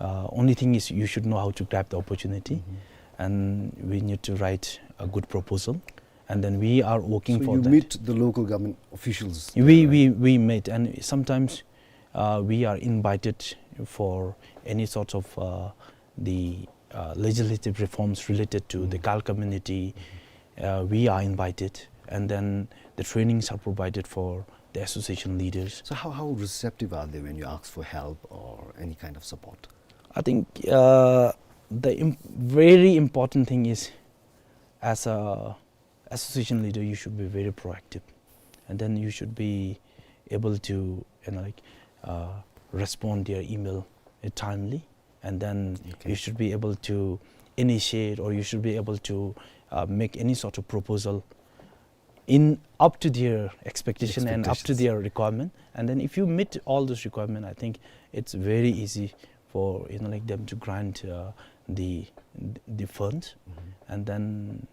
Uh, only thing is you should know how to grab the opportunity, Mm-hmm. and we need to write a good proposal, and then we are working So for you that. meet the local government officials, We, uh, we, we meet, and sometimes, uh, we are invited for any sort of, uh, the, uh, legislative reforms related to the Mm. Kal community. Uh, we are invited, and then the trainings are provided for the association leaders. So how, how receptive are they when you ask for help or any kind of support? I think, uh, the im-, very important thing is, as a association leader, you should be very proactive, and then you should be able to, you know, like, uh, respond their email, uh, timely, and then Okay. you should be able to initiate, or you should be able to, uh, make any sort of proposal in up to their expectation and up to Expectations. their requirement. And then if you meet all those requirements, I think it's very easy for, you know, like, them to grant, uh, the, the funds. Mm-hmm. And then,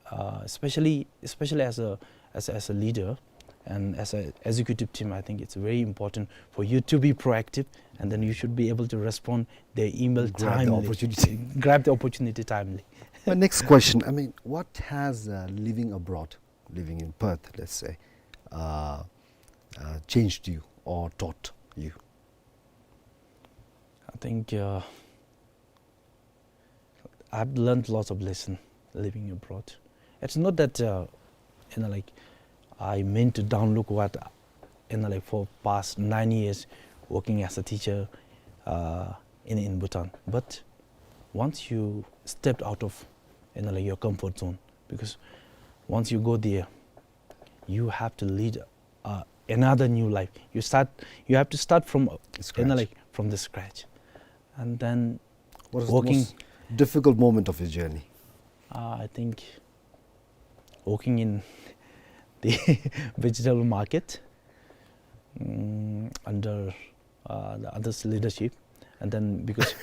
uh, especially, especially as a, as a, as a leader and as a executive team, I think it's very important for you to be proactive, and then you should be able to respond their email Grab the timely. opportunity. Grab the opportunity timely. My next question, I mean, what has, uh, living abroad, living in Perth, let's say, uh, uh, changed you or taught you? I think, uh, I've learned lots of lesson living abroad. It's not that, uh, you know, like, I mean to downlook what, you know, like, for past nine years working as a teacher, uh, in, in Bhutan. But once you stepped out of, you know, like, your comfort zone, because once you go there, you have to lead, uh, another new life. You start, you have to start from, uh, you know, Scratch. like, from the scratch. And then What was the working most difficult moment of your journey? Uh, I think working in the vegetable market, mm, under, uh, the others' leadership. And then because,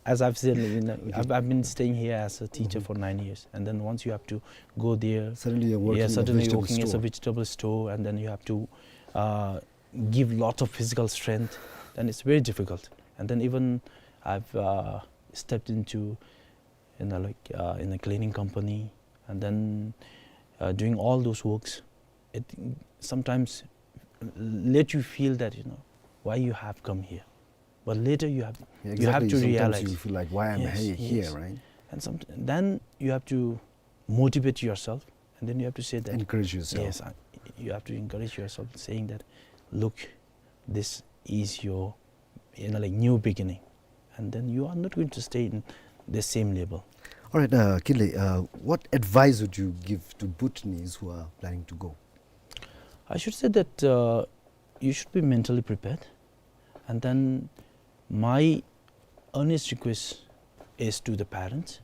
as I've said, you know, I've, I've been staying here as a teacher Mm-hmm. for nine years. And then once you have to go there, Suddenly you're working yeah, in a suddenly vegetable working as a store. vegetable store, and then you have to, uh, give lot of physical strength, then it's very difficult. And then even I've, uh, stepped into, you know, like, uh, in a cleaning company, and then, uh, doing all those works, it sometimes let you feel that, you know, why you have come here. But later you have, Yeah, you have exactly. to Sometimes realize. you feel like, "Why am I Yes, he-, here," yes. right? And some, then you have to motivate yourself, and then you have to say that Encourage yourself. Yes, I, you have to encourage yourself, saying that, "Look, this is your, you know, like, new beginning," and then you are not going to stay in the same level. All right, uh, Kinley, uh, what advice would you give to Bhutanese who are planning to go? I should say that, uh, you should be mentally prepared, and then my earnest request is to the parents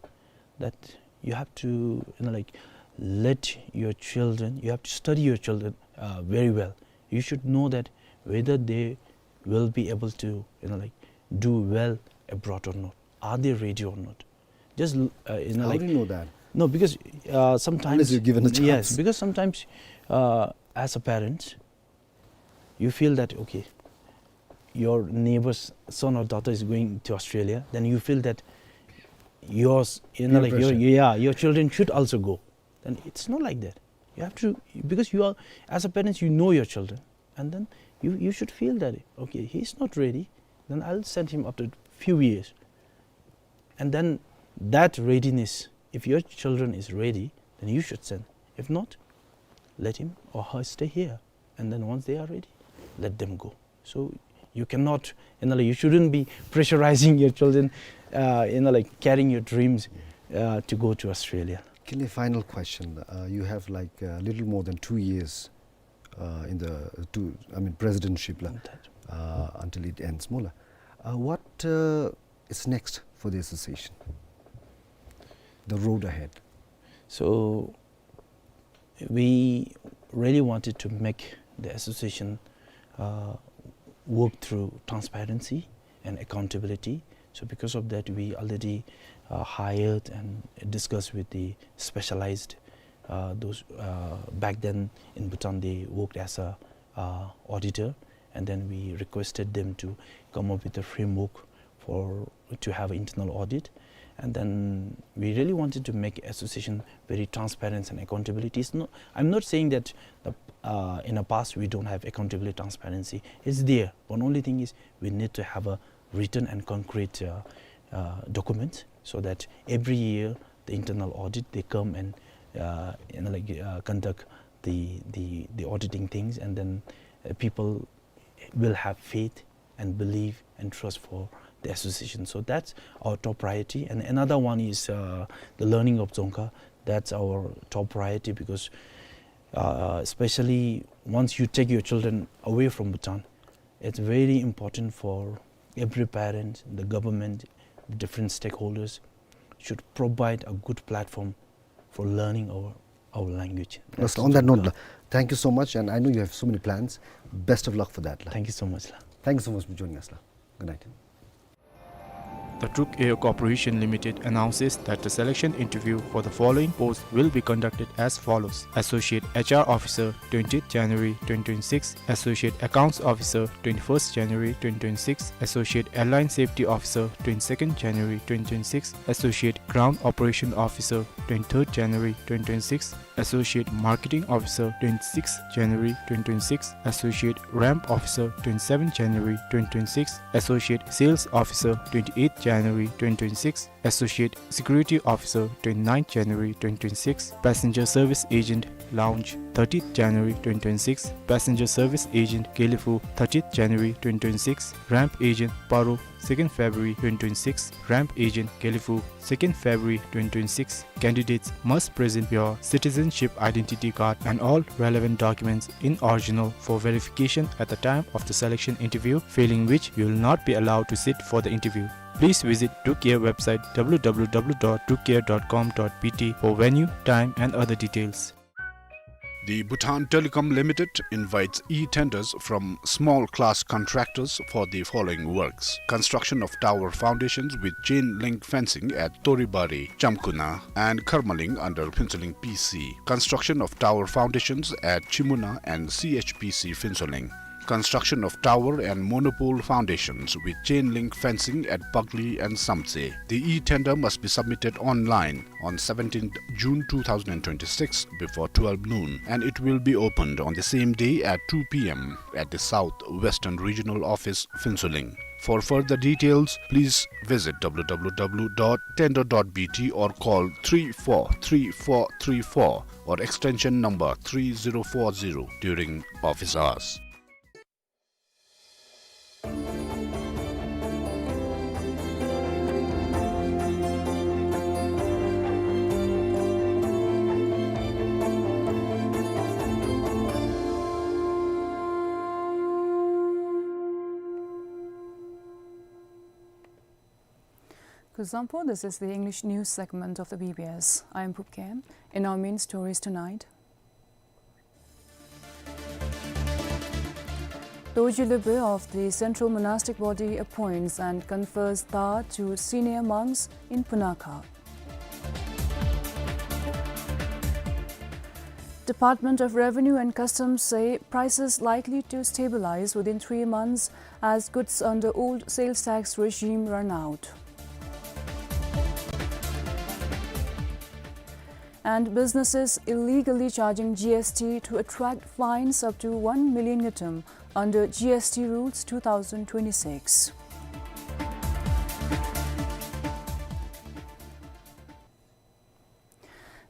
that you have to, you know, like, let your children, you have to study your children, uh, very well. You should know that whether they will be able to, you know, like, do well abroad or not. Are they ready or not? Just, uh, you know, How like, do you know that? No, because, uh, sometimes Unless you're given a yes, chance. because sometimes, uh, as a parent, you feel that, okay, your neighbor's son or daughter is going to Australia, then you feel that yours, you know, Peer like, your, pressure. yeah, your children should also go. Then it's not like that. You have to, because you are, as a parent, you know your children, and then you, you should feel that, okay, he's not ready, then I'll send him after few years. And then that readiness, if your children is ready, then you should send. If not, let him or her stay here. And then once they are ready, let them go. So you cannot, you know, like, you shouldn't be pressurizing your children, uh, you know, like, carrying your dreams, uh, to go to Australia. Kinley, final question. Uh, you have, like, a little more than two years, uh, in the, uh, two, I mean, presidentship la, That uh, until it ends, mo la. Uh, what, uh, is next for the association? The road ahead. So we really wanted to make the association, uh, work through transparency and accountability. So because of that, we already, uh, hired and discussed with the specialized, uh, those, uh, back then in Bhutan, they worked as a, uh, auditor, and then we requested them to come up with a framework for, to have an internal audit. And then we really wanted to make association very transparent and accountability. It's not, I'm not saying that the, uh, in the past we don't have accountability, transparency. It's there. But only thing is we need to have a written and concrete, uh, uh, document, so that every year the internal audit, they come and, uh, you know, like, uh, conduct the, the, the auditing things, and then, uh, people will have faith and belief and trust for the association. So that's our top priority. And another one is, uh, the learning of Dzongkha. That's our top priority because, uh, especially once you take your children away from Bhutan, it's very important for every parent, the government, the different stakeholders should provide a good platform for learning our, our language. That's on that note, la, thank you so much, and I know you have so many plans. Best of luck for that, la. Thank you so much, la. Thank you so much for joining us, la. Good night. The Druk Air Corporation Limited announces that the selection interview for the following posts will be conducted as follows: Associate H R Officer, twentieth January twenty twenty-six, Associate Accounts Officer, twenty-first January twenty twenty-six, Associate Airline Safety Officer, twenty-second January twenty twenty-six, Associate Ground Operation Officer, twenty-third January twenty twenty-six, Associate Marketing Officer, twenty-sixth January twenty twenty-six, Associate Ramp Officer, twenty-seventh January twenty twenty-six, Associate Sales Officer, twenty-eighth January twenty twenty-six, Associate Security Officer, twenty-ninth January twenty twenty-six, Passenger Service Agent, Lounge, thirtieth January twenty twenty-six, Passenger Service Agent, Gelephu, thirtieth January twenty twenty-six, Ramp Agent, Paro, second February twenty twenty-six, Ramp Agent, Gelephu, second February twenty twenty-six. Candidates must present your citizenship identity card and all relevant documents in original for verification at the time of the selection interview, failing which you will not be allowed to sit for the interview. Please visit Druk Air website, W W W dot druk air dot com dot B T, for venue, time and other details. The Bhutan Telecom Limited invites e-tenders from small class contractors for the following works: construction of tower foundations with chain link fencing at Toribari, Chamkuna, and Kharmaling under Phuentsholing P C, construction of tower foundations at Chimuna and C H P C Phuentsholing, construction of tower and monopole foundations with chain link fencing at Bagli and Samtse. The e-tender must be submitted online on seventeenth June two thousand twenty-six before twelve noon, and it will be opened on the same day at two P M at the South Western Regional Office, Phuentsholing. For further details, please visit W W W dot tender dot B T or call three four three four three four or extension number three zero four zero during office hours. Kuzuzangpo, this is the English news segment of the B B S. I am Phub Khem. In our main stories tonight, Dorji Lhubey of the Central Monastic Body appoints and confers dhar to senior monks in Punakha. Department of Revenue and Customs say prices likely to stabilize within three months as goods under old sales tax regime run out. And businesses illegally charging G S T to attract fines up to one million ngultrum under G S T rules two thousand twenty-six.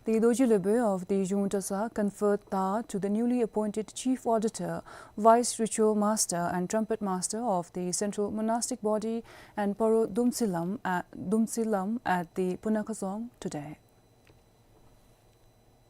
The Dorji Lhubey of the Zhung Dratshang conferred dhar to the newly appointed Chief Auditor, Vice Ritual Master and Trumpet Master of the Central Monastic Body and Paro Dumtsi Lam at, Dumtsi Lam at the Punakha Dzong today.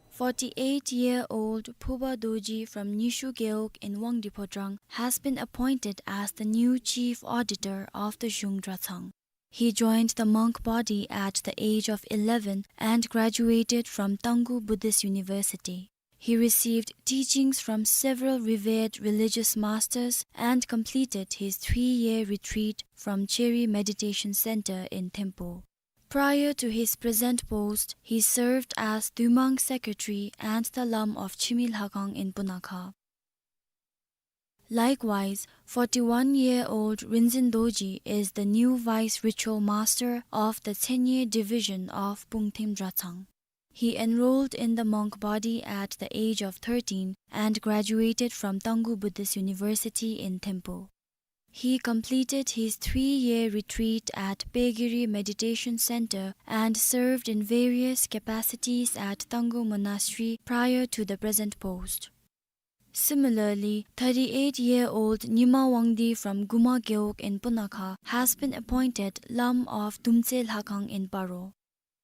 Forty-eight-year-old Phoba Dorji from Nyishu Gewog in Wangdi Phodrang has been appointed as the new Chief Auditor of the Zhung Dratshang. He joined the monk body at the age of eleven and graduated from Tangkhul Buddhist University. He received teachings from several revered religious masters and completed his three-year retreat from Cheri Meditation Center in Thimphu. Prior to his present post, he served as Dugmang Secretary and the Lam of Chimi Lhakhang in Punakha. Likewise, forty-one-year-old Rinzin Dorji is the new Vice Ritual Master of the Tsenye Division of Pungthim Dratshang. He enrolled in the monk body at the age of thirteen and graduated from Tangkhul Buddhist University in Thimphu. He completed his three-year retreat at Pegiri Meditation Center and served in various capacities at Tangkhul Monastery prior to the present post. Similarly, thirty-eight-year-old Nyima Wangdi from Guma Gewog in Punakha has been appointed Lam of Dumtse Lhakhang in Paro.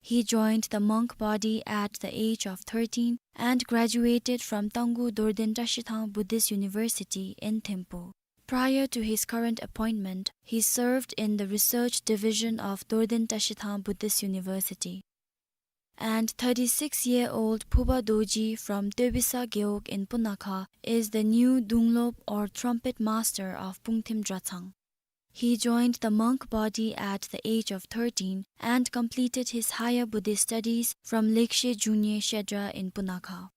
He joined the monk body at the age of thirteen and graduated from Tanggu Dorden Trashithang Buddhist University in Thimphu. Prior to his current appointment, he served in the research division of Dorden Trashithang Buddhist University. And thirty-six-year-old Phuba Dorji from Tobisa Gewog in Punakha is the new Dunlop or trumpet master of Pungthim Dratsang. He joined the monk body at the age of thirteen and completed his higher Buddhist studies from Lekshe Junye Shedra in Punakha.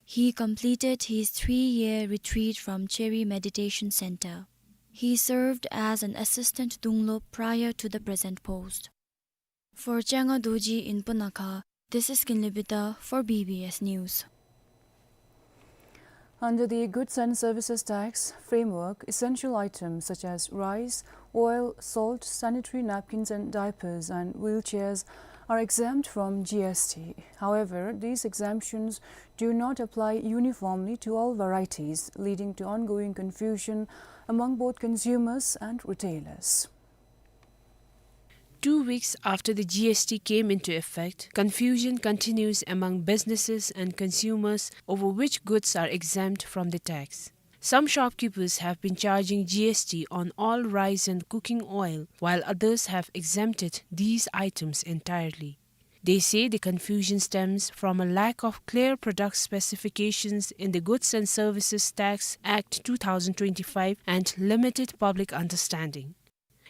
He completed his three-year retreat from Cheri Meditation Center. He served as an assistant Dunlop prior to the present post. For Changa Dorji in Punakha, this is Kinley Bida for B B S News. Under the Goods and Services Tax framework, essential items such as rice, oil, salt, sanitary napkins and diapers, and wheelchairs are exempt from G S T. However, these exemptions do not apply uniformly to all varieties, leading to ongoing confusion among both consumers and retailers. Two weeks after the G S T came into effect, confusion continues among businesses and consumers over which goods are exempt from the tax. Some shopkeepers have been charging G S T on all rice and cooking oil, while others have exempted these items entirely. They say the confusion stems from a lack of clear product specifications in the Goods and Services Tax Act two thousand twenty-five and limited public understanding.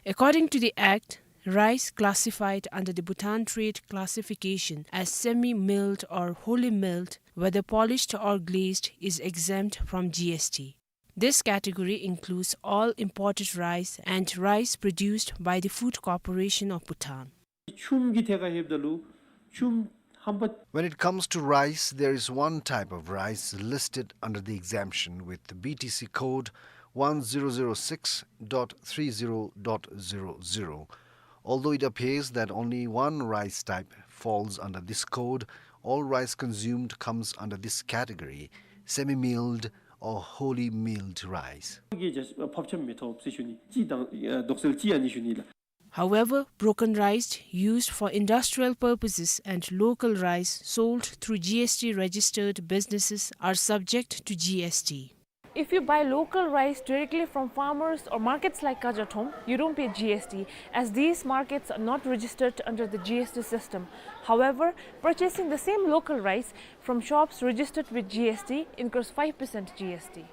According to the Act, rice classified under the Bhutan Trade Classification as semi-milled or wholly milled, whether polished or glazed, is exempt from G S T. This category includes all imported rice and rice produced by the Food Corporation of Bhutan. ཆུམ་གྱི་ཐད་ཁར་ལྷོདཔ་ད་ལུ་ཆུམ་ཧམ་པ། When it comes to rice, there is one type of rice listed under the exemption with the B T C code one zero zero six dot three zero dot zero zero. Although it appears that only one rice type falls under this code, all rice consumed comes under this category, semi-milled or wholly milled rice. གི་ཕབ་ཆམ་མི་ཐོབ་ཟེར་ཞུ་ནི། གཅིག་དང་དོག་སེལ་གཅིག་ཨ་ནི་ཞུ་ནི་ལགས། However, broken rice used for industrial purposes and local rice sold through G S T registered businesses are subject to G S T. If you buy local rice directly from farmers or markets like Kajathom, you don't pay G S T, as these markets are not registered under the G S T system. However, purchasing the same local rice from shops registered with G S T incurs five percent G S T.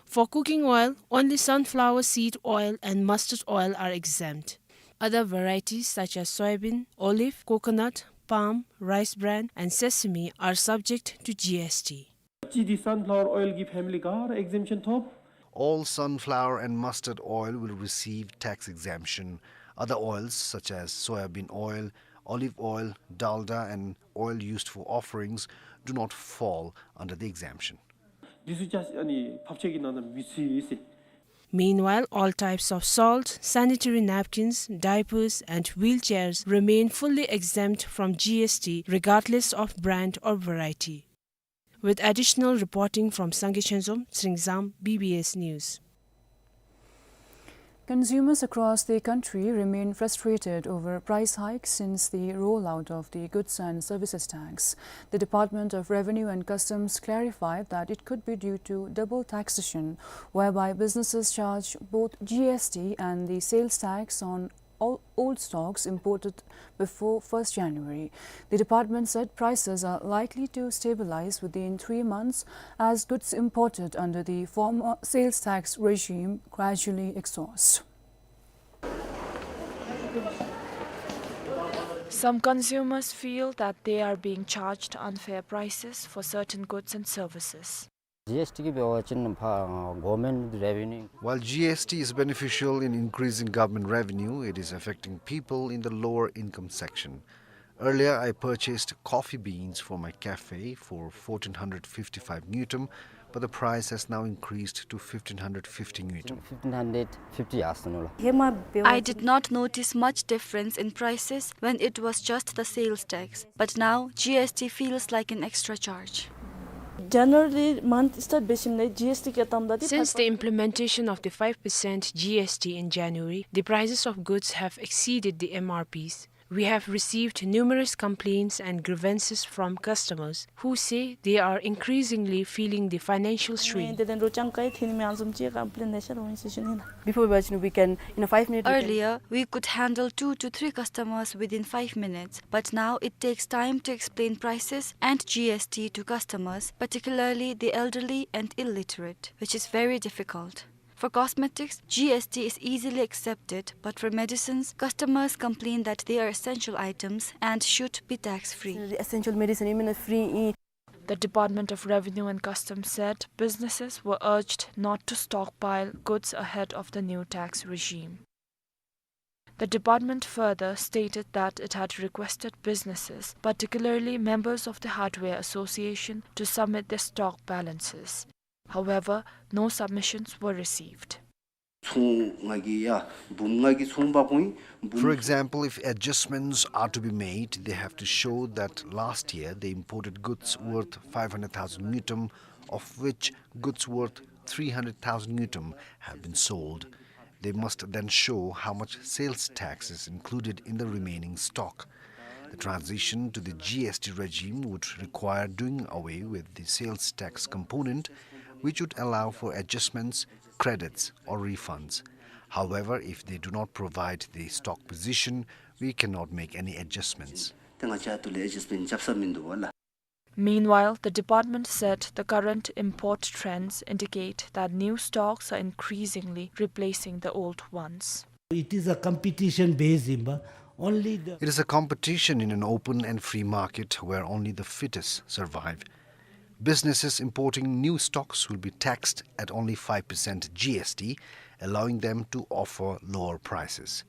For cooking oil, only sunflower seed oil and mustard oil are exempt. Other varieties such as soyabean, olive, coconut, palm, rice bran, and sesame are subject to G S T. གཅིག་འདི་sunflower oil གི་family ག་ར་exemption ཐོབ། All sunflower and mustard oil will receive tax exemption. Other oils such as soyabean oil, olive oil, dalda, and oil used for offerings do not fall under the exemption. འདི་ཚུ་ཅིག་ཨ་ནི་ཕབ་ཆམ་གྱི་ནང་ན་མི་ཚུད་ཟེར། Meanwhile, all types of salt, sanitary napkins, diapers, and wheelchairs remain fully exempt from G S T regardless of brand or variety. With additional reporting from Sangay Chhenzom, Sringzam, B B S News. Consumers across the country remain frustrated over price hikes since the rollout of the goods and services tax. The Department of Revenue and Customs clarified that it could be due to double taxation, whereby businesses charge both G S T and the sales tax on all old stocks imported before first January. The department said prices are likely to stabilize within three months as goods imported under the former sales tax regime gradually exhaust. Some consumers feel that they are being charged unfair prices for certain goods and services. G S T གིས་འབད་བ་ཅིན་ཕར་government revenue. While G S T is beneficial in increasing government revenue, it is affecting people in the lower income section. Earlier, I purchased coffee beans for my cafe for fourteen hundred fifty-five ngultrum, but the price has now increased to fifteen hundred fifty ngultrum. Fifteen hundred fifty ཡར་སོང་ནུག་ལགས། I did not notice much difference in prices when it was just the sales tax, but now G S T feels like an extra charge. January month start འབད་ཞིནམ་ལས་ཇི་ཨེསི་ཊི་བཀལ་བཏངམ་ད་འདི། Since the implementation of the five percent G S T in January, the prices of goods have exceeded the M R Ps. We have received numerous complaints and grievances from customers who say they are increasingly feeling the financial strain. དེ་ལས་རོགས་ཅང་ག་ཡི་ཐིམ་ནི་མེད་བཟུམ་ཅིག་ཀམ་པི་ལེན་ལེ་ཤ་ར་འོང་ཟེར་ཞུ་ནི་ལགས། Before, we can, in a five minute, we can Earlier, we could handle two to three customers within five minutes, but now it takes time to explain prices and G S T to customers, particularly the elderly and illiterate, which is very difficult. For cosmetics, G S T is easily accepted, but for medicines, customers complain that they are essential items and should be tax-free. Essential medicine, even free. The Department of Revenue and Customs said businesses were urged not to stockpile goods ahead of the new tax regime. The department further stated that it had requested businesses, particularly members of the Hardware Association, to submit their stock balances. However, no submissions were received. ཚོང་ང་གི་ཡ་འབུམ་ལྔ་གི་ཚོང་པ་ཁོང་འབུམ། For example, if adjustments are to be made, they have to show that last year they imported goods worth five hundred thousand ngultrum, of which goods worth three hundred thousand ngultrum have been sold. They must then show how much sales tax is included in the remaining stock. The transition to the G S T regime would require doing away with the sales tax component, which would allow for adjustments, credits, or refunds. However, if they do not provide the stock position, we cannot make any adjustments. ཏེ་ང་བཅས་ཐོག་ལས་ཨེ་ཇསཊ་མེནཊ་རྐྱབ་ས་མིན་འདུག་པ་ལགས། Meanwhile, the department said the current import trends indicate that new stocks are increasingly replacing the old ones. It is a competition based, but only the It is a competition in an open and free market where only the fittest survive. Businesses importing new stocks will be taxed at only five percent G S T, allowing them to offer lower prices.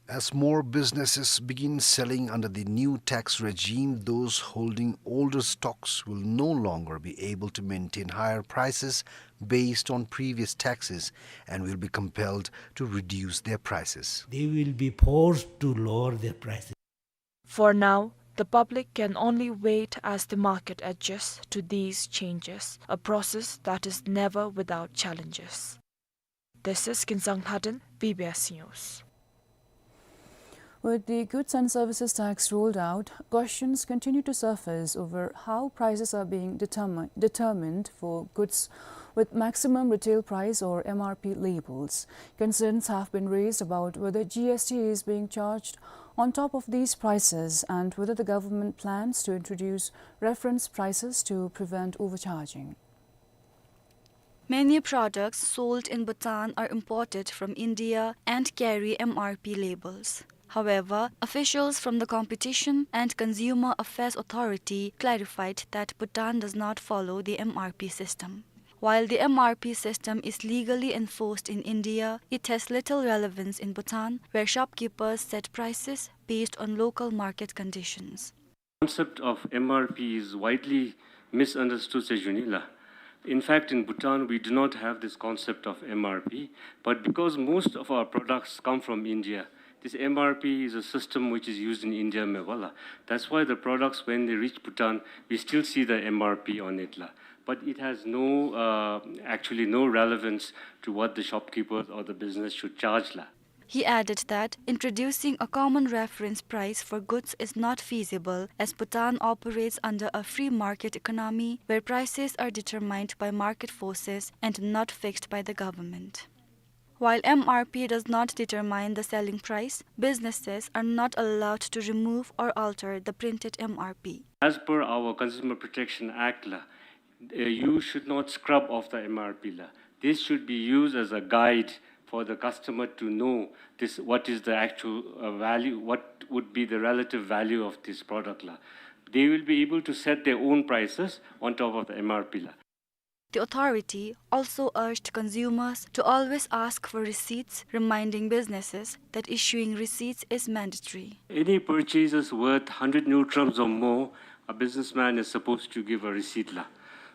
As more businesses begin selling under the new tax regime, those holding older stocks will no longer be able to maintain higher prices based on previous taxes and will be compelled to reduce their prices. They will be forced to lower their prices. For now, the public can only wait as the market adjusts to these changes, a process that is never without challenges. This is Kinsang Lhaden, B B S News. With the goods and services tax rolled out, questions continue to surface over how prices are being determi-, determined for goods with maximum retail price or M R P labels. Concerns have been raised about whether G S T is being charged on top of these prices and whether the government plans to introduce reference prices to prevent overcharging. Many products sold in Bhutan are imported from India and carry M R P labels. However, officials from the Competition and Consumer Affairs Authority clarified that Bhutan does not follow the M R P system. While the M R P system is legally enforced in India, it has little relevance in Bhutan, where shopkeepers set prices based on local market conditions. Concept of M R P is widely misunderstood, ཟེར་ཞུ་ནི་ལགས། In fact, in Bhutan, we do not have this concept of M R P, but because most of our products come from India, this M R P is a system which is used in India མས་པ་ལགས། That's why the products, when they reach Bhutan, we still see the M R P on it ལགས། But it has no, uh, actually no relevance to what the shopkeepers or the business should charge ལགས། He added that introducing a common reference price for goods is not feasible, as Bhutan operates under a free market economy where prices are determined by market forces and not fixed by the government. While M R P does not determine the selling price, businesses are not allowed to remove or alter the printed M R P. As per our Consumer Protection Act ལགས, uh, you should not scrub off the M R P ལགས. This should be used as a guide for the customer to know this, what is the actual, uh, value, what would be the relative value of this product ལགས. They will be able to set their own prices on top of the M R P ལགས. The authority also urged consumers to always ask for receipts, reminding businesses that issuing receipts is mandatory. Any purchases worth hundred ngultrums or more, a businessman is supposed to give a receipt ལགས.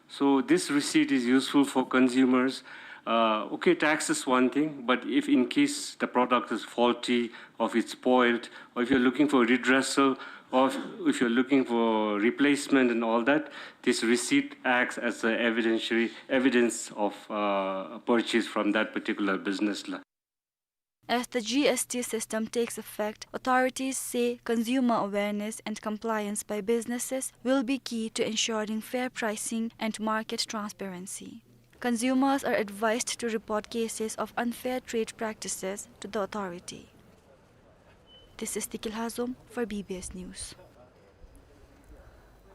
So this receipt is useful for consumers. Uh, okay, tax is one thing, but if in case the product is faulty, or if it's spoiled, or if you're looking for redressal, Or if you're looking for replacement and all that, this receipt acts as a evidentiary evidence of, uh, purchase from that particular business la. As the G S T system takes effect, authorities say consumer awareness and compliance by businesses will be key to ensuring fair pricing and market transparency. Consumers are advised to report cases of unfair trade practices to the authority. This is Tikil Hazom for B B S News.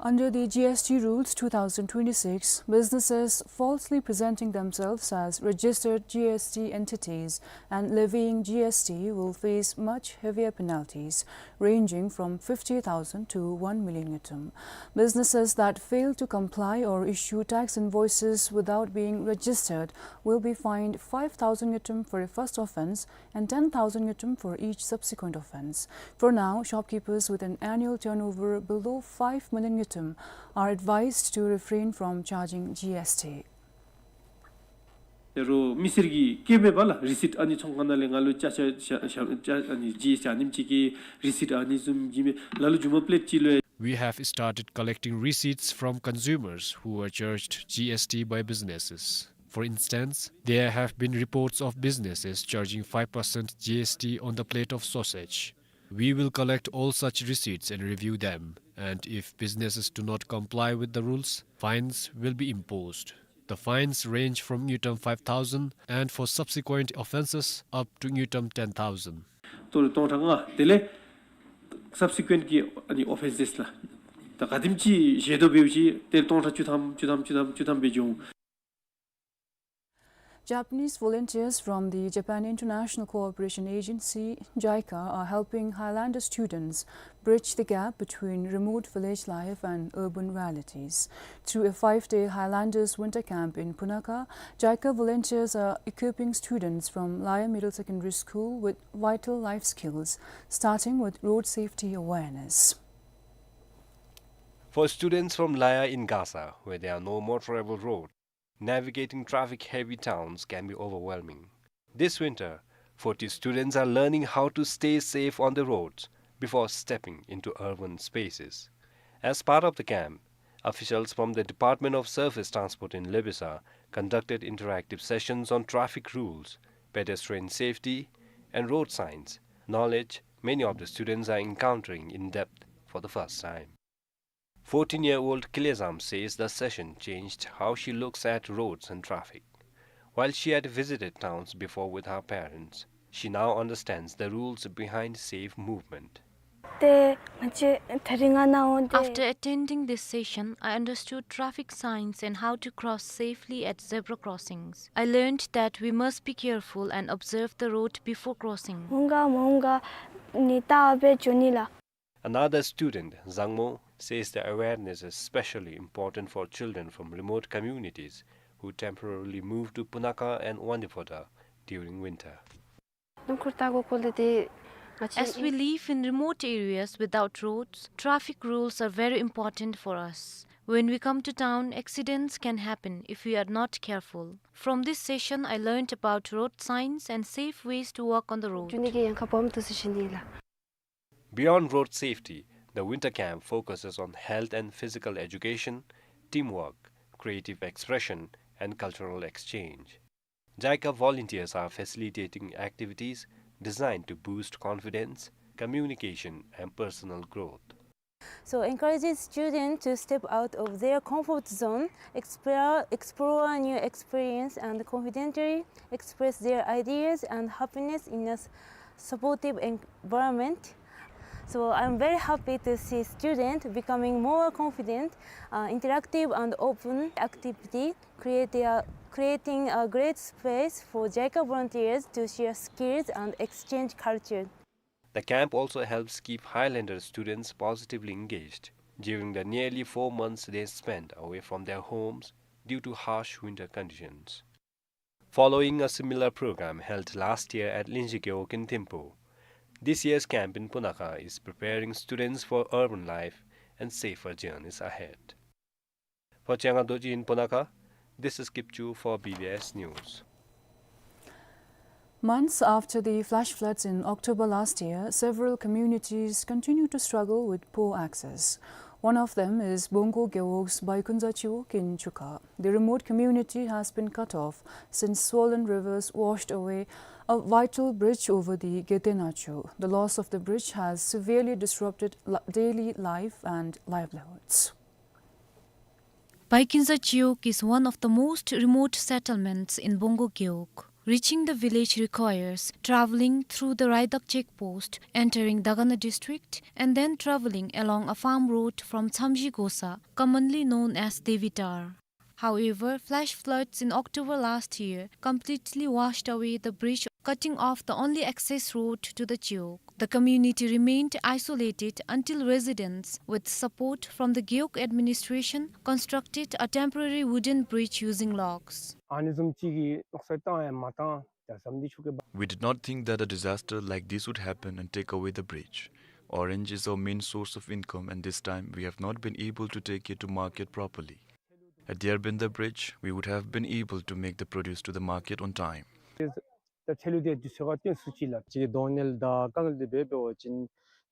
Under the G S T rules two thousand twenty-six, businesses falsely presenting themselves as registered G S T entities and levying G S T will face much heavier penalties, ranging from fifty thousand to one million ngultrum. Businesses that fail to comply or issue tax invoices without being registered will be fined five thousand ngultrum for a first offense and ten thousand ngultrum for each subsequent offense. For now, shopkeepers with an annual turnover below five million ngultrum are advised to refrain from charging G S T. ད་རུང་མི་སེར་གྱིས་བཀོད་མེད་པ་ལགས་རི་སིཊ་ཨ་ནི་ཚོང་ཁང་ནང་ལས་ང་ལུ་ཅ་ཆས་ཨ་ནི་ཇི་ཨེསི་ཊི་ཨ་ནེམ་ཅིག་གི་རི་སིཊ་ཨ་ནི་བཟུམ་གྱི་མས། ལ་ལུ་རྒྱུ་མ་པེ་ལེཊ་གཅིག་ལུ། We have started collecting receipts from consumers who were charged G S T by businesses. For instance, there have been reports of businesses charging five percent G S T on the plate of sausage. We will collect all such receipts and review them, and if businesses do not comply with the rules, fines will be imposed. The fines range from ngultrum five thousand and for subsequent offences up to ngultrum ten thousand. ད་རུང་སྟོང་ཕྲག་ལྔ་དེ་ལས་སབ་སི་ཀུ་ཨེནཊ་གྱི་ཨ་ནི་ཨོ་ཕེན་སེས་ལགས། ད་ག་དེམ་ཅིག་བཞེས་དོ་འབདཝ་ཅིག་དེ་སྟོང་ཕྲག་བཅུ་ཐམ་བཅུ་ཐམ་བཅུ་ཐམ་བཅུ་ཐམ་སྦེ་འགྱོ་འོང་། Japanese volunteers from the Japan International Cooperation Agency, JICA, are helping Highlander students bridge the gap between remote village life and urban realities. Through a five-day Highlanders winter camp in Punakha, JICA volunteers are equipping students from Laya Middle Secondary School with vital life skills, starting with road safety awareness. For students from Laya in Gasa, where there are no motorable roads, navigating traffic-heavy towns can be overwhelming. This winter, forty students are learning how to stay safe on the roads before stepping into urban spaces. As part of the camp, officials from the Department of Surface Transport in Lebesa conducted interactive sessions on traffic rules, pedestrian safety, and road signs, knowledge many of the students are encountering in depth for the first time. Fourteen-year-old Kilezam says the session changed how she looks at roads and traffic. While she had visited towns before with her parents, she now understands the rules behind safe movement. ཏེ་ང་བཅས་ད་རིས་ང་ནཱ་འོང་སྟེ། After attending this session, I understood traffic signs and how to cross safely at zebra crossings. I learned that we must be careful and observe the road before crossing. འོང་ག་མ་འོང་ག་ནི་བལྟ་སྦེ་འགྱོ་ནི་ལགས། Another student, Zangmo, says the awareness is especially important for children from remote communities who temporarily move to Punakha and Wandiphoda during winter. As we live in remote areas without roads, traffic rules are very important for us. When we come to town, accidents can happen if we are not careful. From this session, I learned about road signs and safe ways to walk on the road. འགྱོ་ནི་གི་ཡང་ཁ་སྦོམ་འདུག་ཟེར་ཞུ་ནི་ལགས། Beyond road safety, the winter camp focuses on health and physical education, teamwork, creative expression, and cultural exchange. JICA volunteers are facilitating activities designed to boost confidence, communication, and personal growth. So encourages students to step out of their comfort zone, explore, explore new experience, and confidently express their ideas and happiness in a s-, supportive environment. So I'm very happy to see students becoming more confident, uh, interactive and open activity, create a, creating a great space for JICA volunteers to share skills and exchange culture. The camp also helps keep Highlander students positively engaged during the nearly four months they spent away from their homes due to harsh winter conditions. Following a similar program held last year at Linzhi Gewog in Thimphu, this year's camp in Punakha is preparing students for urban life and safer journeys ahead. For Changa Dorji in Punakha, this is Kipchu for B B S News. Months after the flash floods in October last year, several communities continue to struggle with poor access. One of them is Bongo Gewog's Baikunza Chiwog in Chuka. The remote community has been cut off since swollen rivers washed away a vital bridge over the Getenachu. The loss of the bridge has severely disrupted li-, daily life and livelihoods. Baikunza Chiwog is one of the most remote settlements in Bongo Gewog. Reaching the village requires traveling through the Raidak checkpost, entering Dagana district, and then traveling along a farm road from Tsamji Gosa, commonly known as Devitar. However, flash floods in October last year completely washed away the bridge, cutting off the only access road to the Chiwog. The community remained isolated until residents, with support from the Gewog administration, constructed a temporary wooden bridge using logs. ཨ་ནི་བཟུམ་ཅིག་གི་ནོག་སའི་ཏང་ཡང་མ་ཏང་། ད་ཟམ་འདི་ཆུ་གི་བ། We did not think that a disaster like this would happen and take away the bridge. Orange is our main source of income, and this time we have not been able to take it to market properly. Had there been the bridge, we would have been able to make the produce to the market on time. ད་ཚལ་ལུ་དེ་དུས་ཚོད་ཁར་བཏོན་ཚུགས་ཅི་ལགས། ཅིག་གི་གདོང་ལེན་དང་དཀའ་ངལ་དེ་འབད་འབད་བ་ཅིན་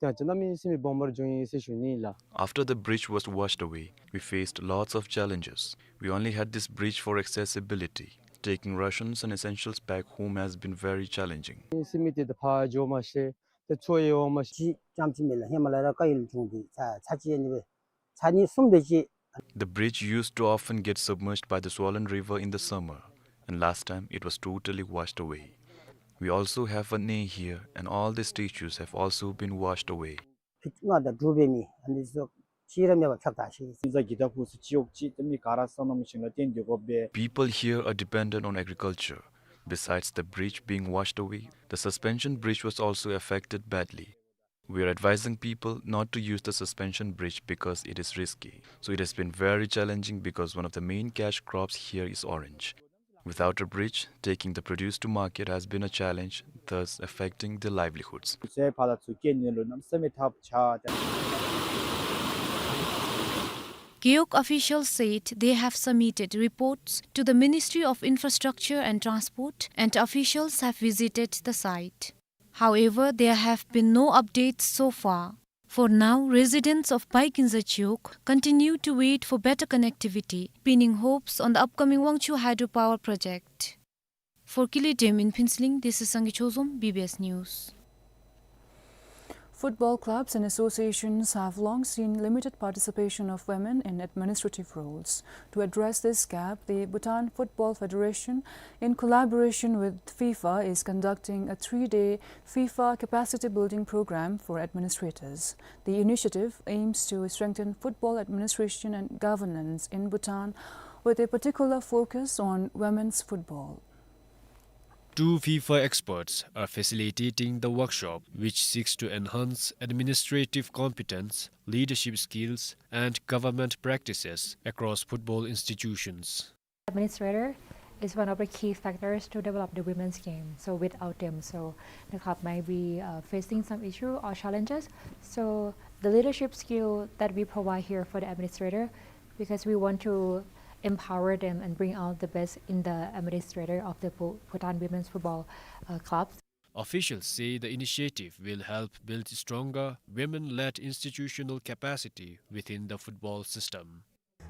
ད་ཅི་གནམ་མེད་ས་མེད་སྦོམ་པར་འགྱོ་ཡི་ཟེར་ཞུ་ནི་ལགས། After the bridge was washed away, we faced lots of challenges. We only had this bridge for accessibility. Taking rations and essentials back home has been very challenging. ས་མེད་དེ་ད་ཕར་འགྱོ་མ་ཤེས། ད་ཚུར་ཡོང་མ་ཤེས། ཅི་ཙམ་ཅིག་མེད་ལགས། ཧེ་མ་ལས་ར་དཀའ་ཡུལ་བྱུང་སྟེ་ཚར་ཚར་ཅིག་ཨ་ནི་སྦེ་ཚར་གཉིས་གསུམ་དེ་ཅིག། The bridge used to often get submerged by the swollen river in the summer, and last time it was totally washed away. We also have a Nei here, and all the statues have also been washed away. ཕིཊ་ལྔ་དང་དྲུག་འབད་མི་ཨ་ནི་ཚུ་གཅིག་ར་མེད་པར་ཁྱབ་བཏང་ཤིག། ཨིན་ཟེར་གི་ད་ཁུ་སུ་ཅིག་ཡོད་ཅིག་ད་མི་ག་ར་སོ་ནམ་ཞིང་ལུ་བརྟེན་སྡོད་དགོ་པས། People here are dependent on agriculture. Besides the bridge being washed away, the suspension bridge was also affected badly. We are advising people not to use the suspension bridge because it is risky. So it has been very challenging because one of the main cash crops here is orange. Without a bridge, taking the produce to market has been a challenge, thus affecting their livelihoods. ཚེ་ཕར་ལ་ཚུར་སྐྱེལ་ནི་ལུ་གནམ་མེད་ས་མེད་ཐབས་ཆག་ད། Gewog officials said they have submitted reports to the Ministry of Infrastructure and Transport, and officials have visited the site. However, there have been no updates so far. For now, residents of Baikunza Chiwog continue to wait for better connectivity, pinning hopes on the upcoming Wangchhu hydropower project. For Kili Dem in Phuentsholing, this is Sangay Chozom, B B S News. Football clubs and associations have long seen limited participation of women in administrative roles. To address this gap, the Bhutan Football Federation, in collaboration with FIFA, is conducting a three-day FIFA capacity building program for administrators. The initiative aims to strengthen football administration and governance in Bhutan with a particular focus on women's football. Two FIFA experts are facilitating the workshop, which seeks to enhance administrative competence, leadership skills, and government practices across football institutions. Administrator is one of the key factors to develop the women's game. So without them, so the club might be, uh, facing some issue or challenges. So the leadership skill that we provide here for the administrator, because we want to empower them and bring out the best in the administrator of the Bhu-, Bhutan women's football, uh, clubs. Officials say the initiative will help build stronger women-led institutional capacity within the football system.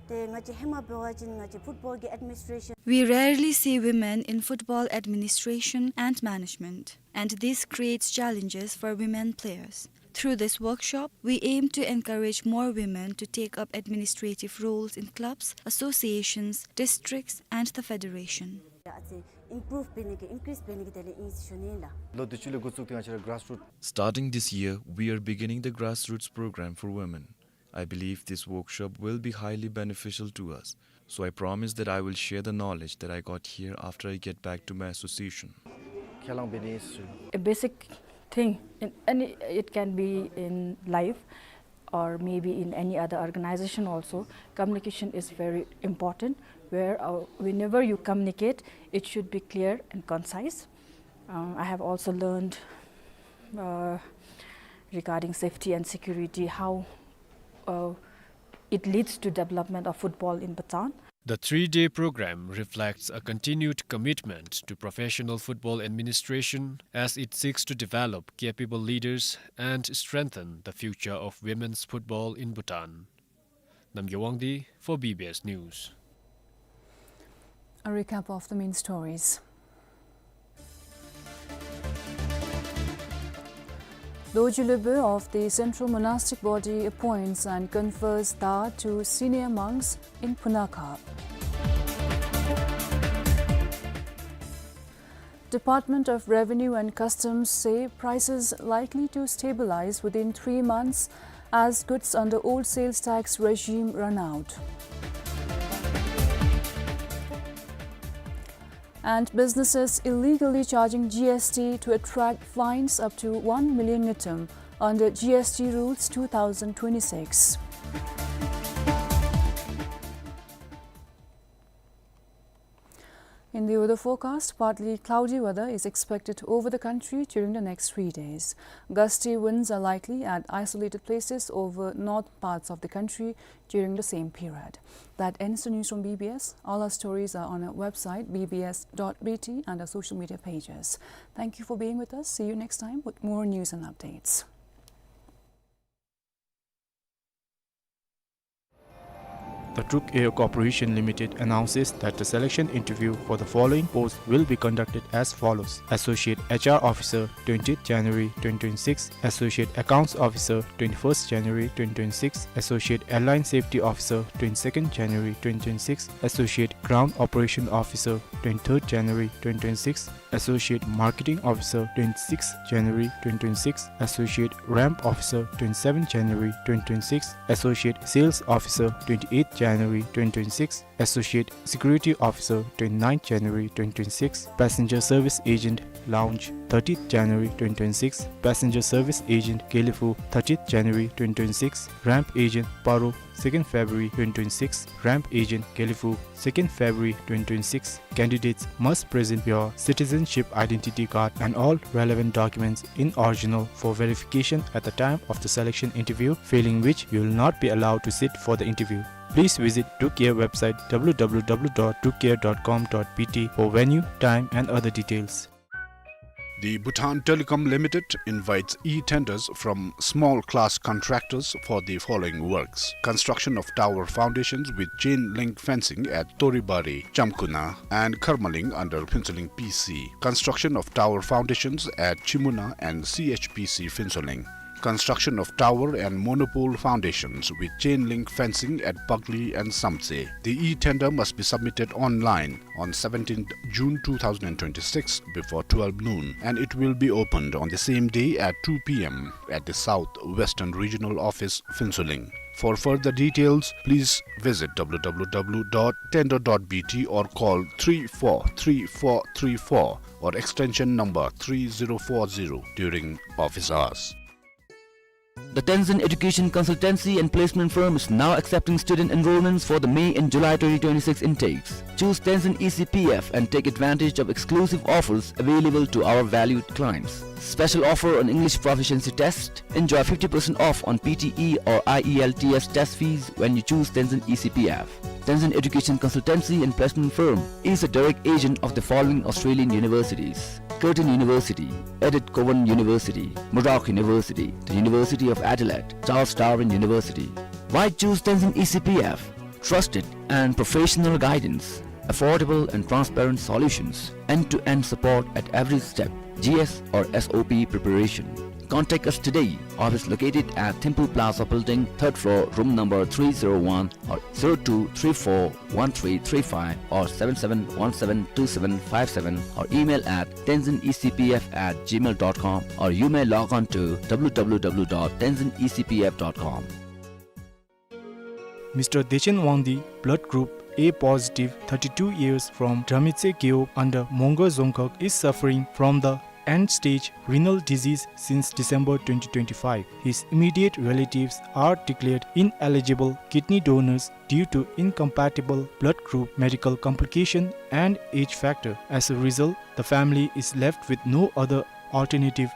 ཏེ་ང་བཅས་ཧེ་མ་འབད་བ་ཅིན་ང་བཅས་football གི་administration. We rarely see women in football administration and management, and this creates challenges for women players. Through this workshop, we aim to encourage more women to take up administrative roles in clubs, associations, districts, and the federation. ཨ་ཙི་improve འབད་ནི་གི་increase འབད་ནི་གི་དོན་ལས་ཨིན་ཟེར་ཞུ་ནི་ལགས། ལོ་འདི་ཕྱི་ལས་འགོ་བཙུགས་ཏེ་ང་བཅས་ར་grassroot. Starting this year, we are beginning the grassroots program for women. I believe this workshop will be highly beneficial to us, so I promise that I will share the knowledge that I got here after I get back to my association. ཁས་བླངས་འབད་ནི་ཨིན་ཟེར་ཞུ། A basic thing in any, it can be in life or maybe in any other organization also, communication is very important, where, uh, whenever you communicate, it should be clear and concise. Uh, I have also learned, uh, regarding safety and security, how, uh, it leads to development of football in Bhutan. The three-day program reflects a continued commitment to professional football administration as it seeks to develop capable leaders and strengthen the future of women's football in Bhutan. Namgay Wangdi for B B S News. A recap of the main stories. Dorji Lobö of the Central Monastic Body appoints and confers da to senior monks in Punakha. Department of Revenue and Customs say prices likely to stabilize within three months as goods under old sales tax regime run out. And businesses illegally charging G S T to attract fines up to one million ngultrum under G S T rules two thousand twenty-six. In the weather forecast, partly cloudy weather is expected over the country during the next three days. Gusty winds are likely at isolated places over north parts of the country during the same period. That ends the news from B B S. All our stories are on our website, B B S dot B T, and our social media pages. Thank you for being with us. See you next time with more news and updates. The Druk Air Corporation Limited announces that the selection interview for the following posts will be conducted as follows: Associate H R Officer, twentieth January twenty twenty-six; Associate Accounts Officer, twenty-first January twenty twenty-six; Associate Airline Safety Officer, twenty-second January twenty twenty-six; Associate Ground Operation Officer, twenty-third January twenty twenty-six; Associate Marketing Officer, twenty-sixth January twenty twenty-six; Associate Ramp Officer, twenty-seventh January twenty twenty-six; Associate Sales Officer, twenty-eighth January twenty twenty-six; Associate Security Officer, twenty-ninth January twenty twenty-six; Passenger Service Agent, Lounge, thirtieth January twenty twenty-six; Passenger Service Agent, Gelephu, thirtieth January twenty twenty-six; Ramp Agent, Paro, second February twenty twenty-six; Ramp Agent, Gelephu, second February twenty twenty-six. Candidates must present your citizenship identity card and all relevant documents in original for verification at the time of the selection interview, failing which you will not be allowed to sit for the interview. Please visit Druk Air website, W W W dot druk air dot com dot B T, for venue, time and other details. The Bhutan Telecom Limited invites e-tenders from small class contractors for the following works: construction of tower foundations with chain link fencing at Toribari, Chamkuna, and Kharmaling under Phuentsholing P C. Construction of tower foundations at Chimuna and C H P C Phuentsholing. Construction of tower and monopole foundations with chain link fencing at Bagli and Samtse. The e-tender must be submitted online on seventeenth June two thousand twenty-six before twelve noon, and it will be opened on the same day at two P M at the South Western Regional Office, Phuentsholing. For further details, please visit W W W dot tender dot B T or call three four three four three four or extension number three zero four zero during office hours. The Tenzin Education Consultancy and Placement Firm is now accepting student enrollments for the May and July twenty twenty-six intakes. Choose Tenzin E C P F and take advantage of exclusive offers available to our valued clients. Special offer on English proficiency test. Enjoy fifty percent off on P T E or I E L T S test fees when you choose Tenzin E C P F. Tenzin Education Consultancy and Placement Firm is a direct agent of the following Australian universities: Curtin University, Edith Cowan University, Murdoch University, the University of Adelaide, Charles Darwin University. Why choose Tenzin E C P F? Trusted and professional guidance, affordable and transparent solutions, end-to-end support at every step, G S or S O P preparation. Contact us today. Office located at Thimphu Plaza Building, third floor, room number three zero one, or zero two three four one three three five or seven seven one seven two seven five seven, or email at tenzin E C P F at gmail dot com, or you may log on to W W W dot tenzin E C P F dot com. Mister Dechen Wangdi, blood group A positive, thirty-two years, from Dramitse Gewog under Mongar Dzongkhag, is suffering from the end-stage renal disease since December twenty twenty-five. His immediate relatives are declared ineligible kidney donors due to incompatible blood group, medical complication, and age factor. As a result, the family is left with no other alternative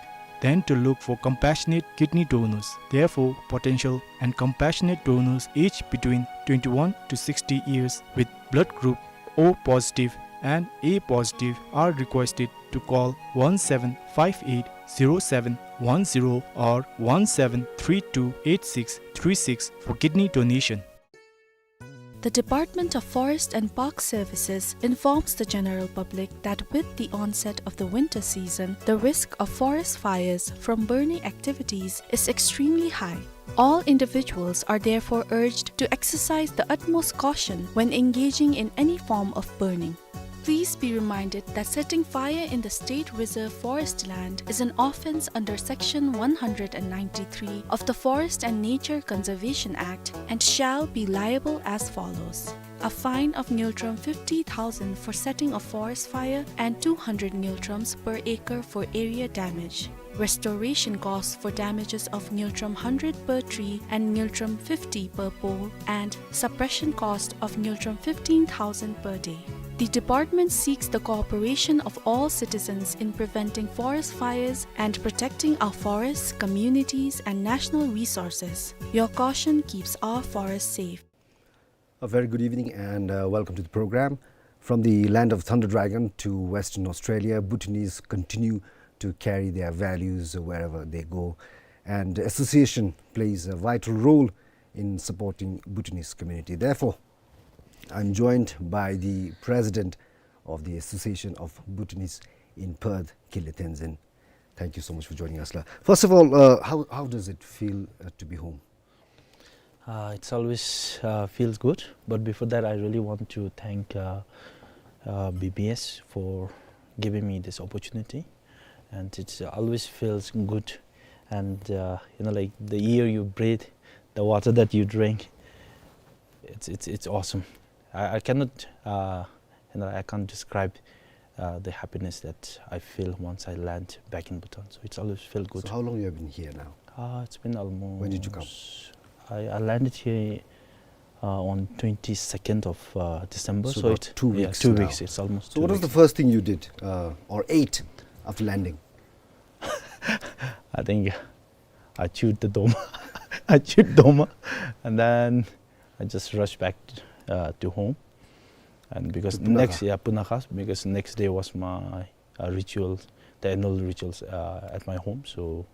tend to look for compassionate kidney donors. Therefore, potential and compassionate donors aged between twenty-one to sixty years with blood group O positive and A positive are requested to call one seven five eight zero seven one zero or one seven three two eight six three six for kidney donation. The Department of Forest and Park Services informs the general public that with the onset of the winter season, the risk of forest fires from burning activities is extremely high. All individuals are therefore urged to exercise the utmost caution when engaging in any form of burning. Please be reminded that setting fire in the state reserve forest land is an offense under Section one hundred ninety-three of the Forest and Nature Conservation Act and shall be liable as follows: a fine of ngultrum fifty thousand for setting a forest fire and two hundred ngultrums per acre for area damage. Restoration costs for damages of ngultrum hundred per tree and ngultrum fifty per pole, and suppression cost of ngultrum fifteen thousand per day. The department seeks the cooperation of all citizens in preventing forest fires and protecting our forests, communities, and national resources. Your caution keeps our forests safe. A very good evening and, uh, welcome to the program. From the land of Thunder Dragon to Western Australia, Bhutanese continue to carry their values wherever they go. And association plays a vital role in supporting Bhutanese community. Therefore, I'm joined by the president of the Association of Bhutanese in Perth, Kile Tenzin. Thank you so much for joining us, la. First of all, uh, how, how does it feel, uh, to be home? Uh, it's always, uh, feels good, but before that, I really want to thank, uh, uh, B B S for giving me this opportunity, and it always feels good, and, uh, you know, like, the air you breathe, the water that you drink, it's, it's, it's awesome. I, I cannot, uh, you know, I can't describe, uh, the happiness that I feel once I land back in Bhutan. So it's always felt good. So how long you have been here now? Uh, it's been almost When did you come? I, I landed here, uh, on twenty-second of, uh, December. So So about it's, two yeah, weeks two now. weeks. It's almost So two what was the weeks. first thing you did, uh, or ate after landing? I think I chewed the doma. I chewed doma, and then I just rushed back, uh, to home. And because To Punakha. next, yeah, Punakha, because next day was my, uh, ritual, the annual rituals, uh, at my home. So,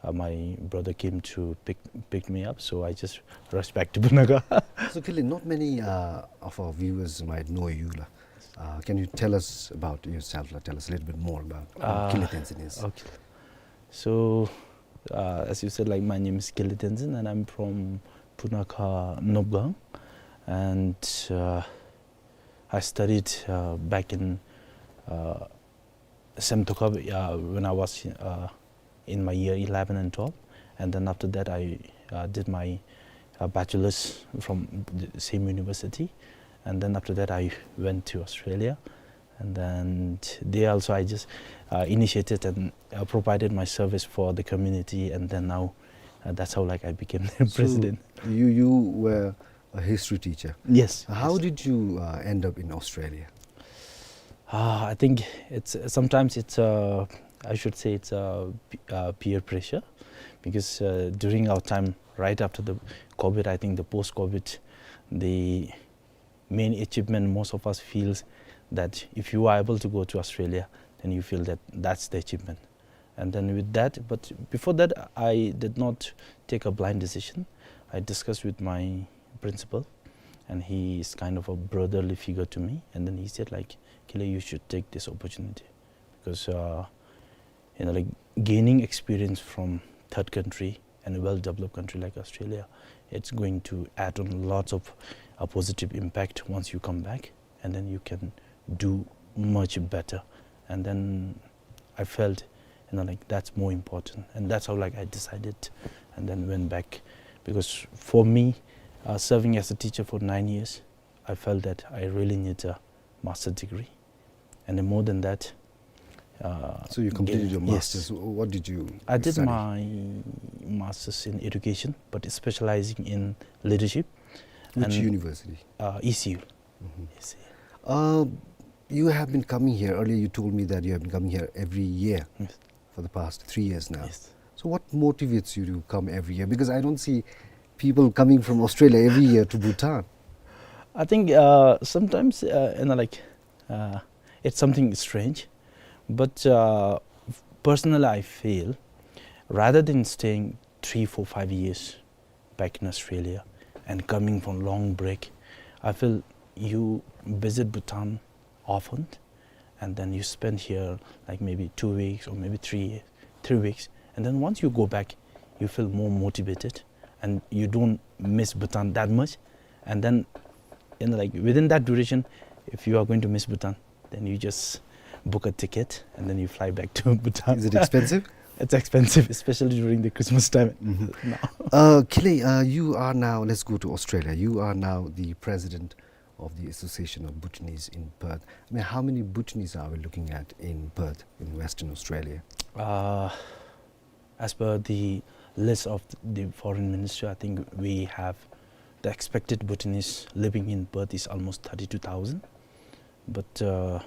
uh, my brother came to pick, pick me up. So I just rushed back to Punakha. So, Kile, not many, uh, of our viewers might know you, la. Uh, can you tell us about yourself, la? Tell us a little bit more about who Uh, Kile Tenzin is. okay. So, uh, as you said, like, my name is Kile Tenzin, and I'm from Punakha Nopgang, and, uh, I studied, uh, back in, uh, Semtokha, uh, when I was, uh, in my year eleven and twelve, and then after that I, uh, did my, uh, bachelor's from the same university, and then after that I went to Australia, and then there also I just, uh, initiated and, uh, provided my service for the community, and then now, uh, that's how, like, I became the So, president. you, you were a history teacher. Yes, How yes. did you, uh, end up in Australia? Uh, I think it's, sometimes it's, uh, I should say it's, uh, p-, uh, peer pressure, because, uh, during our time, right after the COVID, I think the post-COVID, the main achievement most of us feels that if you are able to go to Australia, then you feel that that's the achievement. And then with that, but before that, I did not take a blind decision. I discussed with my principal, and he is kind of a brotherly figure to me. And then he said, like, "Kile, you should take this opportunity, because, uh, you know, like, gaining experience from third country and a well-developed country like Australia, it's going to add on lots of, uh, positive impact once you come back, and then you can do much better." And then I felt, you know, like, that's more important, and that's how, like, I decided and then went back, because for me, uh, serving as a teacher for nine years, I felt that I really need a master degree, and then more than that, uh, So you completed get- your yes. master's. Wh-, what did you I did study? my master's in education, but specializing in leadership. Which And, university? uh, E C U. Mhm. E C U. Uh, you have been coming here. Earlier you told me that you have been coming here every year. Yes. for the past three years now. Yes. So what motivates you to come every year? Because I don't see people coming from Australia every year to Bhutan. I think, uh, sometimes, uh, you know, like, uh, it's something strange, but, uh, personally, I feel rather than staying three, four, five years back in Australia and coming from long break, I feel you visit Bhutan often, and then you spend here, like, maybe two weeks or maybe three, three weeks, and then once you go back, you feel more motivated and you don't miss Bhutan that much. And then, you know, like, within that duration, if you are going to miss Bhutan, then you just book a ticket and then you fly back to Bhutan. Is it expensive? It's expensive, especially during the Christmas time. Mm-hmm. Now. Uh, Khinley, uh, you are now, let's go to Australia. You are now the president of the Association of Bhutanese in Perth. I mean, how many Bhutanese are we looking at in Perth, in Western Australia? Uh, as per the list of the foreign minister, I think we have the expected Bhutanese living in Perth is almost thirty-two thousand. But, uh,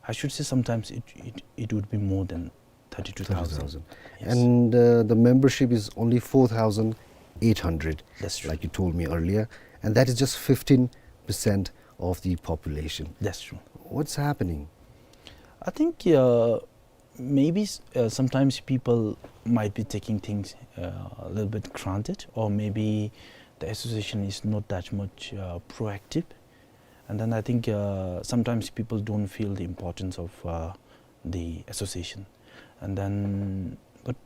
I should say sometimes it, it, it would be more than thirty-two thousand. Thirty-two thousand. Yes. And, uh, the membership is only four thousand eight hundred, that's true, like you told me earlier, and that is just fifteen percent of the population. That's true. What's happening? I think, uh, maybe s-, uh, sometimes people might be taking things, uh, a little bit granted, or maybe the association is not that much, uh, proactive. And then I think, uh, sometimes people don't feel the importance of, uh, the association. And then, but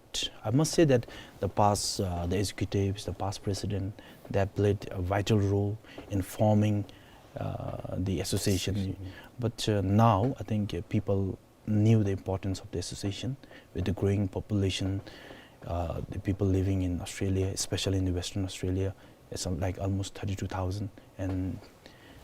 I must say that the past, uh, the executives, the past president, they have played a vital role in forming, uh, the association. Association. But, uh, now I think, uh, people knew the importance of the association. With the growing population, uh, the people living in Australia, especially in the Western Australia, it's, um, like, almost thirty-two thousand, and,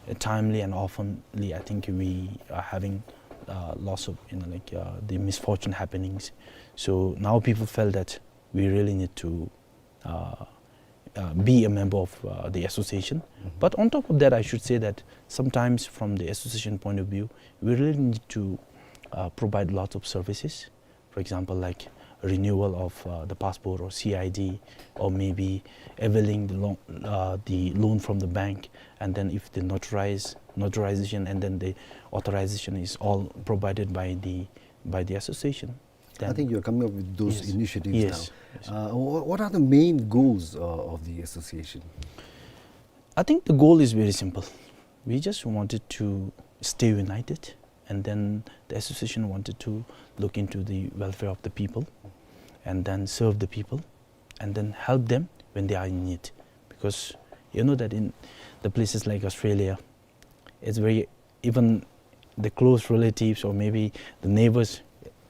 uh, timely and oftenly, I think we are having, uh, lots of, you know, like, uh, the misfortune happenings. So now people felt that we really need to, uh, uh, be a member of, uh, the association. Mm-hmm. But on top of that, I should say that sometimes from the association point of view, we really need to, uh, provide lots of services. For example, like renewal of, uh, the passport or C I D, or maybe availing the loan, uh, the loan from the bank. And then if the notarize, notarization and then the authorization is all provided by the, by the association. I think you're coming up with those initiatives now. Yes. Yes. Uh, wha-, what are the main goals, uh, of the association? I think the goal is very simple. We just wanted to stay united, and then the association wanted to look into the welfare of the people, and then serve the people, and then help them when they are in need. Because you know that in the places like Australia, it's very, even the close relatives or maybe the neighbors,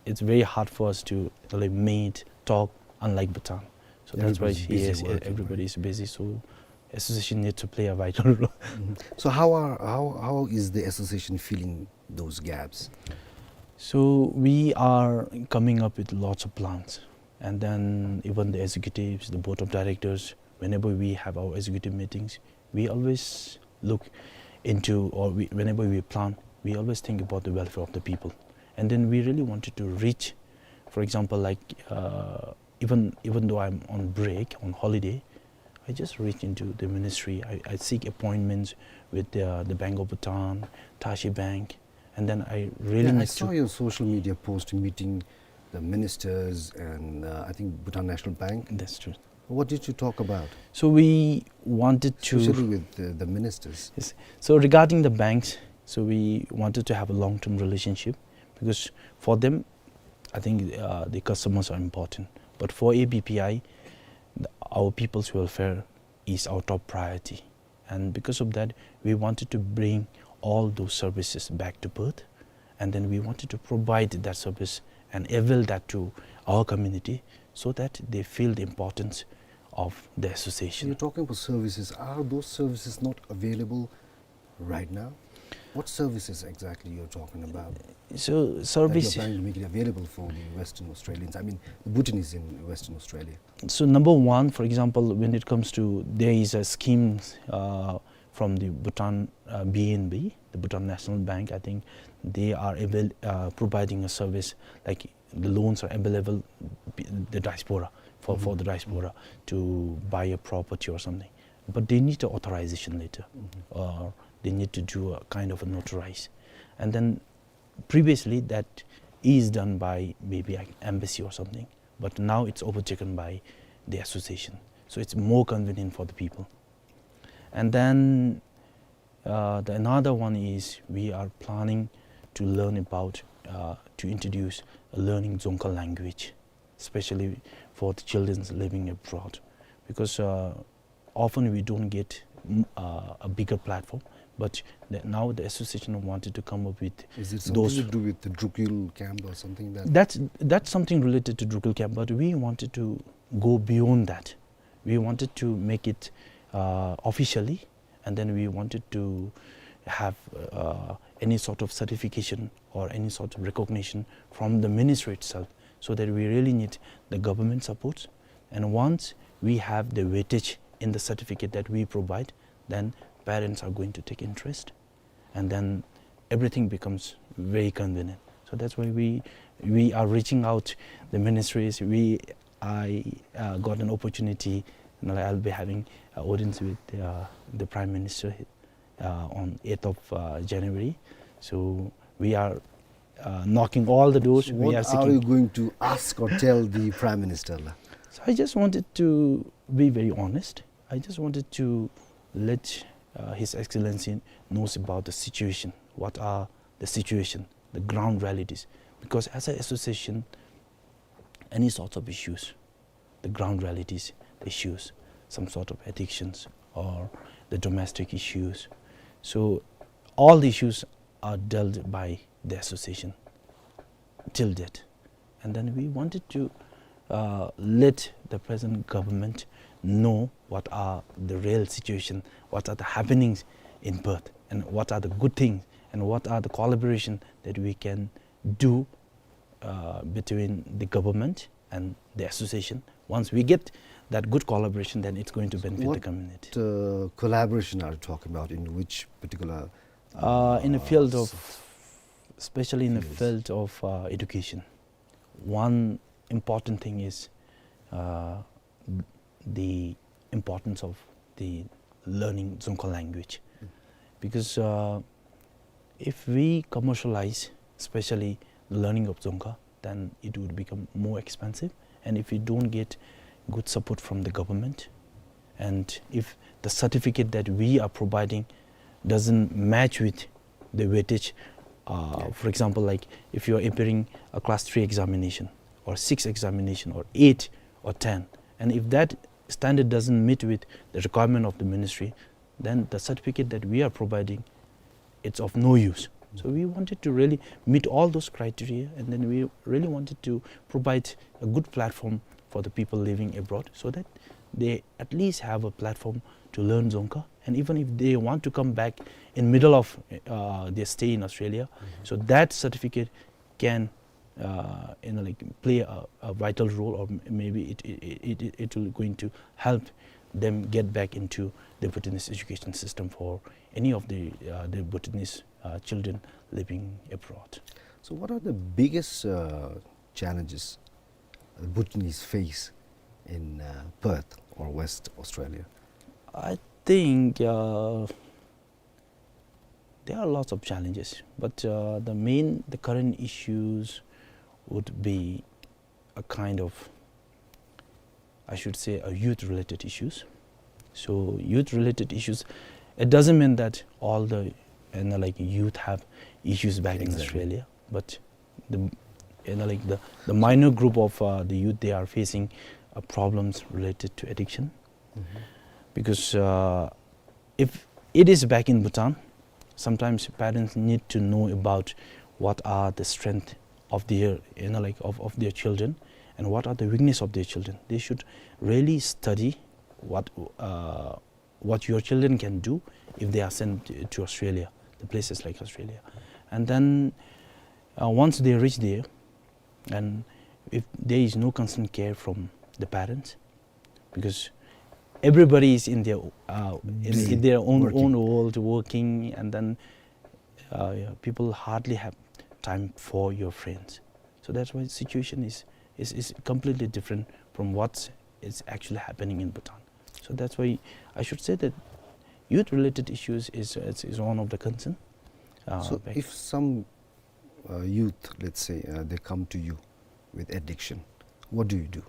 it's very hard for us to, like, meet, talk, unlike Bhutan. So that's why, yes, everybody is busy working, right? Everybody is busy, so association need to play a vital role. Mm-hmm. So how are, how, how is the association filling those gaps? So we are coming up with lots of plans, and then even the executives, the board of directors, whenever we have our executive meetings, we always look into, or we, whenever we plan, we always think about the welfare of the people. And then we really wanted to reach, for example, like, uh, even, even though I'm on break, on holiday, I just reach into the ministry. I, I seek appointments with the, the Bank of Bhutan, Tashi Bank, and then I really need to. Yeah, I saw your social media post meeting the ministers and, uh, I think Bhutan National Bank. That's true. What did you talk about? So we wanted to. Especially with the, the ministers. Yes. So regarding the banks, so we wanted to have a long-term relationship because for them, I think, uh, the customers are important. But for A B P I, the, our people's welfare is our top priority. And because of that, we wanted to bring all those services back to Perth. And then we wanted to provide that service and avail that to our community so that they feel the importance of the association. You're talking about services. Are those services not available right now? What services exactly you're talking about? So, that you're service planning to make it available for the Western Australians, I mean, the Bhutanese in Western Australia? So, number one, for example, when it comes to, there is a scheme, uh, from the Bhutan, uh, B N B, the Bhutan National Bank, I think they are avail-, uh, providing a service like, the loans are available, b-, the diaspora, for, for the diaspora to buy a property or something. But they need the authorization letter, or they need to do a kind of a notarize. And then previously that is done by maybe an embassy or something, but now it's overtaken by the association. So it's more convenient for the people. And then, uh, the another one is we are planning to learn about, uh, to introduce a learning Dzongkha language, especially for the children living abroad, because, uh, often we don't get, mm, uh, a bigger platform. But the, now the association wanted to come up with those. Is it something to do with the Drukgyal camp or something that? That's, that's something related to Drukgyal camp, but we wanted to go beyond that. We wanted to make it, uh, officially, and then we wanted to have, uh, any sort of certification or any sort of recognition from the ministry itself, so that we really need the government support. And once we have the weightage in the certificate that we provide, then parents are going to take interest, and then everything becomes very convenient. So that's why we, we are reaching out the ministries. We, I, uh, got an opportunity, and I'll be having an audience with, uh, the Prime Minister, uh, on eighth of, uh, January. So we are, uh, knocking all the doors. So we are seeking. What are you going to ask or tell the Prime Minister, la? So I just wanted to be very honest. I just wanted to let, uh, His Excellency knows about the situation. What are the situation, the ground realities? Because as an association, any sorts of issues, the ground realities, the issues, some sort of addictions or the domestic issues. So all the issues are dealt by the association till date. And then we wanted to, uh, let the present government know what are the real situation, what are the happenings in Perth, and what are the good things, and what are the collaboration that we can do, uh, between the government and the association. Once we get that good collaboration, then it's going to benefit the community. What, uh, collaboration are you talking about? In which particular, uh, in the field of, especially in the field of, uh, education. One important thing is, uh, the importance of the learning Dzongkha language. Because, uh, if we commercialize, especially the learning of Dzongkha, then it would become more expensive. And if we don't get good support from the government, and if the certificate that we are providing doesn't match with the weightage, uh, for example, like, if you are appearing a class three examination, or six examination, or eight or ten, and if that standard doesn't meet with the requirement of the ministry, then the certificate that we are providing, it's of no use. So we wanted to really meet all those criteria, and then we really wanted to provide a good platform for the people living abroad, so that they at least have a platform to learn Dzongkha. And even if they want to come back in middle of, uh, their stay in Australia, so that certificate can, uh, you know, like, play a, a vital role, or m-, maybe it, it, it, it, it will going to help them get back into the Bhutanese education system for any of the, uh, the Bhutanese, uh, children living abroad. So what are the biggest, uh, challenges Bhutanese face in, uh, Perth or West Australia? I think, uh, there are lots of challenges, but, uh, the main, the current issues would be a kind of, I should say, a youth-related issues. So youth-related issues, it doesn't mean that all the, you know, like, youth have issues back in Australia, but the, you know, like, the, the minor group of, uh, the youth, they are facing, uh, problems related to addiction. Because, uh, if it is back in Bhutan, sometimes parents need to know about what are the strength of their, you know, like, of, of their children, and what are the weakness of their children. They should really study what, uh, what your children can do if they are sent to Australia, the places like Australia. And then, uh, once they reach there, and if there is no constant care from the parents, because everybody is in their, uh, in, in their own, own world, working, and then, uh, yeah, people hardly have time for your friends. So that's why situation is, is, is completely different from what is actually happening in Bhutan. So that's why I should say that youth-related issues is, is, is one of the concern. Uh, So back if some, uh, youth, let's say, uh, they come to you with addiction, what do you do?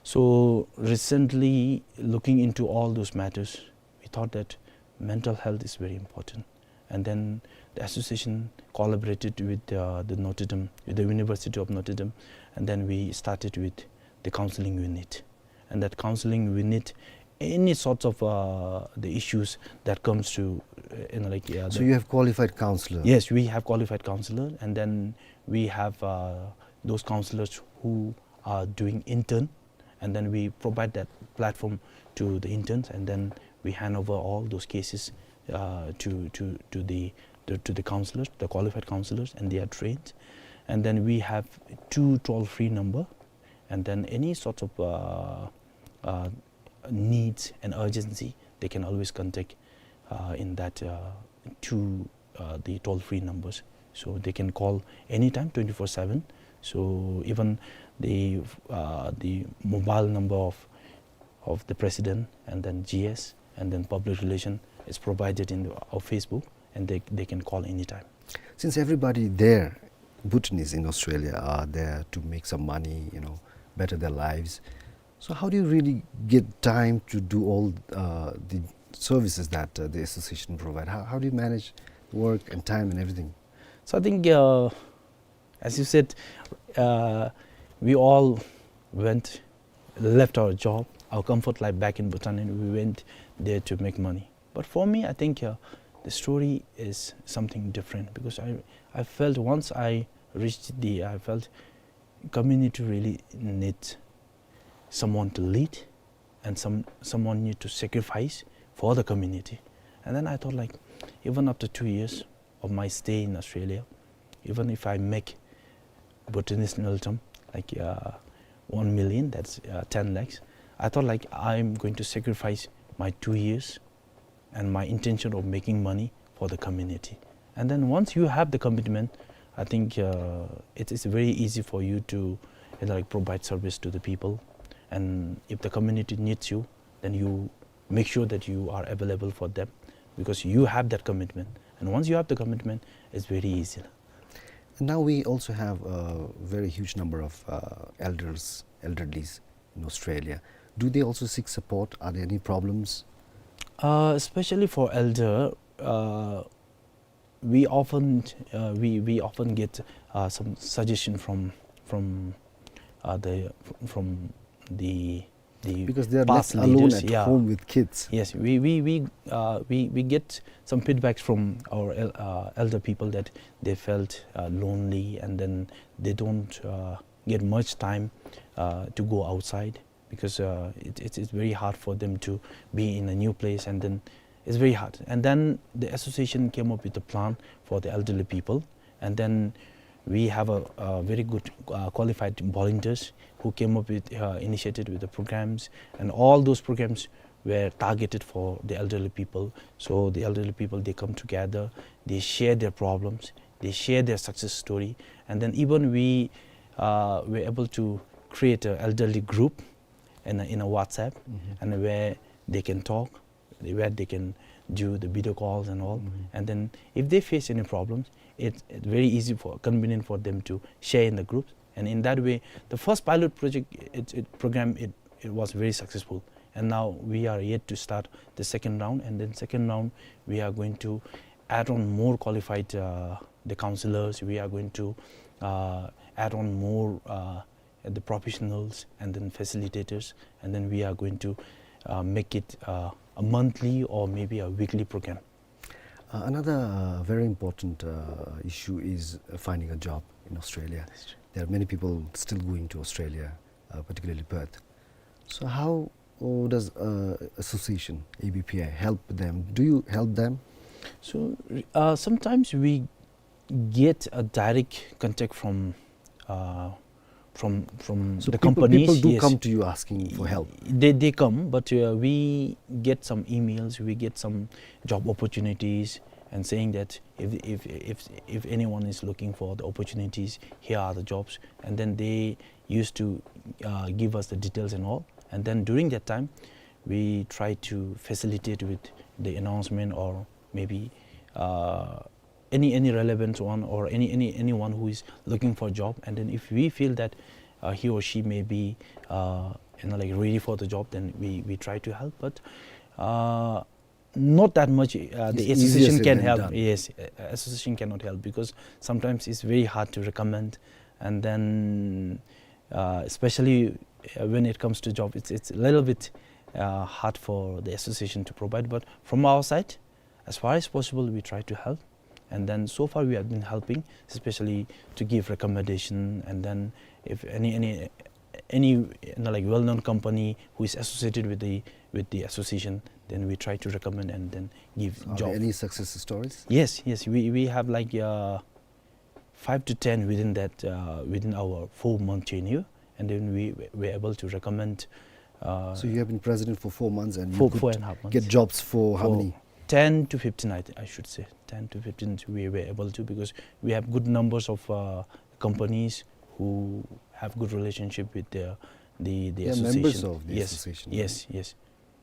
So recently, looking into all those matters, we thought that mental health is very important. And then the association collaborated with, uh, the Notre Dame, with the University of Notre Dame, and then we started with the counseling unit. And that counseling unit, any sorts of, uh, the issues that comes to, uh, you know, like, uh, So the you have qualified counselor? Yes, we have qualified counselor, and then we have, uh, those counselors who are doing intern, and then we provide that platform to the interns, and then we hand over all those cases, uh, to, to, to the, the, to the counselors, the qualified counselors, and they are trained. And then we have two toll-free number, and then any sort of, uh, uh, needs and urgency, they can always contact, uh, in that, uh, two, uh, the toll-free numbers. So they can call anytime, twenty-four seven. So even the, uh, the mobile number of, of the president, and then G S, and then public relation is provided in our Facebook, and they, they can call anytime. Since everybody there, Bhutanese in Australia, are there to make some money, you know, better their lives, so how do you really get time to do all, uh, the services that, uh, the association provide? How, how do you manage work and time and everything? So I think, uh, as you said, uh, we all went, left our job, our comfort life back in Bhutan, and we went there to make money. But for me, I think, uh, the story is something different, because I, I felt once I reached the, I felt community really needs someone to lead, and some, someone need to sacrifice for the community. And then I thought, like, even after two years of my stay in Australia, even if I make Bhutanese ngultrum, like, uh, one million, that's, uh, ten lakhs, I thought, like, I'm going to sacrifice my two years and my intention of making money for the community. And then once you have the commitment, I think, uh, it is very easy for you to, you know, like, provide service to the people. And if the community needs you, then you make sure that you are available for them, because you have that commitment. And once you have the commitment, it's very easy. And now we also have a very huge number of, uh, elders, elderlies in Australia. Do they also seek support? Are there any problems? Uh, especially for elder, uh, we often, uh, we, we often get, uh, some suggestion from, from, uh, the, from the, the Because they are left past alone leaders, at yeah. home with kids. Yes, we, we, we, uh, we, we get some feedbacks from our el-, uh, elder people that they felt, uh, lonely, and then they don't, uh, get much time, uh, to go outside, because, uh, it, it, it's very hard for them to be in a new place, and then it's very hard. And then the association came up with a plan for the elderly people, and then we have a, a very good, uh, qualified volunteers who came up with, uh, initiated with the programs, and all those programs were targeted for the elderly people. So the elderly people, they come together, they share their problems, they share their success story, and then even we, uh, were able to create an elderly group in a, in a WhatsApp, Mm-hmm. and where they can talk, where they can do the video calls and all. Mm-hmm. And then if they face any problems, it's, it's very easy for, convenient for them to share in the groups. And in that way, the first pilot project, it, it program, it, it was very successful. And now we are yet to start the second round. And then second round, we are going to add on more qualified, uh, the counselors. We are going to, uh, add on more, uh, the professionals and then facilitators. And then we are going to, uh, make it, uh, a monthly or maybe a weekly program. Uh, another, uh, very important, uh, issue is, uh, finding a job in Australia. That's true. There are many people still going to Australia, uh, particularly Perth. So how, uh, does, uh, association A B P I help them? Do you help them? So, uh, sometimes we get a direct contact from, uh, from, from So the people, companies, people do yes. come to you asking for help? They, they come, but, uh, we get some emails, we get some job opportunities, and saying that if, if, if, if anyone is looking for the opportunities, here are the jobs. And then they used to, uh, give us the details and all. And then during that time, we try to facilitate with the announcement or maybe, uh, any, any relevant one or any, any, anyone who is looking for a job. And then if we feel that, uh, he or she may be, uh, you know, like, ready for the job, then we, we try to help. But, uh, not that much, uh, the association can help. Yes, uh, association cannot help because sometimes it's very hard to recommend, and then, uh, especially, uh, when it comes to job, it's, it's a little bit, uh, hard for the association to provide. But from our side, as far as possible, we try to help. And then so far we have been helping, especially to give recommendation. And then if any, any, any, you know, like, well-known company who is associated with the, with the association, then we try to recommend and then give job. Are there any success stories? Yes, yes. We, we have, like, uh, five to ten within that, uh, within our four-month tenure, and then we were able to recommend, uh, So you have been president for four months and you four, could four and a half months. Get jobs for how many? Ten to fifteen, I th-, I should say. Ten to fifteen we were able to, because we have good numbers of, uh, companies who have good relationship with the, the, the association. They are members of the association, right? Yes, yes, yes.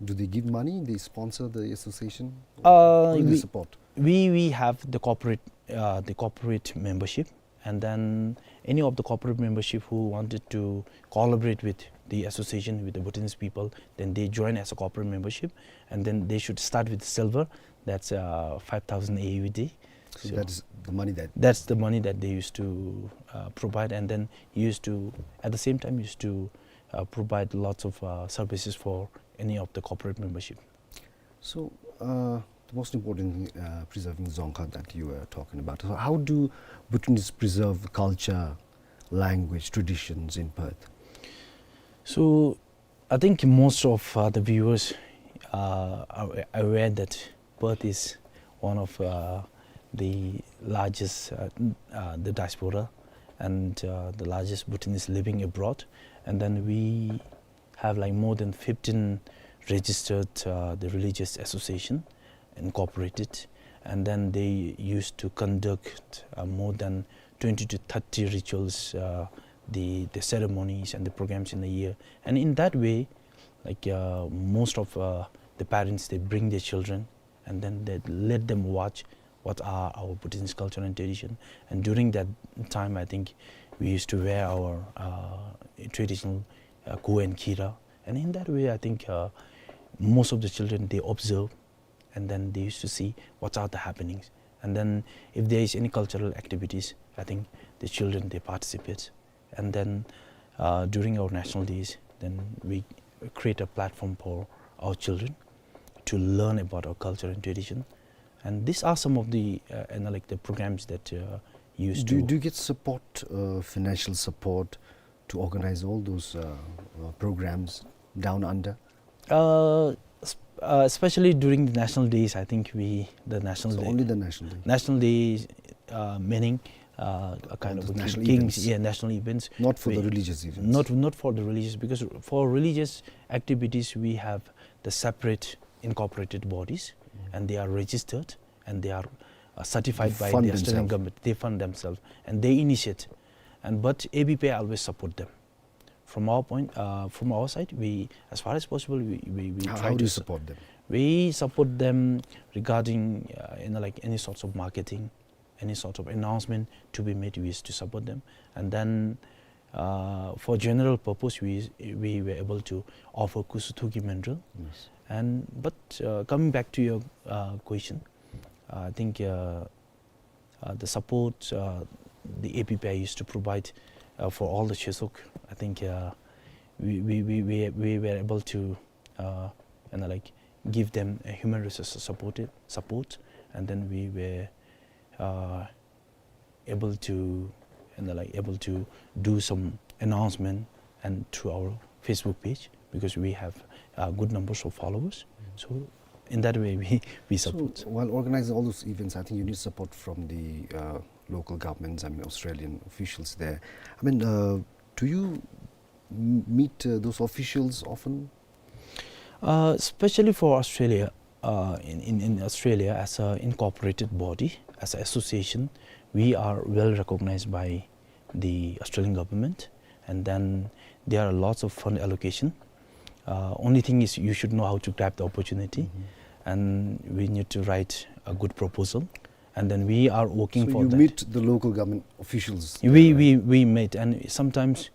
Do they give money? They sponsor the association? Uh, what do they support? We, we have the corporate, uh, the corporate membership, and then any of the corporate membership who wanted to collaborate with the association, with the Bhutanese people, then they join as a corporate membership, and then they should start with silver. That's, uh, five thousand A U D. So that's the money that they used to, uh, provide, and then used to, at the same time, used to, uh, provide lots of, uh, services for any of the corporate membership. So, uh, the most important thing, uh, preserving Dzongkha that you were talking about. So how do Bhutanese preserve culture, language, traditions in Perth? So, I think most of, uh, the viewers, uh, are aware that Perth is one of, uh, the largest, uh, n-, uh, the diaspora and, uh, the largest Bhutanese living abroad. And then we have, like, more than fifteen registered, uh, the religious association incorporated, and then they used to conduct, uh, more than twenty to thirty rituals, uh, the, the ceremonies and the programs in a year. And in that way, like, uh, most of, uh, the parents, they bring their children and then they let them watch what are our Bhutanese culture and tradition. And during that time, I think we used to wear our, uh, traditional, uh, kho and kira. And in that way, I think, uh, most of the children, they observe, and then they used to see what are the happenings. And then if there is any cultural activities, I think the children, they participate. And then, uh, during our national days, then we create a platform for our children to learn about our culture and tradition. And these are some of the, uh, and, like, the programs that, uh, used to. Do you, do you get support, uh, financial support to organize all those, uh, uh, programs down under? Uh, s-, uh, especially during the national days, I think we, the national day. So only the national day? National day, uh, meaning, uh, a kind of a ki-, national events. Yeah, national events. Not for the religious events? Not, not for the religious, because for religious activities, we have the separate incorporated bodies, and they are registered, and they are, uh, certified by the Australian government. They fund themselves, and they initiate. And, but A B P I always support them. From our point, uh, from our side, we, as far as possible, we, we, we try to su-, How, how do you support them? We support them regarding, uh, you know, like, any sorts of marketing, any sort of announcement to be made, we used to support them. And then, uh, for general purpose, we, we were able to offer Khusu Thukyi Mandrel. Yes. And, but, uh, coming back to your, uh, question, uh, I think, uh, uh, the support, uh, the A P P I used to provide, uh, for all the Chesok. I think, uh, we, we, we, we, we were able to, uh, you know, like, give them a human resource support, support, and then we were, uh, able to, you know, like, able to do some announcement and through our Facebook page, because we have uh, good numbers of followers. Mm. So in that way, we, we support. So while organizing all those events, I think you need support from the, uh, local governments, I mean, Australian officials there. I mean, uh, do you m-, meet, uh, those officials often? Uh, especially for Australia, uh, in, in, in Australia, as an incorporated body, as an association, we are well recognized by the Australian government, and then there are lots of fund allocation. Uh, only thing is you should know how to grab the opportunity, and we need to write a good proposal, and then we are working So for you that. meet the local government officials We, there, right? we, we meet, and sometimes,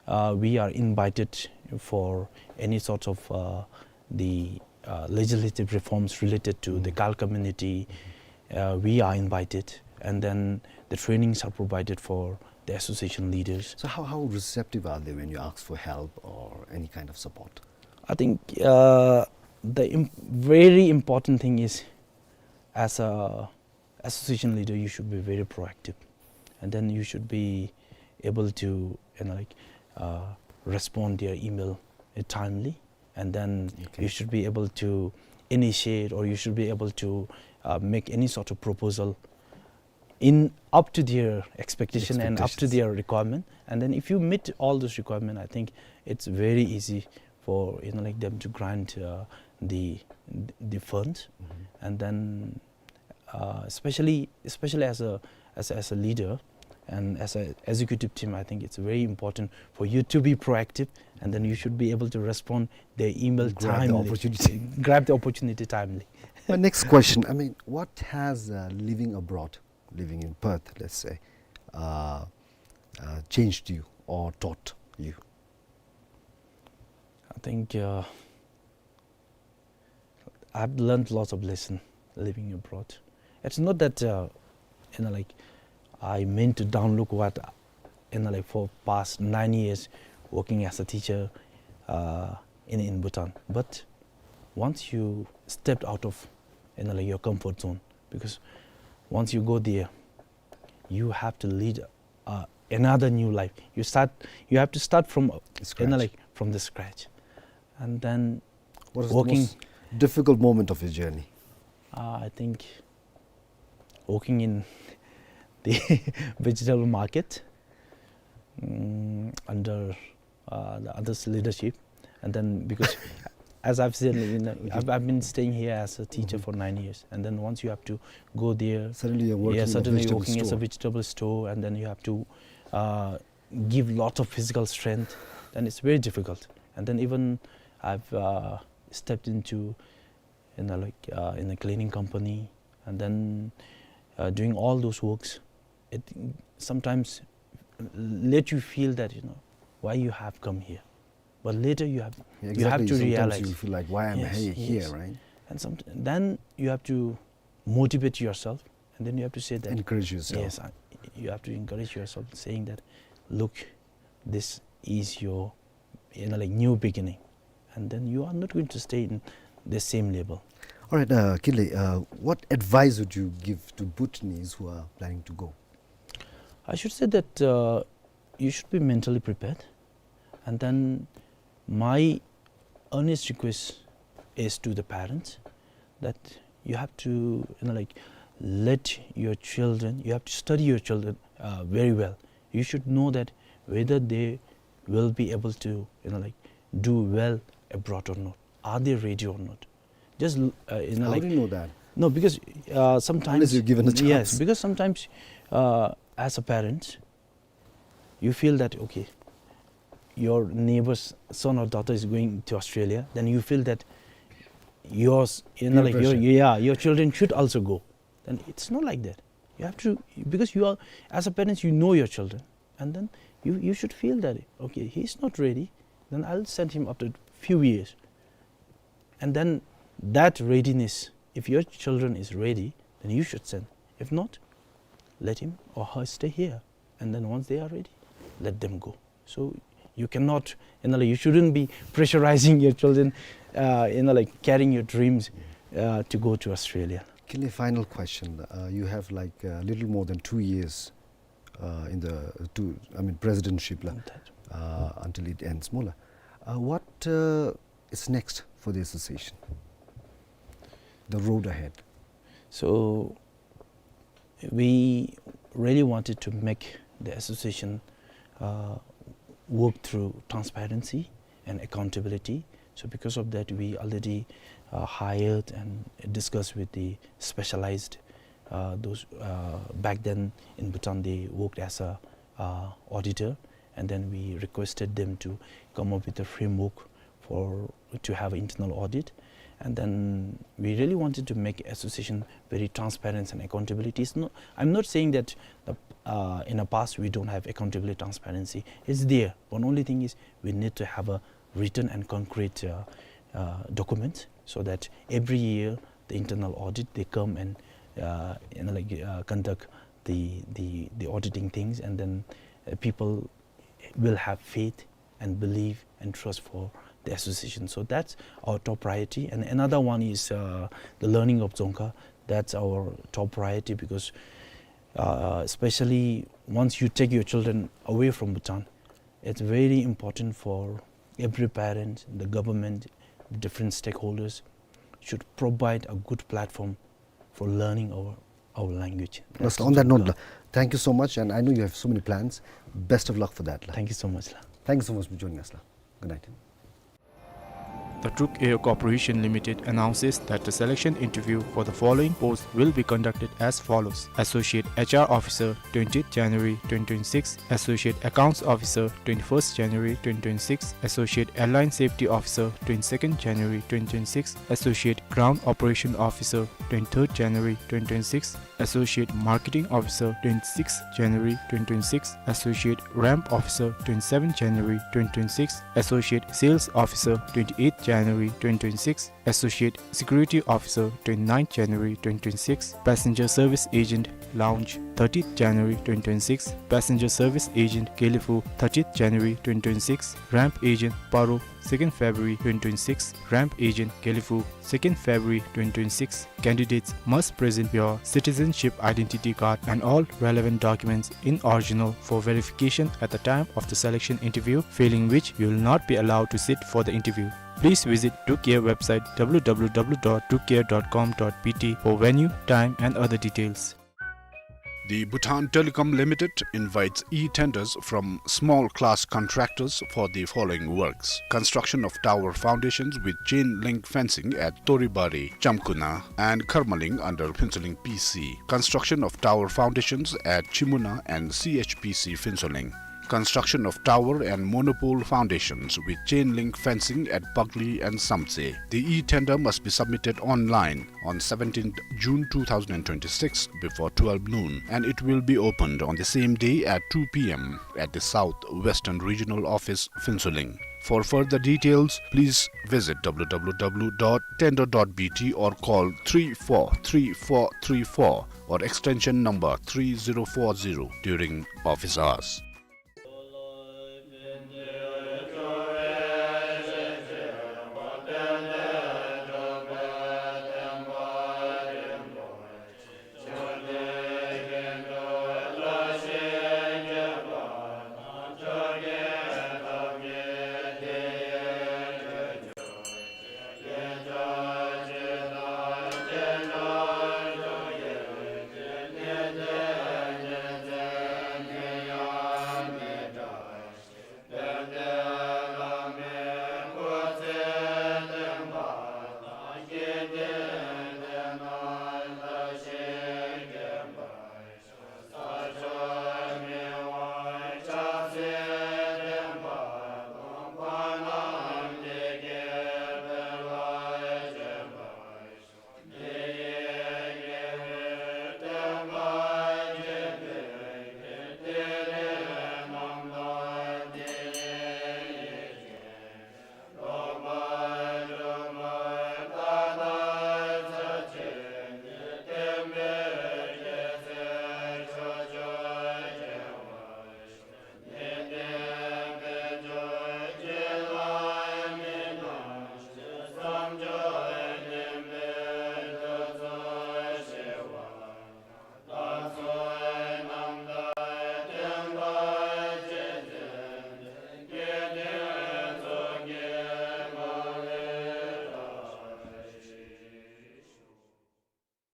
uh, we are invited for any sort of, uh, the, uh, legislative reforms related to the Gal community. Uh, we are invited, and then the trainings are provided for the association leaders. So how, how receptive are they when you ask for help or any kind of support? I think, uh, the im-, very important thing is, as a association leader, you should be very proactive, and then you should be able to, you know, like, uh, respond their email, uh, timely, and then Okay. you should be able to initiate, or you should be able to, uh, make any sort of proposal in up to their expectation and up to Expectations. their requirement. And then if you meet all those requirements, I think it's very easy for, you know, like, them to grant, uh, the, the funds. And then, uh, especially, especially as a, as a, as a leader and as an executive team, I think it's very important for you to be proactive, and then you should be able to respond their email Grab the timely. opportunity. Grab the opportunity timely. My next question, I mean, what has, uh, living abroad, living in Perth, let's say, uh, uh, changed you or taught you? I think, uh, I've learned lots of lesson living abroad. It's not that, uh, you know, like, I meant to downlook what, you know, like, for past nine years working as a teacher, uh, in, in Bhutan. But once you stepped out of, you know, like, your comfort zone, because once you go there, you have to lead, uh, another new life. You start, you have to start from, uh, you know, Scratch. like, from the scratch. And then What was the working most difficult moment of your journey? Uh, I think working in the vegetable market, mm, under, uh, the other's leadership. And then because, as I've said, you know, I've, I've been staying here as a teacher for nine years. And then once you have to go there, Suddenly you're working yeah, in a suddenly you're vegetable working as a store. vegetable store, and then you have to, uh, give lot of physical strength, then it's very difficult. And then even I've, uh, stepped into, you know, like, uh, in a cleaning company, and then, uh, doing all those works, it sometimes let you feel that, you know, why you have come here. But later you have, Yeah, you have exactly. to Sometimes realize. you feel like, "Why am I Yes, he-, here," yes. right? And some, then you have to motivate yourself, and then you have to say that Encourage yourself. Yes, I, you have to encourage yourself, saying that, "Look, this is your, you know, like, new beginning," and then you are not going to stay in the same level. All right, uh, Kinley, uh, what advice would you give to Bhutanese who are planning to go? I should say that, uh, you should be mentally prepared, and then my earnest request is to the parents that you have to, you know, like, let your children, you have to study your children, uh, very well. You should know that whether they will be able to, you know, like, do well abroad or not. Are they ready or not? Just, uh, you know, How like, do you know that? No, because, uh, sometimes Unless you're given a chance. Yes, because sometimes, uh, as a parent, you feel that, okay, your neighbor's son or daughter is going to Australia, then you feel that yours, you know, Peer like, your, pressure. yeah, your children should also go. Then it's not like that. You have to, because you are, as a parent, you know your children, and then you, you should feel that, okay, he's not ready, then I'll send him after few years. And then that readiness, if your children is ready, then you should send. If not, let him or her stay here. And then once they are ready, let them go. So you cannot, you know, like, you shouldn't be pressurizing your children, uh, you know, like, carrying your dreams, uh, to go to Australia. Kinley, final question. Uh, you have, like, a little more than two years, uh, in the, uh, two, I mean, presidentship, la, That uh, until it ends, mo la. Uh, what, uh, is next for the association? The road ahead. So we really wanted to make the association, uh, work through transparency and accountability. So because of that, we already, uh, hired and discussed with the specialized, uh, those, uh, back then in Bhutan, they worked as a, uh, auditor, and then we requested them to come up with a framework for, to have an internal audit. And then we really wanted to make association very transparent and accountability. It's not, I'm not saying that the, uh, in the past we don't have accountability, transparency. It's there, but only thing is we need to have a written and concrete, uh, uh, document, so that every year the internal audit, they come and, uh, you know, like, uh, conduct the, the, the auditing things, and then, uh, people will have faith and belief and trust for the association. So that's our top priority. And another one is, uh, the learning of Dzongkha. That's our top priority because, uh, especially once you take your children away from Bhutan, it's very important for every parent, the government, the different stakeholders should provide a good platform for learning our, our language. Last, on that note, la, thank you so much, and I know you have so many plans. Best of luck for that, la. Thank you so much, la. Thank you so much for joining us, la. Good night. The Druk Air Corporation Limited announces that the selection interview for the following posts will be conducted as follows: Associate H R Officer, twentieth January twenty twenty-six; Associate Accounts Officer, twenty-first January twenty twenty-six; Associate Airline Safety Officer, twenty-second January twenty twenty-six; Associate Ground Operation Officer, twenty-third January twenty twenty-six; Associate Marketing Officer, twenty-sixth January twenty twenty-six; Associate Ramp Officer, twenty-seventh January twenty twenty-six; Associate Sales Officer, twenty-eighth January twenty twenty-six; Associate Security Officer, twenty-ninth January twenty twenty-six; Passenger Service Agent, Lounge, thirtieth January twenty twenty-six; Passenger Service Agent, Gelephu, thirtieth January twenty twenty-six; Ramp Agent, Paro, second February twenty twenty-six; Ramp Agent, Gelephu, second February twenty twenty-six. Candidates must present your citizenship identity card and all relevant documents in original for verification at the time of the selection interview, failing which you will not be allowed to sit for the interview. Please visit Druk Air website, W W W dot druk air dot com dot B T, for venue, time and other details. The Bhutan Telecom Limited invites e-tenders from small class contractors for the following works: construction of tower foundations with chain link fencing at Toribari, Chamkuna, and Kharmaling under Phuentsholing P C; construction of tower foundations at Chimuna and C H P C Phuentsholing; construction of tower and monopole foundations with chain link fencing at Pagli and Samtse. The e-tender must be submitted online on seventeenth June two thousand twenty-six before twelve noon, and it will be opened on the same day at two P M at the South Western Regional Office, Phuentsholing. For further details, please visit W W W dot tender dot B T or call three four three four three four or extension number three zero four zero during office hours.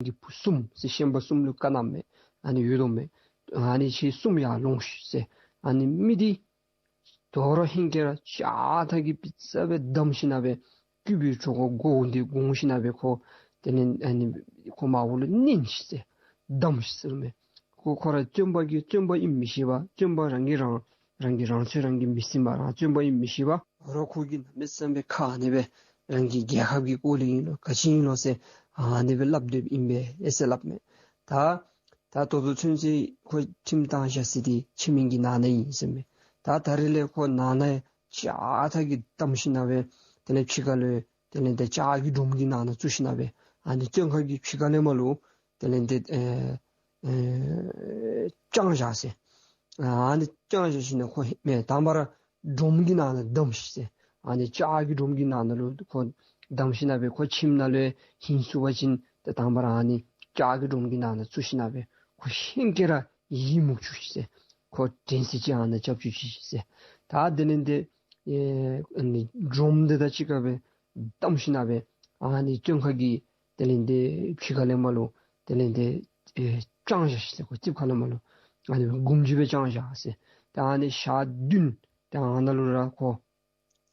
གི་བུ་གསུམ་ཟེར་ཤན་པ་གསུམ་ལུ་བཀའ་གནངམ་མས། ཨ་ནི་ཡོད་དོ་མས། ཨ་ནི་ཁྱེད་གསུམ་ཡར་ལོངས་ཤིག་ཟེར། ཨ་ནི་མི་འདི་དོ་རུང་ཧིང་གི་ར་ཤ་ཐག་གི་པི་ཙ་སྦེ་བསྡམས་ཞིན་ན་སྦེ་ སྐུད་པའི་གྲོགས་ཁོ་མགོ་འདི་དགོང་ཞིནམ་སྦེ་ཁོ་དེ་ལས་ཨ་ནི་ཁོ་མར་འོག་ལུ་མནན་ཅི་ཟེར། བསྡམས་ཅི་ཟེར་མས། ཁོ་ཁོ་ར་བཙོན་པ་གིས་བཙོན་པ་ཨིནམ་མི་ཤེས་པར་བཙོན་པ་རང་གིས་རང་རང་གིས་རང་ཚོད་རང་གིས་མི་ཟིན་པར་རང་བཙོན་པ་ཨིནམ་མི་ཤེས་པར་རོགས་ཁོ་གིས་གནམ་མེད་ས་མེད་ཁ་ཨ་ནི་སྦེ་རང་གི་རྒྱལ་ཁབ་ཀྱི་སྐོར་ལས་ཨིན་ལོ་ག་ཅི་ཨིན་ལོ་ཟེར་ཨ་ནི་སྦེ་སླབ་སྡོདཔ་ཨིན་པས་ཨེ་ཟེར་སླབ་མས། ད་ད་ད་ལྟོ་ཚུན་ཚོད་ཁོ་ཁྲིམས་བཏང་བཞག་ས་འདི་ཁྱིམ་གྱི་ནང་ན་ཨིན་ཟེར་མས། ད་ད་རིས་ལས་ཁོ་ནང་ན་ཡང་ལྕགས་ཐག་གིས་བསྡམས་ཞིནམ་སྦེ་དེ་ལས་ཕྱི་ཁ་ལུ་དེ་ལས་ཏེ་ལྕགས་ཀྱི་སྒྲོམ་གྱི་ནང་ན་བཙུགས་ཞིནམ་སྦེ་ཨ་ནི་བཙོན་ཁང་གི་ཕྱི་ཁ་ལས་མར་ལུ་དེ་ལས་ཏེ་ཨེ་ཨེ་དཔྱངས་བཞག་ཟེར། ཨ་ནི་དཔྱངས་བཞག་ཞིནམ་ཁོ་མེན་དང་པ་ར་སྒྲོམ་གྱི་ནང་ན་བསྡམས་ཅི་ཟེར། ཨ་ནི་ལྕགས་ཀྱི་སྒྲོམ་གྱི་ནང་ན་ལུ་ཁོ་བསྡམས་ཞིནམ་སྦེ་ཁོ་ཁྱིམ་ནང་ལུ་ཧིང་སུ་བ་ཅིན་ཏེ་དང་པ་ར་ཨ་ནི་ལྕགས་ཀྱི་སྒྲོམ་གྱི་ནང་ན་བཙུགས་ཞིནམ་སྦེ་ཁོ་ཧེང་སྐལ་ར་ཡི་མུག་བཅུག་ཅི་ཟེར། ཁོ་དྲན་ཚད་ཅིག་ཨ་ནཱ་རྐྱབ་བཅུག་ཅི་ཟེར། ད་དེ་ལས་ཏེ་ཨེ་ཨ་ནི་སྒྲོམ་འདི་དང་གཅིག་ཁར་སྦེ་བསྡམས་ཞིནམ་སྦེ་ཨ་ནི་བཙོན་ཁང་གི་དེ་ལས་ཏེ་ཕྱི་ཁ་ལས་མར་ལུ་དེ་ལས་ཏེ་ཨེ་དཔྱངས་བཞག་ཅི་ཟེར། ཁོ་རྩིབ་ཁ་ལས་མར་ལུ་ཨ་ནི་སྒྲོམ་གྱིས་སྦེ་དཔྱངས་བཞག་ཟེར། ད་ཨ་ནི་ཞག་བདུན་ད་ཨ་ནཱ་ལུ་ར་ཁོ་